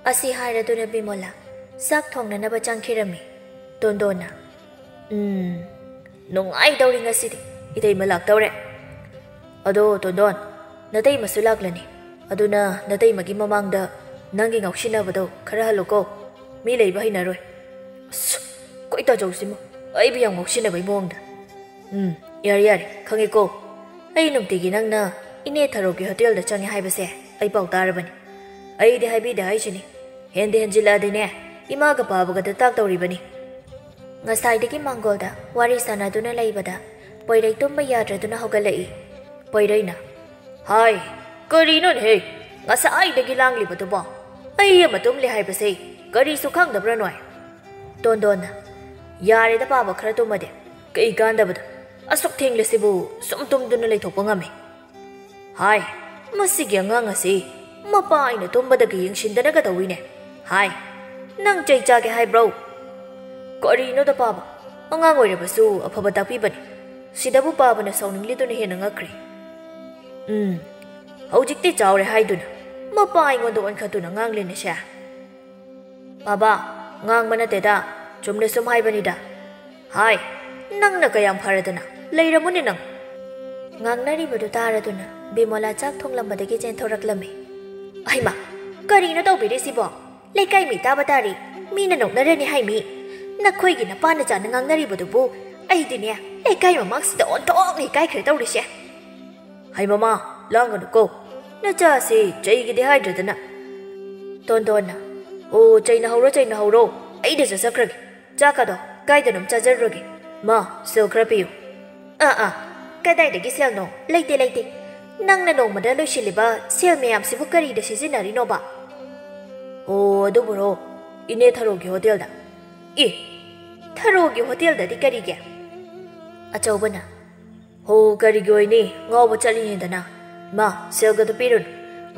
ꯑꯁꯤ ꯍꯥꯏꯔꯗꯨꯅ ꯕꯤꯃꯣꯂꯥ ꯆꯥꯛ ꯊꯣꯡꯅꯅꯕ ꯆꯪꯈꯤꯔꯝꯃꯤ꯫ ꯇꯣꯟꯗꯣꯟꯅ, ꯎꯝ, ꯅꯨꯡꯉꯥꯏꯗꯧꯔꯤ ꯉꯁꯤꯗꯤ꯫ ꯏꯇꯩꯃ ꯂꯥꯛꯇꯧꯔꯦ꯫ ꯑꯗꯣ ꯇꯣꯟꯗꯣꯟ, ꯅꯇꯩꯃꯁꯨ ꯂꯥꯛꯂꯅꯤ꯫ ꯑꯗꯨꯅ ꯅꯇꯩꯃꯒꯤ ꯃꯃꯥꯡꯗ ꯅꯪꯒꯤ ꯉꯥꯎꯁꯤꯟꯅꯕꯗꯣ ꯈꯔ ꯍꯜꯂꯨꯀꯣ꯫ ꯃꯤ ꯂꯩꯕ ꯍꯩꯅꯔꯣꯏ꯫ ꯑꯁ, ꯀꯣꯏ ꯇꯥꯖꯧꯁꯤꯃ ꯑꯩꯕꯨ ꯌꯥꯝ ꯉꯥꯎꯁꯤꯟꯅꯕꯩ ꯃꯑꯣꯡꯗ꯫ ꯎꯝ, ꯌꯥꯔꯦ, ꯌꯥꯔꯦ, ꯈꯪꯉꯦꯀꯣ꯫ ꯑꯩ ꯅꯨꯡꯇꯤꯒꯤ ꯅꯪꯅ ꯏꯅꯦ ꯊꯔꯣꯒꯤ ꯍꯣꯇꯦꯜꯗ ꯆꯪꯉꯦ ꯍꯥꯏꯕꯁꯦ ꯑꯩ ꯄꯥꯎ ꯇꯥꯔꯕꯅꯤ꯫ ꯑꯩꯗꯤ ꯍꯥꯏꯕꯤꯗꯦ ꯍꯥꯏꯁꯤꯅꯤ꯫ ꯍꯦꯟꯗꯤ ꯍꯦꯟꯖꯤꯜꯂꯛꯑꯗꯤꯅꯦ, ꯏꯃꯥꯒ ꯄꯥꯕꯒꯗ ꯇꯥꯛꯇꯧꯔꯤꯕꯅꯤ꯫ ꯉꯁꯥꯏꯗꯒꯤ ꯃꯥꯡꯒꯣꯜꯗ ꯋꯥꯔꯤ ꯁꯥꯟꯅꯗꯨꯅ ꯂꯩꯕꯗ ꯄꯣꯏꯔꯩ ꯇꯨꯝꯕ ꯌꯥꯗ꯭ꯔꯗꯨꯅ ꯍꯧꯒꯠꯂꯛꯏ꯫ ꯄꯣꯏꯔꯩꯅ, ꯍꯥꯏ, ꯀꯔꯤꯅꯣꯅꯦꯍꯦ? ꯉꯁꯥꯏꯗꯒꯤ ꯂꯥꯡꯂꯤꯕꯗꯨꯕꯣ? ꯑꯩ ꯑꯃ ꯇꯨꯝꯂꯤ ꯍꯥꯏꯕꯁꯦ ꯀꯔꯤꯁꯨ ꯈꯪꯗꯕ꯭ꯔꯥ ꯅꯣꯏ? ꯇꯣꯟꯗꯣꯟꯅ, ꯌꯥꯔꯦꯗ ꯄꯥꯕ, ꯈꯔ ꯇꯨꯝꯃꯗꯤ꯫ ꯀꯩ ꯀꯥꯟꯗꯕꯗ? ꯑꯁꯨꯛ ꯊꯦꯡꯂꯁꯤꯕꯨ ꯁꯨꯝ ꯇꯨꯝꯗꯨꯅ ꯂꯩꯊꯣꯛꯄ ꯉꯝꯃꯤ? ꯍꯥꯏ, ꯃꯁꯤꯒꯤ ꯑꯉꯥꯡ ꯑꯁꯤ ꯃꯄꯥ ꯑꯩꯅ ꯇꯨꯝꯕꯗꯒꯤ ꯌꯦꯡꯁꯤꯟꯗꯅꯒ ꯇꯧꯏꯅꯦ꯫ ꯍꯥꯏ, ꯅꯪ ꯆꯩ ꯆꯥꯒꯦ ꯍꯥꯏꯕ꯭ꯔꯣ? ꯀꯔꯤꯅꯣꯗ ꯄꯥꯕ, ꯑꯉꯥꯡ ꯑꯣꯏꯔꯕꯁꯨ ꯑꯐꯕ ꯇꯥꯛꯄꯤꯕꯅꯤ꯫ ꯁꯤꯗꯕꯨ ꯄꯥꯕꯅ ꯁꯥꯎꯅꯤꯡꯂꯤꯗꯨꯅ ꯍꯦꯟꯅ ꯉꯛꯈ꯭ꯔꯦ꯫ ꯎꯝ, ꯍꯧꯖꯤꯛꯇꯤ ꯆꯥꯎꯔꯦ ꯍꯥꯏꯗꯨꯅ ꯃꯄꯥ ꯑꯩꯉꯣꯟꯗ ꯑꯣꯟꯈꯠꯇꯨꯅ ꯉꯥꯡꯂꯦꯅꯦ ꯁꯦ꯫ ꯄꯥꯕ, ꯉꯥꯡꯕ ꯅꯠꯇꯦꯗ, ꯆꯨꯝꯅ ꯁꯨꯝ ꯍꯥꯏꯕꯅꯤꯗ꯫ ꯍꯥꯏ, ꯅꯪꯅ ꯀꯌꯥꯝ ꯐꯔꯗꯅ ꯂꯩꯔꯝꯃꯨꯅꯦ ꯅꯪ꯫ ꯉꯥꯡꯅꯔꯤꯕꯗꯨ ꯇꯥꯔꯗꯨꯅ ꯕꯤꯃꯣꯂꯥ ꯆꯥꯛ ꯊꯣꯡꯂꯝꯕꯗꯒꯤ ꯆꯦꯟꯊꯣꯔꯛꯂꯝꯃꯤ꯫ ꯑꯩꯃ, ꯀꯔꯤꯅꯣ ꯇꯧꯕꯤꯔꯤꯁꯤꯕꯣ? ꯂꯩꯀꯥꯏ ꯃꯤ ꯇꯥꯕ ꯇꯥꯔꯤ, ꯃꯤꯅ ꯅꯣꯛꯅꯔꯅꯤ ꯍꯥꯏꯃꯤ꯫ ꯅꯈꯣꯏꯒꯤ ꯅꯄꯥ ꯅꯆꯥꯅ ꯉꯥꯡꯅꯔꯤꯕꯗꯨꯕꯨ ꯑꯩꯗꯤꯅꯦ, ꯂꯩꯀꯥꯏ ꯃꯃꯥꯡꯁꯤꯗ ꯑꯣꯟꯊꯣꯛꯅ ꯏꯀꯥꯏꯈ꯭ꯔꯦ ꯇꯧꯔꯤꯁꯦ꯫ ꯍꯩ ꯃꯃꯥ, ꯂꯥꯡꯒꯅꯨꯀꯣ, ꯅꯆꯥꯁꯤ ꯆꯩꯒꯤꯗꯤ ꯍꯥꯏꯗ꯭ꯔꯗꯅ꯫ ꯇꯣꯟꯗꯣꯟꯅ, ꯑꯣ, ꯆꯩꯅ ꯍꯧꯔꯣ, ꯆꯩꯅ ꯍꯧꯔꯣ, ꯑꯩꯗ ꯆꯠꯆꯈ꯭ꯔꯒꯦ꯫ ꯆꯥꯛꯀꯗꯣ ꯀꯥꯏꯗꯅꯣꯝ ꯆꯥꯖꯔꯨꯔꯒꯦ꯫ ꯃꯥ, ꯁꯦꯜ ꯈꯔ ꯄꯤꯌꯨ꯫ ꯑꯥ, ꯑꯥ, ꯀꯗꯥꯏꯗꯒꯤ ꯁꯦꯜꯅꯣ? ꯂꯩꯇꯦ, ꯂꯩꯇꯦ꯫ ꯅꯪꯅ ꯅꯣꯡꯃꯗ ꯂꯣꯏꯁꯤꯜꯂꯤꯕ ꯁꯦꯜ ꯃꯌꯥꯝꯁꯤꯕꯨ ꯀꯔꯤꯗ ꯁꯤꯖꯤꯟꯅꯔꯤꯅꯣꯕ? ꯑꯣ, ꯑꯗꯨꯕꯨꯔꯣ, ꯏꯅꯦ ꯊꯔꯣꯒꯤ ꯍꯣꯇꯦꯜꯗ꯫ ꯑꯦ, ꯊꯔꯣꯒꯤ ꯍꯣꯇꯦꯜꯗꯗꯤ ꯀꯔꯤꯒꯤ? ꯑꯆꯧꯕꯅ, ꯍꯣ, ꯀꯔꯤꯒꯤ ꯑꯣꯏꯅꯤ? ꯉꯥꯎꯕ ꯆꯠꯂꯤꯅꯤꯗꯅ꯫ ꯃꯥ, ꯁꯦꯜꯒꯗꯨ ꯄꯤꯔꯨꯅꯨ꯫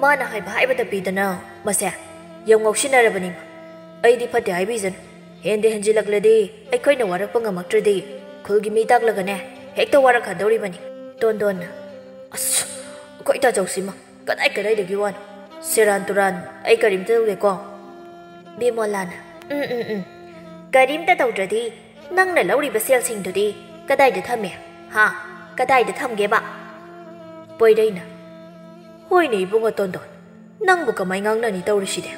ꯃꯥꯅ ꯍꯥꯏꯕ ꯍꯥꯏꯕꯗ ꯄꯤꯗꯅ ꯃꯁꯦ ꯌꯥꯝ ꯉꯥꯎꯁꯤꯟꯅꯔꯕꯅꯤ꯫ ꯑꯩꯗꯤ ꯐꯠꯇꯦ ꯍꯥꯏꯕꯤꯖꯅꯨ꯫ ꯍꯦꯟꯗꯦ ꯍꯦꯟꯖꯤꯜꯂꯛꯂꯗꯤ ꯑꯩꯈꯣꯏꯅ ꯋꯥꯔꯛꯄ ꯉꯝꯃꯛꯇ꯭ꯔꯗꯤ ꯈꯨꯜꯒꯤ ꯃꯤ ꯇꯥꯛꯂꯒꯅꯦ ꯍꯦꯛꯇ ꯋꯥꯔꯛꯍꯟꯗꯧꯔꯤꯕꯅꯤ꯫ ꯇꯣꯟꯗꯣꯟꯅ, ꯑꯁ, ꯑꯩꯈꯣꯏ ꯇꯥꯆꯧꯁꯤꯃ ꯀꯗꯥꯏ ꯀꯗꯥꯏꯗꯒꯤ ꯋꯥꯅꯣ? ꯁꯦꯔꯥꯟ ꯇꯨꯔꯥꯟ, ꯑꯩ ꯀꯔꯤꯝꯇ ꯇꯧꯗꯦꯀꯣ꯫ ꯕꯤꯃꯣꯂꯥꯅ, ꯎꯝ, ꯎꯝ, ꯎꯝ, ꯀꯔꯤꯝꯇ ꯇꯧꯗ꯭ꯔꯗꯤ ꯅꯪꯅ ꯂꯧꯔꯤꯕ ꯁꯦꯜꯁꯤꯡꯗꯨꯗꯤ ꯀꯗꯥꯏꯗ ꯊꯝꯃꯦ? ꯍꯥ? ꯀꯗꯥꯏꯗ ꯊꯝꯒꯦꯕ? ꯄꯣꯏꯔꯩꯅ, ꯍꯣꯏꯅꯦ ꯏꯕꯨꯡꯉꯣ ꯇꯣꯟꯗꯣꯟ, ꯅꯪꯕꯨ ꯀꯃꯥꯏ ꯉꯥꯡꯅꯅꯤ ꯇꯧꯔꯤꯁꯤꯗꯤ?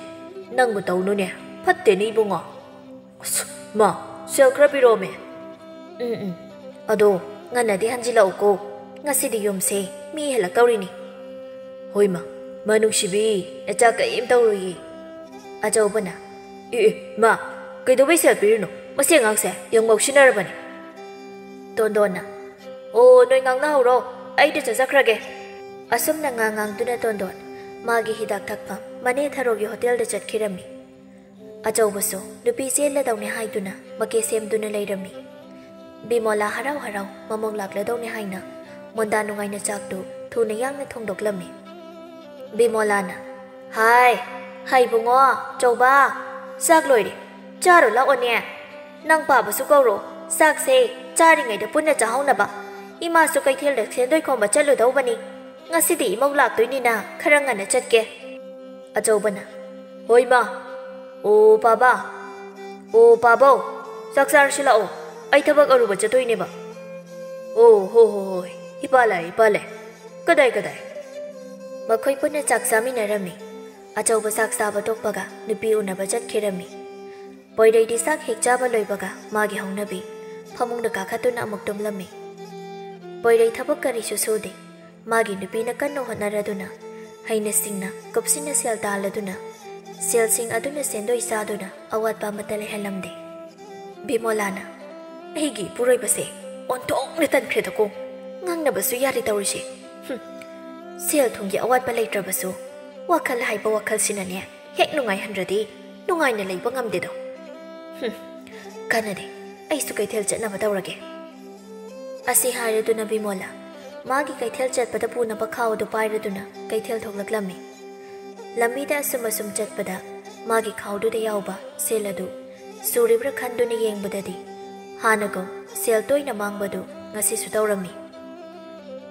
ꯅꯪꯕꯨ ꯇꯧꯅꯨꯅꯦ, ꯐꯠꯇꯦꯅꯦ ꯏꯕꯨꯡꯉꯣ꯫ ꯑꯁ, ꯃꯥ, ꯁꯦꯜ ꯈꯔ ꯄꯤꯔꯛꯑꯣꯃꯦ꯫ ꯎꯝ, ꯎꯝ, ꯑꯗꯣ ꯉꯟꯅꯗꯤ ꯍꯟꯖꯤꯜꯂꯛꯎꯀꯣ, ꯉꯁꯤꯗꯤ ꯌꯨꯝꯁꯦ ꯃꯤ ꯍꯦꯜꯂꯛꯇꯧꯔꯤꯅꯤ꯫ ꯍꯣꯏ ꯃꯥ, ꯃꯥ ꯅꯨꯡꯁꯤꯕꯤ, ꯅꯆꯥ ꯀꯔꯤꯝ ꯇꯧꯔꯣꯏꯌꯦ꯫ ꯑꯆꯧꯕꯅ, ꯑꯦ, ꯑꯦ, ꯃꯥ, ꯀꯩꯗꯧꯕꯩ ꯁꯦꯜ ꯄꯤꯔꯤꯅꯣ? ꯃꯁꯤ ꯑꯉꯥꯡꯁꯦ ꯌꯥꯝ ꯉꯥꯎꯁꯤꯟꯅꯔꯕꯅꯤ꯫ ꯇꯣꯟꯗꯣꯟꯅ, ꯑꯣ, ꯅꯣꯏ ꯉꯥꯡꯅꯍꯧꯔꯣ, ꯑꯩꯗꯤ ꯆꯠꯆꯈ꯭ꯔꯒꯦ꯫ ꯑꯁꯨꯝꯅ ꯉꯥꯡ ꯉꯥꯡꯗꯨꯅ ꯇꯣꯟꯗꯣꯟ ꯃꯥꯒꯤ ꯍꯤꯗꯥꯛ ꯊꯛꯐꯝ ꯃꯅꯦ ꯊꯔꯣꯒꯤ ꯍꯣꯇꯦꯜꯗ ꯆꯠꯈꯤꯔꯝꯃꯤ꯫ ꯑꯆꯧꯕꯁꯨ ꯅꯨꯄꯤ ꯆꯦꯜꯂꯗꯧꯅꯤ ꯍꯥꯏꯗꯨꯅ ꯃꯀꯦ ꯁꯦꯝꯗꯨꯅ ꯂꯩꯔꯝꯃꯤ꯫ ꯕꯤꯃꯣꯂꯥ ꯍꯔꯥꯎ ꯍꯔꯥꯎ ꯃꯃꯧ ꯂꯥꯛꯂꯗꯧꯅꯤ ꯍꯥꯏꯅ ꯃꯣꯟꯗꯥ ꯅꯨꯡꯉꯥꯏꯅ ꯆꯥꯛꯇꯨ ꯊꯨꯅ ꯌꯥꯡꯅ ꯊꯣꯡꯗꯣꯛꯂꯝꯃꯤ꯫ ꯕꯤꯃꯣꯂꯥꯅ, "ꯍꯥꯏ, ꯍꯥꯏ ꯏꯕꯨꯡꯉꯣ, ꯆꯧꯕ, ꯆꯥꯛ ꯂꯣꯏꯔꯦ, ꯆꯥꯔꯨ ꯂꯥꯛꯑꯣꯅꯦ꯫ ꯅꯪ ꯄꯥꯕꯁꯨ ꯀꯧꯔꯣ, ꯆꯥꯛꯁꯦ ꯆꯥꯔꯤꯉꯩꯗ ꯄꯨꯟꯅ ꯆꯥꯍꯧꯅꯕ꯫ ꯏꯃꯥꯁꯨ ꯀꯩꯊꯦꯜꯗ ꯁꯦꯟꯗꯣꯏ ꯈꯣꯝꯕ ꯆꯠꯂꯨꯗꯧꯕꯅꯤ꯫ ꯉꯁꯤꯗꯤ ꯏꯃꯧ ꯂꯥꯛꯇꯣꯏꯅꯤꯅ ꯈꯔ ꯉꯟꯅ ꯆꯠꯀꯦ꯫" ꯑꯆꯧꯕꯅ, "ꯍꯣꯏ ꯏꯃꯥ꯫ ꯑꯣ ꯄꯥꯕ, ꯑꯣ ꯄꯥꯕꯧ, ꯆꯥꯛ ꯆꯥꯔꯁꯤ ꯂꯥꯛꯑꯣ, ꯑꯩ ꯊꯕꯛ ꯑꯔꯨꯕ ꯆꯠꯇꯣꯏꯅꯦꯕ꯫" "ꯑꯣ ꯍꯣ ꯍꯣ ꯍꯣꯏ, ꯏꯄꯥ ꯂꯥꯛꯑꯦ, ꯏꯄꯥ ꯂꯥꯛꯑꯦ꯫ ꯀꯗꯥꯏ ꯀꯗꯥꯏ?" ꯃꯈꯣꯏ ꯄꯨꯟꯅ ꯆꯥꯛ ꯆꯥꯃꯤꯟꯅꯔꯝꯃꯤ꯫ ꯑꯆꯧꯕ ꯆꯥꯛ ꯆꯥꯕ ꯇꯣꯛꯄꯒ ꯅꯨꯄꯤ ꯎꯅꯕ ꯆꯠꯈꯤꯔꯝꯃꯤ꯫ ꯄꯣꯏꯔꯩꯗꯤ ꯆꯥꯛ ꯍꯦꯛ ꯆꯥꯕ ꯂꯣꯏꯕꯒ ꯃꯥꯒꯤ ꯍꯧꯅꯕꯤ ꯐꯃꯨꯡꯗ ꯀꯥꯈꯠꯇꯨꯅ ꯑꯃꯨꯛ ꯇꯨꯝꯂꯝꯃꯤ꯫ ꯄꯣꯏꯔꯩ ꯊꯕꯛ ꯀꯔꯤꯁꯨ ꯁꯨꯗꯦ꯫ ꯃꯥꯒꯤ ꯅꯨꯄꯤꯅ ꯀꯟꯅ ꯍꯣꯠꯅꯔꯗꯨꯅ, ꯍꯩꯅ ꯁꯤꯡꯅ, ꯀꯨꯞꯁꯤꯟꯅ ꯁꯦꯜ ꯇꯥꯜꯂꯗꯨꯅ, ꯁꯦꯜꯁꯤꯡ ꯑꯗꯨꯅ ꯁꯦꯟꯗꯣꯏ ꯆꯥꯗꯨꯅ ꯑꯋꯥꯠꯄ ꯑꯃꯠꯇ ꯂꯩꯍꯜꯂꯝꯗꯦ꯫ ꯕꯤꯃꯣꯂꯥꯅ, "ꯑꯩꯒꯤ ꯏꯄꯨꯔꯣꯏꯕꯁꯦ ꯑꯣꯟꯊꯣꯛꯅ ꯇꯟꯈ꯭ꯔꯦꯗꯀꯣ꯫ ꯉꯥꯡꯅꯕꯁꯨ ꯌꯥꯔꯦ ꯇꯧꯔꯤꯁꯦ꯫ ꯍꯨꯝ, ꯁꯦꯜ ꯊꯨꯝꯒꯤ ꯑꯋꯥꯠꯄ ꯂꯩꯇ꯭ꯔꯕꯁꯨ, ꯋꯥꯈꯜ ꯍꯥꯏꯕ ꯋꯥꯈꯜꯁꯤꯅꯅꯦ ꯍꯦꯛ ꯅꯨꯡꯉꯥꯏꯍꯟꯗ꯭ꯔꯗꯤ ꯅꯨꯡꯉꯥꯏꯅ ꯂꯩꯕ ꯉꯝꯗꯦꯗꯣ꯫ ꯍꯨꯝ, ꯀꯥꯟꯅꯗꯦ, ꯑꯩꯁꯨ ꯀꯩꯊꯦꯜ ꯆꯠꯅꯕ ꯇꯧꯔꯒꯦ꯫" ꯑꯁꯤ ꯍꯥꯏꯔꯗꯨꯅ ꯕꯤꯃꯣꯂꯥ ꯃꯥꯒꯤ ꯀꯩꯊꯦꯜ ꯆꯠꯄꯗ ꯄꯨꯅꯕ ꯈꯥꯎꯗꯨ ꯄꯥꯏꯔꯗꯨꯅ ꯀꯩꯊꯦꯜ ꯊꯣꯛꯂꯛꯂꯝꯃꯤ꯫ ꯂꯝꯕꯤꯗ ꯑꯁꯨꯝ ꯑꯁꯨꯝ ꯆꯠꯄꯗ ꯃꯥꯒꯤ ꯈꯥꯎꯗꯨꯗ ꯌꯥꯎꯕ ꯁꯦꯜ ꯑꯗꯨ ꯁꯨꯔꯤꯕ꯭ꯔꯥ ꯈꯟꯗꯨꯅ ꯌꯦꯡꯕꯗꯗꯤ ꯍꯥꯟꯅꯒꯨꯝ ꯁꯦꯜ ꯇꯣꯏꯅ ꯃꯥꯡꯕꯗꯨ ꯉꯁꯤꯁꯨ ꯇꯧꯔꯝꯃꯤ꯫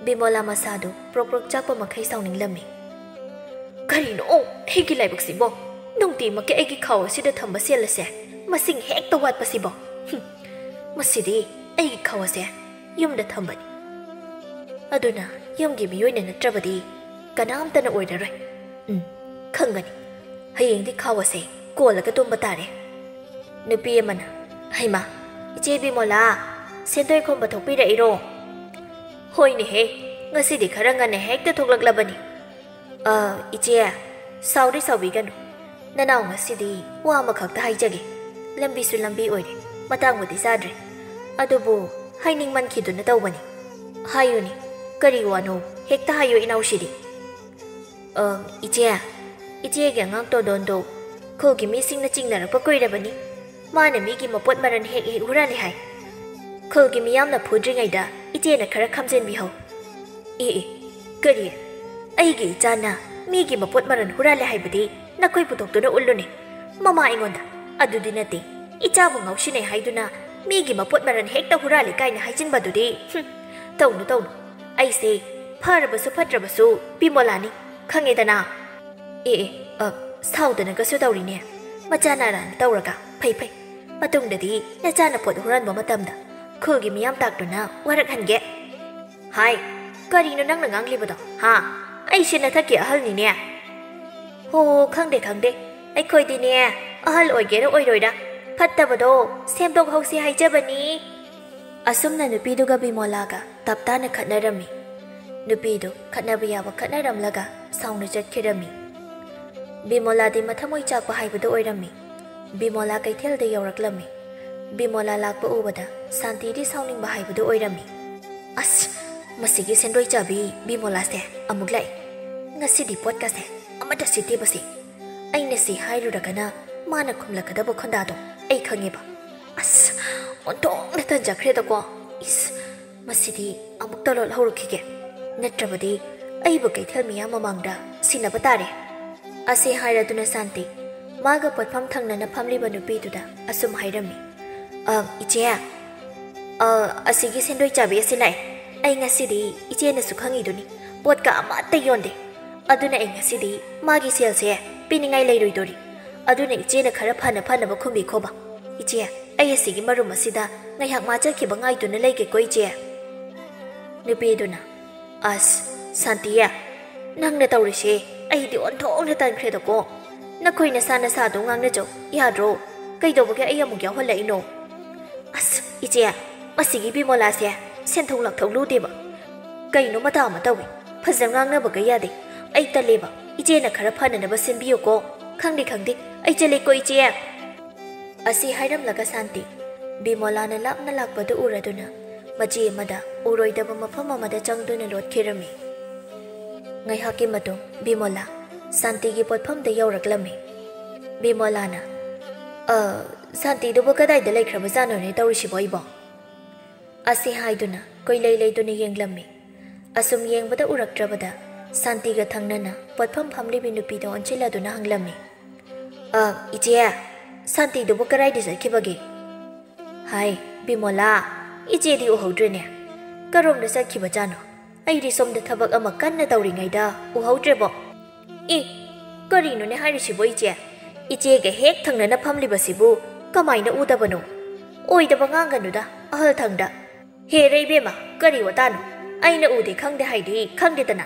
ꯕꯤꯃꯣꯂꯥ ꯃꯁꯥꯗꯨ ꯄ꯭ꯔꯣꯛ ꯄ꯭ꯔꯣꯛ ꯆꯥꯛꯄ ꯃꯈꯩ ꯁꯥꯎꯅꯤꯡꯂꯝꯃꯤ꯫ "ꯀꯔꯤꯅꯣ ꯑꯩꯒꯤ ꯂꯥꯏꯕꯛꯁꯤꯕꯣ? ꯅꯨꯡꯇꯤꯃꯛꯀꯤ ꯑꯩꯒꯤ ꯈꯥꯎ ꯑꯁꯤꯗ ꯊꯝꯕ ꯁꯦꯜ ꯑꯁꯦ ꯃꯁꯤꯡ ꯍꯦꯛꯇ ꯋꯥꯠꯄꯁꯤꯕꯣ? ꯍꯨꯝ, ꯃꯁꯤꯗꯤ ꯑꯩꯒꯤ ꯈꯥꯎ ꯑꯁꯦ ꯌꯨꯝꯗ ꯊꯝꯕꯅꯤ꯫ ꯑꯗꯨꯅ ꯌꯨꯝꯒꯤ ꯃꯤꯑꯣꯏꯅ ꯅꯠꯇ꯭ꯔꯕꯗꯤ ꯀꯅꯥꯝꯇꯅ ꯑꯣꯏꯔꯔꯣꯏ꯫ ꯎꯝ, ꯈꯪꯒꯅꯤ꯫ ꯍꯌꯦꯡꯗꯤ ꯈꯥꯎ ꯑꯁꯦ ꯀꯣꯜꯂꯒ ꯇꯨꯝꯕ ꯇꯥꯔꯦ꯫" ꯅꯨꯄꯤ ꯑꯃꯅ, "ꯍꯩꯃꯥ, ꯏꯆꯦ ꯕꯤꯃꯣꯂꯥ, ꯁꯦꯟꯗꯣꯏ ꯈꯣꯝꯕ ꯊꯣꯛꯄꯤꯔꯛꯏꯔꯣ?" "ꯍꯣꯏꯅꯦꯍꯦ, ꯉꯁꯤꯗꯤ ꯈꯔ ꯉꯟꯅ ꯍꯦꯛꯇ ꯊꯣꯛꯂꯛꯂꯕꯅꯤ꯫" "ꯑ, ꯏꯆꯦ, ꯁꯥꯎꯗꯤ ꯁꯥꯎꯕꯤꯒꯅꯨ꯫ ꯅꯅꯥꯎ ꯉꯁꯤꯗꯤ ꯋꯥ ꯑꯃꯈꯛꯇ ꯍꯥꯏꯖꯒꯦ꯫ ꯂꯝꯕꯤꯁꯨ ꯂꯝꯕꯤ ꯑꯣꯏꯔꯦ, ꯃꯇꯥꯡꯕꯨꯗꯤ ꯆꯥꯗ꯭ꯔꯦ꯫ ꯑꯗꯨꯕꯨ ꯍꯥꯏꯅꯤꯡꯃꯟꯈꯤꯗꯨꯅ ꯇꯧꯕꯅꯤ꯫" "ꯍꯥꯏꯌꯨꯅꯦ, ꯀꯔꯤ ꯋꯥꯅꯣ? ꯍꯦꯛꯇ ꯍꯥꯏꯌꯨ ꯏꯅꯥꯎꯁꯤꯗꯤ꯫" "ꯑ, ꯏꯆꯦ, ꯏꯆꯦꯒꯤ ꯑꯉꯥꯡ ꯇꯣꯟꯗꯣꯟꯗꯣ ꯈꯨꯜꯒꯤ ꯃꯤꯁꯤꯡꯅ ꯆꯤꯡꯅꯔꯛꯄ ꯀꯨꯏꯔꯕꯅꯤ꯫ ꯃꯥꯅ ꯃꯤꯒꯤ ꯃꯄꯣꯠ ꯃꯔꯟ ꯍꯦꯛ ꯍꯦꯛ ꯍꯨꯔꯥꯜꯂꯤ ꯍꯥꯏ꯫ ꯈꯨꯜꯒꯤ ꯃꯤꯌꯥꯝꯅ ꯐꯨꯗ꯭ꯔꯤꯉꯩꯗ ꯏꯆꯦꯅ ꯈꯔ ꯈꯥꯝꯖꯤꯟꯕꯤꯍꯧ꯫" "ꯑꯦ ꯑꯦ, ꯀꯔꯤ? ꯑꯩꯒꯤ ꯏꯆꯥꯅ ꯃꯤꯒꯤ ꯃꯄꯣꯠ ꯃꯔꯟ ꯍꯨꯔꯥꯜꯂꯦ ꯍꯥꯏꯕꯗꯤ ꯅꯈꯣꯏ ꯄꯨꯊꯣꯛꯇꯨꯅ ꯎꯠꯂꯨꯅꯦ꯫ ꯃꯃꯥ ꯑꯩꯉꯣꯟꯗ, "ꯑꯗꯨꯗꯤ ꯅꯠꯇꯦ, ꯏꯆꯥꯕꯨ ꯉꯥꯎꯁꯤꯟꯅꯩ ꯍꯥꯏꯗꯨꯅ ꯃꯤꯒꯤ ꯃꯄꯣꯠ ꯃꯔꯟ ꯍꯦꯛꯇ ꯍꯨꯔꯥꯜꯂꯤ" ꯀꯥꯏꯅ ꯍꯥꯏꯖꯤꯟꯕꯗꯨꯗꯤ꯫ ꯍꯨꯝ, ꯇꯧꯅꯨ, ꯇꯧꯅꯨ꯫ ꯑꯩꯁꯦ ꯐꯔꯕꯁꯨ ꯐꯠꯇ꯭ꯔꯕꯁꯨ ꯕꯤꯃꯣꯂꯥꯅꯤ, ꯈꯪꯉꯦꯗꯅ꯫ ꯑꯦ, ꯑꯦ, ꯑ, ꯁꯥꯎꯗꯅꯒꯁꯨ ꯇꯧꯔꯤꯅꯦ꯫ ꯃꯆꯥꯅ ꯑꯔꯥꯟꯕ ꯇꯧꯔꯒ꯫ ꯐꯩ, ꯐꯩ꯫ ꯃꯇꯨꯡꯗꯗꯤ ꯅꯆꯥꯅ ꯄꯣꯠ ꯍꯨꯔꯥꯟꯕ ꯃꯇꯝꯗ ꯈꯨꯜꯒꯤ ꯃꯤꯌꯥꯝ ꯇꯥꯛꯇꯨꯅ ꯋꯥꯔꯛꯍꯟꯒꯦ꯫ ꯍꯥꯏ, ꯀꯔꯤꯅꯣ ꯅꯪꯅ ꯉꯥꯡꯂꯤꯕꯗꯣ, ꯍꯥ? ꯑꯩꯁꯦ ꯅꯊꯛꯀꯤ ꯑꯍꯜꯅꯤꯅꯦ꯫ ꯍꯣ, ꯈꯪꯗꯦ, ꯈꯪꯗꯦ꯫ ꯑꯩꯈꯣꯏꯗꯤꯅꯦ, ꯑꯍꯜ ꯑꯣꯏꯒꯦꯔꯥ ꯑꯣꯏꯔꯣꯏꯔꯥ, ꯐꯠꯇꯕꯗꯣ ꯁꯦꯝꯗꯣꯛꯍꯧꯁꯤ ꯍꯥꯏꯖꯕꯅꯤ꯫ ꯑꯁꯨꯝꯅ ꯅꯨꯄꯤꯗꯨꯒ ꯕꯤꯃꯣꯂꯥꯒ ꯇꯞꯇꯥꯅ ꯈꯠꯅꯔꯝꯃꯤ꯫ ꯅꯨꯄꯤꯗꯨ ꯈꯠꯅꯕ ꯌꯥꯕ ꯈꯠꯅꯔꯝꯂꯒ ꯁꯥꯎꯅ ꯆꯠꯈꯤꯔꯝꯃꯤ꯫ ꯕꯤꯃꯣꯂꯥꯗꯤ ꯃꯊꯃꯣꯏ ꯆꯥꯛꯄ ꯍꯥꯏꯕꯗꯨ ꯑꯣꯏꯔꯝꯃꯤ꯫ ꯕꯤꯃꯣꯂꯥ ꯀꯩꯊꯦꯜꯗ ꯌꯧꯔꯛꯂꯝꯃꯤ꯫ ꯕꯤꯃꯣꯂꯥ ꯂꯥꯛꯄ ꯎꯕꯗ ꯁꯥꯟꯇꯤꯗꯤ ꯁꯥꯎꯅꯤꯡꯕ ꯍꯥꯏꯕꯗꯨ ꯑꯣꯏꯔꯝꯃꯤ꯫ "ꯑꯁ, ꯃꯁꯤꯒꯤ ꯁꯦꯟꯗꯣꯏ ꯆꯥꯕꯤ ꯕꯤꯃꯣꯂꯥꯁꯦ ꯑꯃꯨꯛ ꯂꯥꯛꯑꯦ꯫ ꯉꯁꯤꯗꯤ ꯄꯣꯠꯀꯁꯦ ꯑꯃꯠꯇ ꯁꯤꯠꯇꯦꯕꯁꯦ꯫ ꯑꯩꯅ ꯁꯤ ꯍꯥꯏꯔꯨꯔꯒꯅ ꯃꯥꯅ ꯈꯨꯝꯂꯛꯀꯗꯕ ꯈꯣꯟꯗꯥꯗꯣ ꯑꯩ ꯈꯪꯉꯦꯕ꯫ ꯑꯁ, ꯑꯣꯟꯊꯣꯛꯅ ꯇꯟꯖꯈ꯭ꯔꯦꯗꯀꯣ꯫ ꯏꯁ, ꯃꯁꯤꯗꯤ ꯑꯃꯨꯛꯇ ꯂꯣꯠꯍꯧꯔꯨꯈꯤꯒꯦ, ꯅꯠꯇ꯭ꯔꯕꯗꯤ ꯑꯩꯕꯨ ꯀꯩꯊꯦꯜ ꯃꯤꯌꯥꯝ ꯃꯃꯥꯡꯗ ꯁꯤꯟꯅꯕ ꯇꯥꯔꯦ"꯫ ꯑꯁꯤ ꯍꯥꯏꯔꯗꯨꯅ ꯁꯥꯟꯇꯤ ꯃꯥꯒ ꯄꯣꯠꯐꯝ ꯊꯪꯅꯅ ꯐꯝꯂꯤꯕ ꯅꯨꯄꯤꯗꯨꯗ ꯑꯁꯨꯝ ꯍꯥꯏꯔꯝꯃꯤ, "ꯑ, ꯏꯆꯦ, ꯑ, ꯑꯁꯤꯒꯤ ꯁꯦꯟꯗꯣꯏ ꯆꯥꯕꯤ ꯑꯁꯤ ꯂꯥꯛꯑꯦ꯫ ꯑꯩ ꯉꯁꯤꯗꯤ, ꯏꯆꯦꯅꯁꯨ ꯈꯪꯉꯤꯗꯨꯅꯤ, ꯄꯣꯠꯀ ꯑꯃꯠꯇ ꯌꯣꯟꯗꯦ꯫ ꯑꯗꯨꯅ ꯑꯩ ꯉꯁꯤꯗꯤ ꯃꯥꯒꯤ ꯁꯦꯜꯁꯦ ꯄꯤꯅꯤꯡꯉꯥꯏ ꯂꯩꯔꯣꯏꯗꯣꯔꯤ꯫ ꯑꯗꯨꯅ ꯏꯆꯦꯅ ꯈꯔ ꯐꯅ ꯐꯅꯕ ꯈꯨꯝꯕꯤꯈꯣꯕ꯫ ꯏꯆꯦ, ꯑꯩ ꯑꯁꯤꯒꯤ ꯃꯔꯨꯝ ꯑꯁꯤꯗ ꯉꯥꯏꯍꯥꯛ ꯃꯥ ꯆꯠꯈꯤꯕ ꯉꯥꯏꯗꯨꯅ ꯂꯩꯒꯦꯀꯣ, ꯏꯆꯦ"꯫ ꯅꯨꯄꯤꯗꯨꯅ, "ꯑꯁ, ꯁꯥꯟꯇꯤ, ꯅꯪꯅ ꯇꯧꯔꯤꯁꯦ ꯑꯩꯗꯤ ꯑꯣꯟꯊꯣꯛꯅ ꯇꯟꯈ꯭ꯔꯦꯗꯀꯣ꯫ ꯅꯈꯣꯏ ꯅꯁꯥ ꯅꯁꯥꯗꯣ ꯉꯥꯡꯅꯖꯧ ꯌꯥꯗ꯭ꯔꯣ? ꯀꯩꯗꯧꯕꯒꯤ ꯑꯩ ꯑꯃꯨꯛ ꯌꯥꯎꯍꯜꯂꯛꯏꯅꯣ?" "ꯑꯁ, ꯏꯆꯦ, ꯃꯁꯤꯒꯤ ꯕꯤꯃꯣꯂꯥꯁꯦ ꯁꯦꯟꯊꯣꯛ ꯂꯥꯛꯊꯣꯛ ꯂꯨꯗꯦꯕ꯫ ꯀꯩꯅꯣ ꯃꯇꯥ ꯑꯃ ꯇꯧꯏ꯫ ꯐꯖꯅ ꯉꯥꯡꯅꯕꯒ ꯌꯥꯗꯦ꯫ ꯑꯩ ꯇꯜꯂꯦꯕ꯫ ꯏꯆꯦꯅ ꯈꯔ ꯐꯅꯅꯕ ꯁꯤꯟꯕꯤꯌꯨꯀꯣ꯫ ꯈꯪꯗꯦ, ꯈꯪꯗꯦ꯫ ꯑꯩ ꯆꯠꯂꯦꯀꯣ, ꯏꯆꯦ"꯫ ꯑꯁꯤ ꯍꯥꯏꯔꯝꯂꯒ ꯁꯥꯟꯇꯤ ꯕꯤꯃꯣꯂꯥꯅ ꯂꯥꯞꯅ ꯂꯥꯛꯄꯗꯨ ꯎꯔꯗꯨꯅ ꯃꯆꯤ ꯑꯃꯗ ꯎꯔꯣꯏꯗꯕ ꯃꯐꯝ ꯑꯃꯗ ꯆꯪꯗꯨꯅ ꯂꯣꯠꯈꯤꯔꯝꯃꯤ꯫ ꯉꯥꯏꯍꯥꯛꯀꯤ ꯃꯇꯨꯡ ꯕꯤꯃꯣꯂꯥ ꯁꯥꯟꯇꯤꯒꯤ ꯄꯣꯠꯐꯝꯗ ꯌꯧꯔꯛꯂꯝꯃꯤ꯫ ꯕꯤꯃꯣꯂꯥꯅ, "ꯑ, ꯁꯥꯟꯇꯤꯗꯨꯕꯨ ꯀꯗꯥꯏꯗ ꯂꯩꯈ꯭ꯔꯕꯖꯥꯠꯅꯣꯅꯦ ꯇꯧꯔꯤꯁꯤꯕꯣ ꯑꯩꯕꯣ?" ꯑꯁꯤ ꯍꯥꯏꯗꯨꯅ ꯀꯣꯏꯂꯩ ꯂꯩꯗꯨꯅ ꯌꯦꯡꯂꯝꯃꯤ꯫ ꯑꯁꯨꯝ ꯌꯦꯡꯕꯗ ꯎꯔꯛꯇ꯭ꯔꯕꯗ ꯁꯥꯟꯇꯤꯒ ꯊꯪꯅꯅ ꯄꯣꯠꯐꯝ ꯐꯝꯂꯤꯕꯤ ꯅꯨꯄꯤꯗ ꯑꯣꯟꯁꯤꯜꯂꯗꯨꯅ ꯍꯪꯂꯝꯃꯤ꯫ "ꯑ, ꯏꯆꯦ, ꯁꯥꯟꯇꯤꯗꯨꯕꯨ ꯀꯗꯥꯏꯗ ꯆꯠꯈꯤꯕꯒꯦ?" "ꯍꯥꯏ, ꯕꯤꯃꯣꯂꯥ, ꯏꯆꯦꯗꯤ ꯎꯍꯧꯗ꯭ꯔꯦꯅꯦ꯫ ꯀꯔꯣꯝꯗ ꯆꯠꯈꯤꯕꯖꯥꯠꯅꯣ? ꯑꯩꯗꯤ ꯁꯣꯝꯗ ꯊꯕꯛ ꯑꯃ ꯀꯟꯅ ꯇꯧꯔꯤꯉꯩꯗ ꯎꯍꯧꯗ꯭ꯔꯦꯕꯣ꯫" "ꯑꯦ, ꯀꯔꯤꯅꯣꯅꯦ ꯍꯥꯏꯔꯤꯁꯤꯕꯣ ꯏꯆꯦ? ꯏꯆꯦꯒ ꯍꯦꯛ ꯊꯪꯅꯅ ꯐꯝꯂꯤꯕꯁꯤꯕꯨ ꯀꯃꯥꯏꯅ ꯎꯗꯕꯅꯣ? ꯑꯣꯏꯗꯕ ꯉꯥꯡꯒꯅꯨꯗ, ꯑꯍꯜ ꯊꯪꯗ꯫ ꯍꯦꯔꯦ ꯏꯕꯦꯝꯃ, ꯀꯔꯤ ꯋꯥꯇꯥꯅꯣ? ꯑꯩꯅ ꯎꯗꯦ ꯈꯪꯗꯦ ꯍꯥꯏꯗꯤ ꯈꯪꯗꯦꯗꯅ꯫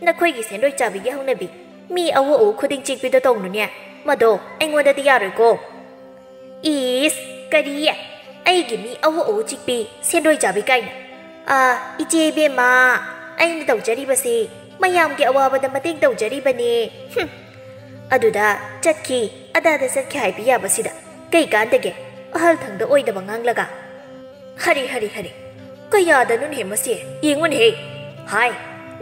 ꯅꯈꯣꯏꯒꯤ ꯁꯦꯟꯗꯣꯏ ꯆꯥꯕꯤꯒꯤ ꯍꯧꯅꯕꯤ, ꯃꯤ ꯑꯎ ꯑꯎ ꯈꯨꯗꯤꯡ ꯆꯤꯛꯄꯤꯗꯣ ꯇꯧꯅꯨꯅꯦ꯫ ꯃꯗꯣ ꯑꯩꯉꯣꯟꯗꯗꯤ ꯌꯥꯔꯣꯏꯀꯣ꯫" "ꯏꯁ, ꯀꯔꯤ? ꯑꯩꯒꯤ ꯃꯤ ꯑꯎ ꯑꯎ ꯆꯤꯛꯄꯤ, ꯁꯦꯟꯗꯣꯏ ꯆꯥꯕꯤ ꯀꯥꯏꯅ? ꯑꯥ, ꯏꯆꯦ ꯏꯕꯦꯝꯃ, ꯑꯩꯅ ꯇꯧꯖꯔꯤꯕꯁꯤ ꯃꯌꯥꯝꯒꯤ ꯑꯋꯥꯕꯗ ꯃꯇꯦꯡ ꯇꯧꯖꯔꯤꯕꯅꯦ꯫ ꯍꯨꯝ꯫ ꯑꯗꯨꯗ ꯆꯠꯈꯤ, ꯑꯗꯥꯗ ꯆꯠꯈꯤ ꯍꯥꯏꯕꯤ ꯌꯥꯕꯁꯤꯗ ꯀꯩ ꯀꯥꯟꯗꯒꯦ? ꯑꯍꯜ ꯊꯪꯗ ꯑꯣꯏꯗꯕ ꯉꯥꯡꯂꯒ꯫ ꯍꯔꯤ, ꯍꯔꯤ, ꯍꯔꯤ꯫ ꯀꯌꯥꯗꯅꯣꯅꯦꯍꯦ ꯃꯁꯤ? ꯌꯦꯡꯉꯨꯅꯦꯍꯦ꯫ ꯍꯥꯏ,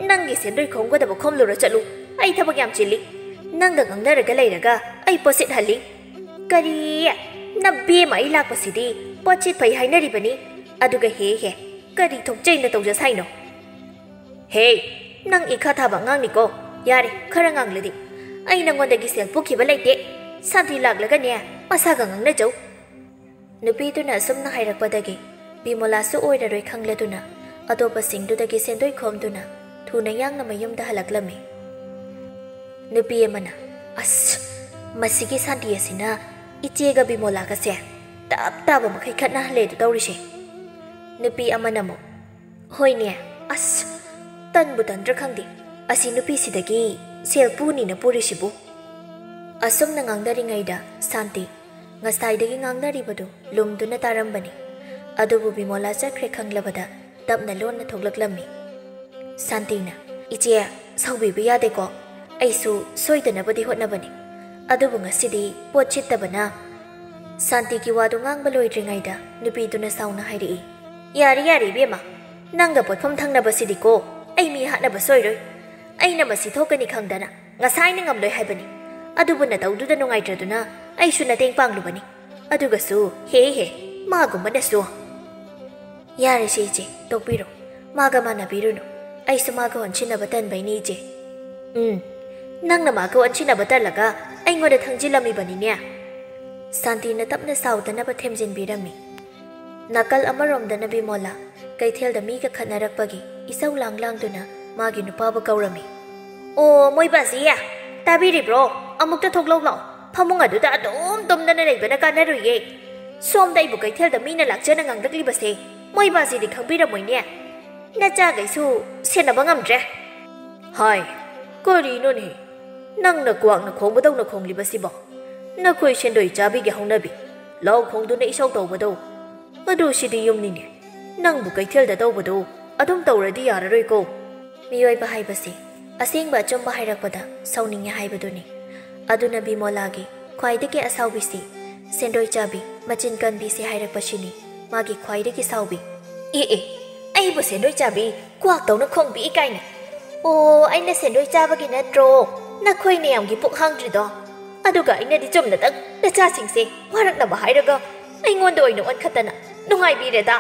ꯅꯪꯒꯤ ꯁꯦꯟꯗꯣꯏ ꯈꯣꯝꯒꯗꯕ ꯈꯣꯝꯂꯨꯔꯣ ꯆꯠꯂꯨ꯫ ꯑꯩ ꯊꯕꯛ ꯌꯥꯝ ꯆꯤꯜꯂꯤ꯫ ꯅꯪꯒ ꯉꯥꯡꯅꯔꯒ ꯂꯩꯔꯒ ꯑꯩ ꯄꯣꯠꯁꯤꯠꯍꯜꯂꯤ꯫ ꯀꯔꯤ? ꯅꯕꯦꯝꯃ ꯑꯩ ꯂꯥꯛꯄꯁꯤꯗꯤ ꯄꯣꯠꯁꯤꯠ ꯐꯩ ꯍꯥꯏꯅꯔꯤꯕꯅꯤ꯫ ꯑꯗꯨꯒ ꯍꯦ ꯍꯦ, ꯀꯔꯤ ꯊꯣꯛꯆꯩꯅ ꯇꯧꯖ ꯁꯥꯏꯅꯣ? ꯍꯦ, ꯅꯪ ꯏꯈꯥ ꯊꯥꯕ ꯑꯉꯥꯡꯅꯤꯀꯣ꯫ ꯌꯥꯔꯦ, ꯈꯔ ꯉꯥꯡꯂꯗꯤ꯫ ꯑꯩ ꯅꯪꯉꯣꯟꯗꯒꯤ ꯁꯦꯜ ꯄꯨꯈꯤꯕ ꯂꯩꯇꯦ꯫ ꯁꯥꯟꯇꯤ ꯂꯥꯛꯂꯒꯅꯦ, ꯃꯁꯥꯒ ꯉꯥꯡꯅꯖꯧ꯫ ꯅꯨꯄꯤꯗꯨꯅ ꯑꯁꯨꯝꯅ ꯍꯥꯏꯔꯛꯄꯗꯒꯤ ꯕꯤꯃꯣꯂꯥꯁꯨ ꯑꯣꯏꯔꯔꯣꯏ ꯈꯪꯂꯗꯨꯅ ꯑꯇꯣꯞꯄꯁꯤꯡꯗꯨꯗꯒꯤ ꯁꯦꯟꯗꯣꯏ ꯈꯣꯝꯗꯨꯅ ꯊꯨꯅ ꯌꯥꯡꯅ ꯃꯌꯨꯝꯗ ꯍꯜꯂꯛꯂꯝꯃꯤ꯫ ꯅꯨꯄꯤ ꯑꯃꯅ, "ꯑꯁ, ꯃꯁꯤꯒꯤ ꯁꯥꯟꯇꯤ ꯑꯁꯤꯅ ꯏꯆꯦꯒ ꯕꯤꯃꯣꯂꯥꯒꯁꯦ ꯇꯞ ꯇꯥꯕ ꯃꯈꯩ ꯈꯠꯅꯍꯜꯂꯦꯗꯣ ꯇꯧꯔꯤꯁꯦ꯫" ꯅꯨꯄꯤ ꯑꯃꯅ ꯑꯃꯨꯛ, "ꯍꯣꯏꯅꯦ, ꯑꯁ, ꯇꯟꯕꯨ ꯇꯟꯗ꯭ꯔꯥ ꯈꯪꯗꯦ, ꯑꯁꯤ ꯅꯨꯄꯤꯁꯤꯗꯒꯤ ꯁꯦꯜ ꯄꯨꯅꯤꯅ ꯄꯨꯔꯤꯁꯤꯕꯨ꯫" ꯑꯁꯨꯝꯅ ꯉꯥꯡꯅꯔꯤꯉꯩꯗ ꯁꯥꯟꯇꯤ ꯉꯁꯥꯏꯗꯒꯤ ꯉꯥꯡꯅꯔꯤꯕꯗꯨ ꯂꯨꯝꯗꯨꯅ ꯇꯥꯔꯝꯕꯅꯤ꯫ ꯑꯗꯨꯕꯨ ꯕꯤꯃꯣꯂꯥ ꯆꯠꯈ꯭ꯔꯦ ꯈꯪꯂꯕꯗ ꯇꯞꯅ ꯂꯣꯟꯅ ꯊꯣꯛꯂꯛꯂꯝꯃꯤ꯫ ꯁꯥꯟꯇꯤꯅ, "ꯏꯆꯦ, ꯁꯥꯎꯕꯤꯕ ꯌꯥꯗꯦꯀꯣ꯫ ꯑꯩꯁꯨ ꯁꯣꯏꯗꯅꯕꯗꯤ ꯍꯣꯠꯅꯕꯅꯤ꯫ ꯑꯗꯨꯕꯨ ꯉꯁꯤꯗꯤ ꯄꯣꯠ ꯁꯤꯠꯇꯕꯅ꯫" ꯁꯥꯟꯇꯤꯒꯤ ꯋꯥꯗꯨ ꯉꯥꯡꯕ ꯂꯣꯏꯗ꯭ꯔꯤꯉꯩꯗ ꯅꯨꯄꯤꯗꯨꯅ ꯁꯥꯎꯅ ꯍꯥꯏꯔꯛꯏ, "ꯌꯥꯔꯦ, ꯌꯥꯔꯦ ꯏꯕꯦꯝꯃ, ꯅꯪꯒ ꯄꯣꯠꯐꯝ ꯊꯪꯅꯕꯁꯤꯗꯤꯀꯣ ꯑꯩ ꯃꯤ ꯍꯥꯠꯅꯕ ꯁꯣꯏꯔꯣꯏ꯫ ꯑꯩꯅ ꯃꯁꯤ ꯊꯣꯛꯀꯅꯤ ꯈꯪꯗꯅ ꯉꯁꯥꯏꯅ ꯉꯝꯂꯣꯏ ꯍꯥꯏꯕꯅꯤ꯫ ꯑꯗꯨꯕꯨ ꯅꯇꯧꯗꯨꯗ ꯅꯨꯡꯉꯥꯏꯇ꯭ꯔꯗꯨꯅ ꯑꯩꯁꯨ ꯅꯇꯦꯡ ꯄꯥꯡꯂꯨꯕꯅꯤ꯫ ꯑꯗꯨꯒꯁꯨ ꯍꯦ ꯍꯦ, ꯃꯥꯒꯨꯝꯕꯅꯁꯨ꯫" "ꯌꯥꯔꯦꯁꯦ ꯏꯆꯦ, ꯇꯣꯛꯄꯤꯔꯣ꯫ ꯃꯥꯒ ꯃꯥꯟꯅꯕꯤꯔꯨꯅꯨ꯫ ꯑꯩꯁꯨ ꯃꯥꯒ ꯑꯣꯟꯁꯤꯟꯅꯕ ꯇꯟꯕꯩꯅꯤ, ꯏꯆꯦ꯫ ꯎꯝ, ꯅꯪꯅ ꯃꯥꯒ ꯑꯣꯟꯁꯤꯟꯅꯕ ꯇꯜꯂꯒ ꯑꯩꯉꯣꯟꯗ ꯊꯪꯖꯤꯜꯂꯝꯃꯤꯕꯅꯤꯅꯦ꯫ ꯁꯥꯟꯇꯤꯅ ꯇꯞꯅ ꯁꯥꯎꯗꯅꯕ ꯊꯦꯝꯖꯤꯟꯕꯤꯔꯝꯃꯤ꯫ ꯅꯥꯀꯜ ꯑꯃꯔꯣꯝꯗꯅ ꯕꯤꯃꯣꯂꯥ ꯀꯩꯊꯦꯜꯗ ꯃꯤꯒ ꯈꯠꯅꯔꯛꯄꯒꯤ ꯏꯁꯧ ꯂꯥꯡ ꯂꯥꯡꯗꯨꯅ ꯃꯥꯒꯤ ꯅꯨꯄꯥꯕꯨ ꯀꯧꯔꯝꯃꯤ꯫ "ꯑꯣ, ꯃꯣꯏ ꯕꯥꯖꯤ, ꯇꯥꯕꯤꯔꯤꯕ꯭ꯔꯣ? ꯑꯃꯨꯛꯇ ꯊꯣꯛꯂꯛꯎ ꯂꯥꯎ꯫ ꯐꯃꯨꯡ ꯑꯗꯨꯗ ꯑꯗꯨꯝ ꯇꯨꯝꯗꯅ ꯂꯩꯕꯅ ꯀꯥꯟꯅꯔꯨꯏꯌꯦ꯫ ꯁꯣꯝꯗ ꯑꯩꯕꯨ ꯀꯩꯊꯦꯜꯗ ꯃꯤꯅ ꯂꯥꯛꯆꯅ ꯉꯥꯡꯂꯛꯂꯤꯕꯁꯦ ꯃꯣꯏ ꯕꯥꯖꯤꯗꯤ ꯈꯪꯕꯤꯔꯝꯃꯣꯏꯅꯦ꯫ ꯅꯆꯥꯈꯩꯁꯨ ꯁꯦꯟꯅꯕ ꯉꯝꯗ꯭ꯔꯦ꯫" "ꯍꯥꯏ, ꯀꯔꯤꯅꯣꯅꯦ? ꯅꯪꯅ ꯀ꯭ꯋꯥꯛꯅ ꯈꯣꯡꯕꯗꯧꯅ ꯈꯣꯡꯂꯤꯕꯁꯤꯕꯣ? ꯅꯈꯣꯏ ꯁꯦꯟꯗꯣꯏ ꯆꯥꯕꯤꯒꯤ ꯍꯧꯅꯕꯤ, ꯂꯥꯎ ꯈꯣꯡꯗꯨꯅ ꯏꯁꯧ ꯇꯧꯕꯗꯣ꯫ ꯑꯗꯨ ꯁꯤꯗꯤ ꯌꯨꯝꯅꯤꯅꯦ꯫ ꯅꯪꯕꯨ ꯀꯩꯊꯦꯜꯗ ꯇꯧꯕꯗꯨ ꯑꯗꯨꯝ ꯇꯧꯔꯗꯤ ꯌꯥꯔꯔꯣꯏꯀꯣ꯫" ꯃꯤꯑꯣꯏꯕ ꯍꯥꯏꯕꯁꯤ ꯑꯁꯦꯡꯕ ꯑꯆꯨꯝꯕ ꯍꯥꯏꯔꯛꯄꯗ ꯁꯥꯎꯅꯤꯡꯉꯦ ꯍꯥꯏꯕꯗꯨꯅꯤ꯫ ꯑꯗꯨꯅ ꯕꯤꯃꯣꯂꯥꯒꯤ ꯈ꯭ꯋꯥꯏꯗꯒꯤ ꯑꯁꯥꯎꯕꯤꯁꯤ ꯁꯦꯟꯗꯣꯏ ꯆꯥꯕꯤ, ꯃꯆꯤꯟ ꯀꯟꯕꯤꯁꯤ ꯍꯥꯏꯔꯛꯄꯁꯤꯅꯤ ꯃꯥꯒꯤ ꯈ꯭ꯋꯥꯏꯗꯒꯤ ꯁꯥꯎꯕꯤ꯫ "ꯑꯦ ꯑꯦ, ꯑꯩꯕꯨ ꯁꯦꯟꯗꯣꯏ ꯆꯥꯕꯤ, ꯀ꯭ꯋꯥꯛꯇꯧꯅ ꯈꯣꯡꯕꯤ ꯀꯥꯏꯅ꯫ ꯑꯣ, ꯑꯩꯅ ꯁꯦꯟꯗꯣꯏ ꯆꯥꯕꯒꯤ ꯅꯠꯇ꯭ꯔꯣ ꯅꯈꯣꯏ ꯃꯌꯥꯝꯒꯤ ꯄꯨꯛ ꯍꯥꯡꯗ꯭ꯔꯤꯗꯣ? ꯑꯗꯨꯒ ꯑꯩꯅꯗꯤ ꯆꯨꯝꯅꯗꯪ ꯅꯆꯥꯁꯤꯡꯁꯦ ꯋꯥꯔꯛꯅꯕ ꯍꯥꯏꯔꯒ ꯑꯩꯉꯣꯟꯗ ꯑꯣꯏꯅ ꯑꯣꯟꯈꯠꯇꯅ ꯅꯨꯡꯉꯥꯏꯕꯤꯔꯦꯗ꯫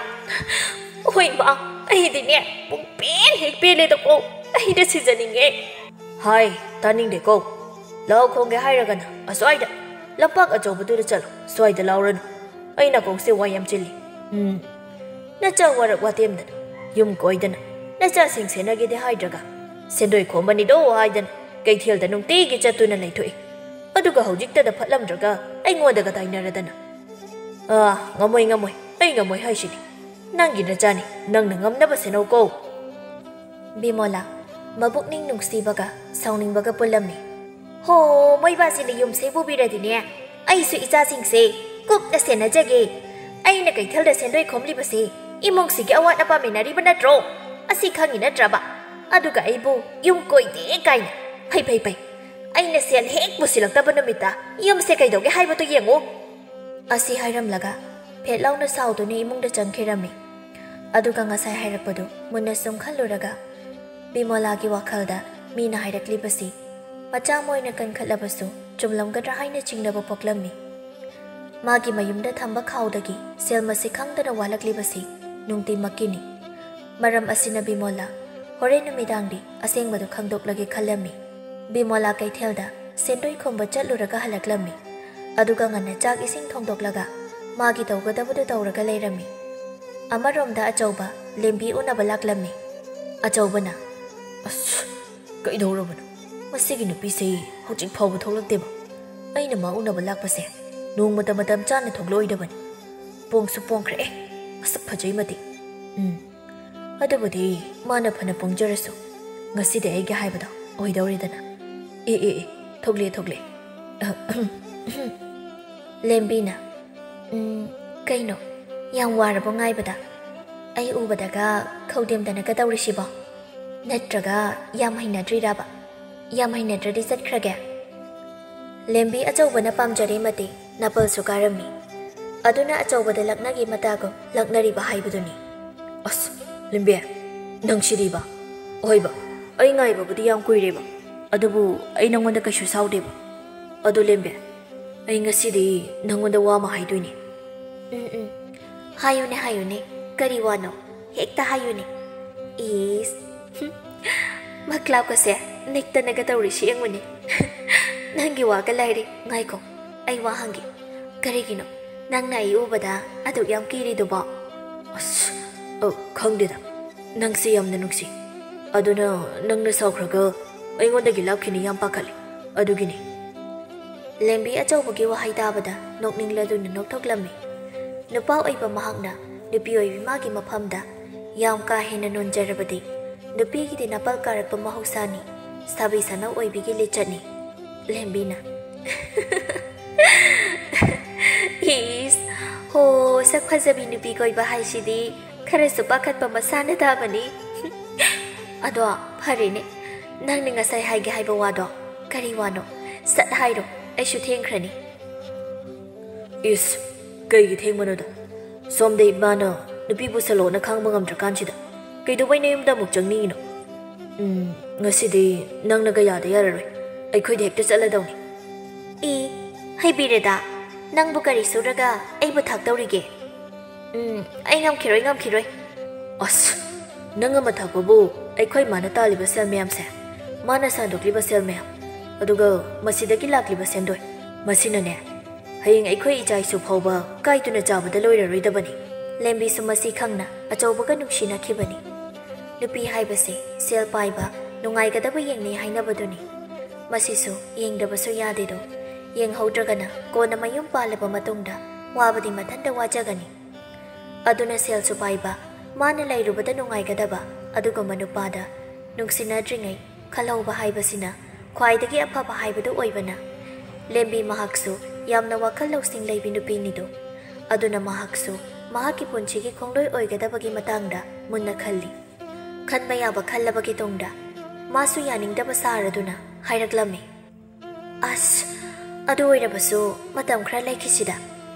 ꯍꯣꯏ ꯃꯥ, ꯑꯩꯗꯤꯅꯦ ꯄꯨꯡ ꯄꯦꯟ ꯍꯦꯛ ꯄꯦꯜꯂꯦꯗꯀꯣ꯫ ꯑꯩꯗ ꯁꯤꯖꯅꯤꯡꯉꯦ꯫" "ꯍꯥꯏ, ꯇꯥꯅꯤꯡꯗꯦꯀꯣ꯫ ꯂꯥꯎ ꯈꯣꯡꯒꯦ ꯍꯥꯏꯔꯒꯅ ꯑꯁ꯭ꯋꯥꯏꯗ ꯂꯝꯄꯥꯛ ꯑꯆꯧꯕꯗꯨꯗ ꯆꯠꯂꯣ, ꯁ꯭ꯋꯥꯏꯗ ꯂꯥꯎꯔꯅꯨ꯫ ꯑꯩ ꯅꯥꯀꯣꯡꯁꯦ ꯋꯥ ꯌꯥꯝ ꯆꯤꯜꯂꯤ꯫ ꯎꯝ, ꯅꯆꯥ ꯋꯥꯔꯛ ꯋꯥꯇꯦꯝꯗꯅ, ꯌꯨꯝ ꯀꯣꯏꯗꯅ, ꯅꯆꯥꯁꯤꯡ ꯁꯦꯟꯅꯒꯦꯗꯤ ꯍꯥꯏꯗ꯭ꯔꯒ, ꯁꯦꯟꯗꯣꯏ ꯈꯣꯝꯕꯅꯤꯗꯣ ꯍꯥꯏꯗꯅ ꯀꯩꯊꯦꯜꯗ ꯅꯨꯡꯇꯤꯒꯤ ꯆꯠꯇꯨꯅ ꯂꯩꯊꯣꯛꯏ꯫ ꯑꯗꯨꯒ ꯍꯧꯖꯤꯛꯇꯗ ꯐꯠꯂꯝꯗ꯭ꯔꯒ ꯑꯩꯉꯣꯟꯗꯒ ꯇꯥꯏꯅꯔꯗꯅ꯫ ꯑꯥ, ꯉꯝꯃꯣꯏ, ꯉꯝꯃꯣꯏ, ꯑꯩ ꯉꯝꯃꯣꯏ ꯍꯥꯏꯁꯤꯅꯤ꯫ ꯅꯪꯒꯤ ꯅꯆꯥꯅꯤ, ꯅꯪꯅ ꯉꯝꯅꯕ ꯁꯦꯟꯅꯧꯀꯣ꯫" ꯕꯤꯃꯣꯂꯥ ꯃꯕꯨꯛꯅꯤꯡ ꯅꯨꯡꯁꯤꯕꯒ ꯁꯥꯎꯅꯤꯡꯕꯒ ꯄꯨꯜꯂꯝꯃꯤ꯫ "ꯍꯣ, ꯃꯣꯏꯕꯥꯁꯤꯅ ꯌꯨꯝꯁꯦ ꯄꯨꯕꯤꯔꯗꯤꯅꯦ, ꯑꯩꯁꯨ ꯏꯆꯥꯁꯤꯡꯁꯦ ꯀꯨꯞꯅ ꯁꯦꯟꯅꯖꯒꯦ꯫ ꯑꯩꯅ ꯀꯩꯊꯦꯜꯗ ꯁꯦꯟꯗꯣꯏ ꯈꯣꯝꯂꯤꯕꯁꯦ ꯏꯃꯨꯡꯁꯤꯒꯤ ꯑꯋꯥꯠ ꯑꯄꯥ ꯃꯦꯟꯅꯔꯤꯕ ꯅꯠꯇ꯭ꯔꯣ? ꯑꯁꯤ ꯈꯪꯉꯤ ꯅꯠꯇ꯭ꯔꯕ? ꯑꯗꯨꯒ ꯑꯩꯕꯨ ꯌꯨꯝ ꯀꯣꯏꯗꯦ ꯀꯥꯏꯅ꯫ ꯐꯩ, ꯐꯩ, ꯐꯩ꯫ ꯑꯩꯅ ꯁꯦꯜ ꯍꯦꯛ ꯄꯨꯁꯤꯜꯂꯛꯇꯕ ꯅꯨꯃꯤꯠꯇ ꯌꯨꯝꯁꯦ ꯀꯩꯗꯧꯒꯦ ꯍꯥꯏꯕꯗꯨ ꯌꯦꯡꯉꯨ꯫" ꯑꯁꯤ ꯍꯥꯏꯔꯝꯂꯒ ꯐꯦꯠ ꯂꯥꯎꯅ ꯁꯥꯎꯗꯨꯅ ꯏꯃꯨꯡꯗ ꯆꯪꯈꯤꯔꯝꯃꯤ꯫ ꯑꯗꯨꯒ ꯉꯁꯥꯏ ꯍꯥꯏꯔꯛꯄꯗꯨ ꯃꯨꯟꯅ ꯁꯨꯝ ꯈꯜꯂꯨꯔꯒ ꯕꯤꯃꯣꯂꯥꯒꯤ ꯋꯥꯈꯜꯗ ꯃꯤꯅ ꯍꯥꯏꯔꯛꯂꯤꯕꯁꯤ ꯃꯆꯥ ꯑꯃ ꯑꯣꯏꯅ ꯀꯟꯈꯠꯂꯕꯁꯨ ꯆꯨꯝꯂꯝꯒꯗ꯭ꯔꯥ ꯍꯥꯏꯅ ꯆꯤꯡꯅꯕ ꯄꯣꯛꯂꯝꯃꯤ꯫ ꯃꯥꯒꯤ ꯃꯌꯨꯝꯗ ꯊꯝꯕ ꯈꯥꯎꯗꯒꯤ ꯁꯦꯜ ꯃꯁꯤꯡ ꯈꯪꯗꯅ ꯋꯥꯠꯂꯛꯂꯤꯕꯁꯤ ꯅꯨꯡꯇꯤꯃꯛꯀꯤꯅꯤ꯫ ꯃꯔꯝ ꯑꯁꯤꯅ ꯕꯤꯃꯣꯂꯥ ꯍꯣꯔꯦꯟ ꯅꯨꯃꯤꯗꯥꯡꯗꯤ ꯑꯁꯦꯡꯕꯗꯨ ꯈꯪꯗꯣꯛꯂꯒꯦ ꯈꯜꯂꯝꯃꯤ꯫ ꯕꯤꯃꯣꯂꯥ ꯀꯩꯊꯦꯜꯗ ꯁꯦꯟꯗꯣꯏ ꯈꯣꯝꯕ ꯆꯠꯂꯨꯔꯒ ꯍꯜꯂꯛꯂꯝꯃꯤ꯫ ꯑꯗꯨꯒ ꯉꯟꯅ ꯆꯥꯛ ꯏꯁꯤꯡ ꯊꯣꯡꯗꯣꯛꯂꯒ ꯃꯥꯒꯤ ꯇꯧꯒꯗꯕꯗꯨ ꯇꯧꯔꯒ ꯂꯩꯔꯝꯃꯤ꯫ ꯑꯃꯔꯣꯝꯗ ꯑꯆꯧꯕ ꯂꯦꯝꯕꯤ ꯎꯅꯕ ꯂꯥꯛꯂꯝꯃꯤ꯫ ꯑꯆꯧꯕꯅ, "ꯑꯁ, ꯀꯩꯗꯧꯔꯕꯅꯣ? ꯃꯁꯤꯒꯤ ꯅꯨꯄꯤꯁꯦ ꯍꯧꯖꯤꯛ ꯐꯥꯎꯕ ꯊꯣꯛꯂꯛꯇꯦꯕ꯫ ꯑꯩꯅ ꯃꯥ ꯎꯅꯕ ꯂꯥꯛꯄꯁꯦ ꯅꯣꯡꯃꯇ ꯃꯇꯝ ꯆꯥꯅ ꯊꯣꯛꯂꯛꯑꯣꯏꯗꯕꯅꯤ꯫ ꯄꯣꯡꯁꯨ ꯄꯣꯡꯈ꯭ꯔꯦ꯫ ꯃꯁꯛ ꯐꯖꯩ ꯃꯇꯤꯛ꯫ ꯎꯝ, ꯑꯗꯨꯕꯨꯗꯤ ꯃꯥꯅ ꯐꯅ ꯄꯣꯡꯖꯔꯁꯨ, ꯉꯁꯤꯗꯤ ꯑꯩꯒꯤ ꯍꯥꯏꯕꯗꯣ ꯑꯣꯏꯗꯧꯔꯦꯗꯅ꯫ ꯑꯦ, ꯑꯦ, ꯑꯦ, ꯊꯣꯛꯂꯦ, ꯊꯣꯛꯂꯦ꯫" ꯂꯦꯝꯕꯤꯅ, "ꯎꯝ, ꯀꯩꯅꯣ, ꯌꯥꯝ ꯋꯥꯔꯕꯣ ꯉꯥꯏꯕꯗ? ꯑꯩ ꯎꯕꯗꯒ ꯈꯧꯗꯦꯝꯗꯅꯒ ꯇꯧꯔꯤꯁꯤꯕꯣ? ꯅꯠꯇ꯭ꯔꯒ ꯌꯥꯝ ꯍꯩꯅꯗ꯭ꯔꯤꯔꯕ? ꯌꯥꯝ ꯍꯩꯅꯗ꯭ꯔꯗꯤ ꯆꯠꯈ꯭ꯔꯒꯦ꯫" ꯂꯦꯝꯕꯤ ꯑꯆꯧꯕꯅ ꯄꯥꯝꯖꯔꯦ ꯃꯇꯤꯛ ꯅꯥꯄꯜꯁꯨ ꯀꯥꯔꯝꯃꯤ꯫ ꯑꯗꯨꯅ ꯑꯆꯧꯕꯗ ꯂꯛꯅꯒꯦ ꯃꯇꯥꯒꯨꯝ ꯂꯛꯅꯔꯤꯕ ꯍꯥꯏꯕꯗꯨꯅꯤ꯫ "ꯑꯁ, ꯂꯦꯝꯕꯤ, ꯅꯪꯁꯤꯗꯤꯕ꯫ ꯍꯣꯏꯕ, ꯑꯩ ꯉꯥꯏꯕꯕꯨꯗꯤ ꯌꯥꯝ ꯀꯨꯏꯔꯦꯕ꯫ ꯑꯗꯨꯕꯨ ꯑꯩ ꯅꯪꯉꯣꯟꯗ ꯀꯩꯁꯨ ꯁꯥꯎꯗꯦꯕ꯫ ꯑꯗꯣ ꯂꯦꯝꯕꯤ, ꯑꯩ ꯉꯁꯤꯗꯤ ꯅꯪꯉꯣꯟꯗ ꯋꯥ ꯑꯃ ꯍꯥꯏꯗꯣꯏꯅꯦ꯫" "ꯎꯝ, ꯎꯝ, ꯍꯥꯏꯌꯨꯅꯦ, ꯍꯥꯏꯌꯨꯅꯦ, ꯀꯔꯤ ꯋꯥꯅꯣ? ꯍꯦꯛꯇ ꯍꯥꯏꯌꯨꯅꯦ꯫" ꯏꯁ, ꯍꯨꯝ, ꯃꯛꯂꯥꯞꯀꯁꯦ ꯅꯦꯛꯇꯅꯒ ꯇꯧꯔꯤꯁꯤ ꯌꯦꯡꯉꯨꯅꯦ꯫ "ꯅꯪꯒꯤ ꯋꯥꯒ ꯂꯥꯏꯔꯤ꯫ ꯉꯥꯏꯈꯣ, ꯑꯩ ꯋꯥ ꯍꯪꯒꯦ꯫ ꯀꯔꯤꯒꯤꯅꯣ ꯅꯪꯅ ꯑꯩ ꯎꯕꯗ ꯑꯗꯨꯛ ꯌꯥꯝ ꯀꯤꯔꯤꯗꯨꯕꯣ?" "ꯑꯁ, ꯑ, ꯈꯪꯗꯦꯗ꯫ ꯅꯪꯁꯦ ꯌꯥꯝꯅ ꯅꯨꯡꯁꯤ꯫ ꯑꯗꯨꯅ ꯅꯪꯅ ꯁꯥꯎꯈ꯭ꯔꯒ ꯑꯩꯉꯣꯟꯗꯒꯤ ꯂꯥꯞꯈꯤꯅꯤ ꯌꯥꯝ ꯄꯥꯈꯠꯂꯤ꯫ ꯑꯗꯨꯒꯤꯅꯤ꯫" ꯂꯦꯝꯕꯤ ꯑꯆꯧꯕꯒꯤ ꯋꯥꯍꯩ ꯇꯥꯕꯗ ꯅꯣꯛꯅꯤꯡꯂꯗꯨꯅ ꯅꯣꯛꯊꯣꯛꯂꯝꯃꯤ꯫ ꯅꯨꯄꯥ ꯑꯣꯏꯕ ꯃꯍꯥꯛꯅ ꯅꯨꯄꯤ ꯑꯣꯏꯕꯤ ꯃꯥꯒꯤ ꯃꯐꯝꯗ ꯌꯥꯝ ꯀꯥ ꯍꯦꯟꯅ ꯅꯣꯟꯖꯔꯕꯗꯤ ꯅꯨꯄꯤꯒꯤꯗꯤ ꯅꯥꯄꯜ ꯀꯥꯔꯛꯄ ꯃꯍꯧꯁꯥꯅꯤ, ꯁꯥꯕꯤ ꯁꯥꯅꯧ ꯑꯣꯏꯕꯤꯒꯤ ꯂꯤꯆꯠꯅꯤ꯫ ꯂꯦꯝꯕꯤꯅ, "ꯏꯁ, ꯍꯣ, ꯁꯛ ꯐꯖꯕꯤ ꯅꯨꯄꯤ ꯀꯣꯏꯕ ꯍꯥꯏꯁꯤꯗꯤ ꯈꯔꯁꯨ ꯄꯥꯈꯠꯄ ꯃꯁꯥꯅ ꯇꯥꯕꯅꯤ꯫" "ꯑꯗꯣ ꯐꯔꯦꯅꯦ, ꯅꯪꯅ ꯉꯁꯥꯏ ꯍꯥꯏꯒꯦ ꯍꯥꯏꯕ ꯋꯥꯗꯣ ꯀꯔꯤ ꯋꯥꯅꯣ? ꯁꯠ ꯍꯥꯏꯔꯣ, ꯑꯩꯁꯨ ꯊꯦꯡꯈ꯭ꯔꯅꯤ꯫" "ꯏꯁ, ꯀꯩꯒꯤ ꯊꯦꯡꯕꯅꯣꯗ? ꯁꯣꯝꯗ ꯏꯃꯥꯅ ꯅꯨꯄꯤ ꯄꯨꯁꯜꯂꯣꯅ ꯈꯥꯡꯕ ꯉꯝꯗ꯭ꯔꯀꯥꯟꯁꯤꯗ ꯀꯩꯗꯧꯕꯩ ꯅꯌꯨꯝꯗ ꯑꯃꯨꯛ ꯆꯪꯅꯤꯡꯉꯤꯅꯣ? ꯎꯝ, ꯉꯁꯤꯗꯤ ꯅꯪꯅꯒ ꯌꯥꯗ ꯌꯥꯔꯔꯣꯏ꯫ ꯑꯩꯈꯣꯏꯗꯤ ꯍꯦꯛꯇ ꯆꯠꯂꯗꯧꯅꯤ꯫" "ꯏ, ꯍꯩꯕꯤꯔꯦꯗ, ꯅꯪꯕꯨ ꯀꯔꯤ ꯁꯨꯔꯒ ꯑꯩꯕꯨ ꯊꯥꯛꯇꯧꯔꯤꯒꯦ? ꯎꯝ, ꯑꯩ ꯉꯝꯈꯤꯔꯣꯏ, ꯉꯝꯈꯤꯔꯣꯏ꯫" "ꯑꯁ, "ꯅꯪ ꯑꯃ ꯊꯛꯄꯕꯨ ꯑꯩꯈꯣꯏ ꯃꯥꯅ ꯇꯥꯜꯂꯤꯕ ꯁꯦꯜ ꯃꯌꯥꯝꯁꯦ, ꯃꯥꯅ ꯁꯟꯗꯣꯛꯂꯤꯕ ꯁꯦꯜ ꯃꯌꯥꯝ, ꯑꯗꯨꯒ ꯃꯁꯤꯗꯒꯤ ꯂꯥꯛꯂꯤꯕ ꯁꯦꯟꯗꯣꯏ, ꯃꯁꯤꯅꯅꯦ ꯍꯌꯦꯡ ꯑꯩꯈꯣꯏ ꯏꯆꯥ ꯏꯁꯨ ꯐꯥꯎꯕ ꯀꯥꯏꯗꯨꯅ ꯆꯥꯕꯗ ꯂꯣꯏꯔꯔꯣꯏꯗꯕꯅꯤ"꯫ ꯂꯦꯝꯕꯤꯁꯨ ꯃꯁꯤ ꯈꯪꯅ ꯑꯆꯧꯕꯒ ꯅꯨꯡꯁꯤꯅꯈꯤꯕꯅꯤ꯫ ꯅꯨꯄꯤ ꯍꯥꯏꯕꯁꯦ ꯁꯦꯜ ꯄꯥꯏꯕ, ꯅꯨꯡꯉꯥꯏꯒꯗꯕ ꯌꯦꯡꯅꯩ ꯍꯥꯏꯅꯕꯗꯨꯅꯤ꯫ ꯃꯁꯤꯁꯨ ꯌꯦꯡꯗꯕꯁꯨ ꯌꯥꯗꯦꯗꯣ꯫ ꯌꯦꯡꯍꯧꯗ꯭ꯔꯒꯅ ꯀꯣꯟꯅ ꯃꯌꯨꯝ ꯄꯥꯜꯂꯕ ꯃꯇꯨꯡꯗ ꯋꯥꯕꯗꯤ ꯃꯊꯟꯇ ꯋꯥꯖꯒꯅꯤ꯫ ꯑꯗꯨꯅ ꯁꯦꯜꯁꯨ ꯄꯥꯏꯕ, ꯃꯥꯅ ꯂꯩꯔꯨꯕꯗ ꯅꯨꯡꯉꯥꯏꯒꯗꯕ ꯑꯗꯨꯒꯨꯝꯕ ꯅꯨꯄꯥꯗ ꯅꯨꯡꯁꯤꯅꯗ꯭ꯔꯤꯉꯩ ꯈꯜꯍꯧꯕ ꯍꯥꯏꯕꯁꯤꯅ ꯈ꯭ꯋꯥꯏꯗꯒꯤ ꯑꯐꯕ ꯍꯥꯏꯕꯗꯨ ꯑꯣꯏꯕꯅ, ꯂꯦꯝꯕꯤ ꯃꯍꯥꯛꯁꯨ ꯌꯥꯝꯅ ꯋꯥꯈꯜ ꯂꯧꯁꯤꯡ ꯂꯩꯕꯤ ꯅꯨꯄꯤꯅꯤꯗꯣ꯫ ꯑꯗꯨꯅ ꯃꯍꯥꯛꯁꯨ ꯃꯍꯥꯛꯀꯤ ꯄꯨꯟꯁꯤꯒꯤ ꯈꯣꯡꯂꯣꯏ ꯑꯣꯏꯒꯗꯕꯒꯤ ꯃꯇꯥꯡꯗ ꯃꯨꯟꯅ ꯈꯜꯂꯤ꯫ ꯈꯟꯕ ꯌꯥꯕ ꯈꯜꯂꯕꯒꯤ ꯇꯨꯡꯗ ꯃꯥꯁꯨ ꯌꯥꯅꯤꯡꯗꯕ ꯁꯥꯔꯗꯨꯅ ꯍꯥꯏꯔꯛꯂꯝꯃꯤ, "ꯑꯁ, ꯑꯗꯨ ꯑꯣꯏꯔꯕꯁꯨ ꯃꯇꯝ ꯈꯔ ꯂꯩꯈꯤꯁꯤꯗ꯫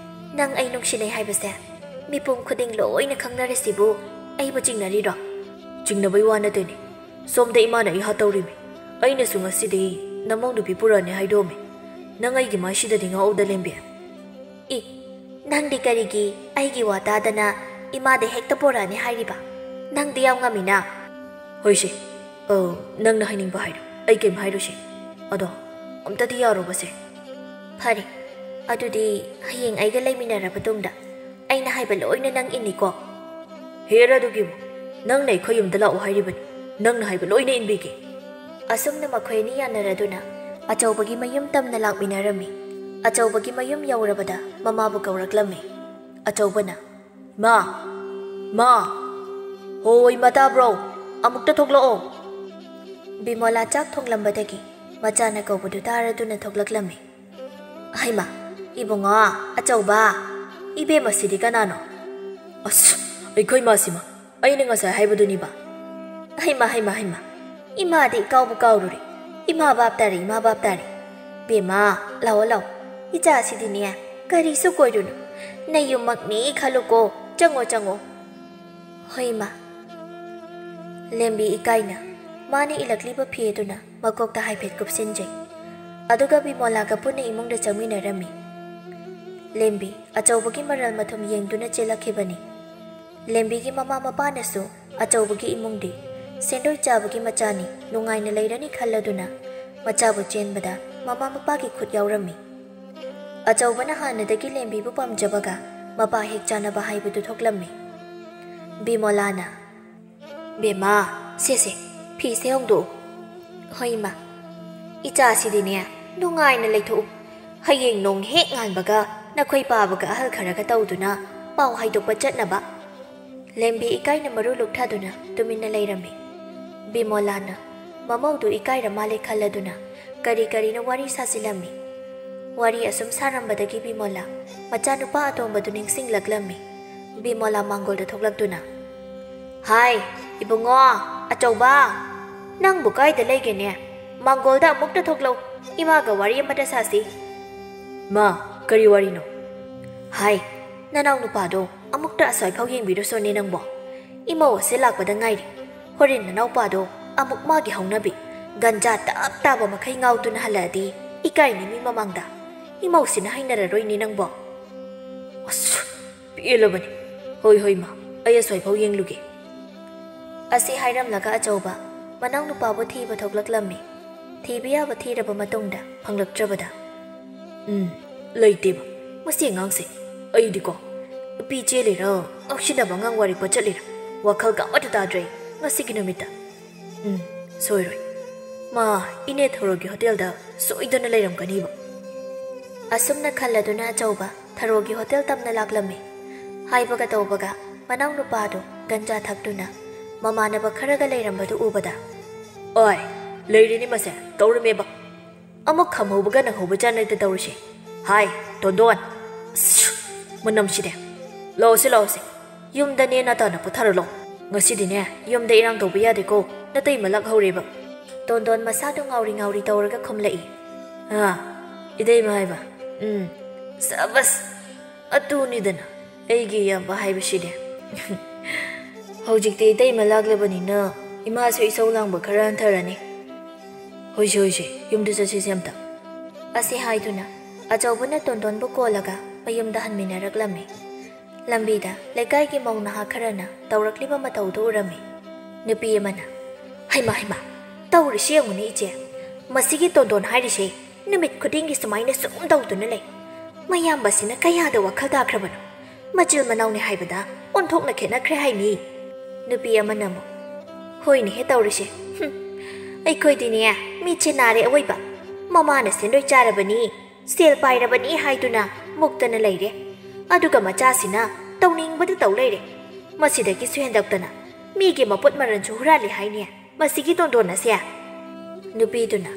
ꯅꯪ ꯑꯩ ꯅꯨꯡꯁꯤꯅꯩ ꯍꯥꯏꯕꯁꯦ ꯃꯤꯄꯨꯝ ꯈꯨꯗꯤꯡ ꯂꯣꯏꯅ ꯈꯪꯅꯔꯤꯁꯤꯕꯨ ꯑꯩꯕꯨ ꯆꯤꯡꯅꯔꯤꯔꯣ?" "ꯆꯤꯡꯅꯕꯩ ꯋꯥ ꯅꯠꯇꯦꯅꯦ꯫ ꯁꯣꯝꯗ ꯏꯃꯥꯅ ꯏꯍꯥ ꯇꯧꯔꯤꯃꯤ꯫ ꯑꯩꯅꯁꯨ ꯉꯁꯤꯗꯤ ꯅꯃꯧ ꯅꯨꯄꯤ ꯄꯨꯔꯛꯑꯅꯤ ꯍꯥꯏꯗꯣꯛꯑꯝꯃꯤ꯫ ꯅꯪ ꯑꯩꯒꯤ ꯃꯥꯏꯁꯤꯗꯗꯤ ꯉꯥꯎꯗ, ꯂꯦꯝꯕꯤ?" "ꯏ, ꯅꯪꯗꯤ ꯀꯔꯤꯒꯤ ꯑꯩꯒꯤ ꯋꯥ ꯇꯥꯗꯅ ꯏꯃꯥꯗ ꯍꯦꯛꯇ ꯄꯣꯔꯛꯑꯅꯤ ꯍꯥꯏꯔꯤꯕ? ꯅꯪꯗꯤ ꯌꯥꯝ ꯉꯝꯃꯤꯅ!" "ꯍꯣꯏꯁꯦ, ꯑ, ꯅꯪꯅ ꯍꯥꯏꯅꯤꯡꯕ ꯍꯥꯏꯔꯣ, ꯑꯩ ꯀꯩꯝ ꯍꯥꯏꯔꯣꯏꯁꯦ꯫ ꯑꯗꯣ ꯑꯝꯇꯗꯤ ꯌꯥꯔꯣꯕꯁꯦ꯫" "ꯐꯔꯦ, ꯑꯗꯨꯗꯤ ꯍꯌꯦꯡ ꯑꯩꯒ ꯂꯩꯃꯤꯟꯅꯔꯕ ꯇꯨꯡꯗ ꯑꯩꯅ ꯍꯥꯏꯕ ꯂꯣꯏꯅ ꯅꯪ ꯏꯟꯅꯤꯀꯣ?" "ꯍꯦꯔ ꯑꯗꯨꯒꯤꯕꯨ, ꯅꯪꯅ ꯑꯩꯈꯣꯏ ꯌꯨꯝꯗ ꯂꯥꯛꯑꯣ ꯍꯥꯏꯔꯤꯕꯅꯤ, ꯅꯪꯅ ꯍꯥꯏꯕ ꯂꯣꯏꯅ ꯏꯟꯕꯤꯒꯦ꯫" ꯑꯁꯨꯝꯅ ꯃꯈꯣꯏ ꯑꯅꯤ ꯌꯥꯅꯔꯗꯨꯅ ꯑꯆꯧꯕꯒꯤ ꯃꯌꯨꯝ ꯇꯝꯅ ꯂꯥꯛꯃꯤꯟꯅꯔꯝꯃꯤ꯫ ꯑꯆꯧꯕꯒꯤ ꯃꯌꯨꯝ ꯌꯧꯔꯕꯗ ꯃꯃꯥꯕꯨ ꯀꯧꯔꯛꯂꯝꯃꯤ꯫ ꯑꯆꯧꯕꯅ, "ꯃꯥ! ꯃꯥ! ꯍꯣꯏ, ꯃꯥ ꯇꯥꯕ꯭ꯔꯣ? ꯑꯃꯨꯛꯇ ꯊꯣꯛꯂꯛꯑꯣ!" ꯕꯤꯃꯣꯂꯥ ꯆꯥꯛ ꯊꯣꯡꯂꯝꯕꯗꯒꯤ ꯃꯆꯥꯅ ꯀꯧꯕꯗꯨ ꯇꯥꯔꯗꯨꯅ ꯊꯣꯛꯂꯛꯂꯝꯃꯤ꯫ "ꯍꯩꯃꯥ, ꯏꯕꯨꯡꯉꯣ, ꯑꯆꯧꯕ! ꯏꯕꯦꯝꯃ, ꯁꯤꯗꯤ ꯀꯅꯥꯅꯣ?" "ꯑꯁ, ꯑꯩꯈꯣꯏ ꯃꯥꯁꯤꯃ, ꯑꯩꯅ ꯉꯁꯥꯏ ꯍꯥꯏꯕꯗꯨꯅꯤꯕ꯫" "ꯍꯩꯃꯥ, ꯍꯩꯃꯥ, ꯍꯩꯃꯥ! ꯏꯃꯥꯗꯤ ꯏꯀꯥꯎꯕꯨ ꯀꯥꯎꯔꯨꯔꯦ꯫ ꯏꯃꯥ ꯚꯥꯞ ꯇꯥꯔꯦ, ꯏꯃꯥ ꯚꯥꯞ ꯇꯥꯔꯦ꯫ ꯕꯦꯝꯃ, ꯂꯥꯛꯑꯣ, ꯂꯥꯛꯑꯣ꯫ ꯏꯆꯥꯁꯤꯗꯤꯅꯦ, ꯀꯔꯤꯁꯨ ꯀꯣꯏꯔꯨꯅꯨ꯫ ꯅꯌꯨꯝꯃꯛꯅꯤ ꯈꯜꯂꯨꯀꯣ꯫ ꯆꯪꯉꯣ, ꯆꯪꯉꯣ꯫" "ꯍꯣꯏ, ꯏꯃꯥ꯫" ꯂꯦꯝꯕꯤ ꯏꯀꯥꯏꯅ ꯃꯥꯅ ꯏꯜꯂꯛꯂꯤꯕ ꯐꯤ ꯑꯗꯨꯅ ꯃꯀꯣꯛꯇ ꯍꯥꯏꯐꯦꯠ ꯀꯨꯞꯁꯤꯟꯖꯩ꯫ ꯑꯗꯨꯒ ꯕꯤꯃꯣꯂꯥꯒ ꯄꯨꯟꯅ ꯏꯃꯨꯡꯗ ꯆꯪꯃꯤꯟꯅꯔꯝꯃꯤ꯫ ꯂꯦꯝꯕꯤ ꯑꯆꯧꯕꯒꯤ ꯃꯔꯜ ꯃꯊꯨꯝ ꯌꯦꯡꯗꯨꯅ ꯆꯦꯜꯂꯛꯈꯤꯕꯅꯤ꯫ ꯂꯦꯝꯕꯤꯒꯤ ꯃꯃꯥ ꯃꯄꯥꯅꯁꯨ ꯑꯆꯧꯕꯒꯤ ꯏꯃꯨꯡꯗꯤ ꯁꯦꯟꯗꯣꯏ ꯆꯥꯕꯒꯤ ꯃꯆꯥꯅꯤ, ꯅꯨꯡꯉꯥꯏꯅ ꯂꯩꯔꯅꯤ ꯈꯜꯂꯗꯨꯅ ꯃꯆꯥꯕꯨ ꯆꯦꯟꯕꯗ ꯃꯃꯥ ꯃꯄꯥꯒꯤ ꯈꯨꯠ ꯌꯥꯎꯔꯝꯃꯤ꯫ ꯑꯆꯧꯕꯅ ꯍꯥꯟꯅꯗꯒꯤ ꯂꯦꯝꯕꯤꯕꯨ ꯄꯥꯝꯖꯕꯒ ꯃꯄꯥ ꯍꯦꯛ ꯆꯥꯅꯕ ꯍꯥꯏꯕꯗꯨ ꯊꯣꯛꯂꯝꯃꯤ꯫ ꯕꯤꯃꯣꯂꯥꯅ, "ꯕꯦꯝꯃ, ꯁꯦ ꯁꯦ, ꯐꯤꯁꯦ ꯍꯣꯡꯗꯣꯛꯎ꯫" "ꯍꯣꯏ ꯏꯃꯥ꯫" "ꯏꯆꯥꯁꯤꯗꯤꯅꯦ, ꯅꯨꯡꯉꯥꯏꯅ ꯂꯩꯊꯣꯛꯎ꯫ ꯍꯌꯦꯡ ꯅꯣꯡ ꯍꯦꯛ ꯉꯥꯟꯕꯒ ꯅꯈꯣꯏ ꯄꯥꯕꯒ ꯑꯍꯜ ꯈꯔꯒ ꯇꯧꯗꯨꯅ ꯄꯥꯎ ꯍꯥꯏꯗꯣꯛꯄ ꯆꯠꯅꯕ꯫" ꯂꯦꯝꯕꯤ ꯏꯀꯥꯏꯅ ꯃꯔꯨ ꯂꯨꯛꯊꯗꯨꯅ ꯇꯨꯃꯤꯟꯅ ꯂꯩꯔꯝꯃꯤ꯫ ꯕꯤꯃꯣꯂꯥꯅ ꯃꯃꯧꯗꯨ ꯏꯀꯥꯏꯔ ꯃꯥꯜꯂꯦ ꯈꯜꯂꯗꯨꯅ ꯀꯔꯤ ꯀꯔꯤꯅꯣ ꯋꯥꯔꯤ ꯁꯥꯖꯤꯜꯂꯝꯃꯤ꯫ ꯋꯥꯔꯤ ꯑꯁꯨꯝ ꯁꯥꯔꯝꯕꯗꯒꯤ ꯕꯤꯃꯣꯂꯥ ꯃꯆꯥꯅꯨꯄꯥ ꯑꯇꯣꯝꯕꯗꯨ ꯅꯤꯡꯁꯤꯡꯂꯛꯂꯝꯃꯤ꯫ ꯕꯤꯃꯣꯂꯥ ꯃꯥꯡꯒꯣꯜꯗ ꯊꯣꯛꯂꯛꯇꯨꯅ, "ꯍꯥꯏ, ꯏꯕꯨꯡꯉꯣ, ꯑꯆꯧꯕ, ꯅꯪꯕꯨ ꯀꯥꯏꯗ ꯂꯩꯒꯦꯅꯦ? ꯃꯥꯡꯒꯣꯜꯗ ꯑꯃꯨꯛꯇ ꯊꯣꯛꯂꯛꯎ, ꯏꯃꯥꯒ ꯋꯥꯔꯤ ꯑꯃꯇ ꯁꯥꯁꯤ꯫" "ꯃꯥ, ꯀꯔꯤ ꯋꯥꯔꯤꯅꯣ?" "ꯍꯥꯏ, ꯅꯅꯥꯎ ꯅꯨꯄꯥꯗꯣ ꯑꯃꯨꯛꯇ ꯑꯁ꯭ꯋꯥꯏꯐꯥꯎ ꯌꯦꯡꯕꯤꯔꯨꯁꯣꯅꯦ ꯅꯪꯕꯣ꯫ ꯏꯃꯧ ꯑꯁꯤ ꯂꯥꯛꯄꯗ ꯉꯥꯏꯔꯤ꯫ ꯍꯣꯔꯦꯟ ꯅꯅꯥꯎꯄꯥꯗꯣ ꯑꯃꯨꯛ ꯃꯥꯒꯤ ꯍꯧꯅꯕꯤ ꯒꯟꯖꯥ ꯇꯞ ꯇꯥꯕ ꯃꯈꯩ ꯉꯥꯎꯗꯨꯅ ꯍꯜꯂꯛꯑꯗꯤ ꯏꯀꯥꯏꯅꯤ ꯃꯤ ꯃꯃꯥꯡꯗ꯫ ꯏꯃꯧꯁꯤꯅ ꯍꯩꯅꯔꯔꯣꯏꯅꯦ ꯅꯪꯕꯣ꯫" "ꯑꯁ, ꯄꯦꯜꯂꯕꯅꯤ꯫ ꯍꯣꯏ, ꯍꯣꯏ, ꯃꯥ, ꯑꯩ ꯑꯁ꯭ꯋꯥꯏꯐꯥꯎ ꯌꯦꯡꯂꯨꯒꯦ꯫" ꯑꯁꯤ ꯍꯥꯏꯔꯝꯂꯒ ꯑꯆꯧꯕ ꯃꯅꯥꯎꯅꯨꯄꯥꯕꯨ ꯊꯤꯕ ꯊꯣꯛꯂꯛꯂꯝꯃꯤ꯫ ꯊꯤꯕ ꯌꯥꯕ ꯊꯤꯔꯕ ꯃꯇꯨꯡꯗ ꯐꯪꯂꯛꯇ꯭ꯔꯕꯗ, "ꯎꯝ, ꯂꯩꯇꯦꯕ꯫ ꯃꯁꯤ ꯑꯉꯥꯡꯁꯦ, ꯑꯩꯗꯤꯀꯣ, ꯅꯨꯄꯤ ꯆꯦꯜꯂꯤꯔ, ꯉꯥꯎꯁꯤꯟꯅꯕ ꯑꯉꯥꯡ ꯋꯥꯔꯤꯛꯄ ꯆꯠꯂꯤꯔ, ꯋꯥꯈꯜꯒ ꯑꯃꯠꯇ ꯇꯥꯗ꯭ꯔꯦ ꯉꯁꯤꯒꯤ ꯅꯨꯃꯤꯠꯇ꯫ ꯎꯝ, ꯁꯣꯏꯔꯣꯏ꯫ ꯃꯥ ꯏꯅꯦ ꯊꯧꯔꯣꯒꯤ ꯍꯣꯇꯦꯜꯗ ꯁꯣꯏꯗꯅ ꯂꯩꯔꯝꯒꯅꯤꯕ꯫" ꯑꯁꯨꯝꯅ ꯈꯜꯂꯗꯨꯅ ꯑꯆꯧꯕ ꯊꯔꯣꯒꯤ ꯍꯣꯇꯦꯜ ꯇꯝꯅ ꯂꯥꯛꯂꯝꯃꯤ꯫ ꯍꯥꯏꯕꯒ ꯇꯧꯕꯒ ꯃꯅꯥꯎꯅꯨꯄꯥꯗꯨ ꯒꯟꯖꯥ ꯊꯛꯇꯨꯅ ꯃꯃꯥꯟꯅꯕ ꯈꯔꯒ ꯂꯩꯔꯝꯕꯗꯨ ꯎꯕꯗ, "ꯑꯣꯏ, ꯂꯩꯔꯤꯅꯤ ꯃꯁꯦ, ꯇꯧꯔꯝꯃꯦꯕ꯫ ꯑꯃꯨꯛ ꯈꯝꯍꯧꯕꯒ ꯅꯪꯍꯧꯕ ꯆꯥꯅꯗ ꯇꯧꯔꯤꯁꯦ꯫ ꯍꯥꯏ, ꯇꯣꯟꯗꯣꯟ꯫ ꯑꯁ, ꯃꯅꯝꯁꯤꯗꯤ꯫ ꯂꯥꯛꯑꯣꯁꯦ, ꯂꯥꯛꯑꯣꯁꯦ꯫ ꯌꯨꯝꯗ ꯅꯦꯅ ꯇꯥꯅ ꯄꯣꯊꯥꯔ ꯂꯥꯛꯑꯣ꯫ ꯉꯁꯤꯗꯤꯅꯦ, ꯌꯨꯝꯗ ꯏꯔꯥꯡ ꯇꯧꯕ ꯌꯥꯗꯦꯀꯣ꯫ ꯅꯇꯩꯃ ꯂꯥꯛꯍꯧꯔꯦꯕ꯫" ꯇꯣꯟꯗꯣꯟ ꯃꯁꯥꯗꯨ ꯉꯥꯎꯔꯤ ꯉꯥꯎꯔꯤ ꯇꯧꯔꯒ ꯈꯨꯝꯂꯛꯏ꯫ "ꯑꯥ, ꯏꯇꯩꯃ ꯍꯥꯏꯕ꯫ ꯎꯝ, ꯁꯕꯁ꯫ ꯑꯗꯨꯅꯤꯗꯅ ꯑꯩꯒꯤ ꯏꯌꯥꯝꯕ ꯍꯥꯏꯕꯁꯤꯗꯤ꯫" "ꯍꯧꯖꯤꯛꯇꯤ ꯏꯇꯩꯃ ꯂꯥꯛꯂꯕꯅꯤꯅ ꯏꯃꯥꯁꯨ ꯏꯁꯧ ꯂꯥꯡꯕ ꯈꯔ ꯍꯟꯊꯔꯅꯤ꯫ ꯍꯣꯏꯁꯦ, ꯍꯣꯏꯁꯦ, ꯌꯨꯝꯗ ꯆꯠꯁꯤꯁꯦ ꯑꯝꯇ꯫" ꯑꯁꯤ ꯍꯥꯏꯗꯨꯅ ꯑꯆꯧꯕꯅ ꯇꯣꯟꯗꯣꯟꯕꯨ ꯀꯣꯜꯂꯒ ꯃꯌꯨꯝꯗ ꯍꯟꯃꯤꯟꯅꯔꯛꯂꯝꯃꯤ꯫ ꯂꯝꯕꯤꯗ ꯂꯩꯀꯥꯏꯒꯤ ꯃꯧ ꯅꯍꯥ ꯈꯔꯅ ꯇꯧꯔꯛꯂꯤꯕ ꯃꯇꯧꯗꯨ ꯎꯔꯝꯃꯤ꯫ ꯅꯨꯄꯤ ꯑꯃꯅ, "ꯍꯩꯃꯥ, ꯍꯩꯃꯥ, ꯇꯧꯔꯤꯁꯤ ꯌꯦꯡꯉꯨꯅꯦ ꯏꯆꯦ, ꯃꯁꯤꯒꯤ ꯇꯣꯟꯗꯣꯟ ꯍꯥꯏꯔꯤꯁꯦ ꯅꯨꯃꯤꯠ ꯈꯨꯗꯤꯡꯒꯤ ꯁꯨꯃꯥꯏꯅ ꯁꯨꯝ ꯇꯧꯗꯨꯅ ꯂꯩ꯫ ꯃꯌꯥꯝꯕꯁꯤꯅ ꯀꯌꯥꯗ ꯋꯥꯈꯜ ꯇꯥꯈ꯭ꯔꯕꯅꯣ? ꯃꯆꯤꯜ ꯃꯅꯥꯎꯅꯤ ꯍꯥꯏꯕꯗ ꯑꯣꯟꯊꯣꯛꯅ ꯈꯦꯠꯅꯈ꯭ꯔꯦ ꯍꯥꯏꯃꯤ꯫" ꯅꯨꯄꯤ ꯑꯃꯅ ꯑꯃꯨꯛ, "ꯍꯣꯏꯅꯦꯍꯦ ꯇꯧꯔꯤꯁꯦ꯫ ꯍꯨꯝ, ꯑꯩꯈꯣꯏꯗꯤꯅꯦ ꯃꯤꯠꯁꯦ ꯅꯥꯔꯦ ꯑꯋꯣꯏꯕ꯫ ꯃꯃꯥꯅ ꯁꯦꯟꯗꯣꯏ ꯆꯥꯔꯕꯅꯤ, ꯁꯦꯜ ꯄꯥꯏꯔꯕꯅꯤ ꯍꯥꯏꯗꯨꯅ ꯃꯨꯛꯇꯅ ꯂꯩꯔꯦ꯫ ꯑꯗꯨꯒ ꯃꯆꯥꯁꯤꯅ ꯇꯧꯅꯤꯡꯕꯗ ꯇꯧ ꯂꯩꯔꯦ꯫ ꯃꯁꯤꯗꯒꯤꯁꯨ ꯍꯦꯟꯗꯣꯛꯇꯅ ꯃꯤꯒꯤ ꯃꯄꯣꯠ ꯃꯔꯟꯁꯨ ꯍꯨꯔꯥꯜꯂꯤ ꯍꯥꯏꯅꯦ ꯃꯁꯤꯒꯤ ꯇꯣꯟꯗꯣꯟ ꯑꯁꯦ?" ꯅꯨꯄꯤꯗꯨꯅ,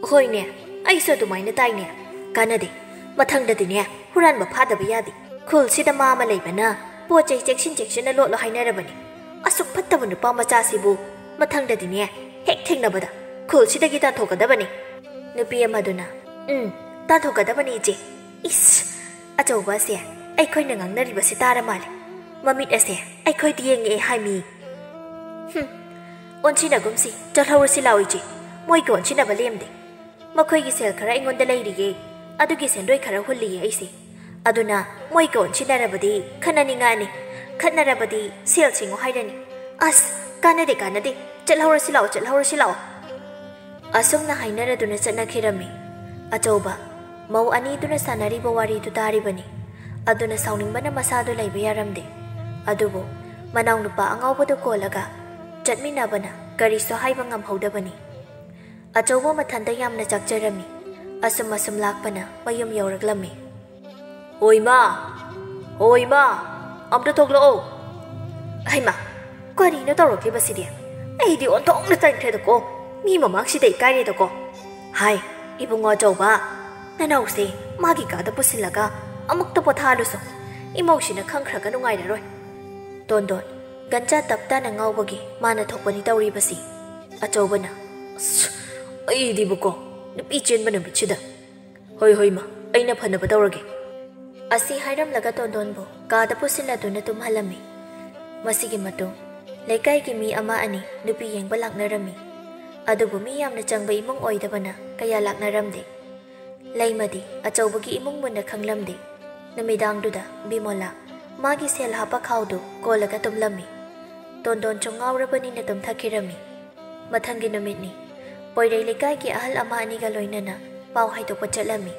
"ꯍꯣꯏꯅꯦ, ꯑꯩꯁꯨ ꯑꯗꯨꯃꯥꯏꯅ ꯇꯥꯏꯅꯦ꯫ ꯀꯥꯟꯅꯗꯦ, ꯃꯊꯪꯗꯗꯤꯅꯦ ꯍꯨꯔꯥꯟꯕ ꯐꯥꯗꯕ ꯌꯥꯗꯦ꯫ ꯈꯨꯜꯁꯤꯗ ꯃꯥ ꯑꯃ ꯂꯩꯕꯅ ꯄꯣꯠ ꯆꯩ ꯆꯦꯛꯁꯤꯟ ꯆꯦꯛꯁꯤꯟꯅ ꯂꯣꯠꯂꯣ ꯍꯥꯏꯅꯔꯕꯅꯤ꯫ ꯑꯁꯨꯛ ꯐꯠꯇꯕ ꯅꯨꯄꯥ ꯃꯆꯥꯁꯤꯕꯨ ꯃꯊꯪꯗꯗꯤꯅꯦ ꯍꯦꯛ ꯊꯦꯡꯅꯕꯗ ꯈꯨꯜꯁꯤꯗꯒꯤ ꯇꯥꯟꯊꯣꯛꯀꯗꯕꯅꯤ꯫" ꯅꯨꯄꯤ ꯑꯃꯗꯨꯅ, "ꯎꯝ, ꯇꯥꯟꯊꯣꯛꯀꯗꯕꯅꯤ ꯏꯆꯦ꯫ ꯏꯁ, ꯑꯆꯧꯕ ꯑꯁꯦ ꯑꯩꯈꯣꯏꯅ ꯉꯥꯡꯅꯔꯤꯕꯁꯤ ꯇꯥꯔ ꯃꯥꯜꯂꯦ꯫ ꯃꯃꯤꯠ ꯑꯁꯦ ꯑꯩꯈꯣꯏꯗ ꯌꯦꯡꯉꯛꯑꯦ ꯍꯥꯏꯃꯤ꯫ ꯍꯨꯝ, ꯑꯣꯟꯁꯤꯟꯅꯒꯨꯝꯁꯤ, ꯆꯠꯍꯧꯔꯁꯤ ꯂꯥꯛꯑꯣ ꯏꯆꯦ꯫ ꯃꯣꯏꯒ ꯑꯣꯟꯁꯤꯟꯅꯕ ꯂꯦꯝꯗꯦ꯫ ꯃꯈꯣꯏꯒꯤ ꯁꯦꯜ ꯈꯔ ꯑꯩꯉꯣꯟꯗ ꯂꯩꯔꯤꯌꯦ, ꯑꯗꯨꯒꯤ ꯁꯦꯟꯗꯣꯏ ꯈꯔ ꯍꯨꯜꯂꯤꯌꯦ ꯑꯩꯁꯦ꯫ ꯑꯗꯨꯅ ꯃꯣꯏꯒ ꯑꯣꯟꯁꯤꯟꯅꯔꯕꯗꯤ ꯈꯠꯅꯅꯤꯡꯉꯛꯑꯅꯤ, ꯈꯠꯅꯔꯕꯗꯤ ꯁꯦꯜ ꯁꯤꯡꯉꯨ ꯍꯥꯏꯔꯅꯤ꯫ ꯑꯁ, ꯀꯥꯟꯅꯗꯦ, ꯀꯥꯟꯅꯗꯦ, ꯆꯠꯍꯧꯔꯁꯤ ꯂꯥꯛꯑꯣ, ꯆꯠꯍꯧꯔꯁꯤ ꯂꯥꯛꯑꯣ꯫" ꯑꯁꯨꯝꯅ ꯍꯥꯏꯅꯔꯗꯨꯅ ꯆꯠꯅꯈꯤꯔꯝꯃꯤ꯫ ꯑꯆꯧꯕ, ꯃꯧ ꯑꯅꯤꯗꯨꯅ ꯁꯥꯟꯅꯔꯤꯕ ꯋꯥꯔꯤꯗꯨ ꯇꯥꯔꯤꯕꯅꯤ꯫ ꯑꯗꯨꯅ ꯁꯥꯎꯅꯤꯡꯕꯅ ꯃꯁꯥꯗꯨ ꯂꯩꯕ ꯌꯥꯔꯝꯗꯦ꯫ ꯑꯗꯨꯕꯨ ꯃꯅꯥꯎꯅꯨꯄꯥ ꯑꯉꯥꯎꯕꯗꯨ ꯀꯣꯜꯂꯒ ꯆꯠꯃꯤꯟꯅꯕꯅ ꯀꯔꯤꯁꯨ ꯍꯥꯏꯕ ꯉꯝꯍꯧꯗꯕꯅꯤ꯫ ꯑꯆꯧꯕ ꯃꯊꯟꯇ ꯌꯥꯝꯅ ꯆꯥꯛꯆꯔꯝꯃꯤ꯫ ꯑꯁꯨꯝ ꯑꯁꯨꯝ ꯂꯥꯛꯄꯅ ꯃꯌꯨꯝ ꯌꯧꯔꯛꯂꯝꯃꯤ꯫ "ꯍꯣꯏ ꯃꯥ, ꯍꯣꯏ ꯃꯥ, ꯑꯝꯇ ꯊꯣꯛꯂꯛꯑꯣ꯫" ꯍꯩꯃꯥ, ꯀꯔꯤꯅꯣ ꯇꯧꯔꯛꯂꯤꯕꯁꯤꯗꯤ? ꯑꯩꯗꯤ ꯑꯣꯟꯊꯣꯛꯅ ꯇꯟꯈ꯭ꯔꯦꯗꯀꯣ, ꯃꯤ ꯃꯃꯥꯡꯁꯤꯗ ꯏꯀꯥꯏꯔꯦꯗꯀꯣ꯫ ꯍꯥꯏ, ꯏꯕꯨꯡꯉꯣ ꯑꯆꯧꯕ, ꯅꯅꯥꯎꯁꯦ ꯃꯥꯒꯤ ꯀꯥꯗ ꯄꯨꯁꯤꯜꯂꯒ ꯑꯃꯨꯛꯇ ꯄꯣꯊꯥꯍꯜꯂꯨꯁꯣ꯫ ꯏꯃꯧꯁꯤꯅ ꯈꯪꯈ꯭ꯔꯒ ꯅꯨꯡꯉꯥꯏꯔꯔꯣꯏ꯫ ꯇꯣꯟꯗꯣꯟ, ꯒꯟꯖꯥ ꯇꯞ ꯇꯥꯅ ꯉꯥꯎꯕꯒꯤ ꯃꯥꯅ ꯊꯣꯛꯄꯅꯤ ꯇꯧꯔꯤꯕꯁꯤ꯫ ꯑꯆꯧꯕꯅ, "ꯑꯁ, ꯑꯩꯗꯤꯕꯀꯣ, ꯅꯨꯄꯤ ꯆꯦꯟꯕ ꯅꯨꯃꯤꯠꯁꯤꯗ꯫ ꯍꯣꯏ, ꯍꯣꯏ, ꯃꯥ, ꯑꯩꯅ ꯐꯅꯕ ꯇꯧꯔꯒꯦ꯫" ꯑꯁꯤ ꯍꯥꯏꯔꯝꯂꯒ ꯇꯣꯟꯗꯣꯟꯕꯨ ꯀꯥꯗ ꯄꯨꯁꯤꯜꯂꯗꯨꯅ ꯇꯨꯝꯍꯜꯂꯝꯃꯤ꯫ ꯃꯁꯤꯒꯤ ꯃꯇꯨꯡ ꯂꯩꯀꯥꯏꯒꯤ ꯃꯤ ꯑꯃ ꯑꯅꯤ ꯅꯨꯄꯤ ꯌꯦꯡꯕ ꯂꯥꯛꯅꯔꯝꯃꯤ꯫ ꯑꯗꯨꯕꯨ ꯃꯤ ꯌꯥꯝꯅ ꯆꯪꯕ ꯏꯃꯨꯡ ꯑꯣꯏꯗꯕꯅ ꯀꯌꯥ ꯂꯥꯛꯅꯔꯝꯗꯦ꯫ ꯂꯩꯃꯗꯤ ꯑꯆꯧꯕꯒꯤ ꯏꯃꯨꯡ ꯃꯨꯟꯅ ꯈꯪꯂꯝꯗꯦ꯫ ꯅꯨꯃꯤꯗꯥꯡꯗꯨꯗ ꯕꯤꯃꯣꯂꯥ ꯃꯥꯒꯤ ꯁꯦꯜ ꯍꯥꯞꯄ ꯈꯥꯎꯗꯨ ꯀꯣꯜꯂꯒ ꯇꯨꯝꯂꯝꯃꯤ꯫ ꯇꯣꯟꯗꯣꯟꯁꯨ ꯉꯥꯎꯔꯕꯅꯤꯅ ꯇꯨꯝꯊꯈꯤꯔꯝꯃꯤ꯫ ꯃꯊꯪꯒꯤ ꯅꯨꯃꯤꯠꯅꯤ꯫ ꯄꯣꯏꯔꯩ ꯂꯩꯀꯥꯏꯒꯤ ꯑꯍꯜ ꯑꯃ ꯑꯅꯤꯒ ꯂꯣꯏꯅꯅ ꯄꯥꯎ ꯍꯥꯏꯗꯣꯛꯄ ꯆꯠꯂꯝꯃꯤ꯫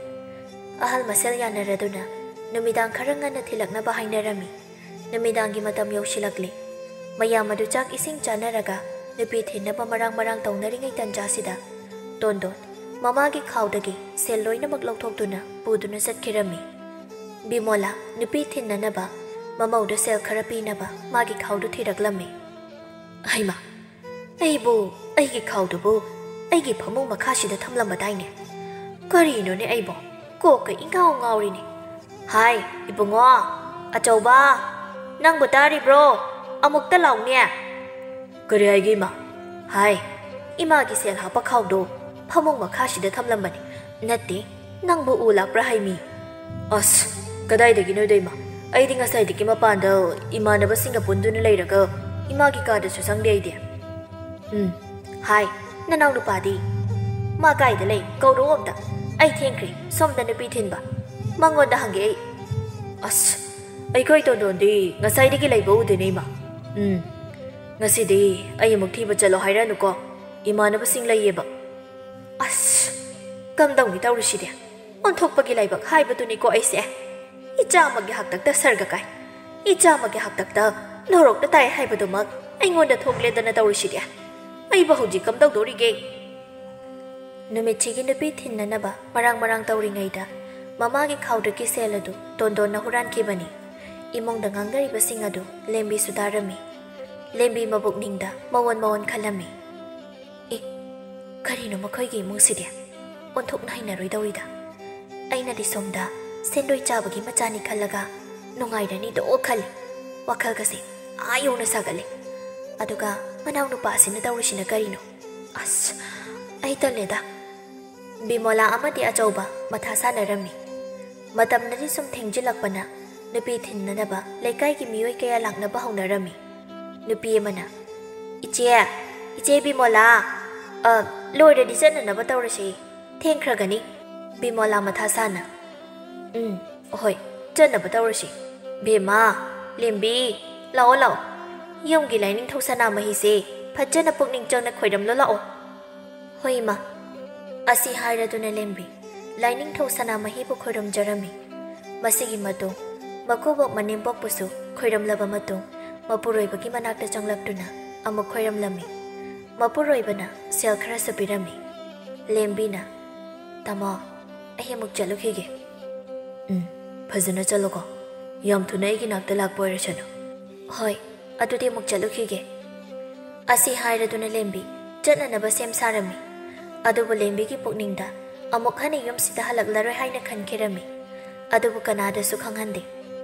ꯑꯍꯜ ꯃꯁꯦꯜ ꯌꯥꯅꯔꯗꯨꯅ ꯅꯨꯃꯤꯗꯥꯡ ꯈꯔ ꯉꯟꯅ ꯊꯤꯜꯂꯛꯅꯕ ꯍꯥꯏꯅꯔꯝꯃꯤ꯫ ꯅꯨꯃꯤꯗꯥꯡꯒꯤ ꯃꯇꯝ ꯌꯧꯁꯤꯜꯂꯛꯂꯦ꯫ ꯃꯌꯥꯝ ꯑꯗꯨ ꯆꯥꯛ ꯏꯁꯤꯡ ꯆꯥꯅꯔꯒ ꯅꯨꯄꯤ ꯊꯤꯟꯅꯕ ꯃꯔꯥꯡ ꯃꯔꯥꯡ ꯇꯧꯅꯔꯤꯉꯩ ꯇꯟꯖꯥꯁꯤꯗ ꯇꯣꯟꯗꯣꯟ ꯃꯃꯥꯒꯤ ꯈꯥꯎꯗꯒꯤ ꯁꯦꯜ ꯂꯣꯏꯅꯃꯛ ꯂꯧꯊꯣꯛꯇꯨꯅ ꯄꯨꯗꯨꯅ ꯆꯠꯈꯤꯔꯝꯃꯤ꯫ ꯕꯤꯃꯣꯂꯥ ꯅꯨꯄꯤ ꯊꯤꯟꯅꯅꯕ ꯃꯃꯧꯗ ꯁꯦꯜ ꯈꯔ ꯄꯤꯅꯕ ꯃꯥꯒꯤ ꯈꯥꯎꯗꯨ ꯊꯤꯔꯛꯂꯝꯃꯤ꯫ "ꯍꯩꯃꯥ, ꯑꯩꯕꯨ, ꯑꯩꯒꯤ ꯈꯥꯎꯗꯨꯕꯨ ꯑꯩꯒꯤ ꯐꯃꯨꯡ ꯃꯈꯥꯁꯤꯗ ꯊꯝꯂꯝꯕꯗꯥꯏꯅꯦ? ꯀꯔꯤꯅꯣꯅꯦ ꯑꯩꯕꯣ? ꯀꯣꯛꯀ ꯏꯉꯥꯎ ꯉꯥꯎꯔꯤꯅꯦ꯫ ꯍꯥꯏ, ꯏꯕꯨꯡꯉꯣ, ꯑꯆꯧꯕ, ꯅꯪꯕꯨ ꯇꯥꯔꯤꯕ꯭ꯔꯣ? ꯑꯃꯨꯛꯇ ꯂꯥꯎꯅꯦ꯫" "ꯀꯔꯤ ꯍꯥꯏꯒꯦ, ꯏꯃꯥ?" "ꯍꯥꯏ, ꯏꯃꯥꯒꯤ ꯁꯦꯜ ꯍꯥꯞꯄ ꯈꯥꯎꯗꯣ ꯐꯃꯨꯡ ꯃꯈꯥꯁꯤꯗ ꯊꯝꯂꯝꯕꯅꯤ꯫ ꯅꯠꯇꯦ, ꯅꯪꯕꯨ ꯎ ꯂꯥꯛꯄ꯭ꯔꯥ ꯍꯥꯏꯃꯤ?" "ꯑꯁ, ꯀꯗꯥꯏꯗꯒꯤꯅꯣꯗ, ꯏꯃꯥ? ꯑꯩꯗꯤ ꯉꯁꯥꯏꯗꯒꯤ ꯃꯄꯥꯟꯗ ꯏꯃꯥꯟꯅꯕꯁꯤꯡꯒ ꯄꯨꯟꯗꯨꯅ ꯂꯩꯔꯒ ꯏꯃꯥꯒꯤ ꯀꯥꯗꯁꯨ ꯆꯪꯗꯦ ꯑꯩꯗꯤ꯫" "ꯎꯝ, ꯍꯥꯏ, ꯅꯅꯥꯎ ꯅꯨꯄꯥꯗꯤ?" "ꯃꯥ ꯀꯥꯏꯗ ꯂꯩ? ꯀꯧꯔꯛꯑꯣ ꯑꯝꯇ, ꯑꯩ ꯊꯦꯡꯈ꯭ꯔꯦ ꯁꯣꯝꯗ ꯅꯨꯄꯤ ꯊꯤꯟꯕ꯫ ꯃꯉꯣꯟꯗ ꯍꯪꯒꯦ ꯑꯩ꯫" "ꯑꯁ, ꯑꯩꯈꯣꯏ ꯇꯣꯟꯗꯣꯟꯗꯤ ꯉꯁꯥꯏꯗꯒꯤ ꯂꯩꯕ ꯎꯗꯦꯅꯦ, ꯏꯃꯥ꯫ ꯎꯝ, ꯉꯁꯤꯗꯤ ꯑꯩ ꯑꯃꯨꯛ ꯊꯤꯕ ꯆꯠꯂꯣ ꯍꯥꯏꯔꯛꯑꯅꯨꯀꯣ, ꯏꯃꯥꯟꯅꯕꯁꯤꯡ ꯂꯩꯌꯦꯕ꯫" "ꯑꯁ, ꯀꯝꯗꯧꯅꯤ ꯇꯧꯔꯤꯁꯤꯗꯤ? ꯑꯣꯟꯊꯣꯛꯄꯒꯤ ꯂꯥꯏꯕꯛ ꯍꯥꯏꯕꯗꯨꯅꯤꯀꯣ ꯑꯩꯁꯦ꯫ ꯏꯆꯥ ꯑꯃꯒꯤ ꯍꯥꯛꯇꯛꯇ ꯁꯔꯒ ꯀꯥꯏ, ꯏꯆꯥ ꯑꯃꯒꯤ ꯍꯥꯛꯇꯛꯇ ꯂꯧꯔꯣꯛꯇ ꯇꯥꯏ ꯍꯥꯏꯕꯗꯨꯃꯛ ꯑꯩꯉꯣꯟꯗ ꯊꯣꯛꯂꯦꯗꯅ ꯇꯧꯔꯤꯁꯤꯗꯤ꯫ ꯑꯩꯕꯨ ꯍꯧꯖꯤꯛ ꯀꯝꯗꯧꯗꯣꯔꯤꯒꯦ?" ꯅꯨꯃꯤꯠꯁꯤꯒꯤ ꯅꯨꯄꯤ ꯊꯤꯟꯅꯅꯕ ꯃꯔꯥꯡ ꯃꯔꯥꯡ ꯇꯧꯔꯤꯉꯩꯗ ꯃꯃꯥꯒꯤ ꯈꯥꯎꯗꯒꯤ ꯁꯦꯜ ꯑꯗꯨ ꯇꯣꯟꯗꯣꯟꯅ ꯍꯨꯔꯥꯟꯈꯤꯕꯅꯤ꯫ ꯏꯃꯨꯡꯗ ꯉꯥꯡꯅꯔꯤꯕꯁꯤꯡ ꯑꯗꯨ ꯂꯦꯝꯕꯤꯁꯨ ꯇꯥꯔꯝꯃꯤ꯫ ꯂꯦꯝꯕꯤ ꯃꯕꯨꯛꯅꯤꯡꯗ ꯃꯑꯣꯟ ꯃꯑꯣꯟ ꯈꯜꯂꯝꯃꯤ꯫ "ꯑꯦ, ꯀꯔꯤꯅꯣ ꯃꯈꯣꯏꯒꯤ ꯏꯃꯨꯡꯁꯤꯗꯤ? ꯑꯣꯟꯊꯣꯛꯅ ꯍꯩꯅꯔꯣꯏꯗꯧꯔꯤꯗ꯫ ꯑꯩꯅꯗꯤ ꯁꯣꯝꯗ ꯁꯦꯟꯗꯣꯏ ꯆꯥꯕꯒꯤ ꯃꯆꯥꯅꯤ ꯈꯜꯂꯒ ꯅꯨꯡꯉꯥꯏꯔꯅꯤꯗꯣ ꯈꯜꯂꯤ꯫ ꯋꯥꯈꯜꯒꯁꯦ ꯑꯥ ꯌꯧꯅ ꯁꯥꯒꯠꯂꯤ꯫ ꯑꯗꯨꯒ ꯃꯅꯥꯎ ꯅꯨꯄꯥꯁꯤꯅ ꯇꯧꯔꯤꯁꯤꯅ ꯀꯔꯤꯅꯣ? ꯑꯁ, ꯑꯩ ꯇꯜꯂꯦꯗ꯫" ꯕꯤꯃꯣꯂꯥ ꯑꯃꯗꯤ ꯑꯆꯧꯕ ꯃꯊꯥ ꯁꯥꯟꯅꯔꯝꯃꯤ꯫ ꯃꯇꯝꯅꯗꯤ ꯁꯨꯝ ꯊꯦꯡꯖꯤꯜꯂꯛꯄꯅ ꯅꯨꯄꯤ ꯊꯤꯟꯅꯅꯕ ꯂꯩꯀꯥꯏꯒꯤ ꯃꯤꯑꯣꯏ ꯀꯌꯥ ꯂꯥꯛꯅꯕ ꯍꯧꯅꯔꯝꯃꯤ꯫ ꯅꯨꯄꯤ ꯑꯃꯅ, "ꯏꯆꯦ, ꯏꯆꯦ ꯕꯤꯃꯣꯂꯥ, ꯑ, ꯂꯣꯏꯔꯗꯤ ꯆꯠꯅꯅꯕ ꯇꯧꯔꯁꯤ, ꯊꯦꯡꯈ꯭ꯔꯒꯅꯤ꯫" ꯕꯤꯃꯣꯂꯥ ꯃꯊꯥ ꯁꯥꯅ, "ꯎꯝ, ꯍꯣꯏ, ꯆꯠꯅꯕ ꯇꯧꯔꯁꯤ꯫ "ꯕꯦꯝꯃ, ꯂꯦꯝꯕꯤ, ꯂꯥꯛꯑꯣ, ꯂꯥꯛꯑꯣ꯫ ꯌꯨꯝꯒꯤ ꯂꯥꯏꯅꯤꯡꯊꯧ ꯁꯅꯥꯃꯍꯤꯁꯦ ꯐꯖꯅ ꯄꯨꯛꯅꯤꯡ ꯆꯪꯅ ꯈꯣꯏꯔꯝꯂꯣ, ꯂꯥꯛꯑꯣ꯫" "ꯍꯣꯏ, ꯏꯃꯥ꯫" ꯑꯁꯤ ꯍꯥꯏꯔꯗꯨꯅ ꯂꯦꯝꯕꯤ ꯂꯥꯏꯅꯤꯡꯊꯧ ꯁꯅꯥꯃꯍꯤꯕꯨ ꯈꯣꯏꯔꯝꯖꯔꯝꯃꯤ꯫ ꯃꯁꯤꯒꯤ ꯃꯇꯨꯡ ꯃꯀꯨꯕꯣꯛ ꯃꯅꯦꯝꯕꯣꯛꯄꯨꯁꯨ ꯈꯣꯏꯔꯝꯂꯕ ꯃꯇꯨꯡ, ꯃꯄꯨꯔꯣꯏꯕꯒꯤ ꯃꯅꯥꯛꯇ ꯆꯪꯂꯛꯇꯨꯅ ꯑꯃꯨꯛ ꯈꯣꯏꯔꯝꯂꯝꯃꯤ꯫ ꯃꯄꯨꯔꯣꯏꯕꯅ ꯁꯦꯜ ꯈꯔꯁꯨ ꯄꯤꯔꯝꯃꯤ꯫ ꯂꯦꯝꯕꯤꯅ, "ꯇꯥꯃꯣ, ꯑꯩ ꯑꯃꯨꯛ ꯆꯠꯂꯨꯈꯤꯒꯦ꯫" "ꯎꯝ, ꯐꯖꯅ ꯆꯠꯂꯨꯀꯣ꯫ ꯌꯥꯝ ꯊꯨꯅ ꯑꯩꯒꯤ ꯅꯥꯛꯇ ꯂꯥꯛꯄ ꯑꯣꯏꯔꯁꯅꯨ꯫" "ꯍꯣꯏ, ꯑꯗꯨꯗꯤ ꯑꯃꯨꯛ ꯆꯠꯂꯨꯈꯤꯒꯦ꯫" ꯑꯁꯤ ꯍꯥꯏꯔꯗꯨꯅ ꯂꯦꯝꯕꯤ ꯆꯠꯅꯅꯕ ꯁꯦꯝ ꯁꯥꯔꯝꯃꯤ꯫ ꯑꯗꯨꯕꯨ ꯂꯦꯝꯕꯤꯒꯤ ꯄꯨꯛꯅꯤꯡꯗ ꯑꯃꯨꯛ ꯍꯟꯅ ꯌꯨꯝꯁꯤꯗ ꯍꯜꯂꯛꯂꯔꯣꯏ ꯍꯥꯏꯅ ꯈꯟꯈꯤꯔꯝꯃꯤ꯫ ꯑꯗꯨꯕꯨ ꯀꯅꯥꯗꯁꯨ ꯈꯪꯍꯟꯗꯦ꯫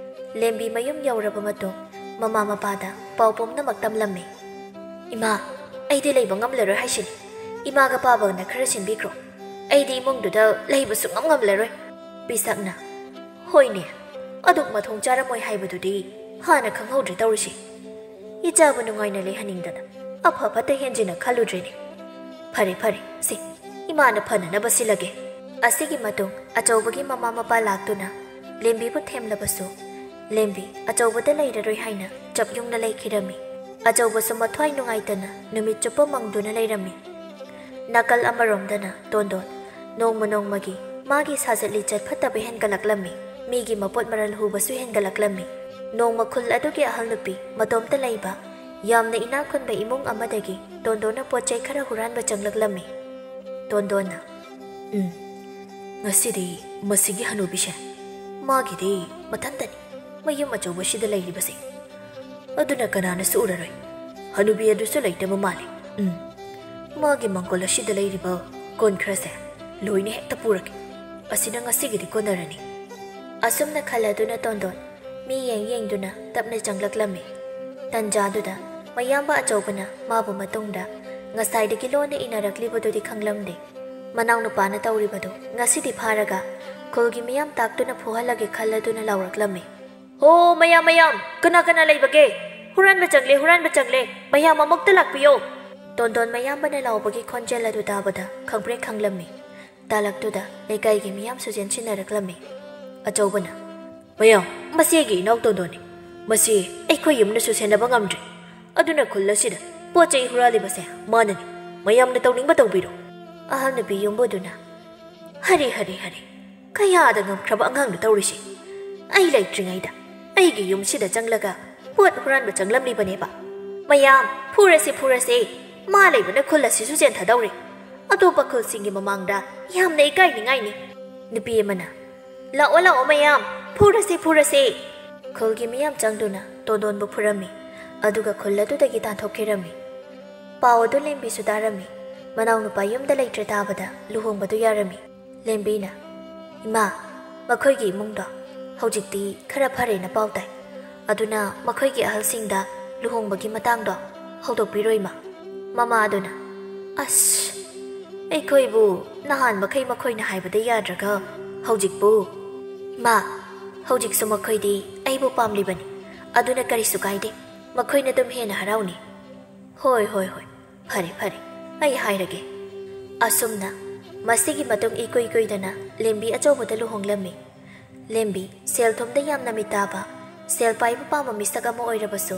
ꯂꯦꯝꯕꯤ ꯃꯌꯨꯝ ꯌꯧꯔꯕ ꯃꯇꯨꯡ ꯃꯃꯥ ꯃꯄꯥꯗ ꯄꯥꯎ ꯄꯨꯝꯅꯃꯛ ꯇꯝꯂꯝꯃꯤ꯫ "ꯏꯃꯥ, ꯑꯩꯗꯤ ꯂꯩꯕ ꯉꯝꯂꯔꯣꯏ ꯍꯥꯏꯁꯤꯅꯤ꯫ ꯏꯃꯥꯒ ꯄꯥꯕꯒꯅ ꯈꯔ ꯁꯤꯟꯕꯤꯈ꯭ꯔꯣ꯫ ꯑꯩꯗꯤ ꯏꯃꯨꯡꯗꯨꯗ ꯂꯩꯕ ꯁꯨꯡꯉꯝ ꯉꯝꯂꯔꯣꯏ꯫" ꯄꯤꯁꯛꯅ, "ꯍꯣꯏꯅꯦ, ꯑꯗꯨꯛ ꯃꯊꯣꯡ ꯆꯥꯔꯝꯃꯣꯏ ꯍꯥꯏꯕꯗꯨꯗꯤ ꯍꯥꯟꯅ ꯈꯪꯍꯧꯗ꯭ꯔꯦ ꯇꯧꯔꯤꯁꯤ꯫ ꯏꯆꯥꯕꯨ ꯅꯨꯡꯉꯥꯏꯅ ꯂꯩꯍꯟꯅꯤꯡꯗꯅ ꯑꯐ ꯐꯠꯇ ꯍꯦꯟꯖꯤꯟꯅ ꯈꯜꯂꯨꯗ꯭ꯔꯦꯅꯦ꯫ ꯐꯔꯦ, ꯐꯔꯦ, ꯁꯦ, ꯏꯃꯥꯅ ꯐꯅꯅꯕ ꯁꯤꯜꯂꯒꯦ꯫" ꯑꯁꯤꯒꯤ ꯃꯇꯨꯡ ꯑꯆꯧꯕꯒꯤ ꯃꯃꯥ ꯃꯄꯥ ꯂꯥꯛꯇꯨꯅ ꯂꯦꯝꯕꯤꯕꯨ ꯊꯦꯝꯂꯕꯁꯨ, ꯂꯦꯝꯕꯤ ꯑꯆꯧꯕꯗ ꯂꯩꯔꯔꯣꯏ ꯍꯥꯏꯅ ꯆꯞ ꯌꯨꯡꯅ ꯂꯩꯈꯤꯔꯝꯃꯤ꯫ ꯑꯆꯧꯕꯁꯨ ꯃꯊ꯭ꯋꯥꯏ ꯅꯨꯡꯉꯥꯏꯇꯅ ꯅꯨꯃꯤꯠ ꯆꯨꯞꯄ ꯃꯪꯗꯨꯅ ꯂꯩꯔꯝꯃꯤ꯫ ꯅꯥꯀꯜ ꯑꯃꯔꯣꯝꯗꯅ ꯇꯣꯟꯗꯣꯟ ꯅꯣꯡꯃ ꯅꯣꯡꯃꯒꯤ ꯃꯥꯒꯤ ꯁꯥꯖꯠ ꯂꯤꯆꯠ ꯐꯠꯇꯕ ꯍꯦꯟꯒꯠꯂꯛꯂꯝꯃꯤ꯫ ꯃꯤꯒꯤ ꯃꯄꯣꯠ ꯃꯔꯜ ꯍꯨꯕꯁꯨ ꯍꯦꯟꯒꯠꯂꯛꯂꯝꯃꯤ꯫ ꯅꯣꯡꯃ ꯈꯨꯜ ꯑꯗꯨꯒꯤ ꯑꯍꯜ ꯅꯨꯄꯤ ꯃꯇꯣꯝꯇ ꯂꯩꯕ ꯌꯥꯝꯅ ꯏꯅꯥꯛ ꯈꯨꯟꯕ ꯏꯃꯨꯡ ꯑꯃꯗꯒꯤ ꯇꯣꯟꯗꯣꯟꯅ ꯄꯣꯠ ꯆꯩ ꯈꯔ ꯍꯨꯔꯥꯟꯕ ꯆꯪꯂꯛꯂꯝꯃꯤ꯫ ꯇꯣꯟꯗꯣꯟꯅ, "ꯎꯝ, ꯉꯁꯤꯗꯤ ꯃꯁꯤꯒꯤ ꯍꯅꯨꯕꯤꯁꯦ, ꯃꯥꯒꯤꯗꯤ ꯃꯊꯟꯇꯅꯤ ꯃꯌꯨꯝ ꯑꯆꯧꯕꯁꯤꯗ ꯂꯩꯔꯤꯕꯁꯦ꯫ ꯑꯗꯨꯅ ꯀꯅꯥꯅꯁꯨ ꯎꯔꯔꯣꯏ꯫ ꯍꯅꯨꯕꯤ ꯑꯗꯨꯁꯨ ꯂꯩꯇꯕ ꯃꯥꯜꯂꯤ꯫ ꯎꯝ, ꯃꯥꯒꯤ ꯃꯥꯡꯒꯣꯜ ꯑꯁꯤꯗ ꯂꯩꯔꯤꯕ ꯀꯣꯟ ꯈꯔꯁꯦ ꯂꯣꯏꯅ ꯍꯦꯛꯇ ꯄꯨꯔꯒꯦ꯫ ꯑꯁꯤꯅ ꯉꯁꯤꯒꯤꯗꯤ ꯀꯣꯟꯅꯔꯅꯤ꯫" ꯑꯁꯨꯝꯅ ꯈꯜꯂꯗꯨꯅ ꯇꯣꯟꯗꯣꯟ ꯃꯤ ꯌꯦꯡ ꯌꯦꯡꯗꯨꯅ ꯇꯞꯅ ꯆꯪꯂꯛꯂꯝꯃꯤ꯫ ꯇꯟꯖꯥꯗꯨꯗ ꯃꯌꯥꯝꯕ ꯑꯆꯧꯕꯅ ꯃꯥꯕꯨ ꯃꯇꯨꯡꯗ ꯉꯁꯥꯏꯗꯒꯤ ꯂꯣꯟꯅ ꯏꯟꯅꯔꯛꯂꯤꯕꯗꯨꯗꯤ ꯈꯪꯂꯝꯗꯦ꯫ ꯃꯅꯥꯎꯅꯨꯄꯥꯅ ꯇꯧꯔꯤꯕꯗꯨ ꯉꯁꯤꯗꯤ ꯐꯥꯔꯒ ꯈꯨꯜꯒꯤ ꯃꯤꯌꯥꯝ ꯇꯥꯛꯇꯨꯅ ꯐꯨꯍꯜꯂꯒꯦ ꯈꯜꯂꯗꯨꯅ ꯂꯥꯎꯔꯛꯂꯝꯃꯤ꯫ "ꯍꯣ, ꯃꯌꯥꯝ, ꯃꯌꯥꯝ! ꯀꯅꯥ ꯀꯅꯥ ꯂꯩꯕꯒꯦ? ꯍꯨꯔꯥꯟꯕ ꯆꯪꯂꯦ, ꯍꯨꯔꯥꯟꯕ ꯆꯪꯂꯦ! ꯃꯌꯥꯝ ꯑꯃꯨꯛꯇ ꯂꯥꯛꯄꯤꯌꯣ!" ꯇꯣꯟꯗꯣꯟ ꯃꯌꯥꯝꯕꯅ ꯂꯥꯎꯕꯒꯤ ꯈꯣꯟꯖꯦꯜ ꯑꯗꯨ ꯇꯥꯕꯗ ꯈꯪꯄ꯭ꯔꯦꯛ ꯈꯪꯂꯝꯃꯤ꯫ ꯇꯥꯂꯛꯇꯨꯗ ꯂꯩꯀꯥꯏꯒꯤ ꯃꯤꯌꯥꯝꯁꯨ ꯆꯦꯟꯁꯤꯟꯅꯔꯛꯂꯝꯃꯤ꯫ ꯑꯆꯧꯕꯅ, "ꯃꯌꯥꯝ, ꯃꯁꯤ ꯑꯩꯒꯤ ꯏꯅꯥꯎ ꯇꯣꯟꯗꯣꯟꯅꯤ꯫ ꯃꯁꯤ ꯑꯩꯈꯣꯏ ꯌꯨꯝꯅꯁꯨ ꯁꯦꯟꯅꯕ ꯉꯝꯗ꯭ꯔꯦ꯫ ꯑꯗꯨꯅ ꯈꯨꯜ ꯑꯁꯤꯗ ꯄꯣꯠ ꯆꯩ ꯍꯨꯔꯥꯜꯂꯤꯕꯁꯦ ꯃꯥꯅꯅꯤ꯫ ꯃꯌꯥꯝꯅ ꯇꯧꯅꯤꯡꯕ ꯇꯧꯕꯤꯔꯣ꯫" ꯑꯍꯜ ꯅꯨꯄꯤ ꯌꯨꯝꯕꯨꯗꯨꯅ, "ꯍꯔꯦ, ꯍꯔꯦ, ꯍꯔꯦ, ꯀꯌꯥꯗ ꯉꯝꯈ꯭ꯔꯕ ꯑꯉꯥꯡꯅꯣ ꯇꯧꯔꯤꯁꯤ꯫ ꯑꯩ ꯂꯩꯇ꯭ꯔꯤꯉꯩꯗ ꯑꯩꯒꯤ ꯌꯨꯝꯁꯤꯗ ꯆꯪꯂꯒ ꯄꯣꯠ ꯍꯨꯔꯥꯟꯕ ꯆꯪꯂꯝꯂꯤꯕꯅꯦꯕ꯫ ꯃꯌꯥꯝ, ꯐꯨꯔꯁꯦ, ꯐꯨꯔꯁꯦ꯫ ꯃꯥ ꯂꯩꯕꯅ ꯈꯨꯜ ꯑꯁꯤꯁꯨ ꯆꯦꯟꯊꯗꯧꯔꯦ꯫ ꯑꯇꯣꯞꯄ ꯈꯨꯜꯁꯤꯡꯒꯤ ꯃꯃꯥꯡꯗ ꯌꯥꯝꯅ ꯏꯀꯥꯏꯅꯤꯡꯉꯥꯏꯅꯤ꯫" ꯅꯨꯄꯤ ꯑꯃꯅ, "ꯂꯥꯛꯑꯣ, ꯂꯥꯛꯑꯣ ꯃꯌꯥꯝ, ꯐꯨꯔꯁꯦ, ꯐꯨꯔꯁꯦ!" ꯈꯨꯜꯒꯤ ꯃꯤꯌꯥꯝ ꯆꯪꯗꯨꯅ ꯇꯣꯟꯗꯣꯟꯕꯨ ꯐꯨꯔꯝꯃꯤ, ꯑꯗꯨꯒ ꯈꯨꯜ ꯑꯗꯨꯗꯒꯤ ꯇꯥꯟꯊꯣꯛꯈꯤꯔꯝꯃꯤ꯫ ꯄꯥꯎ ꯑꯗꯨ ꯂꯦꯝꯕꯤꯁꯨ ꯇꯥꯔꯝꯃꯤ꯫ ꯃꯅꯥꯎꯅꯨꯄꯥ ꯌꯨꯝꯗ ꯂꯩꯇ꯭ꯔꯦ ꯇꯥꯕꯗ ꯂꯨꯍꯣꯡꯕꯗꯨ ꯌꯥꯔꯝꯃꯤ꯫ ꯂꯦꯝꯕꯤꯅ, "ꯏꯃꯥ, ꯃꯈꯣꯏꯒꯤ ꯏꯃꯨꯡꯗꯣ ꯍꯧꯖꯤꯛꯇꯤ ꯈꯔ ꯐꯔꯦꯅ ꯄꯥꯎ ꯇꯥꯏ꯫ ꯑꯗꯨꯅ ꯃꯈꯣꯏꯒꯤ ꯑꯍꯜꯁꯤꯡꯗ ꯂꯨꯍꯣꯡꯕꯒꯤ ꯃꯇꯥꯡꯗꯣ ꯍꯧꯗꯣꯛꯄꯤꯔꯣ ꯏꯃꯥ꯫" ꯃꯃꯥꯗꯨꯅ, "ꯑꯁ, ꯑꯩꯈꯣꯏꯕꯨ ꯅꯍꯥꯟ ꯃꯈꯩ ꯃꯈꯣꯏꯅ ꯍꯥꯏꯕꯗ ꯌꯥꯗ꯭ꯔꯒ ꯍꯧꯖꯤꯛꯄꯨ?" "ꯏꯃꯥ, ꯍꯧꯖꯤꯛꯁꯨ ꯃꯈꯣꯏꯗꯤ ꯑꯩꯕꯨ ꯄꯥꯝꯂꯤꯕꯅꯤ꯫ ꯑꯗꯨꯅ ꯀꯔꯤꯁꯨ ꯀꯥꯏꯗꯦ꯫ ꯃꯈꯣꯏꯅ ꯑꯗꯨꯝ ꯍꯦꯟꯅ ꯍꯔꯥꯎꯅꯤ꯫" "ꯍꯣꯏ, ꯍꯣꯏ, ꯍꯣꯏ꯫ ꯐꯔꯦ, ꯐꯔꯦ꯫ ꯑꯩ ꯍꯥꯏꯔꯒꯦ꯫" ꯑꯁꯨꯝꯅ ꯃꯁꯤꯒꯤ ꯃꯇꯨꯡ ꯏꯀꯨꯏ ꯀꯨꯏꯗꯅ ꯂꯦꯝꯕꯤ ꯑꯆꯧꯕꯗ ꯂꯨꯍꯣꯡꯂꯝꯃꯤ꯫ ꯂꯦꯝꯕꯤ ꯁꯦꯜ ꯊꯨꯝꯗ ꯌꯥꯝꯅ ꯃꯤꯇꯥꯕ, ꯁꯦꯜ ꯄꯥꯏꯕ ꯄꯥꯝꯕ ꯃꯤꯁꯛ ꯑꯃ ꯑꯣꯏꯔꯕꯁꯨ,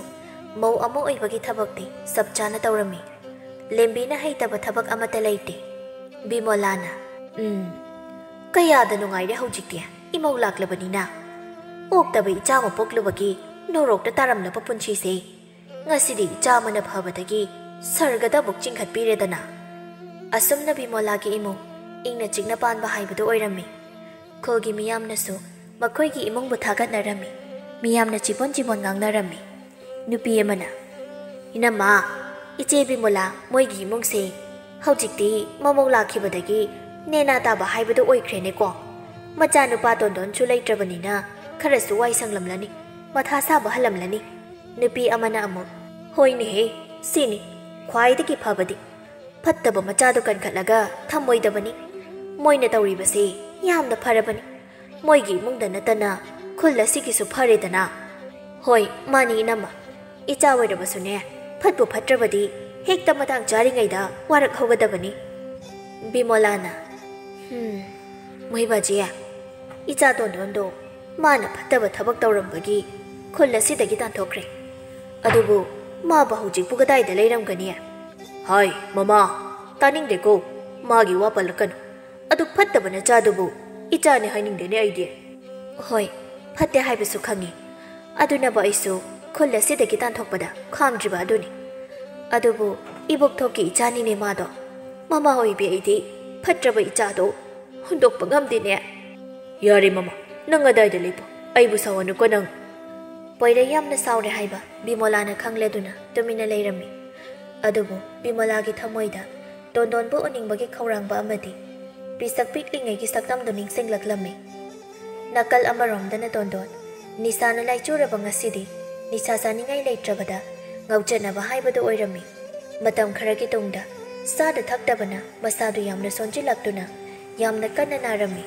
ꯃꯧ ꯑꯃ ꯑꯣꯏꯕꯒꯤ ꯊꯕꯛꯇꯤ ꯆꯞ ꯆꯥꯅ ꯇꯧꯔꯝꯃꯤ꯫ ꯂꯦꯝꯕꯤꯅ ꯍꯩꯇꯕ ꯊꯕꯛ ꯑꯃꯠꯇ ꯂꯩꯇꯦ꯫ ꯕꯤꯃꯣꯂꯥꯅ, "ꯎꯝ, ꯀꯌꯥꯗ ꯅꯨꯡꯉꯥꯏꯔꯦ ꯍꯧꯖꯤꯛꯇꯤ, ꯏꯃꯧ ꯂꯥꯛꯂꯕꯅꯤꯅ꯫ ꯑꯣꯛꯇꯕ ꯏꯆꯥ ꯑꯃ ꯄꯣꯛꯂꯨꯕꯒꯤ ꯅꯣꯔꯣꯛꯇ ꯇꯥꯔꯝꯂꯕ ꯄꯨꯟꯁꯤꯁꯦ ꯉꯁꯤꯗꯤ ꯏꯆꯥ ꯑꯃꯅ ꯐꯕꯗꯒꯤ ꯁꯔꯒꯗ ꯑꯃꯨꯛ ꯆꯤꯡꯈꯠꯄꯤꯔꯦꯗꯅ꯫" ꯑꯁꯨꯝꯅ ꯕꯤꯃꯣꯂꯥꯒꯤ ꯏꯃꯨꯡ ꯏꯪꯅ ꯆꯤꯛꯅ ꯄꯥꯟꯕ ꯍꯥꯏꯕꯗꯨ ꯑꯣꯏꯔꯝꯃꯤ꯫ ꯈꯨꯜꯒꯤ ꯃꯤꯌꯥꯝꯅꯁꯨ ꯃꯈꯣꯏꯒꯤ ꯏꯃꯨꯡꯕꯨ ꯊꯥꯒꯠꯅꯔꯝꯃꯤ꯫ ꯃꯤꯌꯥꯝꯅ ꯆꯤꯕꯣꯟ ꯆꯤꯕꯣꯟ ꯉꯥꯡꯅꯔꯝꯃꯤ꯫ ꯅꯨꯄꯤ ꯑꯃꯅ, "ꯏꯅꯝꯃ, ꯏꯆꯦ ꯕꯤꯃꯣꯂꯥ ꯃꯣꯏꯒꯤ ꯏꯃꯨꯡꯁꯦ ꯍꯧꯖꯤꯛꯇꯤ ꯃꯃꯧ ꯂꯥꯛꯈꯤꯕꯗꯒꯤ ꯅꯦꯅꯥ ꯇꯥꯕ ꯍꯥꯏꯕꯗꯨ ꯑꯣꯏꯈ꯭ꯔꯦꯅꯦꯀꯣ꯫ ꯃꯆꯥꯅꯨꯄꯥ ꯇꯣꯟꯗꯣꯟꯁꯨ ꯂꯩꯇ꯭ꯔꯕꯅꯤꯅ ꯈꯔꯁꯨ ꯋꯥꯏ ꯁꯪꯂꯝꯂꯅꯤ, ꯃꯊꯥ ꯁꯥꯕ ꯍꯜꯂꯝꯂꯅꯤ꯫" ꯅꯨꯄꯤ ꯑꯃꯅ ꯑꯃꯨꯛ, "ꯍꯣꯏꯅꯦꯍꯦ, ꯁꯤꯅꯤ ꯈ꯭ꯋꯥꯏꯗꯒꯤ ꯐꯕꯗꯤ꯫ ꯐꯠꯇꯕ ꯃꯆꯥꯗꯨ ꯀꯟꯈꯠꯂꯒ ꯊꯝꯃꯣꯏꯗꯕꯅꯤ꯫ ꯃꯣꯏꯅ ꯇꯧꯔꯤꯕꯁꯤ ꯌꯥꯝꯅ ꯐꯔꯕꯅꯤ꯫ ꯃꯣꯏꯒꯤ ꯏꯃꯨꯡꯗ ꯅꯠꯇꯅ ꯈꯨꯜ ꯑꯁꯤꯒꯤꯁꯨ ꯐꯔꯦꯗꯅ꯫" "ꯍꯣꯏ, ꯃꯥꯅꯤ ꯏꯅꯝꯃ꯫ ꯏꯆꯥ ꯑꯣꯏꯔꯕꯁꯨꯅꯦ, ꯐꯠꯄꯨ ꯐꯠꯇ꯭ꯔꯕꯗꯤ ꯍꯦꯛꯇ ꯃꯇꯥꯡ ꯆꯥꯔꯤꯉꯩꯗ ꯋꯥꯔꯛꯍꯧꯒꯗꯕꯅꯤ꯫" ꯕꯤꯃꯣꯂꯥꯅ, "ꯍꯝ, ꯃꯣꯏꯕꯥꯖꯤ, ꯏꯆꯥ ꯇꯣꯟꯗꯣꯟꯗꯣ ꯃꯥꯅ ꯐꯠꯇꯕ ꯊꯕꯛ ꯇꯧꯔꯝꯕꯒꯤ ꯈꯨꯜ ꯑꯁꯤꯗꯒꯤ ꯇꯥꯟꯊꯣꯛꯈ꯭ꯔꯦ꯫ ꯑꯗꯨꯕꯨ ꯃꯥꯕꯨ ꯍꯧꯖꯤꯛꯄꯨ ꯀꯗꯥꯏꯗ ꯂꯩꯔꯝꯒꯅꯤ? ꯍꯥꯏ, ꯃꯃꯥ, ꯇꯥꯅꯤꯡꯗꯦꯀꯣ꯫ ꯃꯥꯒꯤ ꯋꯥ ꯄꯜꯂꯛꯀꯅꯨ꯫ ꯑꯗꯨ ꯐꯠꯇꯕ ꯅꯆꯥꯗꯨꯕꯨ ꯏꯆꯥꯅꯤ ꯍꯥꯏꯅꯤꯡꯗꯦꯅꯦ ꯑꯩꯗꯤ꯫ ꯍꯣꯏ, ꯐꯠꯇꯦ ꯍꯥꯏꯕꯁꯨ ꯈꯪꯉꯤ꯫ ꯑꯗꯨꯅꯕꯨ ꯑꯩꯁꯨ ꯈꯨꯜ ꯑꯁꯤꯗꯒꯤ ꯇꯥꯟꯊꯣꯛꯄꯗ ꯈꯥꯝꯗ꯭ꯔꯤꯕ ꯑꯗꯨꯅꯤ꯫ ꯑꯗꯨꯕꯨ ꯏꯕꯣꯛꯊꯣꯛꯀꯤ ꯏꯆꯥꯅꯤꯅꯦ ꯃꯥꯗꯣ꯫ ꯃꯃꯥ ꯑꯣꯏꯕꯤ ꯑꯩꯗꯤ ꯐꯠꯇ꯭ꯔꯕ ꯏꯆꯥꯗꯣ ꯍꯨꯟꯗꯣꯛꯄ ꯉꯝꯗꯦꯅꯦ꯫ ꯌꯥꯔꯦ ꯃꯃꯥ, ꯅꯪ ꯑꯗꯥꯏꯗ ꯂꯩꯕ, ꯑꯩꯕꯨ ꯁꯥꯎꯍꯟꯅꯨꯀꯣ ꯅꯪ꯫ ꯄꯣꯏꯔꯩ ꯌꯥꯝꯅ ꯁꯥꯎꯔꯦ ꯍꯥꯏꯕ ꯕꯤꯃꯣꯂꯥꯅ ꯈꯪꯂꯗꯨꯅ ꯇꯨꯃꯤꯟꯅ ꯂꯩꯔꯝꯃꯤ꯫ ꯑꯗꯨꯕꯨ ꯕꯤꯃꯣꯂꯥꯒꯤ ꯊꯃꯣꯏꯗ ꯇꯣꯟꯗꯣꯟꯕꯨ ꯎꯅꯤꯡꯕꯒꯤ ꯈꯧꯔꯥꯡꯕ ꯑꯃꯗꯤ ꯄꯤꯁꯛ ꯄꯤꯛꯂꯤꯉꯩꯒꯤ ꯁꯛꯇꯝꯗꯨ ꯅꯤꯡꯁꯤꯡꯂꯛꯂꯝꯃꯤ꯫ ꯅꯥꯀꯜ ꯑꯃꯔꯣꯝꯗꯅ ꯇꯣꯟꯗꯣꯟ, ꯅꯤꯁꯥꯅ ꯂꯥꯏꯆꯨꯔꯕ ꯉꯁꯤꯗꯤ ꯅꯤꯁꯥ ꯆꯥꯅꯤꯡꯉꯥꯏ ꯂꯩꯇ꯭ꯔꯕꯗ ꯉꯥꯎꯆꯠꯅꯕ ꯍꯥꯏꯕꯗꯨ ꯑꯣꯏꯔꯝꯃꯤ꯫ ꯃꯇꯝ ꯈꯔꯒꯤ ꯇꯨꯡꯗ ꯆꯥꯗ ꯊꯛꯇꯕꯅ ꯃꯁꯥꯗꯨ ꯌꯥꯝꯅ ꯁꯣꯟꯖꯤꯜꯂꯛꯇꯨꯅ ꯌꯥꯝꯅ ꯀꯟꯅ ꯅꯥꯔꯝꯃꯤ꯫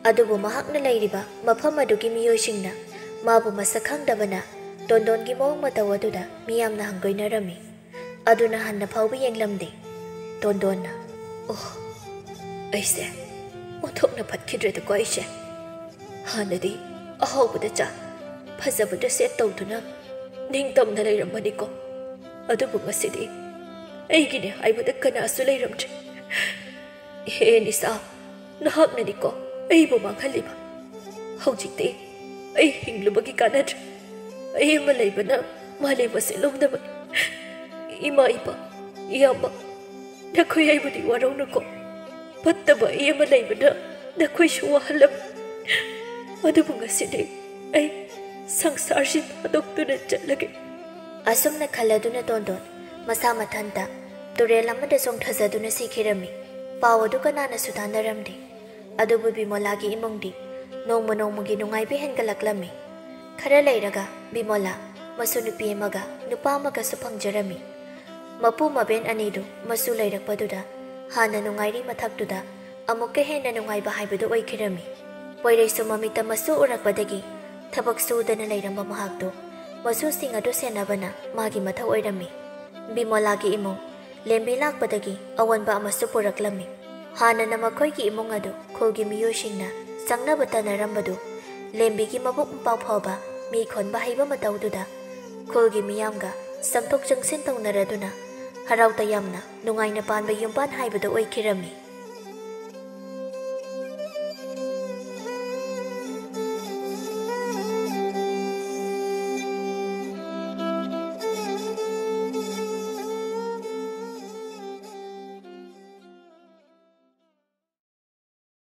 ꯑꯗꯨꯕꯨ ꯃꯍꯥꯛꯅ ꯂꯩꯔꯤꯕ ꯃꯐꯝ ꯑꯗꯨꯒꯤ ꯃꯤꯑꯣꯏꯁꯤꯡꯅ ꯃꯥꯕꯨ ꯃꯁꯛ ꯈꯪꯗꯕꯅ ꯇꯣꯟꯗꯣꯟꯒꯤ ꯃꯑꯣꯡ ꯃꯇꯧ ꯑꯗꯨꯗ ꯃꯤꯌꯥꯝꯅ ꯍꯪꯒꯣꯏꯅꯔꯝꯃꯤ꯫ ꯑꯗꯨꯅ ꯍꯟꯅ ꯐꯥꯎꯕ ꯌꯦꯡꯂꯝꯗꯦ꯫ ꯇꯣꯟꯗꯣꯟꯅ, "ꯑꯣꯍ, ꯑꯩꯁꯦ ꯑꯣꯟꯊꯣꯛꯅ ꯐꯠꯈꯤꯗ꯭ꯔꯦꯗꯀꯣ ꯑꯩꯁꯦ꯫ ꯍꯥꯟꯅꯗꯤ ꯑꯍꯥꯎꯕꯗ ꯆꯥ, ꯐꯖꯕꯗ ꯁꯦꯠ ꯇꯧꯗꯨꯅ ꯅꯤꯡꯇꯝꯅ ꯂꯩꯔꯝꯕꯅꯤꯀꯣ꯫ ꯑꯗꯨꯕꯨ ꯉꯁꯤꯗꯤ ꯑꯩꯒꯤꯅꯦ ꯍꯥꯏꯕꯗ ꯀꯅꯥꯁꯨ ꯂꯩꯔꯝꯗ꯭ꯔꯦ꯫ ꯍꯦ ꯅꯤꯁꯥ, ꯅꯍꯥꯛꯅꯅꯤꯀꯣ ꯑꯩꯕꯨ ꯃꯥꯡꯍꯜꯂꯤꯕ꯫ ꯍꯧꯖꯤꯛꯇꯤ ꯑꯩ ꯍꯤꯡꯂꯨꯕꯒꯤ ꯀꯥꯟꯅꯗ꯭ꯔꯦ꯫ ꯑꯩ ꯑꯃ ꯂꯩꯕꯅ ꯃꯥꯂꯦꯝ ꯑꯁꯤ ꯂꯨꯝꯗꯕꯅꯤ꯫ ꯏꯃꯥ, ꯏꯄꯥ, ꯏꯌꯥꯝꯕ, ꯅꯈꯣꯏ ꯑꯩꯕꯨꯗꯤ ꯋꯥꯔꯧꯅꯨꯀꯣ꯫ ꯐꯠꯇꯕ ꯑꯩ ꯑꯃ ꯂꯩꯕꯅ ꯅꯈꯣꯏꯁꯨ ꯋꯥꯍꯜꯂꯝꯃꯤ꯫ ꯑꯗꯨꯕꯨ ꯉꯁꯤꯗꯤ ꯑꯩ ꯁꯪꯁꯥꯔꯁꯤ ꯊꯥꯗꯣꯛꯇꯨꯅ ꯆꯠꯂꯒꯦ꯫" ꯑꯁꯨꯝꯅ ꯈꯜꯂꯗꯨꯅ ꯇꯣꯟꯗꯣꯟ ꯃꯁꯥ ꯃꯊꯟꯇ ꯇꯨꯔꯦꯜ ꯑꯃꯗ ꯆꯣꯡꯊꯖꯗꯨꯅ ꯁꯤꯈꯤꯔꯝꯃꯤ꯫ ꯄꯥꯎ ꯑꯗꯨ ꯀꯅꯥꯅꯁꯨ ꯇꯥꯟꯅꯔꯝꯗꯦ꯫ ꯑꯗꯨꯕꯨ ꯕꯤꯃꯣꯂꯥꯒꯤ ꯏꯃꯨꯡꯗꯤ ꯅꯣꯡꯃ ꯅꯣꯡꯃꯒꯤ ꯅꯨꯡꯉꯥꯏꯕ ꯍꯦꯟꯒꯠꯂꯛꯂꯝꯃꯤ꯫ ꯈꯔ ꯂꯩꯔꯒ ꯕꯤꯃꯣꯂꯥ ꯃꯁꯨ ꯅꯨꯄꯤ ꯑꯃꯒ ꯅꯨꯄꯥ ꯑꯃꯒꯁꯨ ꯐꯪꯖꯔꯝꯃꯤ꯫ ꯃꯄꯨ ꯃꯕꯦꯟ ꯑꯅꯤꯗꯨ ꯃꯁꯨ ꯂꯩꯔꯛꯄꯗꯨꯗ ꯍꯥꯟꯅ ꯅꯨꯡꯉꯥꯏꯔꯤ ꯃꯊꯛꯇꯨꯗ ꯑꯃꯨꯛꯀ ꯍꯦꯟꯅ ꯅꯨꯡꯉꯥꯏꯕ ꯍꯥꯏꯕꯗꯨ ꯑꯣꯏꯈꯤꯔꯝꯃꯤ꯫ ꯄꯣꯏꯔꯩꯁꯨ ꯃꯃꯤꯠꯇ ꯃꯁꯨ ꯎꯔꯛꯄꯗꯒꯤ ꯊꯕꯛ ꯁꯨꯗꯅ ꯂꯩꯔꯝꯕ ꯃꯍꯥꯛꯇꯨ ꯃꯁꯨꯁꯤꯡ ꯑꯗꯨ ꯁꯦꯟꯅꯕꯅ ꯃꯥꯒꯤ ꯃꯊꯧ ꯑꯣꯏꯔꯝꯃꯤ꯫ ꯕꯤꯃꯣꯂꯥꯒꯤ ꯏꯃꯨꯡ ꯂꯦꯝꯕꯤ ꯂꯥꯛꯄꯗꯒꯤ ꯑꯑꯣꯟꯕ ꯑꯃꯁꯨ ꯄꯨꯔꯛꯂꯝꯃꯤ꯫ ꯍꯥꯟꯅꯅ ꯃꯈꯣꯏꯒꯤ ꯏꯃꯨꯡ ꯑꯗꯨ ꯈꯨꯜꯒꯤ ꯃꯤꯑꯣꯏꯁꯤꯡꯅ ꯆꯪꯅꯕ ꯇꯟꯅꯔꯝꯕꯗꯨ ꯂꯦꯝꯕꯤꯒꯤ ꯃꯕꯨꯛ ꯃꯄꯥꯎ ꯐꯕ, ꯃꯤ ꯈꯣꯟꯕ ꯍꯩꯕ ꯃꯇꯧꯗꯨꯗ ꯈꯨꯜꯒꯤ ꯃꯤꯌꯥꯝꯒ ꯆꯪꯊꯣꯛ ꯆꯪꯁꯤꯟ ꯇꯧꯅꯔꯗꯨꯅ ꯍꯔꯥꯎ ꯇꯌꯥꯝꯅ ꯅꯨꯡꯉꯥꯏꯅ ꯄꯥꯟꯕ ꯌꯨꯝꯕꯥꯟ ꯍꯥꯏꯕꯗꯨ ꯑꯣꯏꯈꯤꯔꯝꯃꯤ꯫